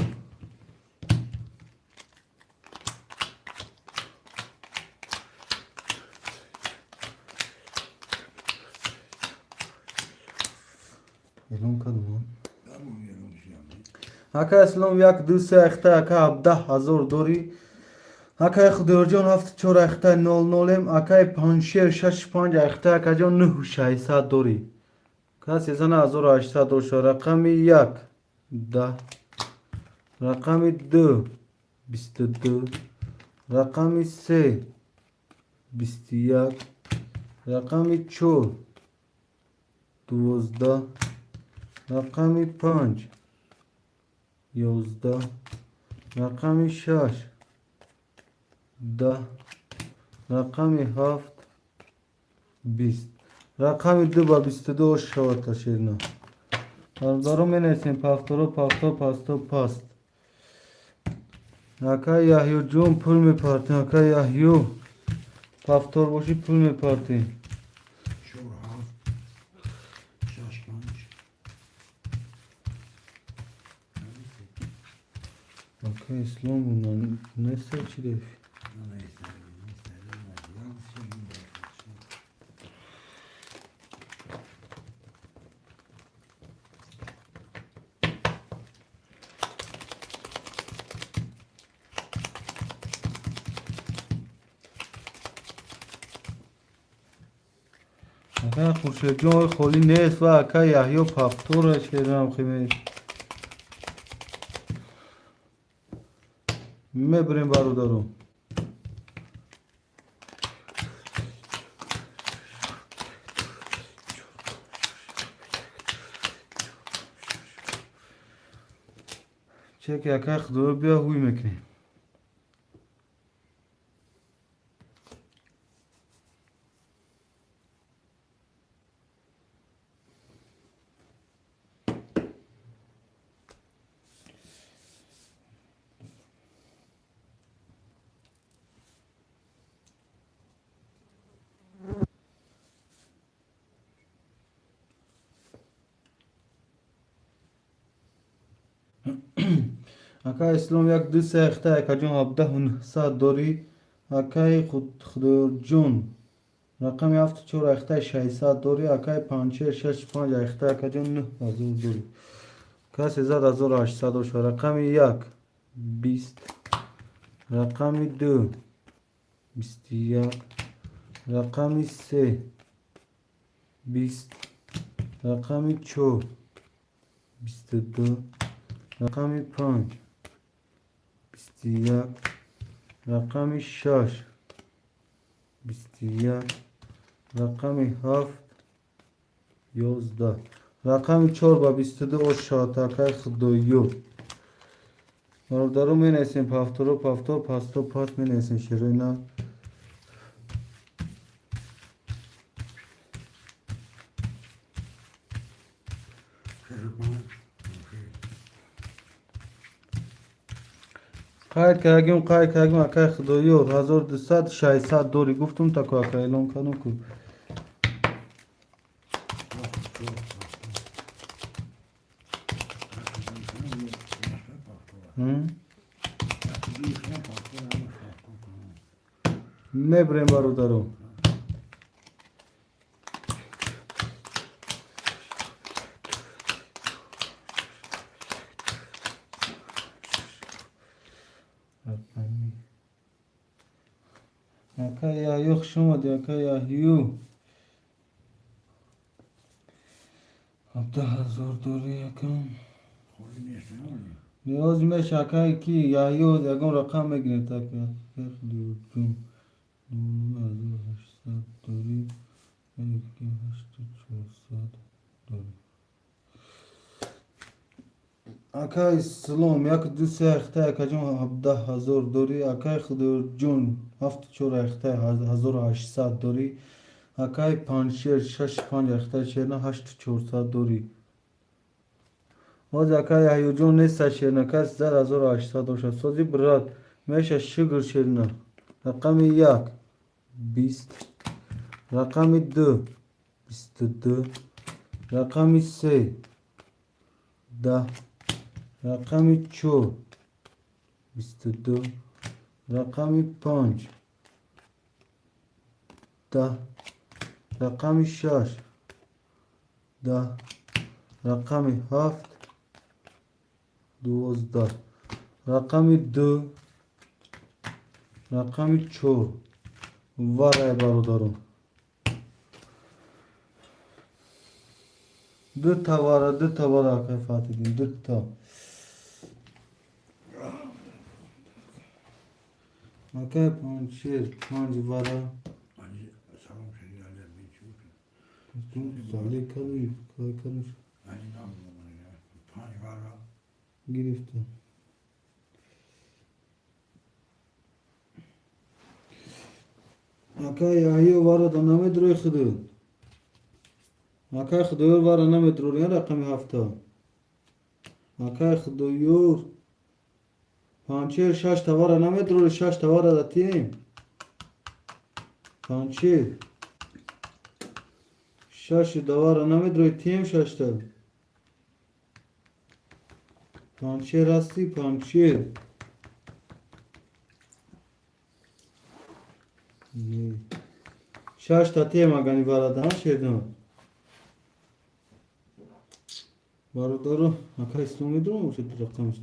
Эълон кардам. Ака Ислом, як, ду, се ахта, ака, 17 000 дорӣ. Акай Худоёрҷон, 74 ахта, нол нолем. Акай Паншер, 65 ахта, акаҷон, 9600 дорӣ. Касе зана 1800 доша. Рақами 1, 10, рақами 2, 22, рақами 3, 21, рақами 4, 12, рақами 5, 11, рақами 6, 10, рақами 7, 20, рақами 2 ба 22 ош шавад, шерина. Бародаро, менависем пафторо, пафтор, пасто, паст. Ака Яҳёҷон, пул мепартем. Ака Яҳё, пафтор бошӣ, пул мепартем. 4 7 6 5. Ака Ислом неста, чи дефи? Неста, неста, неста. Ака Хуршедҷон, ой, холӣ нест ва ака Яҳё пафтора, шерам химе. Мебурем, бародаро. Чеки акай Худоё биё, ҳуй мекунем. Акай Ислом як ду се ахта акаҷон 17 900 дорӣ. Акай Худоёрҷон рақами ҳафту чор ахтаи 600 дорӣ. Акай Панчер шаш панҷ ахта акаҷон 9000 дорӣ. Касе зад 1800 доша. Рақами як 20, рақами ду 21, рақами се 20, рақами чор 22, рақами панҷ 21, рақами шаш 21, рақами ҳафт 11, рақами чор ба 22 ош шавад. Акай Худоёр, бародаро, менависем повторо, повтор, пасто, пас менависем шерои на. Шашу панҷ. Қайд кардагим, қайд кардагим. Акай Худоёр 1200 600 дорӣ гуфтум, тако ака эълон кардум ку. Ҳафту чор ҳафту. М? Ҳафту ду кунам повтор, ҳамаш повтор кунам. Мебурем, бародаро. Рақами ака Яҳё, хуш омадӣ, ака Яҳё. 17 000 дорӣ, ака. Холӣ нест, не? Ниёз меша, акай ки Яҳё ягон рақам мегиред, ака Худоёрҷон 1800 дорӣ, яки ҳашту чорсад дорӣ. Акай Ислом як ду се ахта акаҷон 17 000 дорӣ. Акай Худоёрҷон ҳафту чор ахта 1800 дорӣ. Акай Панҷшер шаш панҷ ахта шерна ҳашту чорсад дорӣ. Ҳозир акай Яҳёҷон неста, шерна кас зад 1800 дошад. Сози, брат, меша шукр. Шерна рақами як 20, рақами ду 22, рақами се 10, рақами чор 22, рақами панҷ 10, рақами шаш 10, рақами ҳафт 12, рақами ду, рақами чор варай, бародарон. Ду тавара, ду тавара, акай Фатидин, дута. Акай Панҷшер панҷ вара. Салом шуди, али бин чӣ бикунам? Зале каду каду. Али нам панҷ вара. Гирифтам. Акай Яҳё, вара да намедрои худу. Акай Худоёр, вара намедрори рақами ҳафта. Акай Худоёр, Панчер шаш тавара намедрори, шаш тавара да тием. Панчер шаши давара намедрои, тием шашта. Панчер ҳасти, Панчер? Не. Шашта тием агани варада, шерна. Бародаро, ака Ислом медонам бошад рақамаш.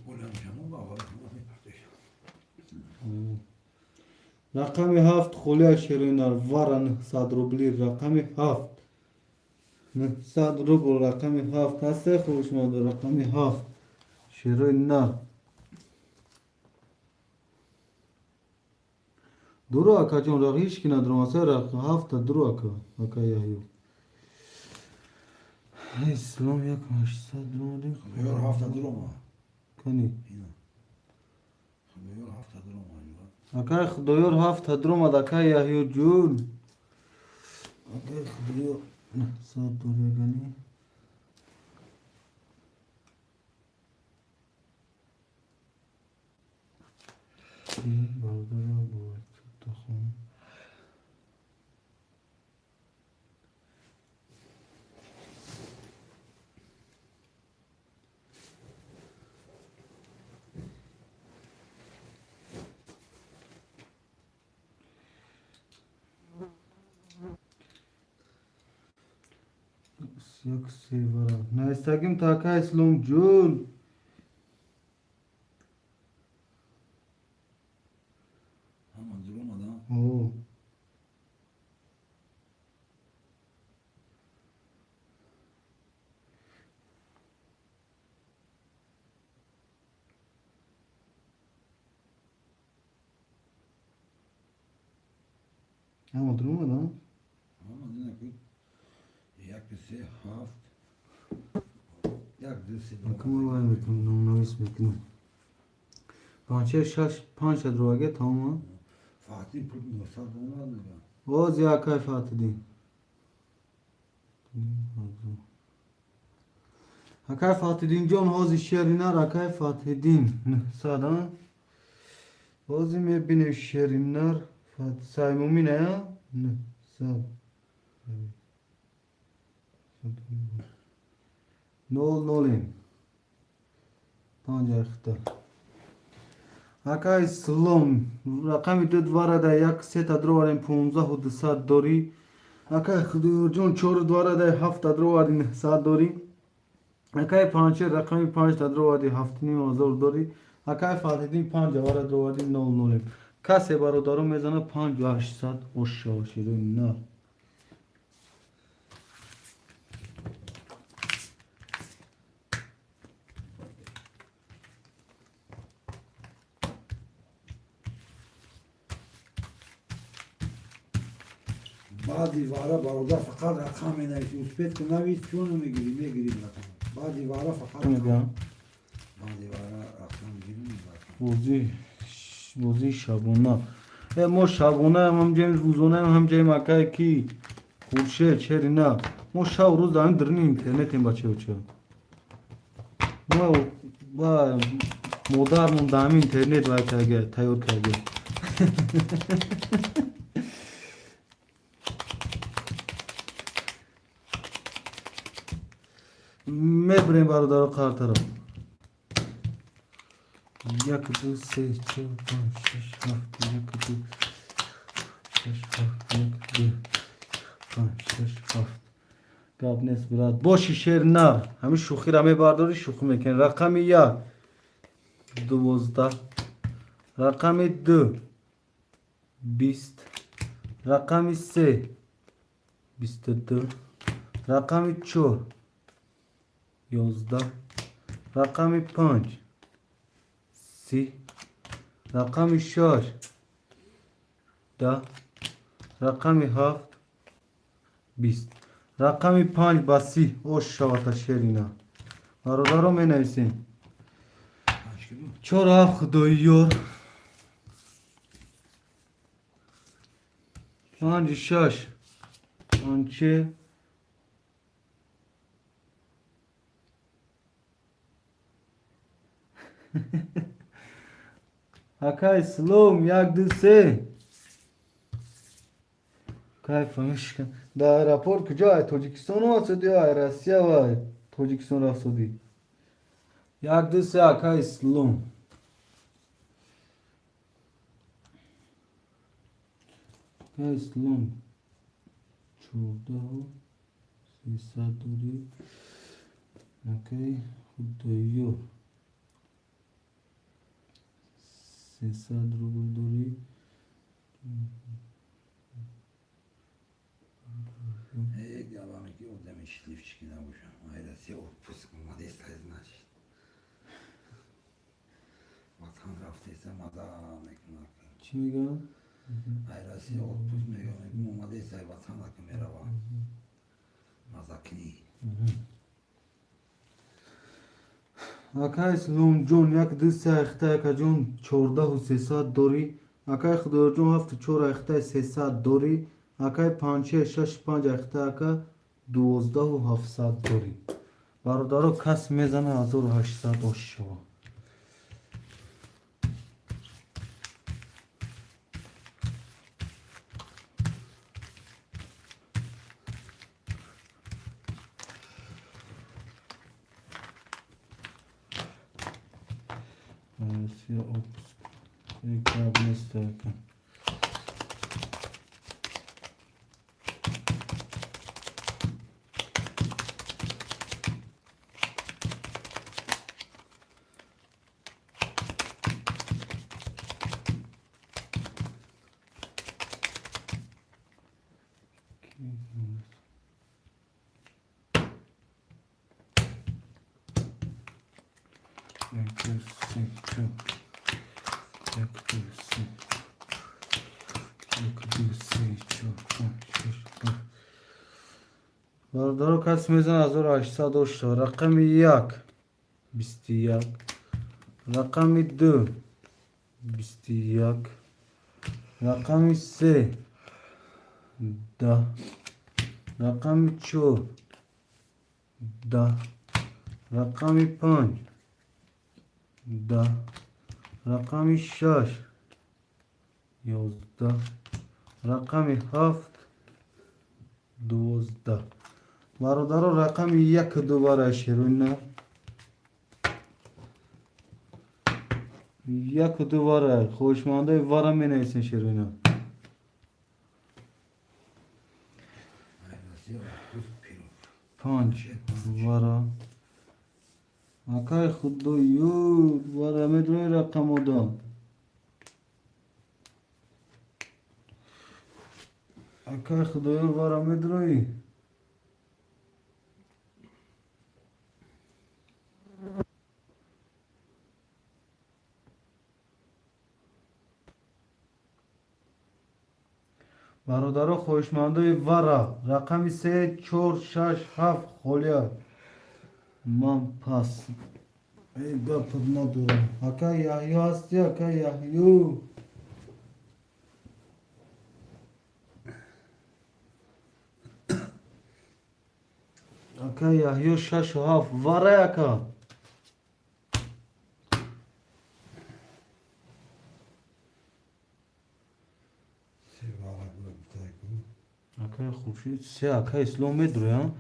Олам шамо ба шумо мепартеш. Рақами ҳафт холия, шеринар, вара 900 рубли, рақами ҳафт 900 рубл, рақами ҳафт ҳасте, хушмода, рақами ҳафт шерои нар. Дуро, акаҷон, ҳеҷ ки надорам, аса ҳафта дуро, ака, ака Яҳё. Ислом як 800 дуромадем. Худоёр ҳафта дурома. Кани? Ина. Худоёр ҳафта дурома. Акай Худоёр ҳафта дуромад, акай Яҳёҷон. Акай Худоёр 900 дорегани. Бародаро, бо хон. Як се вара. Наистагим така Ислом ҷон. Ҳама дуромада. О. Ҳама дуромада? Ҳама дина як се ҳафт як ду се. Акама вай мекунам, номнавис мекунам. Панче шаш панҷ дроваге тамома. Фатин пул 900 омад мега. Боз якай Фатидин. Акай Фатидин ҷон ҳози шеринар акай Фатидин 900 а? Ҳози мебинем шеринар Саймумин а? 900. Нол нолем. Панҷ ахта. Акай Ислом рақами ду дварада як сета дроварем 15 200 дорӣ. Акай Худоёрҷон чору дварада ҳафта дроварди 900 дорӣ. Акай Панчер рақами панҷта дроварди 7 500 дорӣ. Акай Фатҳиддин панҷ авара дроварди нол нолем. Касе бародаро мезана 5800 ошшоширои нар. Баъди вара бародар фақат рақам менависи. Успеть ку навис, чун намегирӣ, мегирӣ рақам. Баъди вара фақат Мегӯям. Баъди вара рақам гирӣ. Бозии шабона. Мо шабонаам ҳамҷаем, рӯзонаам ҳамҷаем акай ки Хуршед шерина. Мо шаб рӯз дар дарни интернетем бачаоча. Мо ба модармон дар ҳамин интернет вай карга, тайёр карга. Мебарем бародаро қартаро. Як ду се чор панҷ шаш ҳафт як ду шаш ҳафт як ду панҷ шаш ҳафт. Гап нест брат. Боши шер нар. Ҳамин шӯхиро мебардорӣ, шӯхӣ мекунӣ. Рақами як 12, рақами ду 20, рақами се 22, рақами чор 11, рақами панҷ 30, рақами шаш 10, рақами ҳафт 20, рақами панҷ ба 30 ош шавата шерина. Бародаро менависем. Чор ҳафт худоиёр. Панҷ шаш панче акай Ислом як ду се. Кайф мишка. Дар аэропорт куҷо ай Тоҷикистон омадсуди ай Россия вай Тоҷикистон рафтудӣ. Як ду се акай Ислом. Акай Ислом 14 300 дорӣ. Акай Худоёр 300 рубл дорӣ. Гапаме ки одами счастливчики набошам. Ай Россия отпуск омадеста, значит. Ватан рафтеста маза мекунад. Чӣ мегӯям? Ай Россия отпуск мегӯям, мегӯм омадеста ватан ка мерава. Маза кунӣ. Акай Исломҷон як ду се айхта акаҷон 14 300 дорӣ. Акай Худоёрҷон ҳафту чор айхтаи 300 дорӣ. Акай панче шаш панҷ айхта ака 12 700 дорӣ. Бародаро кас мезана 1800 ош шава. Россия отпуск. Гап нест ака. ду, се, чор. Як, ду, се. Як, ду, се, чор, панҷ, шаш, ҳафт. Бародаро, кас мезанад 1800 ошто. Рақами як 21, рақами ду 21, рақами се 10, рақами чор 10, рақами панҷ 10, рақами шаш 11, рақами ҳафт 12. Бародаро, рақами яку ду барои шеруна, яку ду вара. Хоҳишмандаи вара менависен, шеруна. Панҷ вара, акай худою, вара медрои рақамода. Акай худоёр, вара медроӣ. Бародаро, хоҳишмандои вара, рақами се, чор, шаш, ҳафт холия. Ман пас эй гапат надорам. Ака Яҳё ҳасти, ака Яҳё? Ака Яҳё, шашу ҳафт вара, ака. Се вара бура гуфтай ку. Акай Хуршид се, акай Ислом медроя.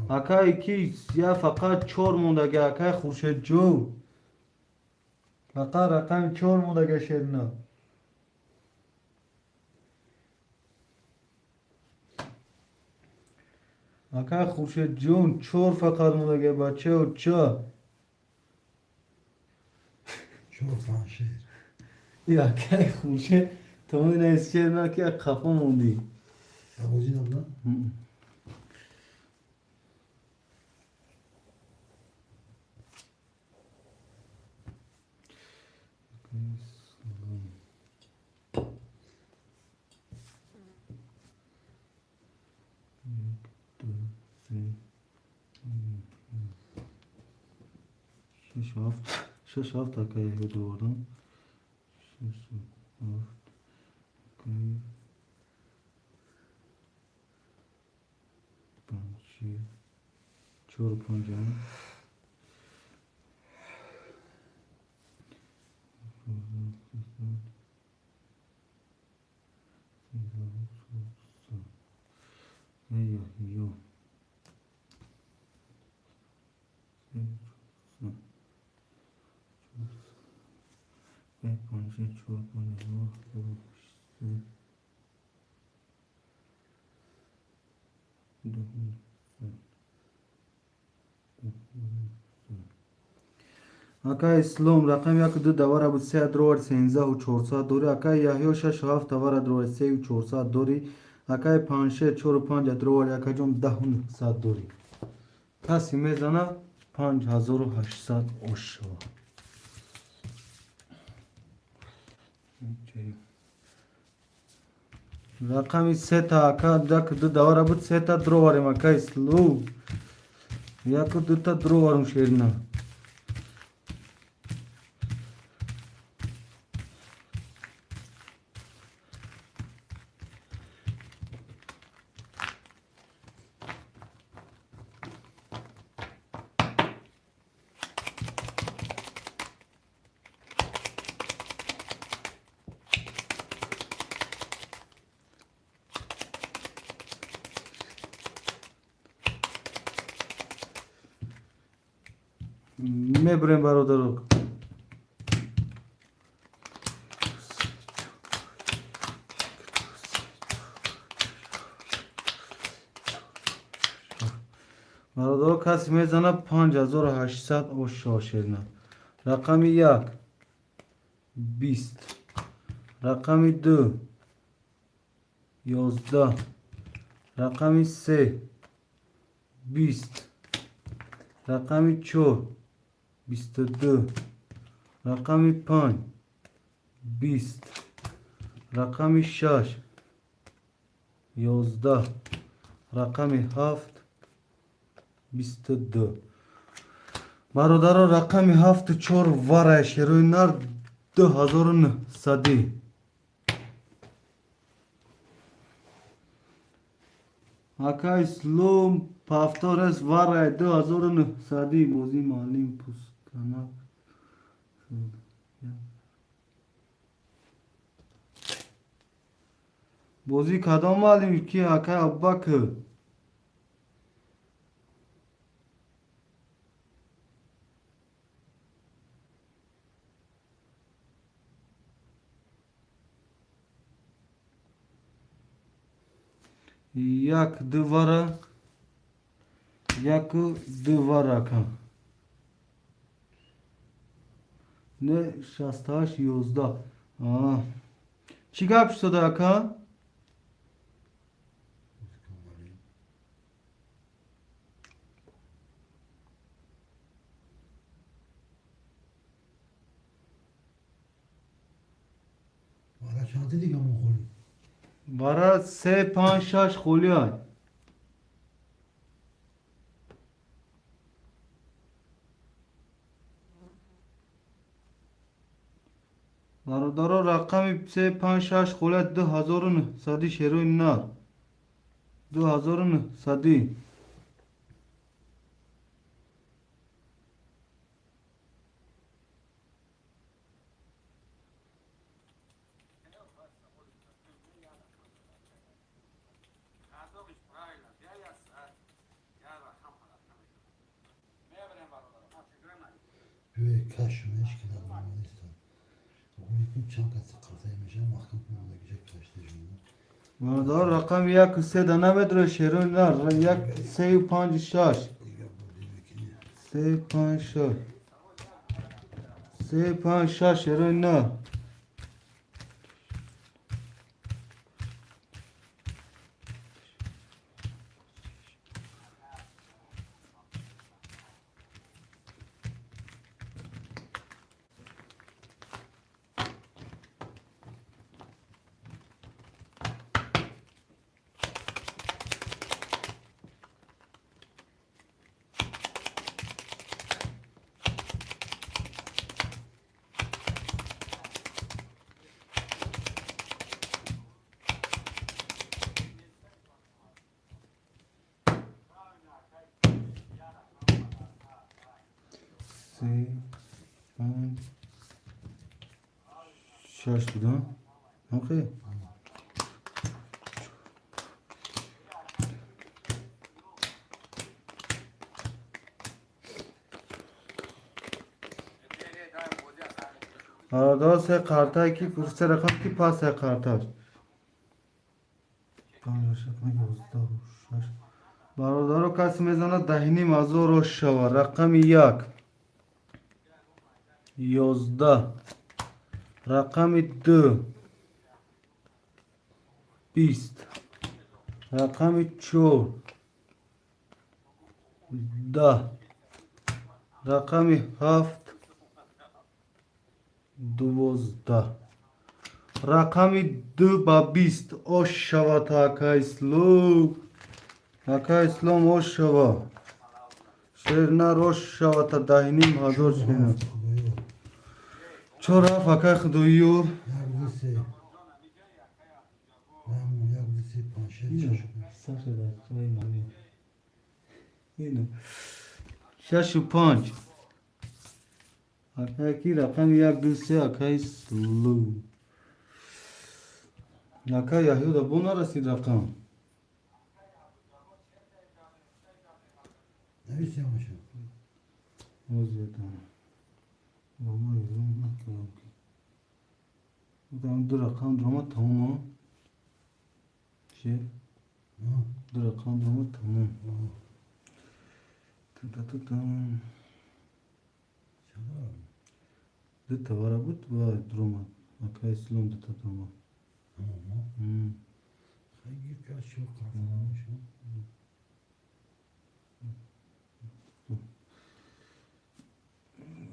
Акай ки я фақат чор мондаги, акай Хуршедҷон. Фақат рақами чор мондаги, шерина. Акай Хуршедҷон, чор фақат мондаги, бачао, ча. Чор панҷшер. И акай Хуршед, то менавис, шерина, ки як қафо мондӣ. Бозӣ набуда? Як, ду, се, шаш, ҳафт, шаш, ҳафт, акай Яҳё довардам. Шаш, ҳафт, акай панҷ, чору панҷ. Яҳё. Се, чор, се, панҷ, чор, панҷ, ду, се, ду, се, ду, се. Акай Ислом, рақами яку ду давара буд, се дровар, 13 400 дорӣ. Акай Яҳё, шашу ҳафт давара дровар, 3 400 дорӣ. Акай Панҷшер, чору панҷ дровар, якаҷон, 10 900 дорӣ. Касе мезана, 5800 ошава. Рақами сета, ака, яку ду давара буд, сета дроварем, ака Ислом. Яку дута дроварум, шерина. Мебурем, бародаро. Бародаро, касе мезана, 5800 ошо, шерина. Рақами як 20, рақами ду 11, рақами се 20, рақами чор 22. Рақами 5 20, рақами 6 11, рақами 7 22. Бародаро, рақами 7 4 варай, шерои нар, 2900. Ака Ислом, повторес, варай 2900. Бозии маълим пусканак шуд. Бозӣ кадом маълим ки, акай Абубакр? Як ду вара, яку ду вара, ака. Не, 68 11. Чӣ гап шуда, ака? Вара чанд дига мон холӣ? Вара се, панҷ, шаш холиай. Бародаро, рақами се, панҷ, шаш холиай, 2900, шерои нар, 2900. Бибе, кашумеш ки дар омадиста. Чанд каси қирсай мешавам, маҳкам кунандагиша кашта шуда. Бародаро, рақами яку се да намедора, шерои нар, як, сею панҷу шаш. Дига бозӣ мекунем. Се, панҷ, шаш, се, панҷ, шаш, шерои нар. Се, панҷ, шаш буда, окей. Бародаро, се қартае ки се рақам ки пас се қарташ, 11, 6. Бародаро, касе мезанад, 10,5 ҳазор рош шава. Рақами як 11, рақами ду 20, рақами чор 10, рақами ҳафт 12. Рақами ду ба 20 ош шавад. Ака Ислом, ака Ислом, ош шава, шернар ош шавад, 10,5 ҳазор шена. Чор ҳафт, акай Худоёр. Як, ду, се. Рамон, як, ду, се, панҷ, шаш, шаш. Шашу панҷ, акаки рақами як, ду, се, акай Слу, ака Яҳёда бо нарасид рақам. Нависем аша. Озетам. Ма изон накардам ки. Ду рақам дуромад, тамом. Чи? Ду рақам дуромад, тамом. Ту-та-ту-там. Чанд? Ду тавара буд ва дуромад. Ака Ислом, дута дуромад. Тамом. Хай, гир ка чор қарта намеша.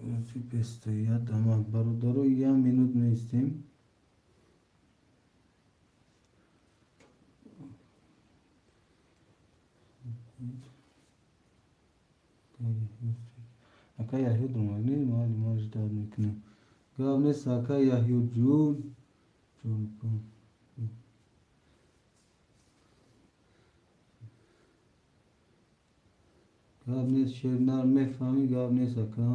21 дамак. Бародаро, як минут меистем. Ака Яҳё дурмагни маали ма ждать мекунем. Гап нест, ака Яҳё ҷун. Ҷон. Гап нест, шернар мефаҳмӣ, гап нест, ака.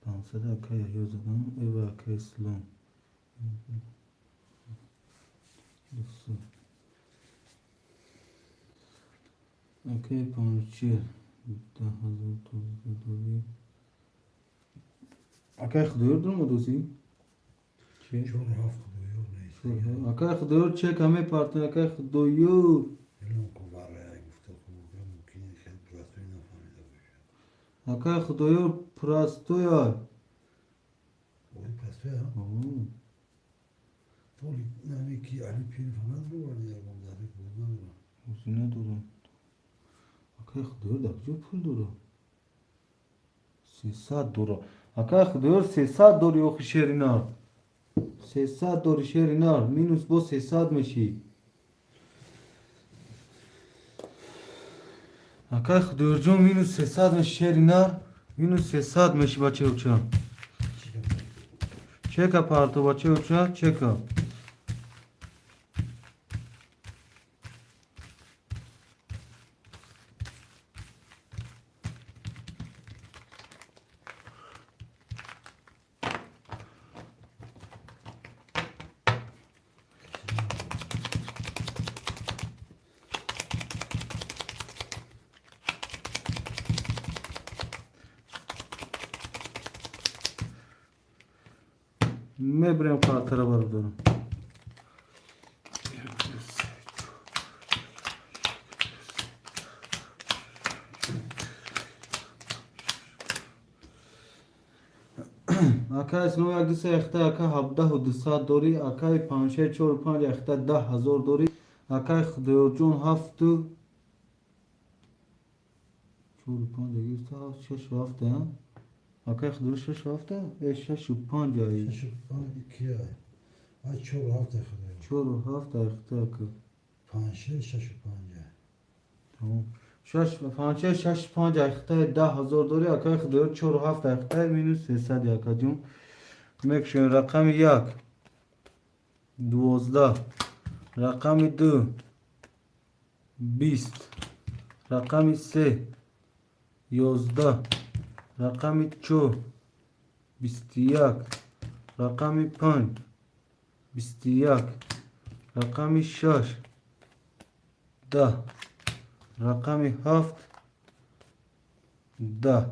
Пансад ака Яҳё задам, эва ака Ислом. Акаи Панҷшер 10 000 дорӣ. Акаи Худоёр дуромадосӣ? Чор ҳафт Худоёр нест. Акаи Худоёр чека мепартои, акаи Худоёр. Элон ку варая гуфта, мумкин хел простой нафаҳмида бошад. Акаи Худоёр простоя. Ой, простой, а? Толи нами ки Али Пиров надорад, ягон дарик буд надорад. Ӯзи надорам. Акаи Худоёр дар куҷо пул дорад? 300 дора. Акаи Худоёр 300 дори, охи шеринар. 300 дори, шеринар. Минус бо 300 мешӣ. Акаи Худоёрҷон, минус 300 мешӣ, шеринар. Минус 300 мешӣ, бачаюча. Чека парто, бачаюча, чека. Мебарем қартара, бародарам. Ака Ислом як ду се яхта, ака 17 200 дорӣ, акаи панҷшер чору панҷ яхта 10 000 дорӣ, акаи Худоёрҷон ҳафту чору панҷ гирифта, ҳафт шашу ҳафта, акаи Худоёр шашу ҳафта, э шашу панҷ ай. Шашу панҷ кия? Ай чору ҳафт Худоёр. Чору ҳафт яхта, ака. Панҷшер шашу панҷ. Тамом. Шаш панҷшер шашу панҷ яхта 10 000 дорӣ, акаи Худоёр чору ҳафт яхта минус 300, акаҷон. Мекушем рақами як 12, рақами ду 20, рақами се 11, рақами чор 21, рақами панҷ 21, рақами шаш 10, рақами ҳафт 10.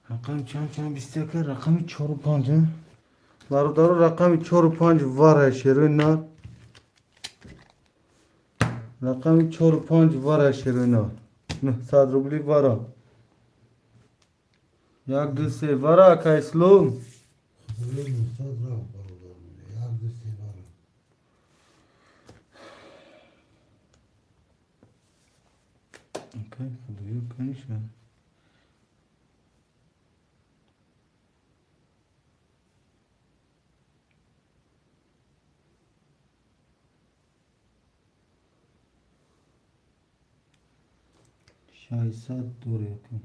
Рақами чанд чанд 21, рақами чору панҷ, бародаро, рақами чору панҷ вара, шерои нар. Рақами чору панҷ вара, шерои нар. 900 рубли вара. Як ду се вара, ака Ислом. Худоёр 900 рафт, бародар. Як ду се вара. Акай Худоёр, конечно. 600 дори, ака.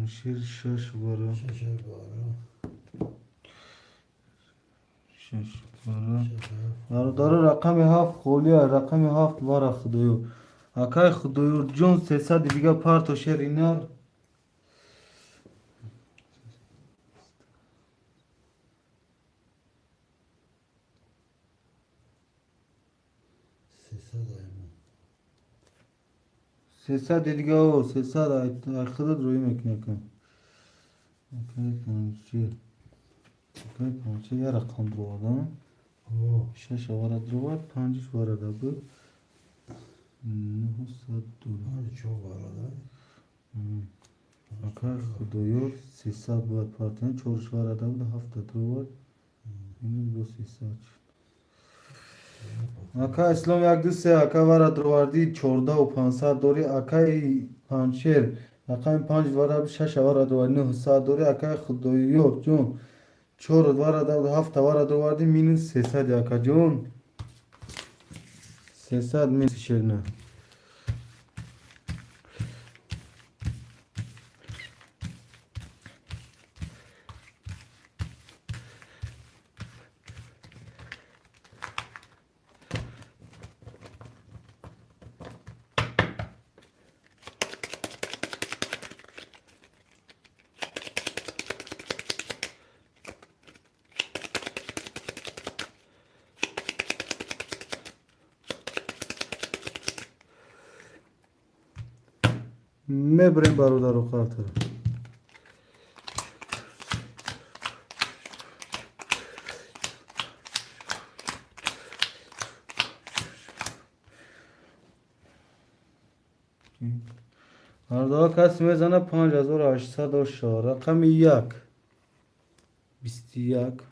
Шер шаш вара. Шаш вара. Шаш вара. Бародаро, рақами ҳафт холия, рақами ҳафт вара, Худоёр. Акай Худоёрҷон, 300 дига парто, шери нар. 300 аймон. 300 дига, о 300 ай худат рӯй мекунӣ, ака. Акай Панҷшер. Акай Панҷшер я рақам дуровард, О. шаш вара дуровард, панҷиш вара да буд. 900 дорӣ. Панҷ чор варада. Акай Худоёр 300 бояд партоем, чорш варада буда, ҳафта дровард. Минус бо 300 шуд. Ака Ислом як ду се, ака вара дровардӣ, 14 500 дорӣ. Акаи Панҷшер рақами панҷ вара, шаша вара дровардӣ, 900 дорӣ. Акаи Худоёр ҷон, чор вара, ҳафта вара дровардӣ, минус 300. Акаҷон, 300 минус шерна. Мебарем, бародару қартара. Ҳардоа кас мезана 5800. Рақами як 21,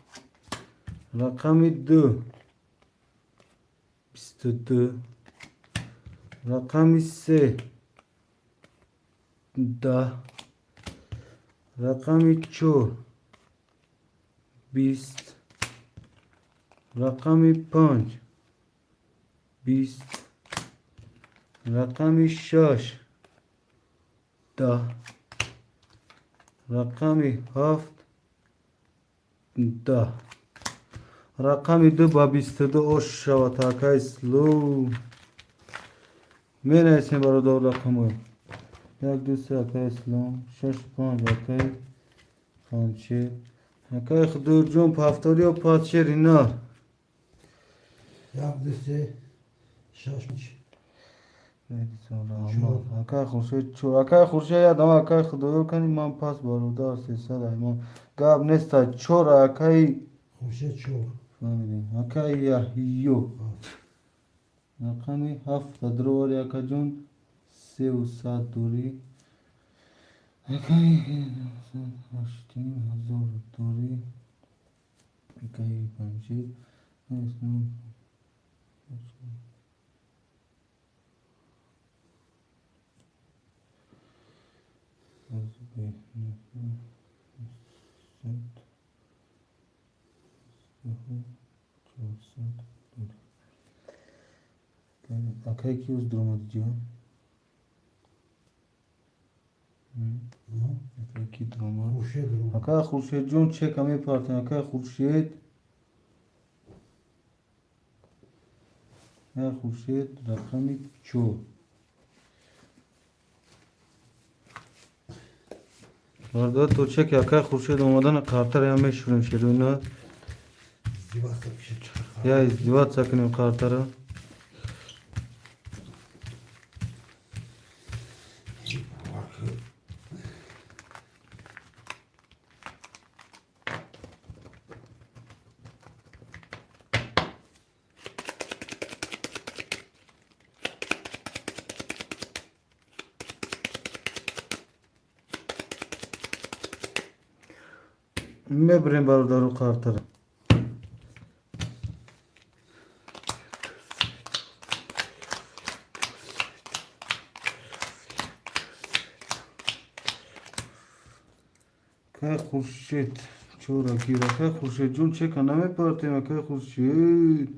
рақами ду 22, рақами се 10, рақами чор 20, рақами панҷ 20, рақами шаш 10, рақами ҳафт 10, рақами ду ба 22 ош шавад. Акай Слоу, менависем, бародар, рақамҳои як ду се. Акай Ислом шаш панҷ, акай Панҷшер, акай Худоёрҷон, повтори ё падшери нар. Як, ду, се, шаш, панҷ. Акай Хуршед чор, акай Хуршед ядам, акай Худоёр кани ман пас, бародар, 300 аймон гап неста, чор, акаи Хуршед чор. Фаҳмидем. Акаи Яҳё рақами ҳафта дровари, акаҷон, сеу сад дорӣ. Акаи 8500 дорӣ. Акаи Панҷшер. 400 дорӣ. Акаи ки уз дуромади ҷиҳон? Акаи ки дуромад? Хуршед дуромад. Акаи Хуршедҷон, чека мепартем. Акаи Хуршед, акаи Хуршед рақами чор. Бародар, то чеки акаи Хуршед омадана қартара мешурем, шеруна. Издеваться пишет. Я издеваться кунем қартара. Мебарем, бародару, қартара. Акай Хуршед чора гир. Акай Хуршедҷон, чека намепартем, акай Хуршед.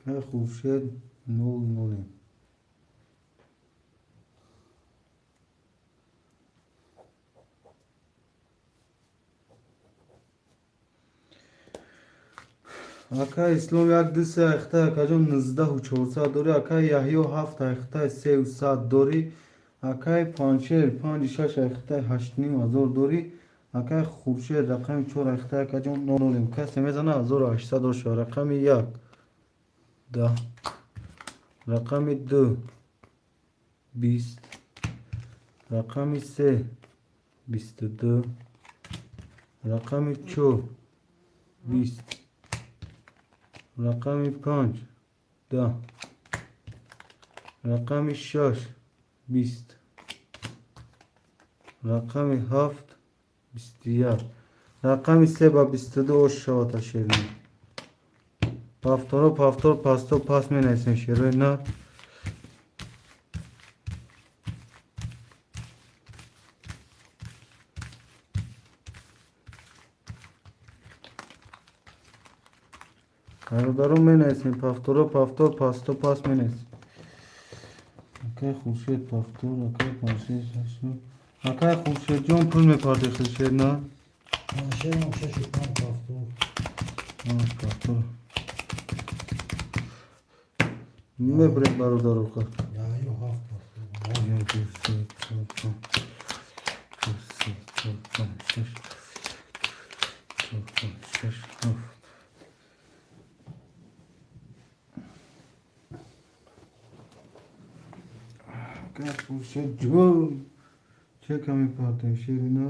Акай Хуршед нол нолем. Акай Ислом як ду се айхта, акаҷон, 19400 дорӣ. Акай Яҳё ҳафт айхта, сеу сад дорӣ. Акай Паншер панҷи шаш айхтай ҳаштним ҳазор дорӣ. Акай Хуршед рақами чор айхтай, акаҷон, нолем. Касе мезана, 1800 оша. Рақами як 10, рақами ду 20, рақами се 22, рақами чор 20, рақами панҷ 10, рақами шаш 20, рақами ҳафт 21, рақами се ба 22 ош шавад. Шерин, повторо, повтор, пасто пас менависем, шерои на. Бародарон, менависем повторо, повтор, пасто пас менависем. Акай Хуршед, повтор. Акай Паншед, акай Хуршедҷон, пул мепардохти, шер на? Паншерам шашу панҷ, повтор. Повтор мебарем, бародарока. Яё ҳафт, повтор. Як, ду, се, чор, панҷ, ду, се, чор, панҷ, шаш, чор, панҷ, шаш, ҳафт. Акай Хуршедҷон, чека мепартем, шерина.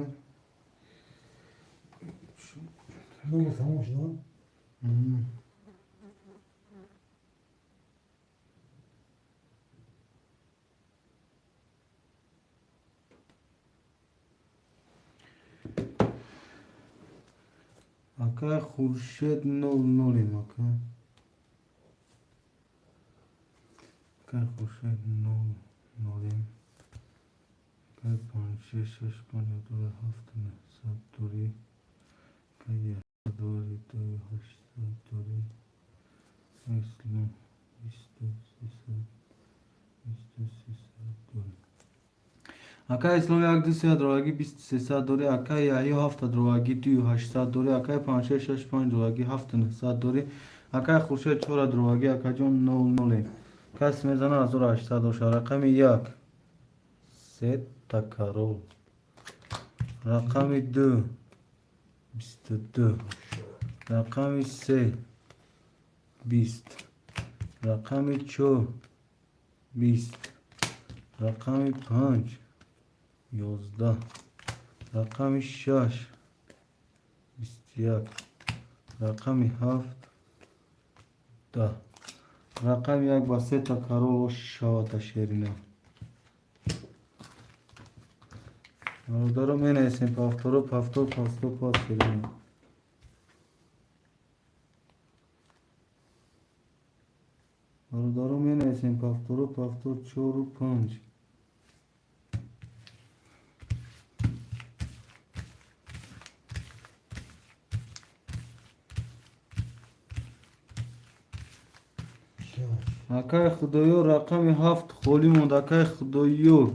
Нур тамом шуд. Акай Хуршед, нол нолем, ака. Акай Хуршед, нол нолем. Акай Панҷшер, шаш панҷ дори ҳафт нӯҳсад дори. Акай як дори ду ҳаштсад дори. Ислом бисту сесад, бисту сесад дори. Акай Ислом, як ду се дроваги бисту сесад дори. Акай Яҳё, ҳафта дроваги дую ҳаштсад дори. Акай Панҷшер, шаш панҷ дроваги ҳафту нӯҳсад дори. Акай Хуршед, чора дроваги, акаҷон, нол нолем. Кас мезана, 1800 оша. Рақами як се такарол, рақами ду 22, рақами се 20, рақами чор 20, рақами панҷ 11, рақами шаш 21, рақами ҳафт 10, рақами як ба се такарол шавата, шерина. Бародаро, менависем повторо, повтор, пасто пас, шерина. Бародаро, менависем повторо, повтор, чору панҷ. Шаш. Акай Худоёр, рақами ҳафт холӣ монд. Акай Худоёр,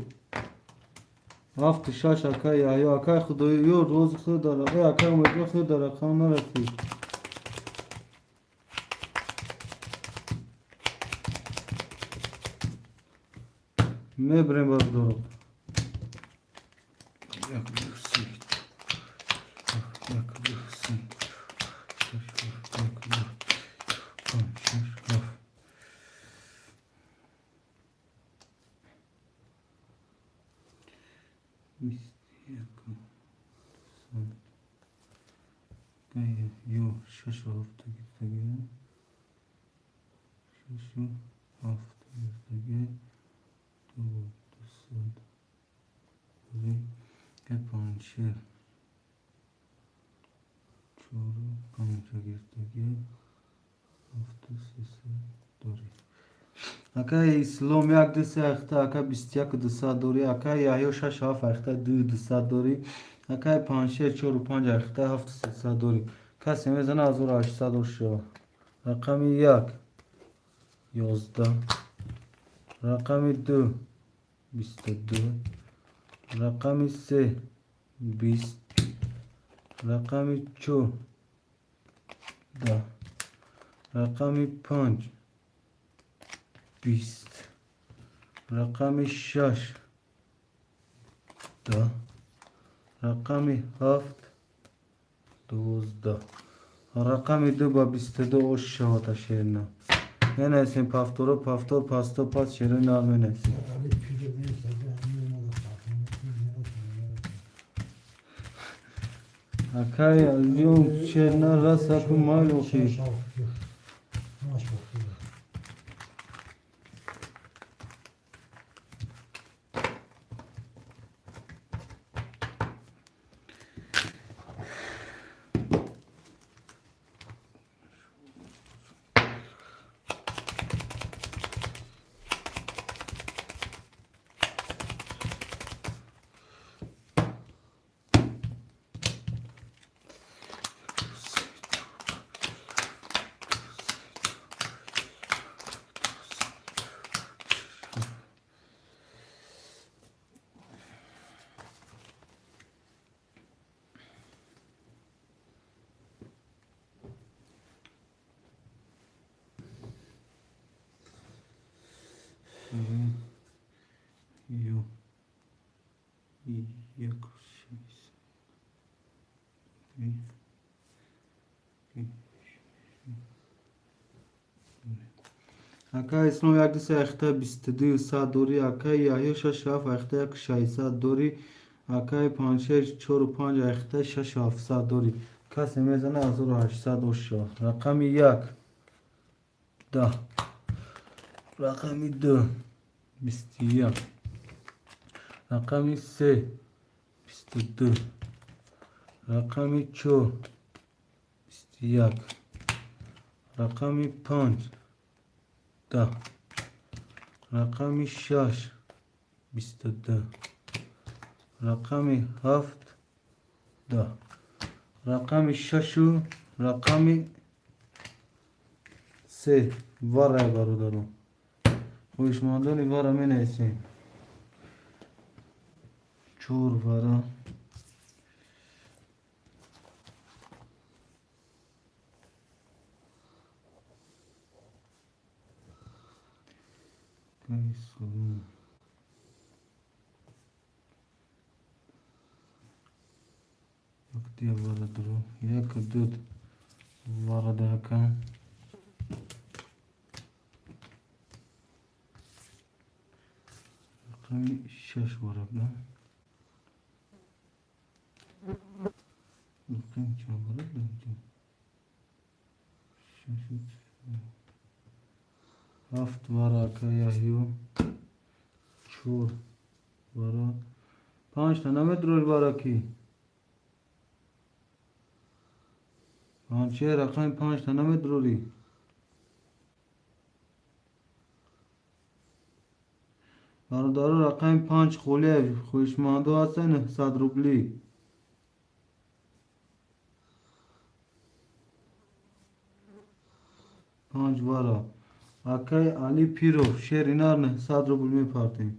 ҳафту шаш. Акай Яҳё, акай Худоёр, рози худ дар акай Умедҷон, худ дар рақам нарасид. Мебарем, бародаро. Як, ду, се, як, ду, се, шаш, ҳафт, як, ду, панҷ, шаш, ҳафт. 21 сад. Ё шашу ҳафта гирифтагӣ, шашу ҳафт гирифтагӣ, ду дусад панҷшер, чору панҷа гирифтагӣ, ҳафту сесад дорӣ. Акай Ислом, як ду се ахта, ака, 21 200 дорӣ. Акай Яҳё, шаш ҳафт ахта, ду дусад дорӣ. Акай Панҷшер, чору панҷ ахта, ҳафту сесад дорӣ. Касе мезана, 1800 шава. Рақами як 11, рақами ду 22, рақами се 20, рақами чор 10, рақами панҷ 20, рақами шаш 10, рақами 7, 12, рақами 2 ба 22 ош шавад шерина. Менависем повторо, повтор, пасто, пас, шерои нар менависем. Али пир нест, агар ҳамин омада фарқ. Акай Алиҷон, шерина раса ку майл охи. Ҳамаш боқӣ. Ё як, шест, три, акай Ислом, як, ду, се, ахта 22 сад дорӣ. Акай Яҳё, шаш, ҳафт, ахта як, 600 дорӣ. Акай Панҷшер, чору панҷ, ахта шашу ҳафтсад дорӣ. Касе мезана, 1800 ош шавад. Рақами 1, 10, рақами 2, 21, рақами 3, 22, рақами 4, 21, рақами 5, 10, рақами 6, 22, рақами 7, 10, рақами шашу рақами се варай. Бародарон, хоҳишмандони вара менависем. Чор вара. Кайсулу. Як дия вара дуру. Як, ду вара дака. Рақами шаш вара да. Рақами чанд вара да? Шаш, ҳафт вара, ака Яҳё. Чор вара. Панҷта намедурори вара ки? Панҷе, рақами панҷта намедурорӣ? Бародаро, рақами панҷ холия, хоҳишмандо ҳастанд, 900 рублӣ. Панҷ вара. Акай Али Пиров, шери нар, 900 рубл мепартем.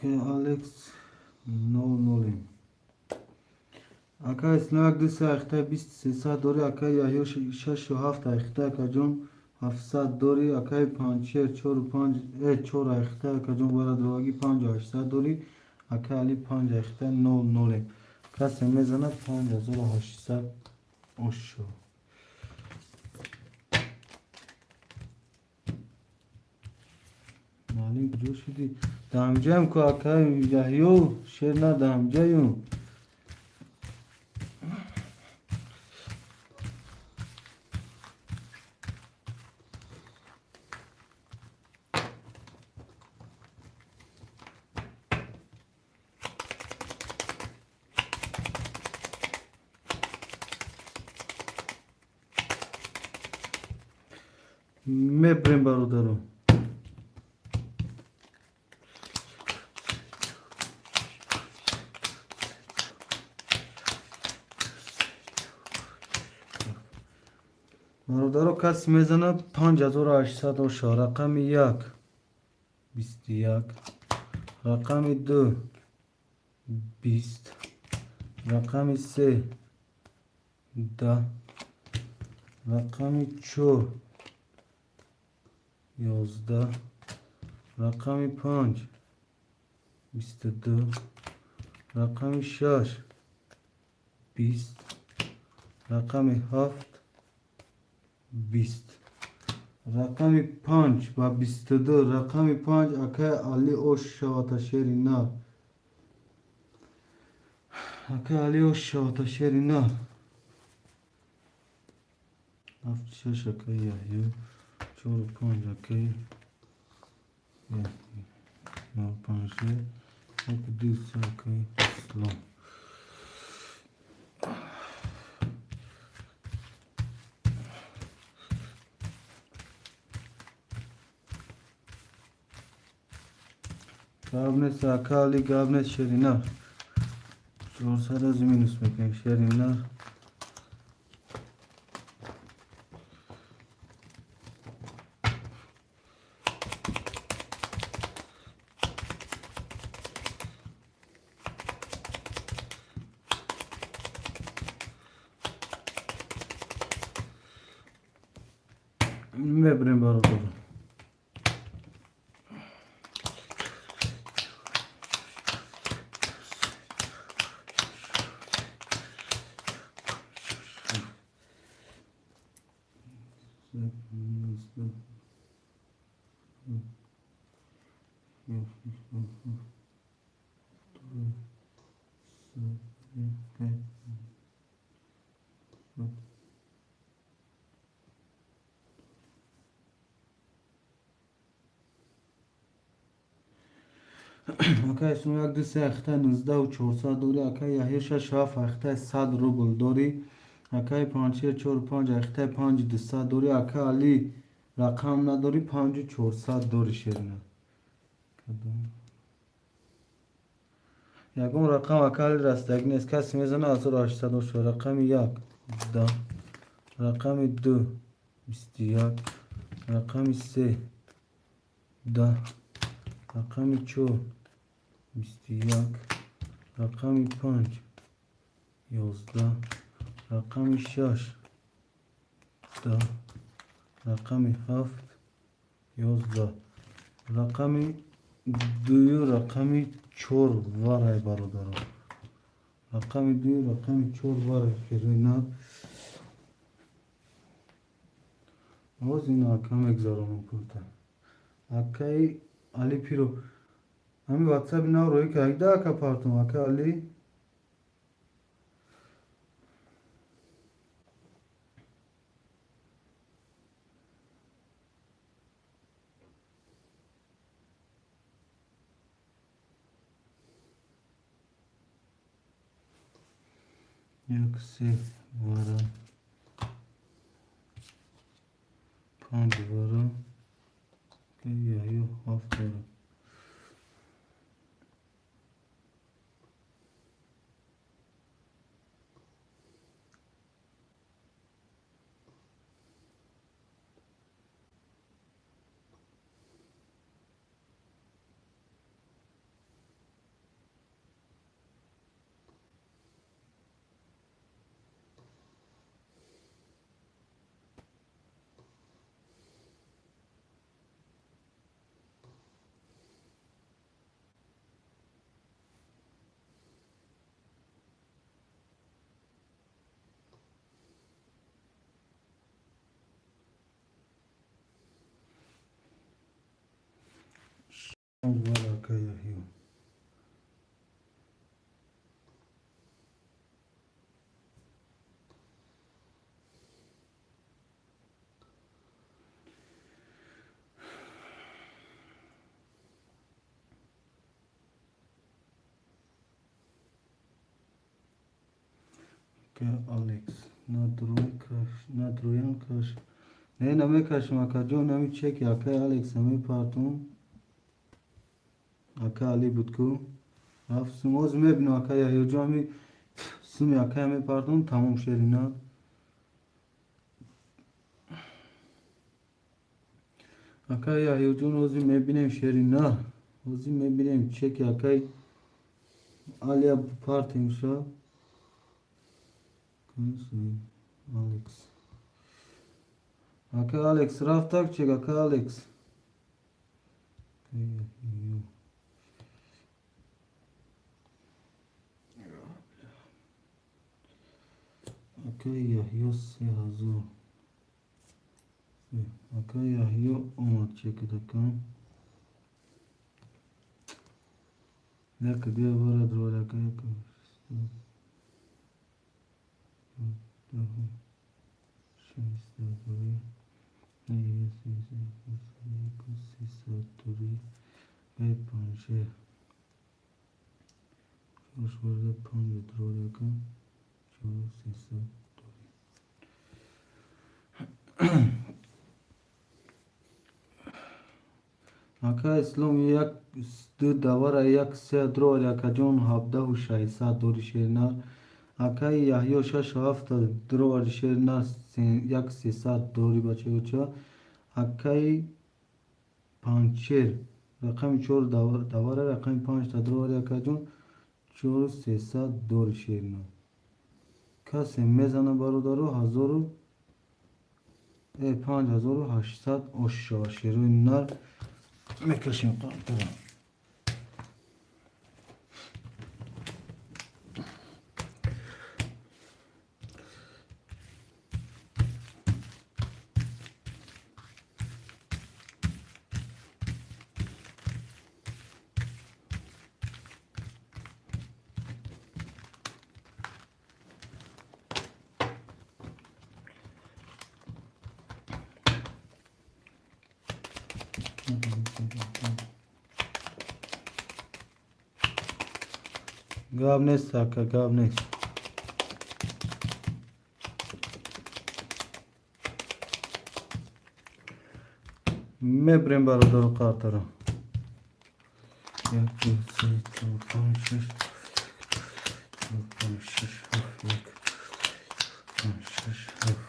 Алекс 0 0. Ака Ислом, як, ду, се ахта бист, сесад дори. Акаи Яҳё, шашу ҳафт ахта, акаҷон, 700 дори. Акаи Панчер, чору панҷ, чор ахта, акаҷон, барадровагӣ, 5800 дори. Акаи Али, панҷ ахта, 0 0. Касе мезанад 5800 ошо? Маълим, куҷо шудӣ? Дамҷаем ку, акаи Яҳё, шер на, дамҷаю. Мебрем, бародаро. Бародаро, кас мезанад 5800 оша? Рақами як 21, рақами ду 20, рақами се 10, рақами чор 11, рақами панҷ 22, рақами шаш 20, рақами ҳафт 20. Рақами панҷ ба 22, рақами панҷ, акаи Али, ош шавата, шери нар. Акаи Али, ош шавата, шери нар. Ҳафт, шаш, акаи Яҳё, чору панҷ, акаи панҷ, як, ду, се, акаи Ислом. Гап нест, ака Али, гап нест, шери нар. 400 аз минус мекунем, шери нар. Мебирем, бародаро. Акай Ислом, як, ду, се ахта 19 400 дорӣ. Акай Яҳё, шаш, ҳафт ахтаи 100 рубл дорӣ. Акаи Панҷшер, чору панҷ ахтаи 5200 дорӣ. Ака Али, рақам надорӣ, 5400 дорӣ, шерина. Ягон рақам, ака Али, растагӣ нест. Касе мезана 1800 оша? Рақами як 10, рақами ду 21, рақами се 10, рақами чор 21, рақами панҷ 11, рақами шаш 10, рақами ҳафт 11. Рақами дую, рақами чор варай, бародаро. Рақами дую, рақами чор варай, шерина. Боз ин ака мегзаронам пулта. Акаи Али Пиро, ҳамин ватсаби нав роӣ карда, ака партум, ака Али. Як, се вара, панҷ вара, ё ҳафт вара. Алекс надроян каш. Не, намекашем, акаҷон, нами чеки акай Алекс мепартум. Ака Али буд ку. Рафт сум. Ҳозир мебинам, ака Яҳёҷон, ами суми акая мепартум, тамом шерина. Акай Яҳёҷон, ҳозир мебинем шерина. Ҳозир мебинем чеки акай Алия партем ша. Алекс. Ака Алекс рафтак чек, ака Алекс. Ака Яҳё 3000. Ака Яҳё омад чекит ака. Яка бия вара дровар ака яка. Ака Ислом як ду давара як се дровар акаҷон 17 600 дори шернар. Акаи Яҳё шашу ҳафта дровари шернар як сесад дори бачаёча. Акаи Панҷшер рақами чор давара рақами панҷта дровари акаҷон чору сесад дори шернар. Касе мезана бародаро ҳазору 5800 ош шава шерои нар мекашем қантара. Гап нест, ака, гап нест. Мебирем бародару қартаро. Як, ду, се, чор, панҷ, шаш, чор, панҷ, шаш, ҳафт, як, панҷ, шаш, ҳафт.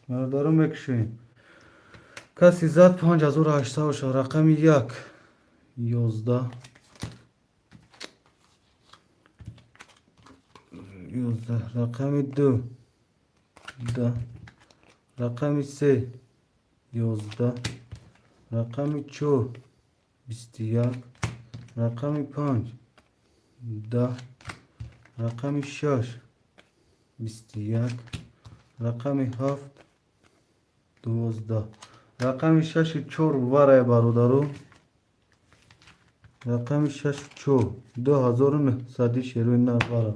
Бародаро мекушем. Каси зад 5800 боша. Рақами як, 11, 11, рақами ду, 10, рақами се, 11, рақами чор, 21, рақами панҷ, 10, рақами шаш, 21, рақами ҳафт, 12. Рақами шашу чор варай бародаро. Рақами шашу чор 2900 шерои нар вара.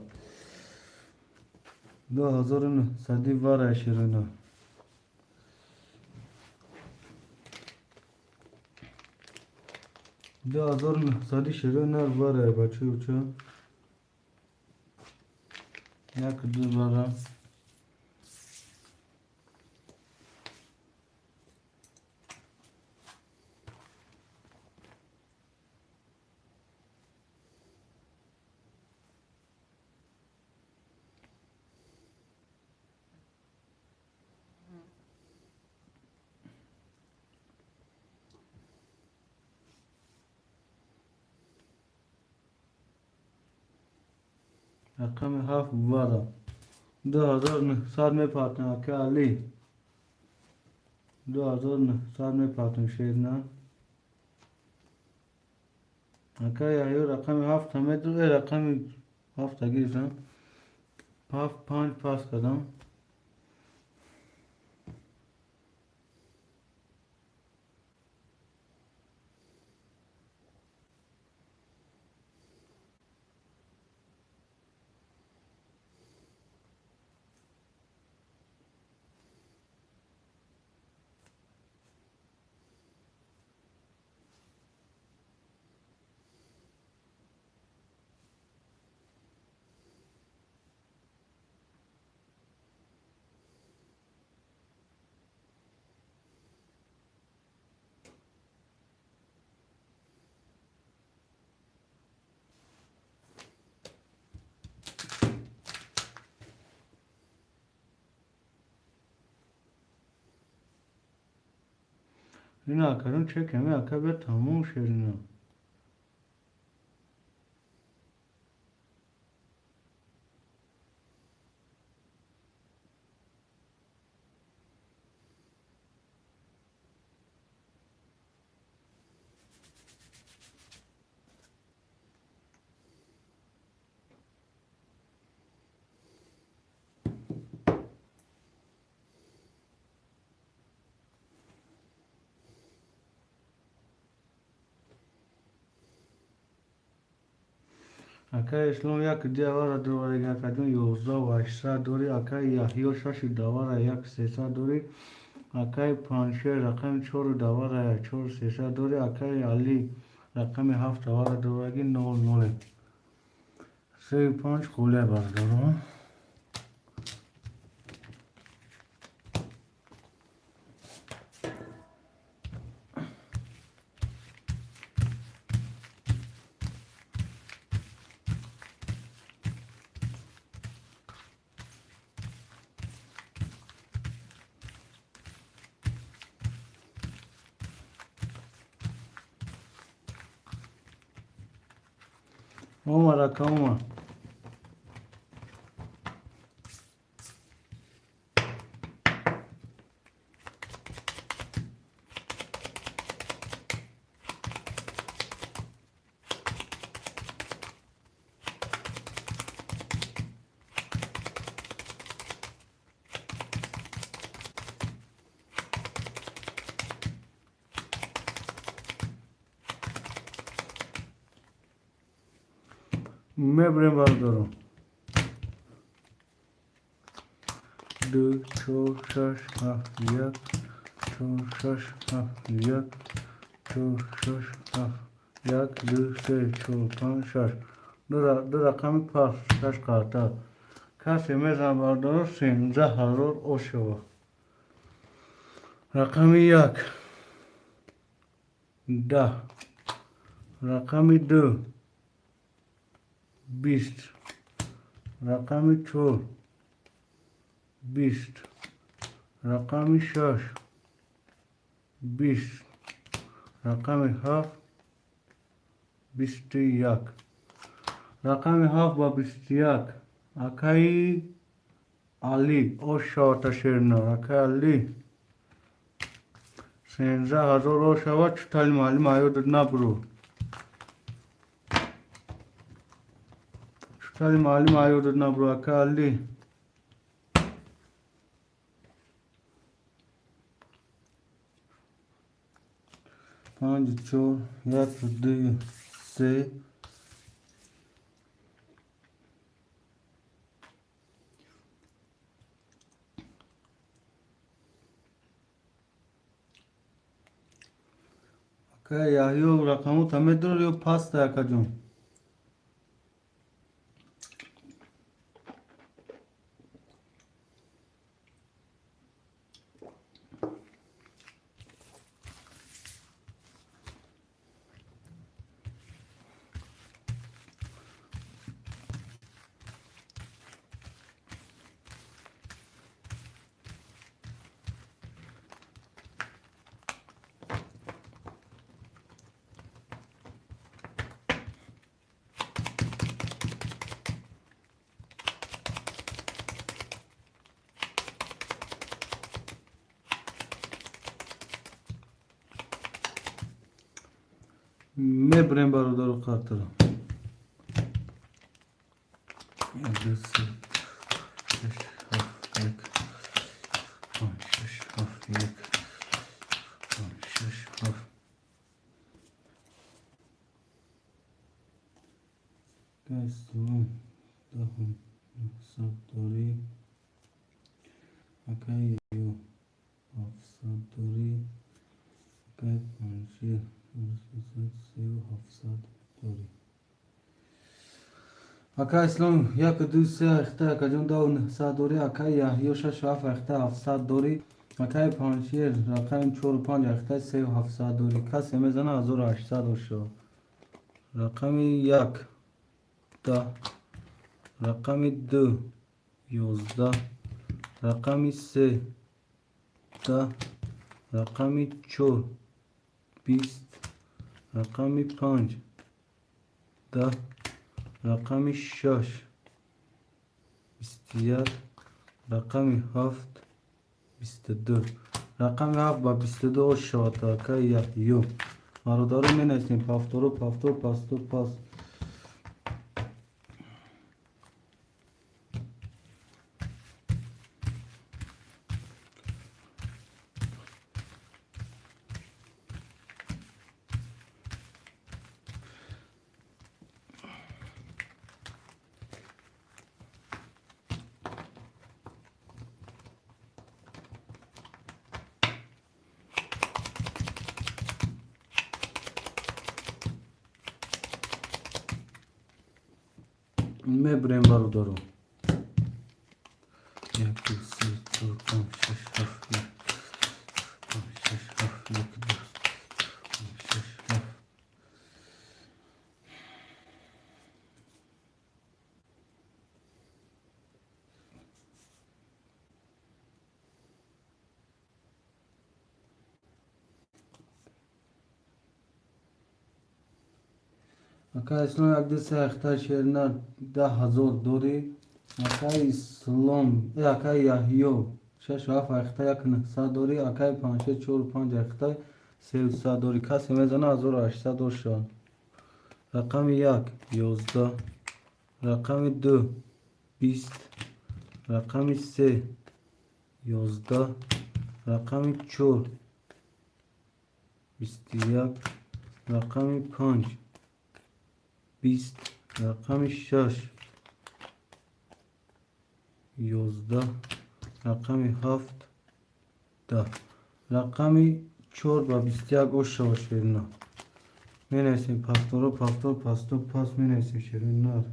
2900 варай шерои нар. 2900 шерои нар варай бачаюча. Як ду вара. Рақами ҳафт вара. 2900 мепартем ака Али. 2900 мепартем шерна. Ака Яҳё рақами ҳафта меду, рақами ҳафта гирифтам. Ҳафт панҷ пас кардам. Ина, акаҷон, чек ами, ака, бия, тамом шерина. Акаи Ислом як диавара дорӣ, акаҷон, 11 800 дорӣ. Акаи Яҳё шаши давара як сесад дорӣ. Акаи Паншер рақами чору давара чор сесад дорӣ. Акаи Али рақами ҳафт давара дораги нол ноле. Сею панҷ хулия, бародарон. Омар, ака, омар. Мебурем, бародарон. Ду, чор, шаш, ҳафт, як, чор, шаш, ҳафт, як, чор, шаш, ҳафт, як, ду, се, чор, панҷ, шаш. Ду рақами пас, шаш қарта. Касе мезанад, бародарон, 13 000 ошава. Рақами як 10, рақами ду 20, рақами чор 20, рақами шаш 20, рақами ҳафт 21. Рақами ҳафт ба 21, акаи Алӣ, ошавата шерина. Акаи Алӣ, 13 000 ошава. Чутали маълим аёдат набуру. Чутали маълим аёдат набуру, акаи Алӣ. Панҷ, чор, як, ду, се. Ака Яҳё, рақамота медорӣ ё паста, акаҷон? Мебурем, бародару, қартаро. Як, ду, се, шаш, ҳафт, як, панҷ, шаш, ҳафт, як, панҷ, шаш, ҳафт. Акаи 10 900 дорӣ. Акаи Яҳё 700 дорӣ. Акаи Панҷшер сею ҳафтсад дорӣ. Ака Ислом як, ду, се ахта, акаҷон, 10 900 дорӣ. Акаи Яҳё шашу ҳафт ахта 700 дорӣ. Акаи Панҷшер рақами чору панҷ ахта сею ҳафтсад дорӣ. Касе мезана, 1800 ошо. Рақами як 10, рақами ду 11, рақами се 10, рақами чор 20, рақами 5, 10, рақами 6, 21, рақами 7, 22. Рақами 7 ба 22 ош шавад акаи Яҳё. Бародаро менависем повторо, повтор, пастор, пас. Мебурем бародаро. 1, 2, 3, 4, 5, 6, 7, 8, 5, 6, 7, 1, 2, 6, 7. Акай Ислом як ду се ахта шерна 10,000 дорӣ. Акай Ислом, акай Яҳё 6 7 ахта 1 900 дорӣ. Акай 5 6 4 5 ахта 300 дорӣ. Касе мезана 1800 дор шавад. Рақами 1 11, рақами 2 20, рақами 3 11, рақами 4 21, рақами 5 20, рақами 6 11, рақами 7 10, рақами 4 ба 21 ош шавад шерина. Менависем повторо, повтор, пастор, пас менависем шерина.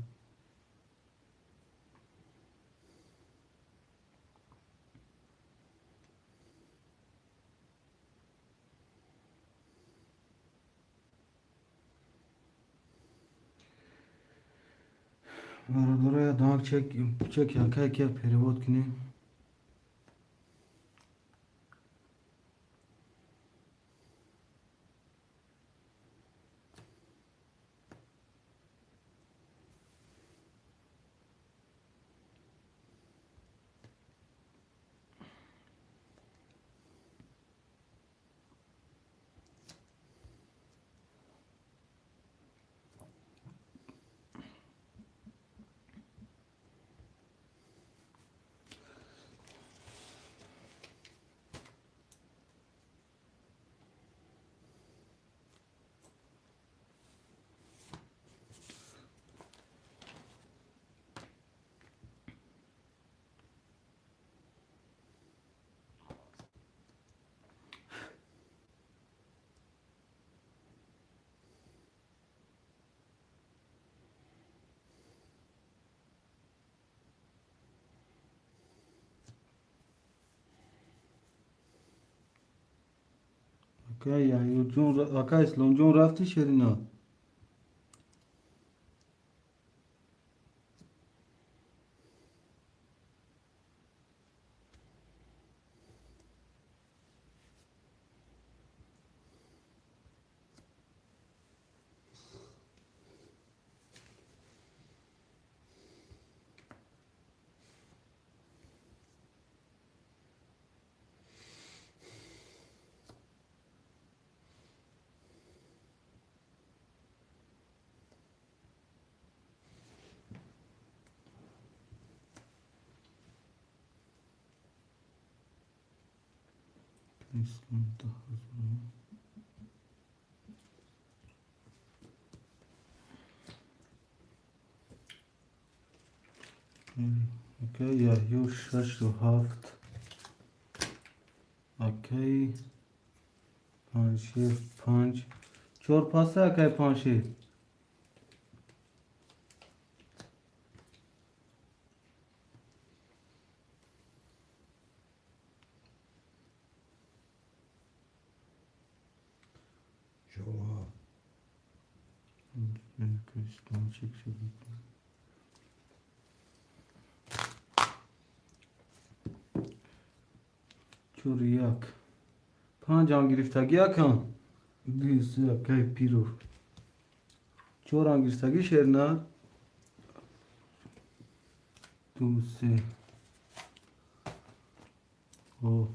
Бародаро я дамак чек чек якай ки перевод кунем. Акай Яҳёҷон, акай Исломҷон рафтӣ шерина? Ислом 10,000. Акай Яҳё 6 7, акай 5 5 4 паса акай 5. Чор 4 1 5 ҳам гирифтагӣ якам. Ду се акай Пиров. Чорам гирифтагӣ шерна. Ду се. О.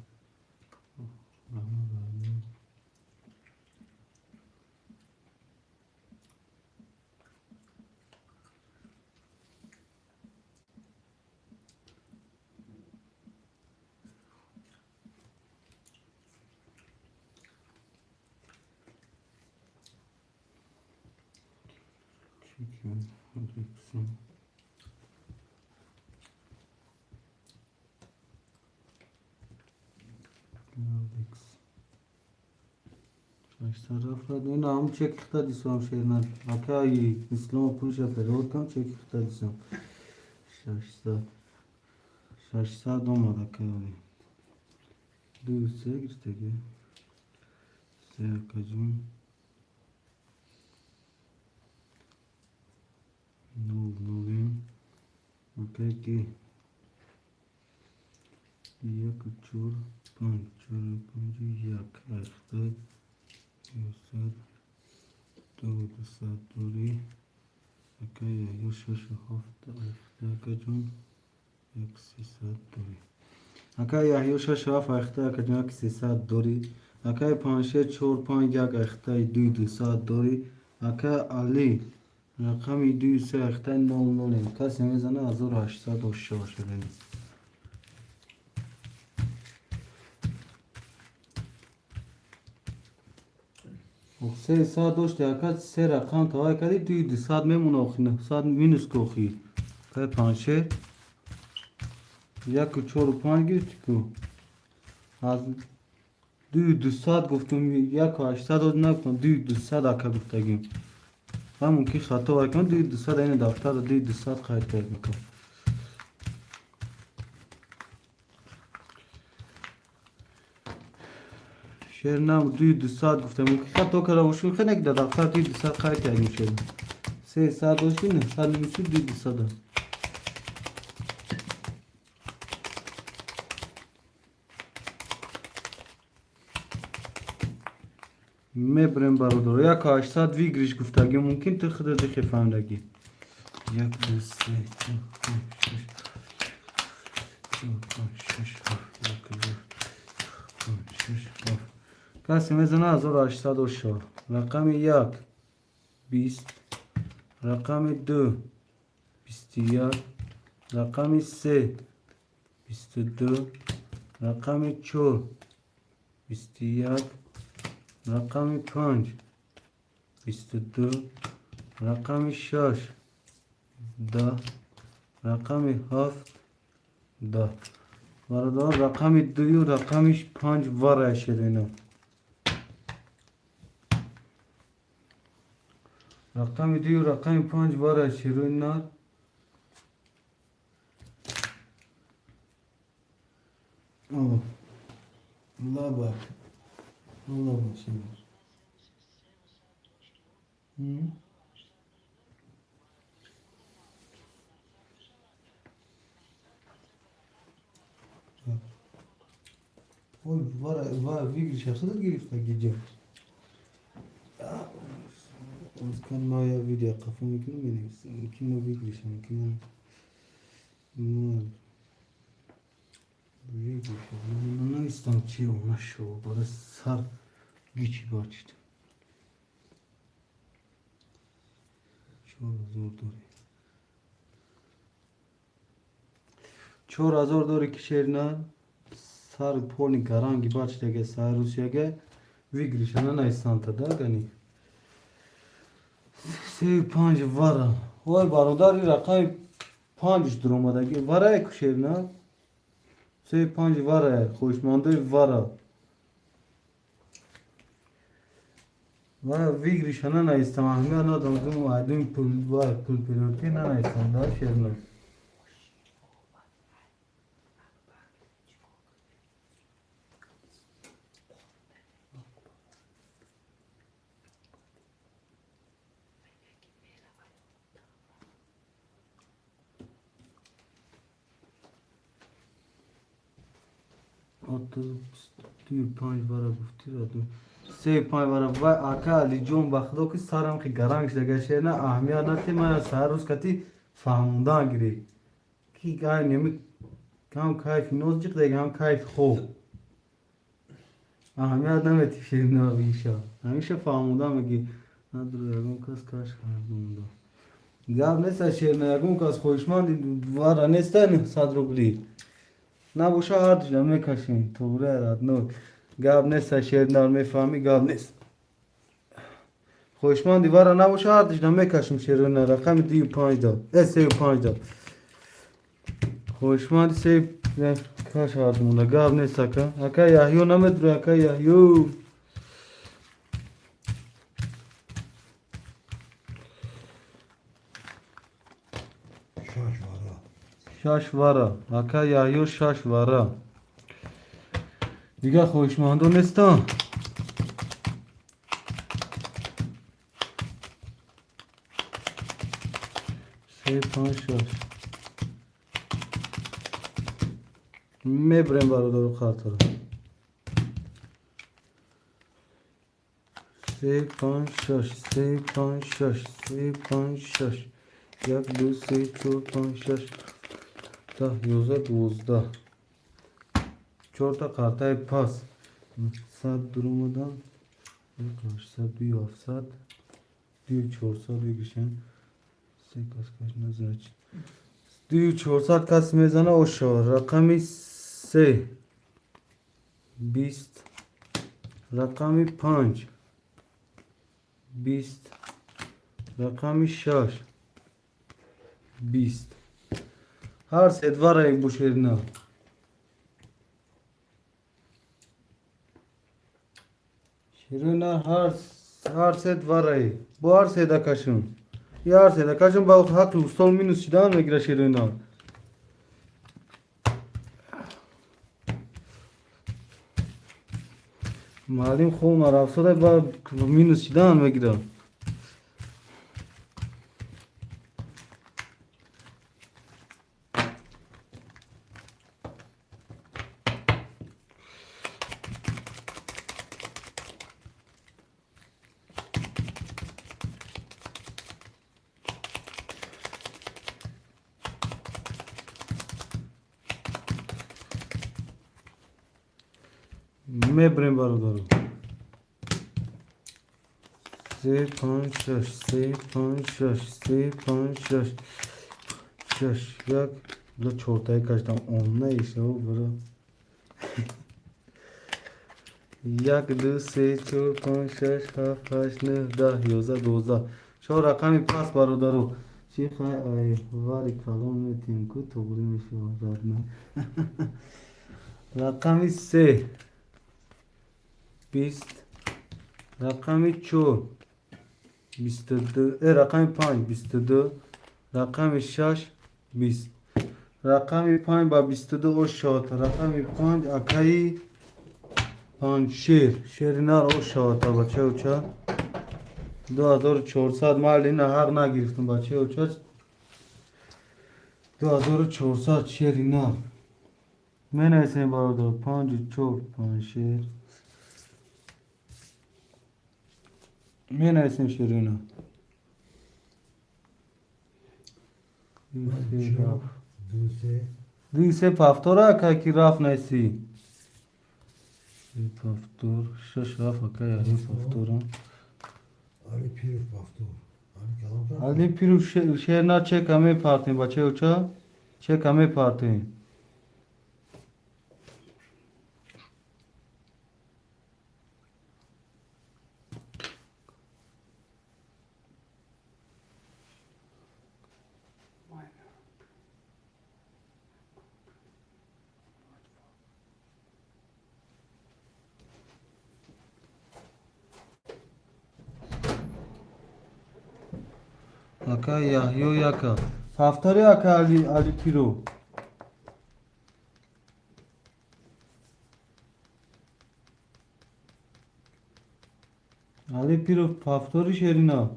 Ам чек хта дисам шерна. Акай ислом пулша перевод кам чек хта дисам. 600. 600 омад акай. Ду се гирифтагӣ. Се акаҷун. Нол нолем. Акай ки як чор панҷ чор панҷ як ҳашта дусад ду дусад дори акай ё шаш ҳафт ҳашта акаҷун як сесад дори акай яҳё шаш ҳафт ҳашта акаҷун як сесад дори акай панҷ шаш чор панҷ як ҳаштаи дуй дусад дори акай Али рақами дуй се ҳаштаи нол нолем касе мезана 1806 шудем. Се сад дошти ака се рақам тавай кардӣ дуи дусад мемона охи нӯҳсад минус ку охи. Кай панҷше яку чору панҷ гирифтӣ ку. Аз дуи дусад гуфтум яку ҳаштсад дод нагуфтам дуи дусад ака гуфтагим. Ва мумкин хато вай кунам дуи дусад айн дафтарро дуи дусад қайд кардем ку. Шер нам дуи дусад гуфтам мумкин хато карда бошем хеле ки дар дафтар дуи дусад қайд кардем шер. Се сад дошти нӯҳсад минуси дуи дусад. Мебарем бародаро яку ҳаштсад выигрыш гуфтагӣ мумкин ту худат дихе фаҳмидагӣ. Як ду се чор панҷ шаш чор панҷ шаш ҳафт як ду панҷ шаш ҳафт. Касе мезана 1804. Рақами як бист, рақами ду бисту як, рақами се бисту ду, рақами чор бисту як, рақами панҷ бисту ду, рақами шаш даҳ, рақами ҳафт даҳ. Бародарон рақами дую рақами панҷ варая шерино. Рақами дую рақами панҷ варая шерои нар. О, лабак. Лаба шерино. Ой, вара, вара, выигрыш, а худат гирифтагӣ ҷо. Кан ма я видео қафо мекунам, менависам. Мумкин ма выигрыш, мумкин ма выигрыш. Навистам чи нашо, бара сар гичи бачид. 4000 дори. 4000 дори ки шерна сар полни гаранги бачидаге сар Русияге выигрыш ана наисанта да гани. Се панҷ вара. Ой бародар ин рақами панҷш дуромадаги. Варае ку шерна? Се панҷ варае, хоҳишмандои вара. Ва выигрыш ана наистам, аҳамият надам, гум айдум пул ва пул периодки нанаистам да шерна. Панҷ вара гуфтӣ радум. Се панҷ вара. Вай, ака Алиҷон, ба худо ки сарам ки гаранг шуда шерина, аҳамият нате, ман саҳар рӯз кати фаҳмондан гирӣ ки гай неми ҳам кайфи ноз ҷиқ дега, ҳам кайфи хоб, аҳамият намети шерина. Иша ҳамеша фаҳмондан меги, надур ягон кас каш кардонда гап неста. Шерина, ягон кас хоҳишманди вара неста? 100 рубли набоша, ҳар душа мекашем, туғри родной, гап неста. Шеринар мефаҳмӣ, гап нест. Хоҳишманди вара набоша, ҳар душда мекашем. Шерина, рақами дую панҷ да, сею панҷ да хоҳишманди се каш ҳардумонда, гап нест. Ака, ака Яҳё намедури, ака Яҳё. Шаш вара. Шаш вара, ака Яҳё, шаш вара. Дигар хоҳишмандо нестан? Се, панҷ, шаш мебурем, бародару қартара. Се, панҷ, шаш, се, панҷ, шаш, се, панҷ, шаш. Як, ду, се, чор, панҷ, шаш, 10, 11, 12, чорта қартаи пас. 100 дуромадан, як, 800, дую 700, дую 400 бигишем. Се кас каш назач, дую 400 кас мезана, ошо. Рақами се, 20, рақами панҷ, 20, рақами шаш, 20. Ҳар се двара бушерина. Ширина, ҳар се двараи бо ҳар седа кашум, ҳар седа кашум, ба ҳаққи устол минус шидан мегира, ширина. Маълим хоб нарафтода, ба минус шидан мегира. Мебурем, бародаро. Се, панҷ, шаш, се, панҷ, шаш, се, панҷ, шаш, шаш, як, ду, чортаи каштам омна ишав бара. Як, ду, се, чор, панҷ, шаш, ҳафт, ҳашт, нӯҳ, 10, 11, 12, чор рақами пас, бародаро. Чи хай, ай вари калон метем ку, туғри мешавад, родной. Рақами се, 20, рақами чор, 22, рақами панҷ, 22, рақами шаш, 20. Рақами панҷ ба 22 ош шавад. Рақами панҷ, акаи Панҷшер, шери нар, ош шавад. Бачаи оча, 2400. Майли, ина ҳақ нагирифтам, бачаи оча. 2400, шери нар. Менависем, бародар: панҷу чор, Панҷшер. Менависем, шерина. Ду, се. Ду, се, повтора, ака, ки рафт наси. Повтор шаш рафт, ака яҳё, повтора. Али Пиров повтор. Али калон кард. Али Пиров, шерна, чека мепартем, бачаи оча, чека мепартем. Ака Яҳё, яка повтори, ака Али, Али Пиров. Али Пиров, повтори, шерина.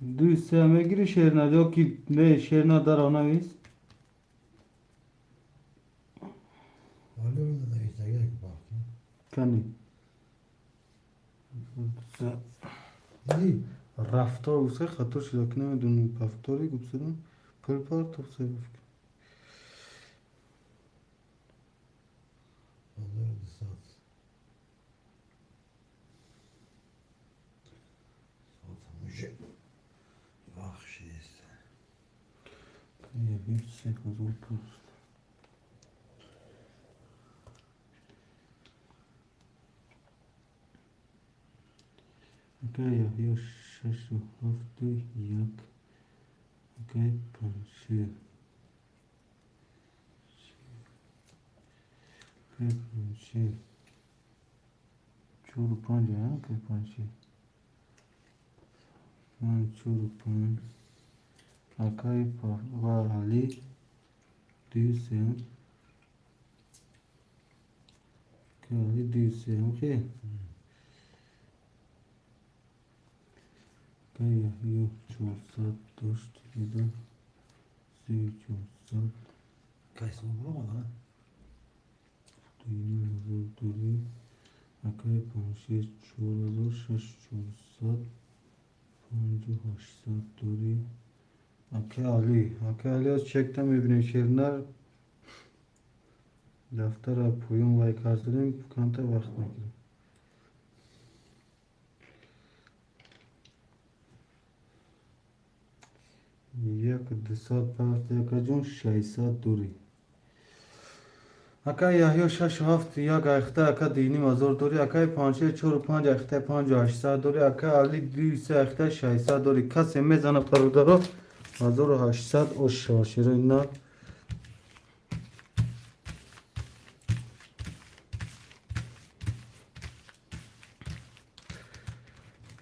Ду, се мегири, шерина, ё ки не, шерина дар онавис. Кани рафтор гуфта, хато шуда, ки намедонам, рафтори гуфтадам, пул партофта. Се ҳазор пуст. Акай Яҳё, шашу ҳафту як. Акай Панҷшер, акай Панҷшер, чору панҷ. Акай Панҷшер, панҷ, чору панҷ. Акай ва Али, дую сеюм. Акай Али, дую сеюм. Хе, акай Яҳё 400 дошт, дида сею 400. 2000 дорӣ. Акай Панҷшер, 4000, шаш 400, панҷу 800 дорӣ. Акай Али, акай Али, аз чекта мебинем. Шернар дафтара поён вай кардем, камтар вақт мегирем. Як 200 парт, якаҷон, 600 дорӣ. Акай Яҳё, шашу ҳафт як айхта, ака, 2500 дорӣ. Акай Панҷшер, чору панҷ айхта, панҷу 800 дорӣ. Акай Али, дую се айхта, 600 дорӣ. Касе мезана, бародаро, 1800 ош шава, шерои на.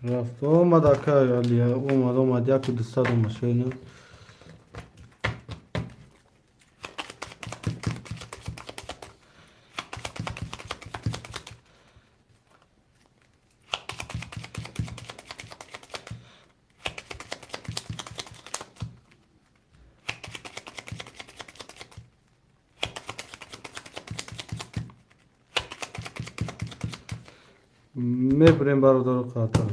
Рафт, омад. Акай Али омад, омад, яку 200 омад, шерои на. Мебурем, бародару хоҳарон.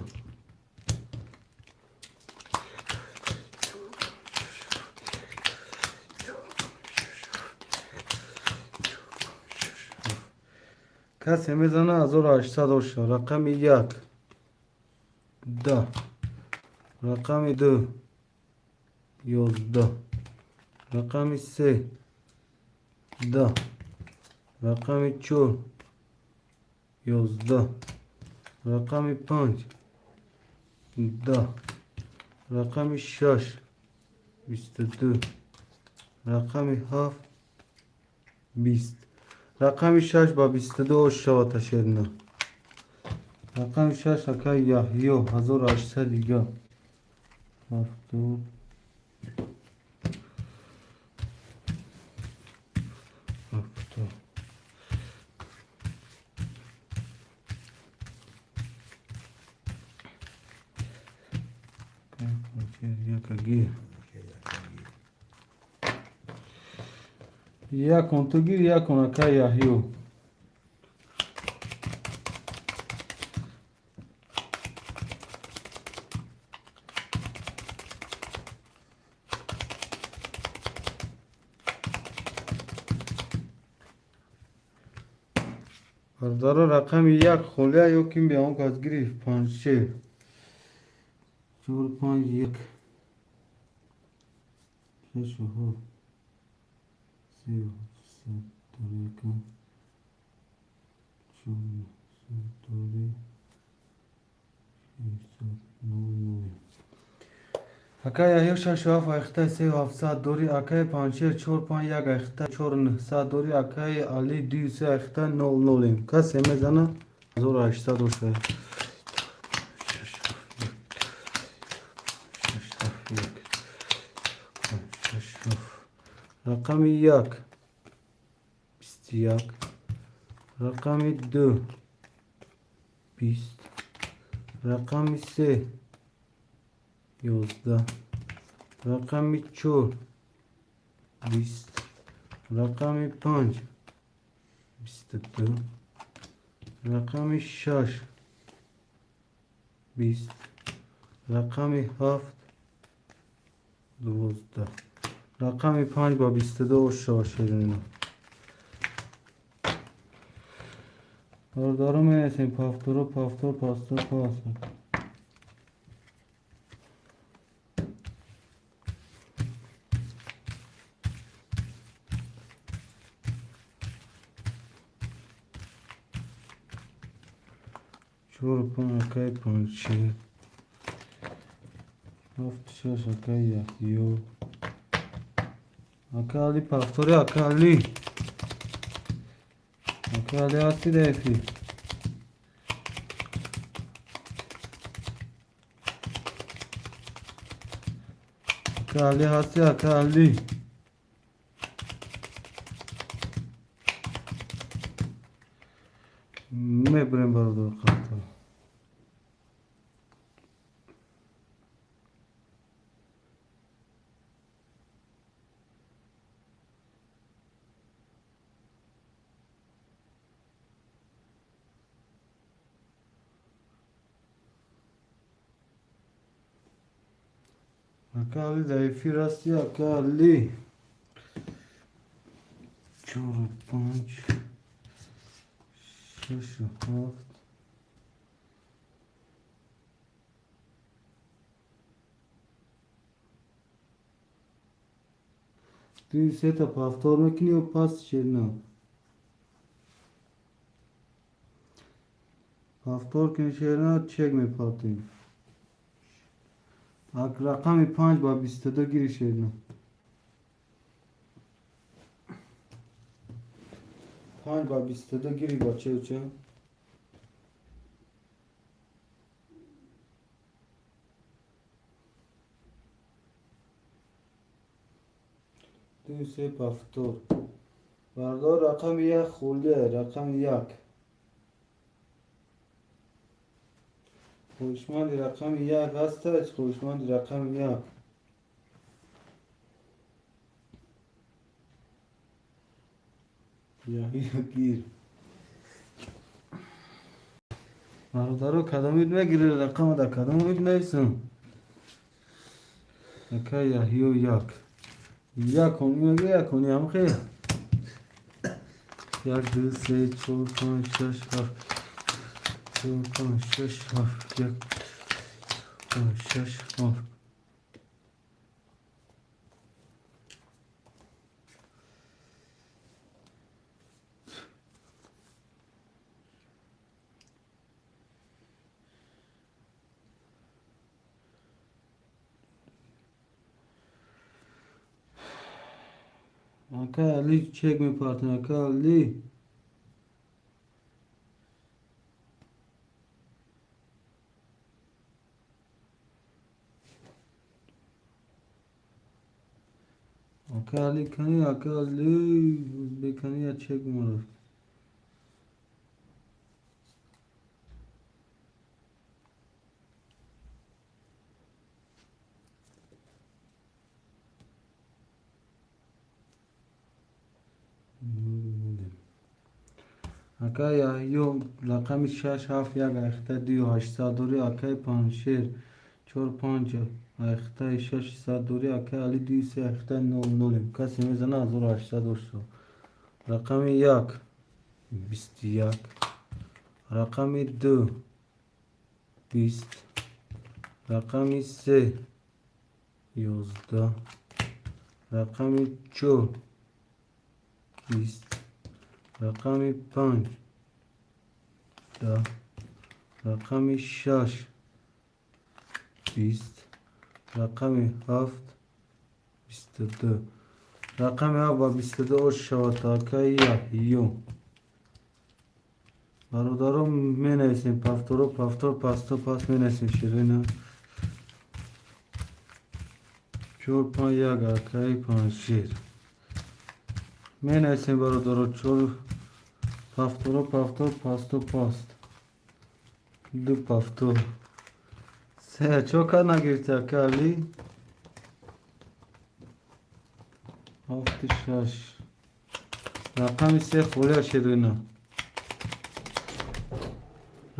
Касе мезана, 1800 оша. Рақами як, 10. Рақами ду, 11. Рақами се, 10. Рақами чор, 11. Рақами панҷ, 10. Рақами шаш, 22. Рақами ҳафт, 20. Рақами шаш ба 22 ош шавад, ташерна. Рақами шаш, акай Яҳё, 1800 дига. 70, 70. Якагир, якон ту гир, якон, акай Яҳё. Бародаро, рақами як холия ё ким биён кас гирифт? Панҷшер, чор, панҷ, як, шашу ҳафт, сею 800 дори. Яка чор 900 дори, 600, нол, нол. Акай Яҳё, шашу ҳафт айхтаи, сею 700 дори. Акай Панҷшер, чор, панҷ, як айхта, чор 900 дори. Акай Али, дую се айхта, нол нолем. Касе мезана, 1800 оша. Шаш, ҳафт, як, шаш, ҳафт, як, шаш, ҳафт. Рақами як, 21. Рақами ду, 20. Рақами се, 11. Рақами чор, 20. Рақами панҷ. 22, рақами 6 20, рақами 7 12, рақами 5 ба 22 ош шава ширина. Бародаро, менависем повторо, повтор, пастор, пас. Чор панҷ акай Панҷшер, ҳафт шаш акай Яҳё, ака Али повтори, ака Али, ака Али ҳасти дар эфир? Ака Али ҳасти, ака Али? Мебурем, бародар, қатъ. Ака Али дар эфир ҳасти, ака Али? Чору панҷ, шашу ҳафт. Ду сета повтор мекунӣ ё пас, ширина? Повтор кунӣ, ширина, чек мепартем. Рақами 5 ба 22 гири, ширина. 5 ба 22 гири, бачаюча. Ду се повтор. Бардор, рақами 1 холия, рақами 1. Хоҳишманди рақами 1 ҳастад? Хоҳишманди рақами 1. Яҳё, гир. Бародаро, кадомид мегири рақама, дар кадомид нависам? Ака Яҳё, як. Як он мегири, як он ям хел. Як, ду, се, чор, панҷ, шаш, ҳафт. Чор, панҷ, шаш, ҳафт. Як, панҷ, шаш, ҳафт. Ака Али, чек мепартем, ака Али. Ака Али кани, ака Али, ӯзбекани я чек умарафт. Ака Яҳё, рақами шаш, ҳафт, як айхта дую ҳаштсад дорӣ, акаи Панҷшер, чор, панҷ айхтаи 600 дорӣ, акаи Али, дую се айхтаи нол нолем. Касе мезана, 1800 дошто. Рақами 1 21, рақами 2 20, рақами 3 11, рақами 4 20, рақами 5 10, рақами 6 20, рақами 7 22. Рақами 7 ба 22 ош шавад, акаи Яҳё. Бародаро, менависем повторо, повтор, пасто, пас менависем, ширина. Чор, панҷ, як, акаи Панҷшер. Менависем, бародаро, чор повторо, повтор, пасто, паст. Ду повтор. Се чо кар нагирифти, ака Али? Ҳафту шаш. Рақами 3 холия, ширина.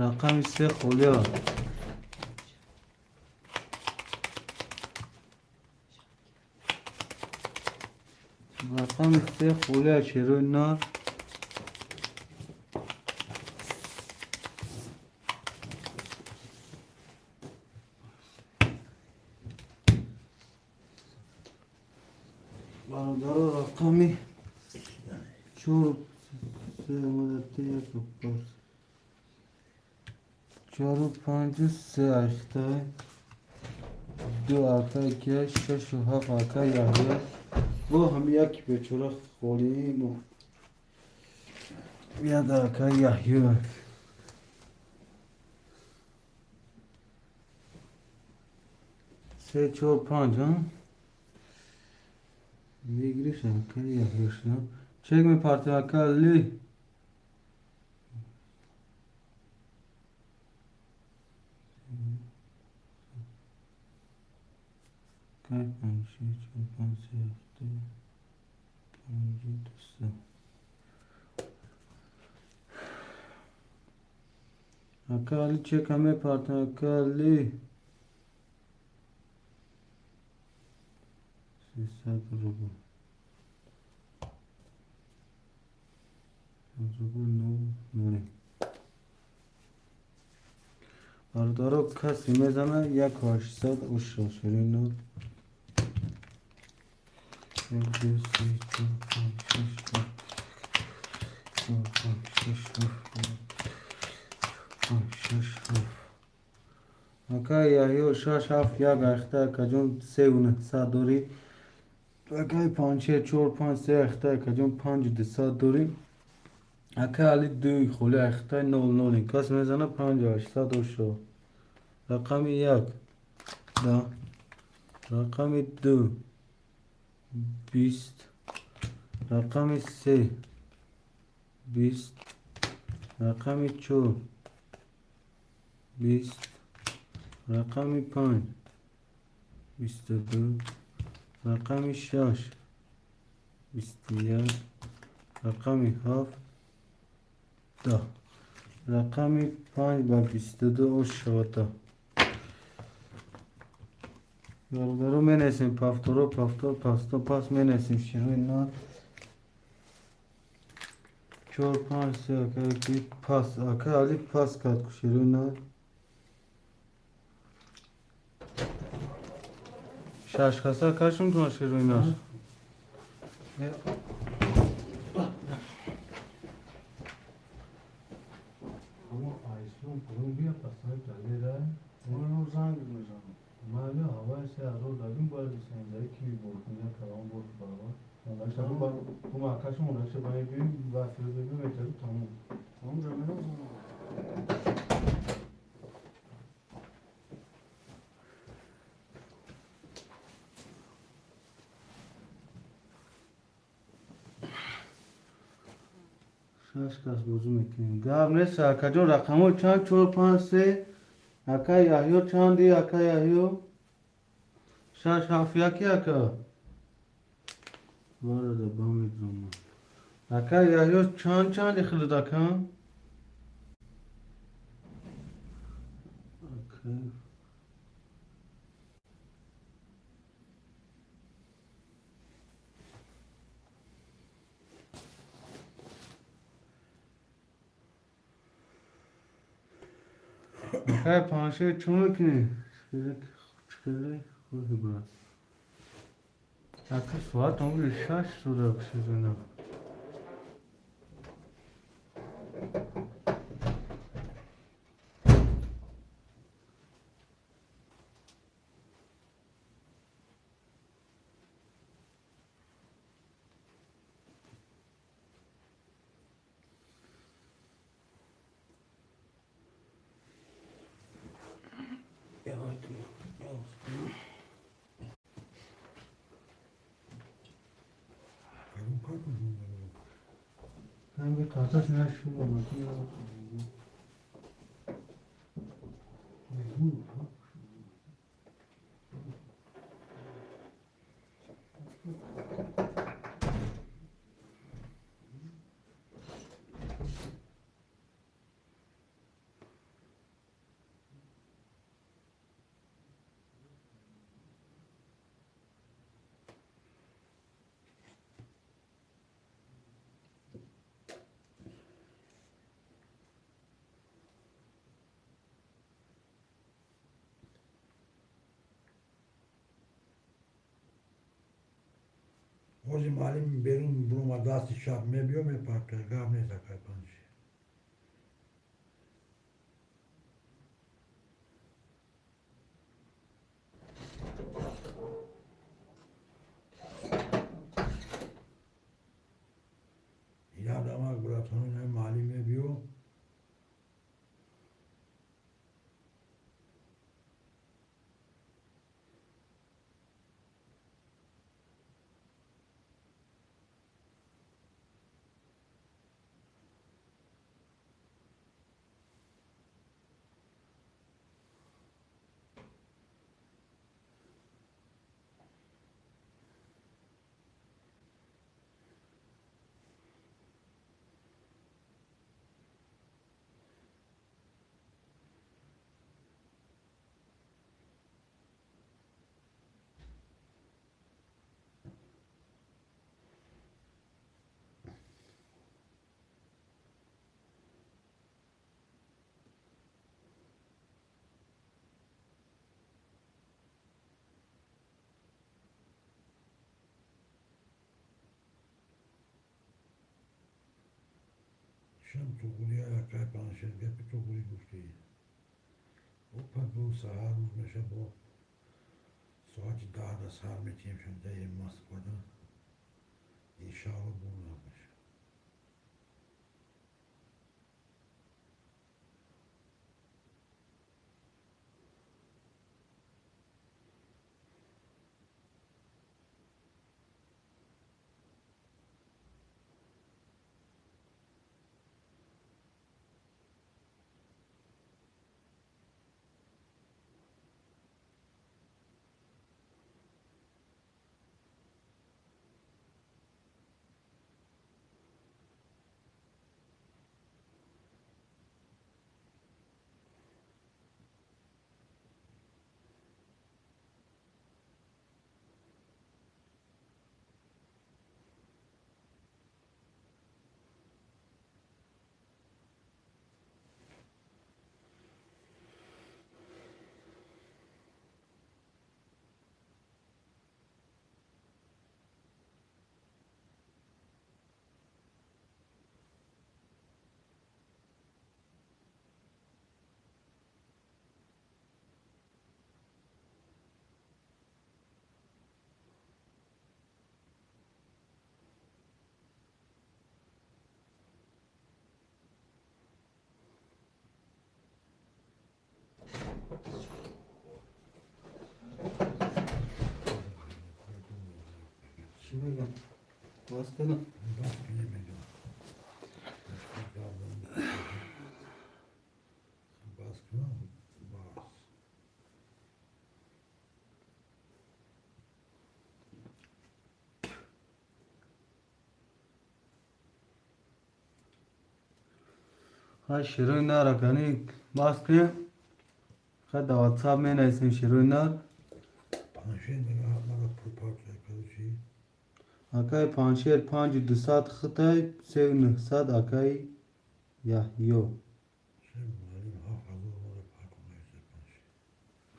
Рақами се холия. Рақами се холия, шерои нар. Бародаро, рақами чор, се омада, як, чору, панҷу, се аштай, ду ака ки, шашу ҳафт ака Яҳё. Бо ҳами яки бечора холии мо. Як ака Яҳё. Се, чор, панҷ, а? Выигрыш ака Яҳё шуда. Чек мепартем, ака Ли. Панҷ, шеш, чор, панҷ, се, ҳафт, панҷ, ду, се. Ака Али, чека мепартем, ака Али. 300 рубл. Рубл нол ноль. Бародаро, касе мезана як ҳаштсад ошо шири нол. Як, ду, се, чор, панҷ, шаш, ҳафт, чор, панҷ, шаш, ҳафт, панҷ, шаш, ҳафт. Ака Яҳё, шаш, ҳафт, як ахта, акаҷон, севу нӯҳсад дорӣ. Акаи Панҷшер, чор, панҷ, се ахта, акаҷон, панҷу дусад дорӣ. Ака Али, дуи холи ахтай, нол нол. Кас мезана панҷу ҳаштсад ошо. Рақами як да, рақами ду 20, рақами се 20, рақами чор 20, рақами панҷ 22, рақами шаш 21, рақами ҳафт 10. Рақами панҷ ба 22 ош шавата. Бародаро, менесем повторо, повтор, пасто, пас менесем широи нар. Чор, панҷ, се, ака ки пас, ака Али пас кард широи нар. Шаш каса кашум тун широи нар. Аммо айслон пулун бия пасай далера. Оно занг мезанам. Мали ҳаваи 3000 дадим, бояд бисанҷаи ки боркуня калон бор баробар. Онакша ба кума акашум онакша ба биём ва фирӯза биём метару тамом. Тамом ҷа меназанам. Шаш кас бозӣ мекунем. Гап нест, акаҷон, рақамҳо чанд? Чор, панҷ, се. Ака Яҳё чанди, ака Яҳё? Шаш, ҳафт, яки, ака? Варада ба медонам. Ака Яҳё чанд чанди хилд, ака? Ака Акай Панҷшер, чӣ мекунӣ? Чикеле хӯрди брат. Ака, соат омади шаш шуда шизона. Ҳамин қарташ нашуд омад. Ҳозир маълим берун буромад, дасти чап мебиё, мепартояд, гап нест, акай Панҷшер. Ядамак, братони, маълим мебиё. Шам туғурия, акай Панҷшер, гапи туғурӣ гуфтӣ. Опа, бу саҳар рӯз меша, бо соати 10 да сар метиҳем шамдаи Москвада. Иншаалло, бу набаша. Чӣ мегам? Бас кардам. Бас намегам. Бас кунам, бас. Ҳа, широи нар, акани, бас кунем. Ха, да ватсап менависем, широи нар. Панҷшер мега, мара пул партоя, короче. Акай Паншер, 5200 хитай, 3900, акай Яҳё. Шер маълим 7000 мара партоя, Панҷшер.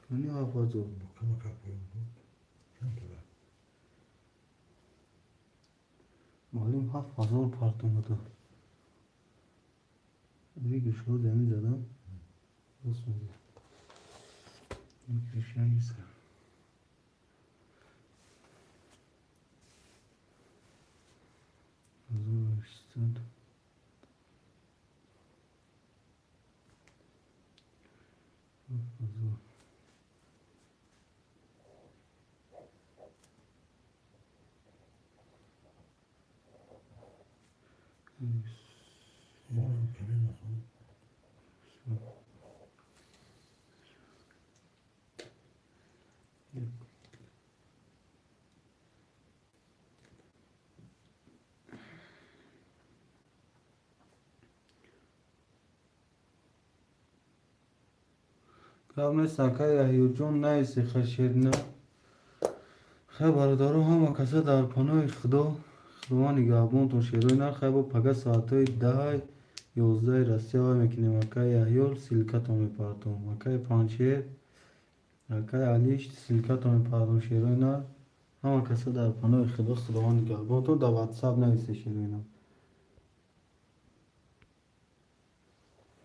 Кани 7000? Бо камака поён буд. Чанд тора? Маълим 7000 партомада. Выигрыш замин задам. Рост мега. Выигрыш яниса. 1800. 7000. Онам каме нахон. Гап нест, акай Яҳёҷон, наиси хашерна. Хай, бародаро, ҳама каса дар паноҳи Худо, Худованд нигаҳбонтон, шерои нар. Хай, бо пага соатҳои 10, 11 Россия вай мекунем. Акай Яҳё, ссылка тон мепартом. Акай Панчер, акай Алиш, ссылка тон мепартом, шерои нар. Ҳама каса дар паноҳи Худо, Худованд нигаҳбонтон. Дар Ватсап нависе, Шерина.